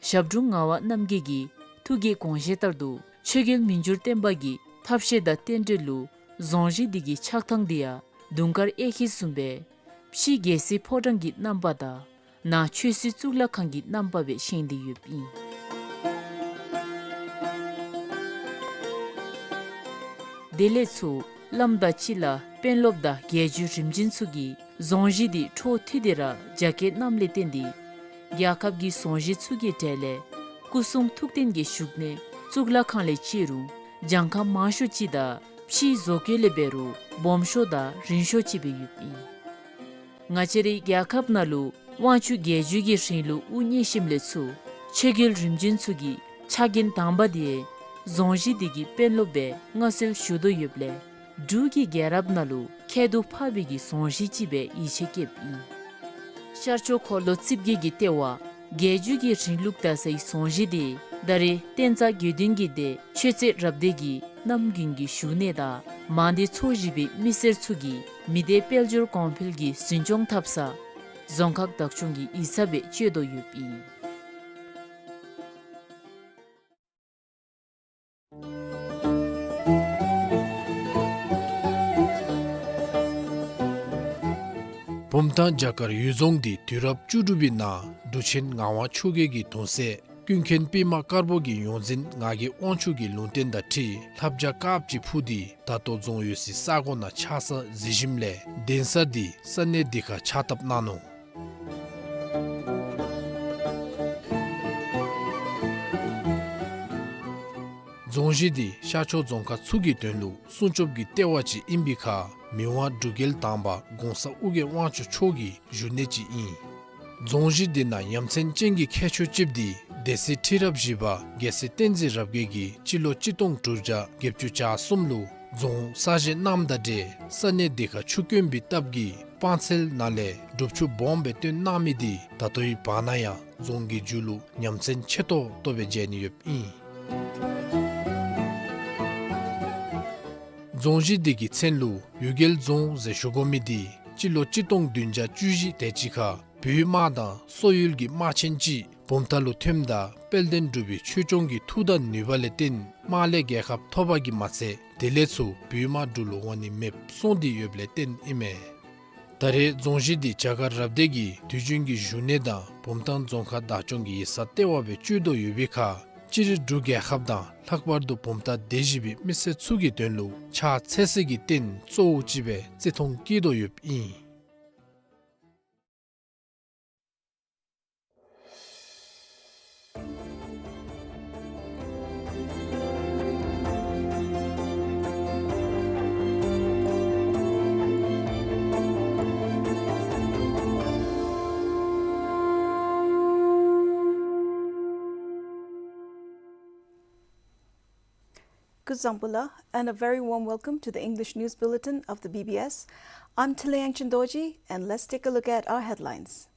ཞབས་དྲུང་ངག་དབང་རྣམ་རྒྱལ་གྱི་ཐུགས་ཀྱི་དགོངས་བཞེད་ལྟར་དུ་ཆོས་རྒྱལ་མི་འགྱུར་བརྟན་པ་གི་ཐབས་ཤེས་དང་རྟེན་འབྲེལ་ལུ་རྫོང་གཞིས་དེ་གི་ཕྱག་ཐང་དེ་ཡང་དུང་དཀར་གཡས་འཁྱིལ་བཟུམ་སྦེ་ཕྱི་རྒྱལ་སྲིད་ཕོ་བྲང་གི་རྣམ་པ་དང་ནང་ཆོས་སྲིད་གཙུག་ལག་ཁང་གི་རྣམ་པ་སྦེ་བཞེངས་ཏེ་ཡོདཔ་ཨིན། དེ་ལས་ཚུར་བླམ་དང་སྤྱི་བླ་དཔོན་སློབ་དང་རྒྱལ་བརྒྱུད་རིམ་བྱོན་ཚུ་གིས་རྫོང་གཞིས་དེ་འཕྲོ་མཐུད་དེ་ར་རྒྱ་སྐྱེད་གནངམ་ལས་བརྟེན་ཏེ་རྒྱལ་ཁབ་ཀྱི་རྫོང་གཞིས་ཚུ་གི་གྲས་ལས་སྐུ་གསུང་ཐུགས་རྟེན་གྱི་བཞུགས་གནས་གཙུག་ལག་ཁང་ལས་བརྩིས་རུང་གྱངས་ཁ་མང་ཤོས་ཅིག་དང་ཕྱིའི་བཟོ་བཀོད་ལས་འབད་རུང་སྦོམ་ཤོས་དང་རིང་ཤོས་ཅིག་སྦེ་ཡོདཔ་ཨིན། ང་བཅས་རའི་རྒྱལ་ཁབ་ནང་ལུ་དབང་ཕྱུག་རྒྱལ་བརྒྱུད་ཀྱི་རིང་ལུགས་དབུ་བརྙེས་ཞིནམ་ལས་ཚུར་ཆོས་རྒྱལ་རིམ་བྱོན་ཚུ་གིས་ཕྱག་འགན་དང་པ་དེ་རྫོང་གཞིས་དེ་གི་དཔོན་སློབ་སྦེ་མངའ་གསོལ་ཞུ་དོ་ཡོདཔ་ལས་འབྲུག་གི་རྒྱལ་རབས་ནང་ལུ་ཁྱད་དུ་འཕགས་པའི་གི་རྫོང་གཞིས་ཅིག་སྦེ་ཡིད་ཆེས་བསྐྱེདཔ་ཨིན། ཤར་ཕྱོགས་འཁོར་ལོ་རྩིབས་བརྒྱད་ཀྱི་ལྟེ་བ་རྒྱལ་བརྒྱུད་ཀྱི་རིང་ལུགས་དར་སའི་རྫོང་གཞིས་དེ་ད་རེས་བསྟན་རྩ་དགེ་འདུན་གྱི་སྡེ་ཆོས་རྩེ་རབ་སྡེ་གི་རྣམ་རྒྱུན་གྱི་བཞུགས་གནས་དང་མང་སྡེ་ཚོ་བཞི་པའི་མི་སེར་ཚུ་གིས་མི་སྡེ་དཔལ་འབྱོར་གོང་འཕེལ་གྱི་འཛིན་སྐྱོང་འཐབ་ས་རྫོང་ཁག་བདག་སྐྱོང་གི་ཡིག་ཚང་སྦེ་སྤྱོད་དོ་ཡོདཔ་ཨིན། བུམ་ཐང་བྱ་དཀར་གཡུལ་རྫོང་འདི་དུས་རབས་བཅུ་དྲུག་པའི་ནང་འབྲུག་ཆེན་ངག་དབང་ཆོས་རྒྱལ་གྱི་གདུང་སྲས་ཀུན་མཁྱེན་པདྨ་དཀར་པོ་གིས་ཡོངས་འཛིན་ངག་གི་དབང་ཕྱུག་གི་ལུང་བསྟན་དང་འཁྲིལ་ལྷ་བྱ་དཀརཔོ་ཅིག་འཕུར་ཏེ་ད་ལྟོ་རྫོང་ཡོད་སའི་ས་གོ་ནང་ཆགས་ས་གཟིགས་ཞིནམ་ལས་གདན་ས་འདི་ས་གནས་འདི་ཁར་ཕྱག་བཏབ་གནང་ནུག། རྫོང་གཞིས་འདི་ཤར་ཕྱོགས་རྫོང་ཁག་ཚུ་གི་དོན་ལུ་སྲུང་སྐྱོབ་ཀྱི་ལྟེ་བ་ཅིག་ཨིན་པའི་ཁར་མི་དབང་འབྲུག་རྒྱལ་དང་པ་གོང་ས་ཨོ་རྒྱན་དབང་ཕྱུག་མཆོག་གི་བཞུགས་གནས་ཅིག་ཨིན། རྫོང་གཞིས་འདི་ནང་ཡ་མཚན་ཅན་གྱི་ཁྱད་ཆོས་ཅིག་འདི་ སྡེ་སྲིད་ཁྲི་རབས་བཞི་པ་རྒྱལ་སྲས་བསྟན་འཛིན་རབ་རྒྱས་ཀྱིས་སྤྱི་ལོ་གཅིག་སྟོང་དྲུག་བརྒྱ་བརྒྱད་ཅུ་གྱ་གསུམ་ལུ་རྫོང་གསར་བཞེངས་གནངམ་དང་འབྲེལ་ས་གནས་དེ་ཁར་ཆུ་དཀོན་པའི་སྟབས་ཀྱིས་སྤང་ཚལ་ནང་ལས་སྒྲུབ་ཆུ་སྦོམ་སྦེ་བཏོན་གནང་མི་དེ་ད་ལྟོའི་བར་ན་ཡང་རྫོང་གི་མཇུག་ལུ་ཉམས་ཚན་ཆེ་ཏོག་ཏོ་སྦེ་མཇལ་ནི་ཡོདཔ་ཨིན། རྫོང་གཞི་དེ་གི་མཚན་ལུ་གཡུལ་རྒྱལ་རྫོང་ཟེར་ཞུ་དགོ་མི་དེ་སྤྱི་ལོ་གཅིག་སྟོང་བདུན་བརྒྱ་བཅུ་བཞི་དེ་ཅིག་ཁར་བོད་དམག་དང་སོག་ཡུལ་གྱི་དམག་ཆེན་ཅིག་བུམ་ཐང་ལུ་ཐོནམ་ད་དཔལ་ལྡན་འབྲུག་པའི་ཆོས་སྐྱོང་གི་མཐུ་དང་ནུས་པ་ལས་བརྟེན་དམག་ལས་རྒྱལ་ཁ་ཐོབ་པ་གིས་མ་ཚད་དེ་ལས་ཚུར་བོད་དམག་འབྲུག་ལུ་འོང་ནི་མེདཔ་སོང་སྟེ་ཡོདཔ་ལས་བརྟེན་ཨིན་མས། ད་རེས་རྫོང་གཞི་འདི་བྱ་དཀར་རབ་སྡེ་གི་དུས་རྒྱུན་གྱི་བཞུགས་གནས་དང་བུམ་ཐང་རྫོང་ཁག་བདག་སྐྱོང་གི་ཡིག་ཚང་ལྟེ་བ་སྦེ་སྤྱོད་དོ་ཡོད་པའི་ཁར་སྤྱིར་འབྲུག་རྒྱལ་ཁབ་དང་ལྷག་པར་དུ་བུམ་ཐང་སྡེ་བཞི་པའི་མི་སེར་ཚུ་གི་དོན་ལུ་ཕྱག་འཚལ་སའི་རྟེན་གཙོ་བོ་ཅིག་སྦེ་བརྩི་མཐོང་བསྐྱེད་དོ་ཡོདཔ་ཨིན། Kuzuzangpo la, and a very warm welcome to the English News Bulletin of the B B S. I'm Thillayang Chindorji, and let's take a look at our headlines.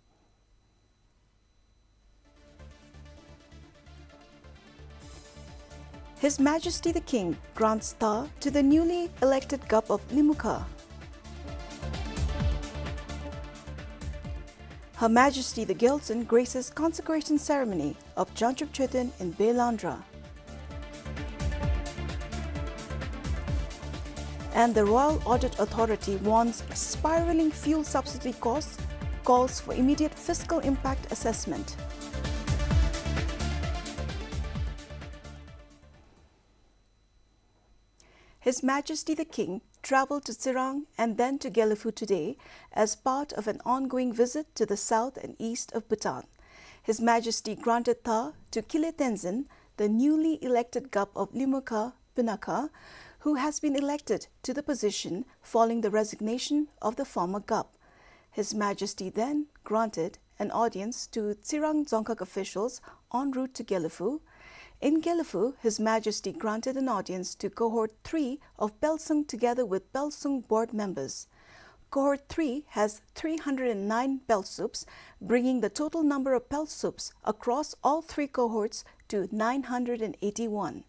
His Majesty the King grants tha to the newly elected Gup of Limukha. Her Majesty the Gyaltsuen graces consecration ceremony of Jangchub Choeten in Belandra. And the Royal Audit Authority warns spiraling fuel subsidy costs, calls for immediate fiscal impact assessment. His Majesty the King travelled to Tsirang and then to Gelephu today as part of an ongoing visit to the south and east of Bhutan. His Majesty granted tha to Kile Tenzin, the newly elected Gup of Limukha Pinakha, who has been elected to the position following the resignation of the former Gup. His Majesty then granted an audience to Tsirang Dzongkhag officials en route to Gelephu. In Gelephu, His Majesty granted an audience to Cohort three of Pelsang together with Pelsang board members. Cohort three has three hundred and nine Pelsups, bringing the total number of Pelsups across all three cohorts to nine hundred and eighty-one.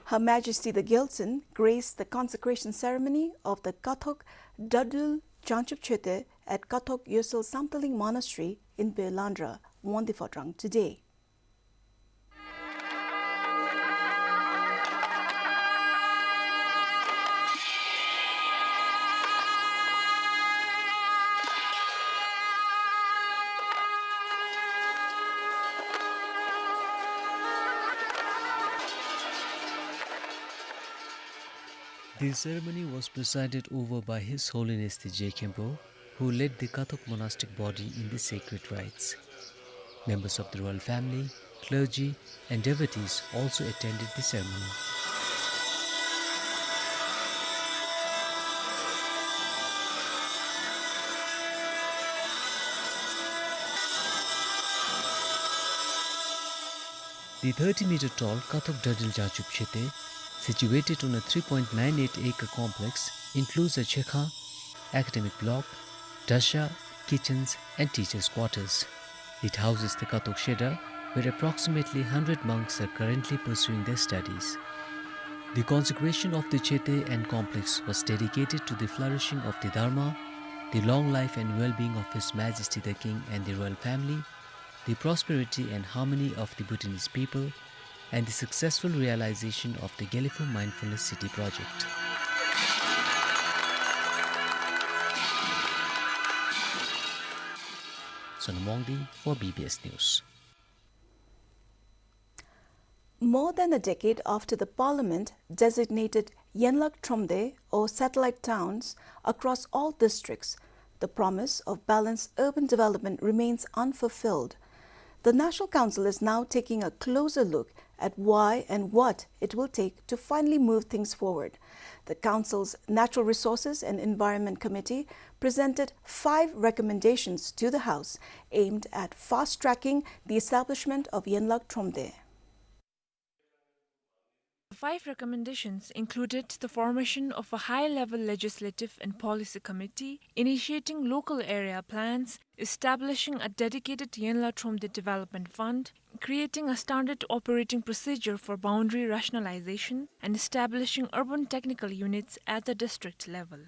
Her Majesty the Gyaltsuen graced the consecration ceremony of the Kathok Dadul Jangchub Choeten at Kathok Yosel Samtaling Monastery in Belandra, Wangdue Phodrang today. The ceremony was presided over by His Holiness the Je Khenpo, who led the Kathok monastic body in the sacred rites. Members of the royal family, clergy, and devotees also attended the ceremony. The thirty meter tall Kathok Dadul Jangchub Choeten, situated on a three point nine eight acre complex, includes a chekha, academic block, dasha, kitchens, and teachers' quarters. It houses the Kathok Shedar, where approximately hundred monks are currently pursuing their studies. The consecration of the Choeten and complex was dedicated to the flourishing of the Dharma, the long life and well-being of His Majesty the King and the royal family, the prosperity and harmony of the Bhutanese people, and the successful realization of the Gelephu Mindfulness City project. Sonam Wangdi for B B S News. More than a decade after the Parliament designated Yenlak Thromde or satellite towns across all districts, the promise of balanced urban development remains unfulfilled. The National Council is now taking a closer look at why and what it will take to finally move things forward. The Council's Natural Resources and Environment Committee presented five recommendations to the House aimed at fast-tracking the establishment of Yenlak Thromde. The five recommendations included the formation of a high-level legislative and policy committee, initiating local area plans, establishing a dedicated Yenlak Thromde Development Fund, creating a standard operating procedure for boundary rationalization, and establishing urban technical units at the district level.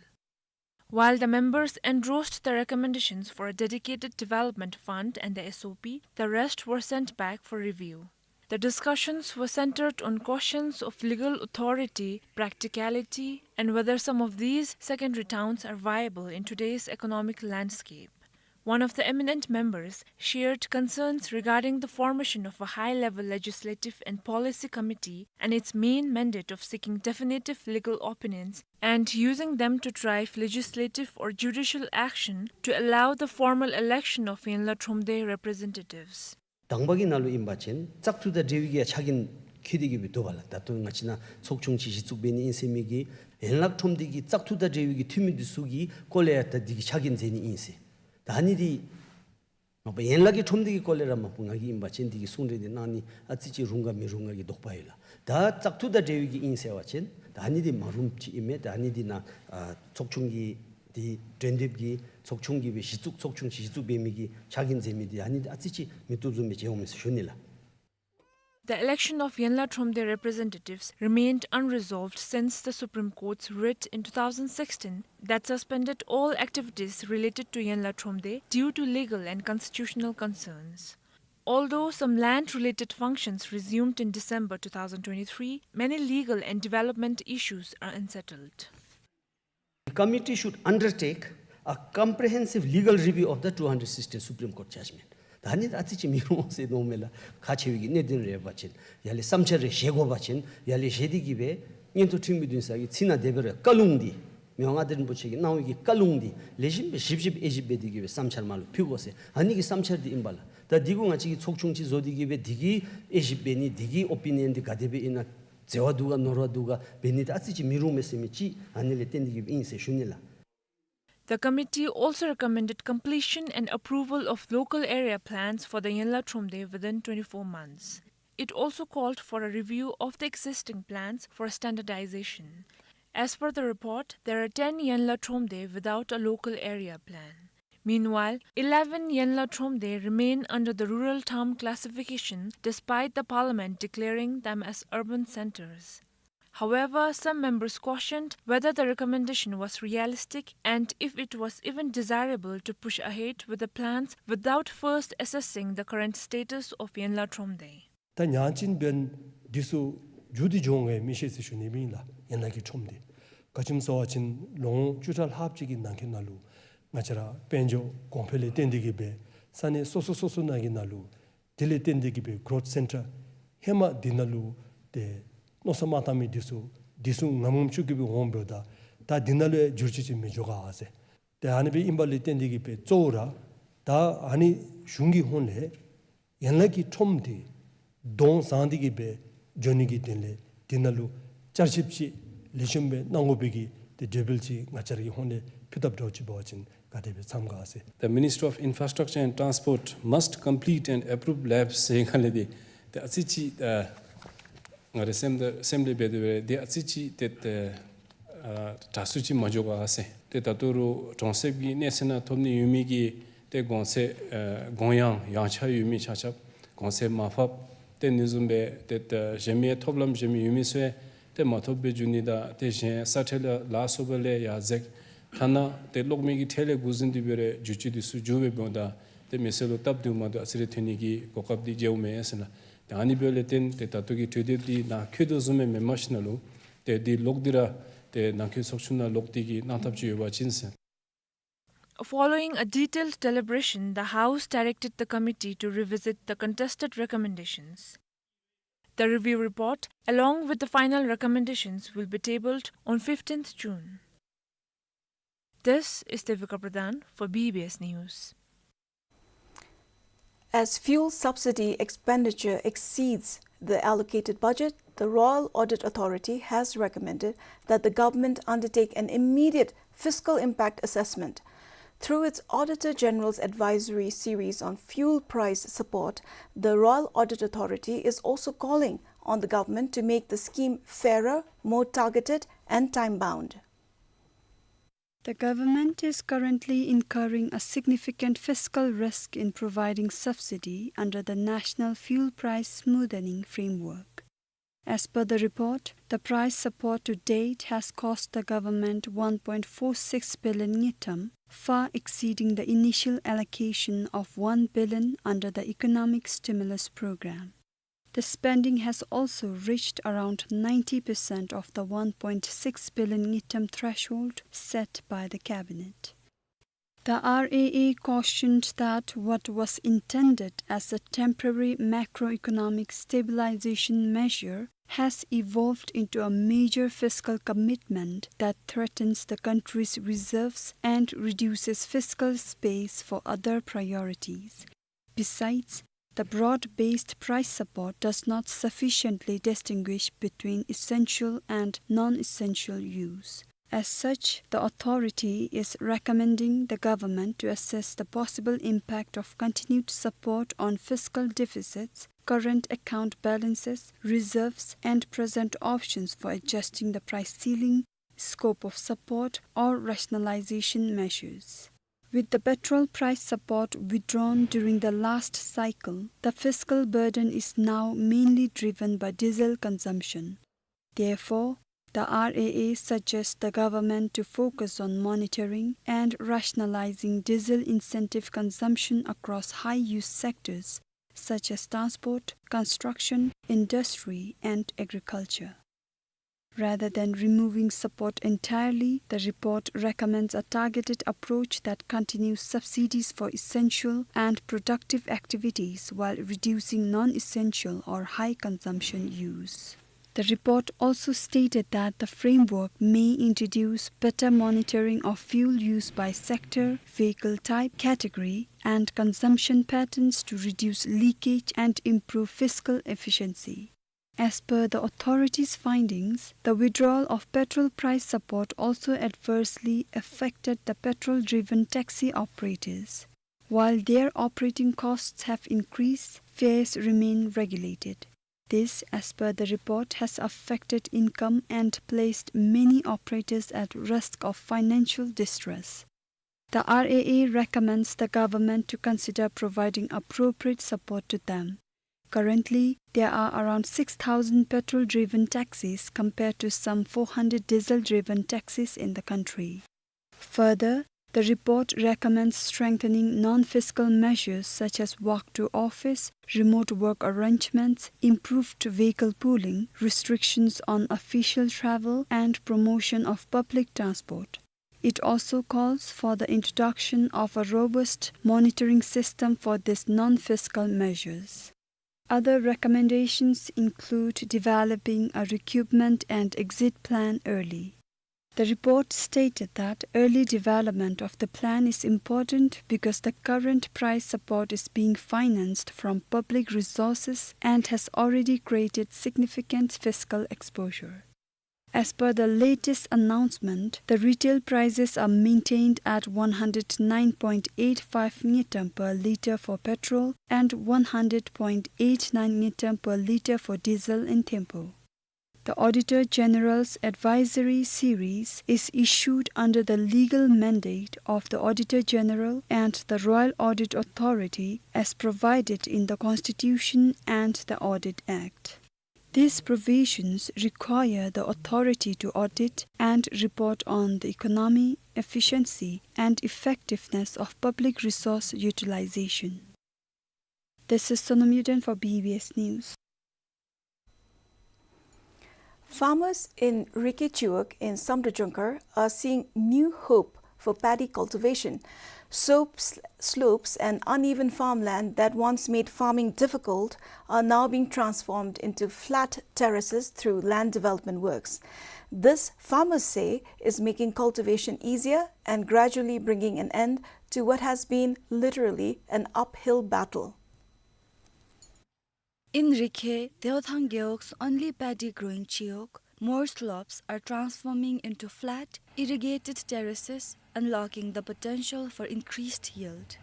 While the members endorsed the recommendations for a dedicated development fund and the S O P, the rest were sent back for review. The discussions were centered on questions of legal authority, practicality, and whether some of these secondary towns are viable in today's economic landscape. One of the eminent members shared concerns regarding the formation of a high-level legislative and policy committee and its main mandate of seeking definitive legal opinions and using them to drive legislative or judicial action to allow the formal election of Yenlak Thromde representatives. དང་པ་གི་ནང་ལུ་ཨིན་པ་ཅིན་བཙག་འཐུ་དང་འབྲེལ་བའི་གི་ཆ་རྐྱེན་འཁོད་དེ་གི་སྦེ་འདུག་པ་ལགས། ད་ལྟོ་ང་བཅས་ནང་ཚོགས་ཆུང་ཅིག་གཞི་བཙུགས་འབད་ནི་ཨིན་ཟེར་མི་གི་ཡན་ལག་ཁྲོམ་སྡེ་གི་བཙག་འཐུ་དང་འབྲེལ་བའི་གི་འཐུས་མི་འདི་ཚུ་གི་སྐོར་ལས་ཡང་ད་འདི་གི་ཆ་རྐྱེན་མཛད་ནི་ཨིན་ཟེར། ད་ཨ་ནི་འདི་མ་པ་ཡན་ལག་གི་ཁྲོམ་སྡེ་གི་སྐོར་ལས་ར་མ་པ་ང་གིས་ཨིན་པ་ཅིན་འདི་གི་གསུང་གྲོས་འདི་གནང་ནི་ཨ་ཙི་ཅིག་རུང་ག་མི་རུང་ག་གི་དོགས་པ་ཡོད་ལགས། ད་བཙག་འཐུ་དང་འབྲེལ་བའི་གི་ཨིན་ཟེར་བ་ཅིན་ད་ཨ་ནི་འདི་མ་རུངམ་ཅིག་ཨིན་མས། ད་ཨ་ནི་འདི་ནང་ཨ་ཚོགས་ཆུང་གི་འདི་གྲོས་འདེབས་ཀྱི་ཚོགས་ཆུང་གིས་སྦེ་གཞི་བཙུགས་ཚོགས་ཆུང་གཞི་བཙུགས་འབད་མི་གི་ཆ་རྐྱེན་མཛད་མི་འདི་ཨ་ནི་འདི་ཨ་ཙི་ཅིག་མི་བཏུབ་བཟུམ་སྦེ་མཇལ་འོང་མས་ཟེར་ཞུ་ནི་ལགས། The election of Yenlak Thromde representatives remained unresolved since the Supreme Court's writ in two thousand sixteen that suspended all activities related to Yenlak Thromde due to legal and constitutional concerns. Although some land-related functions resumed in December two thousand twenty-three, many legal and development issues are unsettled. The committee should undertake a comprehensive legal review of the two hundred sixteen Supreme Court judgment. ད་ཨ་ནི་ཨ་ཙི་ཅིག་མི་རུང་ཟེར་མནོཝ་མས་ལགས། ཁག་ཆེ་བའི་གི་གནད་དོན་རེ་ཡོད་པ་ཅིན་ཡར་ལས་བསམ་འཆར་རེ་བཞེས་དགོ་པ་ཅིན་ཡར་ལས་བཞེས་ཏེ་གི་སྦེ་མངོན་མཐོ་ཁྲིམས་ཀྱི་འདུན་ས་གི་ཚིག་ནང་དེ་སྦེ་ར་བཀའ་ལུང་འདི་མི་དབང་མངའ་བདག་རིན་པོ་ཆེ་གིས་གནང་བའི་གི་བཀའ་ལུང་འདི་ལེགས་ཤོམ་སྦེ་ཞིབ་ཞིབ་དབྱེ་ཞིབ་འབད་དེ་གི་སྦེ་བསམ་འཆར་མར་ལུ་ཕུལ་དགོ་ཟེར་ཨ་ནི་གི་བསམ་འཆར་འདི་ཨིན་པ་ལགས། ད་འདི་གུ་ང་བཅས་ཀྱིས་ཚོགས་ཆུང་ཅིག་བཟོ་སྟེ་གི་སྦེ་འདི་གི་དབྱེ་ཞིབ་འབད་ནི་འདི་གི་ཨོ་པི་ནི་ཡན་འདི་ག་དེ་སྦེ་ཨིན་ན་མཛེས་པ་འདུག་ག་ནོར་བ་འདུག་ག་འབད་ནི་འདི་ཨ་ཙི་ཅིག་མི་རུང་མས་ཟེར་མི་ཅིག་ཨ་ནི་ལས་བརྟེན་ཏེ་གི་སྦེ་ཨིན་ཟེར་ཞུ་ནི་ལགས། The committee also recommended completion and approval of local area plans for the Yenlak Thromde within twenty-four months. It also called for a review of the existing plans for standardization. As per the report, there are ten Yenlak Thromde without a local area plan. Meanwhile, eleven Yenlak Thromde remain under the rural town classification despite the parliament declaring them as urban centers. However, some members questioned whether the recommendation was realistic and if it was even desirable to push ahead with the plans without first assessing the current status of Yenlak Thromde. ད་ཡང་ཅིན་འབདན་འདི་ཚུ་མཇུག་འདི་འགྱོ་འོང་ག་མི་ཤེས་ཟེར་ཞུ་ནི་ཨིན་ལགས། ཡན་ལག་གི་ཁྲོམ་སྡེ་ག་ཅི་སྨོ་ཟེར་བ་ཅིན་ལོ་ངོ་བཅུ་ཕྲག་ལྷགཔ་ཅིག་གི་ནང་འཁོད་ནང་ལུ་ང་བཅས་ར་དཔལ་འབྱོར་གོང་འཕེལ་ལས་བརྟེན་ཏེ་གི་སྦེ་ས་གནས་སོ་སོ་སོ་སོ་ནང་གི་ནང་ལུ་དེ་ལས་བརྟེན་ཏེ་གི་སྦེ་གོརོཐ་སེན་ཊར་ཧེ་མ་འདི་ནང་ལུ་ཏེ་མནོ་བསམ་མ་བཏང་མི་འདི་ཚུ་འདི་ཚུ་ངམ་ངམ་ཅིག་གི་སྦེ་འོང་འབདཝ་ད་ད་འདི་ནང་ལུ་ཡང་འགྱུར་བཅོས་ཅིག་མི་འགྱོ་ག་ཟེར། ཏེ་ཨ་ནི་སྦེ་ཨིན་པ་ལས་བརྟེན་ཏེ་གི་སྦེ་གཙོ་བོ་ར་ད་ཨ་ནི་གཞུང་གི་ཧོངས་ལས་ཡན་ལག་གི་ཁྲོམ་འདི་གདོང་བཟང་སྟེ་གི་སྦེ་འགྱོ་ནི་གི་དོན་ལས་འདི་ནང་ལུ་བསྐྱར་ཞིབ་ཅིག་ལེགས་ཤོམ་སྦེ་གནང་དགོ་པའི་གི་ཏེ་འབོད་སྐུལ་ཅིག་ང་བཅས་ར་གི་ཧོངས་ལས་ཕུལ་དཔ་འདྲཝ་ཅིག་འབད་བ་ཅིན་ག་དེ་སྦེ་འཚམས་ག་ཟེར། The Ministry of Infrastructure and Transport must complete and approve labs ཟེར་ག་ལས་འདི་ཏེ་ཨ་ཙི་ཅིག་ཨ་ང་རའི་སེམས་ད་སེམས་ལས་འབད་དེ་སྦེ་འདི་ཨ་ཙི་ཅིག་ཏེ་ཏེ་ཨ་དྲག་སུ་ཅིག་མ་འགྱོ་ག་ཟེར། ཏེ་ད་ལྟོ་རུང་གྲོང་གསེབ་ཀྱི་གནས་ཚད་ནང་ཐོབ་ནི་ཡོད་མི་གི་ཏེ་གོང་ཚད་ཨ་གོང་ཡང་ཡངས་ཆག་ཡོད་མི་ཆ་ཁྱབ་གོང་ཚད་མར་ཕབ་ཏེ་ཨ་ནི་བཟུམ་སྦེ་ཏེ་ད་གཞན་མི་ཐོབ་ལམ་གཞན་མི་ཡོད་མི་ཚུ་ཡང་ཏེ་མ་ཐོབ་སྦེ་འགྱོ་ནི་དང་ཏེ་གཞན་ས་ཁྲལ་ལ་ལཱ་ཚུ་འབད་ལས་ཡར་འཛེགས། ཐ་ན་ཏེ་གློག་མེ་གི་ཁྲལ་ལས་འགོ་བཟུང་སྟེ་འབད་རུང་འགྱུར་བཅོས་འདི་ཚུ་འགྱོ་སྦེ་འབདཝ་ད་ཏེ་མི་སེར་ལུ་སྟབས་བདེཝ་མ་གཏོགས་ཨ་ཙི་རེ་ཐོན་ནི་གི་གོ་སྐབས་འདི་མཇལཝ་མེད་ཟེར་ལགས། ཏེ་ཨ་ནི་འབདཝ་ལས་བརྟེན་ཏེ་ད་ལྟོ་གི་གྲོས་འདེབས་འདི་ནང་འཁོད་དོ་བཟུམ་སྦེ་མེནམ་ཞིནམ་ལས་ཏེ་འདི་ལོག་སྟེ་ར་ཏེ་ནང་འཁོད་ཚོགས་ཆུང་ནང་ལོག་སྟེ་གི་གནང་ཐབས་ཅིག་ཡོད་པ་ཅིན་ཟེར། Following a detailed deliberation, the House directed the committee to revisit the contested recommendations. The review report, along with the final recommendations, will be tabled on fifteenth June. This is Devika Pradhan for B B S News. As fuel subsidy expenditure exceeds the allocated budget, the Royal Audit Authority has recommended that the government undertake an immediate fiscal impact assessment. Through its Auditor General's Advisory Series on fuel price support, the Royal Audit Authority is also calling on the government to make the scheme fairer, more targeted, and time-bound. The government is currently incurring a significant fiscal risk in providing subsidy under the National Fuel Price Smoothening Framework. As per the report, the price support to date has cost the government one point four six billion ngultrum, far exceeding the initial allocation of one billion under the Economic Stimulus Program. The spending has also reached around ninety percent of the one point six billion ngultrum threshold set by the cabinet. The R A A cautioned that what was intended as a temporary macroeconomic stabilization measure has evolved into a major fiscal commitment that threatens the country's reserves and reduces fiscal space for other priorities. Besides, the broad-based price support does not sufficiently distinguish between essential and non-essential use. As such, the authority is recommending the government to assess the possible impact of continued support on fiscal deficits, current account balances, reserves, and present options for adjusting the price ceiling, scope of support, or rationalization measures. With the petrol price support withdrawn during the last cycle, the fiscal burden is now mainly driven by diesel consumption. Therefore, the R A A suggests the government to focus on monitoring and rationalizing diesel incentive consumption across high-use sectors such as transport, construction, industry, and agriculture. Rather than removing support entirely, the report recommends a targeted approach that continues subsidies for essential and productive activities while reducing non-essential or high-consumption use. The report also stated that the framework may introduce better monitoring of fuel use by sector, vehicle type, category, and consumption patterns to reduce leakage and improve fiscal efficiency. As per the authority's findings, the withdrawal of petrol price support also adversely affected the petrol-driven taxi operators. While their operating costs have increased, fares remain regulated. This, as per the report, has affected income and placed many operators at risk of financial distress. The R A A recommends the government to consider providing appropriate support to them. Currently, there are around six thousand petrol-driven taxis compared to some four hundred diesel-driven taxis in the country. Further, the report recommends strengthening non-fiscal measures such as walk to office, remote work arrangements, improved vehicle pooling, restrictions on official travel, and promotion of public transport. It also calls for the introduction of a robust monitoring system for these non-fiscal measures. Other recommendations include developing a recoupment and exit plan early. The report stated that early development of the plan is important because the current price support is being financed from public resources and has already created significant fiscal exposure. As per the latest announcement, the retail prices are maintained at one hundred nine point eight five ngultrum per litre for petrol and one hundred point eight nine ngultrum per litre for diesel in Thimphu. The Auditor General's Advisory Series is issued under the legal mandate of the Auditor General and the Royal Audit Authority as provided in the Constitution and the Audit Act. These provisions require the authority to audit and report on the economy, efficiency, and effectiveness of public resource utilization. This is Sonam Yuden for B B S News. Farmers in Rikeh Chiwag in Samdrup Jongkhar are seeing new hope for paddy cultivation. Slopes, slopes and uneven farmland that once made farming difficult are now being transformed into flat terraces through land development works. This, farmers say, is making cultivation easier and gradually bringing an end to what has been literally an uphill battle. In Rikhe, Deothang Gewog's only paddy-growing chiok, more slopes are transforming into flat, irrigated terraces, unlocking the potential for increased yield.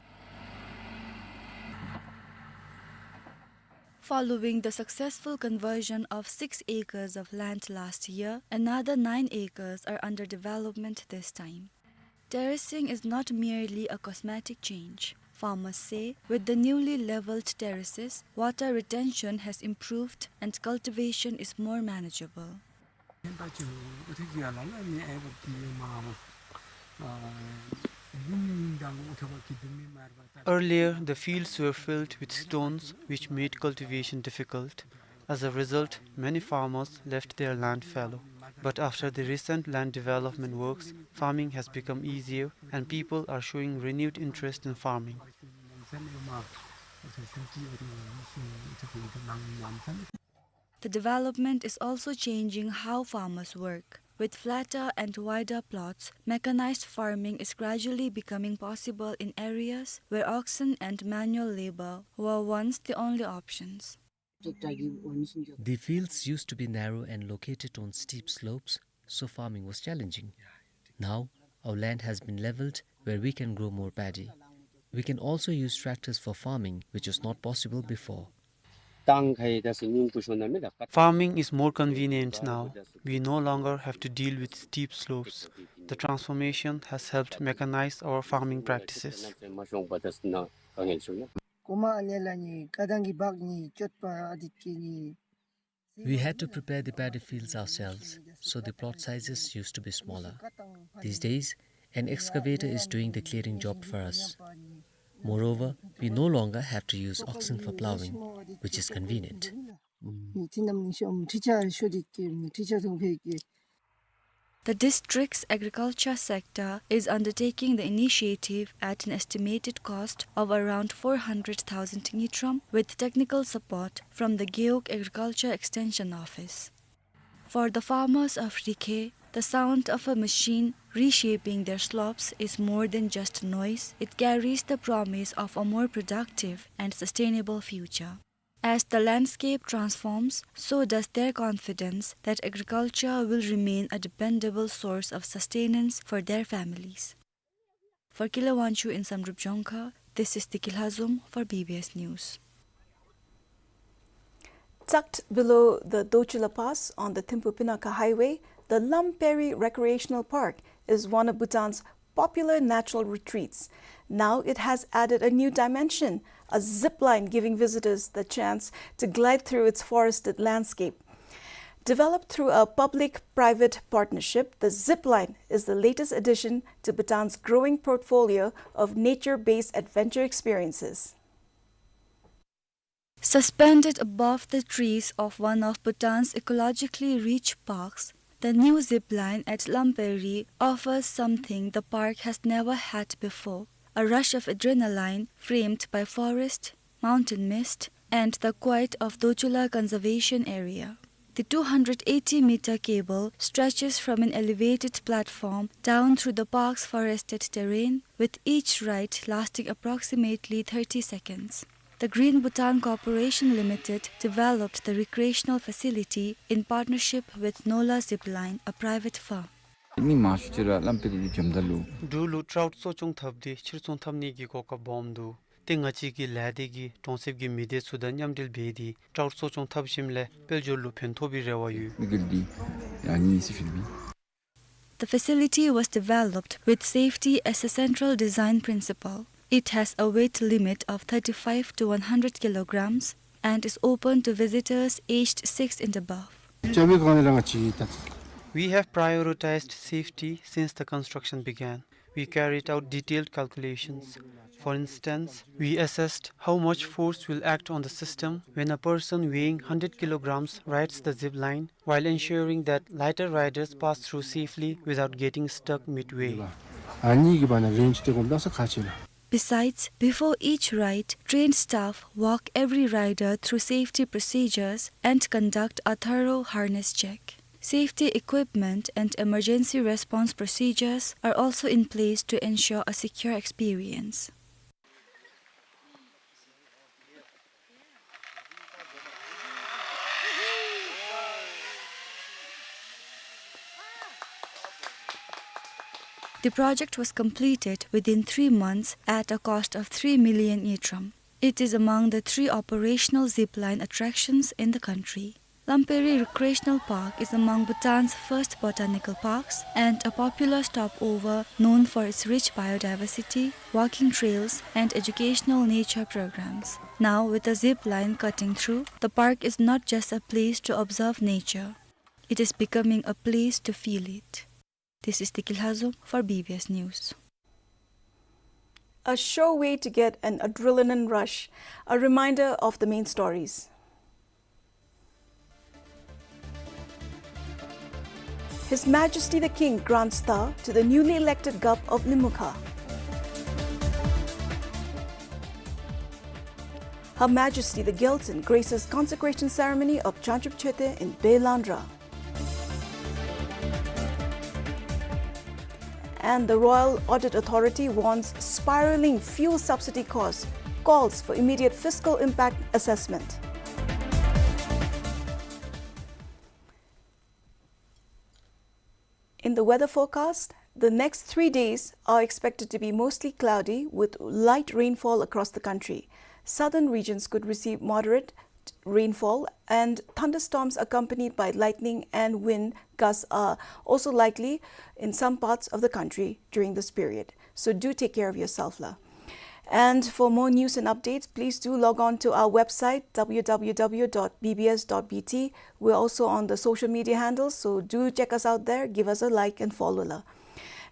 Following the successful conversion of six acres of land last year, another nine acres are under development this time. Terracing is not merely a cosmetic change. Farmers say with the newly leveled terraces, water retention has improved and cultivation is more manageable. Earlier, the fields were filled with stones, which made cultivation difficult. As a result, many farmers left their land fallow. But after the recent land development works, farming has become easier and people are showing renewed interest in farming. The development is also changing how farmers work. With flatter and wider plots, mechanized farming is gradually becoming possible in areas where oxen and manual labor were once the only options. The fields used to be narrow and located on steep slopes, so farming was challenging. Now, our land has been leveled where we can grow more paddy. We can also use tractors for farming, which was not possible before. Farming is more convenient now. We no longer have to deal with steep slopes. The transformation has helped mechanize our farming practices. We had to prepare the paddy fields ourselves, so the plot sizes used to be smaller. These days, an excavator is doing the clearing job for us. Moreover, we no longer have to use oxen for plowing, which is convenient. The district's agriculture sector is undertaking the initiative at an estimated cost of around four hundred thousand ngultrum with technical support from the Gewog Agriculture Extension Office. For the farmers of Rikhe, the sound of a machine reshaping their slopes is more than just noise. It carries the promise of a more productive and sustainable future. As the landscape transforms, so does their confidence that agriculture will remain a dependable source of sustenance for their families. For Kilawangshu in Samdrup Jongkha, this is Diki Lhazom for B B S News. Tucked below the Dochula Pass on the Thimphu-Pinaka Highway, the Lamperi Recreational Park is one of Bhutan's popular natural retreats. Now it has added a new dimension, a zip line giving visitors the chance to glide through its forested landscape. Developed through a public-private partnership, the zip line is the latest addition to Bhutan's growing portfolio of nature-based adventure experiences. Suspended above the trees of one of Bhutan's ecologically rich parks, the new zip line at Lamperi offers something the park has never had before, a rush of adrenaline framed by forest, mountain mist, and the quiet of Dochula Conservation Area. The two hundred eighty meter cable stretches from an elevated platform down through the park's forested terrain, with each ride lasting approximately thirty seconds. The Green Bhutan Corporation Limited developed the recreational facility in partnership with Nola Zipline, a private firm. ནི་མ་ཤུ་ཅི་ར་ལམ་པེ་རི་ལུ་འཇམ་ད་ལུ། འབྲུག་ལུ་ཊའུཊ་གསོ་སྐྱོང་འཐབ་སྟེ་ཕྱིར་ཚོང་འཐབ་ནི་གི་གོ་སྐབས་སྦོམ་འདུག། ཏེ་ང་བཅས་ཀྱིས་ལས་སྡེ་གིས་གྲོང་གསེབ་ཀྱི་མི་སྡེ་ཚུ་དང་མཉམ་འབྲེལ་འབད་དེ་ཊའུཊ་གསོ་སྐྱོང་འཐབ་ཞིནམ་ལས་དཔལ་འབྱོར་ལུ་ཕན་ཐོགས་པའི་རེ་བ་ཡོད། མི་གིལ་འདི་ཡ་ནི་སི་ཕིལ་མི། The facility was developed with safety as a central design principle. It has a weight limit of thirty-five to one hundred kilograms and is open to visitors aged six and above. We have prioritized safety since the construction began. We carried out detailed calculations. For instance, we assessed how much force will act on the system when a person weighing hundred kilograms rides the zip line, while ensuring that lighter riders pass through safely without getting stuck midway. Besides, before each ride, trained staff walk every rider through safety procedures and conduct a thorough harness check. Safety equipment and emergency response procedures are also in place to ensure a secure experience. The project was completed within three months at a cost of three million ngultrum. It is among the three operational zip line attractions in the country. Lamperi Recreational Park is among Bhutan's first botanical parks and a popular stopover known for its rich biodiversity, walking trails, and educational nature programs. Now, with a zip line cutting through, the park is not just a place to observe nature. It is becoming a place to feel it. This is Tiki Lhazom for B B S News. A sure way to get an adrenaline rush. A reminder of the main stories. His Majesty the King grants star to the newly elected Gup of Limukha. Her Majesty the Gyaltsuen graces consecration ceremony of Jangchub Choeten in Belandra. And the Royal Audit Authority warns spiraling fuel subsidy costs, calls for immediate fiscal impact assessment. In the weather forecast, the next three days are expected to be mostly cloudy with light rainfall across the country. Southern regions could receive moderate rainfall, and thunderstorms accompanied by lightning and wind gusts are also likely in some parts of the country during this period. So do take care of yourself la. And for more news and updates, please do log on to our website, w w w dot b b s dot b t. We're also on the social media handles, so do check us out there, give us a like and follow la.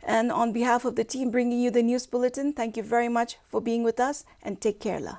And on behalf of the team bringing you the news bulletin, thank you very much for being with us, and take care la.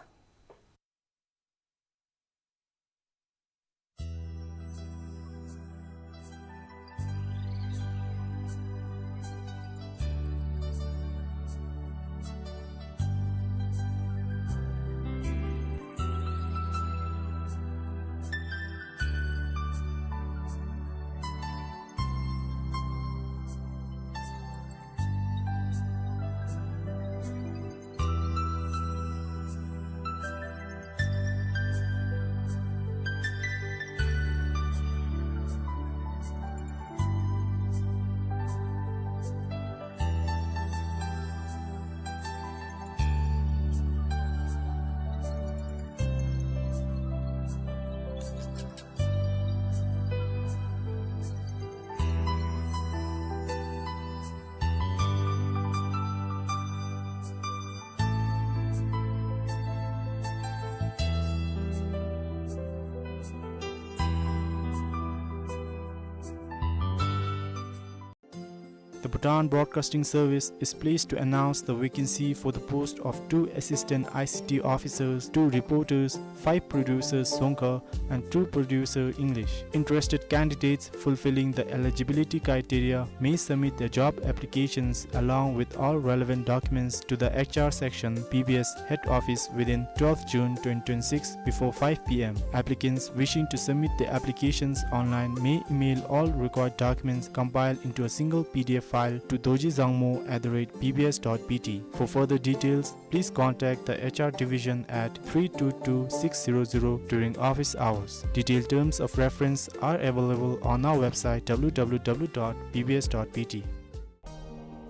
The Bhutan Broadcasting Service is pleased to announce the vacancy for the post of two assistant I C T officers, two reporters, five producers Dzongkha, and two producer English. Interested candidates fulfilling the eligibility criteria may submit their job applications along with all relevant documents to the H R section, B B S head office within twelfth June twenty twenty-six before five p m. Applicants wishing to submit their applications online may email all required documents compiled into a single P D F file to dorji dzangmo at the rate b b s dot b t. For further details, please contact the H R division at three two two six zero zero during office hours. Detailed terms of reference are available on our website, w w w dot b b s dot b t.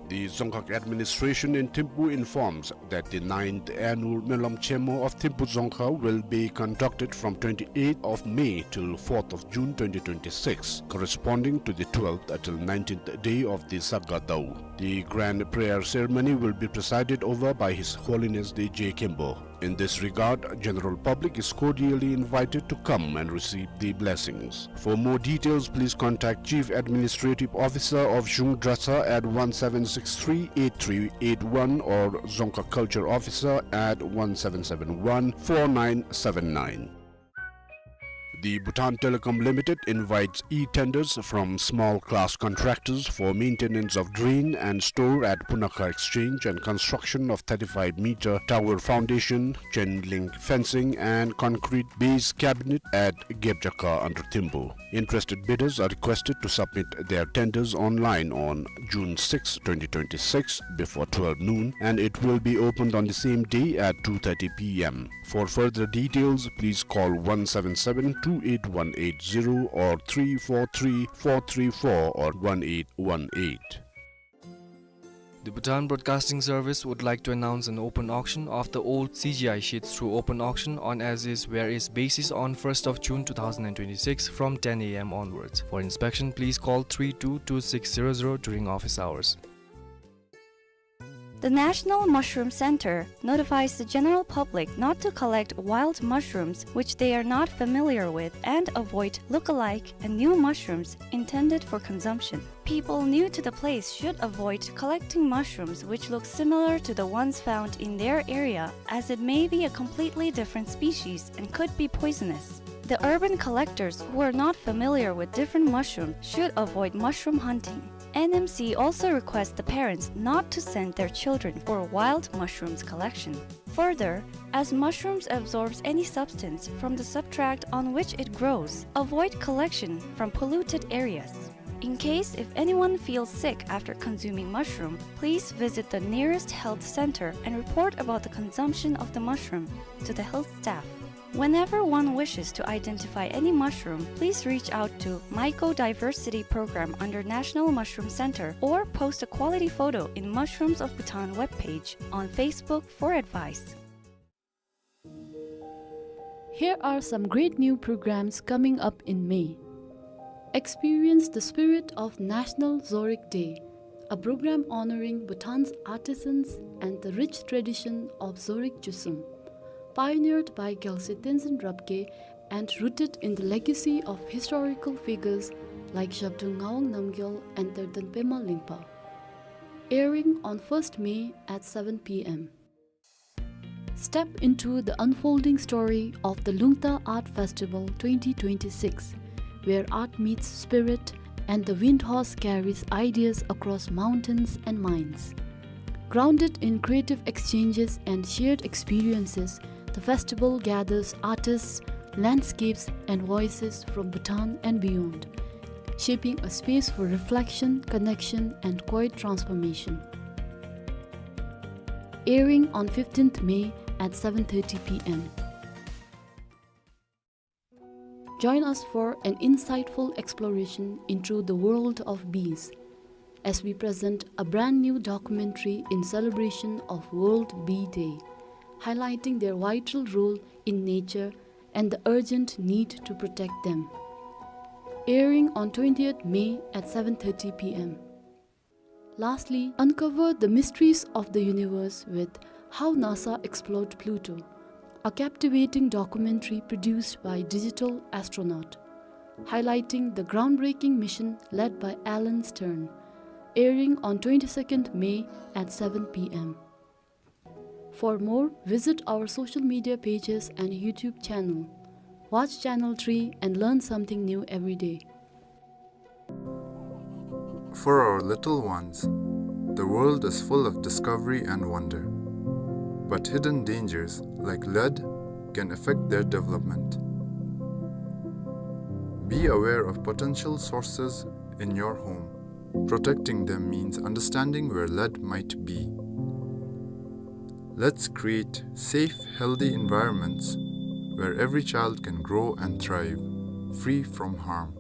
The Dzongkhag administration in Thimphu informs that the ninth annual Melam Chemo of Thimphu Dzongkha will be conducted from twenty-eighth of May till fourth of June twenty twenty-six, corresponding to the twelfth until nineteenth day of the Sagga Dawu. The grand prayer ceremony will be presided over by His Holiness the Je Khenpo. In this regard, general public is cordially invited to come and receive the blessings. For more details, please contact Chief Administrative Officer of Zhung Dratshang at one seven six three eight three eight one or Dzongkha Culture Officer at one seven seven one four nine seven nine. The Bhutan Telecom Limited invites e-tenders from small-class contractors for maintenance of drain and store at Punakha Exchange and construction of thirty-five meter tower foundation, chain link fencing and concrete base cabinet at Gebjakha under Thimphu. Interested bidders are requested to submit their tenders online on June sixth, twenty twenty-six, before twelve noon, and it will be opened on the same day at two thirty p m. For further details, please call one seven seven two eight one eight zero or three four three four three four or one eight one eight. The Bhutan Broadcasting Service would like to announce an open auction of the old C G I sheets through open auction on as is where is basis on first of June two thousand and twenty-six from ten A M onwards. For inspection, please call three two two six zero zero during office hours. The National Mushroom Center notifies the general public not to collect wild mushrooms which they are not familiar with and avoid look-alike and new mushrooms intended for consumption. People new to the place should avoid collecting mushrooms which look similar to the ones found in their area, as it may be a completely different species and could be poisonous. The urban collectors who are not familiar with different mushrooms should avoid mushroom hunting. N M C also requests the parents not to send their children for wild mushrooms collection. Further, as mushrooms absorbs any substance from the substrate on which it grows, avoid collection from polluted areas. In case if anyone feels sick after consuming mushroom, please visit the nearest health center and report about the consumption of the mushroom to the health staff. Whenever one wishes to identify any mushroom, please reach out to Mycodiversity Program under National Mushroom Center or post a quality photo in Mushrooms of Bhutan webpage on Facebook for advice. Here are some great new programs coming up in May. Experience the spirit of National Zorig Day, a program honoring Bhutan's artisans and the rich tradition of Zorig Chusum, pioneered by Gyalse Tenzin Rabgye and rooted in the legacy of historical figures like Zhabdrung Ngawang Namgyal and Terden Pema Lingpa. Airing on first May at seven P M. Step into the unfolding story of the Lungta Art Festival twenty twenty-six, where art meets spirit and the wind horse carries ideas across mountains and minds. Grounded in creative exchanges and shared experiences, the festival gathers artists, landscapes, and voices from Bhutan and beyond, shaping a space for reflection, connection, and quiet transformation. Airing on fifteenth May at seven thirty P M. Join us for an insightful exploration into the world of bees as we present a brand new documentary in celebration of World Bee Day, highlighting their vital role in nature and the urgent need to protect them. Airing on twentieth May at seven thirty P M. Lastly, uncover the mysteries of the universe with How NASA Explored Pluto, a captivating documentary produced by Digital Astronaut, highlighting the groundbreaking mission led by Alan Stern, airing on twenty-second May at seven P M. For more, visit our social media pages and YouTube channel. Watch Channel three and learn something new every day. For our little ones, the world is full of discovery and wonder. But hidden dangers, like lead, can affect their development. Be aware of potential sources in your home. Protecting them means understanding where lead might be. Let's create safe, healthy environments where every child can grow and thrive, free from harm.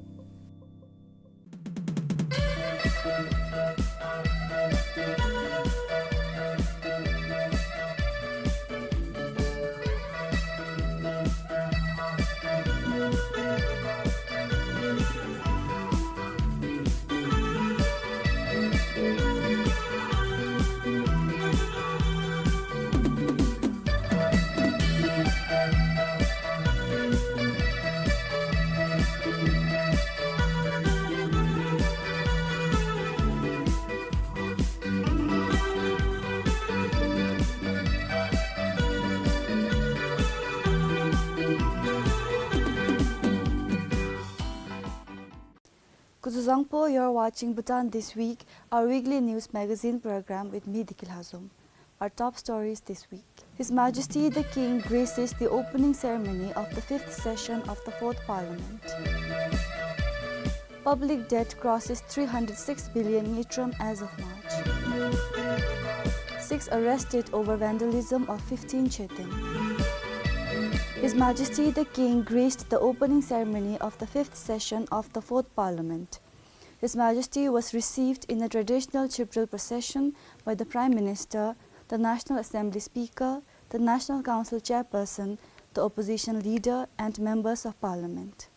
Kuzuzangpo, you're watching Bhutan This Week, our weekly news magazine program with me, Diki Lhazom. Our top stories this week. His Majesty the King graces the opening ceremony of the fifth session of the Fourth Parliament. Public debt crosses three hundred six billion ngultrum as of March. Six arrested over vandalism of fifteen Chetan. His Majesty the King graced the opening ceremony of the fifth session of the Fourth Parliament. His Majesty was received in a traditional Chibril procession by the Prime Minister, the National Assembly Speaker, the National Council Chairperson, the Opposition Leader, and Members of Parliament.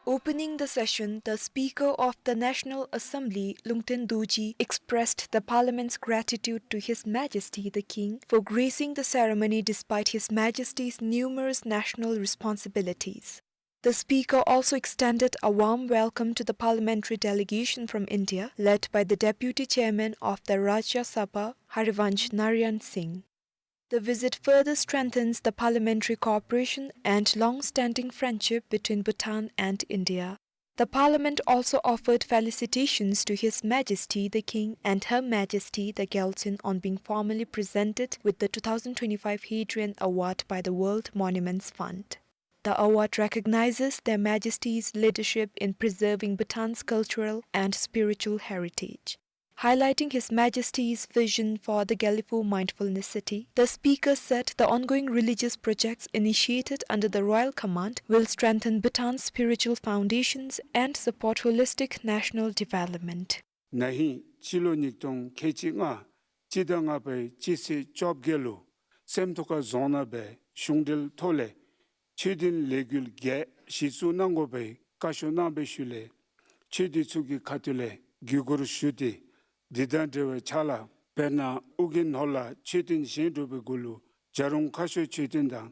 Opening the session, the Speaker of the National Assembly, Lungten Dorji, expressed the Parliament's gratitude to His Majesty the King for gracing the ceremony despite His Majesty's numerous national responsibilities. The Speaker also extended a warm welcome to the parliamentary delegation from India, led by the Deputy Chairman of the Rajya Sabha, Harivansh Narayan Singh. The visit further strengthens the parliamentary cooperation and long-standing friendship between Bhutan and India. The Parliament also offered felicitations to His Majesty the King and Her Majesty the Gyaltsuen on being formally presented with the two thousand twenty-five Hadrian Award by the World Monuments Fund. The award recognizes Their Majesties' leadership in preserving Bhutan's cultural and spiritual heritage. Highlighting His Majesty's vision for the Gelephu Mindfulness City, the Speaker said the ongoing religious projects initiated under the Royal Command will strengthen Bhutan's spiritual foundations and support holistic national development. ན་ཧིང་སྤྱི་ལོ་ཉིས་སྟོང་ཁལ་གཅིག་ལྔ་སྤྱི་ཟླ་ལྔ་པའི་སྤྱི་ཚེས་བཅོ་བརྒྱད་ལུ་སེམས་རྟོགས་ཁ་རྫོང་ནང་སྦེ་གཞུང་འབྲེལ་ཐོག་ལས་ཆོས་ལྡན་ལས་འགུལ་བརྒྱད་གཞི་བཙུགས་གནང་དགོ་པའི་བཀའ་ཤོག་གནང་བའི་ཤུལ་ལས་ཆོས་སྡེ་ཚུ་གི་ཁ་ཐུག་ལས་གུས་བཀུར་ཞུ་སྟེ་འདི་དང་འབྲེལ་བའི་ཕྱག་ལཱ་དཔེར་ན་ཨོ་རྒྱན་ནོར་ལྷ་མཆོད་རྟེན་བཞེངས་གྲུབ་པའི་གུ་ལུ་བྱ་རུང་ཁ་ཤོར་མཆོད་རྟེན་དང་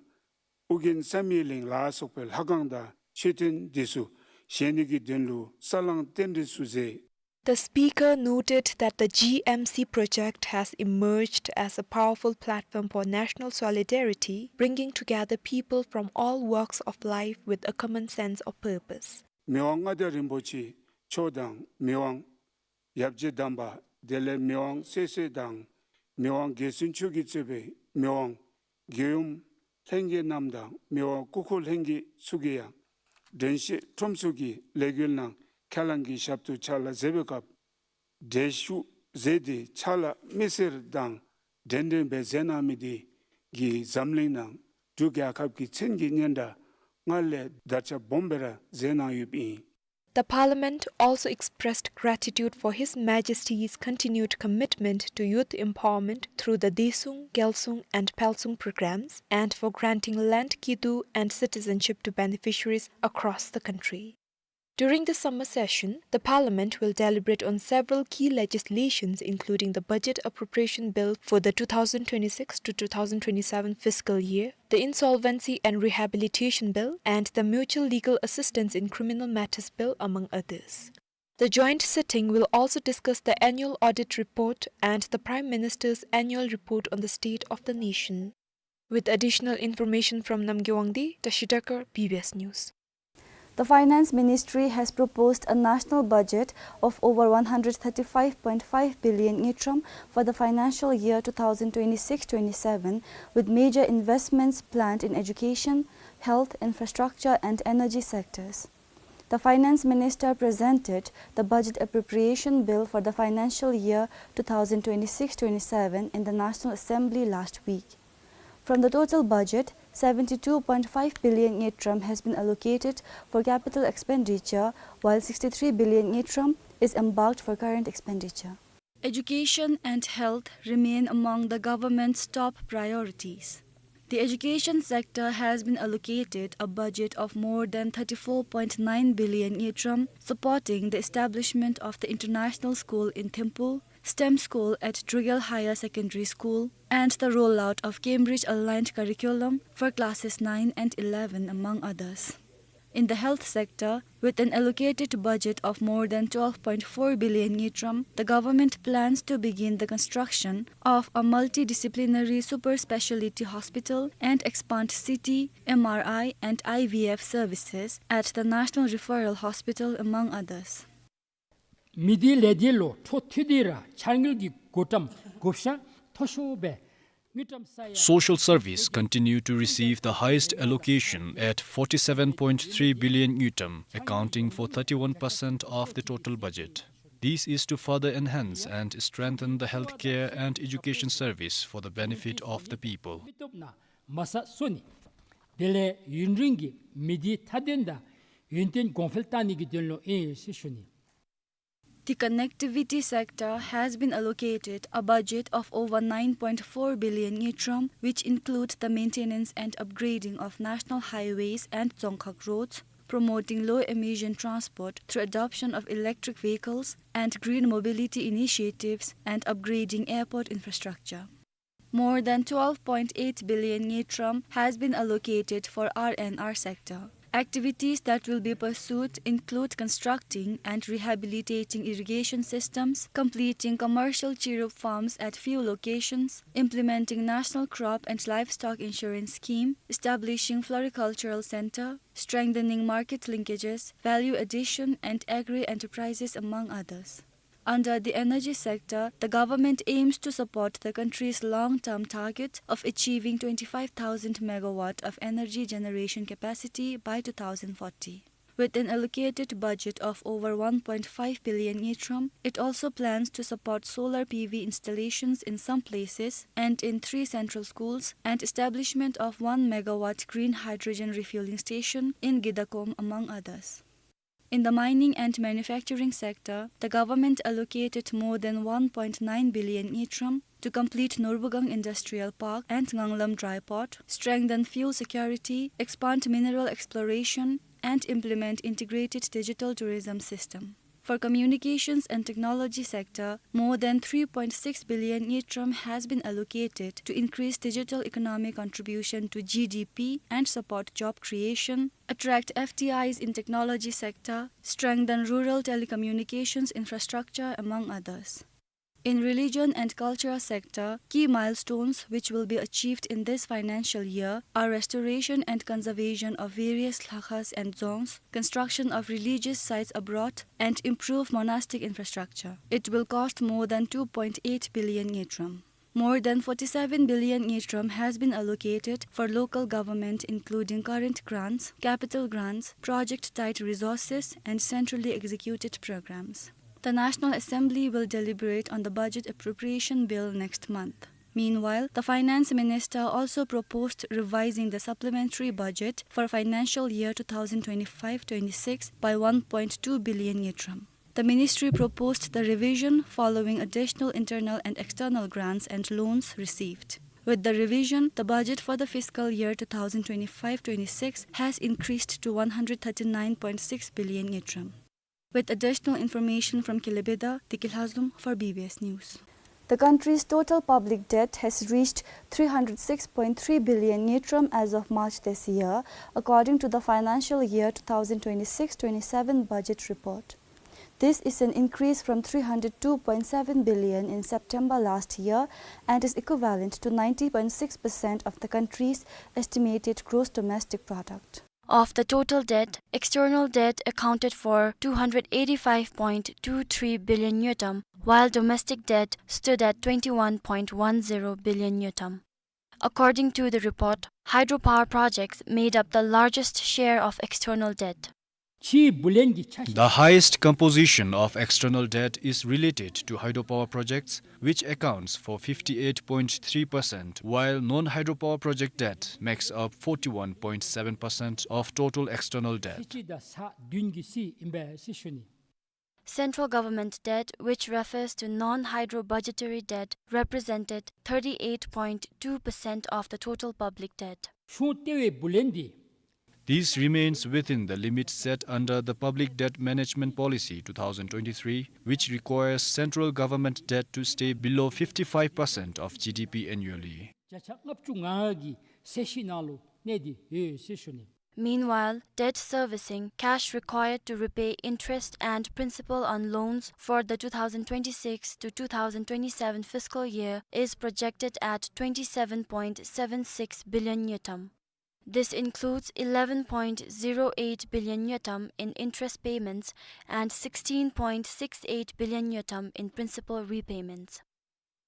ཨོ་རྒྱན་བསམ་ཡས་གླིང་ལ་སོགས་པའི་ལྷ་ཁང་དང་མཆོད་རྟེན་འདི་ཚུ་བཞེངས་ནི་གི་དོན་ལུ་ས་བསླང་རྟེན་འབྲེལ་ཚུ་མཛད། The Speaker noted that the G M C project has emerged as a powerful platform for national solidarity, bringing together people from all walks of life with a common sense of purpose. མི་དབང་མངའ་བདག་རིན་པོ་ཆེ་མཆོག་དང་མི་དབང་ཡབ་རྗེ་དམ་པ་དེ་ལས་མི་དབང་སྲས་སྲས་དང་མི་དབང་རྒྱལ་བཙུན་མཆོག་གིས་གཙོས་པའི་མི་དབང་རྒྱལ་ཡུམ་ལྷན་རྒྱས་རྣམས་དང་མི་དབང་སྐུ་འཁོར་ལྷན་རྒྱས་ཚུ་གིས་ཡང་དྲན་ཤེས་ཁྲོམ་ཚོགས་ཀྱི་ལས་འགུལ་ནང་ཁས་བླངས་ཀྱི་ཞབས་ཏོག་ཕྱག་ལཱ་མཛད་པའི་སྐབས་འགྲེལ་བཤད་མཛད་དེ་ཕྱག་ལཱ་མི་སེར་དང་འབྲེལ་འདྲིས་སྦེ་མཛད་གནང་མི་དེ་གིས་འཛམ་གླིང་ནང་འབྲུག་རྒྱལ་ཁབ་ཀྱི་མཚན་གྱི་སྙན་གྲགས་སྔར་ལས་དར་ཁྱབ་སྦོམ་སྦེ་ར་མཛད་གནང་ཡོདཔ་ཨིན། The Parliament also expressed gratitude for His Majesty's continued commitment to youth empowerment through the Daesung, Gyalsung and Phalsung programs and for granting land kidu and citizenship to beneficiaries across the country. During the summer session, the Parliament will deliberate on several key legislations, including the Budget Appropriation Bill for the two thousand twenty-six to two thousand twenty-seven fiscal year, the Insolvency and Rehabilitation Bill, and the Mutual Legal Assistance in Criminal Matters Bill, among others. The joint sitting will also discuss the annual audit report and the Prime Minister's annual report on the state of the nation. With additional information from Namgay Wangdi, Tashi Dekar, B B S News. The Finance Ministry has proposed a national budget of over one hundred thirty-five point five billion ngultrum for the financial year two thousand twenty-six twenty-seven, with major investments planned in education, health, infrastructure and energy sectors. The Finance Minister presented the Budget Appropriation Bill for the financial year two thousand twenty-six twenty-seven in the National Assembly last week. From the total budget, seventy-two point five billion ngultrum has been allocated for capital expenditure, while sixty-three billion ngultrum is earmarked for current expenditure. Education and health remain among the government's top priorities. The education sector has been allocated a budget of more than thirty-four point nine billion ngultrum, supporting the establishment of the international school in Thimphu, STEM school at Drukgyal Higher Secondary School, and the rollout of Cambridge-aligned curriculum for classes nine and eleven, among others. In the health sector, with an allocated budget of more than twelve point four billion ngultrum, the government plans to begin the construction of a multidisciplinary super speciality hospital and expand C T, M R I, and I V F services at the National Referral Hospital, among others. མི་སྡེ་ལས་སྡེ་ལུ་འཕྲོ་མཐུད་དེ་ར་འཆར་དངུལ་གྱི་བགོ་བཀྲམ་བགོ་བཤའ་མཐོ་ཤོས་སྦེ་དངུལ་ཀྲམ་ས་ཡ། Social service continue to receive the highest allocation at forty-seven point three billion ngultrum, accounting for thirty-one percent of the total budget. This is to further enhance and strengthen the healthcare and education service for the benefit of the people. མི་སྟོབས་ནང་མ་རྩ་བཟོ་ནི། དེ་ལས་ཡུན་རིང་གི་མི་སྡེ་མཐའ་དོན་དང་ཡུན་བརྟན་གོང་འཕེལ་གཏང་ནི་གི་དོན་ལུ་ཨིན་ཟེར་ཞུ་ནི། The connectivity sector has been allocated a budget of over nine point four billion ngultrum, which include the maintenance and upgrading of national highways and dzongkhag roads, promoting low-emission transport through adoption of electric vehicles and green mobility initiatives, and upgrading airport infrastructure. More than twelve point eight billion ngultrum has been allocated for R and R sector. Activities that will be pursued include constructing and rehabilitating irrigation systems, completing commercial chirup farms at few locations, implementing National Crop and Livestock Insurance Scheme, establishing floricultural center, strengthening market linkages, value addition, and agri-enterprises, among others. Under the energy sector, the government aims to support the country's long-term target of achieving twenty-five thousand megawatt of energy generation capacity by two thousand forty. With an allocated budget of over one point five billion ngultrum, it also plans to support solar P V installations in some places and in three central schools and establishment of one megawatt green hydrogen refueling station in Gidakom, among others. In the mining and manufacturing sector, the government allocated more than one point nine billion ngultrum to complete Norbugang Industrial Park and Nganglam Dry Port, strengthen fuel security, expand mineral exploration, and implement integrated digital tourism system. For communications and technology sector, more than three point six billion ngultrum has been allocated to increase digital economic contribution to G D P and support job creation, attract F D Is in technology sector, strengthen rural telecommunications infrastructure, among others. In religion and culture sector, key milestones which will be achieved in this financial year are restoration and conservation of various lhakhas and dzongs, construction of religious sites abroad, and improve monastic infrastructure. It will cost more than two point eight billion ngultrum. More than forty-seven billion ngultrum has been allocated for local government, including current grants, capital grants, project-tied resources, and centrally executed programs. The National Assembly will deliberate on the budget appropriation bill next month. Meanwhile, the finance minister also proposed revising the supplementary budget for financial year two thousand twenty-five twenty-six by one point two billion ngultrum. The ministry proposed the revision following additional internal and external grants and loans received. With the revision, the budget for the fiscal year two thousand twenty-five twenty-six has increased to one hundred thirty-nine point six billion ngultrum. With additional information from Kelebeda, Diki Lhazom for B B S News. The country's total public debt has reached three hundred six point three billion ngultrum as of March this year, according to the financial year two thousand twenty-six twenty-seven budget report. This is an increase from three hundred two point seven billion in September last year and is equivalent to ninety point six percent of the country's estimated gross domestic product. Of the total debt, external debt accounted for two hundred eighty-five point two three billion ngultrum, while domestic debt stood at twenty-one point one zero billion ngultrum. According to the report, hydropower projects made up the largest share of external debt. ཕྱིའི་བུ་ལོན་གྱི་ཆ་ཤས། The highest composition of external debt is related to hydropower projects, which accounts for fifty-eight point three percent, while non-hydropower project debt makes up forty-one point seven percent of total external debt. ཁལ་གཅིག་དང་ས་བདུན་གྱི་ཟེར་ཨིན་པས་ཟེར་ཞུ་ནི། Central government debt, which refers to non-hydro budgetary debt, represented thirty-eight point two percent of the total public debt. གཞུང་ལྟེ་བའི་བུ་ལོན་འདི། This remains within the limit set under the Public Debt Management Policy two thousand twenty-three, which requires central government debt to stay below fifty-five percent of G D P annually. བརྒྱ་ཆ་ལྔ་བཅུ་ང་ལྔ་གི་ཚད་གཞི་ནང་ལུ་གནས་ཏེ་ཡོད་ཟེར་ཞུ་ནི། Meanwhile, debt servicing, cash required to repay interest and principal on loans for the two thousand twenty-six to two thousand twenty-seven fiscal year, is projected at twenty-seven point seven six billion ngultrum. This includes eleven point zero eight billion ngultrum in interest payments and sixteen point six eight billion ngultrum in principal repayments.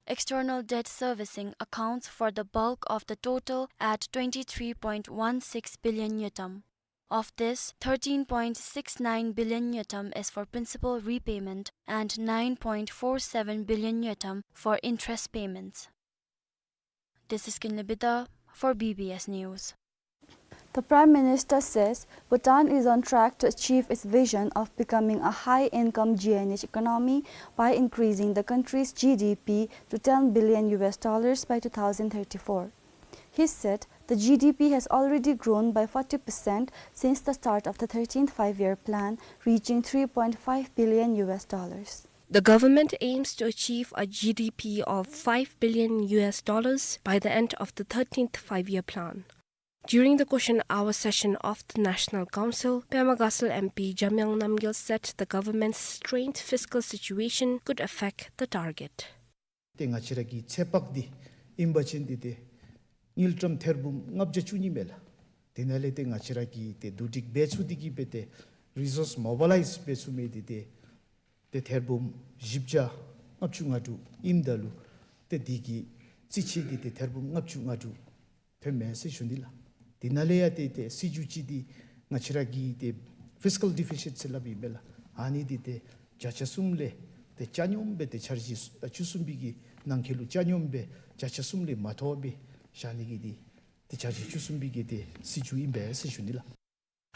External debt servicing accounts for the bulk of the total at twenty-three point one six billion ngultrum. Of this, thirteen point six nine billion ngultrum is for principal repayment and nine point four seven billion ngultrum for interest payments. This is Kinley Bida for B B S News. The Prime Minister says Bhutan is on track to achieve its vision of becoming a high-income G N H economy by increasing the country's G D P to ten billion U S dollars by two thousand thirty-four. He said the G D P has already grown by forty percent since the start of the thirteenth Five-Year Plan, reaching three point five billion U S dollars. The government aims to achieve a G D P of five billion U S dollars by the end of the thirteenth Five-Year Plan. During the question hour session of the National Council, Pema Gatshel M P Jamyang Namgyel said the government's strained fiscal situation could affect the target. ཏེ་ང་བཅས་ར་གི་ཚོད་དཔག་འདི་ཨིན་པ་ཅིན་འདི་ཏེ་དངུལ་ཀྲམ་ཐེར་འབུམ་ལྔ་བརྒྱ་བཅུ་གཉིས་མས་ལགས། དེ་ནང་ལས་ཏེ་ང་བཅས་ར་གིས་ཏེ་བསྡུ་སྒྲིག་འབད་ཚུགས་འདི་གིས་འབད་ཏེ་རི་སོརསི་མོ་བི་ལའིཛ་འབད་ཚུགས་མི་འདི་ཏེ་ཏེ་ཐེར་འབུམ་བཞི་བརྒྱ་ལྔ་བཅུ་ང་དྲུག་ཨིནམ་ད་ལུ་ཏེ་འདི་གི་རྩིས་ཆད་འདི་ཏེ་ཐེར་འབུམ་ལྔ་བཅུ་ང་དྲུག་ཐོནམ་མས་ཟེར་ཞུ་ནི་ལགས། དེ་ནང་ལས་ཡང་ཏེ་ཏེ་སྲིད་བྱུས་ཅིག་འདི་ང་བཅས་ར་གི་ཏེ་ཕིས་ཀཱལ་ཌི་ཕི་སིཊ་ཟེར་སླབ་ཨིན་པས་ལགས། ཨ་ནི་འདི་ཏེ་བརྒྱ་ཆ་གསུམ་ལས་ཏེ་ཆ་སྙོམས་སྦེ་ཏེ་འཆར་གཞི་བཅུ་གསུམ་པའི་གི་ནང་འཁོད་ལུ་ཆ་སྙོམས་སྦེ་བརྒྱ་ཆ་གསུམ་ལས་མ་མཐོ་བར་བཞག་ནི་གི་འདི་ཏེ་འཆར་གཞི་བཅུ་གསུམ་པའི་གི་ཏེ་སྲིད་བྱུས་ཨིན་པས་ཟེར་ཞུ་ནི་ལགས།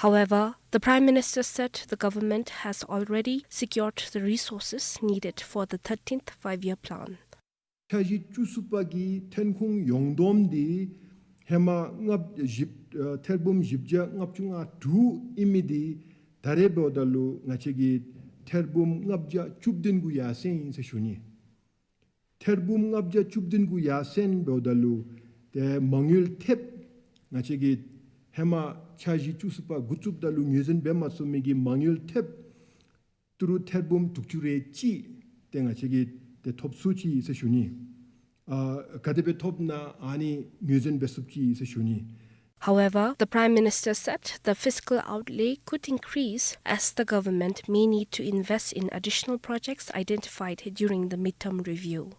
However, the Prime Minister said the government has already secured the resources needed for the thirteenth Five-Year Plan. འཆར་གཞི་བཅུ་གསུམ་པ་གི་ཐོན་ཁུངས་ཡོངས་བསྡོམས་འདི་ཧེ་མ་ལྔ་བཞི་ཨ་ཐེར་འབུམ་བཞི་བརྒྱ་ལྔ་བཅུ་ང་དྲུག་ཨིན་མི་འདི་ད་རེས་འབདཝ་ད་ལུ་ང་བཅས་ཀྱིས་ཐེར་འབུམ་ལྔ་བརྒྱ་བཅུ་བདུན་གུ་ཡར་སེང་ཡི་ཟེར་ཞུ་ནི། ཐེར་འབུམ་ལྔ་བརྒྱ་བཅུ་བདུན་གུ་ཡར་སེང་འབདཝ་ད་ལུ་ཏེ་མ་དངུལ་ཐེབས་ང་བཅས་ཀྱིས་ཧེ་མ་འཆར་གཞི་བཅུ་གསུམ་པ་འགོ་བཙུགསཔ་ད་ལུ་ངོས་འཛིན་འབད་མ་ཚུགས་མི་གི་མ་དངུལ་ཐེབས་ཏི་རུ་ཐེར་འབུམ་དྲུག་ཅུ་རེ་གཅིག་ཏེ་ང་བཅས་ཀྱིས་ཏེ་ཐོབ་ཚུགས་ཅི་ཟེར་ཞུ་ནི། ཨ་ག་དེ་སྦེ་ཐོབ་ན་ཨ་ནི་ངོས་འཛིན་འབད་ཚུགས་ཅི་ཟེར་ཞུ་ནི། However, the Prime Minister said the fiscal outlay could increase as the government may need to invest in additional projects identified during the midterm review.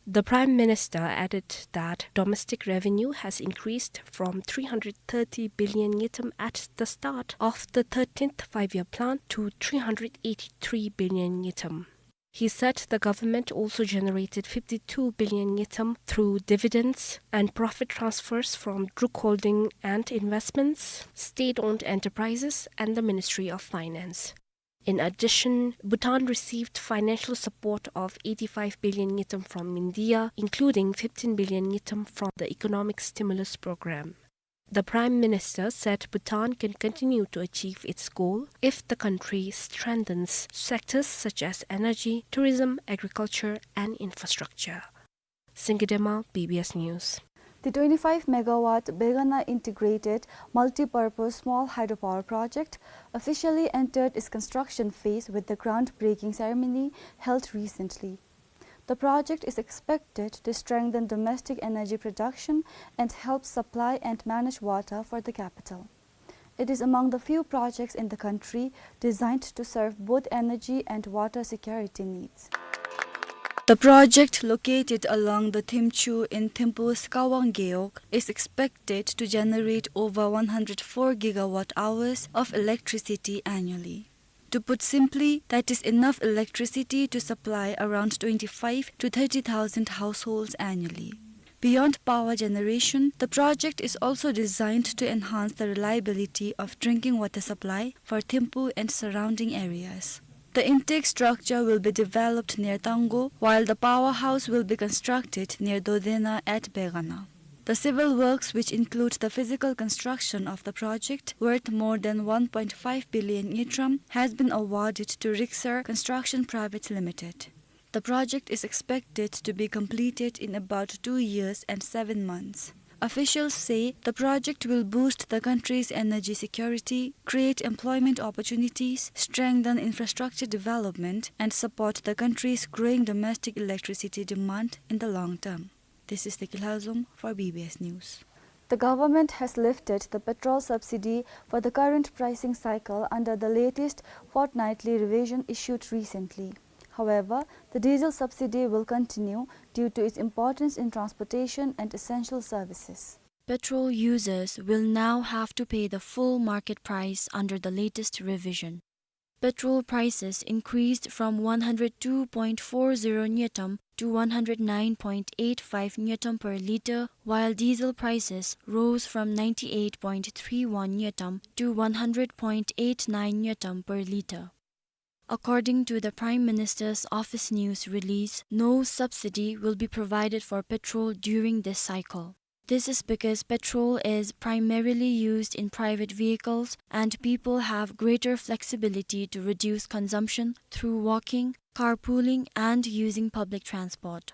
The Prime Minister added that domestic revenue has increased from three hundred thirty billion ngultrum at the start of the thirteenth Five-Year Plan to three hundred eighty-three billion ngultrum. He said the government also generated fifty-two billion ngultrum through dividends and profit transfers from Druk Holding and Investments, state-owned enterprises, and the Ministry of Finance. In addition, Bhutan received financial support of eighty-five billion ngultrum from India, including fifteen billion ngultrum from the Economic Stimulus Program. The Prime Minister said Bhutan can continue to achieve its goal if the country strengthens sectors such as energy, tourism, agriculture, and infrastructure. Singye Dema, B B S News. The twenty-five megawatt Begana Integrated Multi-Purpose Small Hydropower Project officially entered its construction phase with the groundbreaking ceremony held recently. The project is expected to strengthen domestic energy production and help supply and manage water for the capital. It is among the few projects in the country designed to serve both energy and water security needs. The project, located along the Thimchhu in Thimphu's Kawang Gewog, is expected to generate over one hundred four gigawatt hours of electricity annually. To put simply, that is enough electricity to supply around twenty-five to thirty thousand households annually. Beyond power generation, the project is also designed to enhance the reliability of drinking water supply for Thimphu and surrounding areas. The intake structure will be developed near Tanggo, while the powerhouse will be constructed near Dodena at Begana. The civil works, which include the physical construction of the project, worth more than one point five billion ngultrum, has been awarded to Rixar Construction Private Limited. The project is expected to be completed in about two years and seven months. Officials say the project will boost the country's energy security, create employment opportunities, strengthen infrastructure development, and support the country's growing domestic electricity demand in the long term. This is Teki Lhazom for B B S News. The government has lifted the petrol subsidy for the current pricing cycle under the latest fortnightly revision issued recently. However, the diesel subsidy will continue due to its importance in transportation and essential services. Petrol users will now have to pay the full market price under the latest revision. Petrol prices increased from one hundred two point four zero ngultrum to one hundred nine point eight five ngultrum per litre, while diesel prices rose from ninety-eight point three one ngultrum to one hundred point eight nine ngultrum per litre. According to the Prime Minister's Office news release, no subsidy will be provided for petrol during this cycle. This is because petrol is primarily used in private vehicles and people have greater flexibility to reduce consumption through walking, carpooling, and using public transport.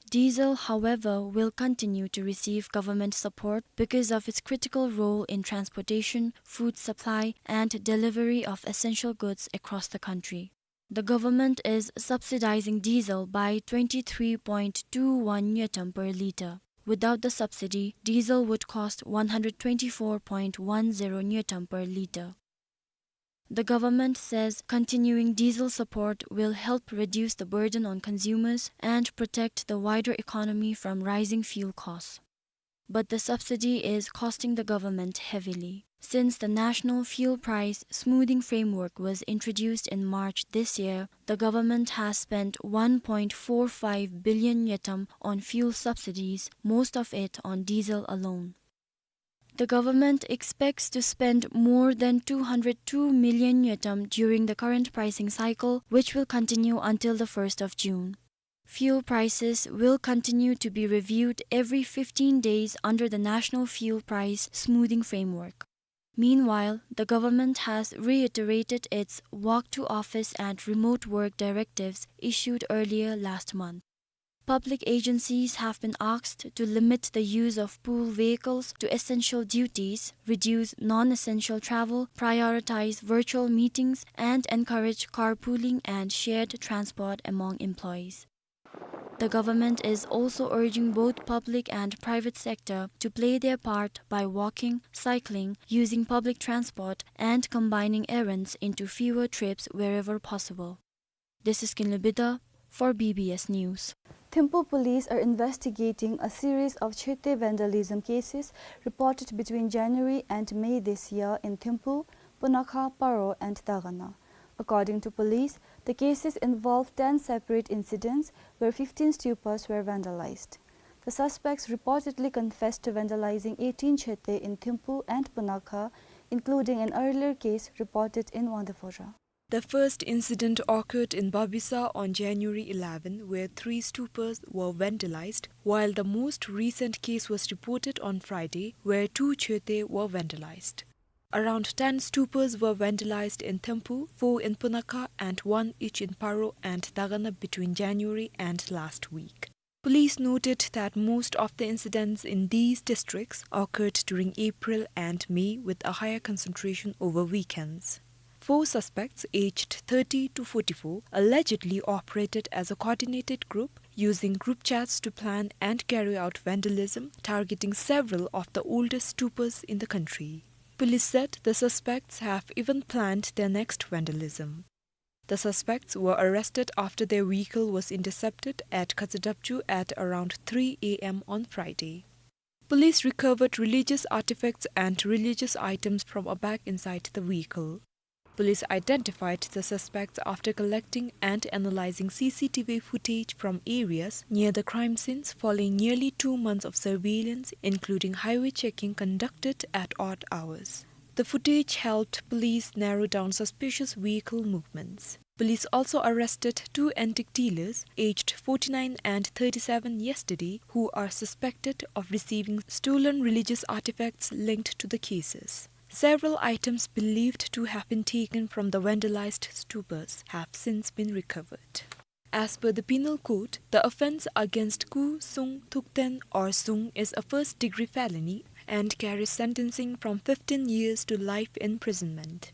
Diesel, however, will continue to receive government support because of its critical role in transportation, food supply, and delivery of essential goods across the country. The government is subsidizing diesel by twenty-three point two one ngultrum per litre. Without the subsidy, diesel would cost one hundred twenty-four point one zero ngultrum per litre. The government says continuing diesel support will help reduce the burden on consumers and protect the wider economy from rising fuel costs. But the subsidy is costing the government heavily. Since the National Fuel Price Smoothing Framework was introduced in March this year, the government has spent one point four five billion ngultrum on fuel subsidies, most of it on diesel alone. The government expects to spend more than two hundred two million ngultrum during the current pricing cycle, which will continue until the first of June. Fuel prices will continue to be reviewed every fifteen days under the National Fuel Price Smoothing Framework. Meanwhile, the government has reiterated its walk to office and remote work directives issued earlier last month. Public agencies have been asked to limit the use of pool vehicles to essential duties, reduce non-essential travel, prioritize virtual meetings, and encourage carpooling and shared transport among employees. The government is also urging both public and private sector to play their part by walking, cycling, using public transport, and combining errands into fewer trips wherever possible. This is Kinley Bida for B B S News. Thimphu police are investigating a series of chhete vandalism cases reported between January and May this year in Thimphu, Punakha, Paro, and Dagana. According to police, the cases involve ten separate incidents where fifteen stupas were vandalized. The suspects reportedly confessed to vandalizing eighteen chhete in Thimphu and Punakha, including an earlier case reported in Wangdue Phodrang. The first incident occurred in Babisa on January eleven, where three stupas were vandalized, while the most recent case was reported on Friday, where two chhete were vandalized. Around ten stupas were vandalized in Thimphu, four in Punakha, and one each in Paro and Dagana between January and last week. Police noted that most of the incidents in these districts occurred during April and May, with a higher concentration over weekends. Four suspects aged thirty to forty-four allegedly operated as a coordinated group, using group chats to plan and carry out vandalism, targeting several of the oldest stupas in the country. Police said the suspects have even planned their next vandalism. The suspects were arrested after their vehicle was intercepted at Khazadapchu at around three A M on Friday. Police recovered religious artifacts and religious items from a bag inside the vehicle. Police identified the suspects after collecting and analyzing C C T V footage from areas near the crime scenes following nearly two months of surveillance, including highway checking conducted at odd hours. The footage helped police narrow down suspicious vehicle movements. Police also arrested two antique dealers, aged forty-nine and thirty-seven, yesterday, who are suspected of receiving stolen religious artifacts linked to the cases. Several items believed to have been taken from the vandalized stupas have since been recovered. As per the Penal Code, the offence against Ku Sung Thukten or Sung is a first-degree felony and carries sentencing from fifteen years to life imprisonment.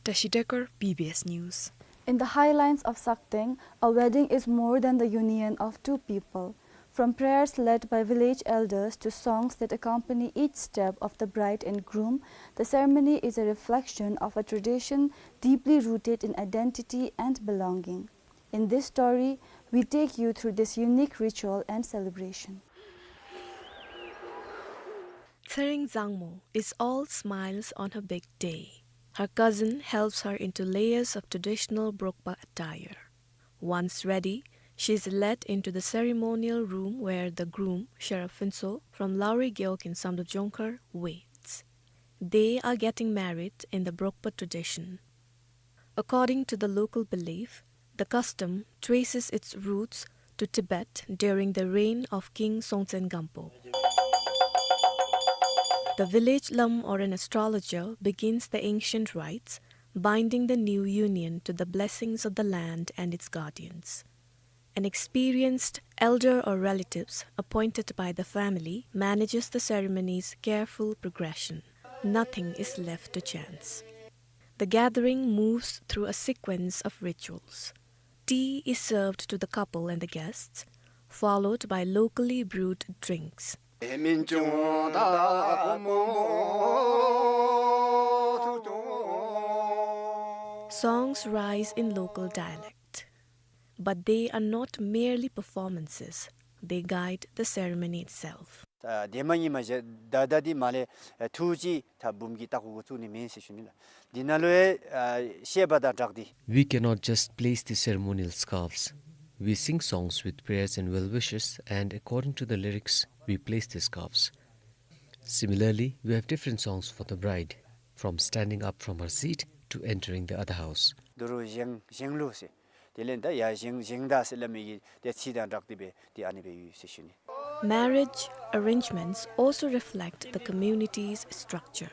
Tashi Dekar, B B S News. In the highlands of Sakteng, a wedding is more than the union of two people. From prayers led by village elders to songs that accompany each step of the bride and groom, the ceremony is a reflection of a tradition deeply rooted in identity and belonging. In this story, we take you through this unique ritual and celebration. Tsering Zangmo is all smiles on her big day. Her cousin helps her into layers of traditional Brokpa attire. Once ready, she is led into the ceremonial room where the groom, Sherab Phuntsho, from Lauri Gewog in Samdrup Jongkhar, waits. They are getting married in the Brokpa tradition. According to the local belief, the custom traces its roots to Tibet during the reign of King Songtsen Gampo. The village lam or an astrologer begins the ancient rites, binding the new union to the blessings of the land and its guardians. An experienced elder or relatives appointed by the family manages the ceremony's careful progression. Nothing is left to chance. The gathering moves through a sequence of rituals. Tea is served to the couple and the guests, followed by locally brewed drinks. Songs rise in local dialect, but they are not merely performances, they guide the ceremony itself. ད་དེ་མ་ཡིན་མ་གཞི་ད་ད་འདི་མ་ལས་ཐུགས་རྗེ་ད་འབུམ་གྱི་ལྟག་ཁུག་གུ་བཙུགས་ནི་མེན་ཟེར་ཞུ་ནི་ལགས། འདི་ནང་ལུ་ཡང་བཤད་པ་དང་སྦྲགས་ཏེ། We cannot just place the ceremonial scarves. We sing songs with prayers and well wishes, and according to the lyrics, we place the scarves. Similarly, we have different songs for the bride, from standing up from her seat to entering the other house. དོ་རུང་བཞེངས་བཞེངས་ལུགས་ཟེར། དེ་ལས་ད་ཡར་བཞེངས་བཞེངས་ད་ཟེར་སླབ་མི་གི་དེ་ཚིག་དང་སྦྲགས་ཏེ་སྦེ་དེ་ཨ་ནི་སྦེ་ཡོད་ཟེར་ཞུ་ནི། Marriage arrangements also reflect the community's structure.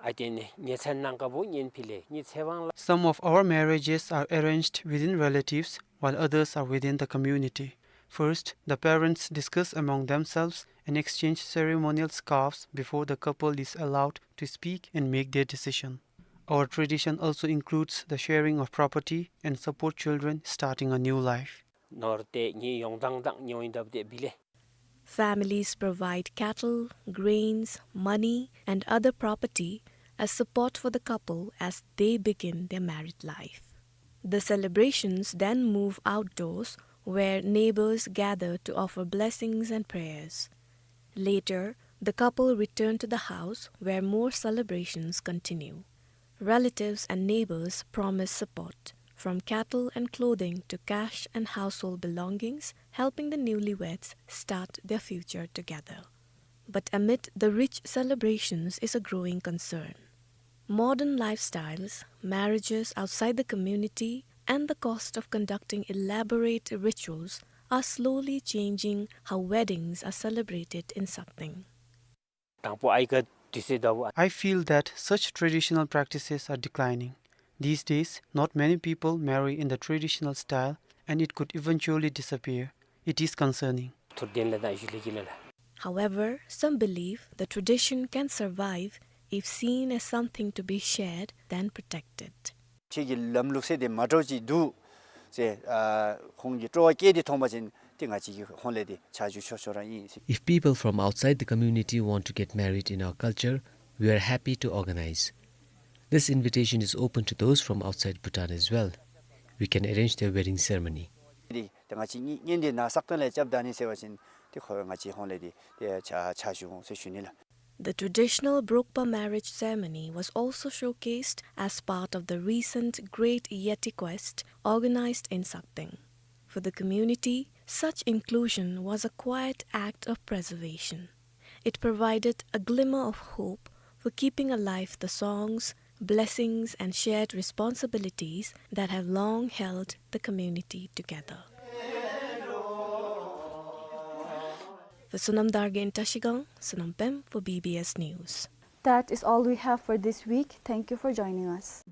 ཨ་དེ་ནི་ཉེ་ཚན་ནང་ཀ་བུ་གཉེན་ཕི་ལེ་ཉེ་ཚེ་དབང་ལ། Some of our marriages are arranged within relatives, while others are within the community. First, the parents discuss among themselves and exchange ceremonial scarves before the couple is allowed to speak and make their decision. Our tradition also includes the sharing of property and support children starting a new life. ནོར་ཏེ་ཉེ་ཡོང་དང་དང་ཉེ་ཡོང་དབ་ཏེ་བི་ལེ། Families provide cattle, grains, money, and other property as support for the couple as they begin their married life. The celebrations then move outdoors, where neighbors gather to offer blessings and prayers. Later, the couple return to the house where more celebrations continue. Relatives and neighbors promise support, from cattle and clothing to cash and household belongings, helping the newlyweds start their future together. But amid the rich celebrations is a growing concern. Modern lifestyles, marriages outside the community, and the cost of conducting elaborate rituals are slowly changing how weddings are celebrated in Sakteng. དང་པོ་ཨའི་ཀ་དུས་ཚོད་ད་བུ། I feel that such traditional practices are declining. These days, not many people marry in the traditional style, and it could eventually disappear. It is concerning. ཐུར་དེན་ལ་དང་ཞུ་ལེ་གི་ལ་ལ། However, some believe the tradition can survive if seen as something to be shared than protected. ཁྱེད་ཀྱི་ལམ་ལུགས་ཟེར་དེ་མ་འདྲཝ་ཅིག་འདུག་ཟེར། ཨ་ཁོང་གིས་སྤྲོ་བ་བསྐྱེད་དེ་མཐོང་པ་ཅིན་ཏེ་ང་བཅས་ཀྱིས་ཁོང་ལས་དེ་ཆ་འཇོག་ཆོག་ཆོག་ར་ཨིན་ཟེར། If people from outside the community want to get married in our culture, we are happy to organize. This invitation is open to those from outside Bhutan as well. We can arrange their wedding ceremony. དེ་ང་བཅས་གཉེན་གཉེན་དེ་ནཱ་སག་སྟེང་ལས་རྐྱབ་ད་ནི་ཟེར་བ་ཅིན་ཏེ་ཁོ་ང་བཅས་ཁོང་ལས་དེ་ཏེ་ཆ་ཆ་འཇོག་འོང་ཟེར་ཞུ་ནི་ལགས། The traditional Brokpa marriage ceremony was also showcased as part of the recent Great Yeti Quest organized in Sakteng. For the community, such inclusion was a quiet act of preservation. It provided a glimmer of hope for keeping alive the songs, blessings, and shared responsibilities that have long held the community together. For Sonam Dargay in Trashigang, Sonam Pem for B B S News. That is all we have for this week. Thank you for joining us.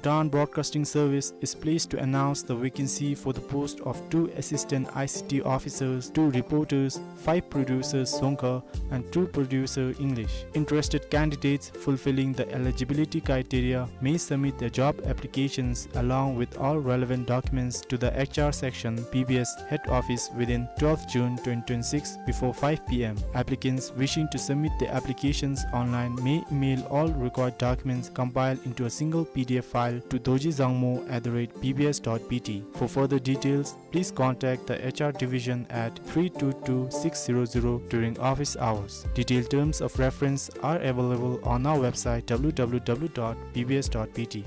Bhutan Broadcasting Service is pleased to announce the vacancy for the post of two assistant I C T officers, two reporters, five producers Dzongkha, and two producer English. Interested candidates fulfilling the eligibility criteria may submit their job applications along with all relevant documents to the H R section, B B S head office within twelfth June twenty twenty-six before five P M. Applicants wishing to submit their applications online may email all required documents compiled into a single P D F file to dorji dzangmo at the rate B B S dot B T. For further details, please contact the H R division at three two two six zero zero during office hours. Detailed terms of reference are available on our website W W W dot B B S dot B T.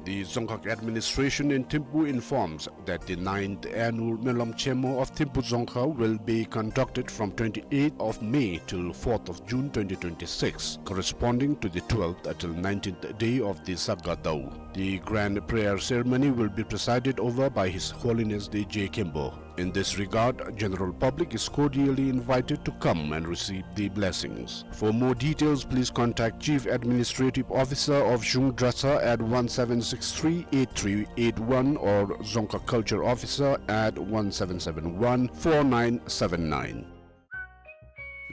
The Dzongkhag administration in Thimphu informs that the ninth annual Melam Chemo of Thimphu Dzongkhag will be conducted from twenty-eighth of May till fourth of June twenty twenty-six, corresponding to the twelfth till nineteenth day of the Sagga Daw. The grand prayer ceremony will be presided over by His Holiness the Je Khenpo. In this regard, general public is cordially invited to come and receive the blessings. For more details, please contact Chief Administrative Officer of Zhung Dratshang at one seven six three eight three eight one or Dzongkhag Culture Officer at one seven seven one four nine seven nine.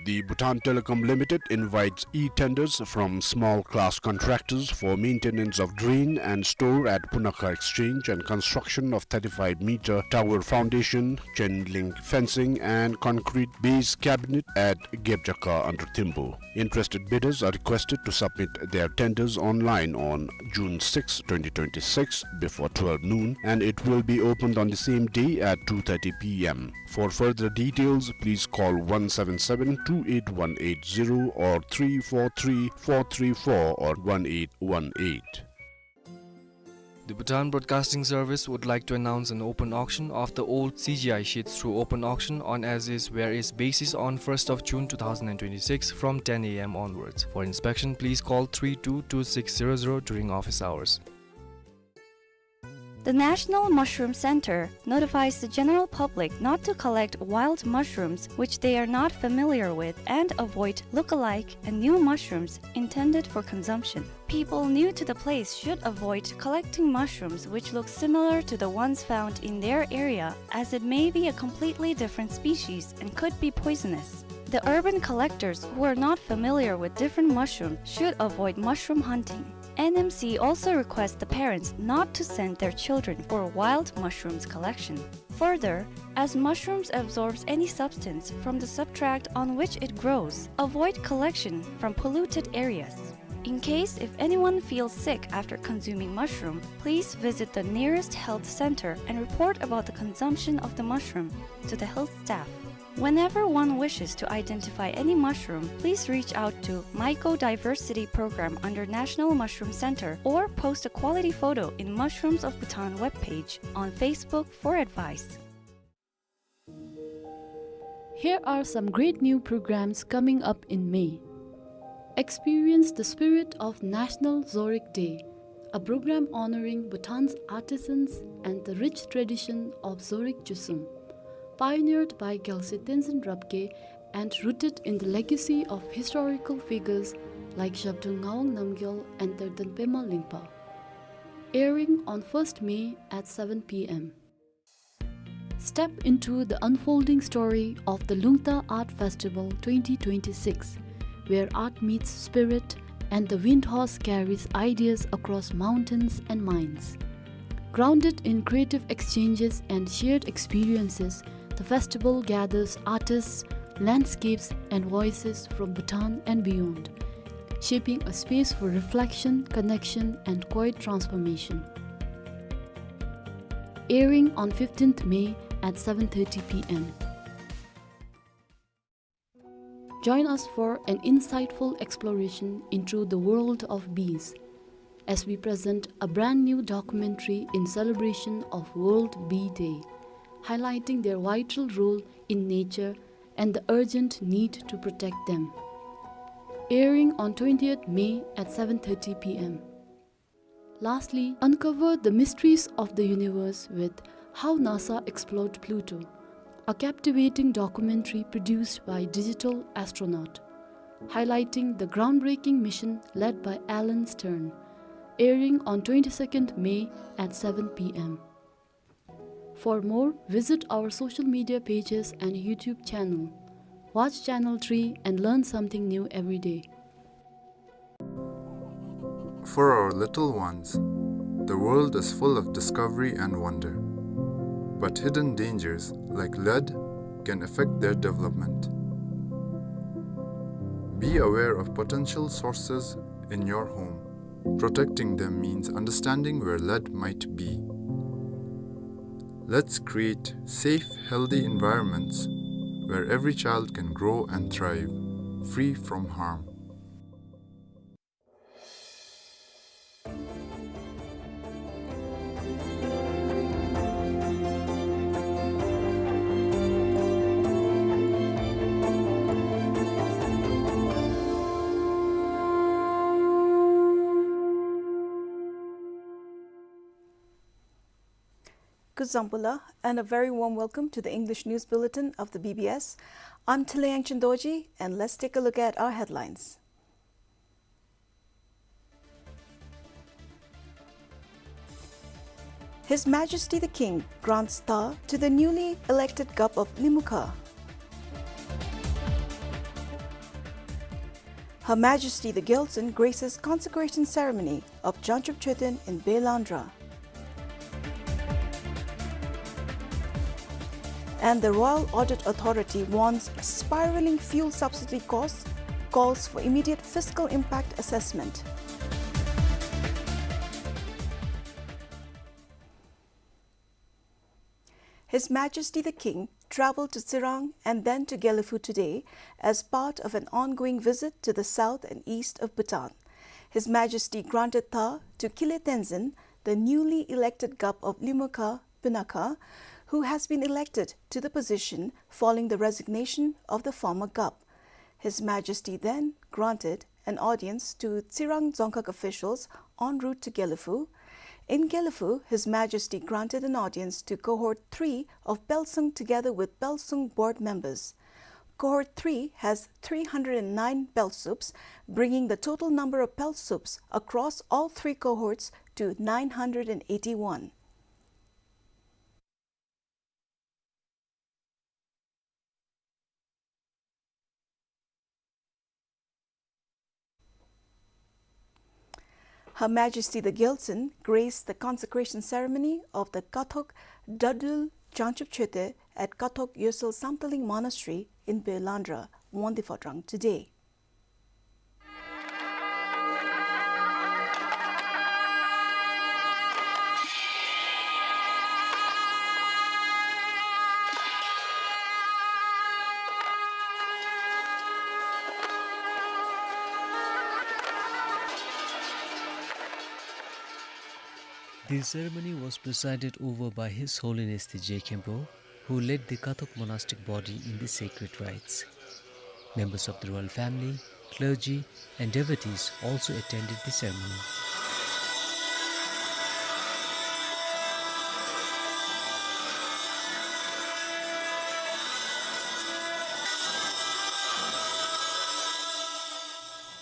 The Bhutan Telecom Limited invites e-tenders from small class contractors for maintenance of drain and store at Punakha Exchange and construction of thirty-five meter tower foundation, chain link fencing and concrete base cabinet at Gebjakha under Thimphu. Interested bidders are requested to submit their tenders online on June sixth, twenty twenty-six, before twelve noon, and it will be opened on the same day at two thirty P M. For further details, please call one seven seven two eight one eight zero or three four three four three four or one eight one eight. The Bhutan Broadcasting Service would like to announce an open auction of the old C G I sheets through open auction on as is where is basis on first of June two thousand and twenty-six from ten A M onwards. For inspection, please call three two two six zero zero during office hours. The National Mushroom Center notifies the general public not to collect wild mushrooms which they are not familiar with and avoid look-alike and new mushrooms intended for consumption. People new to the place should avoid collecting mushrooms which look similar to the ones found in their area, as it may be a completely different species and could be poisonous. The urban collectors who are not familiar with different mushrooms should avoid mushroom hunting. N M C also requests the parents not to send their children for wild mushrooms collection. Further, as mushrooms absorbs any substance from the substrate on which it grows, avoid collection from polluted areas. In case if anyone feels sick after consuming mushroom, please visit the nearest health center and report about the consumption of the mushroom to the health staff. Whenever one wishes to identify any mushroom, please reach out to Mycodiversity Program under National Mushroom Center or post a quality photo in Mushrooms of Bhutan webpage on Facebook for advice. Here are some great new programs coming up in May. Experience the spirit of National Zorig Day, a program honoring Bhutan's artisans and the rich tradition of Zorig Chusum, pioneered by Gyalse Tenzin Rabgye and rooted in the legacy of historical figures like Zhabdrung Ngawang Namgyal and Terden Pema Lingpa. Airing on first May at seven P M. Step into the unfolding story of the Lungta Art Festival twenty twenty-six, where art meets spirit and the wind horse carries ideas across mountains and minds. Grounded in creative exchanges and shared experiences, the festival gathers artists, landscapes, and voices from Bhutan and beyond, shaping a space for reflection, connection, and quiet transformation. Airing on fifteenth May at seven thirty P M. Join us for an insightful exploration into the world of bees as we present a brand new documentary in celebration of World Bee Day, highlighting their vital role in nature and the urgent need to protect them. Airing on twentieth May at seven thirty P M. Lastly, uncover the mysteries of the universe with How NASA Explored Pluto, a captivating documentary produced by Digital Astronaut, highlighting the groundbreaking mission led by Alan Stern, airing on twenty-second May at seven P M. For more, visit our social media pages and YouTube channel. Watch Channel three and learn something new every day. For our little ones, the world is full of discovery and wonder. But hidden dangers, like lead, can affect their development. Be aware of potential sources in your home. Protecting them means understanding where lead might be. Let's create safe, healthy environments where every child can grow and thrive, free from harm. Kuzuzangpo la, and a very warm welcome to the English News Bulletin of the B B S. I'm Thileyang Chindorji, and let's take a look at our headlines. His Majesty the King grants tha to the newly elected Gup of Limukha. Her Majesty the Gyaltsuen graces consecration ceremony of Jangchub Choeten in Belandra. And the Royal Audit Authority warns spiraling fuel subsidy costs, calls for immediate fiscal impact assessment. His Majesty the King travelled to Tsirang and then to Gelephu today as part of an ongoing visit to the south and east of Bhutan. His Majesty granted tha to Kile Tenzin, the newly elected Gup of Limukha Pinakha, who has been elected to the position following the resignation of the former Gup. His Majesty then granted an audience to Tsirang Dzongkhag officials en route to Gelephu. In Gelephu, His Majesty granted an audience to Cohort three of Pelsung together with Pelsung board members. Cohort three has three hundred and nine Pelsups, bringing the total number of Pelsups across all three cohorts to nine hundred and eighty-one. Her Majesty the Gyaltsuen graced the consecration ceremony of the Kathok Dadul Jangchub Choeten at Kathok Yosel Samtaling Monastery in Belandra, Wangdue Phodrang today. The ceremony was presided over by His Holiness the Je Khenpo, who led the Kathok monastic body in the sacred rites. Members of the royal family, clergy, and devotees also attended the ceremony.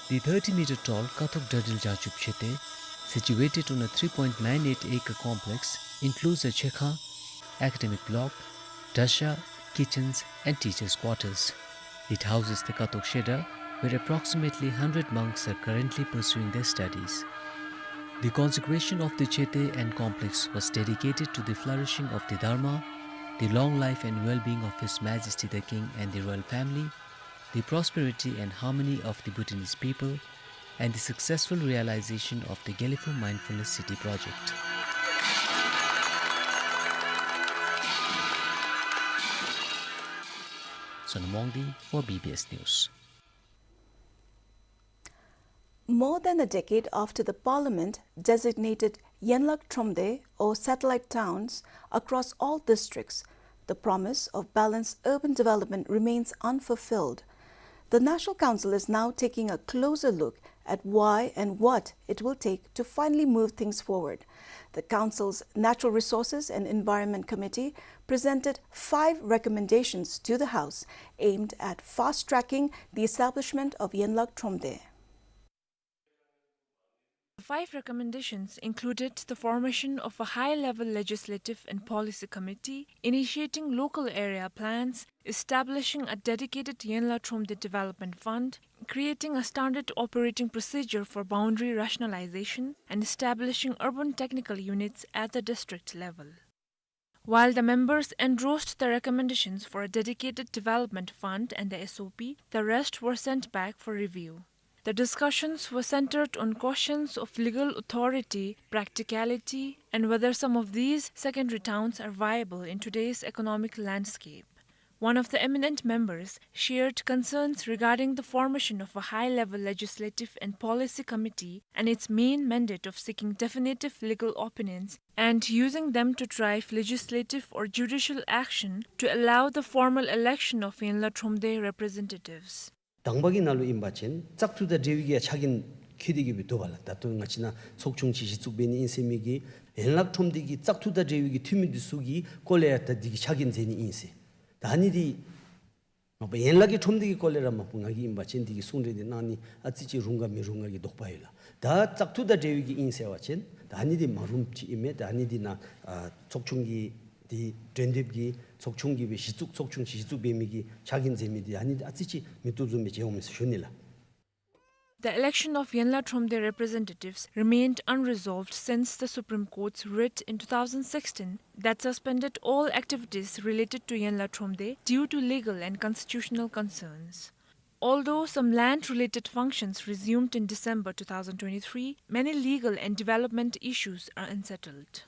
The thirty meter tall Kathok Dadul Jangchub Choeten, situated on a three point nine eight acre complex, includes a chekha, academic block, dasha, kitchens, and teachers' quarters. It houses the Kathok Shedar, where approximately hundred monks are currently pursuing their studies. The consecration of the Choeten and complex was dedicated to the flourishing of the Dharma, the long life and well-being of His Majesty the King and the royal family, the prosperity and harmony of the Bhutanese people, and the successful realization of the Gelephu Mindfulness City project. Sonam Wangdi for B B S News. More than a decade after the Parliament designated Yenlak Thromde or satellite towns across all districts, the promise of balanced urban development remains unfulfilled. The National Council is now taking a closer look at why and what it will take to finally move things forward. The Council's Natural Resources and Environment Committee presented five recommendations to the House aimed at fast-tracking the establishment of Yenlak Thromde. The five recommendations included the formation of a high-level legislative and policy committee, initiating local area plans, establishing a dedicated Yenla Thromde Development Fund, creating a standard operating procedure for boundary rationalization, and establishing urban technical units at the district level. While the members endorsed the recommendations for a dedicated development fund and the S O P, the rest were sent back for review. The discussions were centered on questions of legal authority, practicality, and whether some of these secondary towns are viable in today's economic landscape. One of the eminent members shared concerns regarding the formation of a high-level legislative and policy committee and its main mandate of seeking definitive legal opinions and using them to drive legislative or judicial action to allow the formal election of Yenla Thromde representatives. དང་པ་གི་ནང་ལུ་ཨིན་པ་ཅིན་བཙག་འཐུ་དང་འབྲེལ་བའི་གི་ཡང་ཆ་རྐྱེན་ཁེ་དེ་གི་སྦེ་འདུག་པ་ལགས། ད་ལྟོ་ང་བཅས་ནང་ཚོགས་ཆུང་ཅིག་གཞི་བཙུགས་འབད་ནི་ཨིན་ཟེར་མི་གི་ཡན་ལག་ཁྲོམ་སྡེ་གི་བཙག་འཐུ་དང་འབྲེལ་བའི་གི་འཐུས་མི་འདི་ཚུ་གི་སྐོར་ལས་ཡང་ད་འདི་གི་ཆ་རྐྱེན་མཛད་ནི་ཨིན་ཟེར། ད་ཨ་ནི་འདི་མ་པ་ཡན་ལག་གི་ཁྲོམ་སྡེ་གི་སྐོར་ལས་ར་མ་པ་ང་གིས་ཨིན་པ་ཅིན་འདི་གི་གསུང་གྲོས་འདི་གནང་ནི་ཨ་ཙི་ཅིག་རུང་ག་མི་རུང་ག་གི་དོགས་པ་ཡོད་ལགས། ད་བཙག་འཐུ་དང་འབྲེལ་བའི་གི་ཨིན་ཟེར་བ་ཅིན་ད་ཨ་ནི་འདི་མ་རུངམ་ཅིག་ཨིན་མས། ད་ཨ་ནི་འདི་ནང་ཨ་ཚོགས་ཆུང་གི་འདི་གྲོས་འདེབས་ཀྱི་ཚོགས་ཆུང་གི་སྦེ་གཞི་བཙུགས་ཚོགས་ཆུང་གཞི་བཙུགས་འབད་མི་གི་ཆ་རྐྱེན་མཛད་མི་འདི་ཨ་ནི་འདི་ཨ་ཙི་ཅིག་མི་བཏུབ་བཟུམ་སྦེ་མཇལ་འོང་མས་ཟེར་ཞུ་ནི་ལགས། The election of Yenla Thromde representatives remained unresolved since the Supreme Court's writ in two thousand sixteen that suspended all activities related to Yenla Thromde due to legal and constitutional concerns. Although some land-related functions resumed in December two thousand twenty-three, many legal and development issues are unsettled.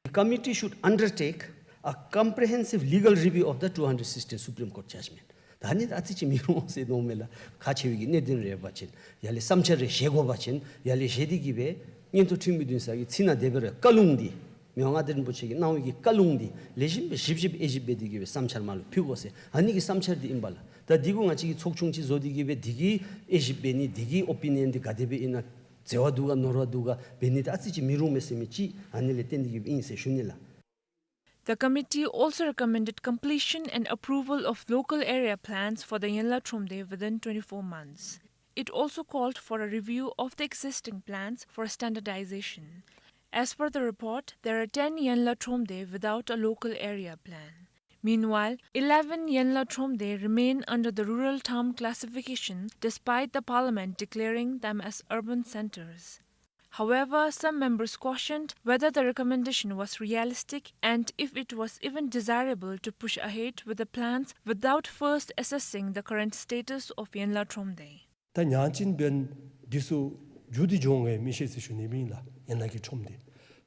The committee should undertake a comprehensive legal review of the two hundred sixteen Supreme Court judgment. ད་ཨ་ནི་ཨ་ཙི་ཅིག་མི་རུང་ཟེར་མནོཝ་མས་ལགས། ཁག་ཆེ་བའི་གི་གནད་དོན་རེ་ཡོད་པ་ཅིན་ཡར་ལས་བསམ་འཆར་རེ་བཞེས་དགོ་པ་ཅིན་ཡར་ལས་བཞེས་ཏེ་གི་སྦེ་མངོན་མཐོ་ཁྲིམས་དཔོན་འདུན་ས་གི་ཚིག་ནང་དེ་སྦེ་ར་བཀའ་ལུང་འདི་མི་དབང་མངའ་བདག་རིན་པོ་ཆེ་གིས་གནང་བའི་གི་བཀའ་ལུང་འདི་ལེགས་ཤོམ་སྦེ་ཞིབ་ཞིབ་དབྱེ་ཞིབ་འབད་དེ་གི་སྦེ་བསམ་འཆར་མར་ལུ་ཕུལ་དགོ་ཟེར་ཨ་ནི་གི་བསམ་འཆར་འདི་ཨིན་པ་ལགས། ད་འདི་གུ་ང་བཅས་ཀྱིས་ཚོགས་ཆུང་ཅིག་བཟོ་སྟེ་གི་སྦེ་འདི་གི་དབྱེ་ཞིབ་འབད་ནི་འདི་གི་ཨོ་པི་ནི་ཡན་འདི་ག་དེ་སྦེ་ཨིན་ན་བརྩེ་བ་འདུག་ག་ནོར་བ་འདུག་ག་འབད་ནི་འདི་ཨ་ཙི་ཅིག་མི་རུང་མས་ཟེར་མི་ཅིག་ཨ་ནི་ལས་བརྟེན་ཏེ་གི་སྦེ་ཨིན་ཟེར་ཞུ་ནི་ལགས། The committee also recommended completion and approval of local area plans for the Yenla Thromde within twenty-four months. It also called for a review of the existing plans for standardization. As per the report, there are ten Yenla Thromde without a local area plan. Meanwhile, eleven Yenla Thromde remain under the rural town classification despite the parliament declaring them as urban centers. However, some members questioned whether the recommendation was realistic and if it was even desirable to push ahead with the plans without first assessing the current status of Yenla Thromde. ད་ཉང་ཅིན་འབདན་འདི་ཚུ་མཇུག་སྟེ་འགྱོ་འོང་ག་མི་ཤེས་ཟེར་ཞུ་ནི་ཨིན་ལགས། ཡན་ལག་གི་ཁྲོམ་སྡེ་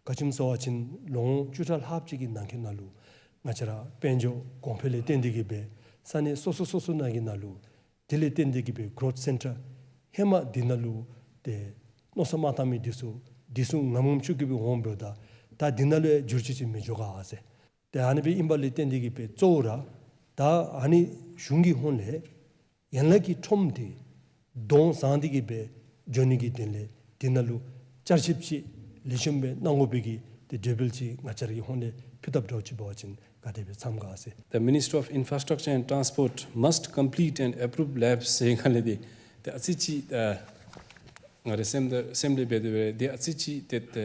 ག་ཅི་སྨོ་ཟེར་བ་ཅིན་ལོ་ངོ་བཅུ་ཕྲག་ལྷགཔ་ཅིག་གི་ནང་འཁོད་ནང་ལུ་ང་བཅས་ར་དཔལ་འབྱོར་གོང་འཕེལ་ལས་བརྟེན་ཏེ་གི་སྦེ་ས་གནས་སོ་སོ་སོ་སོ་ནང་གི་ནང་ལུ་དེ་ལས་བརྟེན་ཏེ་གི་སྦེ་གོརོཐ་སེན་ཊར་ཧེ་མ་འདི་ནང་ལུ་ཏེ་མནོ་བསམ་མ་བཏང་མི་འདི་ཚུ་འདི་ཚུ་ངམ་ངམ་ཅིག་གི་སྦེ་འོང་འབདཝ་ད་ད་འདི་ནང་ལུ་ཡང་འགྱུར་བཅོས་ཅིག་མི་འགྱོ་ག་ཟེར། ཏེ་ཨ་ནི་སྦེ་ཨིན་པ་ལས་བརྟེན་ཏེ་གི་སྦེ་གཙོ་བོ་ར་ད་ཨ་ནི་གཞུང་གི་ཧོངས་ལས་ཡན་ལག་གི་ཁྲོམ་འདི་གདོང་བཟང་སྟེ་གི་སྦེ་འགྱོ་ནི་གི་དོན་ལས་འདི་ནང་ལུ་བསྐྱར་ཞིབ་ཅིག་ལེགས་ཤོམ་སྦེ་གནང་དགོ་པའི་གི་ཏེ་འབོད་སྐུལ་ཅིག་ང་བཅས་ར་གི་ཧོངས་ལས་ཕུལ་དཔ་འདྲཝ་ཅིག་འབད་བ་ཅིན་ག་དེ་སྦེ་བསམ་ག་ཟེར། The Ministry of Infrastructure and Transport must complete and approve labs ཟེར་ག་ལས་འདི་ཏེ་ཨ་ཙི་ཅིག་ཨ་ང་རའི་སེམས་ད་སེམས་ལས་འབད་དེ་འབད་རུང་འདི་ཨ་ཙི་ཅིག་ཏེ་ཏེ་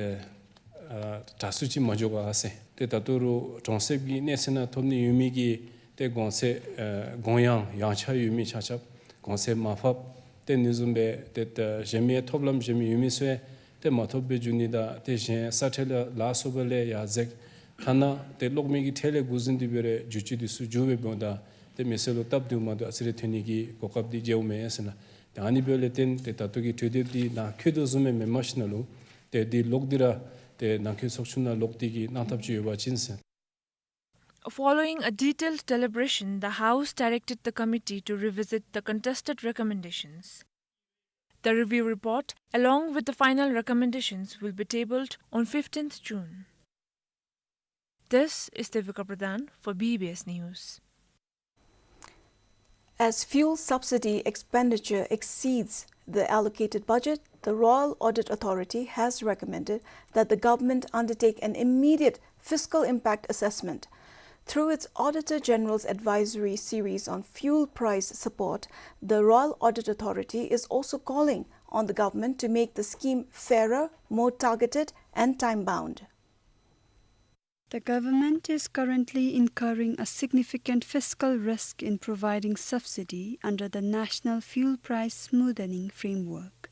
ཨ་དྲག་སུ་ཅིག་མ་འགྱོ་ག་ཟེར། ཏེ་ད་ལྟོ་རུང་གྲོང་གསེབ་ཀྱི་གནས་ཚད་ནང་ཐོབ་ནི་ཡོད་མི་གི་ཏེ་གོང་ཚད་ཨ་གོང་ཡངས་ཡངས་ཆག་ཡོད་མི་ཆ་ཁྱབ་གོང་ཚད་མར་ཕབ། ཏེ་ཨ་ནི་བཟུམ་སྦེ་ཏེ་ད་གཞན་མི་ཐོབ་ལམ་གཞན་མི་ཡོད་མི་ཚུ་ཡང་ཏེ་མ་ཐོབ་སྦེ་འགྱོ་ནི་དང་ཏེ་གཞན་ས་ཁྲལ་ལ་ལ་སོགས་པ་ལས་ཡར་འཛེགས། ཐ་ན་ཏེ་གློག་མེ་གི་ཁྲལ་ལས་འགོ་བཟུང་སྟེ་འབད་རུང་འགྱུར་བཅོས་འདི་ཚུ་འགྱོ་སྦེ་འབདཝ་ད་ཏེ་མི་སེར་ལུ་སྟབས་བདེཝ་མ་བདེཝ་ཨ་ཙི་རེ་ཐོན་ནི་གི་གོ་སྐབས་འདི་མཇལཝ་མས་ཟེར་ན། ཏེ་ཨ་ནི་འབདཝ་ལས་བརྟེན་ཏེ་ད་ལྟོ་གི་གྲོས་འདེབས་འདི་ནང་འཁོད་དོ་བཟུམ་སྦེ་མེན་མ་གཞི་ནང་ལུ་ཏེ་འདི་ལོག་སྟེ་ར་ཏེ་ནང་འཁོད་ཚོགས་ཆུང་ནང་ལོག་སྟེ་གི་གནང་ཐབས་ཅིག་ཡོད་པ་ཅིན་ཟེར། Following a detailed deliberation, the House directed the committee to revisit the contested recommendations. The review report, along with the final recommendations, will be tabled on fifteenth June. This is Devika Pradhan for B B S News. As fuel subsidy expenditure exceeds the allocated budget, the Royal Audit Authority has recommended that the government undertake an immediate fiscal impact assessment. Through its Auditor General's Advisory Series on fuel price support, the Royal Audit Authority is also calling on the government to make the scheme fairer, more targeted, and time-bound. The government is currently incurring a significant fiscal risk in providing subsidy under the National Fuel Price Smoothening Framework.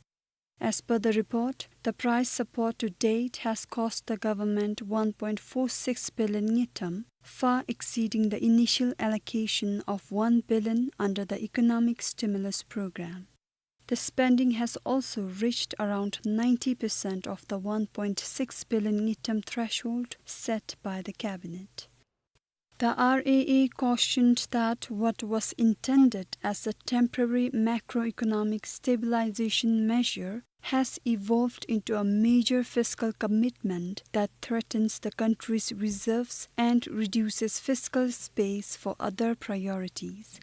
As per the report, the price support to date has cost the government one point four six billion ngultrum, far exceeding the initial allocation of one billion under the Economic Stimulus Program. The spending has also reached around ninety percent of the one point six billion ngultrum threshold set by the cabinet. The R A A cautioned that what was intended as a temporary macroeconomic stabilization measure has evolved into a major fiscal commitment that threatens the country's reserves and reduces fiscal space for other priorities.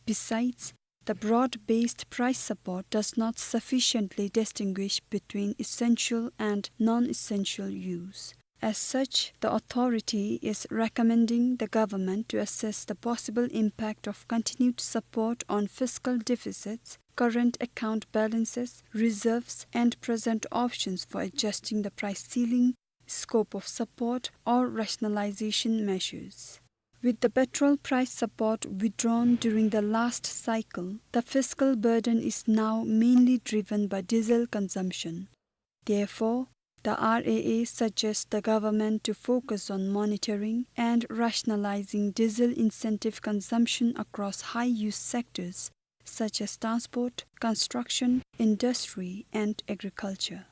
Besides, the broad-based price support does not sufficiently distinguish between essential and non-essential use. As such, the authority is recommending the government to assess the possible impact of continued support on fiscal deficits, current account balances, reserves, and present options for adjusting the price ceiling, scope of support, or rationalization measures. With the petrol price support withdrawn during the last cycle, the fiscal burden is now mainly driven by diesel consumption. Therefore, the R A A suggests the government to focus on monitoring and rationalizing diesel incentive consumption across high-use sectors such as transport, construction, industry, and agriculture.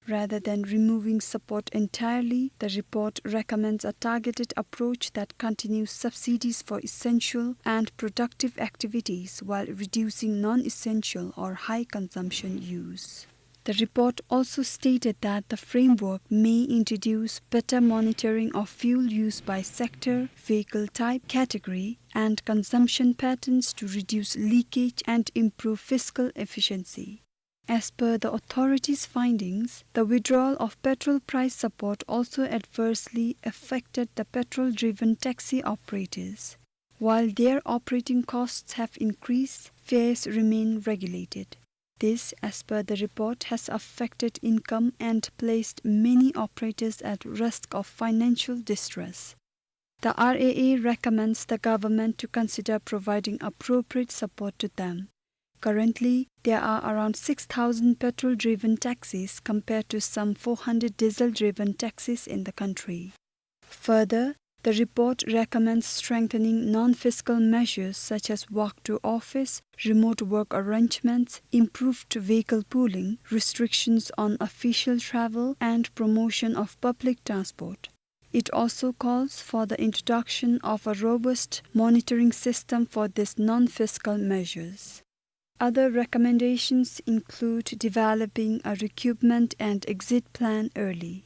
Rather than removing support entirely, the report recommends a targeted approach that continues subsidies for essential and productive activities while reducing non-essential or high-consumption use. The report also stated that the framework may introduce better monitoring of fuel use by sector, vehicle type, category, and consumption patterns to reduce leakage and improve fiscal efficiency. As per the authorities' findings, the withdrawal of petrol price support also adversely affected the petrol-driven taxi operators. While their operating costs have increased, fares remain regulated. This, as per the report, has affected income and placed many operators at risk of financial distress. The R A A recommends the government to consider providing appropriate support to them. Currently, there are around six thousand petrol-driven taxis compared to some four hundred diesel-driven taxis in the country. Further, the report recommends strengthening non-fiscal measures such as walk to office, remote work arrangements, improved vehicle pooling, restrictions on official travel, and promotion of public transport. It also calls for the introduction of a robust monitoring system for these non-fiscal measures. Other recommendations include developing a recoupment and exit plan early.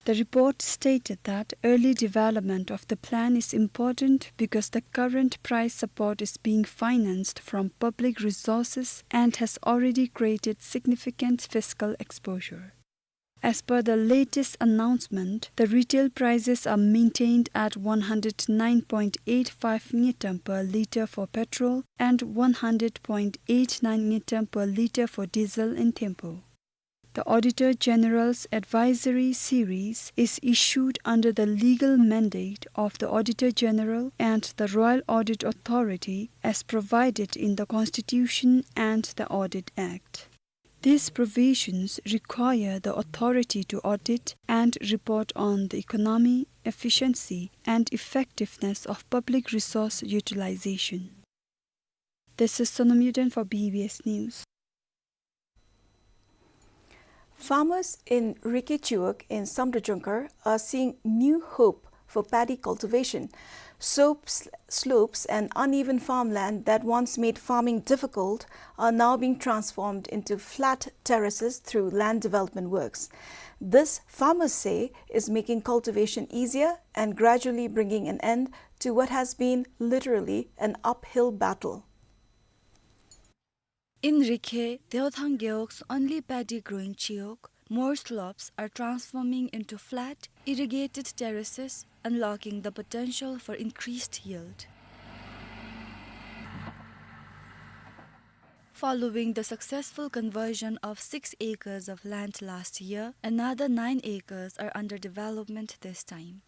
The report stated that early development of the plan is important because the current price support is being financed from public resources and has already created significant fiscal exposure. As per the latest announcement, the retail prices are maintained at one hundred nine point eight five ngultrum per litre for petrol and one hundred point eight nine ngultrum per litre for diesel in Thimphu. The Auditor General's Advisory Series is issued under the legal mandate of the Auditor General and the Royal Audit Authority as provided in the Constitution and the Audit Act. These provisions require the authority to audit and report on the economy, efficiency, and effectiveness of public resource utilization. This is Sonam Yuden for B B S News. Farmers in Rikhe Chiwog in Samdrup Jongkhar are seeing new hope for paddy cultivation. Slopes, slopes and uneven farmland that once made farming difficult are now being transformed into flat terraces through land development works. This, farmers say, is making cultivation easier and gradually bringing an end to what has been literally an uphill battle. In Rikhe, Deothang Gewog's only paddy growing chiwog, more slopes are transforming into flat, irrigated terraces, unlocking the potential for increased yield. Following the successful conversion of six acres of land last year, another nine acres are under development this time.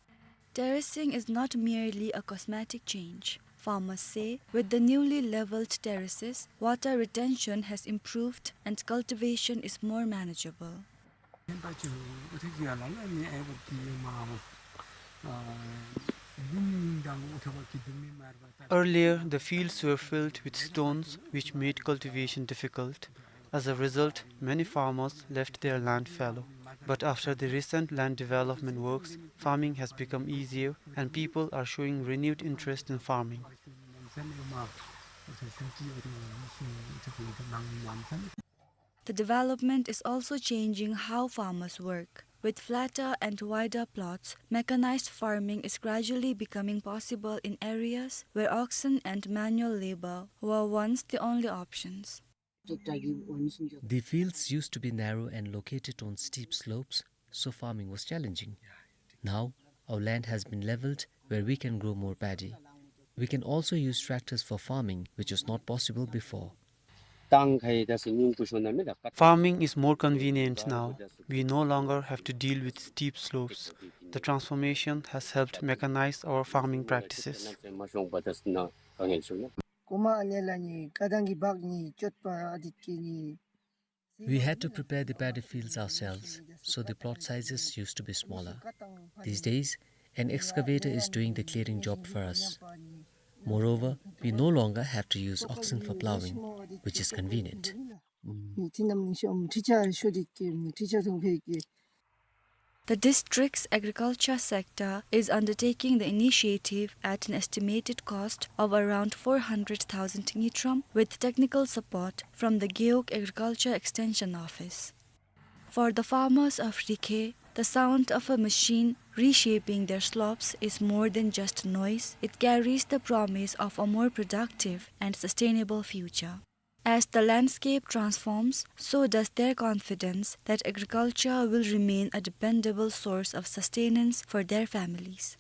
Terracing is not merely a cosmetic change. Farmers say with the newly leveled terraces, water retention has improved and cultivation is more manageable. Earlier, the fields were filled with stones, which made cultivation difficult. As a result, many farmers left their land fallow. But after the recent land development works, farming has become easier and people are showing renewed interest in farming. The development is also changing how farmers work. With flatter and wider plots, mechanized farming is gradually becoming possible in areas where oxen and manual labor were once the only options. The fields used to be narrow and located on steep slopes, so farming was challenging. Now, our land has been leveled where we can grow more paddy. We can also use tractors for farming, which was not possible before. Farming is more convenient now. We no longer have to deal with steep slopes. The transformation has helped mechanize our farming practices. We had to prepare the paddy fields ourselves, so the plot sizes used to be smaller. These days, an excavator is doing the clearing job for us. Moreover, we no longer have to use oxen for plowing, which is convenient. The district's agriculture sector is undertaking the initiative at an estimated cost of around four hundred thousand ngultrum with technical support from the Gewog Agriculture Extension Office. For the farmers of Rikhe, the sound of a machine reshaping their slopes is more than just noise. It carries the promise of a more productive and sustainable future. As the landscape transforms, so does their confidence that agriculture will remain a dependable source of sustenance for their families.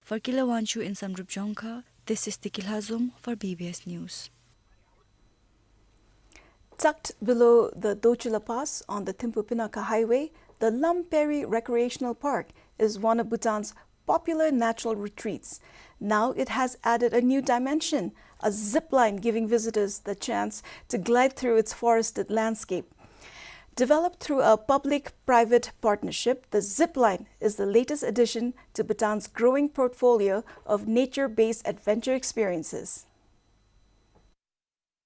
For Kilawangchu in Samdrup Jongkha, this is Deki Lhazom for B B S News. Tucked below the Dochula Pass on the Thimphu-Pinaka Highway, the Lamperi Recreational Park is one of Bhutan's popular natural retreats. Now it has added a new dimension, a zip line giving visitors the chance to glide through its forested landscape. Developed through a public-private partnership, the zip line is the latest addition to Bhutan's growing portfolio of nature-based adventure experiences.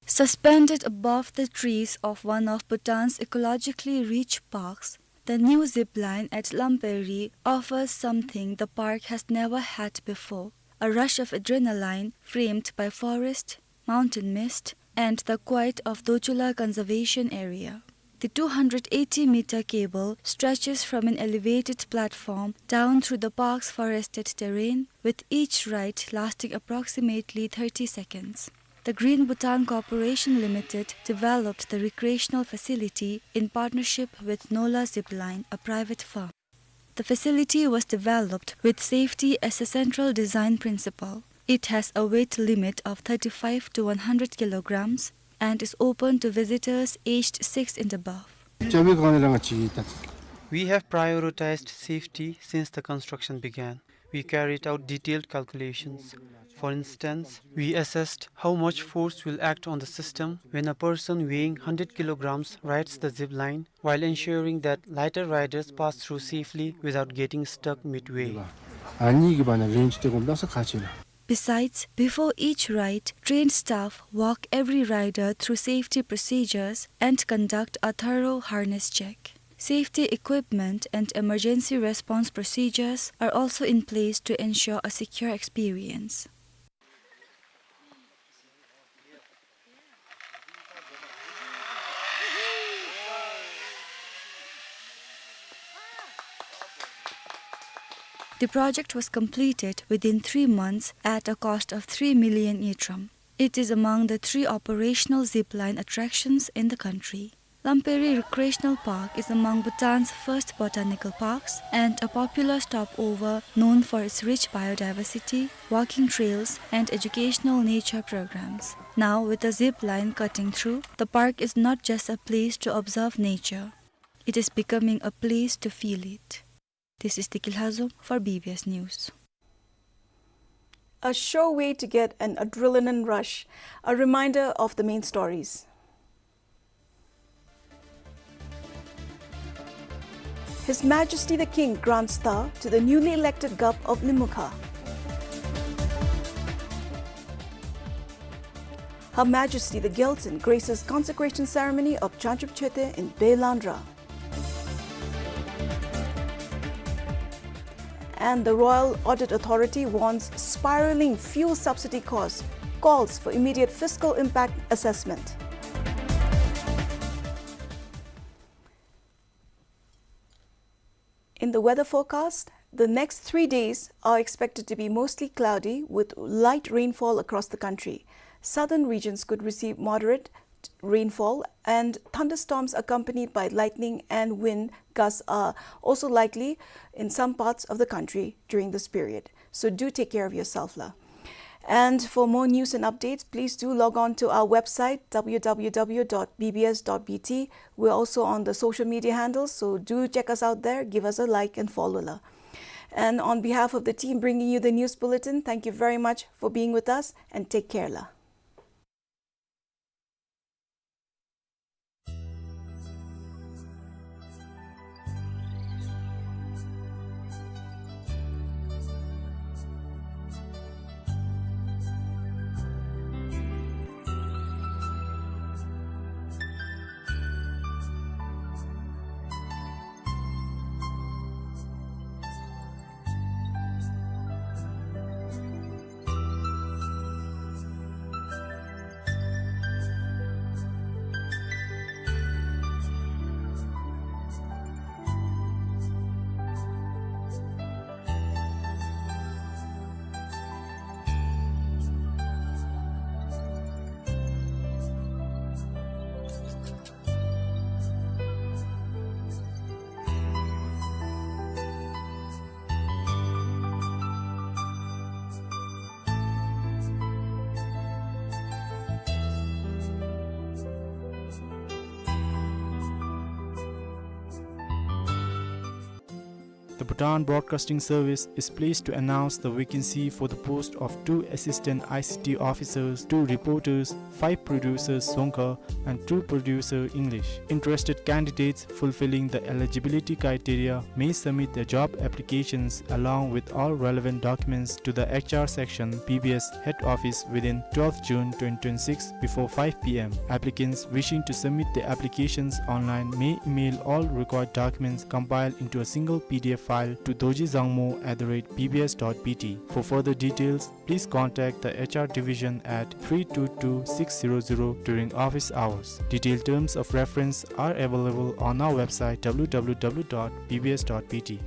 Suspended above the trees of one of Bhutan's ecologically rich parks, the new zip line at Lamperi offers something the park has never had before, a rush of adrenaline framed by forest, mountain mist, and the quiet of Dochula Conservation Area. The two hundred eighty meter cable stretches from an elevated platform down through the park's forested terrain, with each ride lasting approximately thirty seconds. The Green Bhutan Corporation Limited developed the recreational facility in partnership with Nola Zipline, a private firm. The facility was developed with safety as a central design principle. It has a weight limit of thirty-five to one hundred kilograms and is open to visitors aged six and above. We have prioritized safety since the construction began. We carried out detailed calculations. For instance, we assessed how much force will act on the system when a person weighing hundred kilograms rides the zip line, while ensuring that lighter riders pass through safely without getting stuck midway. Besides, before each ride, trained staff walk every rider through safety procedures and conduct a thorough harness check. Safety equipment and emergency response procedures are also in place to ensure a secure experience. The project was completed within three months at a cost of three million ngultrum. It is among the three operational zipline attractions in the country. Lamperi Recreational Park is among Bhutan's first botanical parks and a popular stopover known for its rich biodiversity, walking trails, and educational nature programs. Now, with a zip line cutting through, the park is not just a place to observe nature, it is becoming a place to feel it. This is Tiki Lhazom for B B S News. A sure way to get an adrenaline rush. A reminder of the main stories. His Majesty the King grants star to the newly elected Gup of Limukha. Her Majesty the Gyaltsuen graces consecration ceremony of Changchub Choeten in Belandra. And the Royal Audit Authority warns spiraling fuel subsidy costs, calls for immediate fiscal impact assessment. In the weather forecast, the next three days are expected to be mostly cloudy with light rainfall across the country. Southern regions could receive moderate rainfall, and thunderstorms accompanied by lightning and wind gusts are also likely in some parts of the country during this period. So do take care of yourself la. And for more news and updates, please do log on to our website, W W W dot B B S dot B T. We're also on the social media handles, so do check us out there, give us a like and follow la. And on behalf of the team bringing you the news bulletin, thank you very much for being with us, and take care la. The Bhutan Broadcasting Service is pleased to announce the vacancy for the post of two assistant I C T officers, two reporters, five producers Dzongkha, and two producer English. Interested candidates fulfilling the eligibility criteria may submit their job applications along with all relevant documents to the H R section, B B S head office within twelfth June twenty twenty-six before five P M. Applicants wishing to submit their applications online may email all required documents compiled into a single P D F file to dorjizangmo at the rate B B S dot B T. For further details, please contact the H R division at three two two six zero zero during office hours. Detailed terms of reference are available on our website, W W W dot B B S dot B T.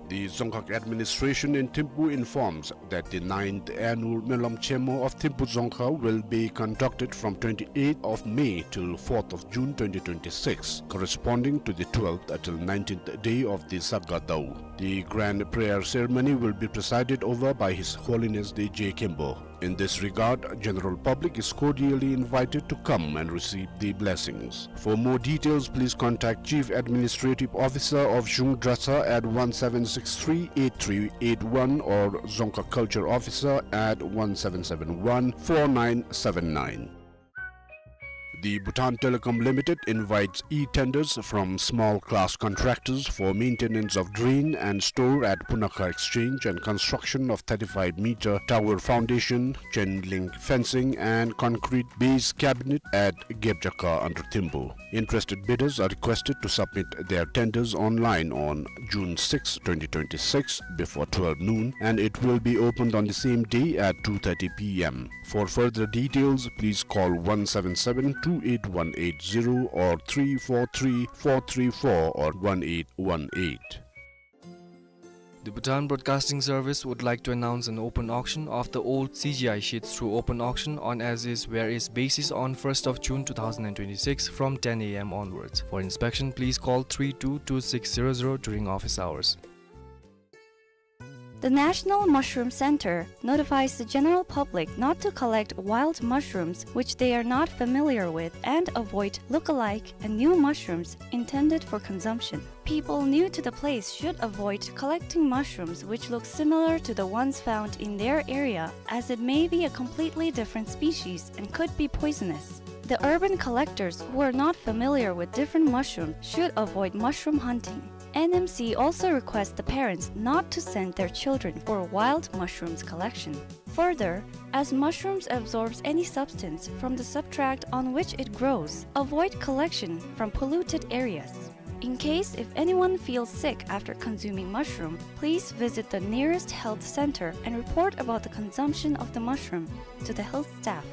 The Dzongkhag administration in Thimphu informs that the ninth annual Melam Chemo of Thimphu Dzongkha will be conducted from twenty-eighth of May till fourth of June twenty twenty-six, corresponding to the twelfth till nineteenth day of the Saga Dau. The grand prayer ceremony will be presided over by His Holiness the Je Khenpo. In this regard, general public is cordially invited to come and receive the blessings. For more details, please contact Chief Administrative Officer of Zhung Dratshang at one seven six three eight three eight one or Dzongkha Culture Officer at one seven seven one four nine seven nine. The Bhutan Telecom Limited invites e-tenders from small-class contractors for maintenance of drain and store at Punakha Exchange and construction of thirty-five meter tower foundation, chain link fencing and concrete base cabinet at Gebjakha under Thimphu. Interested bidders are requested to submit their tenders online on June sixth, twenty twenty-six, before twelve noon, and it will be opened on the same day at two thirty P M. For further details, please call one seven seven two eight one eight zero or three four three four three four or one eight one eight. The Bhutan Broadcasting Service would like to announce an open auction of the old C G I sheets through open auction on as-is, where-is basis on first of June two thousand and twenty-six from ten A M onwards. For inspection, please call three two two six zero zero during office hours. The National Mushroom Center notifies the general public not to collect wild mushrooms which they are not familiar with and avoid look-alike and new mushrooms intended for consumption. People new to the place should avoid collecting mushrooms which look similar to the ones found in their area, as it may be a completely different species and could be poisonous. The urban collectors who are not familiar with different mushrooms should avoid mushroom hunting. N M C also requests the parents not to send their children for wild mushrooms collection. Further, as mushrooms absorbs any substance from the substrate on which it grows, avoid collection from polluted areas. In case if anyone feels sick after consuming mushroom, please visit the nearest health center and report about the consumption of the mushroom to the health staff.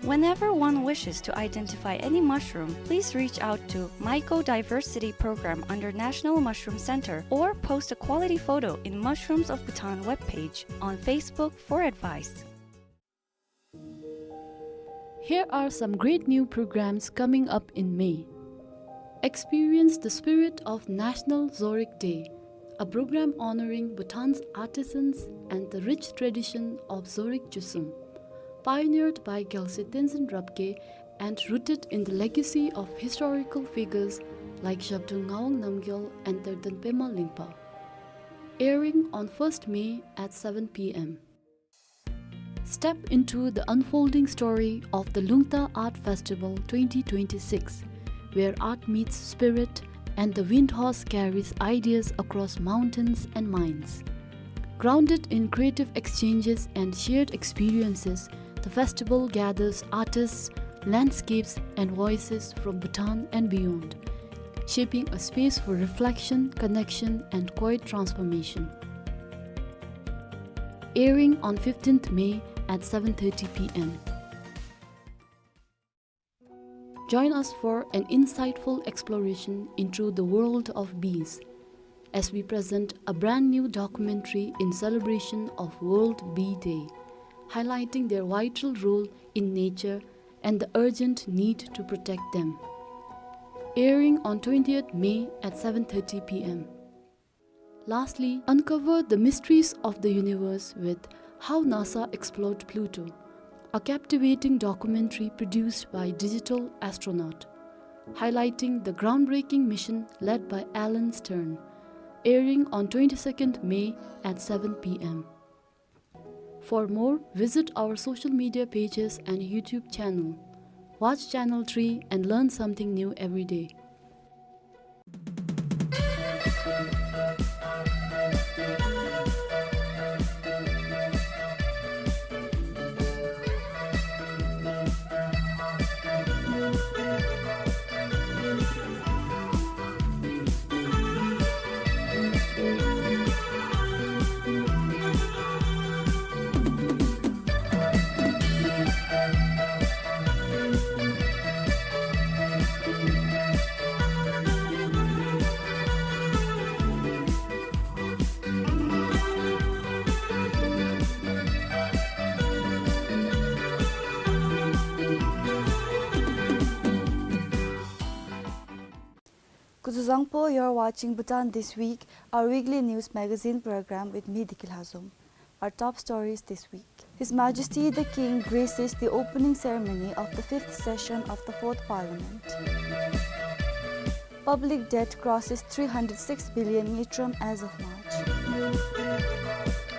Whenever one wishes to identify any mushroom, please reach out to Mycodiversity Program under National Mushroom Center or post a quality photo in Mushrooms of Bhutan webpage on Facebook for advice. Here are some great new programs coming up in May. Experience the spirit of National Zorig Day, a program honoring Bhutan's artisans and the rich tradition of Zorig Chusum, pioneered by Gyalse Tenzin Rabgye and rooted in the legacy of historical figures like Zhabdrung Ngawang Namgyal and Terden Pema Lingpa. Airing on first May at seven P M. Step into the unfolding story of the Lungta Art Festival twenty twenty-six, where art meets spirit and the wind horse carries ideas across mountains and minds. Grounded in creative exchanges and shared experiences, the festival gathers artists, landscapes, and voices from Bhutan and beyond, shaping a space for reflection, connection, and quiet transformation. Airing on fifteenth May at seven thirty P M. Join us for an insightful exploration into the world of bees as we present a brand new documentary in celebration of World Bee Day, highlighting their vital role in nature and the urgent need to protect them. Airing on twentieth May at seven thirty P M. Lastly, uncover the mysteries of the universe with How NASA Explored Pluto, a captivating documentary produced by Digital Astronaut, highlighting the groundbreaking mission led by Alan Stern, airing on twenty-second May at seven P M. For more, visit our social media pages and YouTube channel. Watch Channel three and learn something new every day. Kuzuzangpo, you're watching Bhutan This Week, our weekly news magazine program with me, Diki Lhazom. Our top stories this week. His Majesty the King graces the opening ceremony of the fifth session of the Fourth Parliament. Public debt crosses three hundred six billion ngultrum as of March.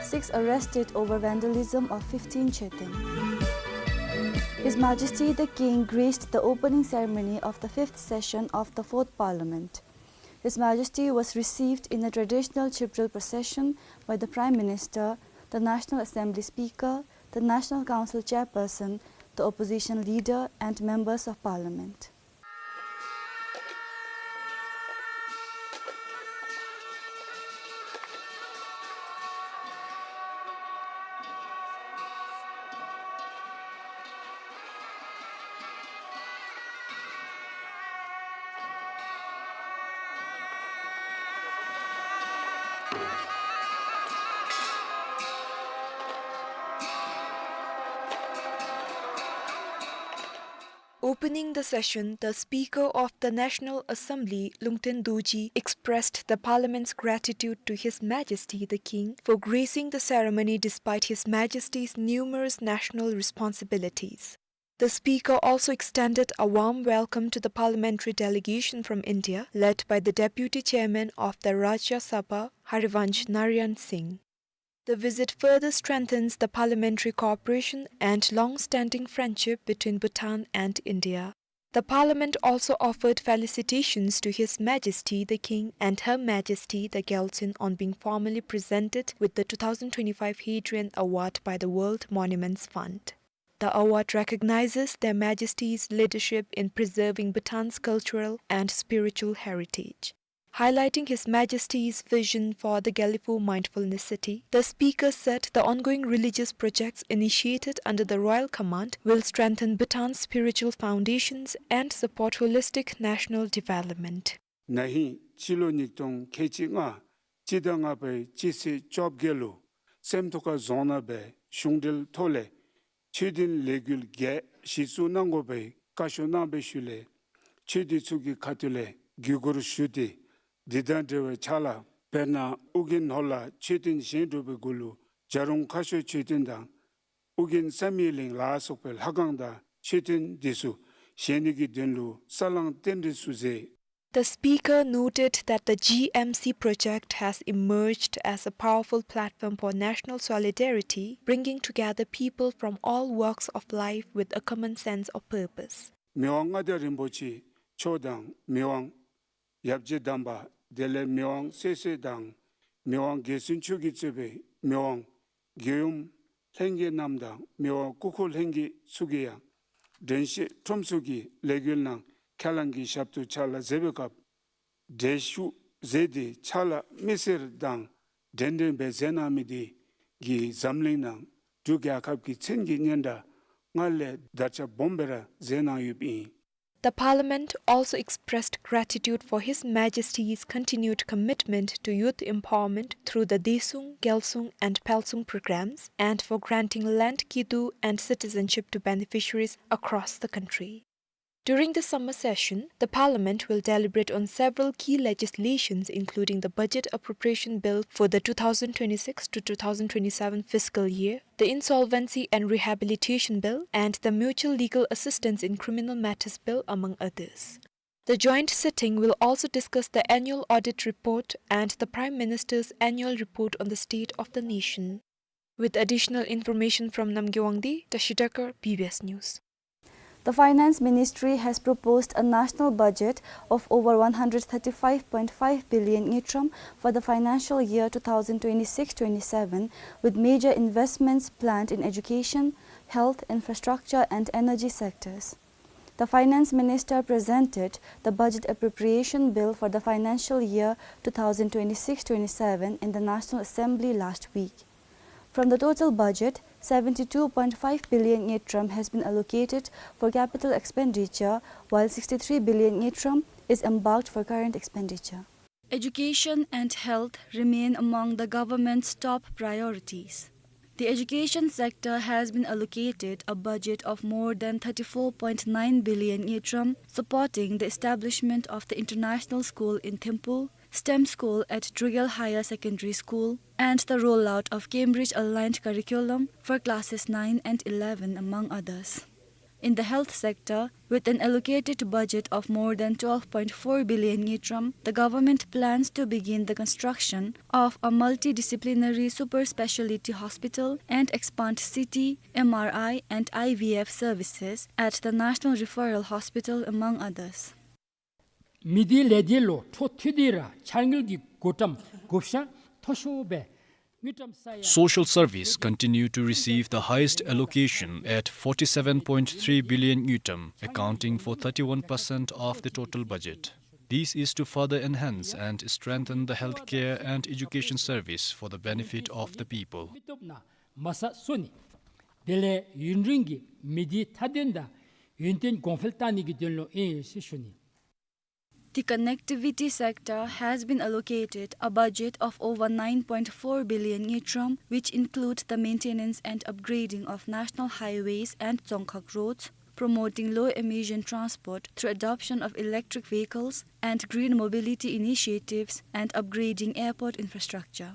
Six arrested over vandalism of fifteen Cheten. His Majesty the King graced the opening ceremony of the fifth session of the Fourth Parliament. His Majesty was received in a traditional Chibril procession by the Prime Minister, the National Assembly Speaker, the National Council Chairperson, the opposition leader, and members of Parliament. Opening the session, the Speaker of the National Assembly, Lungten Dorji, expressed the Parliament's gratitude to His Majesty the King for gracing the ceremony despite His Majesty's numerous national responsibilities. The Speaker also extended a warm welcome to the parliamentary delegation from India, led by the Deputy Chairman of the Rajya Sabha, Harivansh Narayan Singh. The visit further strengthens the parliamentary cooperation and long-standing friendship between Bhutan and India. The Parliament also offered felicitations to His Majesty the King and Her Majesty the Gyaltsuen on being formally presented with the two thousand twenty-five Hadrian Award by the World Monuments Fund. The award recognizes Their Majesties' leadership in preserving Bhutan's cultural and spiritual heritage, highlighting His Majesty's vision for the Gelephu Mindfulness City. The Speaker said the ongoing religious projects initiated under the Royal Command will strengthen Bhutan's spiritual foundations and support holistic national development. ན་ཧིང་སྤྱི་ལོ་ཉིས་སྟོང་ཁལ་གཅིག་ལྔ་སྤྱི་ཟླ་ལྔ་པའི་སྤྱི་ཚེས་བཅོ་བརྒྱད་ལུ་སེམས་རྟོགས་ཁ་རྫོང་ནང་སྦེ་གཞུང་འབྲེལ་ཐོག་ལས་ཆོས་དོན་ལས་འགུལ་བརྒྱད་གཞི་བཙུགས་གནང་དགོ་པའི་བཀའ་ཤོག་གནང་བའི་ཤུལ་ལས་ཆོས་སྡེ་ཚུ་གི་ཁ་ཐུག་ལས་བརྒྱུད་སྐུར་ཞུ་སྟེ་འདི་དང་འབྲེལ་བའི་ཕྱག་ལཱ་དཔེར་ན་ཨོ་རྒྱན་ནོར་ལྷ་མཆོད་རྟེན་བཞེངས་གྲུབ་པའི་གུ་ལུ་བྱ་རུང་ཁ་ཤོར་མཆོད་རྟེན་དང་ཨོ་རྒྱན་བསམ་ཡས་གླིང་ལ་སོགས་པའི་ལྷ་ཁང་དང་མཆོད་རྟེན་འདི་ཚུ་བཞེངས་ནི་གི་དོན་ལུ་ས་བསླང་རྟེན་འབྲེལ་ཚུ་མཛད། The Speaker noted that the G M C project has emerged as a powerful platform for national solidarity, bringing together people from all walks of life with a common sense of purpose. མི་དབང་མངའ་བདག་རིན་པོ་ཆེ་མཆོག་དང་མི་དབང་ཡབ་རྗེ་དམ་པ་དེ་ལས་མི་དབང་སྲས་སྲས་དང་མི་དབང་རྒྱལ་བཙུན་མཆོག་གིས་གཙོས་པའི་མི་དབང་རྒྱལ་ཡུམ་ལྷན་རྒྱས་རྣམས་དང་མི་དབང་སྐུ་འཁོར་ལྷན་རྒྱས་ཚུ་གིས་ཡང་དྲན་ཤེས་ཁྲོམ་ཚོགས་ཀྱི་ལས་འགུལ་ནང་ཁས་བླངས་ཀྱི་ཞབས་ཏོག་ཕྱག་ལཱ་མཛད་པའི་སྐབས་འགྲེལ་བཤད་མཛད་དེ་ཕྱག་ལཱ་མི་སེར་དང་འདྲན་འདྲ་སྦེ་མཛད་གནང་མི་དེ་གིས་འཛམ་གླིང་ནང་འབྲུག་རྒྱལ་ཁབ་ཀྱི་མཚན་གྱི་སྙན་གྲགས་སྔར་ལས་དར་ཁྱབ་སྦོམ་སྦེ་ར་མཛད་གནང་ཡོདཔ་ཨིན། The Parliament also expressed gratitude for His Majesty's continued commitment to youth empowerment through the Daesung, Gyalsung and Phalsung programs and for granting land kidu and citizenship to beneficiaries across the country. During the summer session, the Parliament will deliberate on several key legislations, including the Budget Appropriation Bill for the two thousand twenty-six to two thousand twenty-seven fiscal year, the Insolvency and Rehabilitation Bill, and the Mutual Legal Assistance in Criminal Matters Bill, among others. The joint sitting will also discuss the annual audit report and the Prime Minister's annual report on the state of the nation. With additional information from Namgay Wangdi, Tashi Dekar, B B S News. The Finance Ministry has proposed a national budget of over one hundred thirty-five point five billion ngultrum for the financial year two thousand twenty-six twenty-seven, with major investments planned in education, health, infrastructure and energy sectors. The Finance Minister presented the Budget Appropriation Bill for the financial year two thousand twenty-six twenty-seven in the National Assembly last week. From the total budget, seventy-two point five billion ngultrum has been allocated for capital expenditure, while sixty-three billion ngultrum is earmarked for current expenditure. Education and health remain among the government's top priorities. The education sector has been allocated a budget of more than thirty-four point nine billion ngultrum, supporting the establishment of the international school in Thimphu, STEM school at Drukgyal Higher Secondary School, and the rollout of Cambridge-aligned curriculum for classes nine and eleven, among others. In the health sector, with an allocated budget of more than twelve point four billion ngultrum, the government plans to begin the construction of a multidisciplinary super speciality hospital and expand C T, M R I, and I V F services at the National Referral Hospital, among others. མི་སྡེ་ལས་སྡེ་ལུ་འཕྲོ་མཐུད་དེ་ར་འཆར་དངུལ་གྱི་བགོ་བཀྲམ་བགོ་བཤའ་མཐོ་ཤོས་སྦེ་དངུལ་ཀྲམ་ས་ཡ། Social service continue to receive the highest allocation at forty-seven point three billion ngultrum, accounting for thirty-one percent of the total budget. This is to further enhance and strengthen the healthcare and education service for the benefit of the people. མི་སྟོབས་ནང་མ་རྩ་བཟོ་ནི། དེ་ལས་ཡུན་རིང་གི་མི་སྡེའི་མཐའ་དོན་དང་ཡུན་བརྟན་གོང་འཕེལ་བཏང་ནི་གི་དོན་ལུ་ཨིན་ཟེར་ཞུ་ནི། The connectivity sector has been allocated a budget of over nine point four billion ngultrum, which include the maintenance and upgrading of national highways and dzongkhag roads, promoting low-emission transport through adoption of electric vehicles and green mobility initiatives, and upgrading airport infrastructure.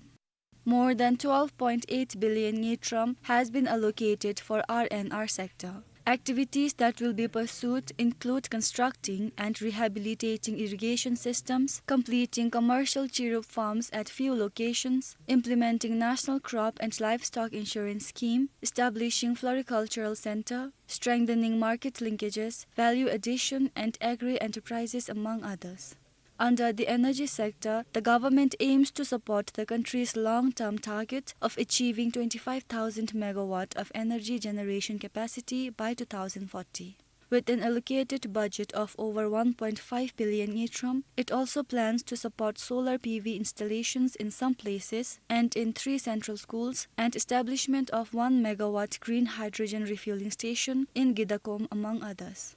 More than twelve point eight billion ngultrum has been allocated for R and R sector. Activities that will be pursued include constructing and rehabilitating irrigation systems, completing commercial chirup farms at few locations, implementing National Crop and Livestock Insurance Scheme, establishing floricultural center, strengthening market linkages, value addition, and agri-enterprises, among others. Under the energy sector, the government aims to support the country's long-term target of achieving twenty-five thousand megawatt of energy generation capacity by two thousand forty. With an allocated budget of over one point five billion ngultrum, it also plans to support solar P V installations in some places and in three central schools, and establishment of one megawatt green hydrogen refueling station in Gidakom, among others.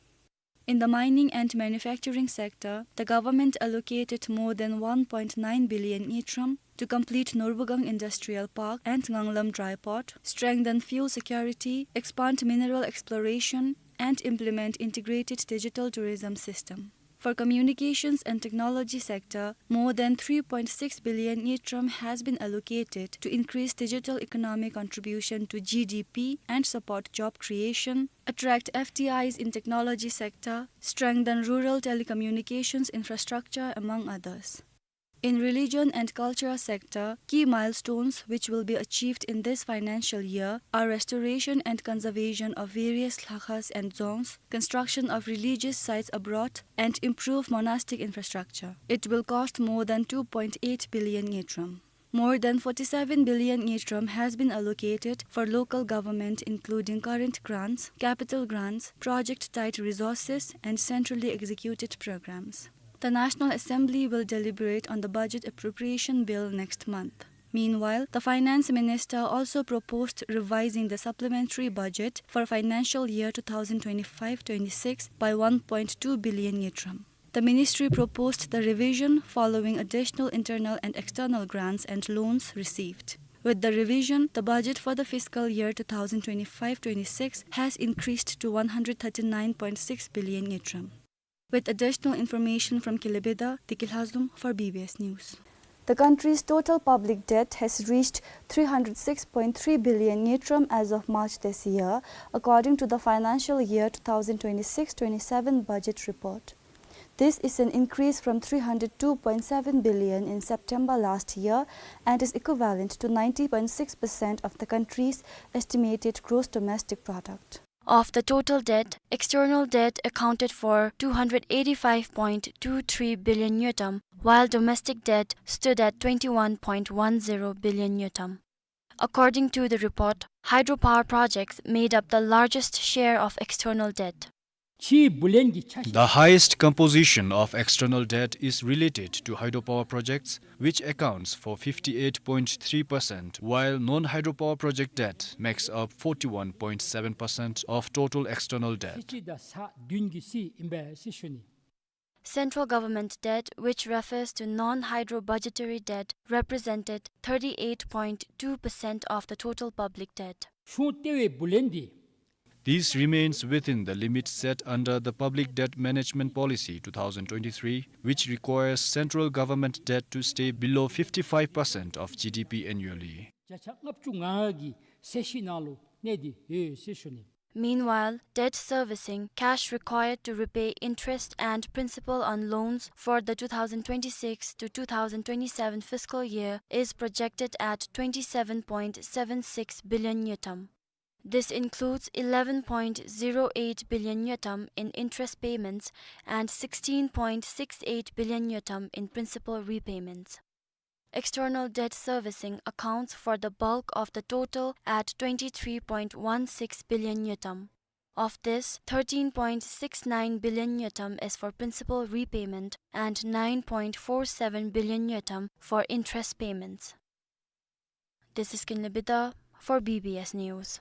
In the mining and manufacturing sector, the government allocated more than one point nine billion ngultrum to complete Norbugang Industrial Park and Nganglam Dry Port, strengthen fuel security, expand mineral exploration, and implement integrated digital tourism system. For communications and technology sector, more than three point six billion ngultrum has been allocated to increase digital economic contribution to G D P and support job creation, attract F D Is in technology sector, strengthen rural telecommunications infrastructure, among others. In religion and culture sector, key milestones which will be achieved in this financial year are restoration and conservation of various lakhas and dzongs, construction of religious sites abroad, and improve monastic infrastructure. It will cost more than two point eight billion ngultrum. More than forty-seven billion ngultrum has been allocated for local government, including current grants, capital grants, project-tied resources, and centrally executed programs. The National Assembly will deliberate on the budget appropriation bill next month. Meanwhile, the finance minister also proposed revising the supplementary budget for financial year two thousand twenty-five twenty-six by one point two billion ngultrum. The ministry proposed the revision following additional internal and external grants and loans received. With the revision, the budget for the fiscal year two thousand twenty-five twenty-six has increased to one hundred thirty-nine point six billion ngultrum. With additional information from Kilebedah, Deki Lhazom for B B S News. The country's total public debt has reached three hundred six point three billion ngultrum as of March this year, according to the financial year two thousand twenty-six twenty-seven budget report. This is an increase from three hundred two point seven billion in September last year and is equivalent to ninety point six percent of the country's estimated gross domestic product. Of the total debt, external debt accounted for two hundred eighty-five point two three billion ngultrum, while domestic debt stood at twenty-one point one zero billion ngultrum. According to the report, hydropower projects made up the largest share of external debt. ཕྱིའི་བུ་ལོན་གྱི་ཆ་ཤས། The highest composition of external debt is related to hydropower projects, which accounts for fifty-eight point three percent, while non-hydropower project debt makes up forty-one point seven percent of total external debt. ཕྱི་ཕྱི་དང་ས་བདུན་གྱི་སྲིད་ཨིན་པས་ཟེར་ཞུ་ནི། Central government debt, which refers to non-hydro budgetary debt, represented thirty-eight point two percent of the total public debt. གཞུང་ལྟེ་བའི་བུ་ལོན་འདི། This remains within the limit set under the Public Debt Management Policy two thousand twenty-three, which requires central government debt to stay below fifty-five percent of G D P annually. བརྒྱ་ཆ་ལྔ་བཅུ་ང་ལྔ་གི་ཚད་གཞི་ནང་ལུ་གནས་ཏེ་ཡོད་ཟེར་ཞུ་ནི། Meanwhile, debt servicing, cash required to repay interest and principal on loans for the two thousand twenty-six to two thousand twenty-seven fiscal year, is projected at twenty-seven point seven six billion ngultrum. This includes eleven point zero eight billion ngultrum in interest payments and sixteen point six eight billion ngultrum in principal repayments. External debt servicing accounts for the bulk of the total at twenty-three point one six billion ngultrum. Of this, thirteen point six nine billion ngultrum is for principal repayment and nine point four seven billion ngultrum for interest payments. This is Kinley Bida for B B S News.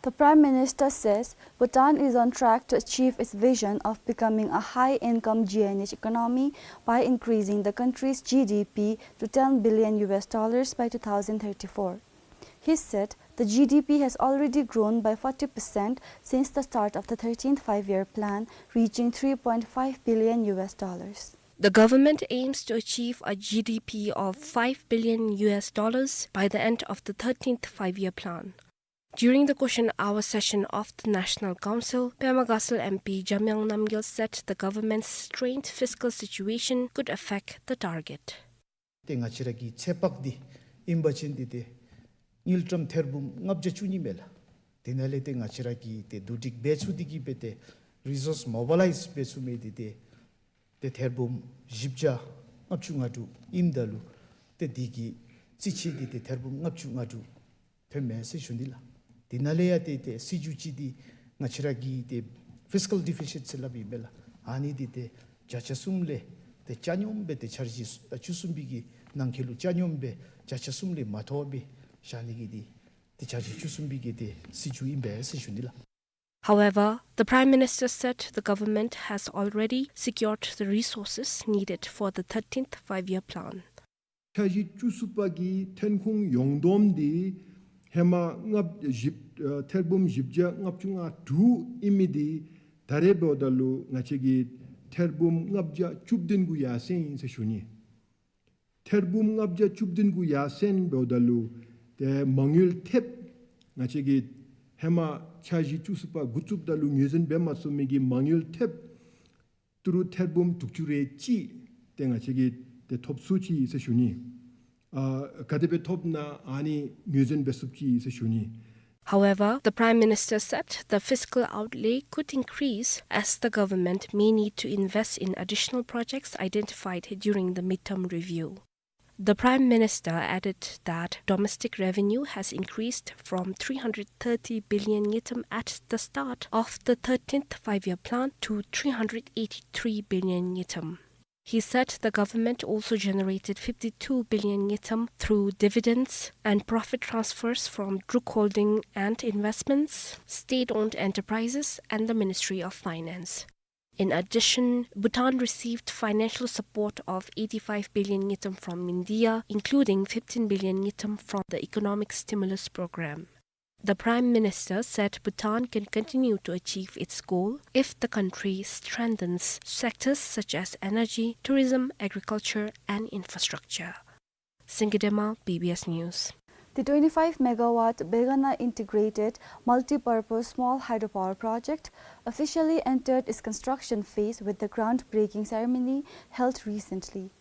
The Prime Minister says Bhutan is on track to achieve its vision of becoming a high-income G N H economy by increasing the country's G D P to ten billion U S dollars by two thousand thirty-four. He said the G D P has already grown by forty percent since the start of the thirteenth Five-Year Plan, reaching three point five billion U S dollars. The government aims to achieve a G D P of five billion U S dollars by the end of the thirteenth Five-Year Plan. During the question hour session of the National Council, Pema Gatshel M P Jamyang Namgyel said the government's strained fiscal situation could affect the target. ཏེ་ང་བཅས་ར་གི་ཚོད་དཔག་འདི་ཨིན་པ་ཅིན་འདི་ཏེ་དངུལ་ཀྲམ་ཐེར་འབུམ་ལྔ་བརྒྱ་བཅུ་གཉིས་མས་ལགས། དེ་ནང་ལས་ཏེ་ང་བཅས་ར་གིས་ཏེ་བསྡུ་སྒྲིག་འབད་ཚུགས་འདི་གིས་འབད་ཏེ་རི་སོརསི་མོ་བི་ལའིཛ་འབད་ཚུགས་མི་འདི་ཏེ་ཏེ་ཐེར་འབུམ་བཞི་བརྒྱ་ལྔ་བཅུ་ང་དྲུག་ཨིནམ་ད་ལུ་ཏེ་འདི་གི་རྩིས་ཆད་འདི་ཏེ་ཐེར་འབུམ་ལྔ་བཅུ་ང་དྲུག་ཐོནམ་མས་ཟེར་ཞུ་ནི་ལགས། དེ་ནང་ལས་ཡང་ཏེ་ཏེ་སྲིད་བྱུས་ཅིག་འདི་ང་བཅས་ར་གི་ཏེ་ཕིས་ཀཱལ་ཌི་ཕི་སིཊ་ཟེར་སླབ་ཨིན་པས་ལགས། ཨ་ནི་འདི་ཏེ་བརྒྱ་ཆ་གསུམ་ལས་ཏེ་ཆ་སྙོམས་སྦེ་ཏེ་འཆར་གཞི་བཅུ་གསུམ་པའི་གི་ནང་འཁོད་ལུ་ཆ་སྙོམས་སྦེ་བརྒྱ་ཆ་གསུམ་ལས་མ་མཐོ་བར་བཞག་ནི་གི་འདི་ཏེ་འཆར་གཞི་བཅུ་གསུམ་པའི་གི་ཏེ་སྲིད་བྱུས་ཨིན་པས་ཟེར་ཞུ་ནི་ལགས། However, the Prime Minister said the government has already secured the resources needed for the thirteenth Five-Year Plan. འཆར་གཞི་བཅུ་གསུམ་པ་གི་ཐོན་ཁུངས་ཡོངས་བསྡོམས་འདི་ཧེ་མ་ལྔ་བཞི་ཨ་ཐེར་འབུམ་བཞི་བརྒྱ་ལྔ་བཅུ་ང་དྲུག་ཨིན་མི་འདི་ད་རེས་འབདཝ་ད་ལུ་ང་བཅས་ཀྱིས་ཐེར་འབུམ་ལྔ་བརྒྱ་བཅུ་བདུན་གུ་ཡར་སེང་ཡི་ཟེར་ཞུ་ནི། ཐེར་འབུམ་ལྔ་བརྒྱ་བཅུ་བདུན་གུ་ཡར་སེང་འབདཝ་ད་ལུ་ཏེ་མ་དངུལ་ཐེབས་ང་བཅས་ཀྱིས་ཧེ་མ་འཆར་གཞི་བཅུ་གསུམ་པ་འགོ་བཙུགསཔ་ད་ལུ་ངོས་འཛིན་འབད་མ་ཚུགས་མི་གི་མ་དངུལ་ཐེབས་ཏི་རུ་ཐེར་འབུམ་དྲུག་ཅུ་རེ་གཅིག་ཏེ་ང་བཅས་ཀྱིས་ཏེ་ཐོབ་ཚུགས་ཅི་ཟེར་ཞུ་ནི། ཨ་ག་དེ་སྦེ་ཐོབ་ན་ཨ་ནི་ངོས་འཛིན་འབད་ཚུགས་ཅི་ཟེར་ཞུ་ནི། However, the Prime Minister said the fiscal outlay could increase as the government may need to invest in additional projects identified during the midterm review. The Prime Minister added that domestic revenue has increased from three hundred thirty billion ngultrum at the start of the thirteenth Five-Year Plan to three hundred eighty-three billion ngultrum. He said the government also generated fifty-two billion ngultrum through dividends and profit transfers from Druk Holding and Investments, state-owned enterprises, and the Ministry of Finance. In addition, Bhutan received financial support of eighty-five billion ngultrum from India, including fifteen billion ngultrum from the Economic Stimulus Program. The Prime Minister said Bhutan can continue to achieve its goal if the country strengthens sectors such as energy, tourism, agriculture, and infrastructure. Singye Dema, B B S News. The twenty-five megawatt Begana Integrated Multi-Purpose Small Hydropower Project officially entered its construction phase with the groundbreaking ceremony held recently.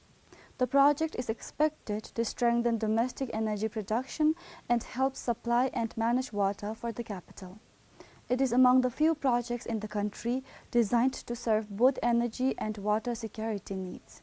The project is expected to strengthen domestic energy production and help supply and manage water for the capital. It is among the few projects in the country designed to serve both energy and water security needs.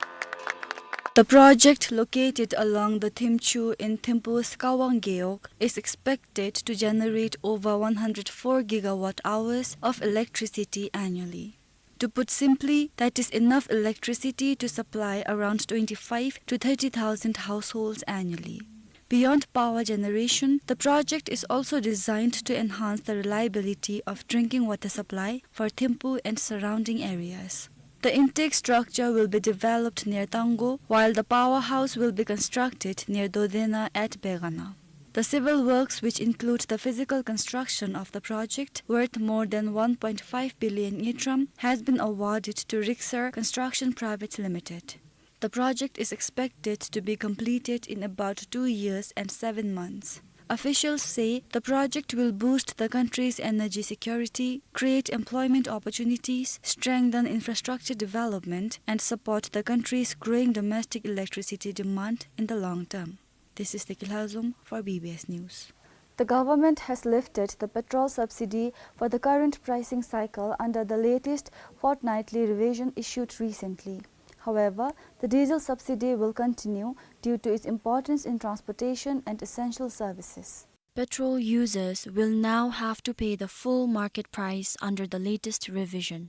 The project, located along the Thimchu in Thimphu's Kawang Gewog, is expected to generate over one hundred four gigawatt hours of electricity annually. To put simply, that is enough electricity to supply around twenty-five to thirty thousand households annually. Beyond power generation, the project is also designed to enhance the reliability of drinking water supply for Thimphu and surrounding areas. The intake structure will be developed near Tango, while the powerhouse will be constructed near Dodena at Begana. The civil works, which include the physical construction of the project, worth more than one point five billion ngultrum, has been awarded to Rixar Construction Private Limited. The project is expected to be completed in about two years and seven months. Officials say the project will boost the country's energy security, create employment opportunities, strengthen infrastructure development, and support the country's growing domestic electricity demand in the long term. This is Teki Lhazom for B B S News. The government has lifted the petrol subsidy for the current pricing cycle under the latest fortnightly revision issued recently. However, the diesel subsidy will continue due to its importance in transportation and essential services. Petrol users will now have to pay the full market price under the latest revision.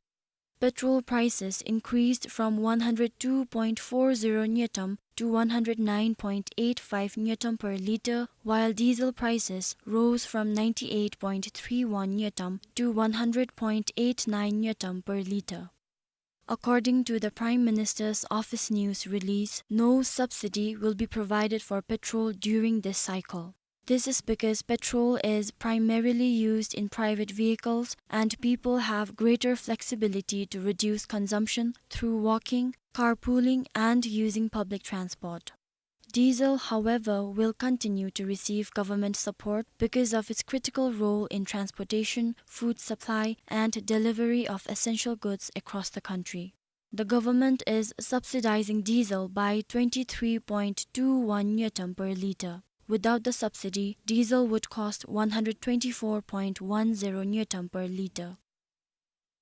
Petrol prices increased from one hundred two point four zero ngultrum to one hundred nine point eight five ngultrum per liter, while diesel prices rose from ninety-eight point three one ngultrum to one hundred point eight nine ngultrum per liter. According to the Prime Minister's Office news release, no subsidy will be provided for petrol during this cycle. This is because petrol is primarily used in private vehicles and people have greater flexibility to reduce consumption through walking, carpooling, and using public transport. Diesel, however, will continue to receive government support because of its critical role in transportation, food supply, and delivery of essential goods across the country. The government is subsidizing diesel by twenty-three point two one ngultrum per litre. Without the subsidy, diesel would cost one hundred twenty-four point one zero ngultrum per litre.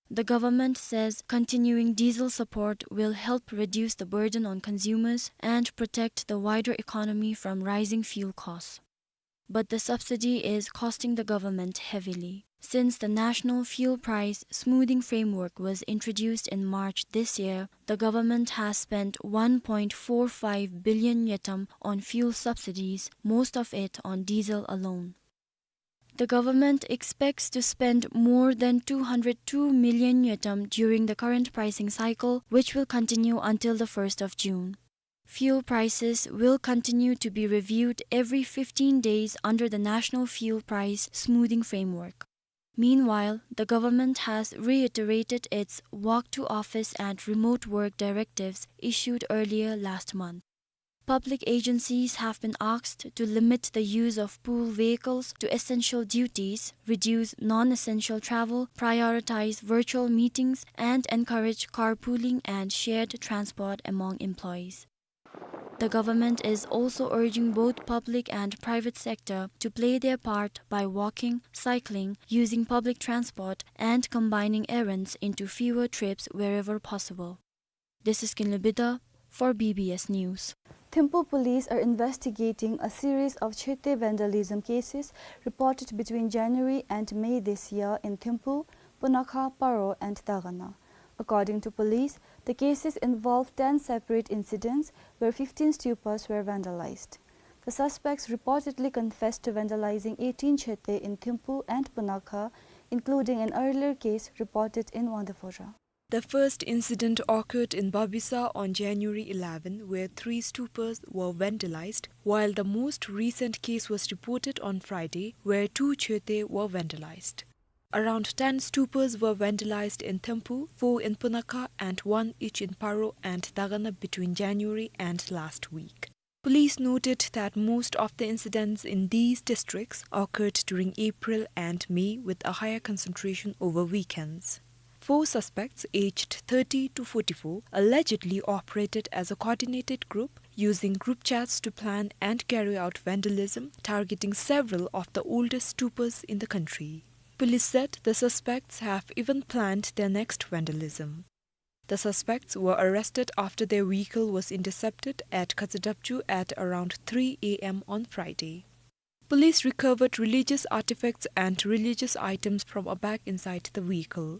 The government says continuing diesel support will help reduce the burden on consumers and protect the wider economy from rising fuel costs. But the subsidy is costing the government heavily. Since the National Fuel Price Smoothing Framework was introduced in March this year, the government has spent one point four five billion ngultrum on fuel subsidies, most of it on diesel alone. The government expects to spend more than two hundred two million ngultrum during the current pricing cycle, which will continue until the first of June. Fuel prices will continue to be reviewed every fifteen days under the National Fuel Price Smoothing Framework. Meanwhile, the government has reiterated its walk to office and remote work directives issued earlier last month. Public agencies have been asked to limit the use of pool vehicles to essential duties, reduce non-essential travel, prioritize virtual meetings, and encourage carpooling and shared transport among employees. The government is also urging both public and private sector to play their part by walking, cycling, using public transport, and combining errands into fewer trips wherever possible. This is Kinley Bida for B B S News. Thimphu police are investigating a series of chhete vandalism cases reported between January and May this year in Thimphu, Punakha, Paro, and Dagana. According to police, the cases involve ten separate incidents where fifteen stupas were vandalized. The suspects reportedly confessed to vandalizing eighteen chhete in Thimphu and Punakha, including an earlier case reported in Wangdue Phodrang. The first incident occurred in Babisa on January eleven, where three stupas were vandalized, while the most recent case was reported on Friday, where two chhete were vandalized. Around ten stupas were vandalized in Thimphu, four in Punakha, and one each in Paro and Dagana between January and last week. Police noted that most of the incidents in these districts occurred during April and May, with a higher concentration over weekends. Four suspects, aged thirty to forty-four, allegedly operated as a coordinated group, using group chats to plan and carry out vandalism, targeting several of the oldest stupas in the country. Police said the suspects have even planned their next vandalism. The suspects were arrested after their vehicle was intercepted at Khazadapchu at around three A M on Friday. Police recovered religious artifacts and religious items from a bag inside the vehicle.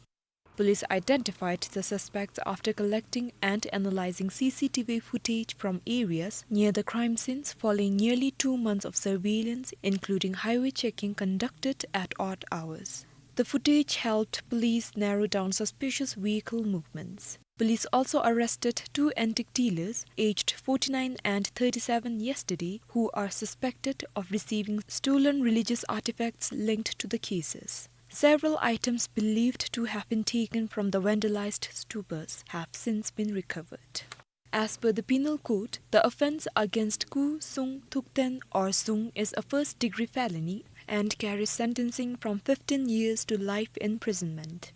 Police identified the suspects after collecting and analyzing C C T V footage from areas near the crime scenes following nearly two months of surveillance, including highway checking conducted at odd hours. The footage helped police narrow down suspicious vehicle movements. Police also arrested two antique dealers, aged forty-nine and thirty-seven, yesterday, who are suspected of receiving stolen religious artifacts linked to the cases. Several items believed to have been taken from the vandalized stupas have since been recovered. As per the Penal Code, the offence against Ku Sung Thukten or Sung is a first-degree felony and carries sentencing from fifteen years to life imprisonment.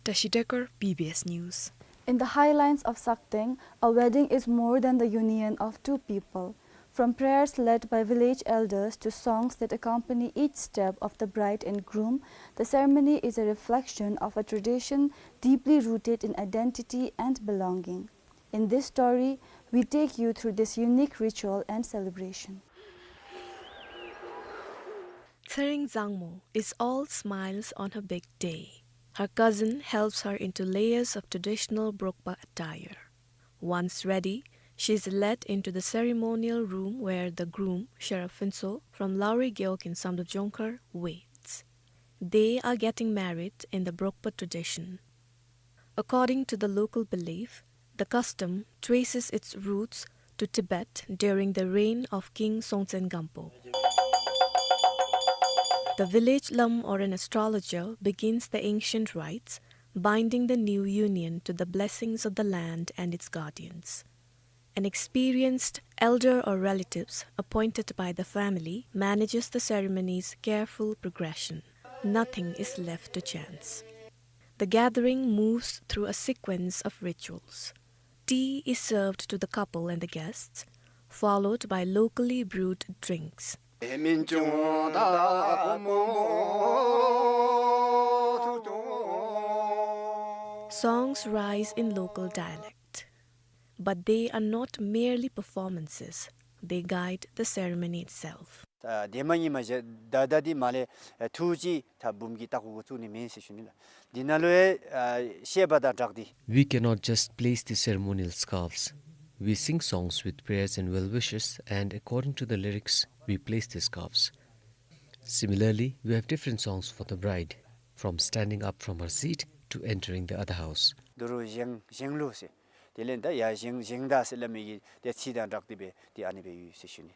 Tashi Dekar, B B S News. In the highlands of Sakteng, a wedding is more than the union of two people. From prayers led by village elders to songs that accompany each step of the bride and groom, the ceremony is a reflection of a tradition deeply rooted in identity and belonging. In this story, we take you through this unique ritual and celebration. Tsering Zangmo is all smiles on her big day. Her cousin helps her into layers of traditional Brokpa attire. Once ready, she is led into the ceremonial room where the groom, Sherab Phuntsho, from Lauri Gewog in Samdrup Jongkhar, waits. They are getting married in the Brokpa tradition. According to the local belief, the custom traces its roots to Tibet during the reign of King Songtsen Gampo. The village lam or an astrologer begins the ancient rites, binding the new union to the blessings of the land and its guardians. An experienced elder or relatives appointed by the family manages the ceremony's careful progression. Nothing is left to chance. The gathering moves through a sequence of rituals. Tea is served to the couple and the guests, followed by locally brewed drinks. Songs rise in local dialect, but they are not merely performances, they guide the ceremony itself. ད་དེ་མ་ཡིན་མ་གཞི་ད་ད་འདི་མ་ལས་ཐུགས་རྗེ་ད་འབུམ་གྱི་ལྟག་གུ་བཙུགས་ནི་མེན་ཟེར་ཞུ་ནི་ལགས། འདི་ནང་ལུ་ཡང་བཤད་པ་དང་སྦྲགས་ཏེ། We cannot just place the ceremonial scarves. We sing songs with prayers and well wishes, and according to the lyrics, we place the scarves. Similarly, we have different songs for the bride, from standing up from her seat to entering the other house. དུ་རུ་བཞེངས་བཞེངས་ལུགས་ཟེར། དེ་ལས་ད་ཡར་བཞེངས་བཞེངས་ད་ཟེར་སླབ་མི་གི་དེ་ཚིག་དང་སྦྲགས་ཏེ་སྦེ་དེ་ཨ་ནི་སྦེ་ཡོད་ཟེར་ཞུ་ནི།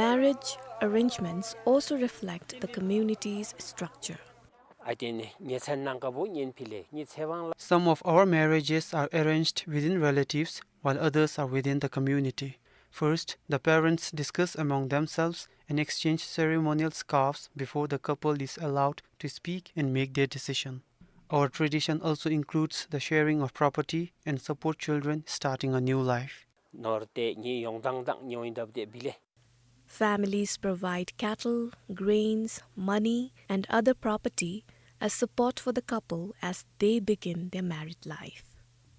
Marriage arrangements also reflect the community's structure. ཨ་དེ་ནི་ཉེ་ཚན་ནང་ཀ་བུ་གཉེན་ཕི་ལེ་ཉེ་ཚེ་དབང་ལ། Some of our marriages are arranged within relatives, while others are within the community. First, the parents discuss among themselves and exchange ceremonial scarves before the couple is allowed to speak and make their decision. Our tradition also includes the sharing of property and support children starting a new life. ནོར་དེ་ཉིད་ཡོང་ཐངས་དང་ཉོ་ཡིན་དབ་དེ་བི་ལེ། Families provide cattle, grains, money, and other property as support for the couple as they begin their married life.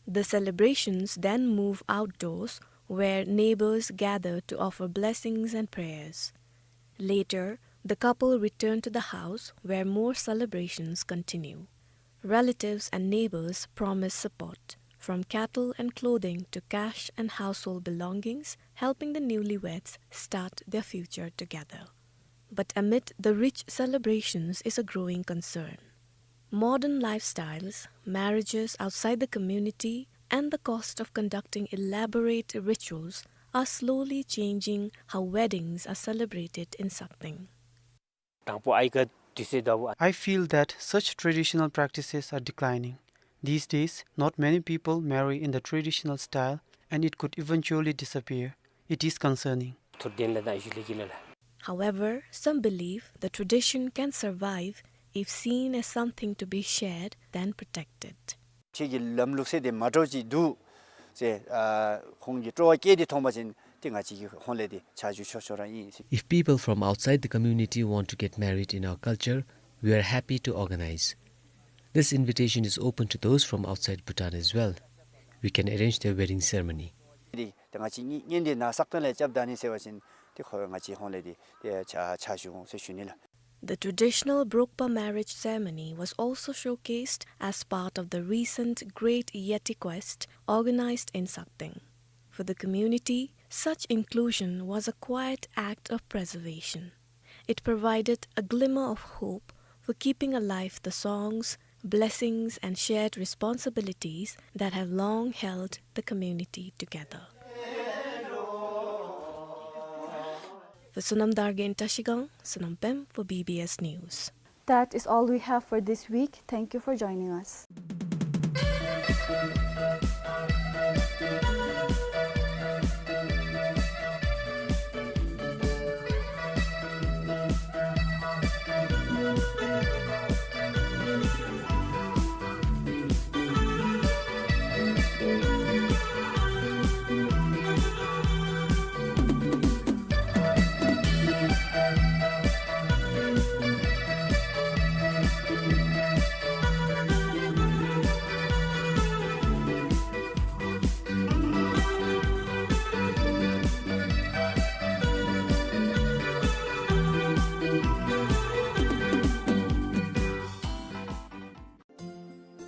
The celebrations then move outdoors, where neighbors gather to offer blessings and prayers. Later, the couple return to the house, where more celebrations continue. Relatives and neighbors promise support, from cattle and clothing to cash and household belongings, helping the newlyweds start their future together. But amid the rich celebrations is a growing concern. Modern lifestyles, marriages outside the community, and the cost of conducting elaborate rituals are slowly changing how weddings are celebrated in Sakteng. དང་པོ་ཨའི་ཀ་དུས་ཚོད་ད་བུ། I feel that such traditional practices are declining. These days, not many people marry in the traditional style, and it could eventually disappear. It is concerning. ཐུར་དེན་ལ་དང་ཞུ་ལེ་གི་ལ་ལ། However, some believe the tradition can survive if seen as something to be shared than protected. ཁྱེད་ཀྱི་ལམ་ལུགས་ཟེར་དེ་མ་འདྲཝ་ཅིག་འདུག་ཟེར་ཨ་ཁོང་གིས་སྤྲོ་བ་བསྐྱེད་དེ་མཐོང་པ་ཅིན་ཏེ་ང་བཅས་ཀྱིས་ཁོང་ལས་དེ་ཕྱག་ཞུ་ཆོག་ཆོག་ར་ཨིན་ཟེར། If people from outside the community want to get married in our culture, we are happy to organize. This invitation is open to those from outside Bhutan as well. We can arrange their wedding ceremony. དེ་ད་ང་བཅས་གཉེན་གཉེན་དེ་ནཱ་སག་སྟེང་ལས་རྐྱབ་ད་ནི་ཟེར་བ་ཅིན་ཏེ་ཁོ་ང་བཅས་ཁོང་ལས་དེ་ཏེ་ཕྱག་ཕྱག་ཞུ་འོང་ཟེར་ཞུ་ནི་ལགས། The traditional Brokpa marriage ceremony was also showcased as part of the recent Great Yeti Quest organized in Sakteng. For the community, such inclusion was a quiet act of preservation. It provided a glimmer of hope for keeping alive the songs, blessings, and shared responsibilities that have long held the community together. For Sonam Dargay in Trashigang, Sonam Pem for B B S News. That is all we have for this week. Thank you for joining us.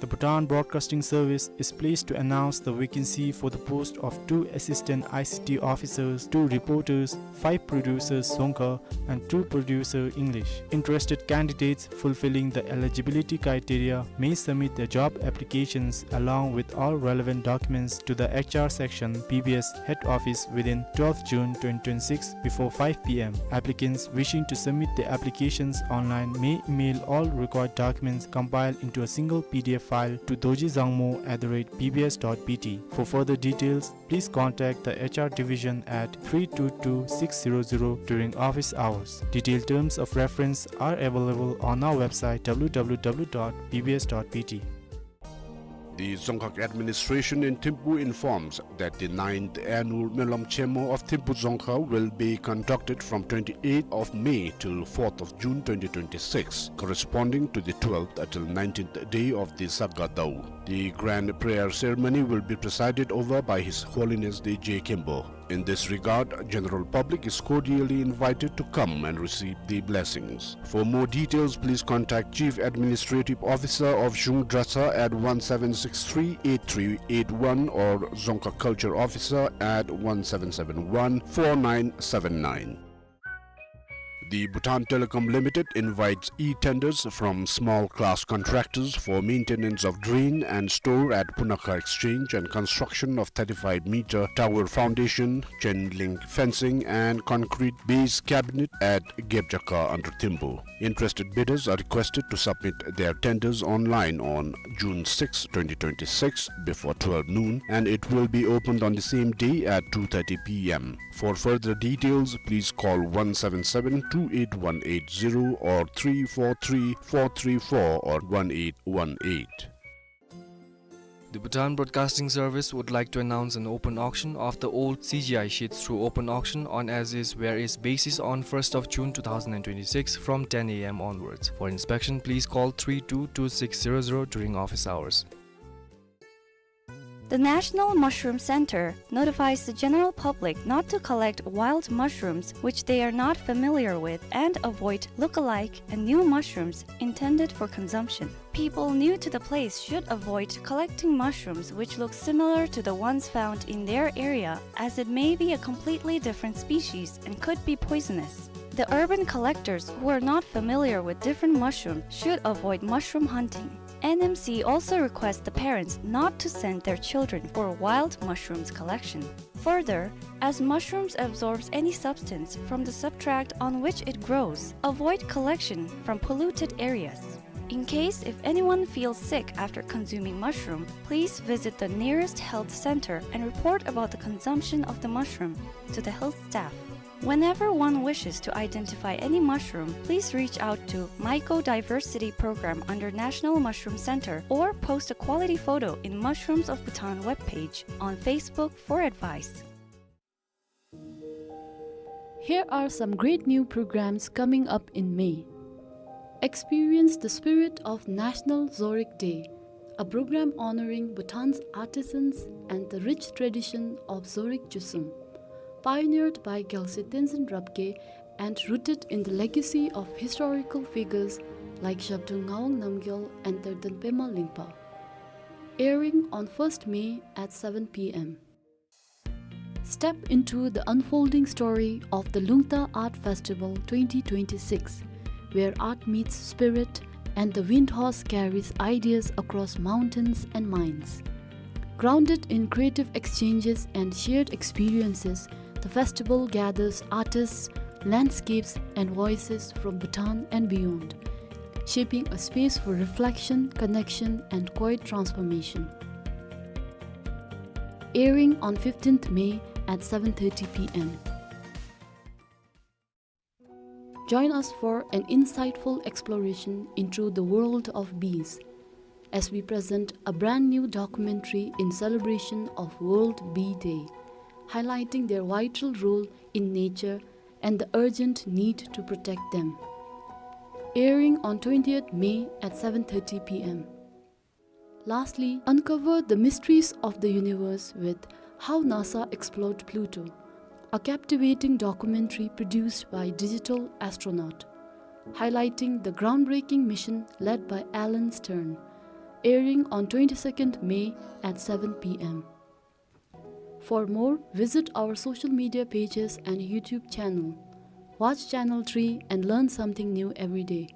The Bhutan Broadcasting Service is pleased to announce the vacancy for the post of two assistant I C T officers, two reporters, five producers Dzongkha, and two producer English. Interested candidates fulfilling the eligibility criteria may submit their job applications along with all relevant documents to the H R section, B B S head office within twelfth June twenty twenty-six before five P M. Applicants wishing to submit their applications online may email all required documents compiled into a single P D F file to dorji dzangmo at the rate B B S dot B T. For further details, please contact the H R division at three two two six zero zero during office hours. Detailed terms of reference are available on our website W W W dot B B S dot B T. The Dzongkhag administration in Thimphu informs that the ninth annual Melam Chemo of Thimphu Dzongkhag will be conducted from twenty-eighth of May till fourth of June twenty twenty-six, corresponding to the twelfth till nineteenth day of the Saga Dau. The grand prayer ceremony will be presided over by His Holiness the Je Khenpo. In this regard, general public is cordially invited to come and receive the blessings. For more details, please contact Chief Administrative Officer of Zhung Dratshang at one seven six three eight three eight one or Dzongkhag Culture Officer at one seven seven one four nine seven nine. The Bhutan Telecom Limited invites e-tenders from small class contractors for maintenance of drain and store at Punakha Exchange and construction of thirty-five meter tower foundation, chain link fencing and concrete base cabinet at Gebjakha under Thimphu. Interested bidders are requested to submit their tenders online on June sixth, twenty twenty-six, before twelve noon, and it will be opened on the same day at two thirty P M. For further details, please call one seven seven two eight one eight zero or three four three four three four or one eight one eight. The Bhutan Broadcasting Service would like to announce an open auction of the old C G I sheets through open auction on as is where is basis on first of June two thousand twenty-six from ten A M onwards. For inspection, please call three two two six zero zero during office hours. The National Mushroom Center notifies the general public not to collect wild mushrooms which they are not familiar with and avoid look-alike and new mushrooms intended for consumption. People new to the place should avoid collecting mushrooms which look similar to the ones found in their area, as it may be a completely different species and could be poisonous. The urban collectors who are not familiar with different mushrooms should avoid mushroom hunting. N M C also requests the parents not to send their children for wild mushrooms collection. Further, as mushrooms absorbs any substance from the substrate on which it grows, avoid collection from polluted areas. In case if anyone feels sick after consuming mushroom, please visit the nearest health center and report about the consumption of the mushroom to the health staff. Whenever one wishes to identify any mushroom, please reach out to Mycodiversity Program under National Mushroom Center or post a quality photo in Mushrooms of Bhutan webpage on Facebook for advice. Here are some great new programs coming up in May. Experience the spirit of National Zorig Day, a program honoring Bhutan's artisans and the rich tradition of Zorig Chusum. Pioneered by Gyalse Tenzin Rabgye and rooted in the legacy of historical figures like Zhabdrung Ngawang Namgyal and Terden Pema Lingpa. Airing on first May at seven P M. Step into the unfolding story of the Lungta Art Festival twenty twenty-six, where art meets spirit and the wind horse carries ideas across mountains and minds. Grounded in creative exchanges and shared experiences, the festival gathers artists, landscapes, and voices from Bhutan and beyond, shaping a space for reflection, connection, and quiet transformation. Airing on fifteenth May at seven thirty P M. Join us for an insightful exploration into the world of bees as we present a brand new documentary in celebration of World Bee Day, highlighting their vital role in nature and the urgent need to protect them. Airing on twentieth May at seven thirty P M. Lastly, uncover the mysteries of the universe with How NASA Explored Pluto, a captivating documentary produced by Digital Astronaut, highlighting the groundbreaking mission led by Alan Stern, airing on twenty-second May at seven p m. For more, visit our social media pages and YouTube channel. Watch Channel three and learn something new every day.